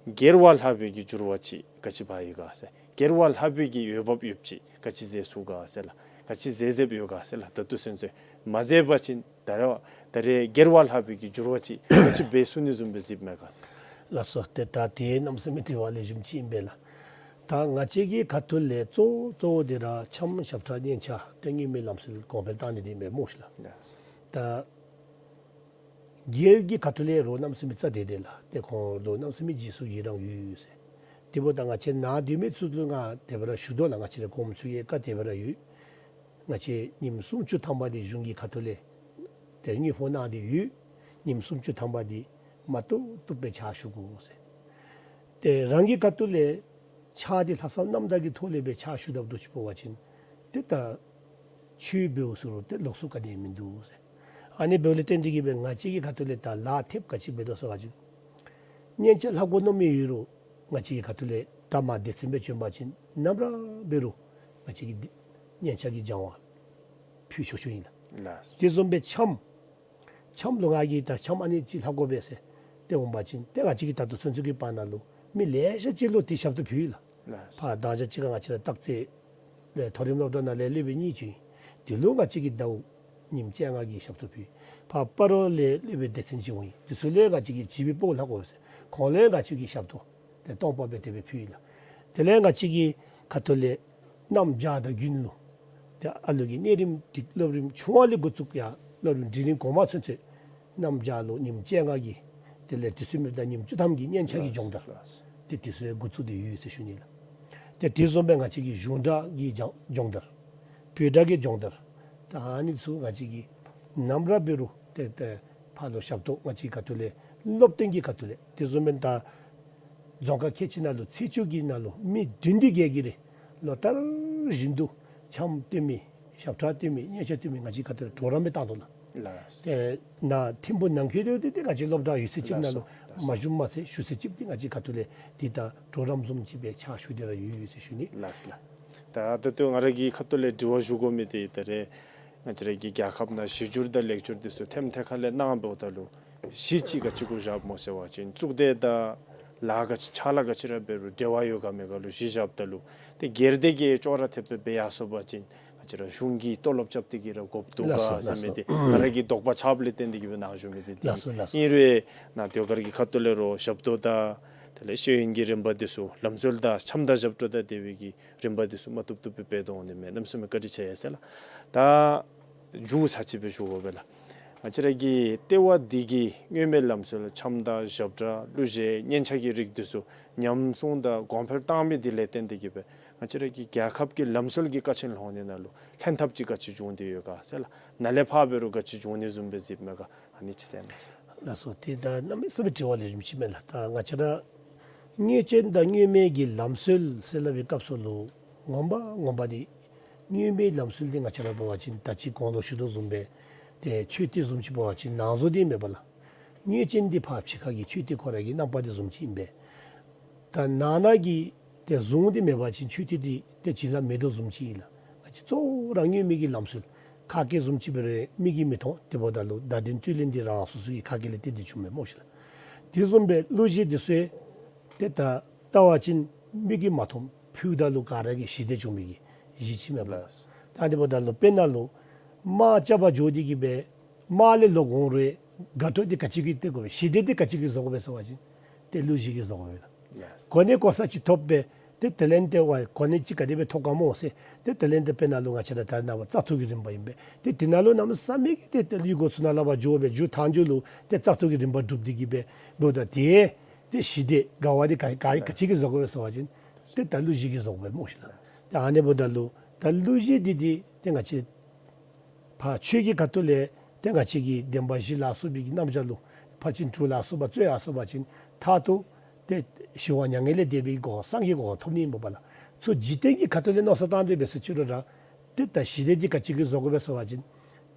སྒེར་བ་ལྷག་པའི་གི་འགྱུར་བ་ཅིག་ག་ཅི་འབག་ཡི་ག་ཟེར། སྒེར་བ་ལྷག་པའི་གི་འོས་འབབ་ཡོདཔ་ཅིག་ག་ཅི་མཛད་ཚུགས་ག་ཟེར་ལགས། ག་ཅི་མཛད་མཛདཔ་ཡོད་ག་ཟེར་ལགས། ད་ལྟོ་ཚུན་ཚོད་མ་མཛད་པ་ཅིན་ད་རེས་ད་རེས་སྒེར་བ་ལྷག་པའི་གི་འགྱུར་བ་ཅིག་ག་ཅི་འབད་ཚུགས་ནི་བཟུམ་སྦེ་གཟིགསཔ་མས་ག་ཟེར། ལགས་སོ། ཏེ་ད་དེ་གནམ་མེད་ས་མེད་དྲི་བ་ལེགས་ཤོམ་ཅིག་ཨིན་པས་ལགས། ད་ང་བཅས་ཀྱི་ཁ་ཐུག་ལས་གཙོ་བོ་གཙོ་བོ་འདི་ར་འཆམ་ཞབས་ཁྲ་སྙན་ཆ་ཏེ་དངོས་མེད་ལམ་སྲོལ་གོང་འཕེལ་བཏང་ནི་འདི་ཨིན་པས་སྨོ་ཤིག་ལགས། ལགས་སོ། ད་སྒེར་གྱི་ཁ་ཐུག་ལས་རོགས་གནམ་མེད་ས་མེད་རྩ་འགྲིག་འགྲིག་ལགས། ཏེ་ཁོང་རོགས་གནམ་མེད་ས་མེད་རྗེས་སུ་ཡི་རང་ཡོད་ཡོད་ཟེར། དེ་འབདཝ་ད་ང་བཅས་ནཱ་སྡོད་མི་ཚུ་ལུ་ང་དེ་སྦེ་ར་ཞུ་དོ་ལགས། ང་བཅས་ར་གོངམ་ཚུ་གི་བཀའ་དེ་སྦེ་ར་ཡོད། ང་བཅས་ཉིནམ་སུམ་ཅུ་ཐམ་པ་འདི་གཞུང་གི་ཁ་ཐུག་ལས་ཏེ་དངུལ་ཕོགས་གནང་སྟེ་ཡོད། ཉིནམ་སུམ་ཅུ་ཐམ་པ་འདི་མ་བཏུབ་བཏུབ་སྦེ་ཕྱག་ཞུ་དགོ་ཟེར། ཏེ་རང་གི་ཁ་ཐུག་ལས་ཕྱག་འདི་ལྷག་བསམ་རྣམ་དག་གི་ཐོག་ལས་སྦེ་ཕྱག་ཞུ་དཔ་འདྲཝ་ཅིག་འབད་བ་ཅིན་ཏེ་ད་ཆོས་འབདཝ་ཟེར་རུང་ཏེ་ལོགས་སུ་ག་ནི་ཡང་མིན་འདུག་ཟེར། ཨ་ནི་འབདཝ་ལས་བརྟེན་ཏེ་གི་སྦེ་ང་བཅས་ཀྱི་ཁ་ཐུག་ལས་ད་ལཱ་ཐེབས་ག་ཅི་འབད་དོ་ཟེར་བ་ཅིན་སྙན་ཆ་ལྷག་དགོ་མནོ་མི་ཡོད་རུང་ང་བཅས་ཀྱི་ཁ་ཐུག་ལས་ད་མར་སྡེ་ཚན་སྦེ་བྱོན་པ་ཅིན་ནམ་ར་འབད་རུང་ང་བཅས་ཀྱིས་སྙན་ཆ་གི་སྦྱང་བ་ཕུལ་ཆོག་ཆོག་ཨིན་ལགས། ལགས། དེ་བཟུམ་སྦེ་འཆམ་འཆམ་ལུ་ང་གིས་ད་འཆམ་ཨ་ནི་ཅིག་ལྷག་དགོ་པས་ཟེར་ཏེ་འོང་པ་ཅིན་ཏེ་ང་བཅས་ཀྱིས་ད་ལྟོ་ཚུན་ཚོད་ཀྱི་བར་ན་ལུ་མི་ལེ་ཤ་ཅིག་ལུ་ཏེ་ཞབས་ཏོག་ཕུལ་ཡི་ལགས། ལགས། ཕར་ད་ཅི་ཅིག་ཁར་ང་བཅས་ར་སྟག་རྩེ་ལས་མཐོ་རིམ་སློབ་གྲྭ་ནང་ལས་སློབ་དཔོན་གཉིས་བྱོན་ཡི། དེ་ལུ་ང་བཅས་ཀྱིས་ཟླཝ་ཉིནམ་བཅོ་ལྔ་གི་ཞབས་ཏོག་ཕུལ་ཡི། ཕར་སྤ་རོ་ལས་སློབ་དཔོན་སྡེ་ཚན་ཅིག་འོང་ཡི། དེ་ཚུ་ལུ་ཡང་ང་བཅས་ཀྱིས་བྱིས་པའི་སྤོ་ལྷག་དགོ་པས་ཟེར་ཁོང་ལུ་ཡང་ང་བཅས་ཀྱིས་ཞབས་ཏོག་ཏེ་སྟོང་པ་སྦེ་དེ་སྦེ་ཕུལ་ཡི་ལགས། དེ་ལས་ང་བཅས་ཀྱི་ཁ་ཐུག་ལས་གནམ་བྱཱར་དང་དགུན་ལུ་ཏེ་ཨ་ལུ་གི་གནས་རིམ་འདི་སློབ་རིམ་ཆུང་བ་ལས་འགོ་བཙུགས་ཡར་སློབ་རིམ་འབྲིང་རིམ་གོང་མ་ཚུན་ཚོད་གནམ་བྱཱར་ལུ་ཉིནམ་བཅོ་ལྔ་གི་དེ་ལས་དུས་ཚོད་མེདཔ་ད་ཉིནམ་བཅུ་ཐམ་གྱི་སྙན་ཆ་གི་སྦྱོང་བརྡར་ཏེ་དེ་ཚུ་ཡང་འགོ་བཙུགས་ཏེ་ཡོད་ཟེར་ཞུ་ནི་ལགས། ཏེ་དེ་བཟུམ་སྦེ་ང་བཅས་ཀྱི་གཞུང་སྒྲ་གི་སྦྱོང་སྦྱོང་བརྡར། བོད་སྒྲ་གི་སྦྱོང་བརྡར། ད་ཨ་ནི་ཚུ་ང་བཅས་ཀྱིས་ནམ་ར་འབད་རུང་ཏེ་ཏེ་ཕར་ལུ་ཞབས་ཏོག་ང་བཅས་ཁ་ཐུག་ལས་སློབ་སྟོན་གྱི་ཁ་ཐུག་ལས་དེ་བཟུམ་སྦེ་ད་རྫོང་ཁག་ཁལ་གཅིག་ནང་ལུ་ཚེས་བཅུ་གི་ནང་ལུ་མི་བདུན་དེ་གིས་ར་ལོ་ལྟར་བཞིན་དུ་འཆམ་སྟོན་མི་ཞབས་ཁྲ་སྟོན་མི་སྙན་ཆ་སྟོན་མི་ང་བཅས་ཁ་ཐུག་ལས་གྲོགས་རམ་སྦེ་བཏང་དོ་ལགས། ལགས། ཏེ་ནཱ་ཐིམ་ཕུ་ནང་འཁོད་དེ་ཏེ་ང་བཅས་སློབ་གྲྭ་ཡོད་ཚད་ཅིག་ནང་ལུ་ལགས་སོ། མ་ཞུ་མ་ཚད་ཞུ་ཚད་ཅིག་ཏེ་ང་བཅས་ཁ་ཐུག་ལས་ཏེ་ད་གྲོགས་རམ་བཟུམ་ཅིག་སྦེ་ཕྱག་ཞུ་སྟེ་ར་ཡོད་ཡོད་ཟེར་ཞུ་ནི། ལགས་ལགས། ད་ད་ལྟོ་ང་ར་གི་ཁ་ཐུག་ལས་དྲི་བ་ཞུ་དགོ་མི་འདི་ད་རེས་ང་བཅས་ར་གི་རྒྱལ་ཁབ་ནང་གཞི་བསྒྱུར་དང་ལེགས་བསྒྱུར་འདི་ཚུ་ཐེམ་ཐེ་ཁ་ལས་གནང་འབདཝ་ད་ལུ་གཞི་ཅིག་ག་ཅི་གུ་བཞགཔ་སྨོ་ཟེར་བ་ཅིན་གཙུག་སྡེ་དང་ལཱ་ག་ཅི་ཕྱག་ལཱ་ག་ཅི་ར་འབད་རུང་འབྲེལ་བ་ཡོད་ག་མེད་ག་ལུ་གཞི་བཞགཔ་ད་ལུ་ཏེ་སྒེར་སྡེ་གིས་ཅོག་ར་འཐདཔ་སྦེ་འབད་ཡར་སོང་པ་ཅིན་ང་བཅས་ར་གཞུང་གི་ལྟོ་ལོག་རྐྱབ་སྟེ་གི་ར་དགོཔ་འདུག་ག་ཟེར་མི་འདི་ང་ར་གི་དོགས་པ་ཆགསཔ་ལས་བརྟེན་ཏེ་གི་སྦེ་ནཱ་ཞུ་མི་འདི་འདི་ཨིན། ཨིན་རུང་ནཱ་ཟློས་གར་གྱི་ཁ་ཐུག་ལས་ར་ཞབས་ཏོག་དང་དེ་ལས་ཤེས་ཡོན་གྱི་རིམ་པ་འདི་ཚུ་ལམ་སྲོལ་དང་འཆམ་དང་ཞབས་བྲོ་དང་དེ་སྦེ་གི་རིམ་པ་འདི་ཚུ་མ་བཏུབ་བཏུབ་སྦེ་འབད་དོ་འོང་ནི་མས། གནམ་མེད་ས་མེད་བཀའ་དྲིན་ཆེ་ཟེར་ལགས། ད་མཇུག་ཚར་ཅིག་སྦེ་ཞུ་དགོ་པས་ལགས། ང་བཅས་ར་གི་ལྟེ་བ་འདི་གིས་མངོན་མེད་ལམ་སྲོལ་འཆམ་དང་ཞབས་བྲོ་གླུ་གཞས་སྙན་ཆ་གི་རིགས་འདི་ཚུ་ཉམས་སྲུང་དང་གོང་འཕེལ་བཏང་མི་འདི་ལས་བརྟེན་ཏེ་གི་སྦེ་ང་བཅས་ར་གི་རྒྱལ་ཁབ་ཀྱི་ལམ་སྲོལ་གྱི་ཀ་ཆེན་ལྷོང་ནི་ནང་ལུ་ལྷན་ཐབས་ཅིག་ག་ཅི་བྱུང་སྟེ་ཡོད་ག་ཟེར་ལགས། ནཱ་ལས་ཕར་འབད་རུང་ག་ཅི་བྱུང་ནི་བཟུམ་སྦེ་གཟིགསཔ་མས་ག། ཨ་ནི་ཅིག་ཟེར་ན། ལགས་སོ། ཏེ་ད་གནམ་མེད་ས་མེད་དྲི་བ་ལེགས་ཤོམ་ཅིག་མས་ལགས། ད་ང་བཅས་ར་དངོས་ཅན་དང་དངོས་མེད་ཀྱི་ལམ་སྲོལ་ཟེར་སླབ་པའི་སྐབས་སུ་ལུ་ངོ་མ་ངོ་མ་འདི་དངོས་མེད་ལམ་སྲོལ་འདི་ང་བཅས་ར་འབད་བ་ཅིན་ད་ཅི་གོང་ལུ་ཞུ་དོ་བཟུམ་སྦེ་ཏེ་མཆོད་རྟེན་བཟུམ་ཅིག་འབད་བ་ཅིན་ནང་བཟོ་འདི་མེད་པ་ལགས། དངོས་ཅན་འདི་ཕར་ཕྱི་ཁ་གི་མཆོད་རྟེན་ཁོ་ར་གི་རྣམ་པ་འདི་བཟུམ་ཅིག་ཨིན་པས། ད་ནང་ན་གི་ཏེ་གཟུངས་འདི་མེད་པ་ཅིན་མཆོད་རྟེན་འདི་ཏེ་བྱིན་རླབས་མེད་དོ་བཟུམ་ཅིག་ཨིན་ལགས། ང་བཅས་གཙོ་བོ་ར་དངོས་མེད་ཀྱི་ལམ་སྲོལ་ཁ་སྐད་བཟུམ་ཅིག་འབད་རུང་མིག་གིས་མི་མཐོང་། དེ་འབདཝ་ད་ལུ་བརྡ་དོན་རྩོད་ལེན་འདི་རང་སོ་སོ་གི་ཁ་སྐད་ལས་བརྟེན་ཏེ་བྱུངམ་མས་སྨོ་ཤིག་ལགས། དེ་བཟུམ་སྦེ་གླུ་གཞས་འདི་ཚུ་ཏེ་ད་བལྟ་བ་ཅིན་མིག་གིས་མ་མཐོང་། ཕུལཝ་ད་ལུ་ག་ར་གིས་ཞི་བདེ་བྱུང་མི་གི་གཞི་ཅིག་མས་པ་ལགས། ལགས། ད་དེ་འབདཝ་ད་ལུ་དཔེར་ན་ལུ་དམག་རྐྱབ་པར་འགྱོ་སྟེ་གི་སྦེ་དམག་ལས་ལོག་འོང་རུང་དགའ་སྤྲོ་འདི་ག་ཅི་གིས་སྟེར་དགོ་པས། ཞི་བདེ་འདི་ག་ཅི་གིས་བཟོ་དགོ་པས་ཟེར་བ་ཅིན་ཏེ་གླུ་གཞས་ཀྱིས་བཟོ་དགོ་པས་ལགས། ལགས། གོ་གནས་གོ་ས་ཅིག་ཐོབ་སྦེ་ཏེ་དེ་ལས་ཏེ་ཝའི་གོ་གནས་ཅིག་ག་དེ་སྦེ་ཐོབ་ག་སྨོ་ཟེར། ཏེ་དེ་ལས་ཏེ་དཔེར་ན་ལུ་ང་བཅས་ར་ད་རེས་ནངས་པ་བཙག་འཐུ་གི་རིམ་པ་ཨིན་པས། ཏེ་དེ་ནང་ལུ་གནམ་མེད་ས་མེད་ཀྱི་ཏེ་ཏེ་གཡུས་སྒོ་ཚུ་ནང་ལས་ཕར་འགྱོ་སྦེ་འགྱོ་ཐངས་འགྱོ་ལུ་ཏེ་བཙག་འཐུ་གི་རིམ་པ་སྒྲུབ་སྟེ་གི་སྦེ་འབདཝ་ད་ཏེ་ཏེ་ཞི་བདེ་དགའ་བ་འདི་ག་ག་ག་ཅི་གིས་བཟོ་དགོ་པས་ཟེར་བ་ཅིན་ཏེ་ད་གླུ་གཞས་ཀྱིས་བཟོ་དགོ་པས་སྨོ་ཤིག་ལགས། ཏེ་ཨ་ནི་འབདཝ་ད་ལུ་ད་གླུ་གཞས་འདི་འདི་ཏེ་ང་བཅས་ཕར་ཆོས་ཀྱི་ཁ་ཐུག་ལས་ཏེ་ང་བཅས་ཀྱི་བདེན་པ་བཞི་ལ་སོགས་པའི་གི་རྣམ་གཞག་ལུ་ཕར་ཕྱིན་དྲུག་ལ་སོགས་པ་རྩོད་ཡར་སོང་པ་ཅིན་མཐར་ཐུག་ཏེ་ཞི་བ་མྱ་ངན་ལས་འདས་པའི་གོ་སངས་རྒྱས་གོ་འཕང་ཐོབ་ནི་ཨིན་པས་ལགས། ཚུར་འཇིག་རྟེན་གྱི་ཁ་ཐུག་ལས་མནོ་བསམ་བཏང་སྟེ་འབད་ཟེར་ཅི་རུང་ར་ཏེ་ད་ཞི་བདེ་འདི་ག་ཅི་གིས་བཟོ་དགོ་པས་ཟེར་བ་ཅིན་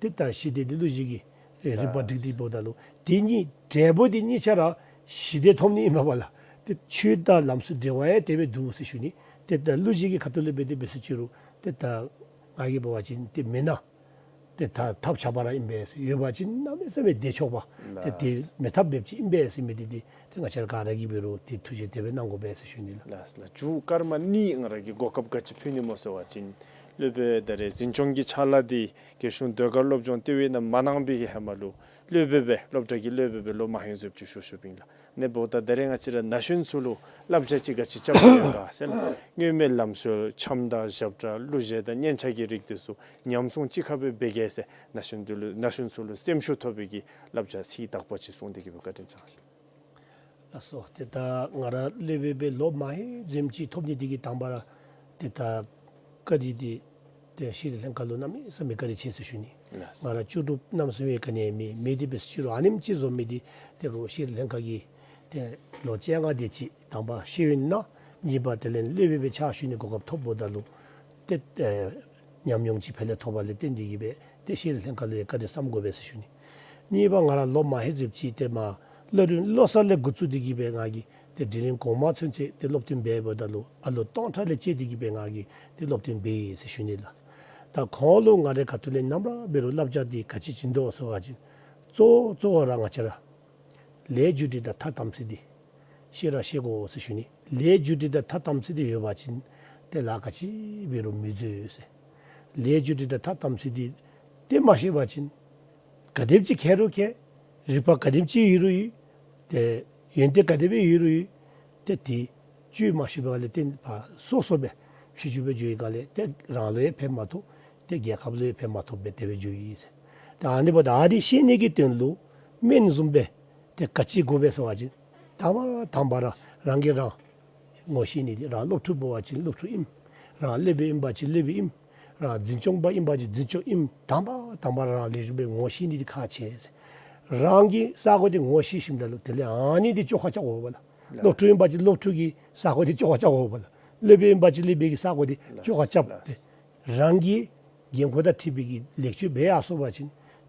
ཏེ་ད་ཞི་བདེ་འདི་གླུ་གཞས་ཀྱིས་ཨེ་རིམ་པ་སྒྲིག་སྟེ་འབདཝ་ད་ལུ་དེ་གཉིས་འབྲས་བུ་འདི་གཉིས་ཆ་ར་ཞི་བདེ་ཐོབ་ནི་ཨིན་པས་ལགས། ཏེ་ཆོས་དང་ལམ་སྲོལ་འབྲེལ་བ་ཡང་དེ་སྦེ་འདུག་ཟེར་ཞུ་ནི། ཏེ་ད་གླུ་གཞས་ཀྱི་ཁ་ཐུག་ལས་འབད་དེ་འབད་ཟེར་ཅི་རུང་ཏེ་ད་ང་གིས་འབད་བ་ཅིན་ཏེ་མེད་ན་ཏེ་ད་ཐབས་ཆག་པ་ར་ཨིན་པས་ཟེར། ཡོད་པ་ཅིན་གནམ་མེད་ས་མེད་བདེ་ཆོག་པ། ཏེ་དེ་མེད་ཐབས་མེདཔ་ཅིག་ཨིན་པས་ཟེར་མི་འདི་འདི་ཏེ་ང་བཅས་ར་ག་ར་གིས་འབད་རུང་ཏེ་ཐུགས་རྗེ་དེ་སྦེ་གནང་དགོ་པས་ཟེར་ཞུ་ནི་ལགས། ལགས་ལགས། མཇུག་སྐར་མ་གཉིས་ང་ར་གིས་གོ་སྐབས་ག་ཅི་ཕུལ་ནི་སྨོ་ཟེར་བ་ཅིན་སློབ་དཔོན་ད་རེས་འཛིན་སྐྱོང་གི་ཕྱག་ལཱ་འདི་རྒྱལ་གཞུང་ཟློས་གར་སློབ་སྦྱོང་ལྟེ་བའི་ནང་མ་གནང་པའི་གི་ཧེ་མ་ལུ་སློབ་དཔོན་སྦེ་སློབ་གྲྭ་གི་སློབ་དཔོན་སྦེ་ལོ་མང་ཧེང་ཟེརཝ་ཅིག་བཞུགས་བཞུགསཔ་ཨིན་ལགས། ཨ་ནི་འབདཝ་ད་ད་རེས་ང་བཅས་ར་ན་གཞོན་ཚུ་ལུ་བསླབ་བྱ་ཅིག་ག་ཅི་རྐྱབ་ཡོད་ག་ཟེར་ན་དངོས་མེད་ལམ་སྲོལ་འཆམ་དང་ཞབས་བྲོ་གླུ་གཞས་དང་སྙན་ཆ་གི་རིགས་འདི་ཚུ་ཉམས་སྲུང་ཅིག་ཁར་སྦེ་འབད་གེ་ཟེར་ན་གཞོན་འདི་ལུ་ན་གཞོན་ཚུ་ལུ་སེམས་ཤུགས་ཐོབ་པའི་གི་བསླབ་བྱ་ཚིག་དག་པ་ཅིག་གསུངས་ཏེ་གི་སྦེ་བཀའ་དྲིན་བསྐྱང་ཞུ། ལགས་སོ། ཏེ་ད་ང་ར་སློབ་དཔོན་སྦེ་ལོ་མང་ཧེང་ཟེརཝ་ཅིག་ཐོབ་ནི་འདི་གིས་དང་པ་ར་ཏེ་ད་བཀའ་དྲིན་འདི་ཏེ་ཤེས་རིག་ལྷན་ཁག་ལུ་གནམ་མེད་ས་མེད་བཀའ་དྲིན་ཆེ་ཟེར་ཞུ་ནི། ལགས། ང་ར་ལྕོགས་གྲུབ་རྣམ་གསུམ་ཡང་ག་ནི་ཡང་མེད། མེད་དེ་འབད་ཟེར་ཅི་རུང་ཨ་ནེམ་ཅིག་བཟོ་མི་འདི་ཏེ་རུང་ཤེས་རིག་ལྷན་ཁག་གིས་ཏེ་ལོ་བཅོ་ལྔ་དེ་ཅིག་དང་པ་ཤེས་ཡོན་གནང་། གཉིས་པ་དེ་ལས་སློབ་དཔོན་སྦེ་ཕྱག་ཞུ་ནི་གོ་སྐབས་ཐོབ་འབདཝ་ད་ལུ་ཏེ་ཨེ་ཉམས་མྱོང་ཅིག་ཕར་ལས་ཐོབ་པ་ལས་བརྟེན་ཏེ་གི་སྦེ་ཏེ་ཤེས་རིག་ལྷན་ཁག་ལུ་ཡང་བཀའ་དྲིན་བསམ་དགོ་པས་ཟེར་ཞུ་ནི། གཉིས་པ་ང་ར་ལོ་མང་ཧེང་ཟེརཝ་ཅིག་ཏེ་མར་སློབ་རིམ་བློ་གསར་ལས་འགོ་བཙུགས་ཏེ་གི་སྦེ་ང་གིས་ཏེ་དེ་རིང་གོང་མ་ཚུན་ཚོད་ཏེ་སློབ་སྟོན་འབད་འབདཝ་ད་ལུ་ཨ་ལོ་སྟོང་ཕྲག་ལས་བཅད་དེ་གི་སྦེ་ང་གིས་ཏེ་སློབ་སྟོན་འབད་ཡི་ཟེར་ཞུ་ནི་ལགས། ད་ཁོང་ལུ་ང་རའི་ཁ་ཐུག་ལས་ནམ་ར་འབད་རུང་བསླབ་བྱ་འདི་ག་ཅི་བྱིན་དོ་ཟེར་བ་ཅིན་གཙོ་བོ་གཙོ་བོ་ར་ང་བཅས་ར་ལས་རྒྱུ་འབྲས་དང་ཐ་དམ་ཚིག་འདི་ཤེས་ར་ཤེས་དགོ་ཟེར་ཞུ་ནི། ལས་རྒྱུ་འབྲས་དང་ཐ་དམ་ཚིག་འདི་ཡོད་པ་ཅིན་ཏེ་ལཱ་ག་ཅི་འབད་རུང་མི་འཛོལ་ཟེར། ལས་རྒྱུ་འབྲས་དང་ཐ་དམ་ཚིག་འདི་ཏེ་མ་ཤེས་པ་ཅིན་ག་དེམ་ཅིག་མཁས་རུང་མཁས། རིག་པ་ག་དེམ་ཅིག་ཡོད་རུང་ཡོད། ཏེ་ཡོན་ཏན་ག་དེ་སྦེ་ཡོད་རུང་ཡོད། ཏེ་དེ་བཅོས་མ་ཤེས་པ་ལས་བརྟེན་ཕར་སོ་སོ་སྦེ་ཕྱི་འགྱུར་སྦེ་འགྱོ་བའི་སྒང་ལས་ཏེ་རང་ལུ་ཡང་ཕན་མ་ཐོགས། ཏེ་རྒྱལ་ཁབ་ལུ་ཡང་ཕན་མ་ཐོགས་པར་དེ་སྦེ་འགྱོཝ་ཨིན་ཟེར། ཏེ་ཨ་ནི་འབདཝ་ད་ཨ་ནི་ཤེས་ནི་གི་དོན་ལུ་སྨན་བཟུམ་སྦེ་ཏེ་ག་ཅི་དགོ་པས་ཟེར་བ་ཅིན་དང་པ་དང་པ་ར་རང་གིས་རང་ ངོ་ཤེས་ནི་འདི་རང་སློབ་ཕྲུག་འབད་བ་ཅིན་སློབ་ཕྲུག་ཨིནམ། རང་སློབ་དཔོན་ཨིན་པ་ཅིན་སློབ་དཔོན་ཨིནམ། རང་འཛིན་སྐྱོང་པ་ཨིན་པ་ཅིན་འཛིན་སྐྱོང་ཨིནམ། དང་པ་དང་པ་རང་ལེགས་ཤོམ་སྦེ་ངོ་ཤེས་ནི་འདི་ཁག་ཆེ་ཟེར། རང་གི་ས་གོ་འདི་ངོ་ཤེས་ཞིནམ་ད་ལུ་དེ་ལས་ཨ་ནི་འདི་བཅོ་ཁ་རྐྱབ་དགོ་པས་ལགས། སློབ་ཕྲུག་ཨིན་པ་ཅིན་སློབ་ཕྲུག་གི་ས་གོ་འདི་བཅོ་ཁ་རྐྱབ་དགོ་པས་ལགས། སློབ་དཔོན་ཨིན་པ་ཅིན་སློབ་དཔོན་གྱི་ས་གོ་འདི་བཅོ་ཁ་རྐྱབ་སྟེ། རང་གི་འགན་ཁུར་དང་འཁྲིལ་བའི་གི་ལེགས་བཅོས་འབད་ཡར་སོང་པ་ཅིན་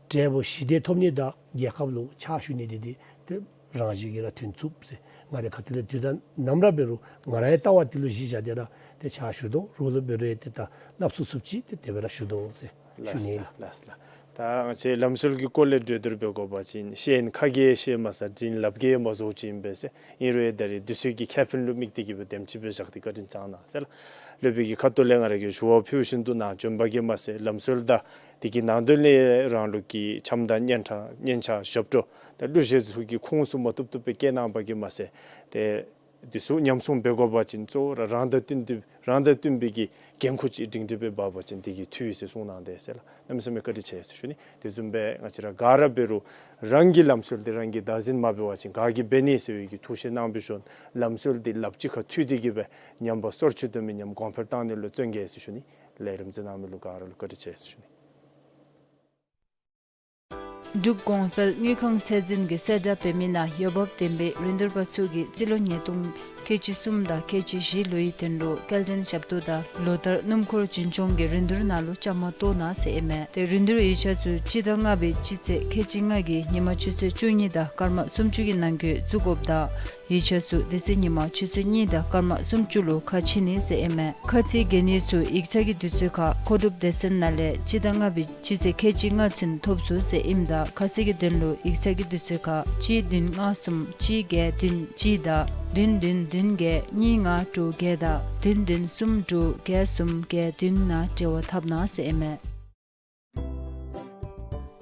འབྲས་བུ་ཞི་བདེ་ཐོབ་ནི་དང་རྒྱལ་ཁབ་ལུ་ཕྱག་ཞུ་ནི་འདི་འདི་ཏེ་རང་བཞིན་གྱིས་ར་ཐོན་ཚུགས་ཟེར། ང་རའི་ཁ་ཐུག་ལས་དུས་དང་ནམ་ར་འབད་རུང་ང་རའི་ལྟ་བ་འདི་ལུ་གཞི་བཞག་སྟེ་ར་ཏེ་ཕྱག་ཞུ་དོ། རོགས་ལུ་འབད་རུང་ཏེ་ད་སླབ་ཚུགས་ཚུགསཔ་ཅིག་ཏེ་དེ་སྦེ་ར་ཞུ་དོ་ཟེར་ཞུ་ནི་ལགས། ལགས་ལགས། ད་ང་བཅས་ལམ་སྲོལ་གྱི་སྐོར་ལས་གྲོས་བསྡུར་འབད་དགོ་པ་ཅིན་བཤད་ཁ་གིས་བཤད་མ་ཚར་དྲིན་ལགཔ་གིས་མ་རྫོགས་ཅིག་ཨིན་པས་ཟེར། ཨིན་རུང་ད་རིས་དུས་ཚོད་ཀྱི་ཁེ་ཕན་ལུ་དམིགས་ཏེ་གིས་སྦེ་དེམ་ཅིག་སྦེ་བཞག་སྟེ་བཀའ་དྲིན་བསྐྱང་གནང་ཟེར་ལགས། སློབ་དཔོན་གྱིས་ཁ་ཐུག་ལས་ང་ར་གིས་ཞུ་བ་ཕུལ་བཞིན་དུ་ནཱ་བྱོན་པ་གིས་མ་ཚད་ལམ་སྲོལ་དང་དེ་གི་ནང་དོན་ལས་རང་ལུགས་ཀྱི་འཆམ་དང་སྙན་གྲགས་སྙན་ཆ་ཞབས་བྲོ་དང་གླུ་གཞས་ཚུ་གི་ཁུངས་སུ་མ་བཏུབ་བཏུབ་སྦེ་བཀལ་གནང་པ་གིས་མ་ཚད་ཏེ་དེ་ཚུ་ཉམས་སྲུང་འབད་དགོ་པ་ཅིན་གཙོ་བོ་ར་རང་དང་བསྟུན་ཏེ་རང་དང་བསྟུན་པའི་གི་འགན་ཁུར་ཅིག་སྒྲིང་སྒྲི་སྦེ་འབག་པ་ཅིན་དེ་གིས་འཐུས་ཟེར་གསུངས་གནང་དེས་ཟེར་ལགས། གནམ་མེད་ས་མེད་བཀའ་དྲིན་ཆེ་ཟེར་ཞུ་ནི། དེ་བཟུམ་སྦེ་ང་བཅས་ར་ག་ར་འབད་རུང་རང་གི་ལམ་སྲོལ་འདི་རང་གིས་བདག་འཛིན་མ་འབད་བ་ཅིན་ག་གིས་འབད་ནི་ཟེར་བའི་གི་ཐུགས་བཞེད་གནང་བའི་ཤུལ་ལམ་སྲོལ་འདི་ལགཔ་གཅིག་ཁར་མཐུད་དེ་གིས་སྦེ་ཉམས་པ་སོར་ཆུད་དུ་མེད་སྙམ་གོང་འཕེལ་གཏང་ནི་ལུ་བརྩོན་གེ་ཟེར་ཞུ་ནི། ལས་རིམ་གཟིགས་གནང་མི་ལུ་ག་ར་ལུ་བཀའ་དྲིན་ཆེ་ཟེར་ཞུ་ནི། འབྲུག་གོང་འཕེལ་དངུལ་ཁང་ཚད་འཛིན་གྱིས་གསལ་བསྒྲགས་འབད་མི་ནང་འོས་འབབ་ལྡན་པའི་རིན་བསྡུར་པ་ཚུ་གིས་སྤྱི་ལོ་ཉིས་སྟོང་ཁལ་གཅིག་གསུམ་དང་ཁལ་གཅིག་བཞི་ལོའི་དོན་ལུ་སྐྱེལ་འདྲེན་ཞབས་ཏོག་དང་ལོ་ལྟར་སྣུམ་འཁོར་རྒྱུན་སྐྱོང་གི་རིན་བསྡུར་ནང་ལུ་བཅའ་མར་གཏོགས་གནང་ཟེར་ཨིན་མས། ཏེ་རིན་བསྡུར་ཡིག་ཆ་ཚུ་སྤྱི་ཟླ་ལྔ་པའི་སྤྱི་ཚེས་ཁལ་གཅིག་ལྔ་གི་ཉིན་མ་ཆུ་ཚོད་བཅུ་གཉིས་དང་སྐར་མ་སུམ་ཅུ་གི་ནང་འཁོད་བཙུགས་དགོཔ་དང་ཡིག་ཆ་ཚུ་དེ་ཚེ་ཉིན་མ་ཆུ་ཚོད་གཉིས་དང་སྐར་མ་སུམ་ཅུ་ལུ་ཁ་ཕྱེ་ནི་ཟེར་ཨིན་མས། ཁ་ཚིག་འགོད་ནི་ཚུ་ཡིག་ཚང་གི་དུས་ཚོད་ཁར་མཁོ་སྒྲུབ་སྡེ་ཚན་ནང་ལས་སྤྱི་ཟླ་ལྔ་པའི་སྤྱི་ཚེས་ཁལ་གཅིག་ལྔ་ཚུན་ཐོབ་ཚུགས་ཟེར་ཨིནམ་ད་ཁ་གསལ་གྱི་དོན་ལུ་ཡིག་ཚང་གི་དུས་ཚོད་ཁར་གཅིག་བདུན་ལྔ་གསུམ་གཅིག་བརྒྱད་བདུན་གཅིག་དང་བདུན་བདུན་བདུན་བརྒྱད་གཉིས་ལྔ་དྲུག་བརྒྱད་དང་བདུན་བདུན་གསུམ་དྲུག་བརྒྱད་གསུམ་བརྒྱད་བདུན་ནང་འབྲེལ་བ་འཐབ་གནང་ཟེར་ཨིན་མས།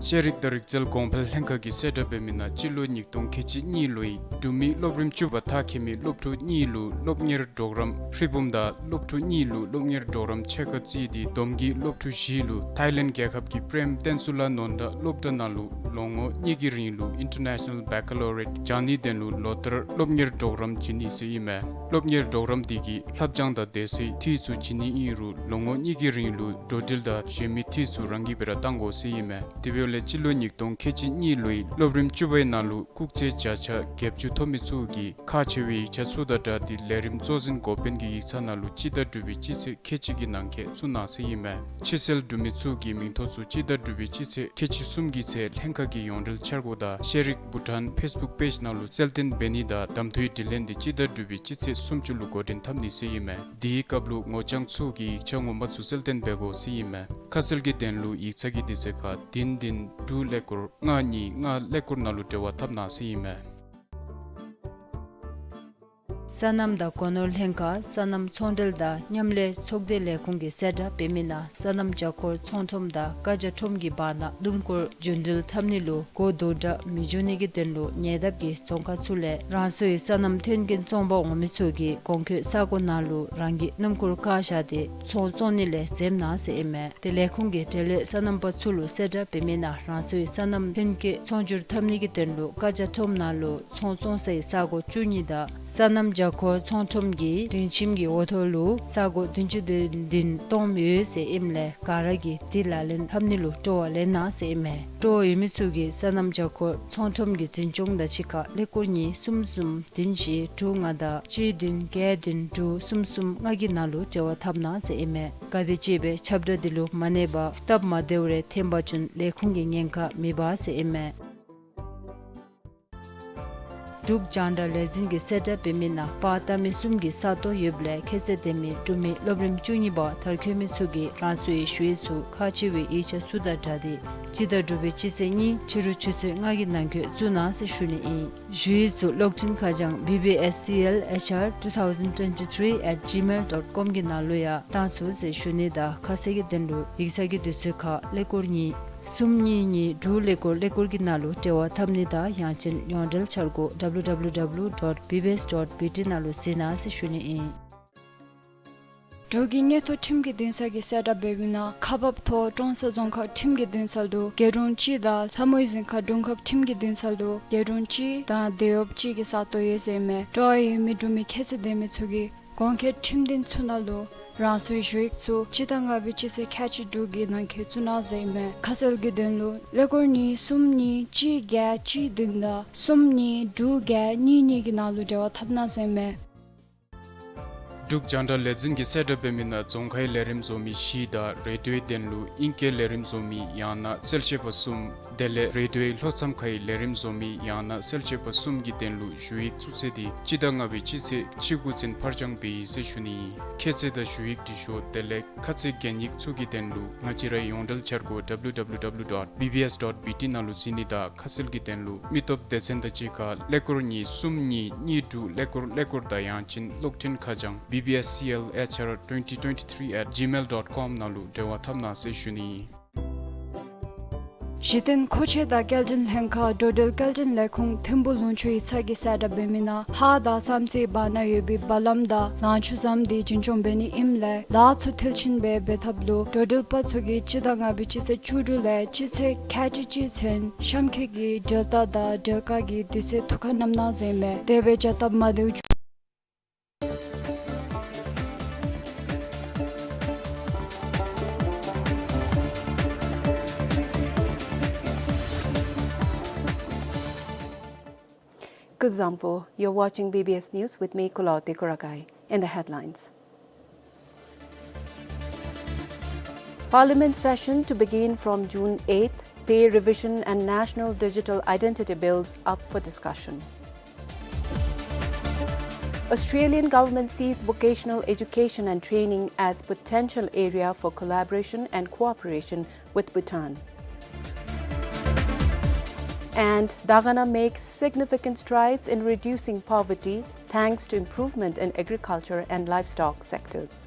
ཤེས་རིག་དང་རིག་རྩལ་གོང་འཕེལ་ལྷན་ཁག་གིས་གསལ་བསྒྲགས་འབད་མི་ནང་སྤྱི་ལོ་ཉིས་སྟོང་ཁལ་གཅིག་གཉིས་ལོའི་འབྲུག་མི་སློབ་རིམ་བཅུ་པ་མཐར་འཁྱོལ་མི་སློབ་ཕྲུག་གཉིས་ལུ་སློབ་གཉེར་གྲོགས་རམ་ཧྲིལ་བུམ་དང་སློབ་ཕྲུག་གཉིས་ལུ་སློབ་གཉེར་གྲོགས་རམ་ཕྱེད་ཀ་རྩིས་ཏེ་བསྡོམས་ཀྱིས་སློབ་ཕྲུག་བཞི་ལུ་ཐའི་ལེནཌ་རྒྱལ་ཁབ་ཀྱི་པྲེམ་བསྟན་འཛིན་ལ་ནོར་དྭགས་སློབ་གྲྭ་ནང་ལུ་ལོ་ངོ་གཉིས་ཀྱི་རིང་ལུ་ཨིན་ཊར་ནེ་ཤ་ནཱལ་བེ་ཀ་ལོ་རི་ཡེཊ་སྦྱང་ནིའི་དོན་ལུ་ལོ་ལྟར་སློབ་གཉེར་གྲོགས་རམ་བྱིན་ནི་ཟེར་ཨིན་མས། སློབ་གཉེར་གྲོགས་རམ་དེ་གིས་ལྷབ་སྦྱང་དང་དེ་ཚུ་འཐུས་ཚུ་བྱིན་ནི་ཨིན་རུང་ལོ་ངོ་གཉིས་ཀྱི་རིང་ལུ་འགྲོ་འགྲུལ་དང་གཞན་མི་འཐུས་ཚུ་རང་གིས་སྦེ་ར་གཏང་དགོ་ཟེར་ཨིན་མས། དེ་འབདཝ་ལས་སྤྱི་ལོ་ཉིས་སྟོང་ཁལ་གཅིག་གཉིས་ལོའི་སློབ་རིམ་བཅུ་པའི་ནང་ལུ་སྐུགས་ཚད་བརྒྱ་ཆ་བརྒྱད་ཅུ་ཐོབ་མི་ཚུ་གིས་ཁག་ཆེ་བའི་ཡིག་ཆ་ཚུ་དང་སྦྲགས་ཏེ་ལས་རིམ་གཙོ་འཛིན་འགོ་དཔོན་གྱི་ཡིག་ཚང་ནང་ལུ་སྤྱི་ཟླ་དྲུག་པའི་སྤྱི་ཚེས་ཁལ་གཅིག་གི་ནང་འཁོད་བཙུགས་གནང་ཟེར་ཨིན་མས། ཕྱིར་སེལ་གྲུབ་མི་ཚུ་གི་མིང་ཐོ་ཚུ་སྤྱི་ཟླ་དྲུག་པའི་སྤྱི་ཚེས་ཁལ་གཅིག་གསུམ་གྱི་ཚེས་ལྷན་ཁག་གི་ཡོངས་འབྲེལ་འཆར་སྒོ་དང་ཤེས་རིག་བྷུ་ཊཱན་ཕེསི་བུཀ་པེཇ་ནང་ལུ་གསལ་སྟོན་འབད་ནི་དང་གདམ་འཐུའི་དྲི་ལན་འདི་སྤྱི་ཟླ་དྲུག་པའི་སྤྱི་ཚེས་སུམ་ཅུ་ལུ་འགོ་འདྲེན་འཐབ་ནི་ཟེར་ཨིན་མས། དེའི་སྐབས་ལུ་ངོ་རྐྱང་ཚུ་གིས་ཡིག་ཆ་ངོ་མ་ཚུ་གསལ་སྟོན་འབད་དགོ་ཟེར་ཨིན་མས། ཁ་གསལ་གྱི་དོན་ལུ་ཡིག་ཚང་གི་དུས་ཚོད་ཁར་བདུན་བདུན་དྲུག་ཀླད་ཀོར་ལྔ་གཉིས་ལྔ་ཀླད་ཀོར་ནང་ལུ་འབྲེལ་བ་འཐབ་གནང་ཟེར་ཨིན་མས། སོ་ནམ་དང་སྒོ་ནོར་ལྷན་ཁག་སོ་ནམ་ཚོང་འབྲེལ་དང་མཉམ་ལས་ཚོགས་སྡེ་ལས་ཁུངས་ཀྱིས་གསལ་བསྒྲགས་འབད་མི་ནང་སོ་ནམ་བྱ་འཁོར་ཚོང་ཁྲོམ་དང་བཀའ་རྒྱ་ཁྲོམ་གྱི་བར་ན་སྣུམ་འཁོར་རྒྱུན་འགྲུལ་འཐབ་ནི་ལུ་གོ་དོག་དྲགས་མི་འབྱུང་ནི་གི་དོན་ལུ་ཉེ་འདབས་ཀྱི་རྫོང་ཁག་ཚུ་ལས་རང་སོའི་སོ་ནམ་མཐུན་རྐྱེན་བཙོང་པར་འོང་མི་ཚུ་གིས་གོང་འཁོད་ས་གོ་ནང་ལུ་རང་གི་སྣུམ་འཁོར་བཀག་བཞག་སྟེ་ཚོང་བཙོང་ནི་ལས་འཛེམ་གནང་ཟེར་ཨིན་མས། ཏེ་ལས་ཁུངས་ཀྱིས་འབྲེལ་ཡོད་སོ་ནམ་པ་ཚུ་ལུ་གསལ་བསྒྲགས་འབད་མི་ནང་རང་སོའི་སོ་ནམ་མཐུན་རྐྱེན་ཚོང་སྒྱུར་འཐབ་ནི་གི་དོན་ལུ་བཀའ་རྒྱ་ཁྲོམ་ནང་ལུ་ཚོང་བཙོང་སའི་ས་གོ་བཅུ་གཉིས་དང་སོ་ནམ་བྱ་འཁོར་ཚོང་ཁྲོམ་གྱི་སྒྲིང་ཁྱིམ་གྱི་འོག་ཐོག་ལུ་ས་གོ་བདུན་ཅུ་དོན་བདུན་སྟོངམ་ཡོད་ཟེར་ཨིནམ་ལས་ག་ར་གིས་དེ་ལག་ལེན་འཐབ་ནི་ལུ་སྤྲོ་བ་ལེན་གནང་ཟེར་ཨིན་མས། སྤྲོ་བ་ཡོད་མི་ཚུ་གིས་སོ་ནམ་བྱ་འཁོར་ཚོང་ཁྲོམ་གྱི་འཛིན་སྐྱོང་དང་གཅིག་ཁར་ཀླད་ཀོར་གཉིས་གསུམ་གསུམ་བདུན་བཞི་དྲུག་ལྔ་དང་གཅིག་བདུན་བརྒྱད་བདུན་དྲུག་གསུམ་གསུམ་ལྔ་གི་ནང་ལུ་འབྲེལ་བ་འཐབ་གནང་ཟེར་ཨིན་མས། ག་དེམ་ཅིག་སྦེ་ཁྱབ་བསྒྲགས་འདི་ལུ་མ་གནས་པར་སྟབས་མ་བདེཝ་རེ་ཐོན་པ་ཅིན་ལས་ཁུངས་ཀྱིས་ཉེན་ཁ་མི་འབག་ཟེར་ཨིན་མས། འབྲུག་རྒྱང་བསྒྲགས་ལས་འཛིན་གྱིས་གསལ་བསྒྲགས་འབད་མི་ནང་པར་བཏབ་མི་གསུམ་གྱི་ས་སྟོང་ཡོདཔ་ལས་ཁྱད་ཚད་ལྡན་མི་འབྲུག་མི་སློབ་རིམ་བཅུ་གཉིས་པ་མཐར་འཁྱོལ་མི་ཚུ་གིས་རང་སོའི་ཞུ་ཡིག་ཚུ་ཁག་ཆེ་བའི་ཡིག་ཆ་ཚུ་དང་སྦྲགས་ཏེ་སྤྱི་ཟླ་དྲུག་པའི་སྤྱི་ཚེས་གཉིས་ཕྱི་རུ་ཆུ་ཚོད་ལྔ་གི་ནང་འཁོད་བཙུགས་གནང་ཟེར་ཞུ་ནི་ཨིན། ཞུ་ཡིག་ཚུ་གློག་འཕྲིན་ཁ་བྱང་B B S C L H R two thousand twenty-three at gmail dot com གི་ནང་ལུ་ཡང་བཏང་ཚུགས་ཟེར་ཞུ་ནི་དང་ཁ་གསལ་གྱི་དོན་ལུ་ཡིག་ཚང་གི་དུས་ཚོད་ཁར་ཀླད་ཀོར་གཉིས་གསུམ་གཉིས་གཉིས་དྲུག་ཀླད་ཀོར་ཀླད་ཀོར་གྱི་ནང་ལུ་འབྲེལ་བ་འཐབ་ནི་དང་ཡང་ཅིན་ཡོངས་འབྲེལ་འཆར་སྒོ་W W W dot B B S dot B T ནང་ལུ་གཟིགས་གནང་ཟེར་ཞུ་ནི་ཨིན། འབྲུག་གི་དངུལ་ཐོག་ཁྲིམས་ཀྱི་འདུན་ས་གིས་གསལ་བསྒྲགས་འབད་མི་ནང་ཁག་འབགཔ་ཐོག་ཀྲོང་གསར་རྫོང་ཁག་ཁྲིམས་ཀྱི་འདུན་ས་ལུ་རྒེད་དྲུང་གཅིག་དང་ལྷ་མོའི་གཟིམ་ཁ་དྲུང་ཁག་ཁྲིམས་ཀྱི་འདུན་ས་ལུ་རྒེད་དྲུང་གཅིག་དང་སྡེ་བ་གཅིག་གི་ས་སྟོང་ཡོད་ཟེར་ཨིན་མས། སྤྲོ་བ་ཡོད་མི་འབྲུག་མི་ཁྱད་ཚད་ལྡན་མི་ཚུ་གིས་ གྲོང་ཁྱེར་ཁྲིམས་འདུན་ཚུ་ནང་ལུ་རང་སོའི་ཞུ་ཡིག་ཚུ་སྤྱི་ཟླ་ལྔ་པའི་སྤྱི་ཚེས་ཁལ་གཅིག་དྲུག་གི་ནང་འཁོད་བཙུགས་གནང་ཟེར་ཨིན་མས། ཁ་གསལ་གྱི་དོན་ལུ་ཀླད་ཀོར་གཉིས་གསུམ་གཉིས་གཅིག་བརྒྱད་གཅིག་བདུན་དང་གསུམ་གཉིས་དྲུག་བརྒྱད་གཉིས་གཉིས་ཀྱི་ནང་ལུ་འབྲེལ་བ་འཐབ་གནང་ཟེར་ཨིན་མས། འབྲུག་རྒྱང་བསྒྲགས་ལས་འཛིན་གྱིས་གསལ་བསྒྲགས་འབད་མི་ནང་རྫོང་ཁའི་ལས་རིམ་བཟོ་མི་བཞི་དང་རེ་ཌིའོའི་དོན་ལུ་ཨིང་སྐད་ལས་རིམ་བཟོ་མི་ཡང་ན་གསལ་བཤད་པ་གསུམ། དེ་ལས་རེ་ཌིའོའི་ལྷོ་མཚམས་ཁའི་ལས་རིམ་བཟོ་མི་ཡང་ན་གསལ་བཤད་པ་གསུམ་གྱི་དོན་ལུ་ཞུ་ཡིག་བཙུགས་ཚེས་འདི་སྤྱི་ཟླ་ལྔ་པའི་སྤྱི་ཚེས་བཅུ་དགུ་ཚུན་ཕར་འགྱངས་འབད་ཡི་ཟེར་ཞུ་ནི། ཁྱད་ཚད་དང་ཞུ་ཡིག་འབྲི་ཤོག་དེ་ལས་ཁ་ཚིག་གན་ཡིག་ཚུ་གི་དོན་ལུ་ང་བཅས་རའི་ཡོངས་འབྲེལ་འཆར་སྒོ་W W W dot B B S dot B T ནང་ལུ་གཟིགས་ནི་དང་ཁ་གསལ་གྱི་དོན་ལུ་མི་སྟོབས་སྡེ་ཚན་དང་གཅིག་ཁར་ཀླད་ཀོར་གཉིས་གསུམ་གཉིས་གཉིས་དྲུག་ཀླད་ཀོར་ཀླད་ཀོར་དང་ཡང་ཅིན་གློག་འཕྲིན་ཁ་བྱང་B B S C L H R twenty twenty-three at gmail dot com ནང་ལུ་འབྲེལ་བ་འཐབ་གནང་ཟེར་ཞུ་ནི། གཞི་རྟེན་མཁོ་ཆས་དང་སྐྱེལ་འདྲེན་ལྷན་ཁག་འགྲོ་འགྲུལ་སྐྱེལ་འདྲེན་ལས་ཁུངས་ཐིམ་ཕུག་ལུང་ཕྱོགས་ཡིག་ཚང་གིས་གསལ་བསྒྲགས་འབད་མི་ནང་ཧཱ་དང་བསམ་རྩེ་བར་ན་ཡོད་པའི་བར་ལམ་དང་ལང་ཕྱོགས་ཟམ་འདི་རྒྱུན་སྐྱོང་འབད་ནི་ཨིནམ་ལས་ལཱ་ཚུ་མཐིལ་ཕྱིན་སྦེ་འབད་ཐབས་ལུ་འགྲོ་འགྲུལ་པ་ཚུ་གིས་སྤྱི་ཟླ་ལྔ་པའི་སྤྱི་ཚེས་བཅུ་དྲུག་ལས་སྤྱི་ཚེས་ཁལ་གཅིག་གཅིག་ཚུན་གཤམ་འཁོད་ཀྱི་འགྲུལ་རྟ་དང་འགྲུལ་ཁག་གི་དུས་ཚོད་ཐུགས་ཁར་བསྣམ་གནང་ཟེར་ཨིན་མས། དེ་སྦེ་བྱ་སྟབས་མ་བདེཝ་Kuzuzangpo, you're watching B B S News with me, Kulaw Tekuragai. In the headlines. Parliament session to begin from June eighth, pay revision and national digital identity bills up for discussion. Australian government sees vocational education and training as potential area for collaboration and cooperation with Bhutan. And Dagana makes significant strides in reducing poverty thanks to improvement in agriculture and livestock sectors.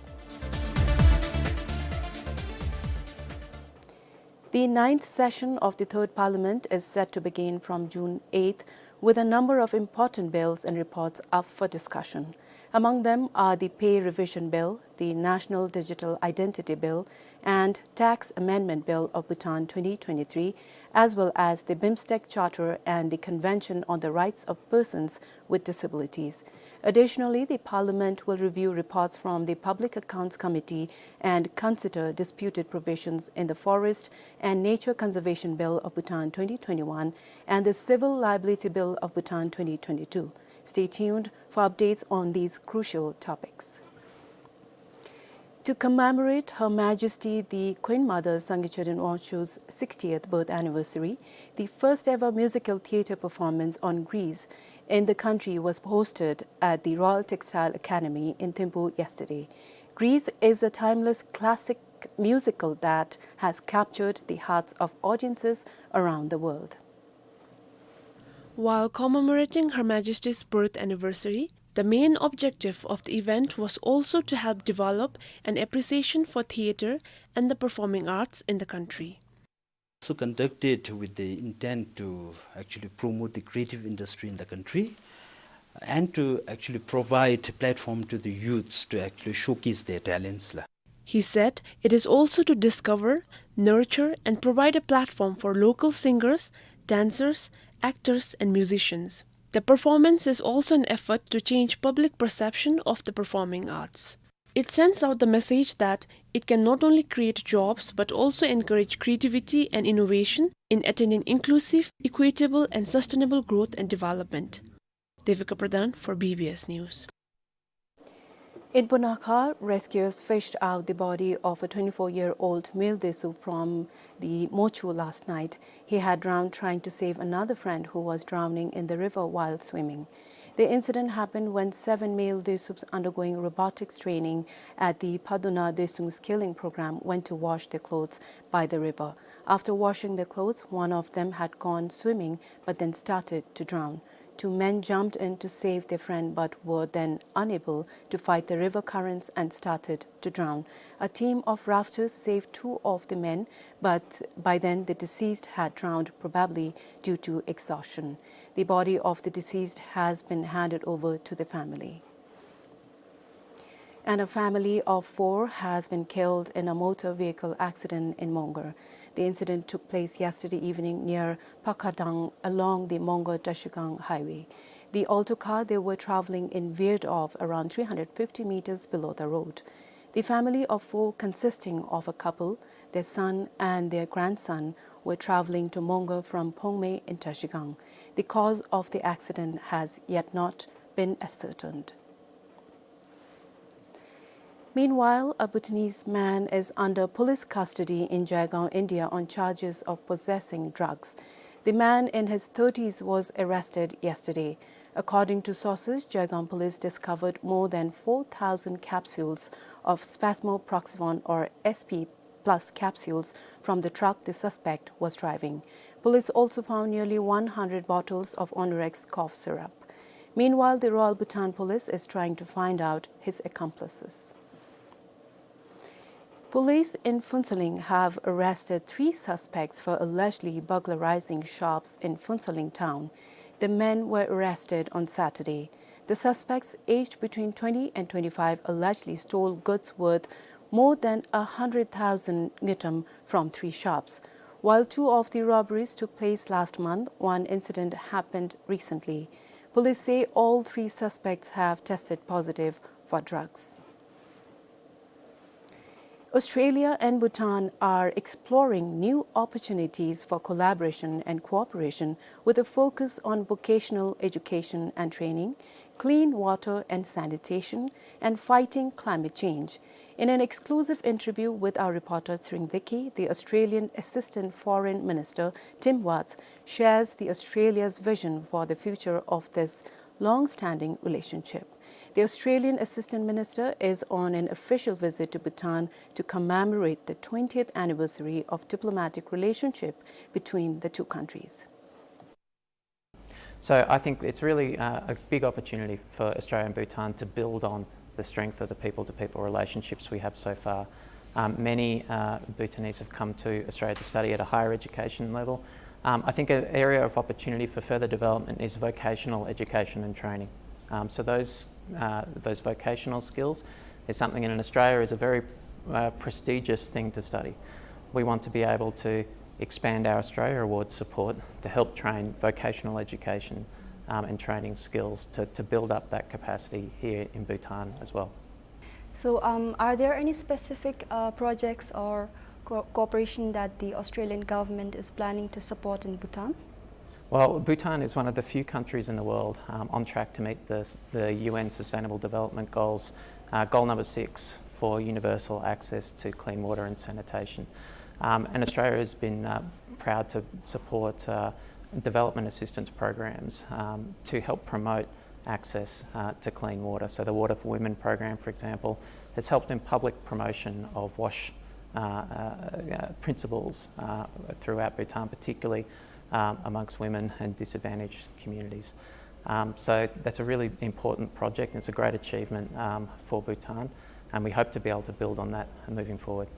The ninth session of the Third Parliament is set to begin from June eighth, with a number of important bills and reports up for discussion. Among them are the Pay Revision Bill, the National Digital Identity Bill, and Tax Amendment Bill of Bhutan twenty twenty-three, as well as the BIMSTEC Charter and the Convention on the Rights of Persons with Disabilities. Additionally, the Parliament will review reports from the Public Accounts Committee and consider disputed provisions in the Forest and Nature Conservation Bill of Bhutan twenty twenty-one and the Civil Liability Bill of Bhutan twenty twenty-two. Stay tuned for updates on these crucial topics. To commemorate Her Majesty the Queen Mother Sangay Tsheren Wangchuck's sixtieth birth anniversary, the first ever musical theatre performance on Greece in the country was hosted at the Royal Textile Academy in Thimphu yesterday. Greece is a timeless classic musical that has captured the hearts of audiences around the world. While commemorating Her Majesty's birth anniversary, the main objective of the event was also to help develop an appreciation for theatre and the performing arts in the country. Also conducted with the intent to actually promote the creative industry in the country and to actually provide platform to the youths to actually showcase their talents la. He said it is also to discover, nurture, and provide a platform for local singers, dancers, actors, and musicians. The performance is also an effort to change public perception of the performing arts. It sends out the message that it can not only create jobs but also encourage creativity and innovation in attaining inclusive, equitable, and sustainable growth and development. Devika Pradhan for B B S News. In Punakha, rescuers fished out the body of a twenty-four-year-old male Desup from the Mochu last night. He had drowned trying to save another friend who was drowning in the river while swimming. The incident happened when seven male Desups undergoing robotics training at the Phaduna Desung skilling program went to wash their clothes by the river. After washing their clothes, one of them had gone swimming but then started to drown. Two men jumped in to save their friend but were then unable to fight the river currents and started to drown. A team of rafters saved two of the men, but by then the deceased had drowned, probably due to exhaustion. The body of the deceased has been handed over to the family. And a family of four has been killed in a motor vehicle accident in Mongar. The incident took place yesterday evening near Pakadang along the Mongar-Trashigang highway. The Alto car they were traveling in veered off around three hundred fifty meters below the road. The family of four, consisting of a couple, their son, and their grandson, were traveling to Mongo from Phongmei in Trashigang. The cause of the accident has yet not been ascertained. Meanwhile, a Bhutanese man is under police custody in Jaigaon, India, on charges of possessing drugs. The man in his thirties was arrested yesterday. According to sources, Jaigaon police discovered more than four thousand capsules of Spasmo Proxivon, or S P plus capsules, from the truck the suspect was driving. Police also found nearly one hundred bottles of Onurex cough syrup. Meanwhile, the Royal Bhutan Police is trying to find out his accomplices. Police in Phuentsholing have arrested three suspects for allegedly burglarizing shops in Phuentsholing town. The men were arrested on Saturday. The suspects, aged between twenty and twenty-five, allegedly stole goods worth more than a hundred thousand ngultrum from three shops. While two of the robberies took place last month, one incident happened recently. Police say all three suspects have tested positive for drugs. Australia and Bhutan are exploring new opportunities for collaboration and cooperation, with a focus on vocational education and training, clean water and sanitation, and fighting climate change. In an exclusive interview with our reporter Tshering Deki, the Australian Assistant Foreign Minister Tim Watts shares the Australia's vision for the future of this long-standing relationship. The Australian Assistant Minister is on an official visit to Bhutan to commemorate the twentieth anniversary of diplomatic relationship between the two countries. So I think it's really, uh, a big opportunity for Australia and Bhutan to build on the strength of the people-to-people relationships we have so far. Um, many, uh, Bhutanese have come to Australia to study at a higher education level. Um, I think an area of opportunity for further development is vocational education and training. Um, so those, uh, those vocational skills is something in Australia is a very, uh, prestigious thing to study. We want to be able to expand our Australia Awards support to help train vocational education, um, and training skills to, to build up that capacity here in Bhutan as well. So, um, are there any specific, uh, projects or co-, cooperation that the Australian government is planning to support in Bhutan? Well, Bhutan is one of the few countries in the world, um, on track to meet the, the U N Sustainable Development Goals, uh, goal number six for universal access to clean water and sanitation. Um, and Australia has been, uh, proud to support, uh, development assistance programs, um, to help promote access, uh, to clean water. So the Water for Women program, for example, has helped in public promotion of WASH, uh, uh, uh, principles, uh, throughout Bhutan, particularly, um, amongst women and disadvantaged communities. Um, so that's a really important project, and it's a great achievement, um, for Bhutan, and we hope to be able to build on that moving forward.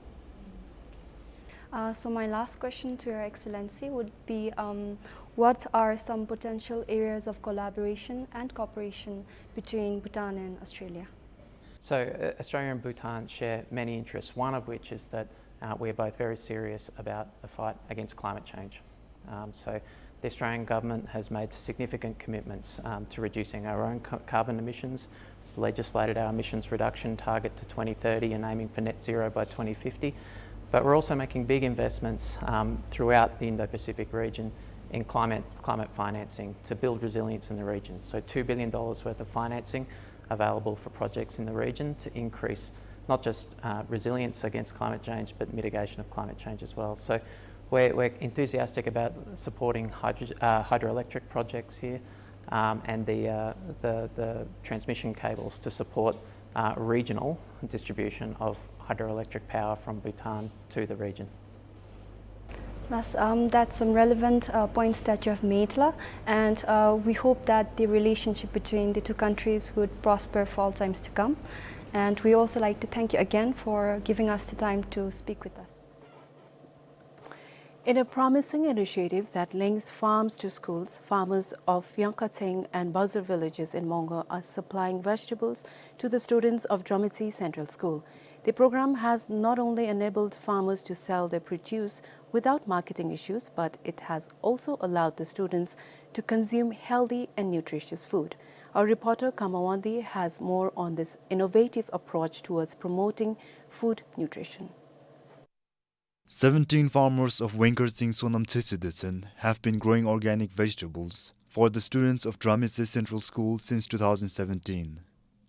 Uh, so my last question to Your Excellency would be, um, what are some potential areas of collaboration and cooperation between Bhutan and Australia? So, uh, Australia and Bhutan share many interests, one of which is that, uh, we are both very serious about the fight against climate change. Um, so the Australian government has made significant commitments, um, to reducing our own ca-, carbon emissions, legislated our emissions reduction target to twenty thirty and aiming for net zero by twenty fifty. But we're also making big investments, um, throughout the Indo-Pacific region in climate, climate financing to build resilience in the region. So two billion dollars worth of financing available for projects in the region to increase not just, uh, resilience against climate change, but mitigation of climate change as well. So we're, we're enthusiastic about supporting hydro-, uh, hydroelectric projects here, um, and the, uh, the, the transmission cables to support, uh, regional distribution of hydroelectric power from Bhutan to the region. That's, um, that's some relevant, uh, points that you have made, la. And, uh, we hope that the relationship between the two countries would prosper for all times to come. And we also like to thank you again for giving us the time to speak with us. In a promising initiative that links farms to schools, farmers of Yangkatsing and Bazur villages in Mongo are supplying vegetables to the students of Dramitsi Central School. The program has not only enabled farmers to sell their produce without marketing issues, but it has also allowed the students to consume healthy and nutritious food. Our reporter Karma Wangdi has more on this innovative approach towards promoting food nutrition. Seventeen farmers of Wangkar Tsing Sonam Tsetse Detsen have been growing organic vegetables for the students of Drametse Central School since two thousand seventeen.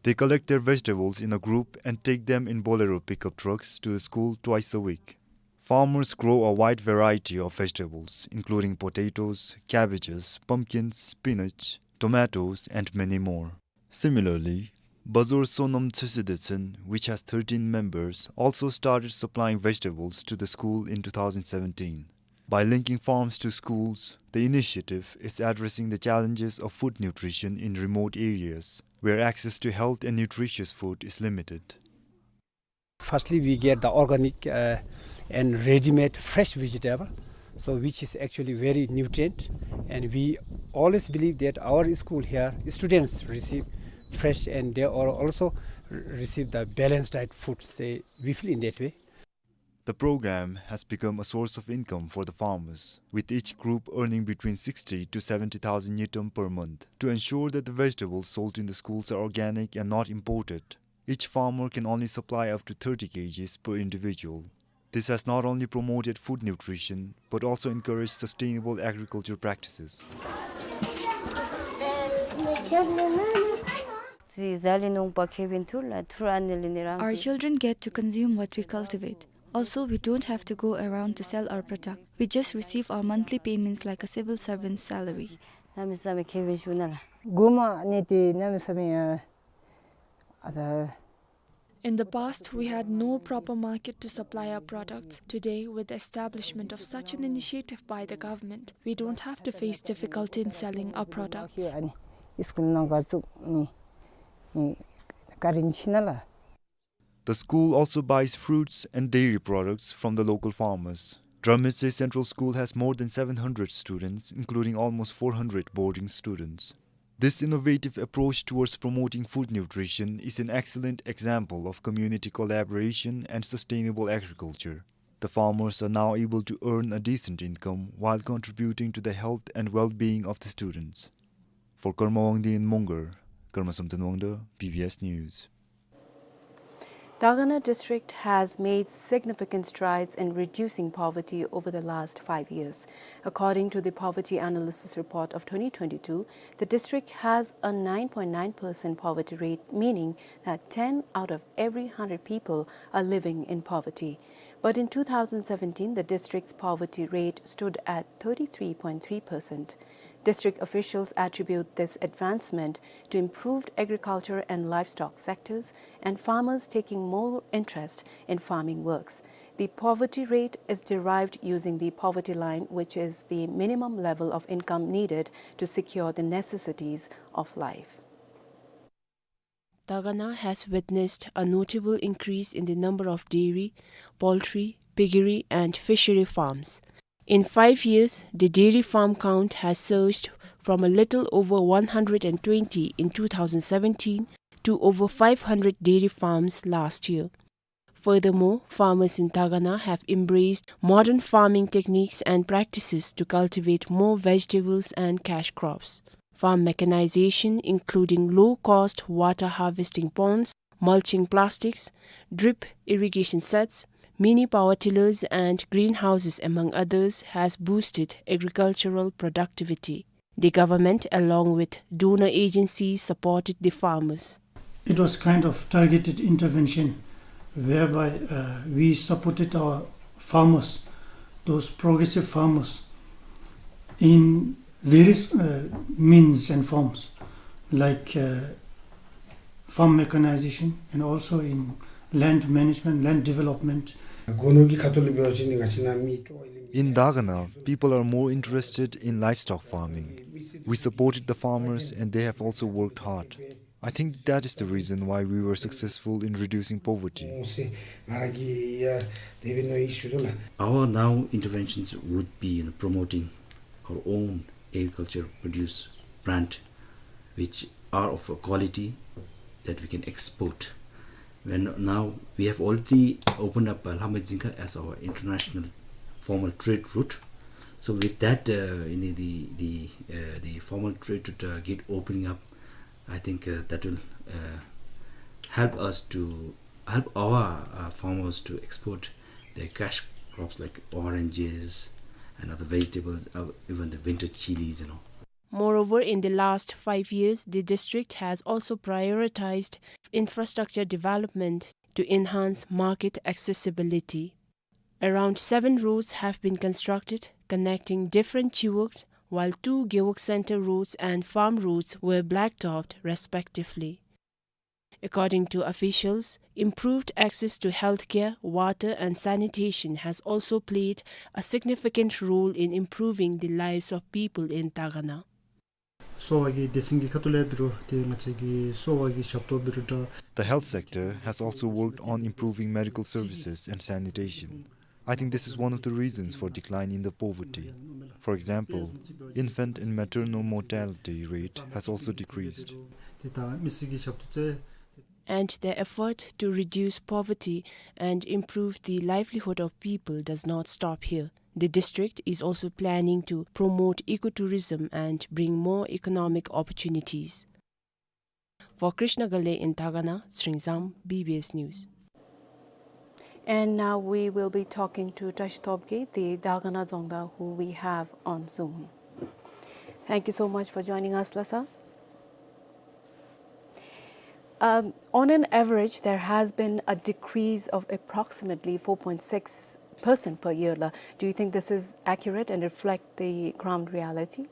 They collect their vegetables in a group and take them in Bolero pickup trucks to the school twice a week. Farmers grow a wide variety of vegetables, including potatoes, cabbages, pumpkins, spinach, tomatoes, and many more. Similarly, Bazor Sonam Tsetse Detsen, which has thirteen members, also started supplying vegetables to the school in two thousand seventeen. By linking farms to schools, the initiative is addressing the challenges of food nutrition in remote areas, where access to health and nutritious food is limited. Firstly, we get the organic, uh, and ready-made fresh vegetable, so which is actually very nutrient, and we always believe that our school here, students receive fresh, and they are also re-, receive the balanced diet food, say, we feel in that way. The program has become a source of income for the farmers, with each group earning between sixty to seventy thousand ngultrum per month. To ensure that the vegetables sold in the schools are organic and not imported, each farmer can only supply up to thirty kilograms per individual. This has not only promoted food nutrition, but also encouraged sustainable agriculture practices. Our children get to consume what we cultivate. Also, we don't have to go around to sell our product. We just receive our monthly payments like a civil servant's salary. གནམ་མེད་ས་མེད་ཁེ་ཕན་ཞུ་ན་ལགས། གོ་མ་ནི་དེ་གནམ་མེད་ས་མེད་ཡ། ཨ་ཙ། In the past, we had no proper market to supply our products. Today, with the establishment of such an initiative by the government, we don't have to face difficulty in selling our products. ཨ་ནི་སི་ཀུལ་ནང་ག་ཚུགས་ནི་ནི་ཀ་རིན་ཆི་ན་ལ། The school also buys fruits and dairy products from the local farmers. Drametse Central School has more than seven hundred students, including almost four hundred boarding students. This innovative approach towards promoting food nutrition is an excellent example of community collaboration and sustainable agriculture. The farmers are now able to earn a decent income while contributing to the health and well-being of the students. For Karma Wangdi in Mongar, Karma Samten Wangda, B B S News. Dagana district has made significant strides in reducing poverty over the last five years. According to the Poverty Analysis Report of twenty twenty-two, the district has a nine point nine percent poverty rate, meaning that ten out of every hundred people are living in poverty. But in two thousand seventeen, the district's poverty rate stood at thirty-three point three percent. District officials attribute this advancement to improved agriculture and livestock sectors and farmers taking more interest in farming works. The poverty rate is derived using the poverty line, which is the minimum level of income needed to secure the necessities of life. Dagana has witnessed a notable increase in the number of dairy, poultry, piggery, and fishery farms. In five years, the dairy farm count has surged from a little over one hundred and twenty in two thousand seventeen to over five hundred dairy farms last year. Furthermore, farmers in Dagana have embraced modern farming techniques and practices to cultivate more vegetables and cash crops. Farm mechanization, including low-cost water harvesting ponds, mulching plastics, drip irrigation sets, mini power tillers, and greenhouses, among others, has boosted agricultural productivity. The government, along with donor agencies, supported the farmers. It was kind of targeted intervention whereby, uh, we supported our farmers, those progressive farmers, in various, uh, means and forms, like, uh, farm mechanization and also in land management, land development. In Dagana, people are more interested in livestock farming. We supported the farmers and they have also worked hard. I think that is the reason why we were successful in reducing poverty. Our now interventions would be in promoting our own agriculture produce brand, which are of a quality that we can export. When now we have already opened up, uh, Lhama Dzingkha as our international formal trade route. So with that, uh, you know, the the uh, the formal trade to uh, get opening up, I think uh, that will uh, help us to help our uh, farmers to export their cash crops like oranges and other vegetables, uh, even the winter chilies and all. Moreover, in the last five years, the district has also prioritized infrastructure development to enhance market accessibility. Around seven roads have been constructed, connecting different chiwogs, while two gewog center roads and farm roads were blacktopped, respectively. According to officials, improved access to healthcare, water, and sanitation has also played a significant role in improving the lives of people in Dagana. གསོ་བ་གི་སྡེ་ཚན་གྱི་ཁ་ཐུག་ལས་འབད་རུང་ཏེ་ང་བཅས་ཀྱི་གསོ་བ་གི་ཞབས་ཏོག་འབད་རུང་འདྲ། The health sector has also worked on improving medical services and sanitation. I think this is one of the reasons for decline in the poverty. For example, infant and maternal mortality rate has also decreased. ཏེ་ད་མི་སེར་གྱི་ཞབས་ཏོག་ཚེ། And their effort to reduce poverty and improve the livelihood of people does not stop here. The district is also planning to promote ecotourism and bring more economic opportunities. For Krishna Ghale in Dagana, Tsringzam, B B S News. And now we will be talking to Tashi Topgay, the Dagana Dzongda, who we have on Zoom. Thank you so much for joining us, la sir. Um, on an average, there has been a decrease of approximately four point six percent per year, la. Do you think this is accurate and reflect the ground reality?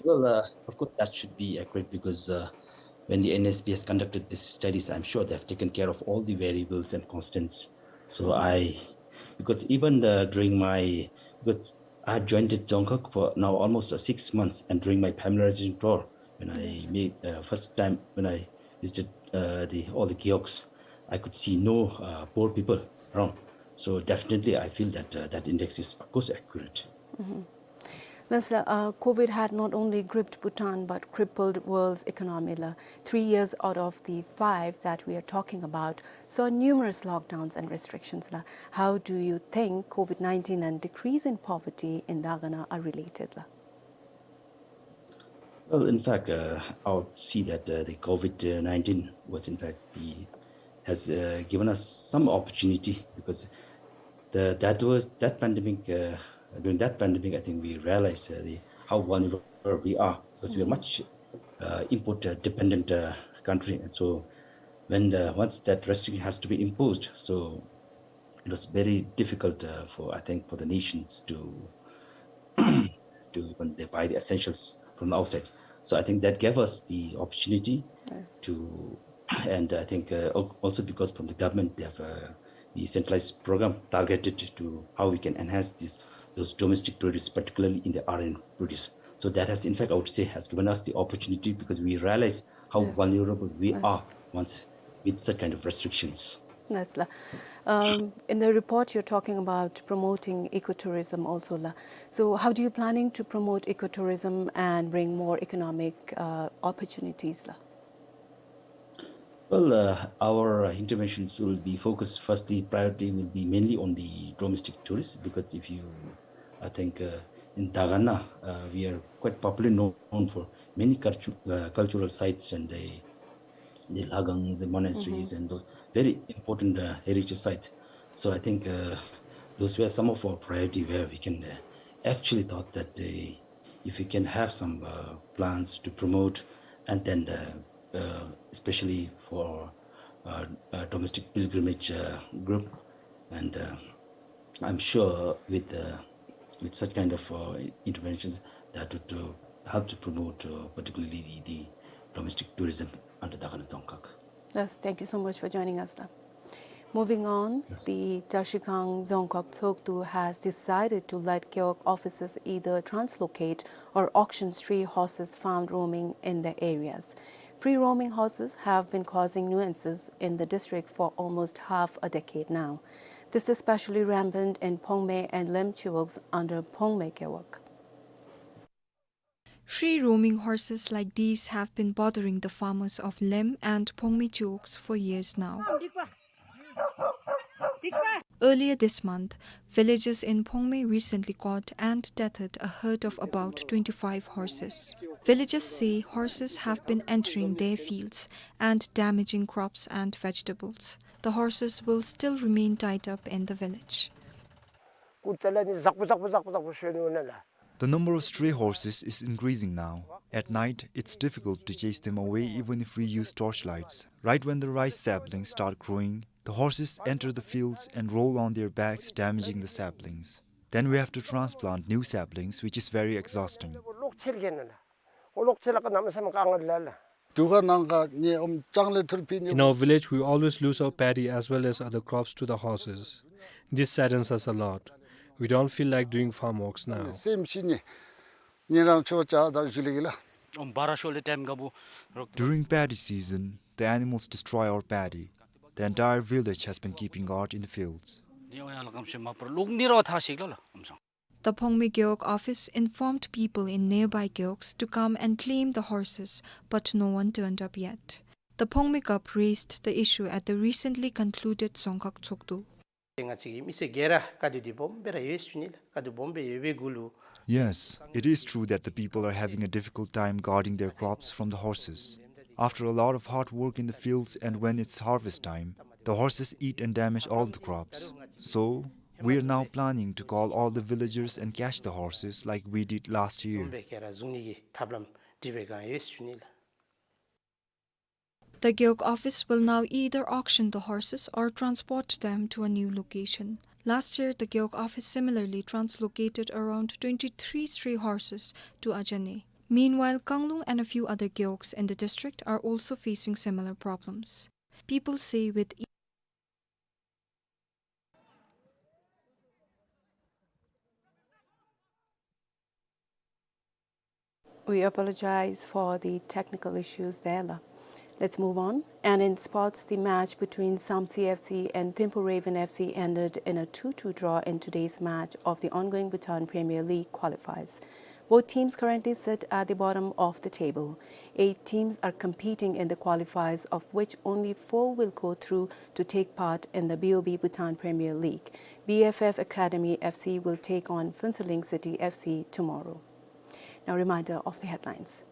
Well, uh, of course, that should be accurate because uh, when the N S B has conducted these studies, I'm sure they have taken care of all the variables and constants. So I, because even uh, during my, because I have joined the Dzongkhag for now almost uh, six months, and during my familiarization tour, when I made uh, first time when I visited uh, the all the gewog, I could see no uh, poor people around. So definitely, I feel that uh, that index is, of course, accurate. Last, uh, COVID had not only gripped Bhutan but crippled world's economy, la. Three years out of the five that we are talking about saw numerous lockdowns and restrictions, la. How do you think COVID nineteen and decrease in poverty in Dagana are related, la? Well, in fact, uh, I would see that uh, the COVID nineteen was, in fact, the has uh, given us some opportunity because the that was that pandemic uh, during that pandemic, I think we realized uh, the, how vulnerable we are because we are much uh, import uh, dependent uh, country, and so when the, once that restriction has to be imposed, so it was very difficult uh, for, I think, for the nations to to even they buy the essentials from the outside. So I think that gave us the opportunity to, and I think uh, al- also because from the government they have uh, the centralized program targeted to how we can enhance these those domestic produce, particularly in the R N produce. So that has, in fact, I would say, has given us the opportunity because we realize how vulnerable we are once with such kind of restrictions. Yes, la. Um, in the report, you're talking about promoting ecotourism also, la. So, how do you planning to promote ecotourism and bring more economic uh, opportunities, la? Well, uh, our interventions will be focused. Firstly, priority will be mainly on the domestic tourists because if you, I think, uh, in Dagana, uh, we are quite popularly known for many cultu- uh, cultural sites and the the lagangs, the monasteries, and those very important uh, heritage sites. So I think uh, those were some of our priority where we can uh, actually thought that uh, if we can have some uh, plans to promote, and then uh, uh, especially for uh, uh, domestic pilgrimage uh, group, and uh, I'm sure with uh, with such kind of uh, interventions that would uh, help to promote uh, particularly the, the domestic tourism under Dagana Dzongkhag. Yes, thank you so much for joining us, la. Moving on, the Trashigang Dzongkhag Tshogdu has decided to let gewog officers either translocate or auction stray horses found roaming in the areas. Free roaming horses have been causing nuisances in the district for almost half a decade now. This is especially rampant in Phongme and Lem Chiwogs under Phongme Gewog. Free roaming horses like these have been bothering the farmers of Lem and Phongme Chiwogs for years now. Earlier this month, villagers in Phongme recently caught and tethered a herd of about twenty-five horses. Villagers say horses have been entering their fields and damaging crops and vegetables. The horses will still remain tied up in the village. The number of stray horses is increasing now. At night, it's difficult to chase them away even if we use torchlights. Right when the rice saplings start growing, the horses enter the fields and roll on their backs, damaging the saplings. Then we have to transplant new saplings, which is very exhausting. In our village, we always lose our paddy as well as other crops to the horses. This saddens us a lot. We don't feel like doing farm works now. During paddy season, the animals destroy our paddy. The entire village has been keeping guard in the fields. The Phongme Gewog office informed people in nearby gewogs to come and claim the horses, but no one turned up yet. The Phongme Gup raised the issue at the recently concluded Dzongkhag Tshogdu. Yes, it is true that the people are having a difficult time guarding their crops from the horses. After a lot of hard work in the fields and when it's harvest time, the horses eat and damage all the crops. So, we are now planning to call all the villagers and catch the horses like we did last year. The Gewog office will now either auction the horses or transport them to a new location. Last year, the Gewog office similarly translocated around twenty-three stray horses to Ajane. Meanwhile, Kanglung and a few other gewogs in the district are also facing similar problems. People say with e- We apologize for the technical issues there, la. Let's move on. And in sports, the match between Samtse F C and Thimphu Raven F C ended in a two two draw in today's match of the ongoing Bhutan Premier League qualifiers. Both teams currently sit at the bottom of the table. Eight teams are competing in the qualifiers, of which only four will go through to take part in the B O B Bhutan Premier League. B F F Academy F C will take on Phuentsholing City F C tomorrow. Now, reminder of the headlines.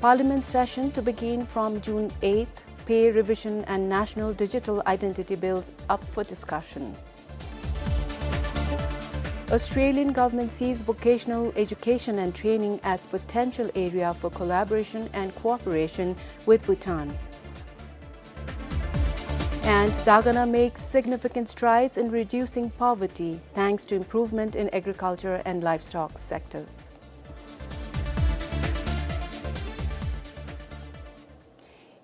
Parliament session to begin from June eighth, pay revision and national digital identity bills up for discussion. Australian government sees vocational education and training as potential area for collaboration and cooperation with Bhutan. And Dagana makes significant strides in reducing poverty thanks to improvement in agriculture and livestock sectors.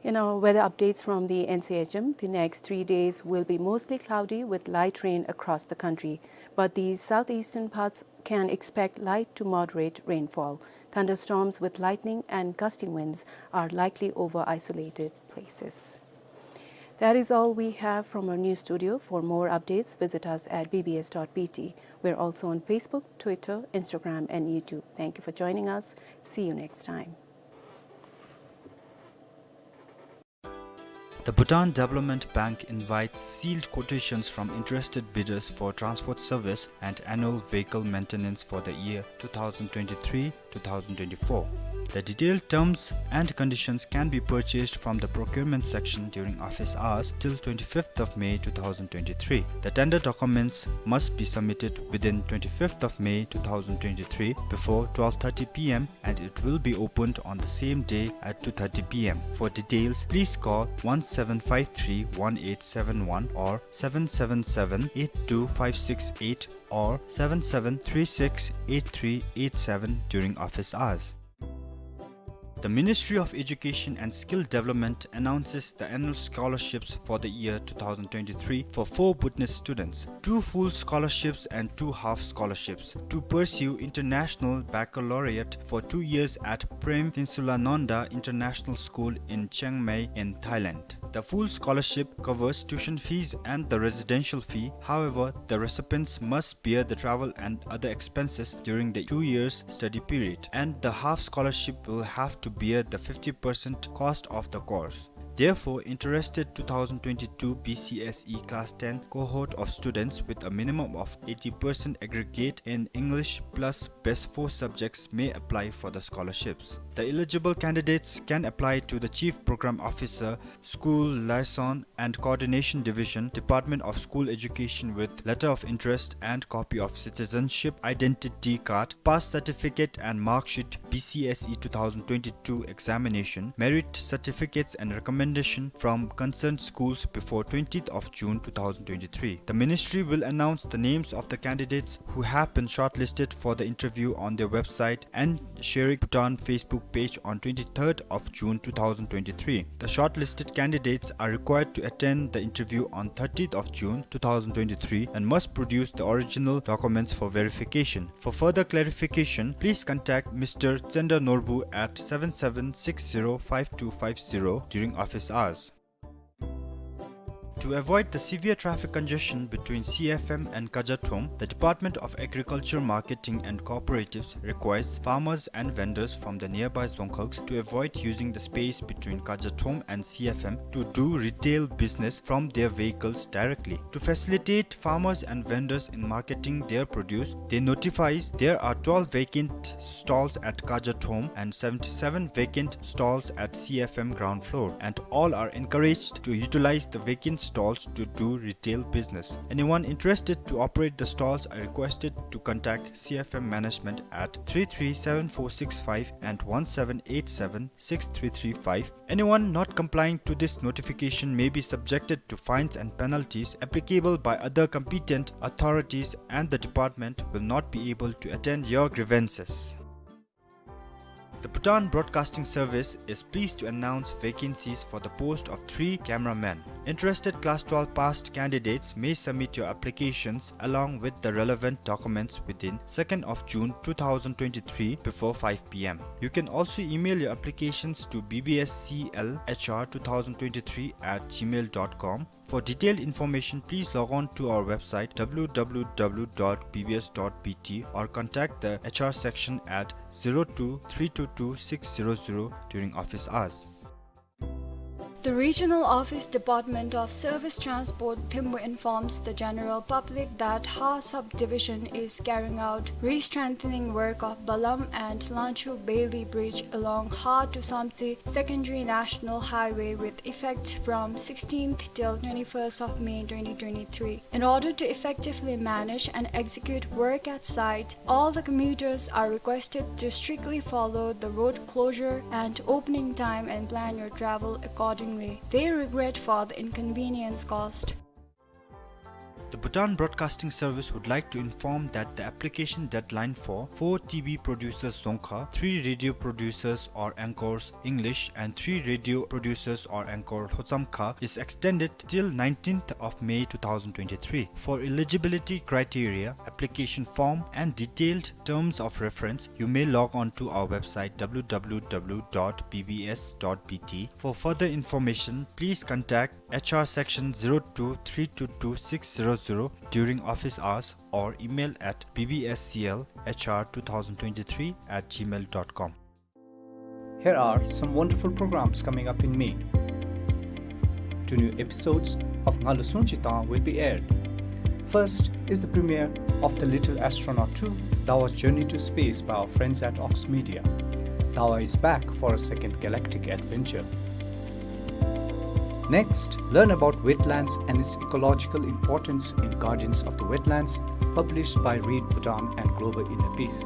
In our weather updates from the N C H M, the next three days will be mostly cloudy with light rain across the country, but the southeastern parts can expect light to moderate rainfall. Thunderstorms with lightning and gusting winds are likely over isolated places. That is all we have from our news studio. For more updates, visit us at B B S dot B T. We're also on Facebook, Twitter, Instagram, and YouTube. Thank you for joining us. See you next time. The Bhutan Development Bank invites sealed quotations from interested bidders for transport service and annual vehicle maintenance for the year two thousand twenty-three two thousand twenty-four. The detailed terms and conditions can be purchased from the procurement section during office hours till twenty-fifth of May two thousand twenty-three. The tender documents must be submitted within twenty-fifth of May two thousand twenty-three before twelve thirty P M and it will be opened on the same day at two thirty P M. For details, please call one seven five three one eight seven one or seven seven seven eight two five six eight or seven seven three six eight three eight seven during office hours. The Ministry of Education and Skill Development announces the annual scholarships for the year two thousand twenty-three for four Bhutanese students, two full scholarships and two half scholarships, to pursue international baccalaureate for two years at Prem Tinsulananda International School in Chiang Mai in Thailand. The full scholarship covers tuition fees and the residential fee. However, the recipients must bear the travel and other expenses during the two years study period, and the half scholarship will have to bear the fifty percent cost of the course. Therefore, interested two thousand twenty-two B C S E Class ten cohort of students with a minimum of eighty percent aggregate in English plus best four subjects may apply for the scholarships. The eligible candidates can apply to the Chief Program Officer, School Liaison and Coordination Division, Department of School Education, with letter of interest and copy of citizenship identity card, pass certificate and mark sheet, B C S E two thousand twenty-two examination, merit certificates and recommendation from concerned schools before twentieth of June two thousand twenty-three. The ministry will announce the names of the candidates who have been shortlisted for the interview on their website and Sherek Bhutan Facebook page on twenty-third of June two thousand twenty-three. The shortlisted candidates are required to attend the interview on thirtieth of June two thousand twenty-three and must produce the original documents for verification. For further clarification, please contact Mister Tsenda Norbu at seven seven six zero five two five zero during office hours. To avoid the severe traffic congestion between C F M and Kajathom, the Department of Agriculture Marketing and Cooperatives requires farmers and vendors from the nearby dzongkhags to avoid using the space between Kajathom and C F M to do retail business from their vehicles directly. To facilitate farmers and vendors in marketing their produce, they notifies there are twelve vacant stalls at Kajathom and seventy-seven vacant stalls at C F M ground floor, and all are encouraged to utilize the vacant stalls to do retail business. Anyone interested to operate the stalls are requested to contact C F M management at three three seven four six five and one seven eight seven six three three five. Anyone not complying to this notification may be subjected to fines and penalties applicable by other competent authorities, and the department will not be able to attend your grievances. The Bhutan Broadcasting Service is pleased to announce vacancies for the post of three cameramen. Interested class twelve passed candidates may submit your applications along with the relevant documents within second of June two thousand twenty-three before five P M. You can also email your applications to B B S C L H R two thousand twenty-three at gmail dot com. For detailed information, please log on to our website W W W dot B B S dot B T or contact the H R section at zero two three two two six zero zero during office hours. The Regional Office Department of Service Transport, Thimphu, informs the general public that Ha Subdivision is carrying out re-strengthening work of Balam and Lanchu Bailey Bridge along Ha to Samtse Secondary National Highway with effect from sixteenth till twenty-first of May twenty twenty-three. In order to effectively manage and execute work at site, all the commuters are requested to strictly follow the road closure and opening time and plan your travel accordingly. They regret for the inconvenience caused. The Bhutan Broadcasting Service would like to inform that the application deadline for four T V producers Dzongkha, three radio producers or anchors English, and three radio producers or anchor Lhotshamkha is extended till nineteenth of May two thousand twenty-three. For eligibility criteria, application form, and detailed terms of reference, you may log on to our website W W W dot B B S dot B T. For further information, please contact H R section zero two three two two six zero zero during office hours or email at B B S C L H R two thousand twenty-three at gmail dot com. Here are some wonderful programs coming up in May. Two new episodes of Ngalu Sungchi Tang will be aired. First is the premiere of The Little Astronaut two, Dawa's Journey to Space by our friends at Ox Media. Dawa is back for a second galactic adventure. Next, learn about wetlands and its ecological importance in Guardians of the Wetlands, published by Read Bhutan and Global Inner Peace.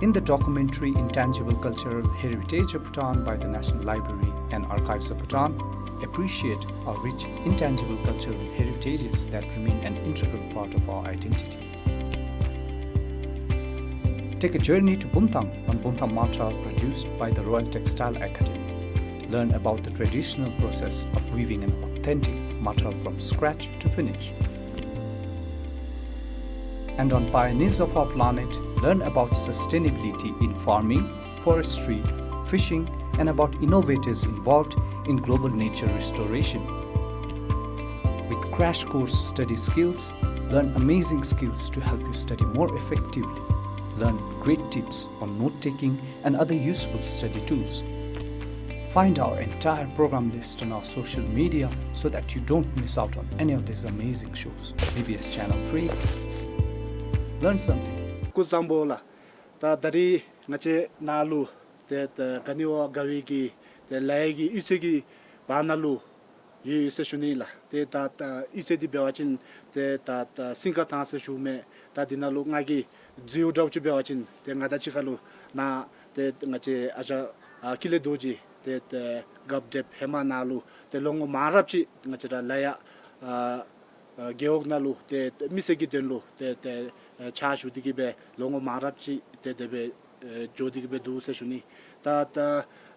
In the documentary Intangible Cultural Heritage of Bhutan by the National Library and Archives of Bhutan, appreciate our rich intangible cultural heritages that remain an integral part of our identity. Take a journey to Bumthang on Bumthang Mathar, produced by the Royal Textile Academy. Learn about the traditional process of weaving an authentic mathar from scratch to finish. And on Pioneers of Our Planet, learn about sustainability in farming, forestry, fishing, and about innovators involved in global nature restoration. With crash course study skills, learn amazing skills to help you study more effectively. Learn great tips on note taking and other useful study tools. Find our entire program list on our social media so that you don't miss out on any of these amazing shows. B B S Channel three. Learn something. སྐུ་གཟུགས་བཟང་པོ་ལགས། ད་ད་རིས་ང་བཅས་ནཱ་ལུ་ཏེ་ད་ག་ནི་བ་དགའ་བའི་གི་ཏེ་ལ་ཡ་གི་གཡུས་ཚན་གྱི་བར་ན་ལུ་ཡོད་ཡོད་ཟེར་ཞུ་ནི་ལགས། ཏེ་ད་ད་གཡུས་ཚན་འདི་འབད་བ་ཅིན་ཏེ་ད་ད་སིང་ག་ཐང་ཟེར་ཞུཝ་མས། ད་འདི་ནང་ལུ་ང་གིས་འཛུལཝ་འདྲཝ་ཅིག་འབད་བ་ཅིན་ཏེ་ང་དང་གཅིག་ཁར་ལུ་ནཱ་ཏེ་ང་བཅས་ཨ་ཞང་ཨ་ཀུན་ལེགས་རྡོ་རྗེ་ཏེ་ཏེ་རྒཔོ་འདྲེསཔ་ཧེ་མ་ནཱ་ལུ་ཏེ་ལོ་ངོ་མང་རབས་ཅིག་ང་བཅས་ར་ལ་ཡ་ཨ་ཨ་རྒེད་འོག་ནང་ལུ་ཏེ་ཏེ་མི་སེར་གྱི་དོན་ལུ་ཏེ་ཏེ་ཨ་ཕྱག་ཞུ་སྟེ་གི་སྦེ་ལོ་ངོ་མང་རབས་ཅིག་ཏེ་དེ་སྦེ་ཨ་འགྱོ་སྟེ་གི་སྦེ་འདུག་ཟེར་ཞུ་ནི། ད་ད་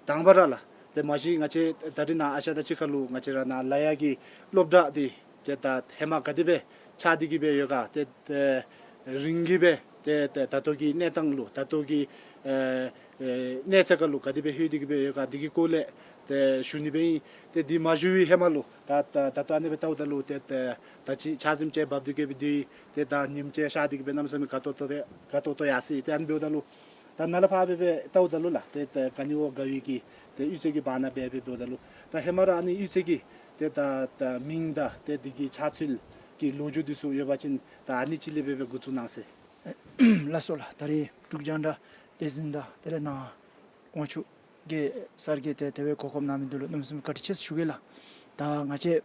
དང་པ་ར་ལགས། ཏེ་མ་གཞི་ང་བཅས་ད་རིས་ནཱ་ཨ་ཞང་དང་གཅིག་ཁར་ལུ་ང་བཅས་ར་ནཱ་ལ་ཡ་གི་སློབ་གྲྭ་འདི་ཏེ་ད་ཧེ་མ་ག་དེ་སྦེ་ཆགས་ཏེ་གི་སྦེ་ཡོད་ག། ཏེ་ཏེ་རིང་གི་སྦེ་ཏེ་ཏེ་ད་ལྟོ་གི་གནས་སྟངས་ལུ་ད་ལྟོ་གི་ཨེ་ཨེ་གནས་ཚད་ཁར་ལུ་ག་དེ་སྦེ་ལྷོད་དེ་གི་སྦེ་ཡོད་ག་འདི་གི་སྐོར་ལས་ཏེ་ཞུ་ནི་སྦེ་ཨིན། ཏེ་འདི་མ་ཞུ་བའི་ཧེ་མ་ལུ་ད་ད་ད་ལྟོ་ཨ་ནི་སྦེ་བལྟཝ་ད་ལུ་ཏེ་ཏེ་ད་ཅི་ཆརཔ་ཟིམ་ཅིག་འབབ་སྟེ་གི་སྦེ་འདུག། ཏེ་ད་ཉིམ་ཅིག་ཤར་ཏེ་གི་སྦེ་གནམ་མེད་ས་མེད་དགའ་ཏོག་ཏོ་ཏེ་དགའ་ཏོག་ཏོ་ཡར་སོ་ཡི། ཏེ་ཨ་ནི་འབདཝ་ད་ལུ་ད་ནཱ་ལས་ཕར་སྦེ་སྦེ་བལྟཝ་ད་ལུ་ལགས་ཏེ་ད་ག་ནི་བ་དགའ་བའི་གི་ཏེ་གཡུས་ཚན་གྱི་བར་ན་སྦེ་སྦེ་འབདཝ་ད་ལུ་ད་ཧེ་མ་ར་ཨ་ནི་གཡུས་ཚན་གྱི་ཏེ་ད་ད་མིང་དང་ཏེ་འདི་གི་ཆགས་ཚུལ་གྱི་ལོ་རྒྱུས་འདི་ཚུ་ཡོད་པ་ཅིན་ད་ཨ་ནི་ཅིག་ལས་སྦེ་སྦེ་འགོ་བཙུགས་གནང་ཟེར། ལགས་སོ་ལགས། ད་རེས་འབྲུག་རྒྱང་བསྒྲགས་ལས་འཛིན་དང་དེ་ལས་ནཱ་དབང་ཕྱུག་རྒྱལ་སར་གྱིས་ཏེ་དེ་སྦེ་གོ་སྐབས་གནང་མི་འདི་ལུ་གནམ་མེད་ས་མེད་བཀའ་དྲིན་ཆེ་ཟེར་ཞུ་གེ་ལགས། ད་ང་བཅས་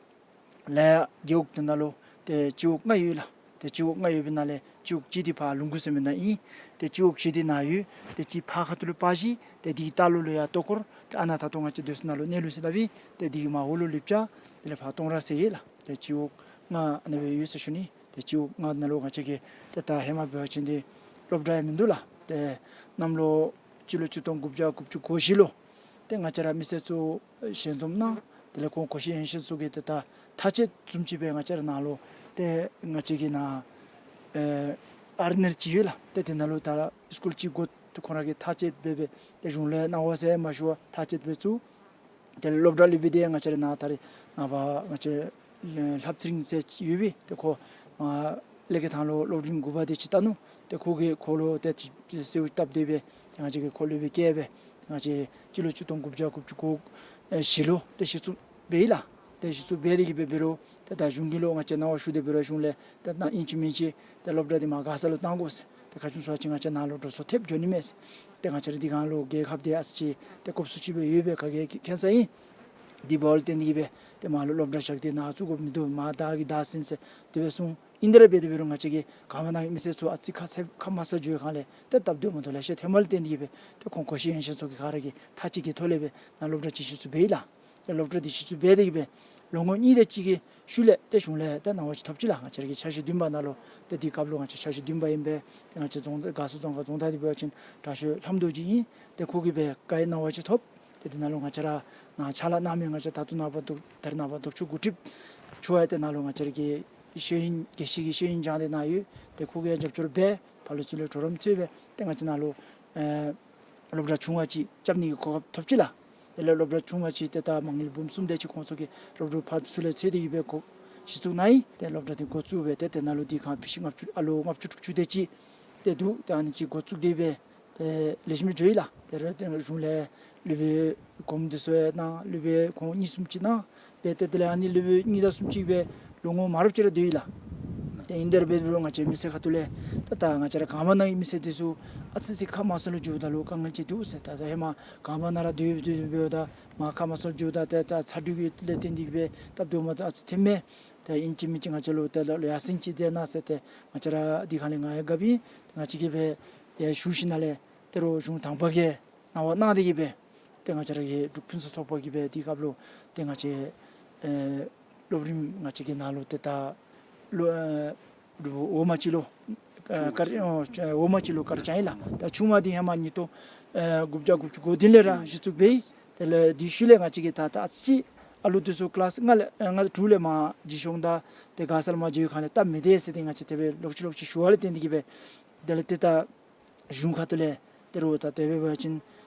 ལ་ཡ་རྒེད་འོག་འདི་ནང་ལུ་ཏེ་སྤྱི་འོག་ལྔ་ཡོད་ལགས། ཏེ་སྤྱི་འོག་ལྔ་ཡོད་པའི་ནང་ལས་སྤྱི་འོག་གཅིག་འདི་ཕར་ལུང་ཁུག་ཟེར་མི་ནང་ཨིན། ཏེ་སྤྱི་འོག་བཞི་འདི་ནཱ་ཡོད། ཏེ་གཅིག་ཕར་ཁ་ཐུག་ལུ་པ་བཞི། ཏེ་འདི་ལྟག་ལུ་ལུ་ཡ་ལྟོ་འཁོར། ཏེ་ཨ་ནཱ་ད་ལྟོ་ང་བཅས་སྡོད་ས་ནང་ལུ་གནས་ལུ་ཟེར་སླབ་ཨིན། ཏེ་འདི་གི་མར་འོག་ལུ་ལེབ་ཅ། དེ་ལས་ཕར་སྟོང་ར་ཟེར་ཡོད་ལགས། ཏེ་སྤྱི་འོག་ལྔ་ཨ་ནི་སྦེ་ཡོད་ཟེར་ཞུ་ནི། ཏེ་སྤྱི་འོག་ལྔ་ནང་ལུ་ང་བཅས་ཀྱི་ཏེ་ད་ཧེ་མ་འབད་བ་ཅིན་ཏེ་སློབ་གྲྭ་ཡང་མིན་འདུག་ལགས། ཏེ་གནམ་ལོ་སྤྱི་ལོ་ཆིག་སྟོང་དགུ་བརྒྱ་དགུ་བཅུ་གོ་བཞི་ལུ་ཏེ་ང་བཅས་ར་མི་སེར་ཚུ་ཞལ་འཛོམས་གནང་། དེ་ལས་ཁོང་གོ་ཤེས་ཡོན་ཤེས་ཚུ་གིས་ཏེ་ད་མཐའ་དཔྱད་བཟུམ་ཅིག་སྦེ་ང་བཅས་ར་ནཱ་ལུ་ཏེ་ང་བཅས་ཀྱི་ནཱ་ཨེ་ཨར་ནེར་ཅིག་ཡོད་ལགས། ཏེ་དེ་ནང་ལུ་ད་སི་ཀུལ་ཅིག་དགོ། ཏེ་ཁོང་ར་གིས་མཐའ་དཔྱད་འབད་སྦེ་ཏེ་གཞུང་ལས་གནང་བ་ཟེར་མ་ཞུ་བར་མཐའ་དཔྱད་འབད་བཙུགས། དེ་ལས་སློབ་གྲྭ་ལས་སྦེ་ཏེ་ང་བཅས་ར་ནཱ་ད་རེས་ནངས་པ་ང་བཅས་ལྷ་བཙུན་ཟེར་ཅིག་ཡོད་པས། ཏེ་ཁོ་ཨ་ལས་ཀྱི་ཐང་ལུ་སློབ་རིམ་དགུ་པ་དེ་ཅིག་བལྟ་ནུག། ཏེ་ཁོ་གིས་ཁོ་ལུ་ཏེ་ཅིག་གསོལཝ་བཏབ་སྟེ་སྦེ་ཏེ་ང་བཅས་ཀྱིས་ཁོ་ལུ་སྦེ་བསྐྱལ་སྦེ་ཏེ་ང་བཅས་སྤྱི་ལོ་ཆིག་སྟོང་དགུ་བརྒྱ་དགུ་བཅུ་གོ་བཞི་ལུ་ཏེ་གཞི་བཙུགས་འབད་ཡི་ལགས། ཏེ་གཞི་བཙུགས་འབད་དེ་གིས་སྦེ་འབད་རུང་ཏེ་ད་གཞུང་གི་ལུ་ང་བཅས་གནང་བ་ཞུ་སྟེ་འབད་རུང་གཞུང་ལས་ཏེ་ད་ཨིན་ཅི་མིན་ཅི་ཏེ་སློབ་གྲྭ་འདི་མར་མགར་ས་ལུ་གཏང་དགོ་ཟེར། ཏེ་ག་ཅི་སྨོ་ཟེར་བ་ཅིན་ང་བཅས་ནཱ་ལུ་འགྲོ་སོང་ཐེབས་འགྱོ་ནི་མས་ཟེར། ཏེ་ང་བཅས་ར་འདི་སྒང་ལུ་རྒྱལ་ཁབ་འདི་ཨ་ཙི་ཅིག་ཏེ་གོབ་སུ་ཅིག་སྦེ་ཡོད་པས། ག་གིས་མཁྱེན་ས་ཨིན། དེ་འབདཝ་ལས་བརྟེན་ཏེ་གིས་སྦེ་ཏེ་མར་ལུ་སློབ་གྲྭ་བཞག་སྟེ་ནཱ་བཙུགས་དགོཔ་མིན་འདུག། མར་བདའ་གིས་བདའ་ཟུན་ཟེར་དེ་སྦེ་གསུངས། ཨིན་དེ་ར་འབད་དེ་འབད་རུང་ང་བཅས་ཀྱི་གངས་པ་ནང་གི་མི་སེར་ཚུ་ཨ་ཙི་ཁ་ས་ཁ་མ་གསལ་འགྱོ་བའི་སྒང་ལས་ཏེ་སྟབས་བདེཝ་མ་ཐོབ་ལེ་ཤ་ཐོནམ་ལས་བརྟེན་ཏེ་གིས་སྦེ་ཏེ་ཁོང་གོ་ཤེས་ཡོན་ཤེས་ཚུ་གིས་ག་ར་གིས་མཐའ་དཔྱད་ཀྱི་ཐོག་ལས་སྦེ་ནཱ་སློབ་གྲྭ་ཅིག་གཞི་བཙུགས་འབད་ཡི་ལགས། ཏེ་སློབ་གྲྭ་འདི་གཞི་བཙུགས་འབད་དེ་གིས་སྦེ་ལོ་ངོ་གཉིས་དེ་ཅིག་གི་ཤུལ་ལས་ཏེ་གཞུང་ལས་ཏེ་གནང་བ་ཅིག་ཐོབ་ཅི་ལགས། ང་བཅས་ར་གི་ཆ་ཤས་བདུན་པ་ནང་ལུ་ཏེ་དེའི་སྐབས་ལུ་ང་བཅས་ཆ་ཤས་བདུན་པ་ཨིན་པས། ཏེ་ང་བཅས་རྫོང་དགའ་གསོ་རྫོང་ཁག་རྫོང་བདག་འདི་འབད་བ་ཅིན་དྲག་ཤོས་ལྷམོ་རྡོ་རྗེ་ཨིན། ཏེ་ཁོ་གིས་སྦེ་བཀའ་གནང་བ་ཅིག་ཐོབ། ཏེ་དེ་ནང་ལུ་ང་བཅས་ར་ནཱ་ཕྱག་ལཱ་གནང་མི་ང་བཅས་ད་ལྟོ་ནངས་པ་ལྡོག་ད་རེས་ནངས་པ་ལྡོག་ཕྱོགས་འགོ་ཁྲིདཔ་ཚུ་ཡང་ཏེ་ནཱ་ལུ་ང་བཅས་ར་གི་ཤེས་ཡོན་དགེ་བཤེས་ཀྱི་ཤེས་ཡོན་སྦྱངས་ཏེ་ནཱ་ཡོད། ཏེ་ཁོ་གིས་ཡང་རྒྱབ་སྐྱོར་འབད་ཕར་ལུ་ཚུར་ལུ་གྲོགས་རམ་འཚོལ་སྦེ་ཏེ་ང་བཅས་ནཱ་ལུ་ཨེ་སློབ་གྲྭ་ཆུང་བ་ཅིག་རྐྱབ་ནི་གི་གོ་སྐབས་ཐོབ་ཅི་ལགས། དེ་ལས་སློབ་གྲྭ་ཆུང་བ་ཅིག་ཏེ་ད་མ་དངུལ་འབུམ་གསུམ་དེ་ཅིག་ཁོང་ཚུ་གིས་རོགས་རོགས་ཕར་ཚུར་ལས་འཚོལ་ཏེ་གིས་སྦེ་འགོ་གཞི་བཙུགས་གནང་ཡི། ཏེ་སློབ་གྲྭ་འདི་འགོ་བཙུགས་སྦེ་ཏེ་དེ་ནང་ལུ་དེ་ཁར་བི་ཤི་ལྔ་བཅུ་ཨ་ལོ་ལྔ་བཅུ་དྲུག་ཅུ་དེ་ཅིག་ཏེ་འདུག། ཏེ་ཨ་ནི་ཅིག་འགོ་བཙུགས་ཏེ་སྦེ་ཏེ་ལེགས་ཤོམ་འགྱོ་ཡི་ལགས། ཏེ་ར་ཏེ་གཞུང་ལས་སློབ་དཔོན་གོངམ་འདི་ཚུ་ཡང་གནང་། སློབ་དཔོན་ཁོང་གཉིས་གསུམ་ཅིག་གནང་སྦེ་ཏེ་དེ་ལས་ཨ་ནི་སློབ་དཔོན་གཉིས་དང་གསུམ་ཅིག་སྦེ་ལོ་ངོ་མང་རབས་ཅིག་ར་སྡོད་ཡི་ལགས། ཏེ་ཨིན་དེ་ར་འབད་རུང་ང་བཅས་མི་སེར་ཁ་ཐུག་ལས་ད་ད་ང་བཅས་ར་གངས་པ་ནང་གི་མི་སེར་འདི་ཚུ་ཨ་ཙི་ཅིག་ཁ་མ་གསལ་ལུ་འགྱོཝ་ད་ལུ་དཀའ་ངལ་ཅིག་འདུག་ཟེར། ད་ད་ཧེ་མ་གངས་པ་ནང་ར་སྡོད་སྡོད་འབདཝ་ད་མར་ཁ་མ་གསལ་འགྱོཝ་ད་ཏེ་ད་ཚ་དྲོད་ཀྱི་ལས་བརྟེན་ཏེ་གིས་སྦེ་སྟབས་བདེཝ་མ་ད་ཨ་ཙི་ཐོནམ་མས། ཏེ་ཨིན་ཅི་མིན་ཅི་ང་བཅས་ལུ་ཏེ་ལོག་ལོག་ཡར་སེང་ཅིག་མཛད་གནང་ཟེར་ཏེ་ང་བཅས་ར་འདི་ཁར་ལས་ང་ཡང་དགའ་བས། ཏེ་ང་བཅས་ཀྱིས་སྦེ་ཡར་ཞུ་ཞིནམ་ལས་ཏེ་རོགས་གཞུང་དང་པ་གིས་གནང་བ་གནང་སྟེ་གིས་སྦེ་ཏེ་ང་བཅས་ར་གི་འབྲུག་ཕུན་སུམ་ཚོགས་པ་གིས་སྦེ་དེའི་སྐབས་ལུ་ཏེ་ང་བཅས་ཨེ་སློབ་རིམ་ང་བཅས་ཀྱི་ནང་ལུ་ཏེ་ད་ལོ་ཨེ་འབྲུག་འོག་མ་ཅིག་ལུ་ ཨ་ཆུང་བ་ཀར་ཨོ་ཆ་འོག་མ་ཅིག་ལུ་ཀར་རྐྱབ་ཡི་ལགས། ད་ཆུང་བ་འདི་ཧེ་མ་ཉིས་སྟོང་ཨ་དགུ་བརྒྱ་དགུ་བཅུ་གོ་བདུན་ལས་ར་གཞི་བཙུགས་འབད་ཡི། དེ་ལས་དེའི་ཤུལ་ལས་ང་བཅས་ཀྱིས་ད་ད་ཨ་ཙི་ཅིག་ཨ་ལུ་འདི་ཚུ་ཀི་ལཱསི་ལྔ་ལས་ཨ་ལྔ་དྲུག་ལས་མར་བརྗེ་སོང་ད་ཏེ་ག་ས་ལས་མར་བརྗེ་ཡོད་ག་ལས་སྟབས་མི་བདེ་ཟེར་ཏེ་ང་བཅས་དེ་སྦེ་ལོག་ཅི་ལོག་ཅི་ཞུ་བ་ལས་བརྟེན་ཏེ་གིས་སྦེ་དེ་ལས་ཏེ་ད་གཞུང་ཁ་ཐུག་ལས་ཏེ་རོགས་ད་དེ་སྦེ་འབད་བ་ཅིན་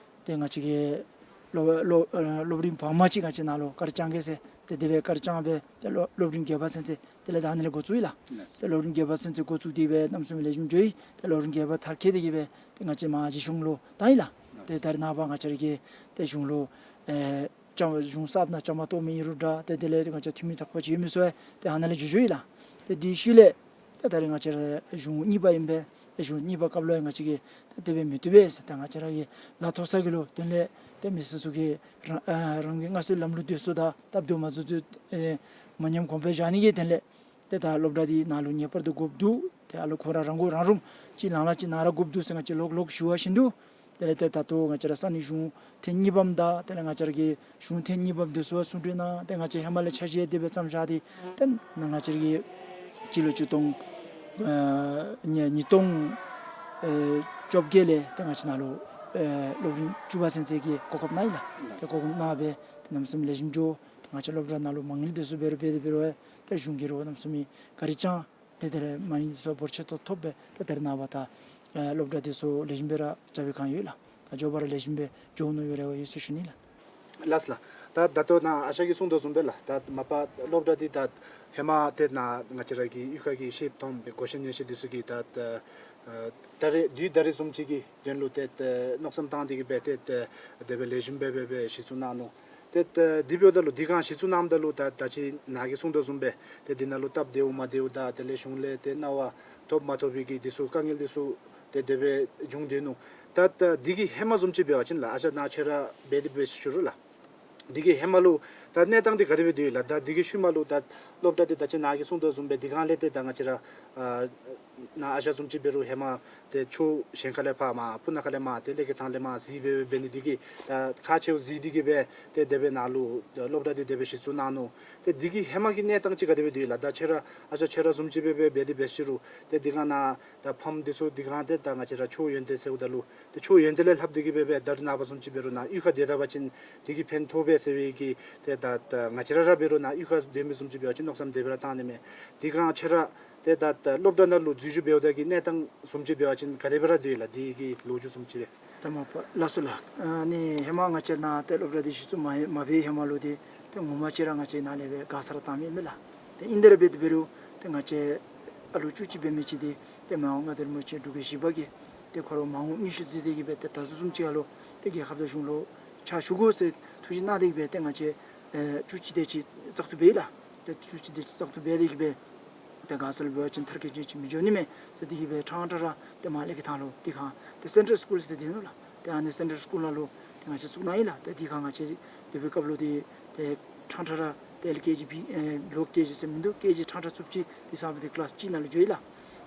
ཏེ་ང་བཅས་ཀྱིས་སློབ་སློབ་ཨ་སློབ་རིམ་བར་མ་ཅིག་ང་བཅས་ནཱ་ལུ་ཀར་རྐྱབ་གེ་ཟེར་ཏེ་དེ་སྦེ་ཀར་རྐྱབ་སྦེ་ཏེ་སློབ་སློབ་རིམ་བརྒྱད་པ་ཚུན་ཚོད་དེ་ལས་ད་ཨ་ནི་ལས་འགོ་བཙུགས་ཡི་ལགས། ཏེ་སློབ་རིམ་བརྒྱད་པ་ཚུན་ཚོད་འགོ་བཙུགས་ཏེ་སྦེ་གནམ་མེད་ས་མེད་ལེགས་ཤོམ་འགྱོ་ཡི། ཏེ་སློབ་རིམ་བརྒྱད་པ་མཐར་འཁྱོལ་ཏེ་གིས་སྦེ་ཏེ་ང་བཅས་མར་བརྗེ་སོང་ལུ་བཏང་ཡི་ལགས། ཏེ་ད་རེས་ནངས་པ་ང་བཅས་ར་གི་ཏེ་གཞུང་ལུ་ཨེ་བཅའ་གཞུང་གསརཔ་ནང་བཅའ་མར་གཏོགས་མི་ཨིན་རུང་འདྲ་ཏེ་དེ་ལས་ང་བཅས་འཐུས་མི་དག་པ་ཅིག་ཡོད་མི་ཚུ་ཡང་ཏེ་ཨ་ནཱ་ལས་འགྱོ་འགྱོཝ་ཨིན་ལགས། ཏེ་དེའི་ཤུལ་ལས་ཏེ་ད་རེས་ང་བཅས་ར་གཞུང་གཉིས་པ་ཨིན་པས། གཞུང་གཉིས་པ་སྐབས་ལུ་ཡང་ང་བཅས་ཀྱིས་ཏེ་དེ་སྦེ་མི་བཏུབ་པས་ཟེར་ཏེ་ང་བཅས་ར་གི་ལཱ་ཐོབ་ས་གི་ལུ་དོན་ལས་ཏེ་མི་སེར་ཚུ་གིས་རང་ཨ་རང་གི་སྔར་སྲོལ་ལམ་ལུགས་འདི་ཚུ་དང་སྟབས་བདེཝ་མ་བཟོ་ཚུ་ཨེ་མ་ཉམས་གོང་འཕེལ་བཞག་ནི་གི་དོན་ལས་ཏེ་ད་སློབ་གྲྭ་འདི་ནཱ་ལུ་ངེས་པར་དུ་དགོཔ་འདུག། ཏེ་ཨ་ལུ་ཁོང་ར་རང་མགོ་རང་རུམ་ཅིག་ལང་ལ་ཅིག་ནཱ་ར་དགོཔ་འདུག་ཟེར་ང་བཅས་ལོག་ལོག་ཞུ་བ་བཞིན་དུ་དེ་ལས་ཏེ་ད་ལྟོ་ང་བཅས་ར་ས་གནས་གཞུང་ཐེངས་གཉིས་པམ་དང་དེ་ལས་ང་བཅས་ར་གི་གཞུང་ཐེངས་གཉིས་པམ་འདི་ཚུ་གསུང་གྲོས་གནང་ཏེ་ང་བཅས་ཧེ་མ་ལས་ཆ་ཤས་དེ་སྦེ་བརྩམས་བཞག་སྟེ་ཏེ་ནཱ་ང་བཅས་ར་གི་སྤྱི་ལོ་ཆིག་སྟོང་ཨ་ཉིས་ཉིས་སྟོང་ཨེ་བཅོ་བརྒྱད་ལས་ཏེ་ང་བཅས་ནཱ་ལུ་ཨེ་སློབ་རིམ་བཅུ་པ་ཚུན་ཚོད་ཀྱི་གོ་སྐབས་གནང་ཡི་ལགས། ཏེ་གོ་སྐབས་གནང་སྦེ་ཏེ་གནམ་མེད་ས་མེད་ལེགས་ཤོམ་འགྱོ། ཏེ་ང་བཅས་སློབ་གྲྭ་ནང་ལུ་མ་དངུལ་འདི་ཚུ་འབད་རུང་འབད་དེ་འབད་རུང་ཏེ་གཞུང་གིས་རོགས་གནམ་མེད་ས་མེད་ག་ར་རྐྱབ། ཏེ་དེ་ལས་མ་དངུལ་འདི་ཚུ་འབོར་ཆེ་ཏོག་ཐོབ་སྦེ་ཏེ་ད་རེས་ནངས་པ་ད་ཨེ་སློབ་གྲྭ་འདི་ཚུ་ལེགས་ཤོམ་སྦེ་ར་རྐྱབ་པའི་སྒང་ཡོད་ལགས། ད་མགྱོགས་པ་ར་ལེགས་ཤོམ་སྦེ་འགྱོ་ནི་ཡོད་རེ་བ་ཡོད་ཟེར་ཞུ་ནི་ལགས། ལགས་ལགས། ད་ད་ལྟོ་ནཱ་ཨ་ཞང་གིས་གསུངས་དོ་བཟུམ་སྦེ་ལགས། ད་མ་པ་སློབ་གྲྭ་འདི་ད་ཧེ་མ་ཏེ་ནཱ་ང་བཅས་ར་གི་གཡུས་ཁ་གི་ཤེསཔ་མཐོངམ་སྦེ་གོ་ཤེས་ཉན་ཤེས་འདི་ཚུ་གིས་ད་ད་ཨེ་ད་རེས་དུས་ད་རེས་བཟུམ་ཅིག་གི་དོན་ལུ་ཏེ་ད་མནོ་བསམ་བཏང་སྟེ་གིས་སྦེ་ཏེ་ད་དེ་སྦེ་ལེགས་ཤོམ་སྦེ་སྦེ་སྦེ་གཞི་བཙུགས་གནང་ནུག། ཏེ་ད་དེ་འབདཝ་ད་ལུ་དེ་སྒང་གཞི་བཙུགས་གནངམ་ད་ལུ་ད་ད་ཅི་ནཱ་གིས་གསུངས་དོ་བཟུམ་སྦེ་ཏེ་འདི་ནང་ལུ་སྟབས་བདེཝ་མ་བདེཝ་དང་དེ་ལས་གཞུང་ལས་ཏེ་གནང་བ་ཐོབ་མ་ཐོབ་པའི་གི་འདི་ཚུ་དཀའ་ངལ་འདི་ཚུ་ཏེ་དེ་སྦེ་འབྱུང་སྡོད་ནུག། ད་ད་འདི་གི་ཧེ་མ་བཟུམ་ཅིག་འབད་བ་ཅིན་ལགས། ཨ་ཞང་ནཱ་ཁྱོད་ར་འབད་དེ་འབད་ཞུ་རུང་ལགས། འདི་གི་ཧེ་མ་ལུ་ད་གནས་སྟངས་འདི་ག་དེ་སྦེ་སྡོད་ཡི་ལགས། ད་འདི་གི་ཤུལ་མ་ལུ་ད་སློབ་གྲྭ་འདི་ད་ཅི་ནཱ་གིས་གསུངས་དོ་བཟུམ་སྦེ་དེ་སྒང་ལས་ཏེ་ད་ང་བཅས་ར་ཨ་ནཱ་ཨ་ཞང་བཟུམ་ཅིག་འབད་རུང་ཧེ་མ་ཏེ་ཆོས་གཞན་ཁ་ལས་ཕར་མར་སྤུ་ན་ཁ་ལས་མར་ཏེ་ཀླད་ཀྱི་ཐང་ལས་མར་གཟིགས་སྦེ་འབད་ནི་འདི་གིས་ད་ཁག་ཆེཝ་གཟིགས་ཏེ་གིས་སྦེ་ཏེ་དེ་སྦེ་ནཱ་ལུ་སློབ་གྲྭ་འདི་དེ་སྦེ་གཞི་བཙུགས་གནང་ནུག། ཏེ་འདི་གི་ཧེ་མ་གི་གནས་སྟངས་ཅིག་ག་དེ་སྦེ་སྡོད་ཡི་ལགས། ད་ཁྱོད་ར་ཨ་ཞང་ཁྱོད་ར་བཟུམ་ཅིག་སྦེ་སྦེ་འབད་དེ་འབད་ཞུ་རུང་ཏེ་དེ་སྒང་ནཱ་ད་ཕམ་འདི་ཚུ་དེ་སྒང་ཏེ་ད་ང་བཅས་ར་ཆོས་ཡོན་ཏན་ཟེརཝ་ད་ལུ་ཏེ་ཆོས་ཡོན་ཏན་ལས་ལྷག་སྟེ་གིས་སྦེ་སྦེ་ད་རེས་ནངས་པ་བཟུམ་ཅིག་འབད་རུང་ནཱ་གཡུས་ཁར་སྡོད་ད་པ་ཅིན་འདི་གིས་ཕན་ཐོགས་པས་ཟེར་བའི་གི་ཏེ་ད་ད་ང་བཅས་ར་ར་འབད་རུང་ནཱ་གཡུས་ཁར་སྡོད་མི་བཟུམ་ཅིག་འབད་བ་ཅིན་མནོ་བསམ་དེ་སྦེ་ར་བཏང་ནི་མས། དེ་སྒང་ཁྱོད་ར་ཏེ་ད་ད་སློབ་གྲྭ་ནང་ལུ་འཛུལ་ཞུགས་འབདཝ་ད་གི་གནས་སྟངས་བཟུམ་ཅིག་འབད་བ་ཅིན་ག་དེ་སྦེ་ར་སྡོད་ཡི་ལགས། འདི་གི་ལོ་རྒྱུས་བཟུམ་ཅིག་རེ། ད་མ་པ་ལགས་སོ་ལགས། ཨ་ནི་ཧེ་མ་ང་བཅས་ནཱ་ཏེ་སློབ་གྲྭ་འདི་གཞི་བཙུགས་མ་མ་འབད་ཧེ་མ་ལུ་འདི་ཏེ་ངོ་མ་ཅིག་ར་ང་བཅས་ནཱ་ལས་སྦེ་ག་ས་ར་བཏང་མི་མས་ལགས། ཏེ་ཨིན་དེ་ར་འབད་དེ་འབད་རུང་ཏེ་ང་བཅས་ཨ་ལུ་བཅུ་གཅིག་འབད་མི་ཅིག་འདི་ཏེ་མི་དབང་མངའ་བདག་རིན་པོ་ཆེ་འབྲུག་རྒྱལ་བཞི་པ་གིས་ཏེ་ཁོ་ར་མ་འོངས་དངོས་ཤུགས་བརྩིས་ཏེ་གིས་སྦེ་ཏེ་ད་ལྟོ་བཟུམ་ཅིག་ཁ་ལུ་ཏེ་རྒྱལ་ཁབ་དང་གཞུང་ལུ་ཕྱག་ཞུ་དགོ་ཟེར་ཐུགས་བཞེད་གནང་སྟེ་གིས་སྦེ་ཏེ་ང་བཅས་ཨེ་བཅུ་གཅིག་དེ་ཅིག་བཙག་འཐུ་འབད་ཡི་ལགས། ཏེ་བཅུ་གཅིག་དེ་ཅིག་བཙག་འཐུ་འབད་དེ་གིས་སྦེ་ཏེ་ག་ས་ལུ་འབད་བ་ཅིན་མཐར་འཁྱོལ་ཅིག་མི་འགྱོ་ནི་མས་ཟེར་ཏེ་གིས་སྦེ་ཕྲང་ཕྲང་ར་ཏེ་མར་ཀླད་ཀྱི་ཐང་ལུ་དེ་སྒང་ཏེ་སེན་ཊལ་སི་ཀུལ་ཟེར་སྡོད་ནུག་ལགས། ཏེ་ཨ་ནི་སེན་ཊལ་སི་ཀུལ་ནང་ལུ་ཏེ་ང་བཅས་བཙུགས་གནང་ཡི་ལགས། ཏེ་དེ་སྒང་ང་བཅས་སྡོད་པའི་སྐབས་ལུ་ཏེ་ཏེ་ཕྲང་ཕྲང་ར་ཏེ་ཨེལ་ཀེ་ཇི་བི་ཨེ་ལོ་ཀེ་ཇི་ཟེར་མིན་འདུག། ཀེ་ཇི་ཕྲང་ཕྲང་ཚུན་ཚོད་ཅིག་དེ་ཚང་པ་ཏེ་ཀི་ལཱསི་གཅིག་ནང་ལུ་འགྱོ་ཡི་ལགས།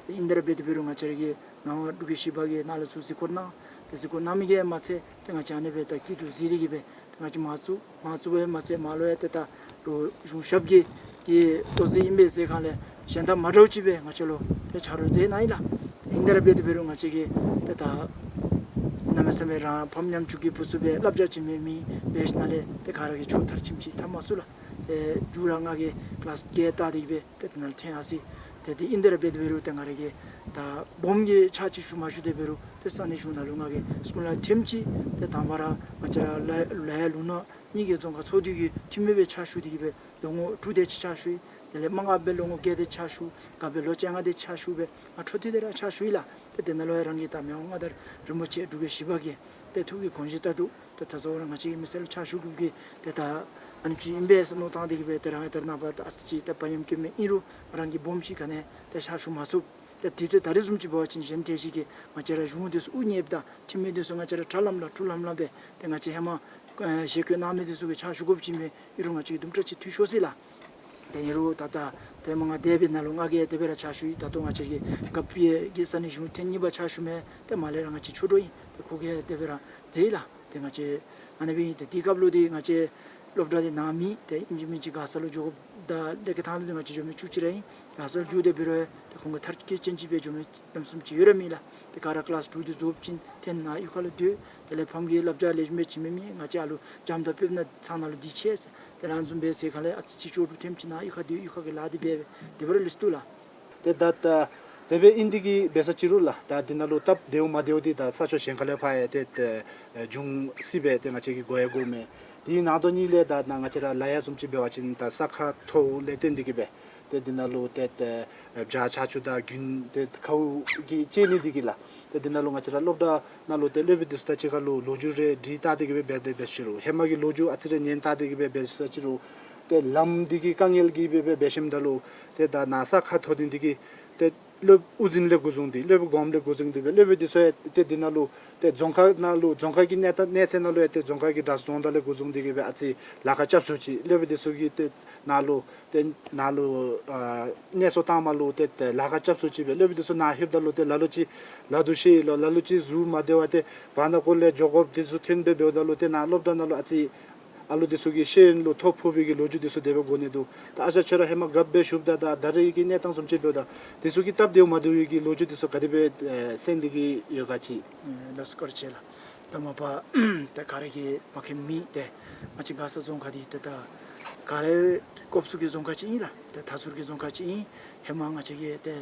ཏེ་ཨིན་དེ་ར་འབད་དེ་འབད་རུང་ང་བཅས་ར་གི་མི་དབང་འབྲུག་རྒྱལ་བཞི་པ་གིས་ནཱ་ལུ་ཚུར་གཟིགས་སྐོར་གནང་། ཏེ་གཟིགས་སྐོར་གནང་མི་གིས་མ་ཚད་ཏེ་ང་བཅས་ཨ་ནི་སྦེ་ད་སྐྱིད་སྡུག་གཟིགས་ཏེ་གིས་སྦེ་ཏེ་ང་བཅས་མར་བཙུགས་མར་བཙུགས་སྦེ་མ་ཚད་མར་ལུ་ཡང་ཏེ་ད་རོགས་གཞུང་ཞབས་ཀྱི་གི་ལྟོ་ཟད་ཨིན་པས་ཟེར་སྒང་ལས་གཞན་དང་མ་འདྲཝ་ཅིག་སྦེ་ང་བཅས་ལུ་ཏེ་ཆ་རོགས་མཛད་གནང་ཡི་ལགས། ཨིན་དེ་ར་འབད་དེ་འབད་རུང་ང་བཅས་ཀྱིས་ཏེ་ད་གནམ་མེད་ས་མེད་རང་ཕམ་ཉམ་ཆུང་གི་བུ་ཚུ་སྦེ་བསླབ་བྱ་ཅིག་མེད་མི་འབད་ཞིནམ་ལས་ཏེ་ག་ར་གིས་ཆོས་མཐར་ཕྱིནམ་ཅིག་འཐབ་མ་ཚུགས་ལགས། ཏེ་མཇུག་ར་ང་གིས་ཀི་ལཱསི་བརྒྱད་བལྟ་སྟེ་གིས་སྦེ་ཏེ་དེ་ནང་ལུ་ཐོན་ཡར་སོ་ཡི། ཏེ་དེ་ཨིན་དེ་ར་འབད་དེ་འབད་རུང་ཏེ་ང་ར་གིས་ད་སྦོམ་གྱི་ཕྱག་ཅིག་ཞུ་མ་ཞུ་དེ་འབད་རུང་ཏེ་ས་གནས་གཞུང་ནང་ལུ་ང་གིས་སྐུ་ལས་ཐེངས་ཅིག་ཏེ་དང་པ་ར་ང་བཅས་ར་ལ་ལ་ཡ་ལུང་ནག་གཉིས་ཀྱི་རྫོང་ཁག་ཚོགས་འདུ་གི་འཐུས་མི་སྦེ་ཕྱག་ཞུ་སྟེ་གིས་སྦེ་ལོ་ངོ་དྲུག་དེ་ཅིག་ཕྱག་ཞུ་ཡི། དེ་ལས་མ་དགའ་བའི་ལོ་ངོ་བརྒྱད་དེ་ཕྱག་ཞུ། དགའ་བའི་ལོ་བཅོ་ལྔ་དེ་ཕྱག་ཞུ་སྦེ་ང་འཕྲོ་མཐུད་དེ་ར་ཕྱག་ཞུ་ཡི་ལགས། ཏེ་དེ་ནང་ལུ་ཡང་རང་གི་ད་མི་དབང་མངའ་བདག་རིན་པོ་ཆེ་འབྲུག་རྒྱལ་བཞི་པ་གི་ཏེ་ཐུགས་ཀྱི་དགོངས་བཞེད་ལྟར་དུ་ཏེ་ད་གཟའ་ལྷག་པ་ར་ང་བཅས་ཀྱི་མི་སེར་ལུ་ཕྱག་ཞུ་དགོ་གི་ཏེ་ད་ཨ་ནི་ཅིག་ཨིན་པས་ཟེར་མནོ་བཏང་སྟེ་གིས་སྦེ་ཏེ་རང་ཡང་ད་རེས་ནངས་པ་ད་ཨ་ཙི་ཅིག་ད་བག་ཡངས་སྐྱེས་མི་ཨིན་རུང་རང་གི་སྦོམ་ཅིག་ག་ནི་ཏེ་ཕྱག་ཞུ་མ་ཚུགས། ཏེ་དུས་ཚོད་ད་རེས་བཟུམ་ཅིག་འབད་བ་ཅིན་གཞན་ཏེ་ཅིག་གིས་ང་བཅས་ར་གཞུང་འདི་ཚུ་དབུ་བརྙེས་དང་འཐུས་མི་འདི་ཚུ་ང་བཅས་ར་དྲག་ལམ་ལ་འཁྲུག་ལམ་ལ་སྦེ་ཏེ་ང་བཅས་ཧེ་མ་ཨེ་ཞལ་བཀོད་གནང་མི་འདི་ཚུ་གིས་ཕྱག་ཞུ་དགོཔ་ཅིག་མེད་ཨིན་རུང་ང་བཅས་ཀྱི་དུམ་གྲ་ཅིག་འཐུས་ཤོར་སོ་ཡི་ལགས། ཏེ་ཨིན་རུང་ད་ལྟོ་ཏེ་མ་ང་འདས་པའི་ནང་ལུ་ང་གིས་དེ་སྦེ་ར་ཕྱག་ཞུ་ཡི། ད་ལྟོ་ང་བཅས་ཀྱི་རྒཔོ་གི་ས་གནས་གཞུང་ཐེངས་གཉིས་པ་ཕྱག་ཞུ་མི་ཏེ་མར་ལས་ར་ང་བཅས་ཆོས་གྲོགས་ཨིན། ཏེ་ཁོ་གིས་དེ་སྦེ་ར་མཛད་ཡི་ལགས། ཏེ་ང་བཅས་ཨ་ནི་སྦེ་ཨིན། ཏེ་དེ་སྐབས་ལུ་ཏེ་ང་བཅས་སློབ་གྲྭ་འདི་ནཱ་མེད། ཏེ་ཨིན་ཅི་མིན་ཅི་ག་ས་ལུ་འགྱོ་དགོཔ་ད་ཀླད་ཀྱི་ཐང་ལུ་ཏེ་ང་བཅས་འགྱོ་མི་བཅུ་གཅིག་ར་ཨིན། ལགས་སོ་རྒྱུ་དེ་འབད་རུང་ཏེ་ཁོང་གི་མཐར་འཁྱོལ་ཅན་ཅིག་སྦེ་འགྱོ་མི་གནམ་མེད་ས་མེད་ཅིག་ཡོད་ར་མེད་ལགས། ཏེ་ག་ར་ཀི་ལཱསི་དྲུག་དེ་རྫོགསཔ་ཅིག་འཐོན་ནཱ་གཡུས་ཁ་ལུ་སྡོད། དེ་ལས་ཕམ་གྱིས་བསླབ་བྱ་ལེགས་ཤོམ་སྦེ་བྱིན་མི་མེད། ང་བཅས་ཨ་ལུ་འཇམ་ཐང་ཕེབས་ནི་ཚང་ནཱ་ལུ་འདི་ཆེ་ཟེར། ཏེ་ཨ་ནི་བཟུམ་སྦེ་ཟེར་ག་ལས་ཨ་ཙི་ཅིག་ལྕོགས་གྲུབ་ཐོནམ་ཅིག་ནཱ་གཡུས་ཁར་སྡོད་གཡུས་ཁ་གི་ལཱ་འདི་འབད་འབད་དེ་འབད་རུང་ལེགས་སོ་འདུག་ལགས། ཏེ་ད་ད་དེ་སྦེ་ཨིན་དེ་གིས་འབད་ས་ཅིག་རུང་ལགས། ད་འདི་ནང་ལུ་སྟབས་བདེཝ་མ་བདེཝ་འདི་ད་ས་ཕྱོགས་གཞན་ཁ་ལས་ཕར་ཡང་ཏེ་ཏེ་འབྱུང་སྲིད་པས། ཏེ་ང་བཅས་ཀྱིས་གོ་ཡང་གོཝ་མས། དེ་ནང་དོན་ཉིད་ལས་ད་ནཱ་ང་བཅས་ར་ལ་ཡ་བཟུམ་ཅིག་འབད་བ་ཅིན་ད་ས་ཁ་མཐོཝ་ལས་བརྟེན་ཏེ་གིས་སྦེ་ཏེ་འདི་ནང་ལུ་ཏེ་ཏེ་བྱག་ཆར་ཆུ་དང་དགུན་ཏེ་ཁཝ་གིས་བཅད་ནི་འདི་གིས་ལགས། ཏེ་འདི་ནང་ལུ་ང་བཅས་ར་སློབ་གྲྭ་ནང་ལུ་ཏེ་སློབ་དཔོན་འདི་ཚུ་དང་གཅིག་ཁར་ལུ་ལོ་རྒྱུས་རེ་འདྲི་བལྟ་སྟེ་གིས་སྦེ་འབད་དེ་འབད་ས་ཅིག་རུང་ཧེ་མ་གི་ལོ་རྒྱུས་ཨ་ཙི་རེ་ཉན་བལྟ་སྟེ་གིས་སྦེ་འབད་ས་ཅིག་རུང་ཏེ་ལམ་འདི་གི་དཀའ་ངལ་གྱིས་སྦེ་འབད་འབད་ཞིནམ་ད་ལུ་ཏེ་ད་ནཱ་ས་ཁ་མཐོ་ནི་འདི་གིས་ཏེ་སློབ་དབུ་འཛིན་ལས་འགོ་བཟུང་སྟེ་སློབ་དཔོན་གོངམ་ལས་འགོ་བཟུང་སྟེ་སྦེ་སློབ་དཔོན་འདི་ཚུ་ཡང་ཏེ་འདི་ནང་ལུ་ཏེ་རྫོང་ཁག་ནང་ལུ་རྫོང་ཁག་གི་གནས་སྟངས་གནས་ཚད་ནང་ལུ་ཡང་ཏེ་རྫོང་ཁག་གི་གྲྭ་ཚང་རྫོང་བདག་ལས་འགོ་བཟུང་སྟེ་གིས་སྦེ་ཨ་ཙི་ལཱ་ཁག་རྐྱབ་ཚུགས་ཅི། སློབ་དཔོན་འདི་ཚུ་གིས་ཏེ་ནཱ་ལུ་ཏེ་ནཱ་ལུ་ཨ་གནས་ཚུལ་བཏང་མ་ལུ་ཏེ་ཏེ་ལཱ་ཁག་རྐྱབ་ཚུགས་ཅི་སྦེ། སློབ་དཔོན་འདི་ཚུ་ནཱ་ལྷོདཔ་ད་ལུ་ཏེ་ལ་ལུ་ཅིག་ལ་དུ་ཤེས་ལོ། ལ་ལུ་ཅིག་གཟུགས་མ་བདེ་བ་ཏེ་བར་ན་ཀོ་ལས་འགྱོ་དགོཔ་འདི་ཚུ་ཐོན་སྦེ་འབདཝ་ད་ལུ་ཏེ་ནཱ་སློབ་གྲྭ་ནང་ལུ་ཨ་ཙི་ཨ་ལུ་འདི་ཚུ་གི་ཤེས་ཡོན་ལུ་ཐོ་ཕོག་པའི་གི་ལོ་རྒྱུས་འདི་ཚུ་དེ་སྦེ་གོ་ནི་འདུག། ད་ཨ་ཞང་ཁྱོད་ར་ཧེ་མ་རྒཔོ་སྦེ་བཞུགསཔ་ད་ད་ད་རེས་ཀྱི་གནས་སྟངས་བཟུམ་ཅིག་འབདཝ་ད་འདི་ཚུ་གི་སྟབས་བདེཝ་མ་བདེཝ་གི་ལོ་རྒྱུས་འདི་ཚུ་ག་དེ་སྦེ་ཨེ་གསན་ཏེ་གིས་ཡོད་ག་ཅིག། ཨེ་ལགས་སོ་བཀའ་དྲིན་ཆེ་ལགས། ད་མ་པ་ད་ག་ར་གིས་མ་མཁྱེན་མི་ཏེ་ང་བཅས་མགར་ས་རྫོང་ཁག་འདི་ཏེ་ད་ག་ར་སྐོབ་ཚུ་གི་རྫོང་ཁག་ཅིག་ཨིན་ལགས། ཏེ་མཐའ་ཟུར་གྱི་རྫོང་ཁག་ཅིག་ཨིན། ཧེ་མ་ང་བཅས་ཀྱི་ཏེ་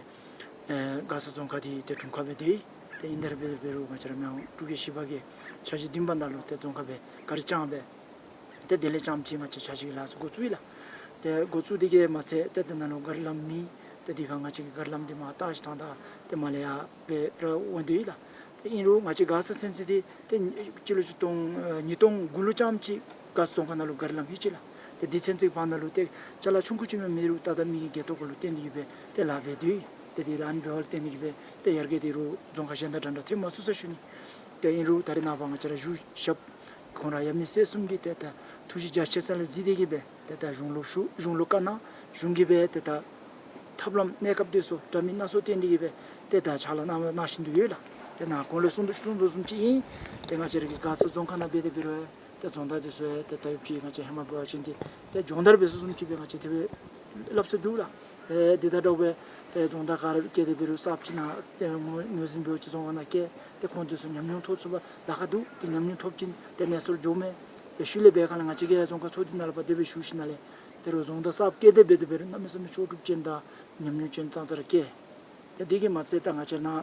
ཨེ་མགར་ས་རྫོང་ཁག་འདི་ཏེ་དྲུང་ཁག་སྦེ་སྡོད་ཡི། ཏེ་ཨིན་དེ་ར་འབད་འབད་རུང་ང་བཅས་ར་མི་དབང་འབྲུག་རྒྱལ་བཞི་པ་གིས་འཆར་གཞི་བདུན་པ་ནང་ལུ་ཏེ་རྫོང་ཁག་སྦེ་ག་ར་བསྐྱངས་སྦེ་ཏེ་དེ་ལས་རྐྱངམ་ཅིག་ང་བཅས་འཆར་གཞི་གི་ལཱ་ཚུ་འགོ་བཙུགས་ཡི་ལགས། ཏེ་འགོ་བཙུགས་དེ་གིས་མ་ཚད་ཏེ་དེ་ནང་ལུ་གཱ་རི་ལམ་མེད། ཏེ་དེ་ཁར་ང་བཅས་ཀྱིས་གཱ་རི་ལམ་འདི་མར་བཏགས་ཞིནམ་ད་ཏེ་མར་ལས་ཡར་སྦེ་ར་འོང་སྡོད་ཡི་ལགས། ཏེ་ཨིན་རུང་ང་བཅས་མགར་ས་ཚུན་ཚོད་འདི་ཏེ་སྤྱི་ལོ་ཆིག་སྟོང་ཨེ་ཉིས་སྟོང་དགུ་ལུ་རྐྱངམ་ཅིག་མགར་ས་རྫོང་ཁག་ནང་ལུ་གཱ་རི་ལམ་ལྷོད་ཅི་ལགས། ཏེ་དེ་ཚུན་ཚོད་བར་ན་ལུ་ཏེ་ཅ་ལ་ཆུང་ཀུ་ཅིག་མས་མེད་རུང་ད་ལྟོ་མི་གི་འགལ་ཐོག་ཁར་ལུ་བརྟེན་ཏེ་གིས་སྦེ་ཏེ་ལཱ་འབད་དེ་ཏེ་དེ་ལཱ་ཨ་ནི་འབདཝ་ལས་བརྟེན་ཏེ་གིས་སྦེ་ཏེ་ཡར་རྒྱས་འདི་རུང་རྫོང་ཁག་གཞན་དང་འདྲ་འདྲ་ཐོན་མ་ཚུགས་ས་ཞུ་ནི། ཏེ་ཨིན་རུང་ད་རེས་ནངས་པ་ང་བཅས་ར་བཞུགས་ཞབས་ཁོང་ར་ཡབ་མེས་སྲས་གསུམ་གྱིས་ཏེ་ད་ཐུགས་རྗེ་རྒྱ་ཆེ་ས་ལས་གཟིགས་ཏེ་གིས་སྦེ་ཏེ་ད་གཞུང་ལུ་ཞུ་གཞུང་ལུ་བཀའ་གནང་། གཞུང་གིས་སྦེ་ཏེ་ད་ཐབས་ལམ་གནས་སྐབས་འདི་ཚུ་འདྲ་མིན་སྣ་ཚོགས་བཏོན་ཏེ་གིས་སྦེ་ཏེ་ད་ཕྱག་ལཱ་གནང་གནང་བཞིན་དུ་ཡོད་ལགས། ཏེ་ནཱ་གོང་ལས་གསུངས་དོ་གསུངས་དོ་བཟུམ་ཅིག་ཨིན། ཏེ་ང་བཅས་ར་གི་མགར་ས་རྫོང་ཁག་ནང་འབད་དེ་འབད་རུང་ཏེ་རྫོང་བདག་འདི་ཚུ་ཡང་ཏེ་ད་ཡོདཔ་ཅིག་ང་བཅས་ཧེ་མ་འབད་བ་ཅིན་འདི་ཏེ་སྦྱོང་བརྡར་འབད་ས་བཟུམ་ཅིག་སྦེ་ང་བཅས་དེ་སྦེ་སླབ་ས་འདུག་ལགས། ཨེ་འདི་དང་འདྲཝ་སྦེ་ཏེ་རྫོང་བདག་ག་ར་བསྐྱལ་ཏེ་འབད་རུང་གསརཔ་ཅིག་ནཱ་ཏེ་ངོས་ངོས་འཛིན་འབད་བ་ཅིན་རྫོང་ཁག་ནང་བསྐྱལ་ཏེ་ཁོང་འདི་ཚུ་ཉམས་མྱོང་ཐོབ་ཚུགས་པར་ལཱ་ཁག་འདུག། ཏེ་ཉམས་མྱོང་ཐོབ་ཅིན་ཏེ་གནས་ཚུལ་འགྱོཝ་མས། ཏེ་ཤུལ་ལས་འབད་ག་ལས་ང་བཅས་ཀྱིས་རྫོང་ཁག་ཚུ་འདི་ནང་ལུ་ཕར་དེ་སྦེ་ཞུ་ཞིནམ་ལས་ཏེ་རུང་རྫོང་བདག་གསརཔ་བསྐྱལ་ཏེ་འབད་དེ་འབད་རུང་གནམ་མེད་ས་མེད་ལྕོགས་གྲུབ་ཅན་དང་ཉམས་མྱོང་ཅན་ཙང་ཙ་ར་བསྐྱལ། ཏེ་འདི་གིས་མ་ཚད་ད་ང་བཅས་ནཱ་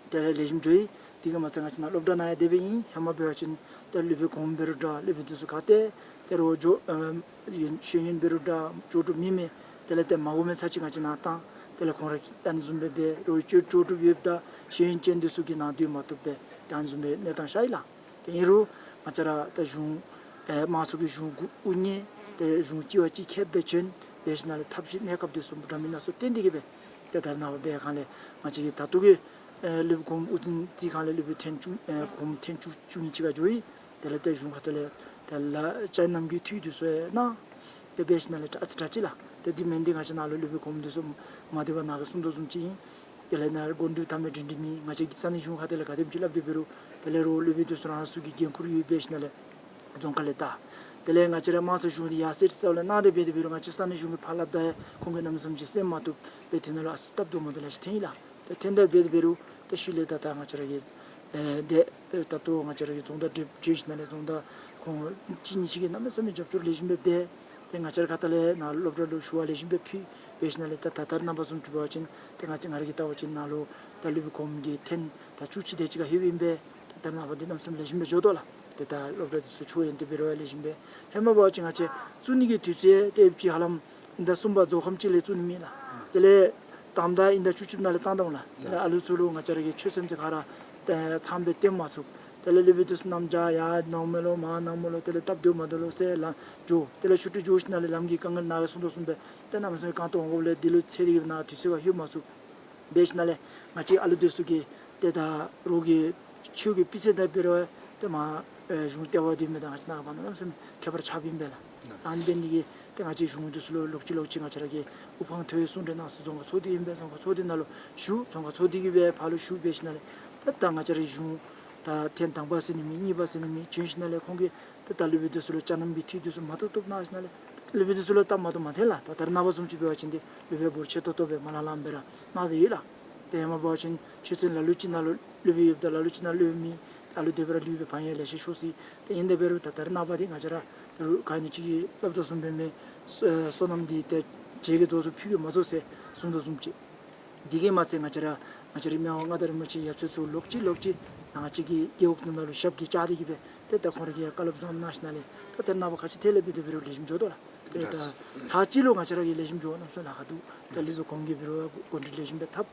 ཏེ་ལེགས་ཤོམ་འགྱོ་ཡི། འདི་གིས་མ་ཚད་ང་བཅས་ནཱ་སློབ་གྲྭ་ནང་ཡང་དེ་སྦེ་ཨིན། ཧེ་མ་འབད་བ་ཅིན་ཏེ་སློབ་དཔོན་གོངམ་འབད་རུང་འདྲ་སློབ་དཔོན་འདི་ཚུ་ག་ཏེ་ཏེ་རུང་འགྱོ་ཨེམ་ཡོན་ཤེས་ཡོན་འབད་རུང་འདྲ་ལྕོགས་གྲུབ་མེད་མི་དེ་ལས་ཏེ་མ་གོ་མི་ཚར་ཅིག་ང་བཅས་ནཱ་བཏང་། དེ་ལས་ཁོང་ར་གིས་ཨ་ནི་བཟུམ་སྦེ་འབད་རུང་ལྕོགས་ལྕོགས་གྲུབ་ཡོདཔ་ད་ཤེས་ཡོན་ཅན་འདི་ཚུ་གིས་ནཱ་སྡོད་མ་བཏུབ་སྦེ་ཏེ་ཨ་ནི་བཟུམ་སྦེ་གནས་སྟངས་ཤར་ཡི་ལགས། ཏེ་ཨིན་རུང་ང་བཅས་ར་ད་གཞུང་ཨེ་དམངས་གཙོ་གི་གཞུང་དབུ་བརྙེས་ཏེ་གཞུང་གཅིག་བ་གཅིག་ཁྱབ་སྦེ་བྱོན་འབད་ཞིནམ་ལས་ཐབས་ཤེས་གནས་སྐབས་འདི་ཚུ་འདྲ་མིན་སྣ་ཚོགས་བཏོན་ཏེ་གིས་སྦེ་ཏེ་ད་རེས་ནངས་པ་འབད་ག་ལས་ང་བཅས་ཀྱི་ད་ལྟོ་གི་ཨེ་སློབ་དཔོན་གོངམ་དབུ་འཛིན་རྩིས་ཁང་ལས་སློབ་དཔོན་ཐེངས་བཅུ་ཨེ་གོངམ་ཐེངས་བཅུ་བཅུ་གཉིས་ཅིག་ཁར་འགྱོ་ཡི། དེ་ལས་ཏེ་གཞུང་ཁ་ཐུག་ལས་ཏེ་ལ་བཅའ་ནམ་གྱི་འཐུས་འདི་ཚུ་ཡང་གནང་། ཏེ་འབད་ཞིནམ་ལས་ཏེ་ཨ་ཙི་དྲག་ཅི་ལགས། ཏེ་འདི་མེན་ཏེ་ང་བཅས་ནཱ་ལུ་སློབ་དཔོན་གོངམ་འདི་ཚུ་མ་སྡོད་པར་ནཱ་གིས་གསུངས་དོ་བཟུམ་ཅིག་ཨིན། དེ་ལས་ནཱ་སྒོམ་སྒྲུབ་ཐ་མལ་འདྲེན་འདྲེན་མི་ང་བཅས་ཀྱི་ས་གནས་གཞུང་ཁ་ཐུག་ལས་ག་དེམ་ཅིག་སླབ་སྟེ་འབད་རུང་དེ་ལས་རོགས་སློབ་དཔོན་འདི་ཚུ་རང་སོའི་གི་འགན་ཁུར་ཡོད། འབད་ཞིནམ་ལས་རྫོང་ཁ་ལས་ད་དེ་ལས་ང་བཅས་ར་དམངས་གཙོ་གཞུང་འདི་ཡར་སེང་རྩ་བ་ལས་གནང་སྟེ་འབད་དེ་འབད་རུང་ང་བཅས་ས་གནས་གཞུང་གིས་ཕར་སླབ་ད་ཡང་ཁོང་གིས་གནམ་མེད་ས་མེད་ཅིག་གསན་མ་བཏུབ་སྦེ་དེ་ནང་ལུ་ཨ་ཙི་སྟབས་བདེཝ་མ་བདེཝ་ལེ་ཤ་ཐོན་ཡི་ལགས། ཏེ་ཐོནམ་ད་འབད་དེ་འབད་རུང་ཏེ་ཤུལ་ལས་ད་ད་ང་བཅས་ར་གི་ཨེ་ཏེ་ཨེ་ད་ལྟོ་ང་བཅས་ར་གི་རྫོང་བདག་འདི་བྱོན་ཞིནམ་ལས་རྫོང་བདག་ཁོང་གཅིག་གཉིས་ཅིག་གིས་གནམ་མེད་ས་མེད་རྒྱབ་སྐྱོར་ལེགས་ཤོམ་སྦེ་འབད། ཏེ་ང་བཅས་ར་ཁ་ཐུག་ལས་ནཱ་སློབ་གྲྭ་ལུ་ཞུ་བ་ལེགས་ཤོམ་སྦེ་ཕུལ། འབད་ཞིནམ་ལས་ད་ད་ལྟོ་ར་ནངས་པ་བཟུམ་ཅིག་འབད་བ་ཅིན་ཏེ་ང་བཅས་ང་ར་གིས་བལྟ་བ་ཅིན་ནཱ་ལུ་ད་སློབ་དཔོན་གོངམ་གྱི་ཐེངས་ད་བཅུ་གཅིག་དེ་ཅིག་ཁར་ལྷོདཔ་ཨིན་པས། ཏེ་ད་ནངས་པ་འདི་གནམ་མེད་ས་མེད་ལེགས་ཤོམ་སྦེ་འགྱོ་དོ་ལགས། ཏེ་ད་སློབ་གྲྭ་འདི་ཚུ་ཕྱོགས་ཡོན་ཏན་འབད་རུང་ཡང་ལེགས་ཤོམ་སྦེ། ཧེ་མ་འབད་བ་ཅིན་ང་བཅས་བཙུགས་ནི་གི་དུས་ཚོད་ཏེ་ཡོདཔ་ཅིག་ཧ་ལམ་དབྱིན་ཟླ་གསུམ་པ་རྫོགས་ཁམས་ཅིག་ལས་བཙུགས་ནི་མས་ལགས། དེ་ལས་དང་ཟླ་དབྱིན་ཟླ་བཅུ་གཅིག་ནང་ལས་བཏང་དོ་ལགས། དེ་ལས་ཨ་ལུ་ཚུ་ལུ་ང་བཅས་ར་གི་ཆོས་ཚན་ཚུ་ག་ར་ཏེ་ཚངམ་སྦེ་སྟོན་མ་ཚུགས། དེ་ལས་སློབ་དཔོན་འདི་ཚུ་གནམ་བྱཱར་ཡར་ནོར་མས་ལོ་མར་ནོར་མས་ལོ། དེ་ལས་སྟབས་བདེཝ་མ་བདེཝ་ལོ་ཟེར་ལམ་འགྱོ། དེ་ལས་ཆུ་ཊི་འགྱོ་ཞིནམ་ལས་ལམ་གྱི་དཀའ་ངལ་ནཱ་གིས་གསུངས་དོ་བཟུམ་སྦེ་ཏེ་གནམ་མེད་ས་མེད་རྐང་སྟོང་འོང་དགོཔ་ལས་འདི་ལུ་འཚེར་ཏེ་གིས་ནཱ་དུས་ཚོད་ཁར་ལྷོད་མ་ཚུགས། འབད་ཞིནམ་ལས་ང་བཅས་ཨ་ལུ་འདི་ཚུ་གིས་ཏེ་ད་རོགས་ཀྱི་ཆོས་ཀྱི་སྤུས་ཚད་དང་འབད་རུང་ཏེ་མར་ཨེ་གཞུང་ལྟེ་བ་འདི་མེན་ད་ང་བཅས་ནཱ་བར་ན་གནམ་མེད་ས་མེད་ཁྱད་པར་ཆགསཔ་ཨིན་པས་ལགས། ཨ་ནི་འབད་ནི་འདི་གིས་ཏེ་ང་བཅས་གཞུང་འདི་ཚུ་ལུ་ལོག་ཅི་ལོག་ཅི་ང་བཅས་ར་གིས་དབུ་འཕང་མཐོ་བའི་གསུང་གྲོས་གནང་ས་རྫོང་ཁག་ཚོགས་སྡེ་ཨིན་པས། རྫོང་ཁག་ཚོགས་སྡེ་ནང་ལུ་ཞུ། རྫོང་ཁག་ཚོགས་སྡེ་གིས་སྦེ་ཕར་ལུ་ཞུ། འབད་ཞིནམ་ལས་ཏེ་ད་ང་བཅས་རའི་གཞུང་ད་ཐེངས་དང་པ་ཟེར་ནི་མེད། གཉིས་པ་ཟེར་ནི་མེད། བྱོན་ཞིནམ་ལས་ཁོང་གིས་ཏེ་ད་སློབ་དཔོན་འདི་ཚུ་ལུ་བཅའ་གནམ་གྱི་འཐུས་འདི་ཚུ་མ་ཐོབ་ཐོབ་གནང་ཞིནམ་ལས་ཏེ་ སློབ་དཔོན་འདི་ཚུ་ལུ་སྟབས་མ་བདེཝ་མ་ཐོན་ལགས། ད་ད་རེས་ནངས་པ་བཟུམ་ཅིག་འབད་བ་ཅིན་འདི་སློབ་དཔོན་འབོར་ཆེ་ཏོག་ཏོ་སྦེ་མ་ལང་ལངམ་སྦེ་ར་གནང་སྟེ་ཡོད་ལགས། ཏེ་ཧེ་མ་འབད་བ་ཅིན་ཆོས་ཚན་ལ་ལུ་ཅིག་ནང་ལུ་སློབ་དཔོན་ཡོདཔ་ད་ལ་ལུ་ཅིག་ནང་སློབ་དཔོན་མེད། ད་ལུ་དེ་སྦེ་ར་ལུས་པའི་ཕན་ཡོན་ལེ་ཤ་ཤོར་ཅི། ཏེ་ཨིན་དེ་འབད་རུང་ད་ད་རེས་ནངས་པ་འདི་ང་བཅས་ར་ད་རུང་ག་ནི་ཅིག་གིས་སླབ་དོ་བཟུམ་སྦེ་མས། སོ་ཨེ་སོ་ནམ་འདི་ཏེ་བྱེ་གི་རྫོགས་སུ་ཕུད་ཀྱིས་མ་རྫོགས་ཟེར་གསུངས་དོ་བཟུམ་ཅིག། འདི་གིས་མ་ཚད་ང་བཅས་ར་ང་བཅས་རའི་མི་དབང་མངའ་བདག་རིན་པོ་ཆེའི་ཡབ་སྲས་ཚུ་ལོག་ཅི་ལོག་ཅི་ང་བཅས་ཀྱི་རྒེད་འོག་ནང་ལུ་ཞབས་ཀྱིས་བཅགས་ཏེ་གིས་སྦེ་ཏེ་ད་ཁོང་ར་གིས་བཀའ་སློབ་བཟང་གནང་ཞིནམ་ལས་ཏེ་ད་རེས་ནངས་པ་ག་ཅི་ཐད་ལས་འབད་དེ་འབད་རུང་ལེགས་ཤོམ་འགྱོ་དོ་ལགས། ཏེ་ད་ཚར་གཅིག་ལུ་ང་བཅས་ར་གིས་ལེགས་ཤོམ་འགྱོ་གནམ་མེད་ས་མེད་ལཱ་ཁག་འདུག། ཏེ་སློབ་དཔོན་ཁོང་གིས་འབད་རུང་གོ་སྒྲིག་ལེགས་ཤོམ་སྦེ་འཐབ།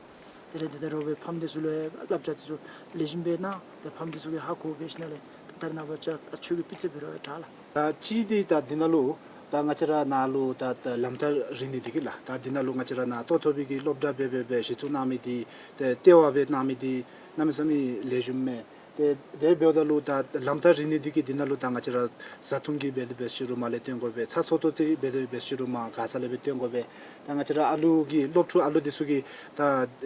དེ་ལས་དེ་ད་རོགས་པའི་ཕམ་འདི་ཚུ་ལུ་བསླབ་བྱ་འདི་ཚུ་ལེགས་ཤོམ་སྦེ་གནང་། ཏེ་ཕམ་འདི་ཚུ་གིས་ཧ་གོ་སྦེ་ཞིནམ་ལས་ད་ད་རེས་ནངས་པ་ཅིག་ཨ་ཆོས་ཀྱི་སྤུས་ཚད་འབད་རུང་དྲག་ལགས། ད་གཅིག་འདི་ད་འདི་ནང་ལུ་ད་ང་བཅས་ར་ནཱ་ལུ་ད་ད་ལམ་ཐག་རིང་ནི་འདི་གིས་ལགས། ད་འདི་ནང་ལུ་ང་བཅས་ར་ནཱ་ལྟོ་ཐོབ་པའི་གི་སློབ་གྲྭ་འབད་འབད་འབད་གཞི་བཙུགས་གནང་མི་འདི་ཏེ་ལྟེ་བ་སྦེ་གནང་མི་འདི་གནམ་མེད་ས་མེད་ལེགས་ཤོམ་མས། ཏེ་དེ་འབདཝ་ད་ལུ་ད་ལམ་ཐག་རིང་ནི་འདི་གིས་འདི་ནང་ལུ་ད་ང་བཅས་ར་བཟའ་འཐུང་གི་འབད་དེ་འབད་ཞུ་རུང་མར་ལས་བཏོན་དགོ་པས། ཚ་ཚོད་ཏོ་འདི་འབད་དེ་འབད་ཞུ་རུང་མར་ག་ས་ལས་འབད་བཏོན་དགོ་པས། ད་ང་བཅས་ར་ཨ་ལུ་གི་སློབ་ཕྲུག་ཨ་ལུ་འདི་ཚུ་གི་ད་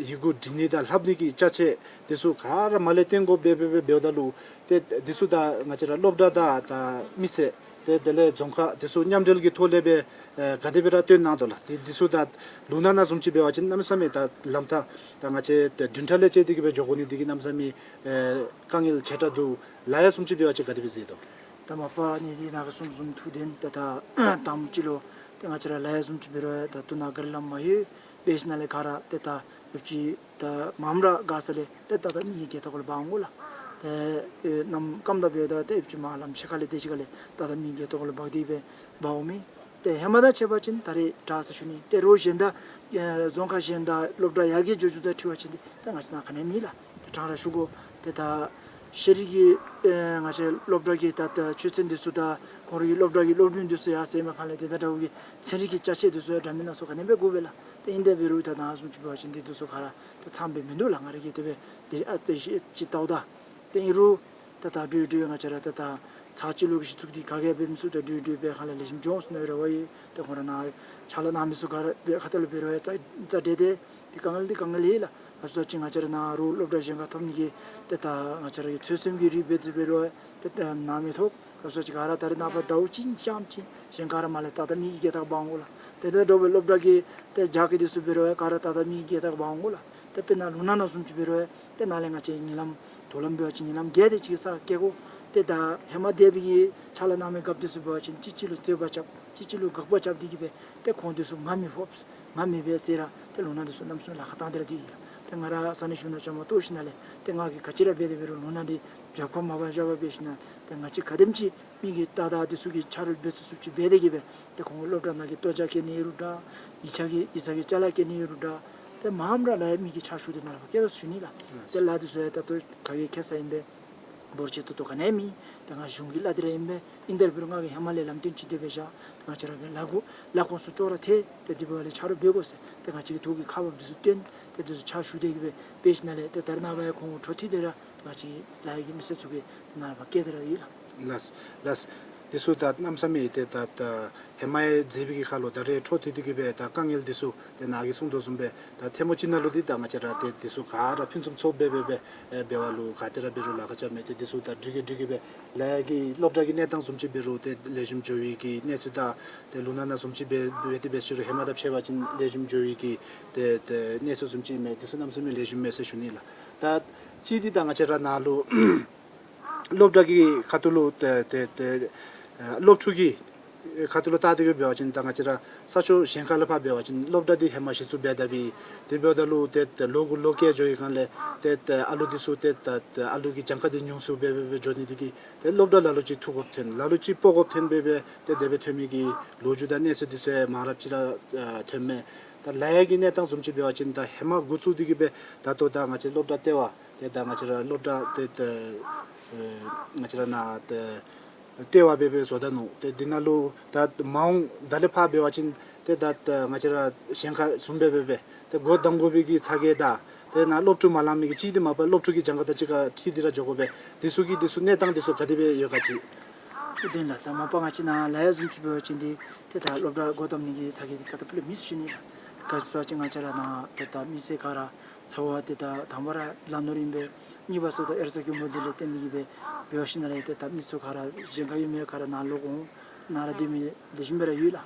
ཡི་གུ་འབྲི་ནི་དང་ལྷབ་ནི་གི་ཅ་ཆས་འདི་ཚུ་ག་ར་མར་ལས་བཏོན་དགོ་པས་འབད་འབད་འབདཝ་ད་ལུ་ཏེ་འདི་ཚུ་ད་ང་བཅས་ར་སློབ་གྲྭ་དང་ད་མི་སེར་ཏེ་དེ་ལས་རྫོང་ཁག་འདི་ཚུ་མཉམ་འབྲེལ་གྱི་ཐོག་ལས་སྦེ་ཨེ་ག་དེ་སྦེ་ར་བཏོན་གནང་དོ་ལགས། ཏེ་འདི་ཚུ་ད་ལུང་ནག་ནང་བཟུམ་ཅིག་འབད་བ་ཅིན་གནམ་མེད་ས་མེད་ད་ལམ་ཐག་ད་ང་བཅས་ཏེ་བདུན་ཕྲག་ལས་བཅད་དེ་གིས་སྦེ་འགྱོ་དགོ་ནི་འདི་གིས་གནམ་མེད་ས་མེད་ཨེ་དཀའ་ངལ་ཆེ་དྲགས་འདུག། ལཱ་གཡོག་བཟུམ་ཅིག་འབད་བ་ཅིན་ག་དེ་སྦེ་མཛད་དོ། ད་མ་པ་ཨ་ནི་འདི་ནཱ་གིས་གསུངས་བཟུམ་ཐུགས་བདེན། ཏེ་ད་དང་པ་ཅིག་ལུ་ཏེ་ང་བཅས་ར་ལཱ་གཡོག་བཟུམ་ཅིག་འབད་རུང་ཡང་ད་དོ་ནང་ག་ར་ལམ་མ་ཡོད། འབད་ཞིནམ་ལས་ག་ར་ཏེ་ད་ཡོདཔ་ཅིག་ད་མངམ་ར་ག་ས་ལས་ཏེ་ད་ད་མི་གི་སྒལ་ཏོ་ཁ་ལུ་འབག་འོང་དགོ་ལགས། ཏེ་ཨེ་གནམ་སྐམ་དང་འབདཝ་ད་ཏེ་ཡོདཔ་ཅིག་མར་ལམ་ཕྱེད་ཀ་ལས་དེ་ཅིག་ཁ་ལས་ད་ད་མི་གི་སྒལ་ཏོ་ཁ་ལུ་འབག་སྟེ་སྦེ་འབག་འོང་མི། ཏེ་ཧེ་མ་དང་ཕྱད་པ་ཅིན་ད་རེས་དྲག་ཟེར་ཞུ་ནི། ཏེ་རོགས་གཞན་དང་ཨེ་རྫོང་ཁག་གཞན་དང་སློབ་གྲྭ་ཡར་རྒྱས་འགྱོ་འགྱོཝ་དང་འཁྲིལ་བ་ཅིན་ཏེ་ད་ང་བཅས་ནཱ་ག་ནི་ཡང་མེད་ལགས། ཏེ་དྲང་ར་ཞུ་དགོ། ཏེ་ད་ཤེས་རིག་གི་ཨེ་ང་བཅས་སློབ་གྲྭ་གི་ད་ད་ཆོས་ཚན་འདི་ཚུ་དང་ཁོང་རའི་སློབ་གྲྭ་གི་སློབ་དཔོན་འདི་ཚུ་ཡར་སེང་མི་ཁ་ལས་ཏེ་ད་འདྲཝ་གི་ཚན་རིག་གི་ཅ་ཆས་འདི་ཚུ་ཡང་འདྲ་མིན་སྣ་ཚོགས་ག་ནི་སྦེ་དགོ་པས་ལགས། ཏེ་ཨིན་དེ་འབད་རུང་ད་ནཱ་བཟུམ་ཅིག་འབད་བ་ཅིན་འདི་འདི་ཚུ་ག་ར་ཏེ་ཚངམ་སྦེ་མིན་འདུག་ལགས། ང་ར་གིས་དེ་སྦེ་ཏེ་ཨ་ཏེ་ཤེས་ཅིག་བལྟཝ་ད། ཏེ་ཨིན་རུང་ད་ད་འགྲོ་འགྲོ་ང་བཅས་ར་ད་ད་ཚར་གཅིག་ལུ་གི་གཞི་བཙུགས་འདི་ག་གིས་འབད་མི་ཚུགས། ད་འགྲོ་འགྲོ་སྦེ་ཁ་ལས་ལེགས་ཤོམ་འགྱོ་འོང་ཟེར་མནོ་བའི་རེ་བ་ཡོད། ཏེ་ཁོང་ར་ནཱ་ཕྱག་ལཱ་གནང་མི་ཚུ་ག་ར་འབད་ཁ་ཐུག་ལུ་འབད་རུང་ཡང་རྩ་རྩ་འགྲན་ཏེ་ཏེ་དཀའ་ངལ་འདི་དཀའ་ངལ་ཨིན་ལགས། ག་ཅི་ཟེར་བ་ཅིན་ང་བཅས་ར་ནཱ་རོགས་སློབ་གྲྭ་གཞན་ཁར་ཐོབ་ནི་གི་ཏེ་ད་ང་བཅས་ར་གི་ཚོད་བསྲེ་གི་རིགས་འབད་དེ་འབད་རུང་ཡང་ཏེ་ད་ནཱ་མི་ཐོབ། ག་ཅི་ཟེར་བ་ཅིན་ག་ར་ད་རེས་ནངས་པ་ཟླཝ་གཅིག་ཤརཝ་ཅིག་གཞན་ག་ར་མར་ལས་ཏག་ཏག་མི་གི་སྒལ་ཏོ་ཁར་འབག་འོང་དགོ་ལགས། ཏེ་ད་འགྲོ་བའི་སློབ་གྲྭ་གི་ཏེ་རྒྱགས་ཀྱི་འདི་ཚུ་འབད་རུང་ཡང་ག་ར་ཏག་ཏག་མི་གི་སྒལ་ཏོ་ཁར་འབག་འོང་དགོ་ལགས། ཏེ་དཔེར་ན་ལུང་ནག་ནང་བཟུམ་ཅིག་འབད་རུང་ཡང་ཏེ་ནཱ་ལས་ང་བཅས་ཉིན་ལམ་དོག་ལམ་འབད་བ་ཅིན་ཉིན་ལམ་བརྒྱད་དེ་ཅིག་ས་སྐྱེལ་དགོ། ཏེ་ད་ཧེ་མ་འདས་པའི་གི་ཕྱག་ལཱ་གནང་མི་རྒཔོ་འདི་ཚུ་འབད་བ་ཅིན་གཅིག་གཅིག་ལུ་རྩོད་པ་རྐྱབ་གཅིག་གཅིག་ལུ་དགག་པ་རྐྱབ་སྟེ་གིས་སྦེ་ཏེ་ཁོང་འདི་ཚུ་ང་མི་ཕོགཔ་ང་མི་འབད་ཟེར་ར་ཏེ་ལུང་ནག་འདི་ཚུ་གནམ་མེད་ས་མེད་ལཱ་ཁག་བཏང་སྟེ་ར་འདི་ཨིན་ལགས། ཏེ་ང་ར་ས་གནས་གཞུང་ནང་བཅའ་མར་གཏོགས་ཞིནམ་ལས་ཏེ་ང་གིས་ག་ཅི་ར་འབད་དེ་འབད་རུང་ལུང་ནག་འདི་རྒྱབ་ཁར་མ་འབག་བཞག་པར་འབད་ཞིནམ་ལས་ཏེ་ང་བཅས་ག་དེམ་ཅིག་མི་གི་ཏག་ཏག་འདི་ཚུ་གིས་ཆ་རོགས་འབད་ཚུགས་ཚུགསཔ་ཅིག་འབད་དེ་གིས་སྦེ་ཏེ་ཁོང་སློབ་གྲྭ་ནང་གི་ལྟོ་ཆས་སྐྱེལ་ནི་ཡོད་རུང་འདྲ། ཡིག་ཆ་གི་ཡིག་ཚང་གི་ཅ་ལ་སྐྱེལ་ནི་ཡོད་རུང་འདྲ། ཏེ་མངམ་ར་ལཱ་གཡོག་མི་གི་ཕྱག་ཞུ་སྟེ་ནཱ་ལས་ཕར་སྐྱེལ་དོ་ཟེར་ཞུ་ནི་ལགས། ཏེ་ལཱ་འདི་ཚུ་ཡང་ད་ལྟོ་ག་གིས་ཁེ་སང་ཨིན་པས། འབོར་ཆེ་ཏོག་ཏོ་ག་ནི་ཡང་མེད། ཏེ་ང་གཞུང་གི་ལཱ་འདི་ར་ཨིན་པས། ཨིན་དེ་འབད་རུང་ང་གིས་ཧེ་མ་ལས་ལམ་སྟོན་ཅིག་དེ་སྦེ་བཞག། ཏེ་ང་བཅས་ར་གི་ལཱ་གོ་ལཱ་ཁོངས་སུ་ཅོག་ར་འཐད། ཏེ་དེ་འབདཝ་ལས་ཆ་རོགས་འབད་དགོ་ཟེར། ཏེ་ང་བཅས་ཀྱིས་ཐུགས་ཀྱི་ཁ་འབབ་འདི་ཚུ་སྟོན། ཏེ་འདི་ཚུ་ཕྱག་ཞུ་སྟེ་གིས་སྦེ་འབད་ཞིནམ་ལས་ཏེ་ད་རེས་ནངས་པ་ཡང་ཁོང་འཕྲོ་མཐུད་དེ་ར་ང་བཅས་ལཱ་གཡོག་གི་མི་སེར་ཚུ་གིས་ཏེ་ནཱ་ལས་ཕར་སྐྱེལ་ཏེ་ར་ཡོད་ལགས། ལགས་ལགས། འདི་ཚུ་ད་གནམ་མེད་ས་མེད་ཏེ་ད་ད་ཧེ་མ་ཡང་མཛད་པའི་གི་ཁར་ལུ་ད་རེས་འཕྲོ་མཐུད་དེ་གིས་སྦེ་ད་དཀའ་ངལ་འདི་ཚུ་ཏེ་ནཱ་གིས་གསུངས་དོ་བཟུམ་སྦེ་ད་ཐེངས་མ་གཅིག་ནང་ལུ་འདི་ད་ང་བཅས་ར་ཏེ་འདི་ཚུ་ག་ར་ཕུན་སུམ་ཚོགས་སྦེ་སྦེ་སྦེ་འབད་བ་ལུ་ག་ཏེ་ར་འབད་རུང་ལཱ་ཁག་རྐྱབ་མས། ཏེ་འདི་ཚུ་ད་འགྲིག་གི་འགྲིག་གི་སྦེ་ལཱ་གཡོག་གི་སློབ་གྲྭ་གི་གནས་སྟངས་བཟུམ་ཅིག་འབད་རུང་ཏེ་ལེགས་ཤོམ་འགྱོ་བའི་གི་གནས་ཚུལ་དང་ཏེ་ལུང་ནག་ནང་བཟུམ་ཅིག་འབད་འབད་དེ་འབད་ཞུ་རུང་ཧེ་མ་དང་ཕྱད་པ་ཅིན་ལེགས་ཤོམ་འགྱོ་བའི་གི་ཏེ་ཏེ་གནས་ཚུལ་བཟུམ་ཅིག་མས། འདི་ཚུ་གནམ་མེད་ས་མེད་ལེགས་ཤོམ་མས་ཟེར་ཞུ་ནི་ལགས། ད་གཅིག་འདི་ད་ང་བཅས་ར་ནཱ་ལུ་སློབ་གྲྭ་གི་ཁ་ཐུག་ལུ་ཏེ་ཏེ་ཏེ་ཨ་སློབ་ཕྲུག་གི་ཁ་ཐུག་ལུ་བལྟ་སྟེ་གིས་འབད་བ་ཅིན་ད་ང་བཅས་ར་ས་ཕྱོགས་གཞན་ཁ་ལས་ཕར་འབད་བ་ཅིན་སློབ་གྲྭ་འདི་ཧེ་མ་གཞི་བཙུགས་འབད་ད་པའི་དེ་འབདཝ་ད་ལུ་ཏེ་ཏེ་ལོ་དགུ་ལོ་བརྒྱད་འགྱོ་བའི་སྒང་ལས་ཏེ་ཏེ་ཨ་ལུ་འདི་ཚུ་ཏེ་ཏེ་ཏེ་ཨ་ལུ་གི་གྱངས་ཁ་འདི་ཉུང་སུ་སྦེ་སྦེ་སྦེ་འགྱོ་ནི་འདི་གིས་ཏེ་སློབ་གྲྭ་ལ་ལུ་ཅིག་འཐུ་དགོཔ་ཐོན། ལ་ལུ་ཅིག་སྤོ་དགོཔ་ཐོན་སྦེ་སྦེ་ཏེ་དེ་སྦེ་ཐོན་མི་གི་ལོ་རྒྱུས་དང་གནས་ཚུལ་འདི་ཚུ་ཡང་མང་རབས་ཅིག་ར་ཨ་ཐོནམ་མས། ད་ལཱ་གཡོག་གི་གནས་སྟངས་བཟུམ་ཅིག་འབད་བ་ཅིན་ད་ཧེ་མ་འགོ་བཙུགས་ཏེ་གིས་སྦེ་ད་ལྟོ་ད་ང་བཅས་སློབ་གྲྭ་ལྟེ་བ་ཏེ་ད་ང་བཅས་ར་སློབ་གྲྭ་ཏེ་ཏེ་ཨེ་ང་བཅས་ར་ནཱ་ཏེ་ལྟེ་བ་སྦེ་སྦེ་བཟོ་ད་ནུག། ཏེ་འདི་ནང་ལུ་ད་མ་འོངས་ད་ལས་ཕར་འབད་བ་ཅིན་ཏེ་ད་ད་ང་བཅས་ར་གཞན་ཁ་བཟུམ་སྦེ་སྦེ་སྦེ་ཏེ་སྒོ་བསྡམ་དགོ་པའི་གི་ཚ་གྱང་དང་ཏེ་ནཱ་སློབ་ཕྲུག་མ་ལང་མི་གི་གཅིག་འདི་མ་པ་སློབ་ཕྲུག་གི་གྱངས་ཁ་དང་གཅིག་ཁར་འཁྲིལ་ཏེ་ར་འགྱོ་དགོ་པས། འདི་ཚུ་གི་འདི་ཚུ་གནས་སྟངས་འདི་ཚུ་ག་དེ་སྦེ་ཡོད་ག་ཅིག། ཨུ་བདེན་ལགས། ད་མ་པ་ང་བཅས་ནཱ་ལཱ་གཡོག་བཟུམ་ཅིག་འབད་བ་ཅིན་འདི་ཏེ་ད་སློབ་གྲྭ་སྒོ་བསྡམ་ནི་གི་ཚ་གྱང་འདི་རྩ་དང་སྤུ་ལས་མེད་ཟེར་ཞུ་ནི་ལགས། ག་ཅི་ཟེར་བ་ཅིན་ང་བཅས་ར་ནཱ་ཏེ་ད་མི་སེར་ག་ར་ཚ་བ་འདི་ད་དང་པ་ར་ལ་ནོར་ཨིན་པས། གཉིས་པ་ཚུ་ད་ཨེ་ར་ས་གི་མོ་འདི་ལས་བརྟེན་ཏེ་གིས་སྦེ་འབད་བ་ཅིན་ནཱ་ལས་ཏེ་ད་མི་ཚུ་ག་ར་གཞན་ཁར་ཡོད་མི་ག་ར་ནཱ་ལོག་འོང་ནཱ་ར་སྡོད་མི་ལེགས་ཤོམ་སྦེ་ར་ཡོད་ལགས།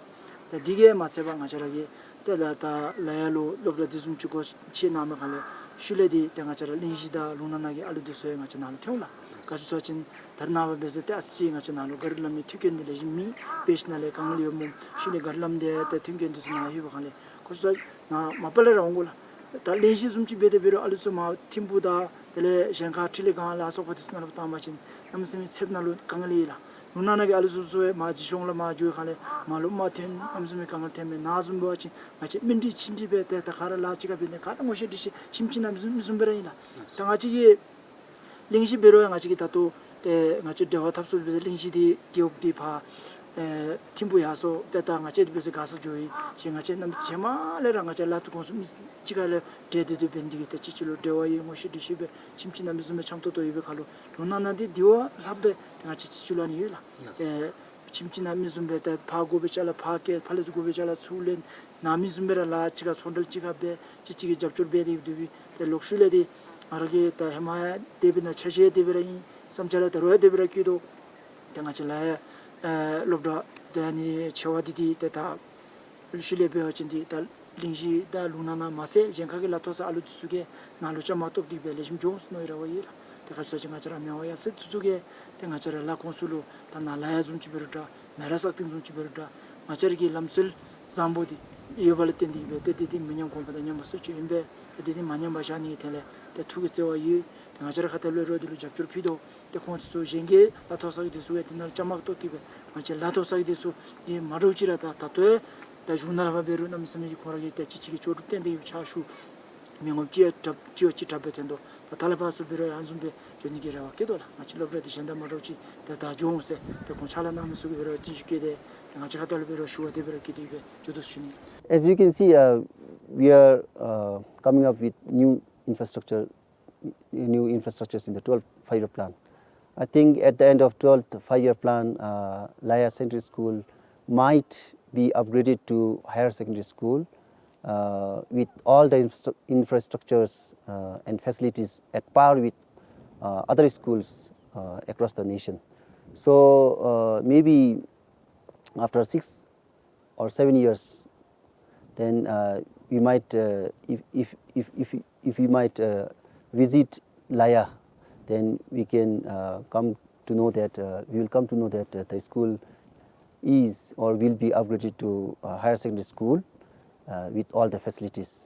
འདི་གིས་མ་ཚད་པར་ང་བཅས་ར་གིས་ཏེ་ལ་ད་ལ་ཡ་ལུ་སློབ་གྲྭ་འདི་བཟུམ་ཅིག་སྒོ་ཕྱེ་གནང་མི་ཁ་ལས་ཤུལ་ལས་འདི་ཏེ་ང་བཅས་ར་གླིང་བཞི་དང་ལུང་ནག་ནང་གི་ཨ་ལུ་འདི་ཚུ་ཡང་ང་བཅས་ནང་ལུ་ཐོན་འོང་ལགས། ག་ཅི་ཟེར་བ་ཅིན་ད་རེས་ནངས་པ་འབད་ཟེར་ཏེ་ཨ་ཙི་ང་བཅས་ནང་ལུ་གཱ་རི་ལམ་གྱི་མཐུན་རྐྱེན་འདི་ལེགས་ཤོམ་མེད། དཔེ་ཅིག་ནང་ལས་དཀའ་ངལ་ཡོདཔ་སྨོ། ཤུལ་ལས་གཱ་རི་ལམ་འདི་ཏེ་མཐུན་རྐྱེན་འདི་ཚུ་ནཱ་ལྷོད་པའི་ཁ་ལས་ཁོ་ཚུ་ནཱ་མ་པ་ལས་ར་འོང་དགོ་ལགས། ད་གླིང་བཞི་བཟུམ་ཅིག་འབད་དེ་འབད་རུང་ཨ་ལུ་ཚུ་མར་ཐིམ་ཕུག་དང་དེ་ལས་གཞན་ཁ་འཕྲིན་ལས་སྒང་ལ་སོགས་པ་འདི་ཚུ་ནང་ལུ་བཏང་བ་ཅིན་གནམ་མེད་ས་མེད་ཚདཔ་ནང་ལུ་དཀའ་ངལ་ཡོད་ལགས། ལུང་ནག་ནང་གི་ཨ་ལུ་ཚུ་ཚུ་ཡང་མར་བྱིས་གཤོངས་ལུ་མར་འགྱོ་བའི་ཁ་ལས་མར་ལུ་མར་ཐོན་གནམ་མེད་ས་མེད་དཀའ་ངལ་ཐོན་མས། ནཱ་བཟུམ་འབད་བ་ཅིན་ང་བཅས་མི་འདི་ཕྱི་འདི་འབད་དེ་ད་ག་ར་ལཱ་ཅིག་ཁར་འབད་ནི་ག་ར་ངོ་ཤེས་འདྲིས་ཤེས་ཁྱིམ་གཅིག་ནང་མི་བཟུམ་མི་བཟུམ་སྦེ་ར་ཨིན་ལགས། ད་ང་བཅས་ཀྱི་གླིང་བཞི་འབད་རུང་ཡང་ང་བཅས་ཀྱིས་ད་ལྟོ་ཏེ་ང་བཅས་འབྲེལ་བ་འཐབ་ས་འབད་ཟེར་གླིང་བཞི་འདི་རྒེད་འོག་འདི་ཕར་ཨེ་ཐིམ་ཕུག་ཡར་སོང་ཏེ་ད་ང་བཅས་འདི་འབད་ཟེར་མགར་ས་འགྱོ་ཡི། ཞེས་ང་བཅས་རྣམ་རྗེས་མ་ལས་ར་ང་བཅས་ལ་ཐུག་གོང་སུ་མི་གཅིག་ཁ་ལས་འབྲེལ་ཏེ་འདི་འབད་ནི་འདི་གིས་ཏེ་གཅིག་གཅིག་ལུ་འབྲེལ་བ་ཡོད། ངོ་ཤེས་འདྲིས་ཤེས་སྦེ་ཁྱིམ་གཅིག་ནང་མི་བཟུམ་སྦེ་འཆམ་ཏོག་ཏོ་ཡོད་པའི་ཁར་ལུ་ལུང་ནག་ནང་འདི་འདི་བ་ལྷགཔ་སྦེ་ཏེ་ང་བཅས་གཅིག་གཅིག་ལུ་ཨ་ནི་ཡོད་ལགས། ཏེ་ཁྱིམ་གཅིག་ནང་མི་བཟུམ་སྦེ་ཏེ་ཕར་དགོ་པའི་ཅ་ལ་ཕར་བསྐྱལ། ཕར་ལས་ཚུར་དགོ་པའི་ཅ་ལ་ཚུར་ལེན། ནཱ་མི་བཟུམ་སྦེ་ར་ལཱ་གཅིག་ཁར་ཚོང་འབྲེལ་གཅིག་ཁར་འབད་གཅིག་གཅིག་གིས་རྒྱབ་སྐྱོར་འབད་དེ་འདུག་པས། ཏེ་ལོག་ཤུལ་ལས་འདི་ང་ར་གིས་ད་ཧེ་མ་ཡང་དེ་སྦེ་ནཱ་ཆ་ཤས་དེ་སྦེ་ར་ཨིན། བསམ་འཆར་ལགས་ད་རུང་ཡང་དེ་སྦེ་ར་བཀོད་དོ། ཏེ་ང་བཅས་ལ་ཡང་ཨེ་སློབ་གྲྭ་ཏེ་ཨ་ནི་ཆེ་བ་འདི་འདི་ཏེ་ད་ཤུལ་ལས་འབད་བ་ཅིན་འདི་ད་གླིང་བཞི་དང་ལུང་ནག་ནང་མ་ཚད་གཞན་ཁ་གི་ལཱ་ཐོག་ས་ཨ་ལུ་འདི་ཚུ་གིས་ནཱ་ལུ་བཅའ་མར་གཏོགས་ཏེ་སྦེ་ལེགས་ཤོམ་འགྱོ་འོང་ཟེར་མནོ་ཡི་རེ་བ་ཡོད་ལགས། ཏེ་ག་ཅི་ཟེར་བ་ཅིན་ང་བཅས་ར་མི་དབང་ཡབ་སྲས་འདི་ཚུ་གིས་ཏེ་ང་བཅས་ར་ལ་ཁོང་ཚུ་ལུ་ད་ནཱ་ལ་ཡ་བཟུམ་ཅིག་འབད་རུང་འདྲ་མེ་རག་སག་སྟེང་བཟུམ་ཅིག་འབད་རུང་འདྲ་ང་བཅས་ར་གི་ལམ་སྲོལ་བཟང་པོ་འདི་ཡོད་པ་ལས་བརྟེན་ཏེ་སྦེ་ཏེ་འདི་འདི་མི་ཉམས་གོང་འཕེལ་དང་ཉམས་པ་སོར་ཆུད་ཨིན་པས། ཏེ་འདི་འདི་མ་ཉམས་པར་བཞག་ནི་གི་དོན་ལས་ཏེ་ཐུགས་ཀྱི་བརྩེ་བ་ཡོད། ཏེ་ང་བཅས་ར་ཁ་ཐུག་ལས་རོགས་འདི་ལུ་རྒྱབ་སྐྱོར་ཕུལ་དོ། ཏེ་ཁོང་ཚུ་ཚུ་གཞན་གྱི་ལཱ་ཐོག་ས་གི་འདི་ཚུ་ཡང་འདི་ནང་ལུ་བཅའ་མར་གཏོགས་ཏེ་སྦེ་ང་བཅས་ལཱ་ཐོག་ས་གི་འདི་ཚུ་འདི་མ་འདྲཝ་ཅིག་ར་ད་ད་ལྟོ་ཡང་ད་གཞུང་ནང་ལས་ཕར་འབད་རུང་གནམ་མེད་ས་མེད་ཀྱི་ཁོང་ར་གིས་ཏེ་གཅིག་གཅིག་གིས་ལྕོགས་གྲུབ་བསྟན་ཏེ་ཕྱག་ཞུ། མི་ངོམ་ཅིག་ཡང་དྲག་ཅིག་ཡང་ཅིག་དྲག་སྦེ་ཐོན་དོ། ད་ད་ལས་ཕར་ཚུར་འབད་རུང་ཡང་ཨ་ནི་བཟུམ་སྦེ་འགྱོ་ནི་གི་རེ་བ་བསྐྱེད་དོ་ལགས། ང་བཅས་སློབ་གྲྭ་འདི་གཞན་དང་མ་འདྲཝ་ཅིག་ཏེ་ད་འགྱོ་འོང་ཟེར་ཏེ་ཁོང་ཕྱག་ལཱ་གནང་མི་ཚུ་གིས་འབད་རུང་བརྩོན་ཤུགས་བསྐྱེད་དེ་ཏེ་ང་བཅས་ཁ་ཐུག་ལས་འབད་རུང་ཞུ་བ་དེ་འབད་རུང་བསྐྱེད་དེ་སྦེ་འགྱོ་དོ་ཟེར་ཞུ་ནི། As you can see, uh, we are uh, coming up with new infrastructure, new infrastructures in the twelfth five-year plan. I think at the end of twelfth five-year plan, uh, Laya Secondary School might be upgraded to higher secondary school uh, with all the infra- infrastructures uh, and facilities at par with uh, other schools uh, across the nation. So uh, maybe after six or seven years, then uh, we might, uh, if, if, if, if, if we might uh, visit Laya, then we can uh, come to know that, uh, we will come to know that uh, the school is or will be upgraded to uh, higher secondary school uh, with all the facilities.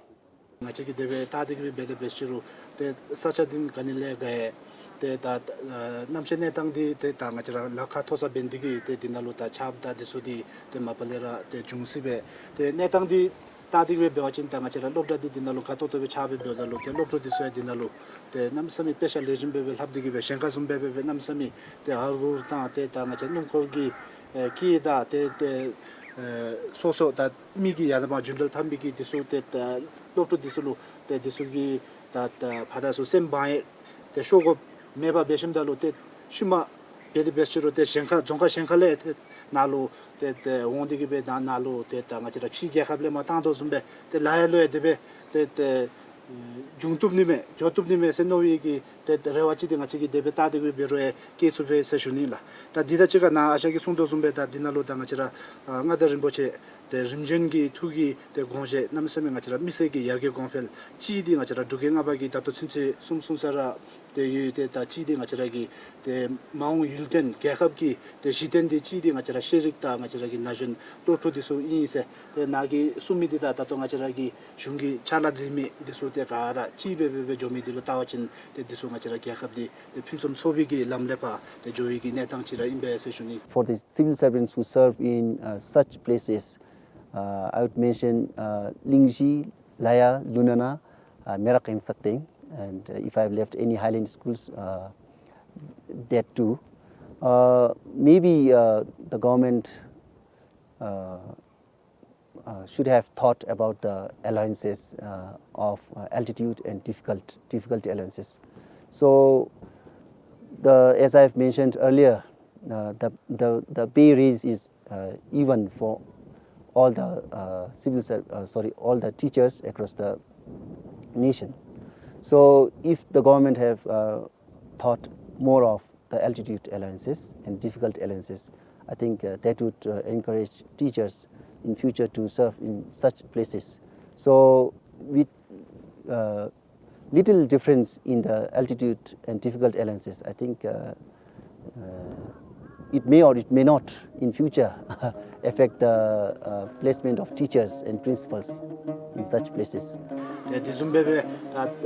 ང་བཅས་ཀྱིས་དེ་སྦེ་བལྟ་སྟེ་གི་སྦེ་འབད་དེ་འབད་ཞུ་རུང་ཏེ་ས་ཆ་འདི་ག་ནི་ལས་ག་ཡ་ཏེ་ད་ཨ་གནམ་གཤིས་གནས་སྟངས་འདི་ཏེ་ད་ང་བཅས་ར་ལ་ཁ་མཐོ་ས་འབད་ནི་འདི་གིས་ཏེ་འདི་ནང་ལུ་ད་ཆརཔ་དང་འདི་ཚུ་འདི་ཏེ་མ་པ་ལས་ར་ཏེ་འབྱུང་སྲིད་པས། ཏེ་གནས་སྟངས་འདི་བལྟ་སྟེ་གི་སྦེ་འབད་བ་ཅིན་ད་ང་བཅས་ར་སློབ་གྲྭ་འདི་འདི་ནང་ལུ་དགའ་ཏོག་ཏོ་སྦེ་ཆགས་སྦེ་འབདཝ་ད་ལུ་ཏེ་སློབ་ཕྲུག་འདི་ཚུ་ཡང་འདི་ནང་ལུ་ཏེ་གནམ་མེད་ས་མེད་དཔེ་ཆ་ལེགས་ཤོམ་སྦེ་སྦེ་ལྷབ་སྟེ་གི་སྦེ་གཞན་ཁར་བཟུམ་སྦེ་སྦེ་སྦེ་གནམ་མེད་ས་མེད་ཏེ་ཧ་རུ་ཧ་རུ་དང་ཏེ་ད་ང་བཅས་སྣུམ་འཁོར་གྱི་ཨེ་སྐད་དང་ཏེ་ཏེ་ཨེ་སོ་སོ་ད་མི་གི་ཡར་དང་མར་རྒྱུན་འགྲུལ་འཐབ་མི་གི་འདི་ཚུ་ཏེ་ད་སློབ་ཕྲུག་འདི་ཚུ་ལུ་ཏེ་འདི་ཚུ་གི་ད་ད་ཕར་དང་ཚུར་སེམས་བག་ཡངས་ཏེ་ཤོར་དགོཔ་མེད་པར་འབད་ཞིནམ་ད་ལུ་ཏེ་ཤུལ་མ་འབད་དེ་འབད་ཞུ་རུང་ཏེ་གཞན་ཁ་རྫོང་ཁག་གཞན་ཁ་ལས་ཏེ་ནཱ་ལུ་ཏེ་ཏེ་འོང་སྟེ་གི་སྦེ་ད་ནཱ་ལུ་ཏེ་ད་ང་བཅས་ར་ཕྱིའི་རྒྱལ་ཁབ་ལས་མར་བཏང་དོ་བཟུམ་སྦེ་ཏེ་ལ་ཡ་ལུ་ཡང་དེ་སྦེ་ཏེ་ཏེ་འབྱུང་བཏུབ་ནི་མས་འགྱོ་བཏུབ་ནི་མས་ཟེར་མནོ་བའི་གི་ཏེ་རེ་བ་ཅིག་འདི་ང་བཅས་ཀྱིས་དེ་སྦེ་བལྟ་སྟེ་གི་འབད་རུང་ཡང་བསྐྱེད་ཚུགས་པས་ཟེར་ཞུ་ནི་ལགས། ད་འདི་དང་གཅིག་ཁར་ནཱ་ཨ་ཞང་གིས་གསུངས་དོ་བཟུམ་སྦེ་ད་འདི་ནང་ལུ་ད་ང་བཅས་ར་ཨ་མངའ་བདག་རིན་པོ་ཆེ་ཏེ་རིམ་བྱོན་གྱི་ཐུགས་ཀྱི་ཏེ་དགོངས་བཞེད་གནམ་མེད་ས་མེད་ང་བཅས་ར་མི་སེར་གྱི་ཡར་རྒྱས་གོང་འཕེལ་གཅིག་འདི་ང་བཅས་ར་འབྲུག་རྒྱལ་ལྔ་པ་གིས་ད་ལྟོ་ཚུན་ཚོད་གསུངས་གསུངས་ས་ར་ཏེ་ཡོད། ཏེ་ད་གཅིག་འདི་ང་བཅས་ར་གི་ཏེ་མ་འོངས་ཡུན་བརྟན་རྒྱལ་ཁབ་ཀྱི་ཏེ་གཞི་རྟེན་འདི་གཅིག་འདི་ང་བཅས་ར་ཤེས་རིག་དང་ང་བཅས་ར་གི་ན་གཞོན་སློབ་ཕྲུག་འདི་ཚུ་ཨིན་ཟེར། ཏེ་ནཱ་གིས་གསུངས་མི་འདི་དང་ད་ལྟོ་ང་བཅས་ར་གི་གཞུང་གི་ཕྱག་ལཱ་མཛད་མི་འདི་ཚུ་ཏེ་ག་ར་གཅིག་སྦེ་སྦེ་སྦེ་འགྱོ་མི་འདི་ལུ་བལྟ་བ་ཅིན་ཏེ་འདི་ཚུ་ང་བཅས་ར་རྒྱལ་ཁབ་འདི་ཏེ་ཕུན་སུམ་ཚོགས་པའི་གི་ལམ་ལས་ཕར་ཏེ་འགྱོ་བའི་གི་གནས་སྟངས་ཅིག་ར་ཨིན་པས་ཟེར་ཞུ་ནི། For the civil servants who serve in uh, such places, uh, I would mention uh, Lingzhi, Laya, Lunana, uh, Merak and Sakteng, and uh, if I have left any highland schools, uh, that too. Uh, maybe uh, the government uh, uh, should have thought about the allowances uh, of uh, altitude and difficult, difficulty allowances. So, the, as I have mentioned earlier, uh, the, the, the pay raise is uh, even for all the uh, civil serv- uh, sorry, all the teachers across the nation. So, if the government have uh, thought more of the altitude allowances and difficult allowances, I think uh, that would uh, encourage teachers in future to serve in such places. So with, uh, little difference in the altitude and difficult alliances, I think, uh, uh, it may or it may not in future affect the, uh, placement of teachers and principals in such places. ཏེ་དེ་བཟུམ་སྦེ་སྦེ་ད་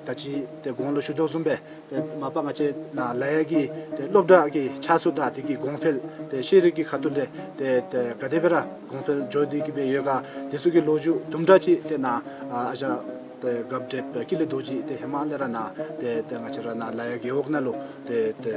ད་ཅི་ཏེ་གོང་ལུ་ཞུ་དོ་བཟུམ་སྦེ་ཏེ་མ་པ་ང་བཅས་ནཱ་ལ་ཡ་གི་ཏེ་སློབ་གྲྭ་གི་ཆ་སུ་དང་དེ་གི་གོང་འཕེལ་ཏེ་ཤེས་རིག་གི་ཁ་ཐུག་ལས་ཏེ་ཏེ་ག་དེ་སྦེ་ར་གོང་འཕེལ་འགྱོ་སྟེ་གི་སྦེ་ཡོད་ག་དེ་ཚུ་གི་ལོ་རྒྱུས་དུམ་གྲ་ཅིག་ཏེ་ནཱ་ཨ་ཨ་ཞང་ཏེ་རྒཔོ་བགྲེསཔ་ཀུན་ལེགས་རྡོ་རྗེ་ཏེ་ཧེ་མ་ལས་ར་ནཱ་ཏེ་ཏེ་ང་བཅས་ར་ནཱ་ལ་ཡ་རྒེད་འོག་ནང་ལུ་ཏེ་ཏེ་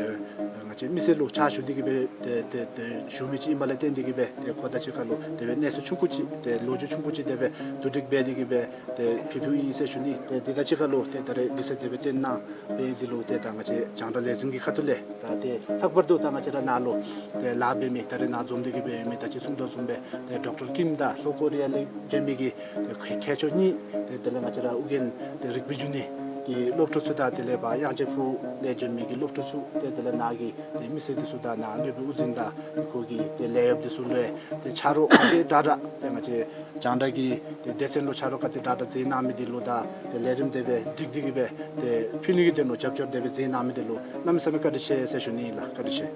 ང་བཅས་མི་སེར་ལུ་ཕྱག་ཞུ་སྟེ་གི་སྦེ་ཏེ་ཏེ་ཏེ་ཞུ་མི་ཅིག་ཨིནམ་ལས་བརྟེན་ཏེ་གི་སྦེ་ཏེ་ཁོ་དང་གཅིག་ཁར་ལུ་དེ་སྦེ་གནས་ཚུལ་ཆུང་ཀུ་ཅིག་ཏེ་ལོ་རྒྱུས་ཆུང་ཀུ་ཅིག་དེ་སྦེ་བསྡུ་སྒྲིག་འབད་དེ་གི་སྦེ་ཏེ་ཕུལ་ཕུལཝ་ཨིན་ཟེར་ཞུ་ནི། ཏེ་དེ་དང་གཅིག་ཁར་ལུ་ཏེ་ད་རེས་དུས་ཚོད་དེ་སྦེ་བཏོན་གནང་བའི་འདི་ལུ་ཏེ་ད་ང་བཅས་རྒྱང་བསྒྲགས་ལས་འཛིན་གྱི་ཁ་ཐུག་ལས་ད་ཏེ་ལྷག་པར་དུ་ད་ང་བཅས་ར་ནཱ་ལུ་ཏེ་ལཱ་འབད་མི་ད་རེས་ནཱ་འཛོམས་ཏེ་གི་སྦེ་ཡོད་མི་ད་ཅི་གསུང་དོ་བཟུམ་སྦེ་ཏེ་ཌོག་ཊར་ཀིམ་དང་ལྷོ་ཀོ་རི་ཡ་ལས་བྱོན་མི་གི་ཏེ་མཁས་མཁས་མཆོག་གཉིས་ཏེ་དེ་ལས་ང་བཅས་ར་ཨོ་རྒྱན་ཏེ་རིག་པའི་འབྱུང་གནས་ཀྱི་སློབ་ཕྲུག་ཚུ་དང་དེ་ལས་ཕར་དབྱངས་ཅན་ཕུག་ལས་བྱོན་མི་གི་སློབ་ཕྲུག་ཚུ་ཏེ་དེ་ལས་ནཱ་གི་ཏེ་མི་སེར་འདི་ཚུ་དང་ནཱ་སློབ་དཔོན་དབུ་འཛིན་དང་ཁོ་གི་ཏེ་ལས་གཡོགཔ་འདི་ཚུ་ལུ་ཏེ་ཆ་རོགས་ག་དེ་དྲག་དྲག་ཏེ་ང་བཅས་རྒྱང་བསྒྲགས་ཀྱི་ཏེ་སྡེ་ཚན་ལུ་ཆ་རོགས་ག་དེ་དྲག་དྲག་མཛད་གནང་མི་འདི་ལུ་དང་ཏེ་ལས་རིམ་དེ་སྦེ་སྒྲིག་སྟེ་གི་སྦེ་ཏེ་ཕུལ་ནི་གི་དོན་ལུ་རྒྱབ་སྐྱོར་དེ་སྦེ་མཛད་གནང་མི་འདི་ལུ་གནམ་མེད་ས་མེད་བཀའ་དྲིན་ཆེ་ཟེར་ཞུ་ནི་ཨིན་ལགས། བཀའ་དྲིན་ཆེ།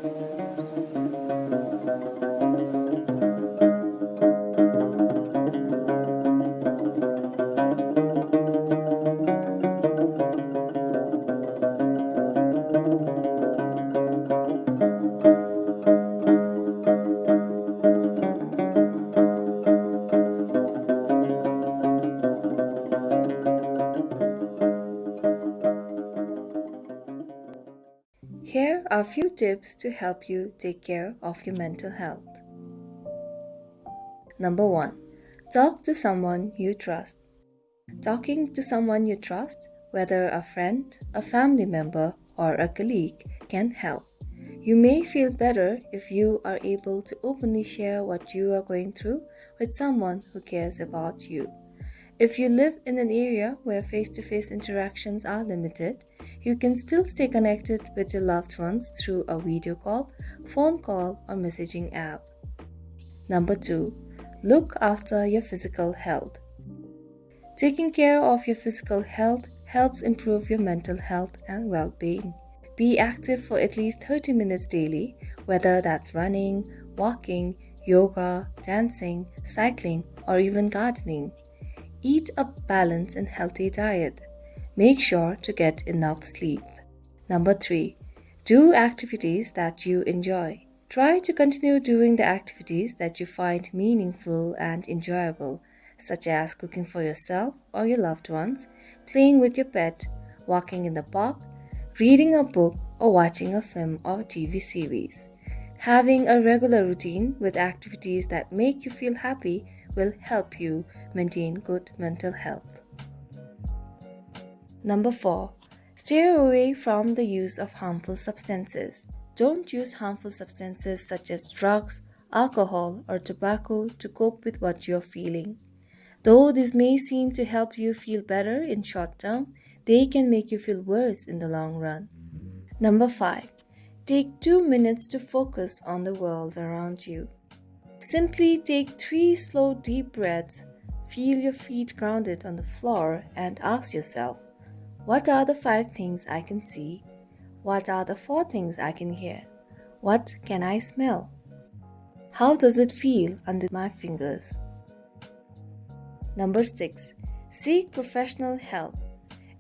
Here are few tips to help you take care of your mental health. Number one, talk to someone you trust. Talking to someone you trust, whether a friend, a family member, or a colleague, can help. You may feel better if you are able to openly share what you are going through with someone who cares about you. If you live in an area where face-to-face interactions are limited, you can still stay connected with your loved ones through a video call, phone call, or messaging app. Number two, look after your physical health. Taking care of your physical health helps improve your mental health and well-being. Be active for at least thirty minutes daily, whether that's running, walking, yoga, dancing, cycling, or even gardening. Eat a balanced and healthy diet. Make sure to get enough sleep. Number three, do activities that you enjoy. Try to continue doing the activities that you find meaningful and enjoyable, such as cooking for yourself or your loved ones, playing with your pet, walking in the park, reading a book, or watching a film or T V series. Having a regular routine with activities that make you feel happy will help you maintain good mental health. Number four, steer away from the use of harmful substances. Don't use harmful substances such as drugs, alcohol, or tobacco to cope with what you're feeling. Though this may seem to help you feel better in short term, they can make you feel worse in the long run. Number five, take two minutes to focus on the world around you. Simply take three slow, deep breaths, feel your feet grounded on the floor, and ask yourself, "What are the five things I can see? What are the four things I can hear? What can I smell? How does it feel under my fingers?" Number six, seek professional help.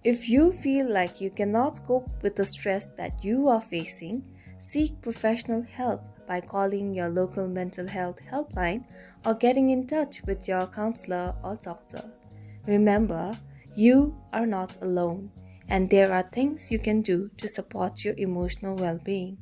If you feel like you cannot cope with the stress that you are facing, seek professional help by calling your local mental health helpline or getting in touch with your counselor or doctor. Remember, you are not alone, and there are things you can do to support your emotional well-being.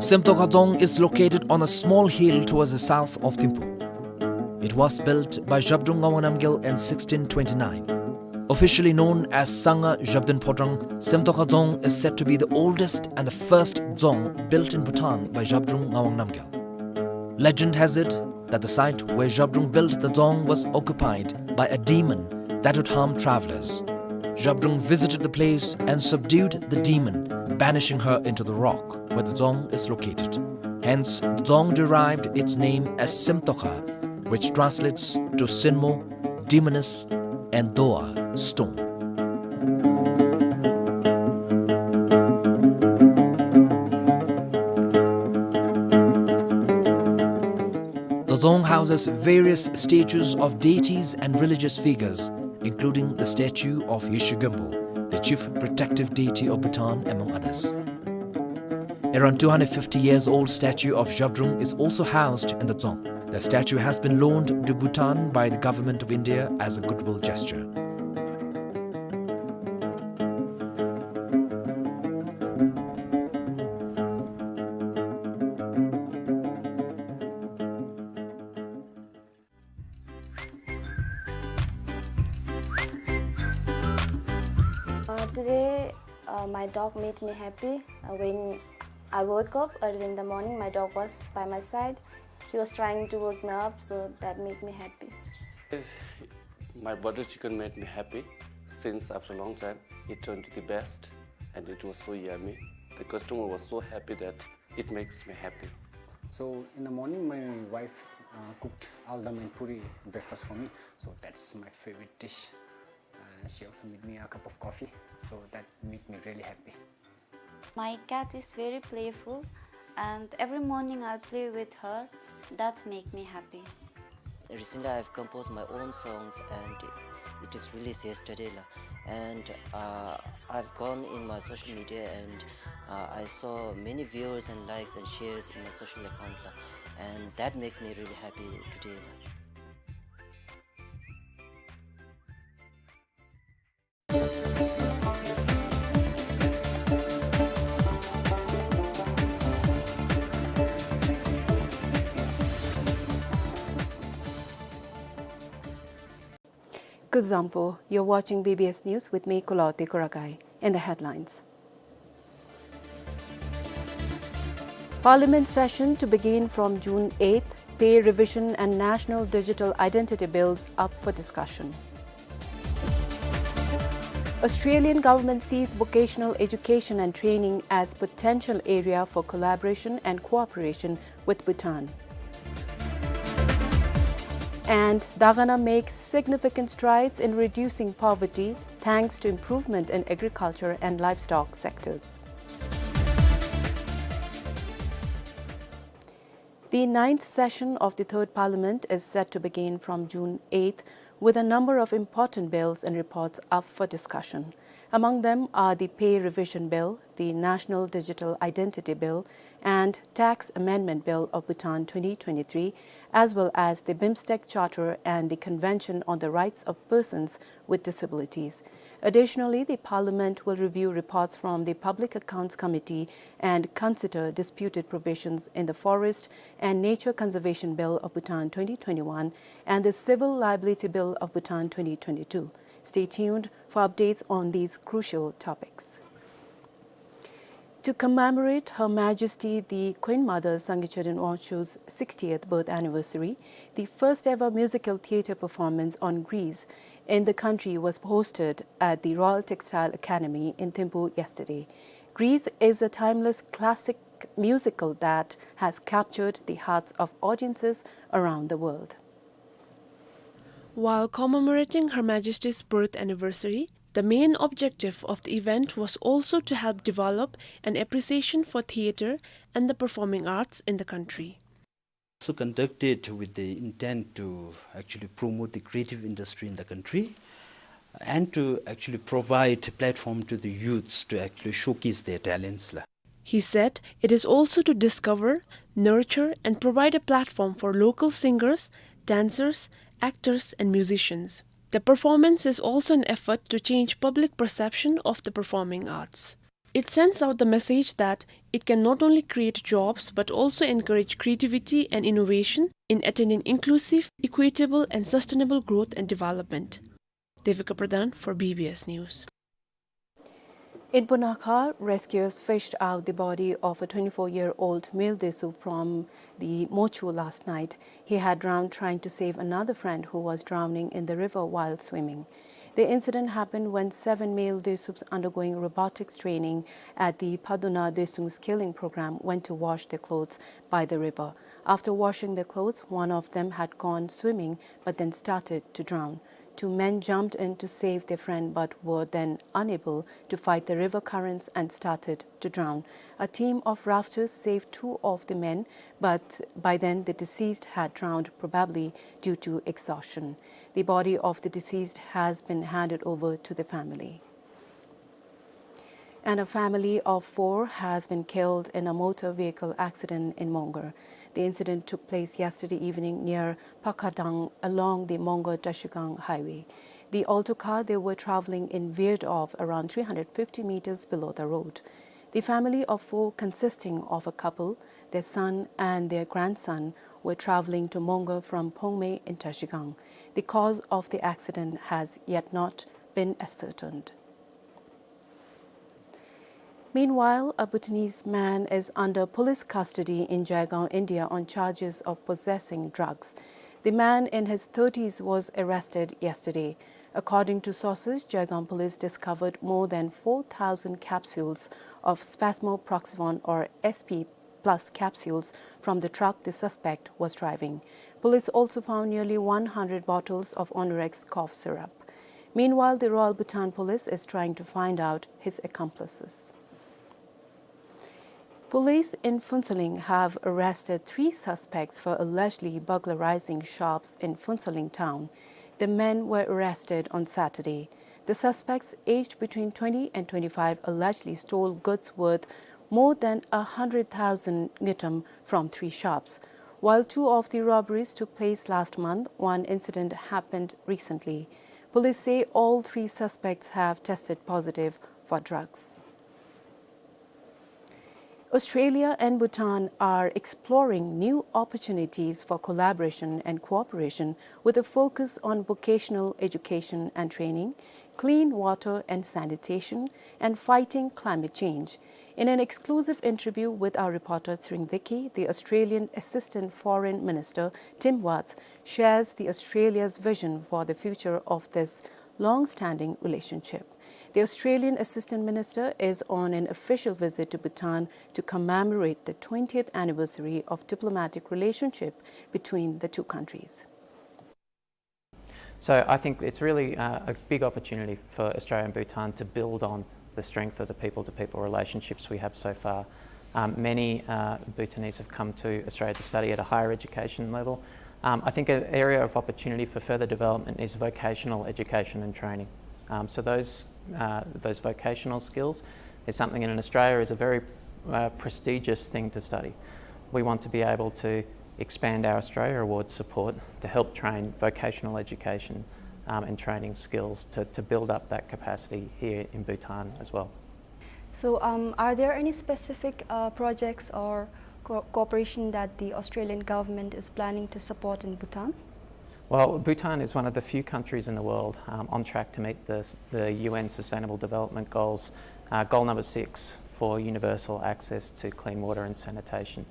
Semtoka Dzong is located on a small hill towards the south of Thimphu. It was built by Zhabdrung Ngawang Namgyal in sixteen twenty-nine. Officially known as Sangha Zhabdrung Phodrang, Semtoka Dzong is said to be the oldest and the first dzong built in Bhutan by Zhabdrung Ngawang Namgyal. Legend has it that the site where Zhabdrung built the dzong was occupied by a demon that would harm travelers. Zhabdrung visited the place and subdued the demon, banishing her into the rock where the dzong is located. Hence, the dzong derived its name as Simtokha, which translates to Sinmo, demoness, and Doa, stone. The dzong houses various statues of deities and religious figures, including the statue of Yeshe Gumpo, the chief protective deity of Bhutan, among others. Around two hundred fifty years old statue of Zhabdrung is also housed in the dzong. The statue has been loaned to Bhutan by the government of India as a goodwill gesture. Uh, today, uh, my dog made me happy. Uh, when I woke up early in the morning, my dog was by my side. He was trying to wake me up, so that made me happy. My butter chicken made me happy since after a long time. It turned to the best, and it was so yummy. The customer was so happy that it makes me happy. So in the morning, my wife, uh, cooked aldam and puri breakfast for me. So that's my favorite dish. Uh, she also made me a cup of coffee. So that made me really happy. My cat is very playful, and every morning I'll play with her. That's make me happy. Recently, I've composed my own songs, and it is released yesterday, la. And, uh, I've gone in my social media, and, uh, I saw many viewers and likes and shares in my social account, la. And that makes me really happy today, la. Kuzuzangpo, you're watching B B S News with me, Kulawarti Kurakai. In the headlines. Parliament session to begin from June eighth, pay revision and national digital identity bills up for discussion. Australian government sees vocational education and training as potential area for collaboration and cooperation with Bhutan. And Dagana makes significant strides in reducing poverty thanks to improvement in agriculture and livestock sectors. The ninth session of the Third Parliament is set to begin from June eighth, with a number of important bills and reports up for discussion. Among them are the Pay Revision Bill, the National Digital Identity Bill, and Tax Amendment Bill of Bhutan twenty twenty-three, as well as the BIMSTEC Charter and the Convention on the Rights of Persons with Disabilities. Additionally, the Parliament will review reports from the Public Accounts Committee and consider disputed provisions in the Forest and Nature Conservation Bill of Bhutan twenty twenty-one and the Civil Liability Bill of Bhutan twenty twenty-two. Stay tuned for updates on these crucial topics. To commemorate Her Majesty the Queen Mother Sangay Tsheren Wangchuck's sixtieth birth anniversary, the first ever musical theatre performance on Greece in the country was hosted at the Royal Textile Academy in Thimphu yesterday. Greece is a timeless classic musical that has captured the hearts of audiences around the world. While commemorating Her Majesty's birth anniversary, the main objective of the event was also to help develop an appreciation for theatre and the performing arts in the country. Also conducted with the intent to actually promote the creative industry in the country and to actually provide platform to the youths to actually showcase their talents, la. He said it is also to discover, nurture, and provide a platform for local singers, dancers, actors, and musicians. The performance is also an effort to change public perception of the performing arts. It sends out the message that it can not only create jobs but also encourage creativity and innovation in attaining inclusive, equitable, and sustainable growth and development. Devika Pradhan for B B S News. In Punakha, rescuers fished out the body of a twenty-four-year-old male Desup from the Mochu last night. He had drowned trying to save another friend who was drowning in the river while swimming. The incident happened when seven male Desups undergoing robotics training at the Paduna Desung skilling program went to wash their clothes by the river. After washing their clothes, one of them had gone swimming but then started to drown. Two men jumped in to save their friend but were then unable to fight the river currents and started to drown. A team of rafters saved two of the men, but by then the deceased had drowned, probably due to exhaustion. The body of the deceased has been handed over to the family. And a family of four has been killed in a motor vehicle accident in Mongar. The incident took place yesterday evening near Pakadang along the Mongar-Trashigang highway. The Alto car they were traveling in veered off around three hundred fifty meters below the road. The family of four, consisting of a couple, their son and their grandson, were traveling to Mongar from Phongmei in Trashigang. The cause of the accident has yet not been ascertained. Meanwhile, a Bhutanese man is under police custody in Jaigaon, India, on charges of possessing drugs. The man in his thirties was arrested yesterday. According to sources, Jaigaon police discovered more than four thousand capsules of spasmoproxivone, or S P plus capsules, from the truck the suspect was driving. Police also found nearly one hundred bottles of Onurex cough syrup. Meanwhile, the Royal Bhutan Police is trying to find out his accomplices. Police in Phuentsholing have arrested three suspects for allegedly burglarizing shops in Phuentsholing town. The men were arrested on Saturday. The suspects, aged between twenty and twenty-five, allegedly stole goods worth more than a hundred thousand ngultrum from three shops. While two of the robberies took place last month, one incident happened recently. Police say all three suspects have tested positive for drugs. Australia and Bhutan are exploring new opportunities for collaboration and cooperation, with a focus on vocational education and training, clean water and sanitation, and fighting climate change. In an exclusive interview with our reporter Tshering Deki, the Australian Assistant Foreign Minister Tim Watts shares the Australia's vision for the future of this long-standing relationship. The Australian Assistant Minister is on an official visit to Bhutan to commemorate the twentieth anniversary of diplomatic relationship between the two countries. So I think it's really, uh, a big opportunity for Australia and Bhutan to build on the strength of the people-to-people relationships we have so far. Um, many, uh, Bhutanese have come to Australia to study at a higher education level. Um, I think an area of opportunity for further development is vocational education and training. Um, so those, uh, those vocational skills is something in Australia is a very, uh, prestigious thing to study. We want to be able to expand our Australia Awards support to help train vocational education, um, and training skills to, to build up that capacity here in Bhutan as well. So, um, are there any specific, uh, projects or co-, cooperation that the Australian government is planning to support in Bhutan? Well, Bhutan is one of the few countries in the world, um, on track to meet the, the U N Sustainable Development Goals, uh, goal number six for universal access to clean water and sanitation.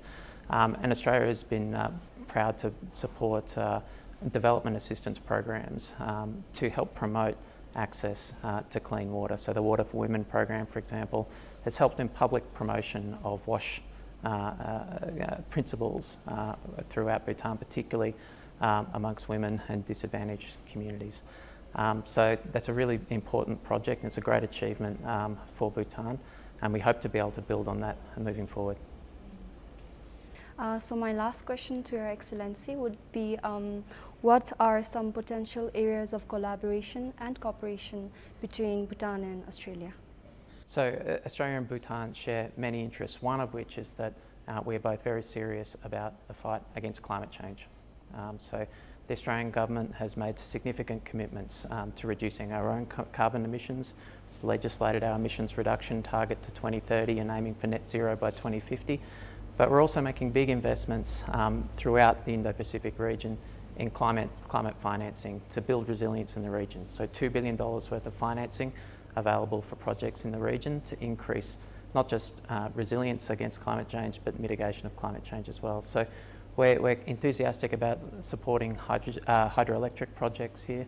Um, and Australia has been, uh, proud to support, uh, development assistance programs, um, to help promote access, uh, to clean water. So the Water for Women program, for example, has helped in public promotion of WASH, uh, uh, uh, principles, uh, throughout Bhutan, particularly, um, amongst women and disadvantaged communities. Um, so that's a really important project and it's a great achievement, um, for Bhutan, and we hope to be able to build on that moving forward. Uh, so my last question to Your Excellency would be, um, what are some potential areas of collaboration and cooperation between Bhutan and Australia? So, uh, Australia and Bhutan share many interests, one of which is that, uh, we are both very serious about the fight against climate change. Um, so the Australian government has made significant commitments, um, to reducing our own ca-, carbon emissions, legislated our emissions reduction target to twenty thirty and aiming for net zero by twenty fifty. But we're also making big investments, um, throughout the Indo-Pacific region in climate, climate financing to build resilience in the region. So two billion dollars worth of financing, available for projects in the region to increase not just, uh, resilience against climate change, but mitigation of climate change as well. So we're, we're enthusiastic about supporting hydro-, uh, hydroelectric projects here,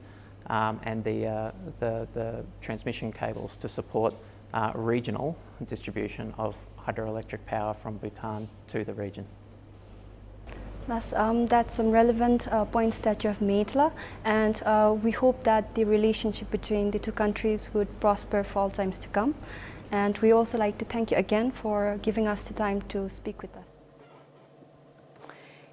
um, and the, uh, the, the transmission cables to support, uh, regional distribution of hydroelectric power from Bhutan to the region. That's, um, that's some relevant, uh, points that you have made, la. And, uh, we hope that the relationship between the two countries would prosper for all times to come. And we also like to thank you again for giving us the time to speak with us.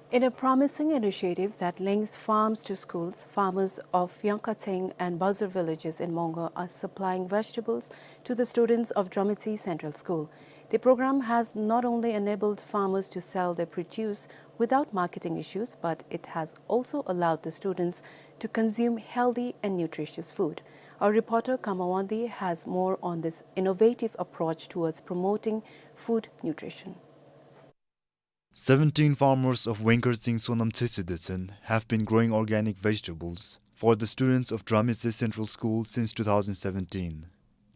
In a promising initiative that links farms to schools, farmers of Yangkatseng and Bazur villages in Mongar are supplying vegetables to the students of Dramitse Central School. The program has not only enabled farmers to sell their produce without marketing issues, but it has also allowed the students to consume healthy and nutritious food. Our reporter Karma Wangdi has more on this innovative approach towards promoting food nutrition. Seventeen farmers of Wangkatseng Sonam Tshetse Detsen have been growing organic vegetables for the students of Dramitse Central School since two thousand seventeen.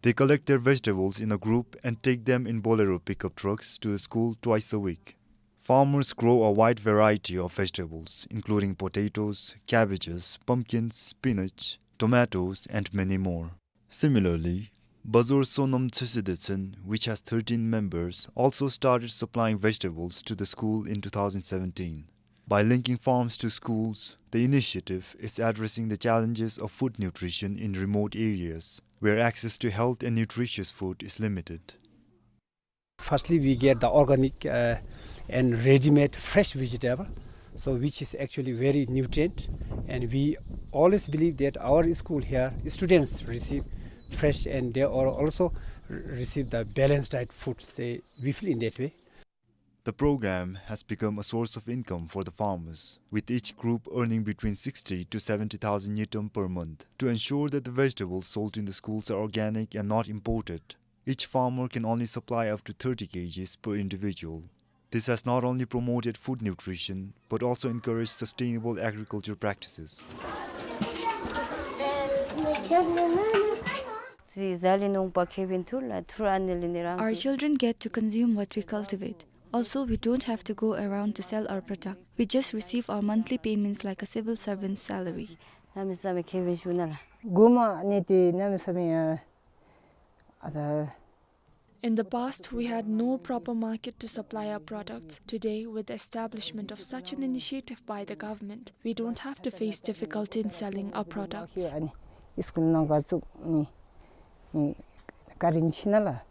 They collect their vegetables in a group and take them in Bolero pickup trucks to the school twice a week. Farmers grow a wide variety of vegetables, including potatoes, cabbages, pumpkins, spinach, tomatoes, and many more. Similarly, Bazur Sonam Tshetse Detsen, which has thirteen members, also started supplying vegetables to the school in two thousand seventeen. By linking farms to schools, the initiative is addressing the challenges of food nutrition in remote areas, where access to health and nutritious food is limited. Firstly, we get the organic, uh, and ready-made fresh vegetable, so which is actually very nutrient, and we always believe that our school here, students receive fresh and they are also re-, receive the balanced diet food, say, we feel in that way. The program has become a source of income for the farmers, with each group earning between sixty to seventy thousand ngultrum per month. To ensure that the vegetables sold in the schools are organic and not imported, each farmer can only supply up to thirty kgs per individual. This has not only promoted food nutrition, but also encouraged sustainable agriculture practices. Our children get to consume what we cultivate. Also, we don't have to go around to sell our product. We just receive our monthly payments like a civil servant's salary. གནམ་མེད་ས་མེད་ཁེ་ཕན་ཞུ་ན་ལགས། གོ་མ་ནི་དེ་གནམ་མེད་ས་མེད་ཨ་ཨ་ཙ། In the past, we had no proper market to supply our products. Today, with the establishment of such an initiative by the government, we don't have to face difficulty in selling our products. ཨ་ནི་སི་ཀུལ་ནང་ག་ཚུགས་ནི་ནི་བཀའ་དྲིན་ཆེ་ན་ལགས།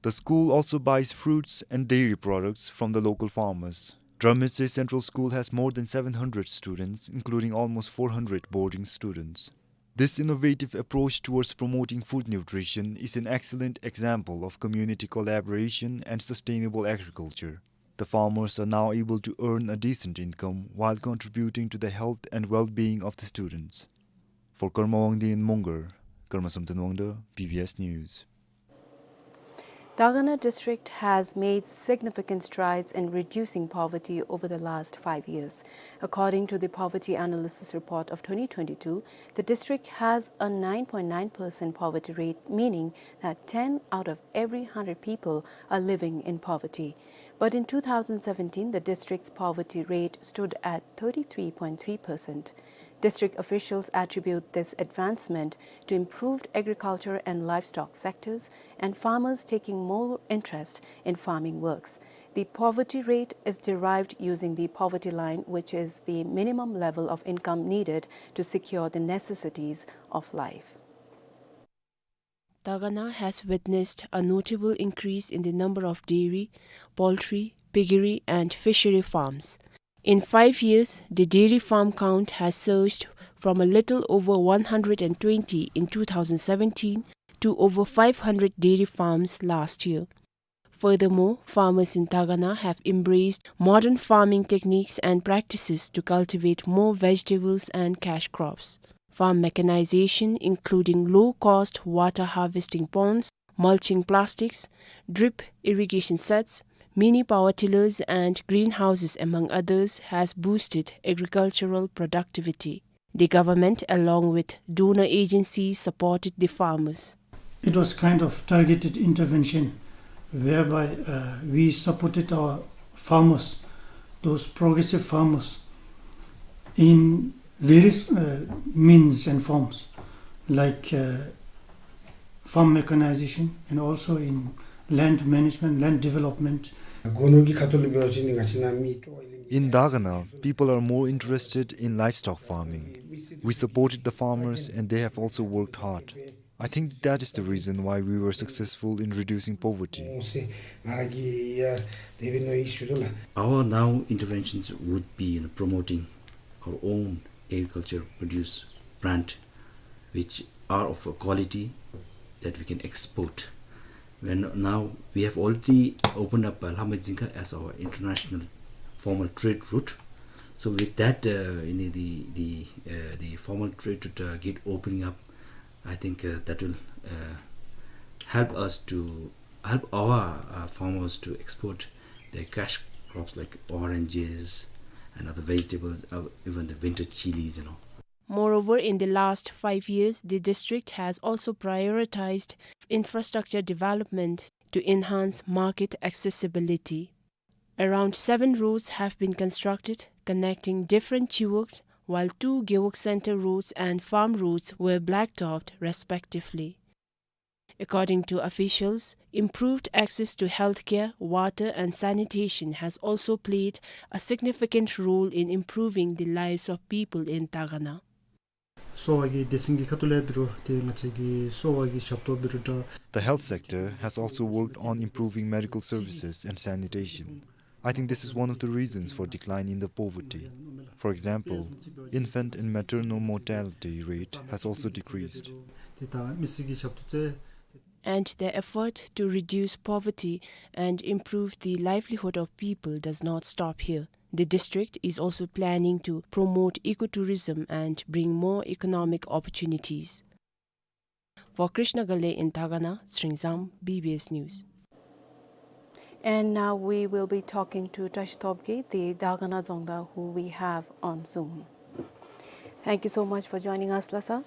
The school also buys fruits and dairy products from the local farmers. Dramitse Central School has more than seven hundred students, including almost four hundred boarding students. This innovative approach towards promoting food nutrition is an excellent example of community collaboration and sustainable agriculture. The farmers are now able to earn a decent income while contributing to the health and well-being of the students. For Karma Wangdi in Mongar, Karma Samten Wangda, B B S News. Dagana district has made significant strides in reducing poverty over the last five years. According to the Poverty Analysis Report of twenty twenty-two, the district has a nine point nine percent poverty rate, meaning that ten out of every hundred people are living in poverty. But in two thousand seventeen, the district's poverty rate stood at thirty-three point three percent. District officials attribute this advancement to improved agriculture and livestock sectors and farmers taking more interest in farming works. The poverty rate is derived using the poverty line, which is the minimum level of income needed to secure the necessities of life. Dagana has witnessed a notable increase in the number of dairy, poultry, piggery, and fishery farms. In five years, the dairy farm count has surged from a little over one hundred and twenty in two thousand seventeen to over five hundred dairy farms last year. Furthermore, farmers in Dagana have embraced modern farming techniques and practices to cultivate more vegetables and cash crops. Farm mechanization, including low-cost water harvesting ponds, mulching plastics, drip irrigation sets, mini power tillers, and greenhouses, among others, has boosted agricultural productivity. The government, along with donor agencies, supported the farmers. It was kind of targeted intervention whereby, uh, we supported our farmers, those progressive farmers, in various, uh, means and forms, like, uh, farm mechanization and also in land management, land development. སྒོ་ནོར་གྱི་ཁ་ཐུག་ལས་འབད་བ་ཅིན་ང་བཅས་ནང་མི་སྤྲོ་བ་ལེན། In Dagana, people are more interested in livestock farming. We supported the farmers and they have also worked hard. I think that is the reason why we were successful in reducing poverty. ཟེར་ང་ར་གིས་ཡ་དེ་སྦེ་མནོ་ཡི་ཞུ་དོ་ལགས། Our now interventions would be in promoting our own agriculture produce brand, which are of a quality that we can export. When now we have already opened up, uh, Lhama Dzingkha as our international formal trade route. So with that, uh, you know, the, the, uh, the formal trade route, uh, gate opening up, I think, uh, that will, uh, help us to, help our, uh, farmers to export their cash crops like oranges and other vegetables, uh, even the winter chilies and all. Moreover, in the last five years, the district has also prioritized infrastructure development to enhance market accessibility. Around seven roads have been constructed, connecting different chiwogs, while two gewog center roads and farm roads were blacktopped, respectively. According to officials, improved access to healthcare, water, and sanitation has also played a significant role in improving the lives of people in Dagana. གསོ་བ་གི་སྡེ་ཚན་གྱི་ཁ་ཐུག་ལས་འབད་རུང་ཏེ་ང་བཅས་ཀྱི་གསོ་བ་གི་ཞབས་ཏོག་འབད་རུང་འདྲ། The health sector has also worked on improving medical services and sanitation. I think this is one of the reasons for decline in the poverty. For example, infant and maternal mortality rate has also decreased. ཏེ་ད་མི་སེར་གྱི་ཞབས་ཏོག་ཚུ། And their effort to reduce poverty and improve the livelihood of people does not stop here. The district is also planning to promote ecotourism and bring more economic opportunities. For Krishna Ghale in Dagana, Tsringzam, B B S News. And now we will be talking to Tashi Topgay, the Dagana Dzongda, who we have on Zoom. Thank you so much for joining us, la sir.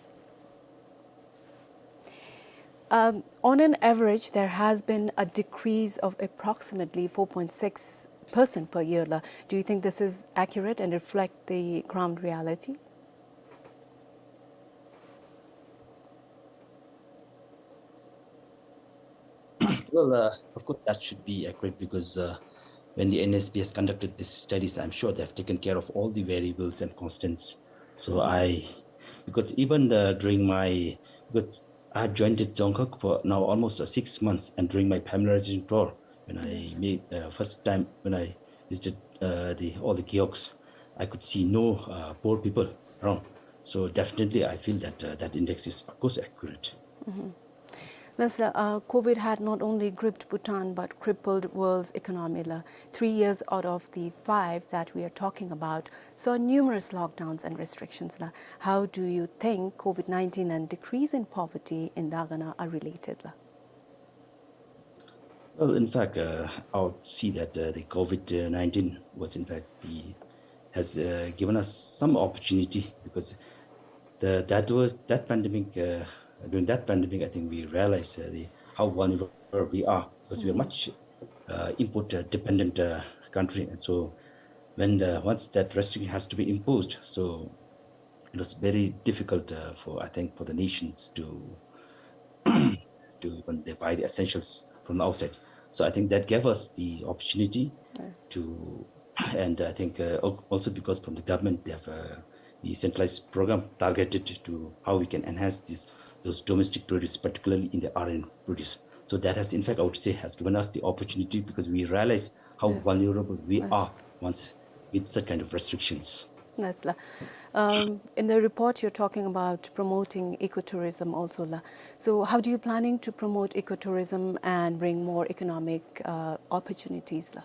Um, on an average, there has been a decrease of approximately four point six percent per year, la. Do you think this is accurate and reflect the ground reality? Well, uh, of course, that should be accurate because, uh, when the N S B has conducted these studies, I'm sure they have taken care of all the variables and constants. So I, because even, uh, during my, because I have joined the Dzongkhag for now almost, uh, six months, and during my familiarization tour, when I made, uh, first time when I visited, uh, the, all the gewog, I could see no, uh, poor people around. So definitely, I feel that, uh, that index is, of course, accurate. Mm-hmm. La sir, uh, COVID had not only gripped Bhutan but crippled world's economy, la. Three years out of the five that we are talking about saw numerous lockdowns and restrictions, la. How do you think COVID nineteen and decrease in poverty in Dagana are related, la? Well, in fact, uh, I would see that, uh, the COVID nineteen was, in fact, the, has, uh, given us some opportunity because the, that was, that pandemic, uh, during that pandemic, I think we realized, uh, the, how vulnerable we are because we are much, uh, import, uh, dependent, uh, country. And so when the, once that restriction has to be imposed, so it was very difficult, uh, for, I think, for the nations to, to even they buy the essentials from the outside. So I think that gave us the opportunity to, and I think, uh, al-, also because from the government they have, uh, the centralized program targeted to how we can enhance these, those domestic produce, particularly in the R N produce. So that has, in fact, I would say, has given us the opportunity because we realize how vulnerable we are once with such kind of restrictions. Yes, la. Um, in the report, you're talking about promoting ecotourism also, la. So how do you planning to promote ecotourism and bring more economic, uh, opportunities, la?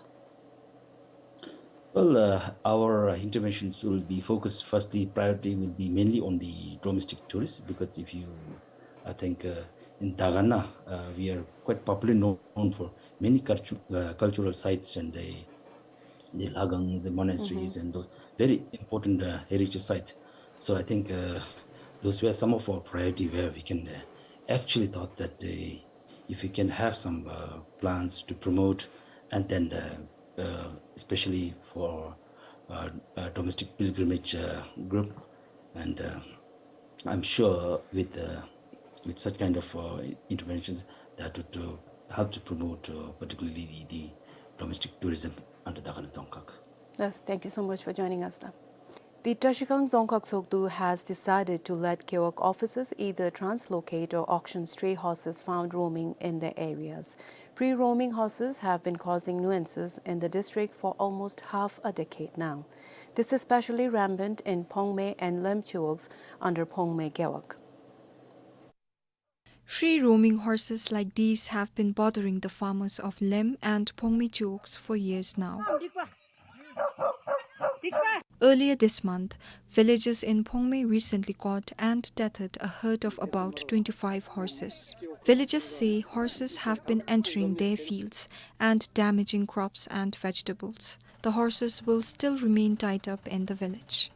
Well, uh, our interventions will be focused, firstly, priority will be mainly on the domestic tourists, because if you, I think, uh, in Dagana, uh, we are quite popularly known for many cultu-, uh, cultural sites and the, the lagangs, the monasteries, and those very important, uh, heritage sites. So I think, uh, those were some of our priority where we can, uh, actually thought that, uh, if we can have some, uh, plans to promote, and then, uh, uh, especially for, uh, uh, domestic pilgrimage, uh, group, and, uh, I'm sure with, uh, with such kind of, uh, interventions, that would, uh, help to promote, uh, particularly the, the domestic tourism under Dagana Dzongkhag. Yes, thank you so much for joining us, sir. The Trashigang Dzongkhag Tshogdu has decided to let Gewog officers either translocate or auction stray horses found roaming in their areas. Free roaming horses have been causing nuisances in the district for almost half a decade now. This is especially rampant in Phongmei and Lem Gewogs under Phongmei Gewog. Free roaming horses like these have been bothering the farmers of Lem and Phongmei Gewogs for years now. Earlier this month, villagers in Phongmei recently caught and tethered a herd of about twenty-five horses. Villagers say horses have been entering their fields and damaging crops and vegetables. The horses will still remain tied up in the village.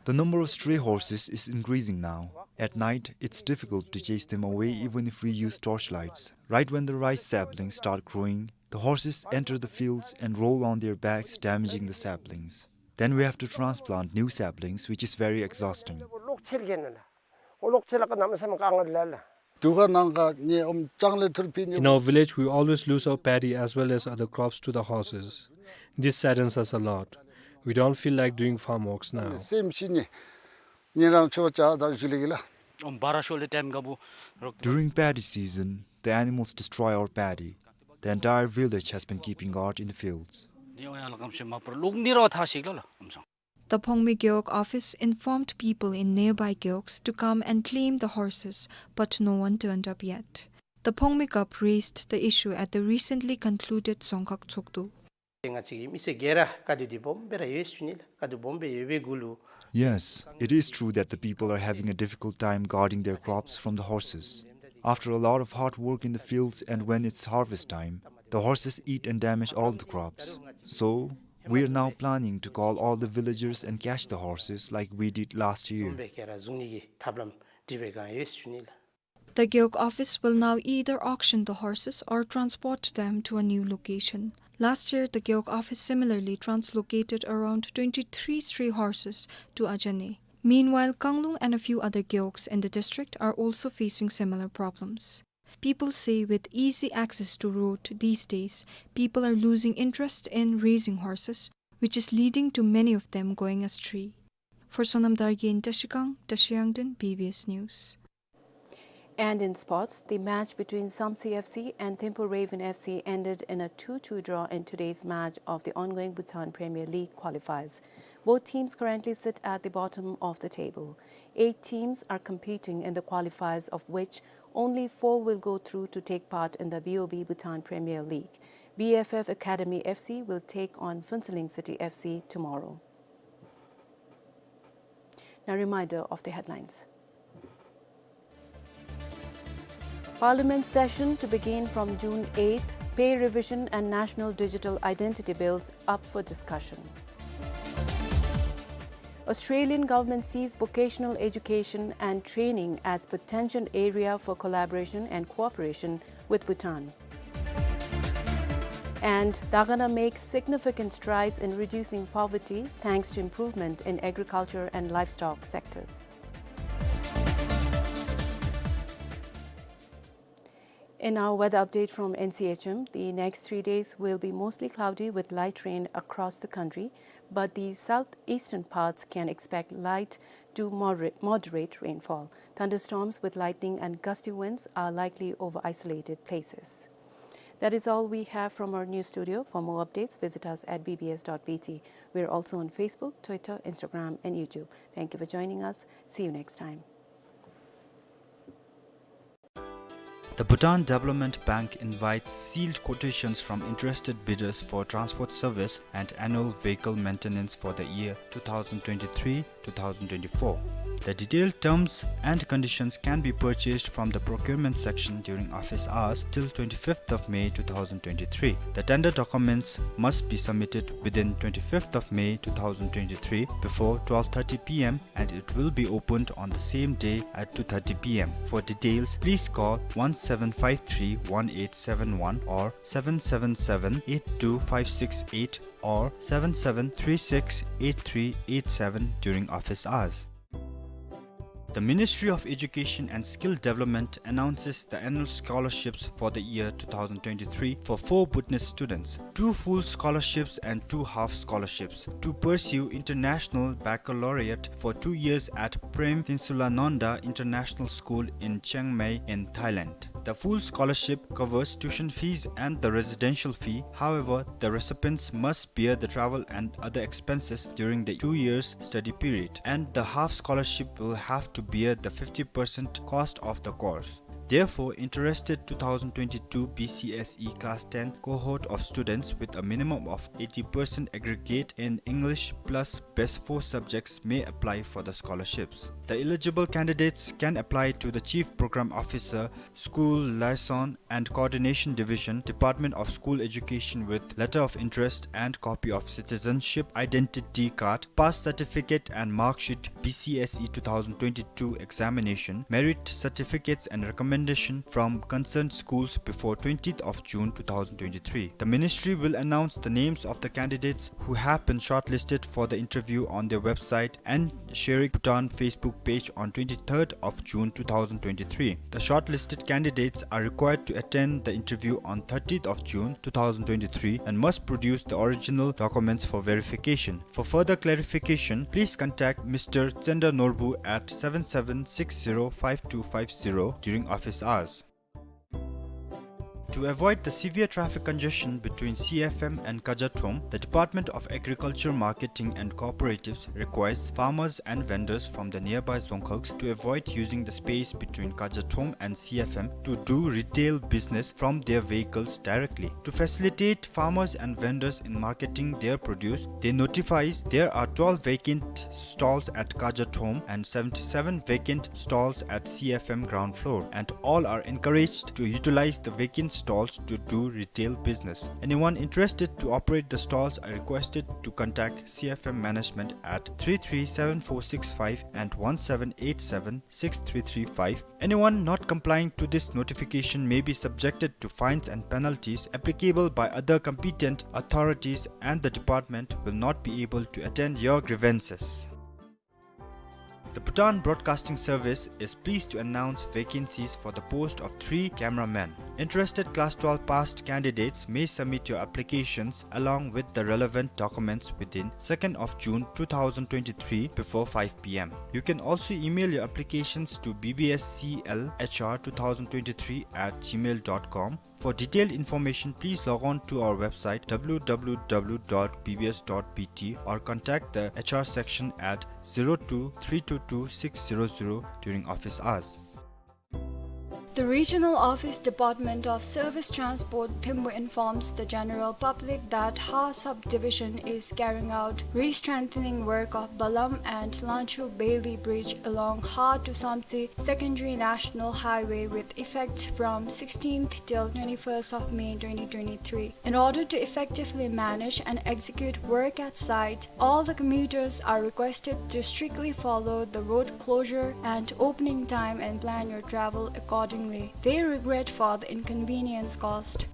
The number of stray horses is increasing now. At night, it's difficult to chase them away even if we use torchlights. Right when the rice saplings start growing, the horses enter the fields and roll on their backs, damaging the saplings. Then we have to transplant new saplings, which is very exhausting. In our village, we always lose our paddy as well as other crops to the horses. This saddens us a lot. We don't feel like doing farm works now. During paddy season, the animals destroy our paddy. The entire village has been keeping guard in the fields. The Phongmei Gewog office informed people in nearby gewogs to come and claim the horses, but no one turned up yet. The Phongmei Gup raised the issue at the recently concluded Dzongkhag Tshogdu. Yes, it is true that the people are having a difficult time guarding their crops from the horses. After a lot of hard work in the fields and when it's harvest time, the horses eat and damage all the crops. So, we are now planning to call all the villagers and catch the horses like we did last year. The Gewog office will now either auction the horses or transport them to a new location. Last year, the Gewog office similarly translocated around twenty-three stray horses to Ajane. Meanwhile, Kanglung and a few other gewogs in the district are also facing similar problems. People say with easy access to road these days, people are losing interest in raising horses, which is leading to many of them going astray. For Sonam Dargye in Trashigang, Tashi Yangden, B B S News. And in sports, the match between Samtse F C and Thimphu Raven F C ended in a two two draw in today's match of the ongoing Bhutan Premier League qualifiers. Both teams currently sit at the bottom of the table. Eight teams are competing in the qualifiers, of which only four will go through to take part in the B O B Bhutan Premier League. B F F Academy F C will take on Phuentsholing City F C tomorrow. Now, reminder of the headlines. Parliament session to begin from June eighth, pay revision and national digital identity bills up for discussion. Australian government sees vocational education and training as potential area for collaboration and cooperation with Bhutan. And Dagana makes significant strides in reducing poverty thanks to improvement in agriculture and livestock sectors. In our weather update from N C H M, the next three days will be mostly cloudy with light rain across the country, but the southeastern parts can expect light to moderate, moderate rainfall. Thunderstorms with lightning and gusty winds are likely over isolated places. That is all we have from our news studio. For more updates, visit us at B B S dot B T. We're also on Facebook, Twitter, Instagram, and YouTube. Thank you for joining us. See you next time. The Bhutan Development Bank invites sealed quotations from interested bidders for transport service and annual vehicle maintenance for the year two thousand twenty-three two thousand twenty-four. The detailed terms and conditions can be purchased from the procurement section during office hours till twenty-fifth of May two thousand twenty-three. The tender documents must be submitted within twenty-fifth of May two thousand twenty-three before twelve thirty p m and it will be opened on the same day at two thirty p m. For details, please call one seven five three one eight seven one or seven seven seven eight two five six eight or seven seven three six eight three eight seven during office hours. The Ministry of Education and Skill Development announces the annual scholarships for the year two thousand twenty-three for four Bhutanese students, two full scholarships and two half scholarships, to pursue international baccalaureate for two years at Prem Tinsulananda International School in Chiang Mai in Thailand. The full scholarship covers tuition fees and the residential fee. However, the recipients must bear the travel and other expenses during the two years study period, and the half scholarship will have to bear the fifty percent cost of the course. Therefore, interested two thousand twenty-two B C S E Class ten cohort of students with a minimum of eighty percent aggregate in English plus best four subjects may apply for the scholarships. The eligible candidates can apply to the Chief Program Officer, School Liaison and Coordination Division, Department of School Education, with letter of interest and copy of citizenship identity card, pass certificate and mark sheet, B C S E two thousand twenty-two examination, merit certificates and recommendation from concerned schools before twentieth of June two thousand twenty-three. The ministry will announce the names of the candidates who have been shortlisted for the interview on their website and Sharik Bhutan Facebook page on twenty-third of June two thousand twenty-three. The shortlisted candidates are required to attend the interview on thirtieth of June two thousand twenty-three and must produce the original documents for verification. For further clarification, please contact Mister Tsenda Norbu at seven seven six zero five two five zero during office hours. To avoid the severe traffic congestion between C F M and Kajathom, the Department of Agriculture, Marketing and Cooperatives requires farmers and vendors from the nearby dzongkhags to avoid using the space between Kajathom and C F M to do retail business from their vehicles directly. To facilitate farmers and vendors in marketing their produce, they notifies there are twelve vacant stalls at Kajathom and seventy-seven vacant stalls at C F M ground floor, and all are encouraged to utilize the vacant stalls to do retail business. Anyone interested to operate the stalls are requested to contact C F M management at three three seven four six five and one seven eight seven six three three five. Anyone not complying to this notification may be subjected to fines and penalties applicable by other competent authorities, and the department will not be able to attend your grievances. The Bhutan Broadcasting Service is pleased to announce vacancies for the post of three cameramen. Interested class twelve passed candidates may submit your applications along with the relevant documents within second of June two thousand twenty-three before five p m. You can also email your applications to B B S C L H R two thousand twenty-three at gmail dot com. For detailed information, please log on to our website w w w dot b b s dot b t or contact the H R section at zero two three two two six zero zero during office hours. The Regional Office Department of Service Transport, Thimbu, informs the general public that Ha Subdivision is carrying out re-strengthening work of Balam and Lanchu Bailey Bridge along Ha to Samtse Secondary National Highway with effect from sixteenth till twenty-first of May twenty twenty-three. In order to effectively manage and execute work at site, all the commuters are requested to strictly follow the road closure and opening time and plan your travel accordingly. They regret for the inconvenience caused.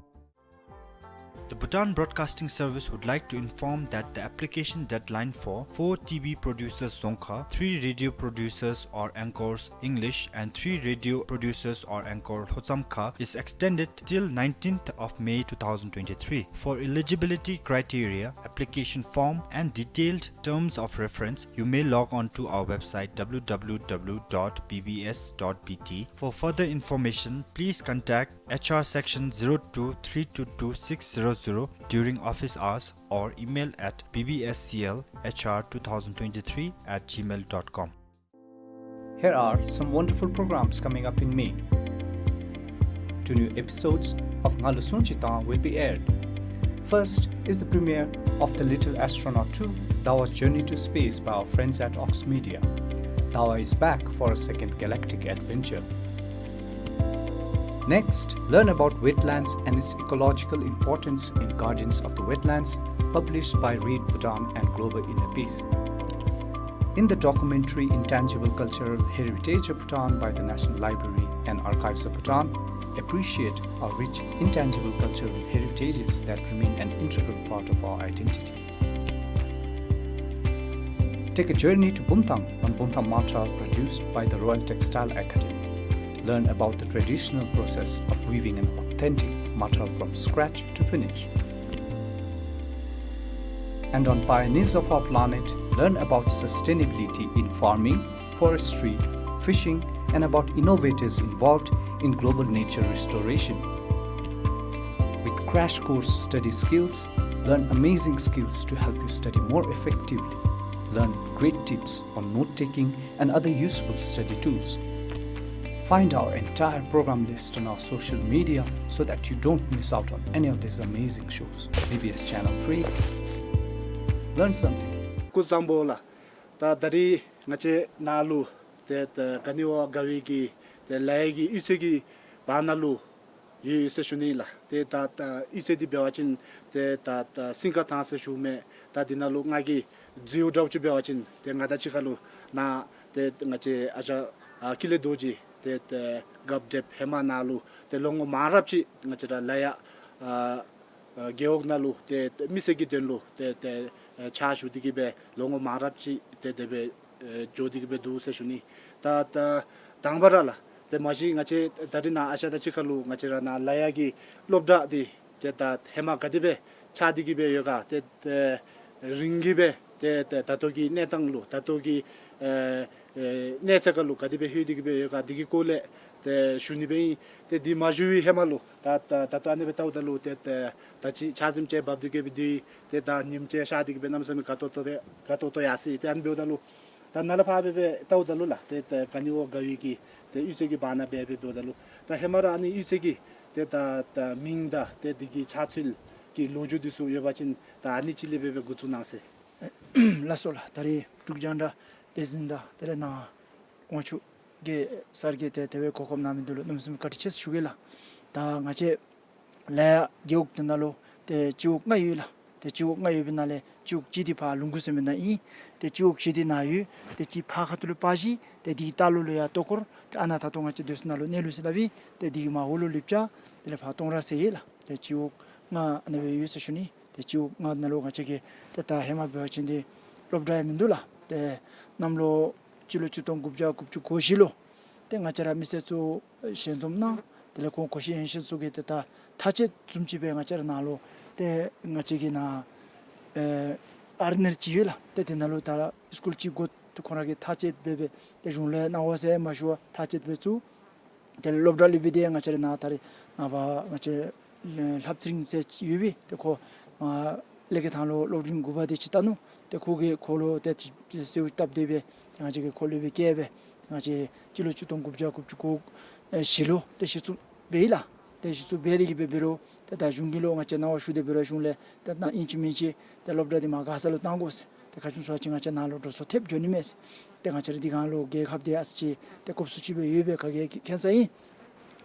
The Bhutan Broadcasting Service would like to inform that the application deadline for four T V producers Dzongkha, three radio producers or anchors English, and three radio producers or anchor Lhotshamkha is extended till nineteenth of May two thousand twenty-three. For eligibility criteria, application form, and detailed terms of reference, you may log on to our website w w w dot b b s dot b t. For further information, please contact H R section zero two three two two six zero zero during office hours or email at b b s c l h r two thousand twenty-three at gmail dot com. Here are some wonderful programs coming up in May. Two new episodes of Ngalu Sungchi Tang will be aired. First is the premiere of The Little Astronaut two, Dawa's Journey to Space by our friends at Ox Media. Dawa is back for a second galactic adventure. Next, learn about wetlands and its ecological importance in Guardians of the Wetlands, published by Read Bhutan and Global Inner Peace. In the documentary Intangible Cultural Heritage of Bhutan by the National Library and Archives of Bhutan, appreciate our rich intangible cultural heritages that remain an integral part of our identity. Take a journey to Bumthang on Bumthang Mathar, produced by the Royal Textile Academy. Learn about the traditional process of weaving an authentic mathar from scratch to finish. And on Pioneers of Our Planet, learn about sustainability in farming, forestry, fishing, and about innovators involved in global nature restoration. With crash course study skills, learn amazing skills to help you study more effectively. Learn great tips on note-taking and other useful study tools. Find our entire program list on our social media so that you don't miss out on any of these amazing shows. B B S Channel three. Learn something. སྐུ་གཟུགས་བཟང་པོ་ལགས། ད་ད་རིས་ང་བཅས་ནཱ་ལུ་ཏེ་ད་ག་ནི་བ་དགའ་བའི་གི་ཏེ་ལ་ཡ་གི་གཡུས་ཚན་གྱི་བར་ན་ལུ་ཡོད་ཡོད་ཟེར་ཞུ་ནི་ལགས། ཏེ་ད་ད་གཡུས་ཚན་འདི་འབད་བ་ཅིན་ཏེ་ད་ད་སིང་ག་ཐང་ཟེར་ཞུཝ་མས། ད་འདི་ནང་ལུ་ང་གིས་འཛུལཝ་འདྲཝ་ཅིག་འབད་བ་ཅིན་ཏེ་ང་དང་གཅིག་ཁར་ལུ་ནཱ་ཏེ་ང་བཅས་ཨ་ཞང་ཨ་ཀུན་ལེགས་རྡོ་རྗེ་ཏེ་ཏེ་རྒཔོ་འདྲེསཔ་ཧེ་མ་ནཱ་ལུ་ཏེ་ལོ་ངོ་མང་རབས་ཅིག་ང་བཅས་ར་ལ་ཡ་ཨ་ཨ་རྒེད་འོག་ནང་ལུ་ཏེ་མི་སེར་གྱི་དོན་ལུ་ཏེ་ཏེ་ཨེ་ཕྱག་ཞུ་སྟེ་གི་སྦེ་ལོ་ངོ་མང་རབས་ཅིག་ཏེ་དེ་སྦེ་ཨེ་འགྱོ་སྟེ་གི་སྦེ་འདུག་ཟེར་ཞུ་ནི། ད་ད་དང་པ་ར་ལགས་ཏེ་མ་གཞི་ང་བཅས་ད་རིས་ནཱ་ཨ་ཞང་དང་གཅིག་ཁར་ལུ་ང་བཅས་ར་ནཱ་ལ་ཡ་གི་སློབ་གྲྭ་འདི་ཏེ་ད་ཧེ་མ་ག་དེ་སྦེ་ཆགས་ཏེ་གི་སྦེ་ཡོད་ག། ཏེ་ཏེ་རིང་གི་སྦེ་ཏེ་ཏེ་ད་ལྟོ་གི་གནས་སྟངས་ལུ་ད་ལྟོ་གི་ཨེ་ཨེ་གནས་ཚད་ཁར་ལུ་ག་དེ་སྦེ་ལྷོད་དེ་གི་སྦེ་ཡོད་ག་འདི་གི་སྐོར་ལས་ཏེ་ཞུ་ནི་སྦེ་ཨིན། ཏེ་འདི་མ་ཞུ་བའི་ཧེ་མ་ལུ་ད་ད་ད་ལྟོ་ཨ་ནི་སྦེ་བལྟཝ་ད་ལུ་ཏེ་ཏེ་ད་ཅི་ཆ་ཟིམ་ཅིག་འབབ་སྟེ་གི་སྦེ་འདུག། ཏེ་ད་ཉིམ་ཅིག་ཤར་ཏེ་གི་སྦེ་གནམ་མེད་ས་མེད་དགའ་ཏོག་ཏོ་ཏེ་དགའ་ཏོག་ཏོ་ཡར་སོ་ཡི། ཏེ་ཨ་ནི་འབདཝ་ད་ལུ་ད་ནཱ་ལས་ཕར་སྦེ་སྦེ་བལྟཝ་ད་ལུ་ལགས་ཏེ་ཏེ་ག་ནི་བ་དགའ་བའི་གི་ཏེ་གཡུས་ཚན་གྱི་བར་ན་སྦེ་སྦེ་འབདཝ་ད་ལུ་ད་ཧེ་མ་ར་ཨ་ནི་གཡུས་ཚན་གྱི་ཏེ་ད་ད་མིང་དང་ཏེ་འདི་གི་ཆགས་ཚུལ་གྱི་ལོ་རྒྱུས་འདི་ཚུ་ཡོད་པ་ཅིན་ད་ཨ་ནི་ཅིག་ལས་སྦེ་སྦེ་འགོ་བཙུགས་གནང་ཟེར། ལགས་སོ་ལགས། ད་རིས་འབྲུག་རྒྱང་བསྒྲགས་ལས་འཛིན་དང་དེ་ལས་ནཱ་དབང་ཕྱུག་གི་སར་གྱིས་ཏེ་དེ་སྦེ་གོ་སྐབས་གནང་མི་འདི་ལུ་གནམ་མེད་ས་མེད་བཀའ་དྲིན་ཆེ་ཟེར་ཞུ་གེ་ལགས། ད་ང་བཅས་ལ་ཡ་རྒེད་འོག་འདི་ནང་ལུ་ཏེ་སྤྱི་འོག་ལྔ་ཡོད་ལགས། ཏེ་སྤྱི་འོག་ལྔ་ཡོད་པའི་ནང་ལས་སྤྱི་འོག་གཅིག་འདི་ཕར་ལུང་ཁུག་ཟེར་མི་ནང་ཨིན། ཏེ་སྤྱི་འོག་བཞི་འདི་ནཱ་ཡོད། ཏེ་གཅིག་ཕར་ཁ་ཐུག་ལུ་སྤ་བཞི། ཏེ་འདི་ལྟག་ལུ་ལུ་ཡར་ལྟོ་འཁོར། ཏེ་ཨ་ནཱ་ད་ལྟོ་ང་བཅས་སྡོད་ས་ནང་ལུ་གནས་ལུགས་ཟེར་སླབ་ཨིན། ཏེ་འདི་གི་མར་འོག་ལུ་ལུས་ཅ། དེ་ལས་ཕར་སྟོང་ར་ཟེར་ཡོད་ལགས། ཏེ་སྤྱི་འོག་ལྔ་ཨ་ནི་སྦེ་ཡོད་ཟེར་ཞུ་ནི། ཏེ་སྤྱི་འོག་ལྔ་ནང་ལུ་ང་བཅས་ཀྱི་ཏེ་ད་ཧེ་མ་འབད་བ་ཅིན་ཏེ་སློབ་གྲྭ་ཡང་མིན་འདུག་ལགས། ཏེ་གནམ་ལོ་སྤྱི་ལོ་གཅིག་སྟོང་དགུ་བརྒྱ་དགུ་བཅུ་གོ་བཞི་ལུ་ཏེ་ང་བཅས་ར་མི་སེར་ཚུ་ཞལ་འཛོམས་གནང་། དེ་ལས་ཁོང་གོ་ཤྲི་ཡན་ཤིན་ཚུ་གིས་ཏེ་ད་མཐའ་དཔྱད་བཟུམ་ཅིག་སྦེ་ང་བཅས་ར་ནཱ་ལུ་ཏེ་ང་བཅས་ཀྱི་ནཱ་ཨེ་ཨར་ནེར་ཅིག་ཡོད་ལགས། ཏེ་དེ་ནང་ལུ་ད་སི་ཀུལ་ཅིག་དགོ། ཏེ་ཁོང་ར་གིས་མཐའ་དཔྱད་འབད་སྦེ་ཏེ་གཞུང་ལས་གནང་བ་ཟེར་མ་ཞུ་བར་མཐའ་དཔྱད་འབད་བཅུག། དེ་ལས་སློབ་གྲྭ་གློད་པའི་དེ་ང་བཅས་ར་ནཱ་ད་རེས་ནངས་པ་ང་བཅས་ལྷ་བཙུན་ཟེར་ཅིག་ཡོད་པས། ཏེ་ཁོ་ཨ་ལེ་ཀེ་ཐང་ལུ་སློབ་རིམ་དགུ་པ་དེ་ཅིག་བལྟ་ནུག། ཏེ་ཁོ་གིས་ཁོ་ལུ་ཏེ་ཅིག་གསོལཝ་བཏབ་སྟེ་སྦེ་ཏེ་ང་བཅས་ཀྱིས་ཁོ་ལུ་སྦེ་བསྐྱལ་སྦེ་ཏེ་ང་བཅས་སྤྱི་ལོ་གཅིག་སྟོང་དགུ་བརྒྱ་དགུ་བཅུ་གོ་བཞི་ལུ་ཏེ་གཞི་བཙུགས་འབད་ཡི་ལགས། ཏེ་གཞི་བཙུགས་འབད་དེ་གིས་སྦེ་འབད་རུང་ཏེ་ད་གཞུང་གི་ལུ་ང་བཅས་གནང་བ་ཞུ་སྟེ་འབད་རུང་གཞུང་ལས་ཏེ་ད་ཨིན་ཅི་མིན་ཅི་ཏེ་སློབ་གྲྭ་འདི་མར་མགར་ས་ལུ་བཏང་དགོ་ཟེར། ཏེ་ག་ཅི་སྨོ་ཟེར་བ་ཅིན་ང་བཅས་ནཱ་ལུ་འགྲོ་སོང་ཐེབས་འགྱོ་ནི་མས་ཟེར། ཏེ་ང་བཅས་ར་འདི་སྒང་ལུ་རྒྱལ་ཁབ་འདི་ཨ་ཙི་ཅིག་ཏེ་གོབ་སུ་ཅིག་སྦེ་ཡོད་པའི་ག་གིས་མཁྱེན་ས་ཨིན།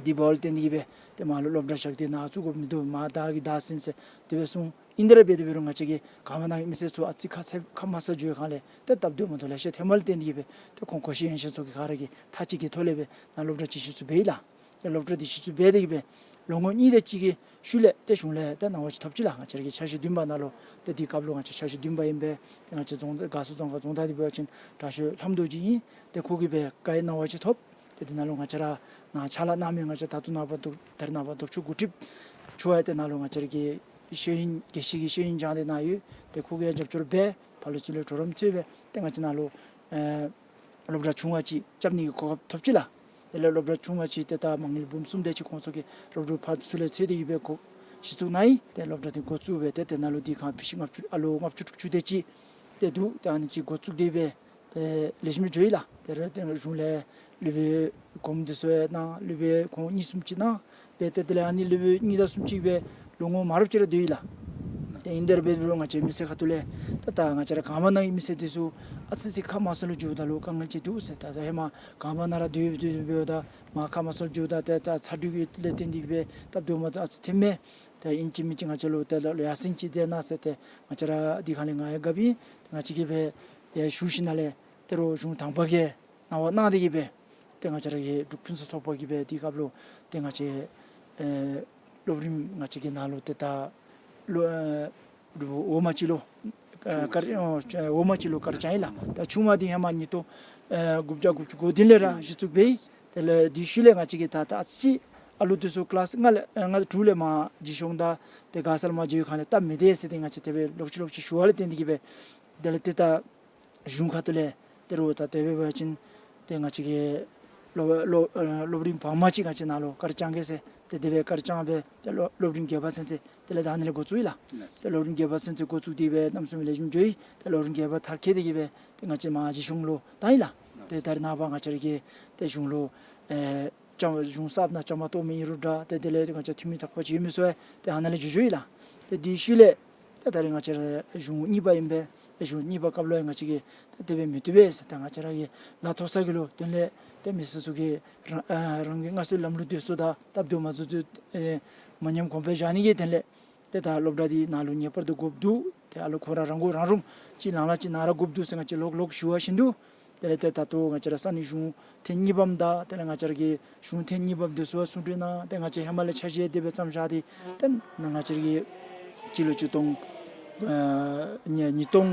དེ་འབདཝ་ལས་བརྟེན་ཏེ་གིས་སྦེ་ཏེ་མར་ལུ་སློབ་གྲྭ་བཞག་སྟེ་ནཱ་བཙུགས་དགོཔ་མིན་འདུག། མར་བདའ་གིས་བདའ་ཟུན་ཟེར་དེ་སྦེ་གསུངས། ཨིན་དེ་ར་འབད་དེ་འབད་རུང་ང་བཅས་ཀྱི་ག་མ་ནང་གི་མི་སེར་ཚུ་ཨ་ཙི་ཁ་ཚེབ་ཁ་མ་ས་འགྱོ་བའི་སྒང་ལས་ཏེ་སྟབས་བདེཝ་མ་ཐོབ་ལེ་ཤ་ཐོནམ་ལས་བརྟེན་ཏེ་གིས་སྦེ་ཏེ་ཁོང་གོ་ཤྲི་ཡན་ཤིན་ཚུ་གིས་ག་ར་གིས་མཐའ་དཔྱད་ཀྱི་ཐོག་ལས་སྦེ་ནཱ་སློབ་གྲྭ་ཅིག་གཞི་བཙུགས་འབད་ཡི་ལགས། ཏེ་སློབ་གྲྭ་འདི་གཞི་བཙུགས་འབད་དེ་གིས་སྦེ་ལོ་ངོ་གཉིས་དེ་ཅིག་གི་ཤུལ་ལས་ཏེ་གཞུང་ལས་ཏེ་གནང་བ་ཅིག་ཐོབ་ཅི་ལགས། ང་བཅས་ར་གི་འཆར་གཞི་བདུན་པ་ནང་ལུ་ཏེ་འདི་སྐབས་ལུ་ང་བཅས་འཆར་གཞི་བདུན་པ་ཨིན་པས། ཏེ་ང་བཅས་རྫོང་དགའ་གསོ་རྫོང་ཁག་རྫོང་བདག་འདི་འབད་བ་ཅིན་དྲག་ཤོས་ལྷམ་རྡོ་རྗེ་ཨིན། ཏེ་ཁོ་གིས་སྦེ་བཀའ་ཡིག་གནང་བ་ཅིག་ཐོབ། ཏེ་འདི་ནང་ལུ་ང་བཅས་ར་ནཱ་ཕྱག་ལཱ་གནང་མི་ང་བཅས་ད་ལྟོ་ནངས་པ་ལྡོག་ད་རེས་ནངས་པ་ལྡོག་ཕྱོགས་འགོ་ཁྲིདཔ་ཚུ་ཡང་ཏེ་ནཱ་ལུ་ང་བཅས་ར་གི་ཤེས་ཡོན་དགེ་བཤེས་ཀྱི་ཤེས་ཡོན་སྦྱང་སྟེ་ནཱ་ཡོད། ཏེ་ཁོ་གིས་ཡང་རྒྱབ་སྐྱོར་འབད་ཕར་ལུ་ཚུར་ལུ་གྲོགས་རམ་འཚོལ་སྦེ་ཏེ་ང་བཅས་ནཱ་ལུ་ཨེ་སློབ་གྲྭ་ཆུང་བ་ཅིག་རྐྱབ་ནི་གི་གོ་སྐབས་ཐོབ་ཅི་ལགས། དེ་ལས་སློབ་གྲྭ་ཆུང་བ་ཅིག་ཏེ་ད་མ་དངུལ་འབུམ་གསུམ་དེ་ཅིག་ཁོང་ཚུ་གིས་སློབ་ཕྲུག་ཕར་ཚུར་ལས་འཚོལ་ཏེ་གིས་སྦེ་འགོ་གཞི་བཙུགས་གནང་ཡི། ཏེ་སློབ་གྲྭ་འདི་འགོ་བཙུགས་སྦེ་ཏེ་དེ་ནང་ལུ་དེ་ཁར་ཕི་ཤི་ལྔ་བཅུ་ཨ་ལོ་ལྔ་བཅུ་དྲུག་ཅུ་དེ་ཅིག་ཏེ་འདུག། ཏེ་ཨ་ནི་ཅིག་འགོ་བཙུགས་ཏེ་སྦེ་ཏེ་ལེགས་ཤོམ་འགྱོ་ཡི་ལགས། ཏེ་ར་ཏེ་གཞུང་ལས་སློབ་དཔོན་གོངམ་འདི་ཚུ་ཡང་གནང་། སློབ་དཔོན་ཁོང་གཉིས་གསུམ་ཅིག་གནང་། སྦེ་ཏེ་དེ་ལས་ཨ་ནི་སློབ་དཔོན་གཉིས་དང་གསུམ་ཅིག་སྦེ་ལོ་ངོ་མང་རབས་ཅིག་ར་སྡོད་ཡི་ལགས། ཏེ་ཨིན་དེ་ར་འབད་རུང་ང་བཅས་མི་སེར་ཁ་ཐུག་ལས་ད་ད་ང་བཅས་ར་གངས་བར་ནང་གི་མི་སེར་འདི་ཚུ་ཨ་ཙི་ཅིག་ཁ་མ་སོ་ལུ་འགྱོཝ་ད་ལུ་དཀའ་ངལ་ཅིག་འདུག་ཟེར། ད་ད་ཧེ་མ་གངས་བར་ནང་ར་སྡོད་སྡོད་སྡོདཔ་ད་མར་ཁ་མ་སོ་ལུ་འགྱོཝ་ད་ཏེ་ད་ཚ་དྲོད་ཀྱི་ལས་བརྟེན་ཏེ་གིས་སྦེ་སྟབས་བདེཝ་མ་ཚུགས། ཨ་ཙི་ཐེམ་མེ། ཏེ་ཨིན་ཅི་མིན་ཅི་ང་བཅས་ལུ་ཏེ་ལོག་ལོག་ཡར་སེང་ཅིག་མཛད་གནང་ཟེར། ཏེ་ང་བཅས་ར་འདི་ཁ་ལས་ང་ཡང་རྒཔོ་ཨིན། ཏེ་ང་བཅས་ཀྱིས་སྦེ་ཡར་ཞུ་ཞིནམ་ལས་ཏེ་རོགས་གཞུང་དང་པ་གིས་གནང་བ་གནང་སྟེ་གིས་སྦེ་ཏེ་ང་བཅས་ར་གི་འབྲུག་ཕུན་སུམ་ཚོགས་པ་གིས་སྦེ་དེའི་སྐབས་ལུ་ཏེ་ང་བཅས་ཨེ་སློབ་རིམ་ང་བཅས་ཀྱི་ནང་ལུ་ཏེ་ད་ལོ་ཨེ་འབྲུག་འོག་མ་གཅིག་ལུ་ཨེ་དཀར་ཨོ་འོག་མ་གཅིག་ལུ་དཀར་ལྕང་ཨིན་ལགས། ད་ཆུང་མ་འདི་ཧེ་མ་ཉིས་སྟོང་ཨེ་དགུ་བརྒྱ་དགུ་བཅུ་གོ་བདུན་ལས་ར་གཞི་བཙུགས་འབད་ཡི། དེ་ལས་དེའི་ཤུལ་ལས་ང་བཅས་ཀྱིས་ད་ད་ཨ་ཙི་ཅིག་ཨ་ལུ་འདི་ཚུ་ཀི་ལཱསི་ལྔ་ལས་ཨེ་ལྔ་དྲུག་ལས་མར་བརྗེ་ཤོང་ད་ཏེ་དགའ་ས་ལུ་མར་བརྗེ་བའི་ཁར་ལས་སྟབས་མི་བདེ་ཟེར་ཏེ་ང་བཅས་དེ་སྦེ་ལོག་ཅི་ལོག་ཅི་ཞུ་བ་ལས་བརྟེན་ཏེ་གིས་སྦེ་དེ་ལས་ཏེ་ད་གཞུང་ཁ་ཐུག་ལས་ཏེ་རོགས་ད་དེ་སྦེ་འབད་བ་ཅིན་ཏེ་ང་བཅས་ཀྱི་སློབ་སློབ་ཨེ་སློབ་རིམ་བར་མ་ཅིག་ང་བཅས་ནཱ་ལུ་དཀར་ལྕང་གེ་ཟེར། ཏེ་དེ་སྦེ་དཀར་ལྕང་སྦེ་ཏེ་སློབ་སློབ་རིམ་བརྒྱད་པ་ཚུན་ཚོད་དེ་ལས་ད་ཨ་ནི་ལས་འགོ་བཙུགས་ཡི་ལགས། ལགས། ཏེ་སློབ་རིམ་བརྒྱད་པ་ཚུན་ཚོད་འགོ་བཙུགས་ཏེ་སྦེ་གནམ་མེད་ས་མེད་ལེགས་ཤོམ་འགྱོ་ཡི། ཏེ་སློབ་རིམ་བརྒྱད་པ་མཐར་འཁྱོལ་ཏེ་གིས་སྦེ་ཏེ་ང་བཅས་མར་བརྗེ་ཤོང་ལུ་བཏང་ཡི་ལགས། ཏེ་ད་རེས་ནངས་པ་ང་བཅས་ར་གི་ཏེ་གཞུང་ལུ་ཨེ་ལྕང་གཞུང་གསརཔ་ནང་ལྕང་མ་གཏོགས་མེད་ཨིན་རུང་འདྲ། ཏེ་དེ་ལས་ང་བཅས་འཐུས་མི་དག་པ་ཅིག་ཡོད་མི་ཚུ་ཡང་ཏེ་ཨ་ནཱ་ལས་འགྱོ་འགྱོཝ་ཨིན་ལགས། ཏེ་དེའི་ཤུལ་ལས་ཏེ་ད་རེས་ང་བཅས་ར་གཞུང་གཉིས་པ་ཨིན་པས། ཏེ་གཞུང་གཉིས་པ་སྐབས་ལུ་ཡང་ང་བཅས་ཀྱིས་ཏེ་དེ་སྦེ་མི་བཏུབ་པས་ཟེར། ད་ང་བཅས་ར་གི་ལཱ་ཐོབ་ས་གི་ལུ་དོན་ལས་ཏེ་མི་སེར་ཚུ་གིས་རང་ཨ་རང་གི་སྔར་སྲོལ་ལམ་ལུགས་འདི་ཚུ་དང་སྟབས་བདེཝ་མ་བཟོ་ཚུགས། ཨེ་མ་ཉམས་གོང་འཕེལ་བཞག་ནི་གི་དོན་ལས་ཏེ་ད་སློབ་གྲྭ་འདི་ནཱ་ལུ་ངེས་པར་དུ་དགོཔ་འདུག། ཏེ་ཨ་ལུ་ཁོ་ར་རང་མགོ་རང་འདྲོངས་ཅིག་ལང་ལ་ཅིག་ནཱ་ར་དགོཔ་འདུག་ཟེར་ང་བཅས་ལོག་ལོག་ཞུ་བ་བཞིན་དུ་དེ་ལས་ཏེ་ད་ལྟོ་ང་བཅས་ར་ས་གནས་གཞུང་ཐེངས་གཉིས་པམ་དང་དེ་ལས་ང་བཅས་ར་གི་གཞུང་ཐེངས་གཉིས་པམ་འདི་ཚུ་གསུང་གྲོས་གནང་། ཏེ་ང་བཅས་ཧེ་མ་ལས་འཆར་གཞི་དེ་སྦེ་བརྩམས་བཞག་སྟེ་ཏེ་ནཱ་ང་བཅས་ར་གི་སྤྱི་ལོ་ཆིག་སྟོང་ཨེ་ཉིས་ཉིས་སྟོང་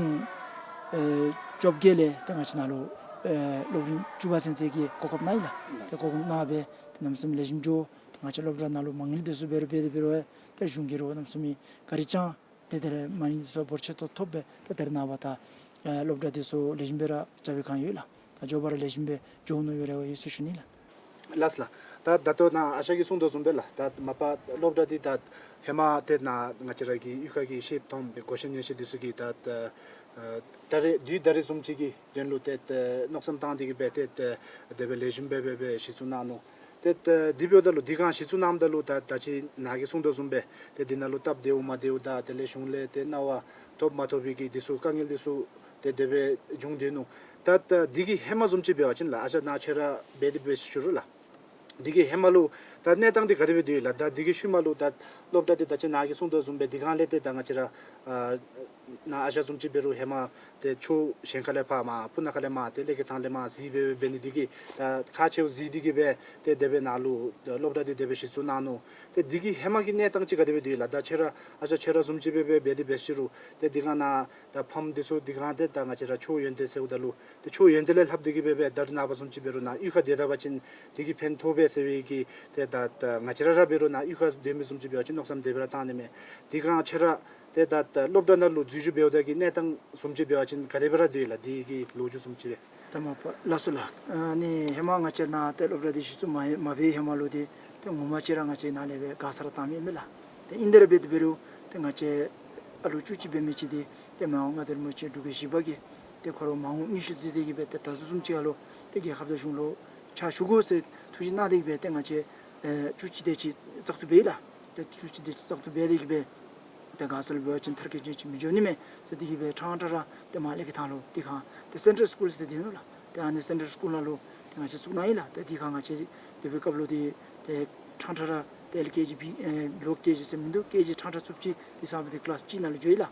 ཨེ་བཅོ་བརྒྱད་ལས་ཏེ་ང་བཅས་ནཱ་ལུ་ཨེ་སློབ་རིམ་བཅུ་པ་ཚུན་ཚོད་ཀྱི་གོ་སྐབས་གནང་ཡི་ལགས། ཏེ་གོ་སྐབས་གནང་སྦེ་ཏེ་གནམ་མེད་ས་མེད་ལེགས་ཤོམ་འགྱོ། ཏེ་ང་བཅས་སློབ་གྲྭ་ནང་ལུ་མ་དངུལ་འདི་ཚུ་འབད་རུང་འབད་དེ་འབད་རུང་ཏེ་གཞུང་གིས་རོགས་གནམ་མེད་ས་མེད་ག་ར་ཅིག་ཏེ་དེ་ལས་མ་དངུལ་འདི་ཚུ་འབོར་ཆེ་ཏོག་ཏོ་ཐོབ་སྦེ་ཏེ་ད་རེས་ནངས་པ་ད་ཨེ་སློབ་གྲྭ་འདི་ཚུ་ལེགས་ཤོམ་སྦེ་ར་རྐྱབ་པའི་བསྒང་ཡོད་ལགས། ད་མགྱོགས་པ་ར་ལེགས་ཤོམ་སྦེ་འགྱོ་ནི་ཡོད་རེ་བ་ཡོད་ཟེར་ཞུ་ནི་ལགས། ལགས་ལགས། ད་ད་ལྟོ་ནཱ་ཨ་ཞང་གིས་གསུངས་དོ་བཟུམ་སྦེ་ལགས། ད་མ་པ་སློབ་གྲྭ་འདི་ད་ཧེ་མ་ཏེ་ནཱ་ང་བཅས་ར་གི་གཡུས་ཁ་གི་ཤེསཔ་མཐོངམ་སྦེ་གོ་ཤེས་ཉན་ཤེས་འདི་ཚུ་གིས་ད་ད་ཨེ་ད་རེས་དུས་ད་རེས་བཟུམ་ཅིག་གི་དོན་ལུ་ཏེ་ཏེ་མནོ་བསམ་བཏང་སྟེ་གིས་སྦེ་ཏེ་ཏེ་དེ་སྦེ་ལེགས་ཤོམ་སྦེ་སྦེ་སྦེ་གཞི་བཙུགས་གནང་ནུག། ཏེ་ཏེ་དེ་འབདཝ་ད་ལུ་དེ་སྒང་གཞི་བཙུགས་གནངམ་ད་ལུ་ད་ད་ཅི་ནཱ་གིས་གསུངས་དོ་བཟུམ་སྦེ་ཏེ་དེ་ནང་ལུ་སྟབས་བདེཝ་མ་བདེཝ་དང་དེ་ལས་གཞུང་ལས་ཏེ་གནང་བ་ཐོབ་མ་ཐོབ་པའི་གི་འདི་ཚུ་དཀའ་ངལ་འདི་ཚུ་ཏེ་དེ་སྦེ་བྱུང་སྟེ་ནུག། ད་ད་འདི་གི་ཧེ་མ་བཟུམ་ཅིག་འབད་བ་ཅིན་ལགས། ཨ་ཞང་ནཱ་ཁྱོད་ར་འབད་དེ་འབད་ཞུ་རུང་ལགས། འདི་གི་ཧེ་མ་ལུ་ད་གནས་སྟངས་འདི་ག་དེ་སྦེ་སྡོད་ཡི་ལགས། ད་འདི་གི་ཤུལ་མ་ལུ་ད་སློབ་གྲྭ་འདི་ད་ཅི་ནཱ་གིས་གསུངས་དོ་བཟུམ་སྦེ་དེ་སྒང་ལས་ཏེ་ད་ང་བཅས་ར་ཨ་ནཱ་ཨ་ཞང་བཟུམ་ཅིག་འབད་རུང་ཧེ་མ་ཏེ་ཕྱོགས་གཞན་ཁ་ལས་ཕར་མར་སྤུ་ན་ཁ་ལས་མར་ཏེ་ཀླད་ཀོར་ཐང་ལས་མར་གཟིགས་སྦེ་འབད་ནི་འདི་གིས་ད་ཁག་ཆེཝ་གཟིགས་ཏེ་གིས་སྦེ་ཏེ་དེ་སྦེ་ནཱ་ལུ་སློབ་གྲྭ་འདི་དེ་སྦེ་གཞི་བཙུགས་གནང་ནུག། ཏེ་འདི་གི་ཧེ་མ་གི་གནས་སྟངས་ཅིག་ག་དེ་སྦེ་སྡོད་ཡི་ལགས། ད་ཁྱོད་ར་ཨ་ཞང་ཁྱོད་ར་བཟུམ་ཅིག་སྦེ་སྦེ་འབད་དེ་འབད་ཞུ་རུང་ཏེ་དེ་སྒང་ནཱ་ད་ཕམ་འདི་ཚུ་དེ་སྒང་ཏེ་ད་ང་བཅས་ར་ཕྱོགས་ཡོན་ཏན་ཟེརཝ་ད་ལུ་ཏེ་ཕྱོགས་ཡོན་ཏན་ལས་ལྷག་སྟེ་གིས་སྦེ་སྦེ་ད་རེས་ནངས་པ་བཟུམ་ཅིག་འབད་རུང་ནཱ་གཡུས་ཁར་སྡོད་ད་པ་ཅིན་འདི་གིས་ཕན་ཐོགས་པས་ཟེར་བའི་གི་ཏེ་ད་ད་ང་བཅས་ར་ར་འབད་རུང་ནཱ་གཡུས་ཁར་སྡོད་མི་བཟུམ་ཅིག་འབད་བ་ཅིན་མནོ་བསམ་དེ་སྦེ་ར་བཏང་ནི་མས། དེ་སྒང་ཁྱོད་ར་ཏེ་ད་ད་སློབ་གྲྭ་ནང་ལུ་འཛུལ་ཞུགས་འབདཝ་ད་གི་གནས་སྟངས་བཟུམ་ཅིག་འབད་བ་ཅིན་ག་དེ་སྦེ་ར་སྡོད་ཡི་ལགས། འདི་གི་ལོ་རྒྱུས་བཟུམ་ཅིག་རེ། ད་མ་པ་ལགས་སོ་ལགས། ཨ་ནི་ཧེ་མ་ང་བཅས་ནཱ་ཏེ་སློབ་གྲྭ་འདི་གཞི་བཙུགས་མ་མ་འབད་ཧེ་མ་ལུ་འདི་ཏེ་ངོ་མ་ཅིག་ར་ང་བཅས་ནཱ་ལས་སྦེ་མགར་ས་ར་བཏང་མི་ཨིན་མས་ལགས། ཏེ་ཨིན་དེ་ར་འབད་དེ་འབད་རུང་ཏེ་ང་བཅས་ཨ་ལུ་བཅུ་གཅིག་འབད་མི་ཅིག་འདི་ཏེ་མི་དབང་མངའ་བདག་རིན་པོ་ཆེ་འབྲུག་རྒྱལ་བཞི་པ་གིས་ཏེ་ཁོ་ར་མ་འོངས་དངོས་ཤུགས་བརྩིས་ཏེ་གིས་སྦེ་ཏེ་ད་ལྟོ་བཟུམ་ཅིག་ཁར་ལུ་ཏེ་རྒྱལ་ཁབ་དང་གཞུང་ལུ་ཕྱག་ཞུ་དགོ་ཟེར་ཐུགས་བཞེད་གནང་སྟེ་གིས་སྦེ་ཏེ་ང་བཅས་ཨེ་བཅུ་གཅིག་དེ་ཅིག་བཙག་འཐུ་འབད་ཡི་ལགས། ཏེ་བཅུ་གཅིག་དེ་ཅིག་བཙག་འཐུ་འབད་དེ་གིས་སྦེ་ཏེ་མགར་ས་ལུ་འབད་བ་ཅིན་མཐར་འཁྱོལ་ཅིག་མི་འགྱོ་ནི་མས་ཟེར་ཏེ་གིས་སྦེ་ཕྲང་ཕྲང་ར་ཏེ་མར་ཀླད་ཀོར་ཐང་ལུ་ཏེ་ག་ཏེ་སེན་ཊལ་སི་ཀུལ་ཟེར་འདི་ནུག་ལགས། ཏེ་ཨ་ནི་སེན་ཊལ་སི་ཀུལ་ནང་ལུ་ཏེ་ང་བཅས་བཙུགས་གནང་ཡི་ལགས། ཏེ་དེ་ཁར་ང་བཅས་སྡོད་པའི་སྐབས་ལུ་ཏེ་ཏེ་ཕྲང་ཕྲང་ར་ཏེ་ཨེལ་ཀེ་ཇི་བི་ཨེ་ལོ་ཀེ་ཇི་ཟེར་མིན་འདུག། ཀེ་ཇི་ཕྲང་ཕྲང་ཚུན་ཚོད་ཅིག་འདི་ཚུ་ཏེ་ཀི་ལཱསི་གཅིག་ནང་ལུ་འགྱོ་ཡི་ལགས།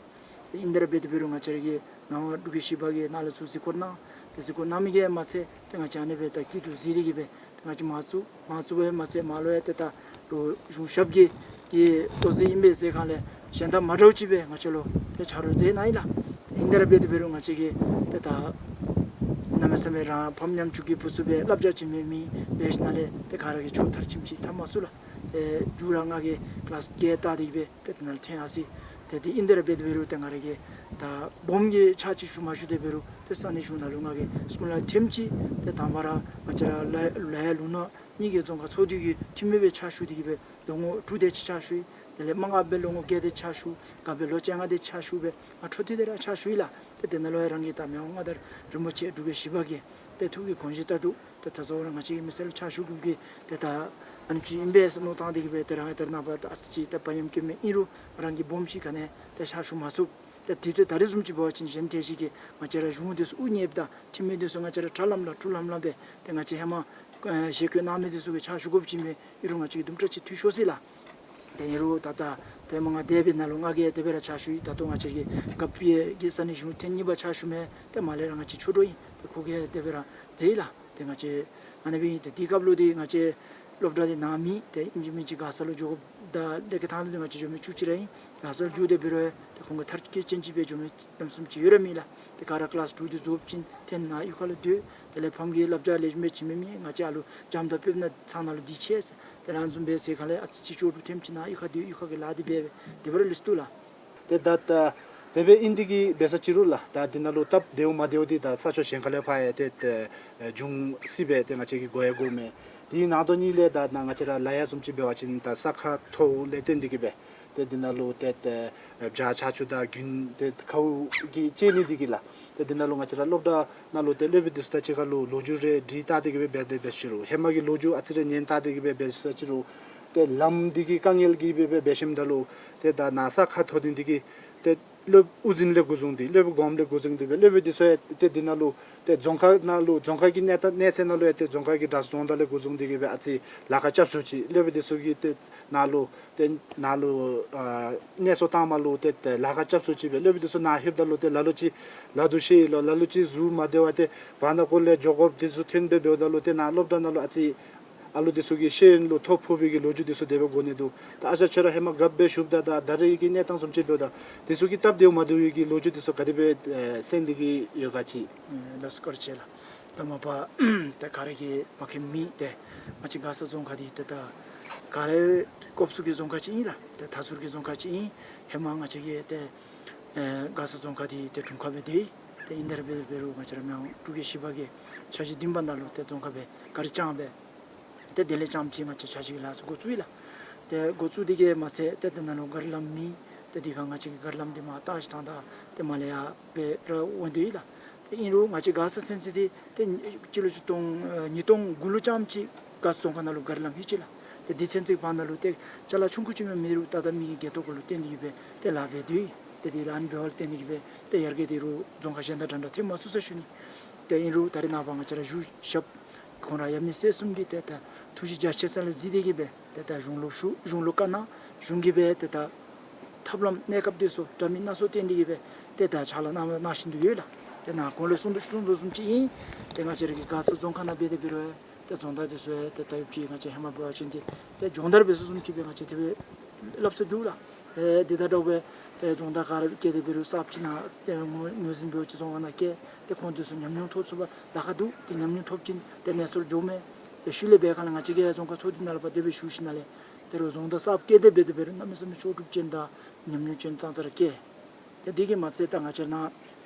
ཏེ་ཨིན་དེ་ར་འབད་དེ་འབད་རུང་ང་བཅས་ར་གི་མི་དབང་འབྲུག་རྒྱལ་བཞི་པ་གིས་ནཱ་ལས་ཚུར་གཟིགས་སྐོར་གནང་། ཏེ་གཟིགས་སྐོར་གནང་མི་གིས་མ་ཚད་ཏེ་ང་བཅས་ཨ་ནི་སྦེ་ད་སྐྱིད་སྡུག་གཟིགས་ཏེ་གིས་སྦེ་ཏེ་ང་བཅས་མར་བཙུགས་མར་བཙུགས་པའི་མ་ཚད་མར་ལུ་ཡང་ཏེ་ད་ལོ་གཞུང་ཞབས་ཀྱི་གི་ལྟོ་ཟད་ཨིན་པས་ཟེར་གང་ལས་གཞན་དང་མ་འདྲཝ་ཅིག་སྦེ་ང་བཅས་ལུ་ཏེ་ཆ་རོགས་མཛད་གནང་ཡི་ལགས། ཨིན་དེ་ར་འབད་དེ་འབད་རུང་ང་བཅས་ཀྱིས་ཏེ་ད་གནམ་མེད་ས་མེད་རང་ཕམ་ཉམ་ཆུང་གི་བུ་ཚུ་སྦེ་བསླབ་བྱ་བྱིན་མི་མི་འབད་ཞིནམ་ལས་ཏེ་ག་ར་གིས་ཕྱོགས་མཐར་ཕྱིནམ་ཅིག་འཐབ་མ་ཚུགས་ལགས། ཏེ་མཇུག་ར་ང་གིས་ཀི་ལཱསི་བརྒྱད་བལྟ་སྟེ་གིས་སྦེ་ཏེ་དེ་ནང་ལུ་ཐོན་ཡར་སོ་ཡི། ཏེ་དེ་ཨིན་དེ་ར་འབད་དེ་འབད་རུང་ཏེ་ང་ར་གིས་ད་སྦོམ་གྱི་ཕྱག་ཅིག་ཞུ་མ་ཞུ་དེ་འབད་རུང་ཏེ་ས་གནས་གཞུང་ནང་ལུ་ང་གིས་སྔོན་ལ་ཐེངས་ཅིག་ཏེ་དང་པ་ར་ང་བཅས་ར་ལ་ལ་ཡ་ལུང་ནག་གཉིས་ཀྱི་རྫོང་ཁག་ཚོགས་འདུ་གི་འཐུས་མི་སྦེ་ཕྱག་ཞུ་སྟེ་གིས་སྦེ་ལོ་ངོ་དྲུག་དེ་ཅིག་ཕྱག་ཞུ་ཡི། དེ་ལས་མ་དངུལ་སྦེ་ལོ་ངོ་བརྒྱད་དེ་ཕྱག་ཞུ། ག་སྦེ་ལོ་བཅོ་ལྔ་དེ་ཕྱག་ཞུ་སྦེ་ང་འཕྲོ་མཐུད་དེ་ར་ཕྱག་ཞུ་ཡི་ལགས། ཏེ་དེ་ནང་ལུ་ཡང་རང་གི་ད་མི་དབང་མངའ་བདག་རིན་པོ་ཆེ་འབྲུག་རྒྱལ་བཞི་པ་གི་ཏེ་ཐུགས་ཀྱི་དགོངས་བཞེད་ལྟར་དུ་ཏེ་ད་གཟོད་ར་ང་བཅས་ཀྱི་མི་སེར་ལུ་ཕྱག་ཞུ་དགོ་པའི་ཏེ་ད་ ཨ་ནི་ཅིག་ཨིན་པས་མནོ་བསམ་བཏང་སྟེ་གི་སྦེ་ཏེ་རང་ཡང་ད་རེས་ནངས་པ་ད་ཨ་ཙི་ཅིག་ད་བག་ཡངས་སྐྱེས་མི་ཨིན་རུང་རང་གི་སྦོམ་ཅིག་ག་ནི་ཡང་ཕྱག་ཞུ་མ་ཚུགས། ད་དུས་ཚོད་ད་རེས་བཟུམ་ཅིག་འབད་བ་ཅིན་གཞན་ཏེ་ཅིག་གིས་ང་བཅས་ར་གཞུང་འདི་ཚུ་དབུ་བརྙེས་ད་འཐུས་མི་འདི་ཚུ་ང་བཅས་ར་དྲག་ལམ་ལ་འཁྲུག་ལམ་ལ་སྦེ་ཏེ་ང་བཅས་ཧེ་མ་ཨེ་ཞལ་བཀོད་གནང་མི་འདི་ཚུ་གིས་ཕྱག་ཞུ་དགོཔ་ཅིག་མས། ཨིན་རུང་ང་བཅས་ཀྱིས་དུམ་གྲ་ཅིག་འཐུས་ཤོར་སྲིད་ལགས། ཏེ་ཨིན་རུང་ད་ད་ཏེ་མ་ང་འདས་པའི་ནང་ལུ་ང་གིས་དེ་སྦེ་ར་ཕྱག་ཞུ་ཡི། ད་ལྟོ་ང་བཅས་ཀྱི་རྒཔོ་གི་ས་གནས་གཞུང་ཐེངས་གཉིས་པ་ཕྱག་ཞུ་མི་ཏེ་མར་ལས་ར་ང་བཅས་ཆོས་གྲོགས་ཨིན། ཏེ་ཁོ་གིས་དེ་སྦེ་ར་མཛད་ཡི་ལགས། ཏེ་ང་བཅས་ཨ་ནི་སྦེ་ཨིན། ཏེ་དེའི་སྐབས་ལུ་ཏེ་ང་བཅས་སློབ་གྲྭ་འདི་ནཱ་མེད། ཏེ་ཨིན་ཅི་མིན་ཅི་མགར་ས་ལུ་འགྱོ་དགོཔ་ད་ལས་ཀ་ཐང་ལུ་ཏེ་ང་བཅས་འགྱོ་མི་བཅུ་གཅིག་ར་ཨིན། མགར་ས་ལུ་འགྱོ་སྟེ་འབད་རུང་ཏེ་ཁོང་གི་མཐར་སྐྱེལ་ཅན་ཅིག་སྦེ་འགྱོ་མི་གནམ་མེད་ས་མེད་ཅིག་ཡོད་ར་མེད་ལགས། ཏེ་ག་ར་ཀི་ལཱསི་ཊུ་འདི་རྫོགསཔ་ཅིན་ཏེ་ནཱ་གཡུས་ཁ་ལུ་སྡོད། དེ་ལས་ཕམ་གྱིས་བསླབ་བྱ་ལེགས་ཤོམ་སྦེ་བྱིན་མི་མེད། ང་བཅས་ཨ་ལུ་འཇམ་དང་དཔེར་ན་ཚང་ནང་ལུ་སྡོད་ཅི་ཟེར། ཏེ་ཨ་ནི་བཟུམ་སྦེ་ཟེར་ག་ལས་ཨ་ཙི་ཅིག་ལྕོགས་གྲུབ་ཐོནམ་ཅིག་ནཱ་གཡུས་ཁར་སྡོད། གཡུས་ཁ་གི་ལཱ་འདི་འབད་སྦེ་དེ་སྦེ་ར་ལུས་སུ་ལགས། ཏེ་ད་ད་དེ་སྦེ་ཨིན་ཏེ་གི་འབད་ས་ཅིག་རུང་ལགས། ད་འདི་ནང་ལུ་སྟབས་བདེཝ་མ་བདེཝ་འདི་ད་ས་ཕྱོགས་གཞན་ཁ་ལས་ཕར་ཡང་ཏེ་ཏེ་འབྱུང་སྲིད་པས། ཏེ་ང་བཅས་ཀྱིས་གོ་ཡང་གོཝ་མས། དེའི་ནང་དོན་གཉིས་ལས་ད་ནཱ་ང་བཅས་ར་ལ་ཡ་བཟུམ་ཅིག་འབད་བ་ཅིན་ད་ས་ཁ་མཐོཝ་ལས་བརྟེན་ཏེ་གི་སྦེ་ཏེ་འདི་ནང་ལུ་ཏེ་ཏེ་བྱག་ཆར་ཆུ་དང་དགུན་ཏེ་ཁཝ་གིས་བཅད་ནི་འདི་གིས་ལགས། ཏེ་འདི་ནང་ལུ་ང་བཅས་ར་སློབ་གྲྭ་ནང་ལུ་ཏེ་སློབ་དཔོན་འདི་ཚུ་དང་གཅིག་ཁར་ལུ་ལོ་རྒྱུས་རེ་འདྲི་བལྟ་སྟེ་གི་སྦེ་འབད་དེ་འབད་ས་ཅིག་རུང་ཧེ་མ་གི་ལོ་རྒྱུས་ཨ་ཙི་རེ་ཉན་བལྟ་སྟེ་གི་སྦེ་འབད་ས་ཅིག་རུང་ཏེ་ལམ་འདི་གི་དཀའ་ངལ་གྱིས་སྦེ་སྦེ་འབད་ཞིནམ་ད་ལུ་ཏེ་ད་ནཱ་ས་ཁ་མཐོ་ཏེ་འདི་གིས་ཏེ་སློབ་དབུ་འཛིན་ལས་འགོ་བཟུང་སྟེ་སློབ་དཔོན་གོངམ་ལས་འགོ་བཟུང་སྟེ་སྦེ་སློབ་དཔོན་འདི་ཚུ་ཡང་ཏེ་འདི་ནང་ལུ་ཏེ་རྫོང་ཁག་ནང་ལུ་རྫོང་ཁག་གི་གནས་སྟངས་གནས་ཚད་ནང་ལུ་ཡང་ཏེ་རྫོང་ཁག་གི་གྲྭ་ཚང་རྫོང་བདག་ལས་འགོ་བཟུང་སྟེ་གི་སྦེ་ཨ་ཙི་ལཱ་ཁག་རྐྱབ་སུ་ཅིག། སློབ་དཔོན་འདི་ཚུ་གིས་ཏེ་ནཱ་ལུ་ཏེ་ནཱ་ལུ་ཨ་གནས་ཚུལ་བཏངམ་ལུ་ཏེ་ཏེ་ལཱ་ཁག་རྐྱབ་སུ་ཅིག་སྦེ་སློབ་དཔོན་འདི་ཚུ་ནཱ་ལྷོདཔ་ད་ལུ་ཏེ་ལ་ལུ་ཅིག་ལ་དུ་ཤེས་ཡི་ལོ། ལ་ལུ་ཅིག་གཟུགས་མ་བདེ་བར་ཏེ་བར་ན་སྐོར་ལས་འགྱོ་དགོཔ་འདི་ཚུ་ཐོན་སྦེ་འབདཝ་ད་ལུ་ཏེ་ནཱ་སློབ་གྲྭ་ནང་ལུ་ཨ་ཙི་ཨ་ལུ་འདི་ཚུ་གི་ཤེས་ཡོན་ལུ་ཐོ་ཕོག་པའི་གི་ལོ་རྒྱུས་འདི་ཚུ་དེ་སྦེ་གོ་ནི་འདུག། ད་ཨ་ཞང་ཁྱོད་ར་ཧེ་མ་རྒཔོ་སྦེ་བཞུགསཔ་ད་ད་ད་རེས་ཀྱི་གནས་སྟངས་བཟུམ་ཅིག་འབདཝ་ད་འདི་ཚུ་གི་སྟབས་བདེཝ་མ་བདེཝ་གི་ལོ་རྒྱུས་འདི་ཚུ་ག་དེ་སྦེ་ཨེ་གསན་ཏེ་གི་ཡོད་ག་ཅིག། ཨེ་ལགས་སོ་བཀའ་དྲིན་ཆེ་ལགས། ད་མ་པ་ད་ག་ར་གིས་མ་མཁྱེན་མི་ཏེ་ང་བཅས་མགར་ས་རྫོང་ཁག་འདི་ཏེ་ད་ག་ར་སྐོབ་སུ་གི་རྫོང་ཁག་ཅིག་ཨིན་ལགས། ཏེ་མཐའ་ཟུར་གྱི་རྫོང་ཁག་ཅིག་ཨིན། ཧེ་མ་ང་བཅས་ཀྱི་ཏེ་ཨེ་མགར་ས་རྫོང་ཁག་འདི་ཏེ་དྲུང་ཁག་སྦེ་སྡོད་ཡི། ཏེ་ཨིན་དེ་ར་འབད་འབད་རུང་ང་བཅས་ར་མི་དབང་འབྲུག་རྒྱལ་བཞི་པ་གིས་འཆར་གཞི་བདུན་པ་ནང་ལུ་ཏེ་རྫོང་ཁག་སྦེ་ག་ར་བསྐྱངས་སྦེ་ཏེ་དེ་ལས་རྐྱངམ་ཅིག་ང་བཅས་ཆ་ཤས་ཀྱི་ལཱ་ཚུ་འགོ་བཙུགས་ཡི་ལགས། ཏེ་འགོ་བཙུགས་འདི་གིས་མ་ཚད་ཏེ་དེ་ནང་ལུ་གར་ལམ་མེད། ཏེ་དེ་ཁར་ང་བཅས་ཀྱིས་གར་ལམ་འདི་མར་བཏགས་ཞིནམ་ད་ཏེ་མར་ལས་ཡར་སྦེ་ར་འོང་སྡོད་ཡི་ལགས། ཏེ་ཨིན་རུང་ང་བཅས་མགར་ས་ཚུན་ཚོད་འདི་ཏེ་སྤྱི་ལོ་ཆིག་སྟོང་ཨེ་ཉིས་སྟོང་དགུ་ལུ་རྐྱངམ་ཅིག་མགར་ས་རྫོང་ཁག་ནང་ལུ་གར་ལམ་ཡོད་ཅི་ལགས། ཏེ་དེ་ཚུན་ཚོད་བར་ན་ལུ་ཏེ་ཅ་ལ་ཆུང་ཀུ་ཅིག་མ་མེད་རུང་ད་ད་མི་གི་དགེ་ཐོག་གུ་ལུ་བརྟེན་ཏེ་གི་སྦེ་ཏེ་ལཱ་འབད་སྡོད་ཡི། ཏེ་དེ་ལཱ་ཨ་ནི་འབདཝ་ལུ་བརྟེན་ཏེ་གི་སྦེ་ཏེ་ཡར་རྒྱས་འདི་རུང་རྫོང་ཁག་གཞན་དང་འདྲན་འདྲ་ཐོན་མ་ཚུགས་ཟེར་ཞུ་ནི། ཏེ་ཨིན་རུང་ད་རེས་ནངས་པ་ང་བཅས་ར་གཞུང་ཞབས་ཁོང་ར་ཡབ་མེས་སྲས་གསུམ་གྱིས་ཏེ་ད་ཐུགས་རྗེ་རྒྱ་ཆེ་ས་ལས་གཟིགས་ཏེ་གི་སྦེ་ཏེ་ད་གཞུང་ལུ་ཞུ་གཞུང་ལུ་བཀའ་གནང་། གཞུང་གིས་སྦེ་ཏེ་ད་ཐབས་ལམ་གནས་སྐབས་འདི་ཚུ་འདྲ་མིན་སྣ་ཚོགས་བཏོན་ཏེ་གི་སྦེ་ཏེ་ད་ཕྱག་ལཱ་གནང་གནང་བཞིན་དུ་ཡོད་ལགས། ཏེ་ནཱ་གོང་ལས་གསུངས་དོ་གསུངས་དོ་བཟུམ་ཅིག་ཨིན། ཏེ་ང་བཅས་ར་གི་མགར་ས་རྫོང་ཁག་ནང་འབད་དེ་འབད་རུང་ཏེ་རྫོང་བདག་འདི་ཚུ་ཡང་ཏེ་ད་ཡོདཔ་ཅིག་ང་བཅས་ཧེ་མ་འབད་བ་ཅིན་ཏེ་ཏེ་སྦྱོང་བརྡར་འབད་ས་བཟུམ་ཅིག་སྦེ་ང་བཅས་དེ་སྦེ་སླབ་སྲོལ་འདུག་ལགས། ཨེ་འདི་དང་འདྲཝ་སྦེ་ཏེ་རྫོང་བདག་ག་ར་བསྐྱལ་ཏེ་འབད་རུང་གསརཔ་ཅིག་ནཱ་ཏེ་ངོས་ངོས་འཛིན་འབད་བ་ཅིན་རྫོང་ཁག་ནང་བསྐྱལ། ཏེ་ཁོང་འདི་ཚུ་ཉམས་མྱོང་ཐོབ་ཚུགས་པར་ལཱ་ཁག་འདུག། ཏེ་ཉམས་མྱོང་ཐོབ་ཅིན་ཏེ་གནས་ཚུལ་འགྱོཝ་མས། ཏེ་ཤུལ་ལས་འབད་ག་ལས་ང་བཅས་ཀྱིས་རྫོང་ཁག་ཚོགས་སྡེ་ནང་ལུ་ཕར་དེ་སྦེ་ཞུ་ཞིནམ་ལས་ཏེ་རུང་རྫོང་བདག་གསརཔ་བསྐྱལ་ཏེ་འབད་དེ་འབད་རུང་གནམ་མེད་ས་མེད་ལྕོགས་གྲུབ་ཅན་དང་ཉམས་མྱོང་ཅན་ཙང་ཙ་ར་བསྐྱལ། ཏེ་འདི་གིས་མ་ཚད་ད་ང་བཅས་ནཱ་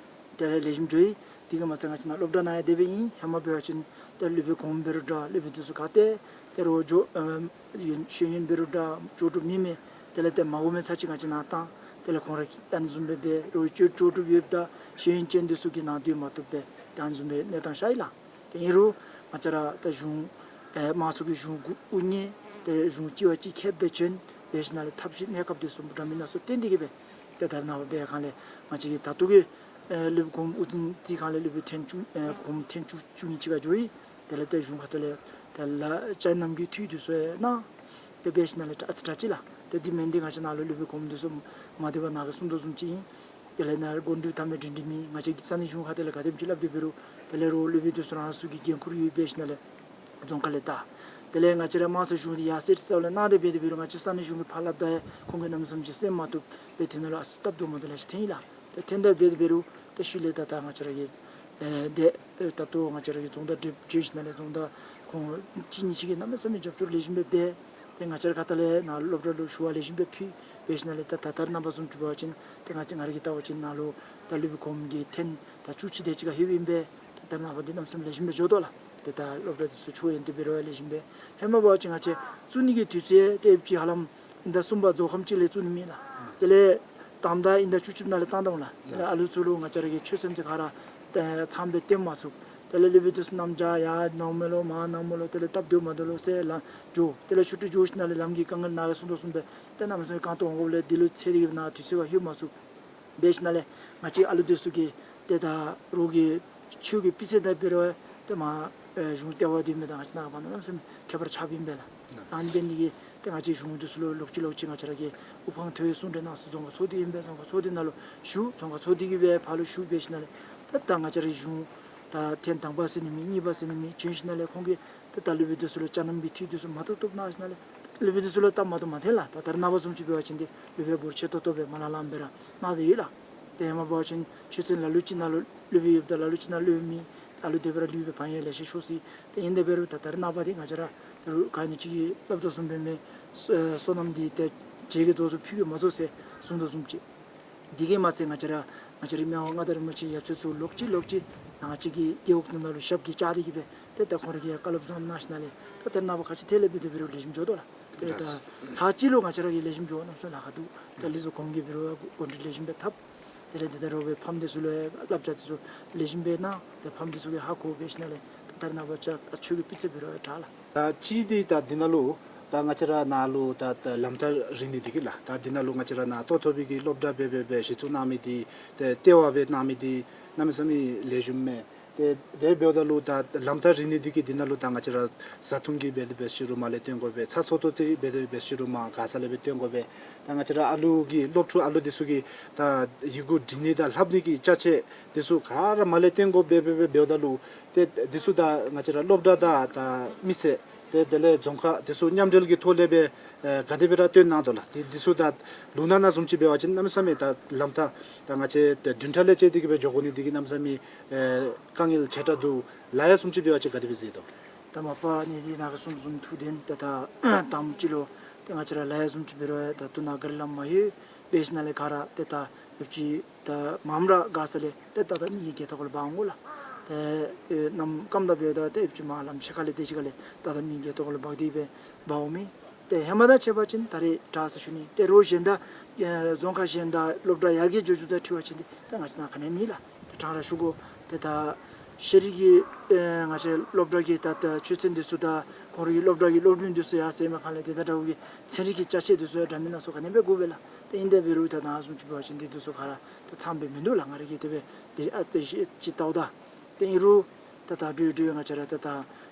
དེ་ལས་ལེགས་ཤོམ་འགྱོ་ཡི། འདི་གིས་མ་ཚད་ང་བཅས་ནཱ་སློབ་གྲྭ་ནང་ཡང་དེ་སྦེ་ཨིན། ཧེ་མ་འབད་བ་ཅིན་ཏེ་སློབ་དཔོན་གོངམ་འབད་རུང་འདྲ་སློབ་དཔོན་འདི་ཚུ་ག་ཏེ་ཏེ་རུང་ལྕོགས་ཨེམ་ཡོན་ཤེས་ཡོན་འབད་རུང་འདྲ་ལྕོགས་གྲུབ་མེད་མི་དེ་ལས་ཏེ་མ་འོངམ་ཚར་ཅིག་ང་བཅས་ནཱ་བཏང་། དེ་ལས་ཁོང་ར་ཨ་ནི་བཟུམ་སྦེ་འབད་རུང་ལྕོགས་ལྕོགས་གྲུབ་ཡོདཔ་ད་ཤེས་ཡོན་ཅན་འདི་ཚུ་གིས་ནཱ་སྡོད་མ་བཏུབ་པས། ཏེ་ཨ་ནི་བཟུམ་སྦེ་གནས་སྟངས་ཤར་ཡི་ལགས། ཏེ་ཨིན་རུང་ང་བཅས་ར་ད་གཞུང་ཨེ་དམངས་གཙོ་གི་གཞུང་གུ་དབུ་བརྙེས། ཏེ་གཞུང་གཅིག་བ་གཅིག་ཁྱབ་སྦེ་བྱོན་འབད་ཞིནམ་ལས་ཐབས་ཤེས་གནས་སྐབས་འདི་ཚུ་འདྲ་མིན་སྣ་ཚོགས་བཏོན་ཏེ་གི་སྦེ་ཏེ་ད་རེས་ནངས་པ་འབད་ག་ལས་ང་བཅས་ཀྱི་ད་ལྟོ་གི་ཨེ་སློབ་དཔོན་གོངམ་དབུ་འཛིན་རྩིས་ཁང་ལས་སློབ་དཔོན་ཐེངས་བཅུ་ཨེ་གོངམ་ཐེངས་བཅུ་བཅུ་གཉིས་ཅིག་ཁར་འགྱོ་ཡི། དེ་ལས་ཏེ་གཞུང་ཁ་ཐུག་ལས་ཏེ་ལ་བཅའ་ནམ་གྱི་འཐུས་འདི་ཚུ་ཡང་གནང་། ཏེ་འབད་ཞིནམ་ལས་ཏེ་ཨ་ཙི་དྲག་ཅི་ལགས། ཏེ་འདི་མེན་ཏེ་ང་བཅས་ནཱ་ལུ་སློབ་དཔོན་གོངམ་འདི་ཚུ་མ་བདེ་བར་ནཱ་གིས་གསུངས་དོ་བཟུམ་ཅིག་ཨིན། དེ་ལས་ནཱ་འགོ་འདྲེན་འཐབ་མི་འདྲེན་འདྲེན་མི་ང་བཅས་ཀྱི་ས་གནས་གཞུང་ཁ་ཐུག་ལས་ག་དེམ་ཅིག་སླབ་སྟེ་འབད་རུང་དེ་ལས་རོགས་སློབ་དཔོན་འདི་ཚུ་རང་སོའི་གི་འགན་ཁུར་ཡོད། འབད་ཞིནམ་ལས་རྫོང་ཁ་ལས་ད་དེ་ལས་ང་བཅས་ར་དམངས་གཙོ་གཞུང་འདི་ཡར་གསལ་རྩལ་ལས་གནང་སྟེ་འབད་དེ་འབད་རུང་ང་བཅས་ས་གནས་གཞུང་གིས་ཕར་སླབ་ད་ཡང་ཁོང་གིས་གནམ་མེད་ས་མེད་ཅིག་གསན་མ་བཏུབ་པས། དེ་ནང་ལུ་ཨ་ཙི་སྟབས་བདེཝ་མ་བདེཝ་ལེ་ཤ་ཐོན་ཡི་ལགས། ཏེ་ཐོན་ད་འབད་དེ་འབད་རུང་ཏེ་ཤུལ་ལས་ད་ད་ང་བཅས་ར་གི་ཨེ་ཏེ་ཨེ་ད་ལྟོ་ང་བཅས་ར་གི་རྫོང་བདག་འདི་བྱོན་ཞིནམ་ལས་རྫོང་བདག་ཁོང་གཅིག་གཉིས་ཅིག་གིས་གནམ་མེད་ས་མེད་རྒྱབ་སྐྱོར་ལེགས་ཤོམ་སྦེ་འབད། ཏེ་ང་བཅས་ར་ཁ་ཐུག་ལས་ནཱ་སློབ་གྲྭ་ལུ་ཞུ་བ་ལེགས་ཤོམ་སྦེ་ཕུལ། འབད་ཞིནམ་ལས་ད་ད་ད་རེས་ནངས་པ་བཟུམ་ཅིག་འབད་བ་ཅིན་ཏེ་ང་བཅས་ང་ར་གིས་བལྟ་བ་ཅིན་ནཱ་ལུ་ད་སློབ་དཔོན་གོངམ་གི་ཐེངས་ད་བཅུ་གཅིག་དེ་ཅིག་ཁར་ལྷོདཔ་ཨིན་པས། ད་རེས་ནངས་པ་འདི་གནམ་མེད་ས་མེད་ལེགས་ཤོམ་སྦེ་འགྱོ་དོ་ལགས། ཏེ་ད་སློབ་གྲྭ་འདི་ཚུ་ཆོས་ཡོན་ཏན་འབད་རུང་ལེགས་ཤོམ་སྦེ། ཧེ་མ་འབད་བ་ཅིན་ང་བཅས་བཙུགས་ནི་གི་དུས་ཚོད་ཏེ་ཨེབ་ཅིག་ཧ་ལམ་ཨིན་ཟླ་གསུམ་པ་རྫོགས་ཁམས་ཅིག་ལས་བཙུགས་ནི་མེད་ལགས། དེ་ལས་དང་ད་ཨིན་ཟླ་བཅུ་གཅིག་ནང་ལས་བཏང་བཏངམ་ལགས། དེ་ལས་ཨ་ལུ་ཚུ་ལུ་ང་བཅས་ར་གི་ཆོས་ཚན་ཚུ་ག་ར་ཏེ་ཚངམ་སྦེ་སྟོན་མ་ཚུགས། དེ་ལས་སློབ་དཔོན་དེ་ཚུ་གནམ་བྱཱར་ཡར་ནང་མི་ལོ་མར་ནང་མི་ལོ་དེ་ལས་སྟབས་བདེཝ་མ་བདེཝ་ལུ་སེལ་ལ་འགྱོ། དེ་ལས་ཆུ་ཊི་འགྱོ་ཞིནམ་ལས་ལམ་གྱི་དཀའ་ངལ་ནཱ་གིས་གསུངས་དོ་བཟུམ་སྦེ་ཏེ་གནམ་མེད་ས་མེད་གངས་སྟོང་འོང་དགོཔ་ལས་འདི་ལུ་ཚེ་འདི་གི་ནང་དུས་ཚོད་ཁར་ལྷོད་མ་ཚུགས། འབད་ཞིནམ་ལས་ང་བཅས་ཨ་ལུ་དེ་ཚུ་གིས་ཏེ་ད་རོགས་ཀྱི་ཆོས་ཀྱི་སྤུས་ཚད་དང་འབད་རུང་ཏེ་མར་ཨེ་གཞུང་ལྟེ་བ་འདི་མེན་ན་ང་བཅས་ནཱ་བར་ན་གནམ་མེད་ས་མེད་ཁྱད་པར་ཆགསཔ་ཨིན་པས་ལགས། ཨ་ནི་འབད་ནི་དེ་གིས་ཏེ་ང་བཅས་གཞུང་དེ་ཚུ་ལུ་ལོག་ཅི་ལོག་ཅི་ང་བཅས་ར་གིས་དབུ་འཕང་མཐོ་བའི་གསུང་གྲོས་གནང་ས་རྫོང་ཁག་ཚོགས་སྡེ་ཨིན་པས། རྫོང་ཁག་ཚོགས་སྡེ་ནང་ལུ་ཞུ། རྫོང་ཁག་ཚོགས་སྡེ་གིས་སྦེ་ཕར་ལུ་ཞུ། འབད་ཞིནམ་ལས་ཏེ་ད་ང་བཅས་ར་གཞུང་ད་ཐེངས་དང་པ་ཟེར་ནི་མེད། གཉིས་པ་ཟེར་ནི་མེད། བྱོན་ཞིནམ་ལས་ཁོང་གིས་ཏེ་ད་སློབ་དཔོན་དེ་ཚུ་ལུ་ཅ་ནམ་གྱི་ཐིག་དེ་ཚུ་མ་བཏབ་བཏབ་གནང་ཞིནམ་ལས་སློབ་དཔོན་དེ་ཚུ་ལུ་བཏབ་མ་བཏབ་མ་ཐོན་ལགས། ད་ད་རེས་ནངས་པ་བཟུམ་ཅིག་འབད་བ་ཅིན་ཏེ་སློབ་དཔོན་འབོར་ཆེ་ཏོག་ཏོ་སྦེ་མ་ལང་ལངམ་སྦེ་ར་གནང་སྟེ་ཡོད་ལགས། ཏེ་ཧེ་མ་འབད་བ་ཅིན་ཆོས་ཚན་ལ་ལུ་ཅིག་ནང་ལུ་སློབ་དཔོན་ཡོདཔ་ད་ལ་ལུ་ཅིག་ནང་སློབ་དཔོན་མེད། ད་ལུ་དེ་སྦེ་ར་ལུས་པའི་བག་ཡངས་ལེ་ཤ་ཤོར་སོ་ཡི། ཏེ་ཨིན་དེ་འབད་རུང་ད་ད་རེས་ནངས་པ་འདི་ང་བཅས་ར་ད་རུང་ག་ནི་ཅིག་གིས་སླབ་དོ་བཟུམ་སྦེ་མི་སོ་སོ་ནམ་འདི་ཏེ་བྱེད་ཀྱི་རྫོགས་སོ་ཕུད་ཀྱི་མ་རྫོགས་ཟེར་གསུངས་དོ་བཟུམ་ཅིག། འདི་གིས་མ་ཚད་ང་བཅས་ར་ང་བཅས་རའི་མི་དབང་མངའ་བདག་རིན་པོ་ཆེ་ཡབ་སྲས་ཚུ་ལོག་ཅི་ལོག་ཅི་ང་བཅས་ཀྱི་རྒེད་འོག་ནང་ལུ་ཞབས་ཀྱིས་བཅགས་ཏེ་གིས་སྦེ་ཏེ་ད་ཁོང་ར་གིས་ཡང་བཀའ་སློབ་བཟང་གནང་ཞིནམ་ལས་ད་ད་རེས་ནངས་པ་ག་ཅི་ཐད་ལས་འབད་དེ་འབད་རུང་ལེགས་ཤོམ་འགྱོ་དོ་ལགས། ཏེ་ད་ཚར་གཅིག་ལུ་ང་བཅས་ར་གིས་ལེགས་ཤོམ་འགྱོ་གནམ་མེད་ས་མེད་ལཱ་ཁག་འདུག། ཏེ་སློབ་དཔོན་ཁོང་གིས་འབད་རུང་གོ་སྒྲིག་ལེགས་ཤོམ་སྦེ་འཐབ། དེ་ལས་དེ་ད་རོགས་པའི་ཕམ་དེ་ཚུ་ལུ་ཡང་བསླབ་བྱ་དེ་ཚུ་ལེགས་ཤོམ་སྦེ་གནང་། ཏེ་ཕམ་དེ་ཚུ་གིས་ཧ་གོ་འབད་ཞིནམ་ལས་ད་ད་རེས་ནངས་པ་ཅིག་ཆོས་ཀྱི་སྤུས་ཚད་འབད་རུང་ཡང་དྲག་ལགས། ད་གཅིག་འདི་ད་འདི་ནང་ལུ་ད་ང་བཅས་ར་ནཱ་ལུ་ད་ད་ལམ་ཐག་རིང་ནི་འདི་གིས་ལགས། ད་འདི་ནང་ལུ་ང་བཅས་ར་ནཱ་ལྟོ་ཐོབ་པའི་གི་སློབ་གྲྭ་སྦེ་སྦེ་སྦེ་གཞི་བཙུགས་གནང་མི་འདི་ཏེ་ལྟེ་བ་སྦེ་གནང་མི་འདི་གནམ་མེད་ས་མེད་ལེགས་ཤོམ་མས། ཏེ་དེ་འབདཝ་ད་ལུ་ད་ལམ་ཐག་རིང་ནི་འདི་གིས་འདི་ནང་ལུ་ད་ང་བཅས་ར་བཟའ་འཐུང་གི་འབད་དེ་འབད་ཞི་རུང་མར་ལས་བཏོན་དགོ་པས། ཚ་ཚོད་ཏོག་ཏོ་འབད་དེ་འབད་ཞི་རུང་མར་མགར་ས་ལས་སྦེ་བཏོན་དགོ་པས། ད་ང་བཅས་ར་ཨ་ལུ་གི་སློབ་ཕྲུག་ཨ་ལུ་འདི་ཚུ་གིས་ད་ཡི་གུ་འབྲི་ནི་དང་ལྷབ་ནི་གི་ཅ་ཆས་འདི་ཚུ་ག་ར་མར་ལས་བཏོན་དགོ་པས་སྦེ་སྦེ་འབདཝ་ད་ལུ་ཏེ་འདི་ཚུ་ད་ང་བཅས་ར་སློབ་གྲྭ་དང་ད་མི་སེར་ཏེ་དེ་ལས་རྫོང་ཁག་འདི་ཚུ་མཉམ་འབྲེལ་གྱི་ཐོག་ལས་སྦེ་ཨེ་ག་དེ་སྦེ་ར་བཏོན་གནང་དོ་ལགས། ཏེ་འདི་ཚུ་ད་ལུང་ནག་ནང་བཟུམ་ཅིག་འབད་བ་ཅིན་གནམ་མེད་ས་མེད་ད་ལམ་ཐག་ད་ང་བཅས་ཏེ་བདུན་ཕྲག་ལས་བཅད་དེ་གིས་སྦེ་འགྱོ་དགོ་ནི་འདི་གིས་གནམ་མེད་ས་མེད་ཨེ་དཀའ་ངལ་ཆེ་དྲགས་འདུག། ལཱ་གཡོག་བཟུམ་ཅིག་འབད་བ་ཅིན་ག་དེ་སྦེ་མཛད་དོ། ད་མ་པ་ནི་འདི་ནཱ་གིས་གསུངས་བཟུམ་ཐུགས་བདེན། ཏེ་ད་དང་པ་ཅིག་ལུ་ཏེ་ང་བཅས་ར་ལཱ་གཡོག་བཟུམ་ཅིག་འབད་རུང་ད་ལྟོ་ནཱ་གཱ་རི་ལམ་མ་ཡོད། འབད་ཞིནམ་ལས་ག་ར་ཏེ་ད་ཡོདཔ་ཅིག་ད་མངམ་ར་མགར་ས་ལས་ཏེ་ད་ད་མི་གི་སྒལ་ཏོ་ཁ་ལུ་འབག་འོང་དགོ་ལགས། ཏེ་ཨེ་གནམ་སྐམ་དང་འབདཝ་ད་ཏེ་ཡོདཔ་ཅིག་མར་ལམ་ཕྱེད་ཀ་ལས་དེ་ཅིག་ཁ་ལས་ད་ད་མི་གི་སྒལ་ཏོ་ཁ་ལུ་འབག་སྟེ་སྦེ་འབག་འོང་མི། ཏེ་ཧེ་མ་དང་ཕྱད་པ་ཅིན་ད་རེས་དྲག་ཟེར་ཞུ་ནི། ཏེ་རོགས་གཞན་དང་ཨེ་རྫོང་ཁག་གཞན་དང་སློབ་གྲྭ་ཡར་རྒྱས་འགྱོ་འགྱོཝ་དང་འཁྲིལ་བ་ཅིན་ཏེ་ད་ང་བཅས་ནཱ་ག་ནི་ཡང་མེད་ལགས། ཏེ་དྲང་ར་ཞུ་དགོ། ཏེ་ད་ཤེས་རིག་གི་ཨེ་ང་བཅས་སློབ་གྲྭ་གི་ད་ད་ཆོས་ཚན་འདི་ཚུ་དང་ཁོང་རའི་སློབ་གྲྭ་གི་སློབ་རིམ་འདི་ཚུ་ཡར་སེང་བའི་ཁར་ལས་ཏེ་ད་དྲག་གི་ཚན་རིག་གི་ཅ་ཆས་འདི་ཚུ་ཡང་འདྲ་མིན་སྣ་ཚོགས་ག་ནི་ཡང་འབད་དགོ་པས་ལགས། ཏེ་ཨིན་དེ་འབད་རུང་ད་ནཱ་བཟུམ་ཅིག་འབད་བ་ཅིན་ཏེ་འདི་ཚུ་ག་ར་ད་ཚངམ་སྦེ་མིན་འདུག་ལགས། ང་ར་གིས་དེ་སྦེ་ཏེ་ཨ་ཙི་ཅིག་ཅིག་བལྟཝ་ད། ཏེ་ཨིན་རུང་ད་ད་འགྲོ་འགྲོ་ང་བཅས་ར་ད་ད་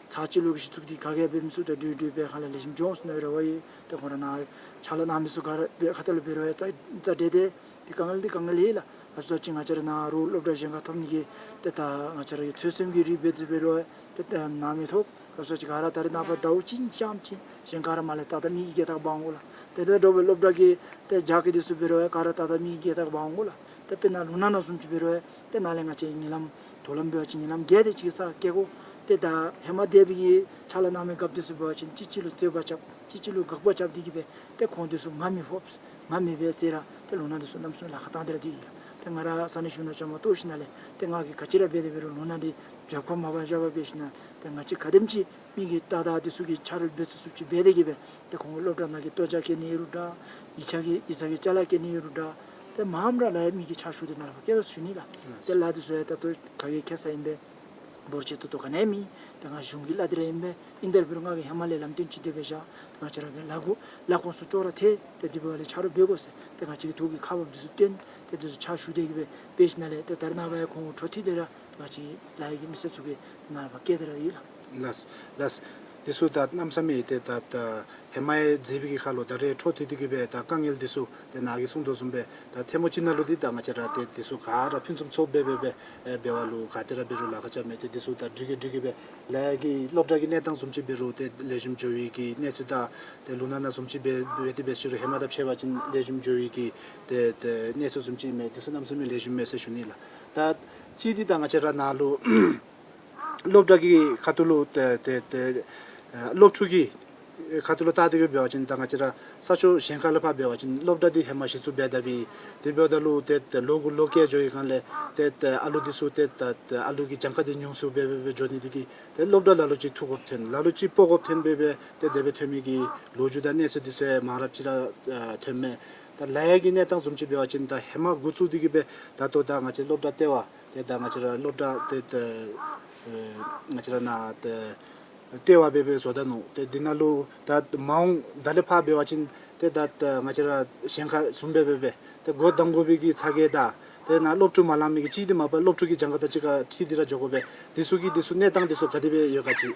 ཚར་གཅིག་ལུ་གི་གཞི་བཙུགས་འདི་ག་གིས་འབད་མི་ཚུགས། ད་འགྲོ་འགྲོ་སྦེ་ཁ་ལས་ལེགས་ཤོམ་འགྱོ་འོང་ཟེར་མནོ་རེ་བ་ཡོད། ཏེ་ཁོང་ར་ནཱ་ཕྱག་ལཱ་གནང་མི་ཚུ་ག་ར་འབད་ཁ་ཐུག་ལུ་འབད་རུང་ཡང་རྩ་རྩ་འགྲན་ཏེ་ཏེ་དཀའ་ངལ་འདི་དཀའ་ངལ་ཡོད་ལགས། ག་ཅི་ཟེར་བ་ཅིན་ང་བཅས་ར་ནཱ་རོགས་སློབ་གྲྭ་གཞན་ཁར་ཐོབ་ནི་གི་ཏེ་ད་ང་བཅས་ར་གི་ཚོད་བསྲེ་གི་རིགས་འབད་དེ་འབད་རུང་ཡང་ཏེ་ད་ནཱ་མི་ཐོབ། ག་ཅི་ཟེར་བ་ཅིན་ག་ར་ད་རེས་ནངས་པ་ཟླཝ་གཅིག་གཉིས་ཙམ་ཅིག་གཞན་ག་ར་མར་ལས་ཏག་ཏག་མི་གི་སྒལ་ཏོ་ཁར་འབག་འོང་དགོ་ལགས། ཏེ་ད་དྲོ་པའི་སློབ་གྲྭ་གི་ཏེ་རྒྱགས་ཀྱི་འདི་ཚུ་འབད་རུང་ཡང་ག་ར་ཏག་ཏག་མི་གི་སྒལ་ཏོ་ཁར་འབག་འོང་དགོ་ལགས། ཏེ་དཔེར་ན་ལུང་ནག་ནང་བཟུམ་ཅིག་འབད་རུང་ཡང་ཏེ་ནཱ་ལས་ང་བཅས་ཉིན་ལམ་དོག་ལམ་འབད་བ་ཅིན་ཉིན་ལམ་བརྒྱད་དེ་ཅིག་ས་སྐྱེལ་དགོ། ཏེ་ད་ཧེ་མ་འདས་པའི་གི་ཕྱག་ལཱ་གནང་མི་རྒཔོ་འདི་ཚུ་འབད་བ་ཅིན་གཅིག་གཅིག་ལུ་རྩོད་པ་རྐྱབ། གཅིག་གཅིག་ལུ་དགག་པ་རྐྱབ་སྟེ་གིས་སྦེ་ཏེ་ཁོང་འདི་ཚུ་ང་མི་ཕོག་ང་མི་འབད་ཟེར་ར་ཏེ་ལུང་ནག་འདི་ཚུ་གནམ་མེད་ས་མེད་ལཱ་ཁག་བཏང་སྟེ་ར་སྡོད་ཡི་ལགས། ཏེ་ང་ར་ས་གནས་གཞུང་ནང་བཅའ་མར་གཏོགས་ཞིནམ་ལས་ཏེ་ང་གིས་ག་ཅི་ར་འབད་དེ་འབད་རུང་ལུང་ནག་འདི་རྒྱབ་ཁར་མ་བཞག་པར་འབད་ཞིནམ་ལས་ཏེ་ང་བཅས་ག་དེམ་ཅིག་མི་གི་ཏག་ཏག་འདི་ཚུ་གི་ཆ་རོགས་འབད་ཚུགས་ཚུགསཔ་ཅིག་འབད་དེ་གིས་སྦེ་ཏེ་ཁོང་གི་སློབ་གྲྭ་ནང་གི་ལྟོ་ཆས་བསྐྱལ་ནི་ཨིན་རུང་འདྲ། ཡིག་ཆ་གི་ཡིག་ཚང་གི་ཅ་ལ་བསྐྱལ་ནི་ཨིན་རུང་འདྲ། ཏེ་མངམ་ར་ལཱ་ཡང་མི་གི་ཕྱག་ཞུ་སྟེ་ནཱ་ལས་ཕར་བསྐྱལ་དོ་ཟེར་ཞུ་ནི་ལགས། ཏེ་ལཱ་འདི་ཚུ་ཡང་ད་ལྟོ་ག་གིས་ཁྱད་ས་ཨིན་པས། འབོར་ཆེ་ཏོག་ཏོ་ག་ནི་ཡང་མེད། ཏེ་ང་གཞུང་གི་ལཱ་འདི་ར་ཨིན་པས། ཨིན་དེ་འབད་རུང་ང་གིས་ཧེ་མ་ལས་ལམ་སྟོན་ཅིག་དེ་སྦེ་བཞག། ཏེ་ང་བཅས་ར་གི་ལཱ་འགོ་ལཱ་ཁོངས་སུ་ཅོག་ར་འཐད། ཏེ་དེ་འབདཝ་ལས་ཆ་རོགས་འབད་དགོ་ཟེར། ཏེ་ང་བཅས་ཀྱིས་ཐུགས་ཀྱི་ཁ་འབབ་འདི་ཚུ་བཏོན། ཏེ་འདི་ཚུ་ཕྱག་ཞུ་སྟེ་གིས་སྦེ་འབད་ཞིནམ་ལས་ཏེ་ད་རེས་ནངས་པ་ཡང་ཁོང་འཕྲོ་མཐུད་དེ་ར་ང་བཅས་ལཱ་གཡོག་གི་མི་སེར་ཚུ་གིས་ཏེ་ནཱ་ལས་ཕར་བསྐྱལ་ཏེ་ར་ཡོད་ལགས། ལགས་ལགས། འདི་ཚུ་ད་གནམ་མེད་ས་མེད་ཏེ་ད་ད་ཧེ་མ་ཡང་མཛད་པའི་གི་ཁར་ལུ་ད་རེས་འཕྲོ་མཐུད་དེ་གིས་སྦེ་ད་དཀའ་ངལ་འདི་ཚུ་ཏེ་ནཱ་གིས་གསུངས་དོ་བཟུམ་སྦེ་ད་ཐེངས་མ་གཅིག་ནང་ལུ་འདི་ད་ང་བཅས་ར་ཏེ་འདི་ཚུ་ག་ར་ཕུན་སུམ་ཚོགས་སྦེ་སྦེ་སྦེ་ཨེ་འབད་བ་ལུ་ག་དེ་ར་འབད་རུང་ལཱ་ཁག་རྐྱབ་མས། ཏེ་འདི་ཚུ་ད་འགྲིག་གི་འགྲིག་གི་སྦེ་ལཱ་གི་སློབ་གྲྭ་གི་གནས་སྟངས་བཟུམ་ཅིག་འབད་རུང་ཏེ་ལེགས་ཤོམ་འགྱོ་བའི་གི་གནས་ཚུལ་དང་ཏེ་ལུང་ནག་ནང་བཟུམ་ཅིག་འབད་འབད་དེ་འབད་ཞི་རུང་ཧེ་མ་དང་ཕྱད་པ་ཅིན་ལེགས་ཤོམ་འགྱོ་བའི་གི་ཏེ་ཏེ་གནས་ཚུལ་བཟུམ་ཅིག་མས། འདི་ཚུ་གནམ་མེད་ས་མེད་ལེགས་ཤོམ་མས་ཟེར་ཞུ་ནི་ལགས། ད་གཅིག་འདི་ད་ང་བཅས་ར་ནཱ་ལུ་སློབ་གྲྭ་གི་ཁ་ཐུག་ལུ་ཏེ་ཏེ་ཏེ་ཨ་སློབ་ཕྲུག་གི་ཁ་ཐུག་ལུ་བལྟ་སྟེ་གིས་འབད་བ་ཅིན་ད་ང་བཅས་ར་ས་ཕྱོགས་གཞན་ཁ་ལས་ཕར་འབད་བ་ཅིན་སློབ་གྲྭ་འདི་ཧེ་མ་གཞི་བཙུགས་འབད་དཔ་སྦེ་དེ་འབདཝ་ད་ལུ་ཏེ་ཏེ་ལོ་དགུ་ལོ་བརྒྱད་འགྱོ་བའི་སྒང་ལས་ཏེ་ཏེ་ཨ་ལུ་འདི་ཚུ་ཏེ་ཏེ་ཏེ་ཨ་ལུ་གི་གྱངས་ཁ་འདི་ཉུང་སུ་སྦེ་སྦེ་སྦེ་འགྱོ་ནི་འདི་གིས་ཏེ་སློབ་གྲྭ་ལ་ལུ་ཅིག་ཐུག་དགོཔ་ཐོན་ལ་ལུ་ཅིག་སྤོ་དགོཔ་ཐོན་སྦེ་སྦེ་ཏེ་དེ་སྦེ་ཐོན་མི་གི་ལོ་རྒྱུས་དང་གནས་ཚུལ་འདི་ཚུ་ཡང་མང་རབས་ཅིག་ར་ཨ་ཐོན་མས། ད་ལཱ་གཡོག་གི་གནས་སྟངས་བཟུམ་ཅིག་འབད་བ་ཅིན་ད་ཧེ་མ་འགོ་བཙུགས་ཏེ་གིས་སྦེ་ད་ལྟོ་ད་ང་བཅས་སློབ་གྲྭ་ལྟེ་བ་ཏེ་ད་ང་བཅས་ར་སློབ་གྲྭ་ཏེ་ཏེ་ ཨེ་ང་བཅས་ར་ནཱ་ཏེ་ལྟེ་བ་སྦེ་སྦེ་བཟོ་ད་ནུག། ཏེ་འདི་ནང་ལུ་ད་མ་འོངས་ད་ལས་ཕར་འབད་བ་ཅིན་ཏེ་ད་ང་བཅས་ར་གཞན་ཁར་བཟུམ་སྦེ་སྦེ་སྦེ་ཏེ་སྒོ་བསྡམ་དགོ་པའི་གི་ཚ་གྱང་དང་ཏེ་ནཱ་སློབ་ཕྲུག་མ་ལང་མི་གི་ཅིག་འདི་མ་པ་སློབ་ཕྲུག་གི་གྱངས་ཁ་དང་གཅིག་ཁར་འཁྲིལ་ཏེ་ར་འགྱོ་དགོ་པས། འདི་ཚུ་གི་འདི་ཚུ་གནས་སྟངས་འདི་ཚུ་ག་དེ་སྦེ་ཡོད་ག་ཅིག།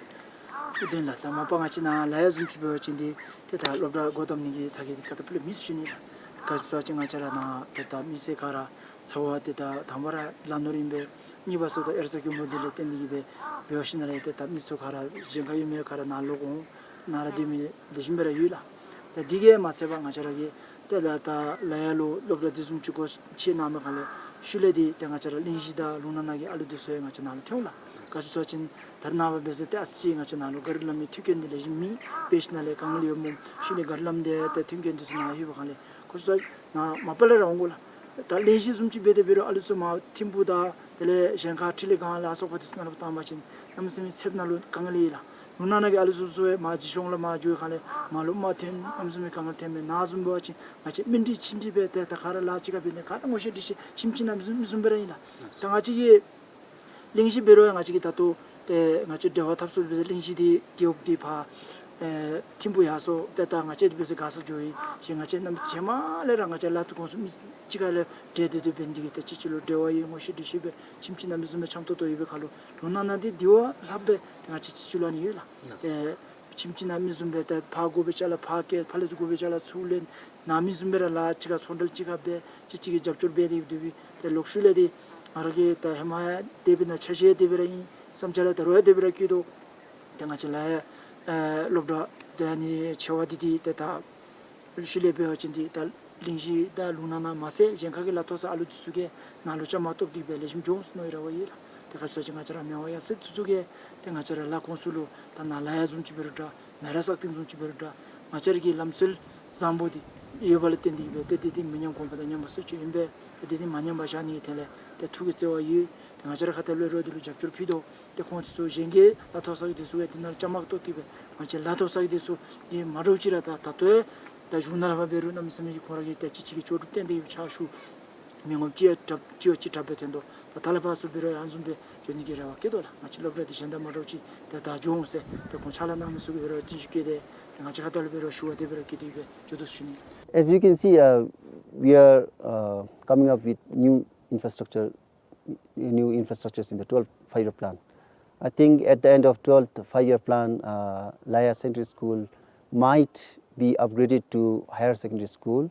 བདེན་ལགས། ད་མ་པ་ང་བཅས་ནཱ་ལ་ཡ་བཟུམ་ཅིག་འབད་བ་ཅིན་འདི་ཏེ་ད་སློབ་གྲྭ་སྒོ་བསྡམ་ནི་གི་ཚ་གྱང་འདི་རྩ་དང་སྤུ་ལས་མེད་ཟེར་ཞུ་ནི་ལགས། ག་ཅི་ཟེར་བ་ཅིན་ང་བཅས་ར་ནཱ་ཏེ་ད་མི་སེར་ག་ར་ཚ་བ་ཏེ་ད་དང་པ་ར་ལ་ནོར་ཨིན་པས། གཉིས་པ་ཟེརཝ་ད་ཨེ་ར་ས་གི་མུ་འདི་ལས་བརྟེན་ཏེ་གིས་སྦེ་འབད་བ་ཅིན་ལགས་ཏེ་ད་མི་ཚུ་ག་ར་གཞན་ཁར་ཡོད་མི་ག་ར་ནཱ་ལོག་འོང་། ནཱ་ར་སྡོད་མི་ལེགས་ཤོམ་སྦེ་ར་ཡོད་ལགས། ད་འདི་གིས་མ་ཚད་པར་ང་བཅས་ར་གི་ཏེ་ལགས་ད་ལ་ཡ་ལུ་སློབ་གྲྭ་འདི་བཟུམ་ཅིག་སྒོ་ཕྱེ་གནང་མི་ཁར་ལས་ཤུལ་ལས་འདི་ཏེ་ང་བཅས་ར་གླིང་བཞི་དང་ལུང་ནག་ནང་གི་ཨ་ལུ་འདི་ཚུ་ཡང་ང་བཅས་ནཱ་ལུ་ཐོན་འོང་ལགས། ག་ཅི་ཟེར་བ་ཅིན་ད་རེས་ནངས་པ་འབད་ཟེར་ཏེ་ཨ་ཙི་ང་བཅས་ནཱ་ལུ་གཱ་རི་ལམ་གྱི་མཐུན་རྐྱེན་འདི་ལེགས་ཤོམ་མེད། འབད་ཞིནམ་ལས་དཀའ་ངལ་ཡོདཔ་སྨོ། ཤུལ་ལས་གཱ་རི་ལམ་འདི་ཏེ་མཐུན་རྐྱེན་འདི་ཚུ་ནཱ་ལྷོད་པའི་ཁར་ལས་ག་ཅི་ཟེར་ནཱ་མ་པ་ལས་ར་འོང་དགོ་ལགས། ད་གླིང་བཞི་བཟུམ་ཅིག་འབད་དེ་འབད་རུང་ཨ་ལུ་ཚུ་མར་ཐིམ་ཕུག་དང་དེ་ལས་གཞན་ཁར་འཕྲིན་ལས་སྒང་ལ་སོགས་པ་འདི་ཚུ་ནང་ལུ་བཏང་བ་ཅིན་གནམ་མེད་ས་མེད་ཚདཔ་ནང་ལུ་དཀའ་ངལ་ཡོད་ལགས། ལུང་ནག་ནང་གི་ཨ་ལུ་ཚུ་ཚུ་ཡང་མར་བྱིས་སྐྱོང་ལུ་མར་འགྱོ་བའི་ཁར་ལས་མར་ལུ་མར་ཐོན་གནམ་མེད་ས་མེད་དཀའ་ངལ་ཐོན་མས། ནཱ་བཟུམ་འབད་བ་ཅིན་ང་བཅས་མི་འདི་ཅིག་འདི་སྦེ་ཏེ་ད་ག་ར་ལཱ་གཅིག་ཁར་འབད་ནི་ག་ར་ངོ་ཤེས་འདྲིས་ཤེས་ཁྱིམ་གཅིག་ནང་བཟུམ་བཟུམ་སྦེ་ར་ཨིན་ལགས། ད་ང་བཅས་ཀྱི་གླིང་བཞི་འབད་རུང་ཡང་ང་བཅས་ཀྱིས་ད་ལྟོ་ཏེ་ང་བཅས་འབྲེལ་བ་འཐབ་ས་འབད་ཟེར་གླིང་བཞི་འདི་རྒེད་འོག་འདི་ཕར་ཨེ་ཐིམ་ཕུག་ཡར་སོང་ཏེ་ད་ང་བཅས་འདི་འབད་ཟེར་དགའ་ས་འགྱོ་ཡི། ཞེས་ང་བཅས་རྣམ་རྗེས་མ་ལས་ར་ང་བཅས་ལ་ཐུགས་དགོངས་སུ་མི་གཅིག་ཁར་ལས་འབྲེལ་ཏེ་འདི་འབད་ནི་འདི་གིས་ཏེ་གཅིག་གཅིག་ལུ་འབྲེལ་བ་ཡོད། ངོ་ཤེས་འདྲིས་ཤེས་སྦེ་ཁྱིམ་གཅིག་ནང་བཟུམ་སྦེ་འཆམ་ཏོག་ཏོ་ཡོད་པའི་ཁར་ལུ་ལུང་ནག་ནང་འདི་འདི་བ་ལྷགཔ་སྦེ་ཏེ་ང་བཅས་གཅིག་གཅིག་ལུ་ཨ་ནི་ཡོད་ལགས། ཏེ་ཁྱིམ་གཅིག་ནང་མི་བཟུམ་སྦེ་ཏེ་ཕར་དགོ་པའི་ཅ་ལ་ཕར་བསྐྱལ། ཕར་ལས་ཚུར་དགོ་པའི་ཅ་ལ་ཚུར་ལེན། ནཱ་མི་བཟུམ་སྦེ་ར་ལཱ་གཅིག་ཁར་ཚོང་འབྲེལ་གཅིག་ཁར་འབད། གཅིག་གཅིག་གིས་རྒྱབ་སྐྱོར་འབད་དེ་སྡོད་པའི་ཏེ་ལོག་ཤུལ་ལས་འདི་ང་ར་གིས་ད་ཧེ་མ་ཡང་དེ་སྦེ་ནཱ་ཆ་ཤས་དེ་སྦེ་ར་ཨིན། བསམ་འཆར་ཡང་ད་རུང་ཡང་དེ་སྦེ་ར་བསྐྱེད་དོ། ཏེ་ང་བཅས་ལ་ཡང་ཨེ་སློབ་གྲྭ་ཏེ་ཨ་ནི་ཆེ་བ་འདི་འདི་ཏེ་ད་ཤུལ་ལས་འབད་བ་ཅིན་འདི་ད་གླིང་བཞི་དང་ལུང་ནག་ནང་མ་ཚད་གཞན་ཁ་གི་ལ་མཐོ་ས་ཨ་ལུ་འདི་ཚུ་གིས་ནཱ་ལུ་བཅའ་མར་གཏོགས་ཏེ་སྦེ་ལེགས་ཤོམ་འགྱོ་འོང་ཟེར་མནོ་བའི་རེ་བ་ཡོད་ལགས། ཏེ་ག་ཅི་ཟེར་བ་ཅིན་ང་བཅས་ར་མི་དབང་ཡབ་སྲས་འདི་ཚུ་གིས་ཏེ་ང་བཅས་ར་ལས་ཁུངས་ཚུ་ལུ་ད་ནཱ་ལ་ཡ་བཟུམ་ཅིག་འབད་རུང་འདྲ། མེ་རག་སག་སྟེང་བཟུམ་ཅིག་འབད་རུང་འདྲ། ང་བཅས་ར་གི་ལམ་སྲོལ་བཟང་པོ་འདི་ཡོད་པ་ལས་བརྟེན་ཏེ་སྦེ་ཏེ་འདི་འདི་མི་ཉམས་གོང་འཕེལ་དང་ཉམས་པ་སྲིད་ཅིག་ཨིན་པས། ཏེ་འདི་འདི་མ་ཉམས་པར་བཞག་ནི་གི་དོན་ལས་ཏེ་ཐུགས་ཀྱི་བརྩེ་བ་ཡོད། ཏེ་ང་བཅས་ར་ཁ་ཐལ་འབད་རུང་འདི་ལུ་རྒྱབ་སྐྱོར་ཕུལ་དོ། ཏེ་ཁོང་ཚུ་གཞན་གྱི་ལ་མཐོ་ས་གི་འདི་ཚུ་གིས་འདི་ནང་ལུ་བཅའ་མར་གཏོགས་ཏེ་སྦེ་ང་བཅས་ལ་མཐོ་ས་གི་འདི་ཚུ་གིས་མ་འདྲཝ་ཅིག་ར་ད་ད་ལྟོ་ཡང་ད་གཞུང་ནང་ལས་ཕར་འབད་རུང་གནམ་མེད་ས་མེད་ཀྱི་ཁོང་ར་གིས་ཏེ་གཅིག་གཅིག་གི་ལྕོགས་གྲུབ་བསྟན་ཏེ་ཕྱག་ཞུ། མི་ངོམ་གཅིག་ཡང་དྲག་གཅིག་ཡང་གཅིག་དྲག་སྦེ་ཐོན་དོ། ད་ད་ལས་ཕར་ཚུར་འབད་རུང་ཡང་ཨ་ནི་བཟུམ་སྦེ་འགྱོ་ནི་གི་རེ་བ་བསྐྱེད་དོ་ལགས། ང་བཅས་སློབ་གྲྭ་འདི་གཞན་དང་མ་འདྲཝ་ཅིག་ཏེ་ད་འགྱོ་འོང་ཟེར་ཏེ་ཁོང་ཕྱག་ལཱ་གནང་མི་ཚུ་གིས་འབད་རུང་ཡང་བརྩོན་ཤུགས་བསྐྱེད་དེ་ཏེ་ང་བཅས་ཁ་ཐལ་འབད་རུང་ཡང་ཞུ་བ་དེ་སྦེ་ར་བསྐྱེད་དེ་སྦེ་འགྱོ་དོ་ཟེར་ཞུ་ནི། As you can see, uh, we are uh, coming up with new infrastructure, new infrastructures in the twelfth five-year plan. I think at the end of twelfth five-year plan, uh, Laya Secondary School might be upgraded to higher secondary school,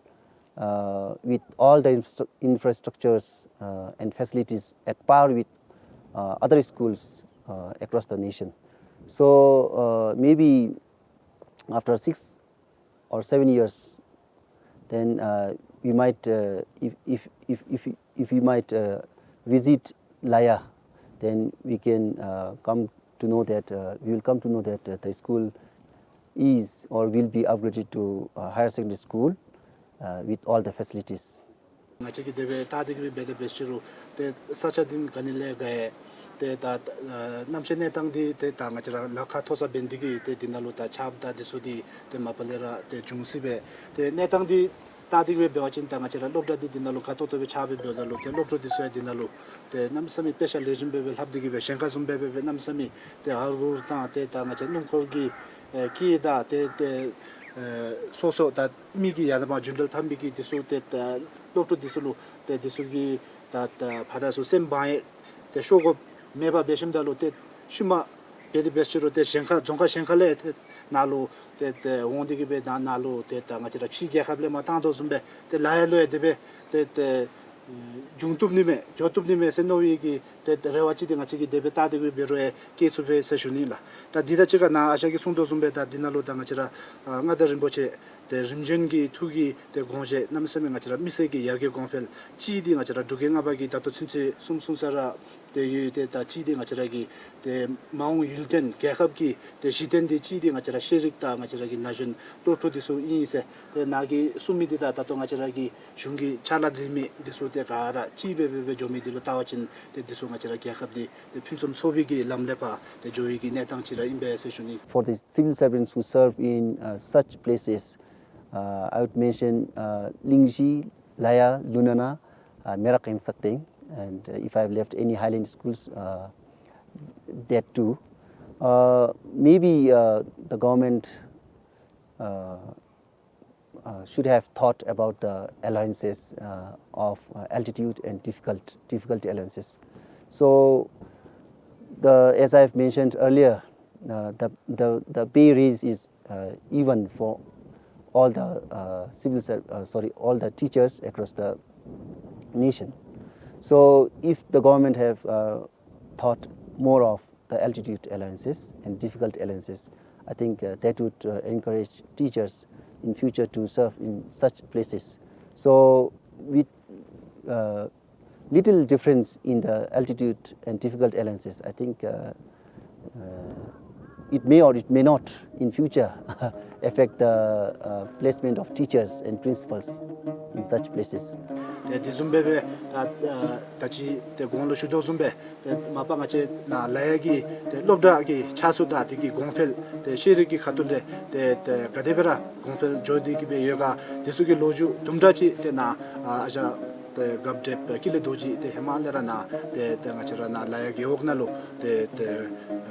uh, with all the infra-, infrastructures, uh, and facilities at par with, uh, other schools, uh, across the nation. So, uh, maybe after six or seven years, then, uh, we might, uh, if, if, if, if, if we might, uh, visit Laya, then we can, uh, come to know that, uh, we will come to know that, uh, the school is or will be upgraded to, uh, higher secondary school, uh, with all the facilities. ང་བཅས་ཀྱིས་དེ་སྦེ་བལྟ་སྟེ་གིས་སྦེ་འབད་དེ་འབད་ཞུ་རུང་ཏེ་ས་ཆ་འདི་ག་ནི་ལས་ག་ཡ་ཏེ་ད་ཨ་གནམ་གཤིས་གནས་སྟངས་འདི་ཏེ་ད་ང་བཅས་ར་ལ་ཁ་མཐོ་ས་འབད་ནི་འདི་གིས་ཏེ་འདི་ནང་ལུ་ད་ཆརཔ་དང་འདི་ཚུ་འདི་ཏེ་མ་པ་ལས་ར་ཏེ་འབྱུང་སྲིད་པས། ཏེ་གནས་སྟངས་འདི་བལྟ་སྟེ་གིས་སྦེ་འབད་བ་ཅིན་ད་ང་བཅས་ར་སློབ་གྲྭ་འདི་འདི་ནང་ལུ་དགའ་ཏོག་ཏོ་སྦེ་ཆརཔ་སྦེ་འབདཝ་ད་ལུ་ཏེ་སློབ་ཕྲུག་འདི་ཚུ་ཡང་འདི་ནང་ལུ་ཏེ་གནམ་མེད་ས་མེད་དཔེ་ཆ་ལེགས་ཤོམ་སྦེ་སྦེ་ལྷབ་སྟེ་གིས་སྦེ་གཞན་ཁར་བཟུམ་སྦེ་སྦེ་སྦེ་གནམ་མེད་ས་མེད་ཏེ་ཧ་རུ་རུ་དང་ཏེ་ད་ང་བཅས་སྣུམ་འཁོར་གྱི་ཨེ་སྐད་དང་ཏེ་ཏེ་ཨེ་སོ་སོ་ད་མི་གིས་ཡར་དང་མར་རྒྱུན་འགྲུལ་འཐབ་མི་གི་འདི་ཚུ་ཏེ་ད་སློབ་ཕྲུག་འདི་ཚུ་ལུ་ཏེ་འདི་ཚུ་གིས་ད་ད་ཕར་དང་ཚུར་སེམས་བག་ཡངས་ཏེ་ཤོར་དགོཔ་མེད་པར་འབད་ཞིནམ་ད་ལུ་ཏེ་ཤུལ་མ་འབད་དེ་འབད་ཞུ་རུང་ཏེ་གཞན་ཁར་རྫོང་ཁག་གཞན་ཁ་ལས་ཏེ་ནཱ་ལུ་ཏེ་ཏེ་འོང་སྟེ་གིས་སྦེ་ད་ནཱ་ལུ་ཏེ་ད་ང་བཅས་ར་ཕྱི་རྒྱལ་ཁབ་ལས་མར་བཏང་དོ་བཟུམ་སྦེ་ཏེ་ལ་ཡ་ལུ་ཡང་དེ་སྦེ་ཏེ་ཏེ་འབྱུང་བཏུབ་ནི་མས་འགྱོ་བཏུབ་ནི་མས་ཟེར་མནོ་བའི་གི་ཏེ་རེ་བ་ཅིག་འདི་ང་བཅས་ཀྱིས་དེ་སྦེ་བལྟ་སྟེ་གིས་འབད་རུང་ཡང་བསྐྱེད་ཚུགས་པས་ཟེར་ཞུ་ནི་ལགས། ད་འདི་དང་གཅིག་ཁར་ནཱ་ཨ་ཞང་གིས་གསུངས་དོ་བཟུམ་སྦེ་ད་འདི་ནང་ལུ་ད་ང་བཅས་ར་ཨ་མངའ་བདག་རིན་པོ་ཆེ་ཏེ་རིམ་བྱོན་གྱི་ཐུགས་ཀྱི་ཏེ་དགོངས་བཞེད་གནམ་མེད་ས་མེད་ང་བཅས་ར་མི་སེར་གྱི་ཡར་རྒྱས་གོང་འཕེལ་གཅིག་འདི་ང་བཅས་ར་འབྲུག་རྒྱལ་ལྔ་པ་གིས་ད་ལྟོ་ཚུན་ཚོད་གསུངས་གསུངས་ས་ར་ཏེ་ཡོད། ཏེ་ད་གཅིག་འདི་ང་བཅས་ར་གི་ཏེ་མ་འོངས་ཡུལ་དོན་རྒྱལ་ཁབ་ཀྱི་ཏེ་གཞི་རྟེན་འདི་གཅིག་འདི་ང་བཅས་ར་ཤེས་རིག་དང་ང་བཅས་ར་གི་ན་གཞོན་སློབ་ཕྲུག་འདི་ཚུ་ཨིན་ཟེར། ཏེ་ནཱ་གིས་གསུངས་མི་འདི་དང་ད་ལྟོ་ང་བཅས་ར་གི་གཞུང་གི་ཕྱག་ལཱ་མཛད་མི་འདི་ཚུ་ཏེ་ག་ར་གཅིག་སྦེ་སྦེ་སྦེ་འགྱོ་མི་འདི་ལུ་བལྟ་བ་ཅིན་ཏེ་འདི་ཚུ་ང་བཅས་ར་རྒྱལ་ཁབ་འདི་ཏེ་ཕུན་སུམ་ཚོགས་པའི་གི་ལམ་ལས་ཕར་ཏེ་འགྱོ་བའི་གི་གནས་སྟངས་ཅིག་ར་ཨིན་པས་ཟེར་ཞུ་ནི། For the civil servants who serve in, uh, such places, uh, I would mention, uh, Lingzhi, Laya, Lunana, uh, Merak and Sakteng. And, uh, if I have left any highland schools, uh, that too. Uh, maybe, uh, the government, uh, uh, should have thought about the allowances, uh, of, uh, altitude and difficult, difficulty allowances. So, the, as I've mentioned earlier, uh, the, the, the pay raise is, uh, even for all the, uh, civil ser-, uh, sorry, all the teachers across the nation. So, if the government have, uh, thought more of the altitude allowances and difficult allowances, I think, uh, that would, uh, encourage teachers in future to serve in such places. So, with, uh, little difference in the altitude and difficult allowances, I think, uh, uh, it may or it may not in future affect the, uh, placement of teachers and principals in such places. ཏེ་དེ་བཟུམ་སྦེ་སྦེ་ད་ཨ་ད་ཅི་ཏེ་གོང་ལུ་ཞུ་དོ་བཟུམ་སྦེ་ཏེ་མ་པ་ང་བཅས་ནཱ་ལ་ཡ་གི་ཏེ་སློབ་གྲྭ་གི་ཆ་ཚུ་དང་དེ་གི་གོང་འཕེལ་ཏེ་ཤེས་རིག་གི་ཁ་ཐུག་ལས་ཏེ་ཏེ་ག་དེ་སྦེ་ར་གོང་འཕེལ་འགྱོ་སྟེ་གི་སྦེ་ཡོད་ག། དེ་ཚུ་གི་ལོ་རྒྱུས་དུམ་གྲ་ཅིག་ཏེ་ནཱ་ཨ་ཨ་ཞང་ཏེ་རྒཔོ་བགྲེསཔ་ཀུན་ལེགས་རྡོ་རྗེ་ཏེ་ཧེ་མ་ལས་ར་ནཱ་ཏེ་ཏེ་ང་བཅས་ར་ནཱ་ལ་ཡ་རྒེད་འོག་ནང་ལུ་ཏེ་ཏེ་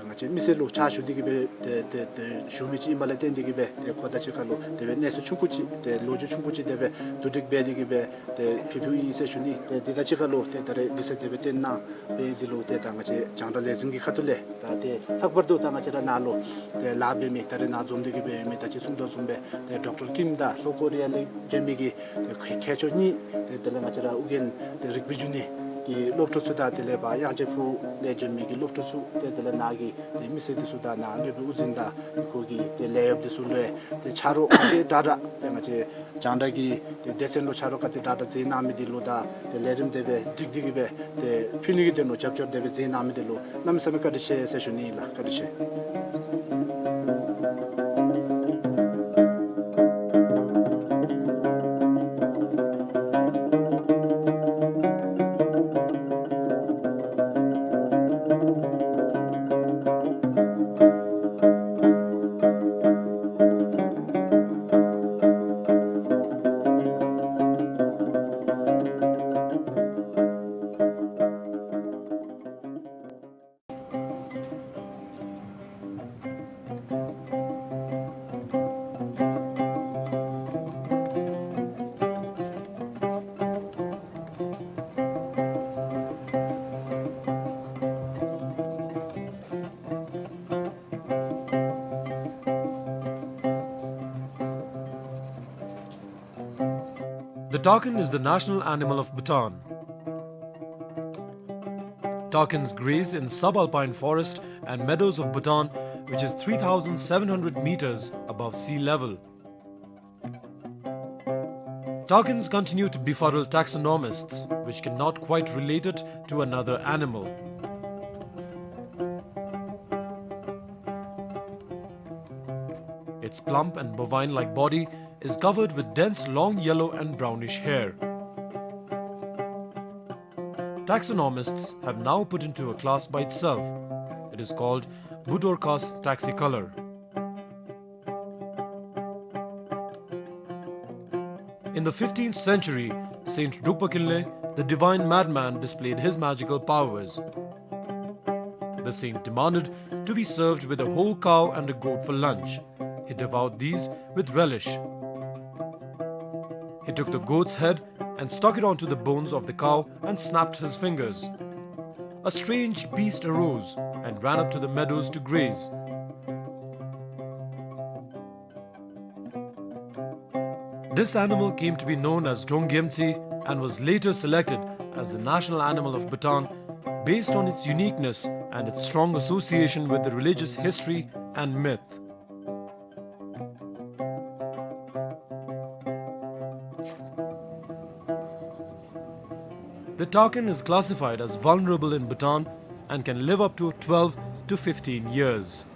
ང་བཅས་མི་སེར་ལུ་ཕྱག་ཞུ་སྟེ་གི་སྦེ་ཏེ་ཏེ་ཏེ་བཞུགས་མི་ཅིག་ཨིན་པ་ལས་བརྟེན་ཏེ་གི་སྦེ་ཏེ་ཁོ་དང་གཅིག་ཁར་ལུ་དེ་སྦེ་གནས་ཚུལ་ཆུང་ཀུ་ཅིག་ཏེ་ལོ་རྒྱུས་ཆུང་ཀུ་ཅིག་དེ་སྦེ་བསྡུ་སྒྲིག་འབད་དེ་གི་སྦེ་ཏེ་ཕུལ་ཕུལཝ་ཨིན་ཟེར་ཞུ་ནི། ཏེ་དེ་དང་གཅིག་ཁར་ལུ་ཏེ་ད་རེས་དུས་ཚོད་དེ་སྦེ་བཏོན་གནང་སྦེ་འདི་ལུ་ཏེ་ད་ང་བཅས་རྒྱང་བསྒྲགས་ལས་འཛིན་གྱི་ཁ་ཐུག་ལས་ད་ཏེ་ལྷག་པར་དུ་ད་ང་བཅས་ར་ནཱ་ལུ་ཏེ་ལཱ་འབད་མི་ད་རེས་ནཱ་འཛོམས་ཏེ་གི་སྦེ་ཡོད་མི་ད་ཅི་གསུང་དོ་བཟུམ་སྦེ་ཏེ་ཌོག་ཊར་ཀིམ་དང་ལྷོ་ཀོ་རི་ཡ་ལས་བྱོན་མི་གི་ཏེ་མཁས་མཁས་མཆོག་གཉིས་ཏེ་དེ་ལས་ང་བཅས་ར་ཨོ་རྒྱན་ཏེ་རིག་པའི་འབྱུང་གནས་ཀྱི་སློབ་ཕྲུག་ཚུ་དང་དེ་ལས་ཕར་དབྱངས་ཅན་ཕུག་ལས་བྱོན་མི་གི་སློབ་ཕྲུག་ཚུ་ཏེ་དེ་ལས་ནཱ་གི་ཏེ་མི་སེར་འདི་ཚུ་དང་ནཱ་སློབ་དཔོན་དབུ་འཛིན་དང་ཁོ་གི་ཏེ་ལས་གཡོགཔ་འདི་ཚུ་ལུ་ཏེ་ཆ་རོགས་ག་དེ་དྲག་དྲག་ཏེ་ང་བཅས་རྒྱང་བསྒྲགས་ཀྱི་ཏེ་སྡེ་ཚན་ལུ་ཆ་རོགས་ག་དེ་དྲག་དྲག་མཛད་གནང་མི་འདི་ལུ་དང་ཏེ་ལས་རིམ་དེ་སྦེ་སྒྲིག་སྟེ་གི་སྦེ་ཏེ་ཕུལ་ནི་གི་དོན་ལུ་རྒྱབ་སྐྱོར་དེ་སྦེ་མཛད་གནང་མི་འདི་ལུ་གནམ་མེད་ས་མེད་བཀའ་དྲིན་ཆེ་ཟེར་ཞུ་ནི་ཨིན་ལགས། བཀའ་དྲིན་ཆེ། The takin is the national animal of Bhutan. Takins graze in subalpine forest and meadows of Bhutan, which is three thousand seven hundred meters above sea level. Takins continue to befuddle taxonomists, which cannot quite relate it to another animal. Its plump and bovine-like body is covered with dense long yellow and brownish hair. Taxonomists have now put into a class by itself. It is called Budorcas taxicolor. In the fifteenth century, Saint Drukpa Kinley, the divine madman, displayed his magical powers. The saint demanded to be served with a whole cow and a goat for lunch. He devoured these with relish. He took the goat's head and stuck it onto the bones of the cow and snapped his fingers. A strange beast arose and ran up to the meadows to graze. This animal came to be known as Drongyemtsi and was later selected as the national animal of Bhutan based on its uniqueness and its strong association with the religious history and myth. The takin is classified as vulnerable in Bhutan and can live up to twelve to fifteen years.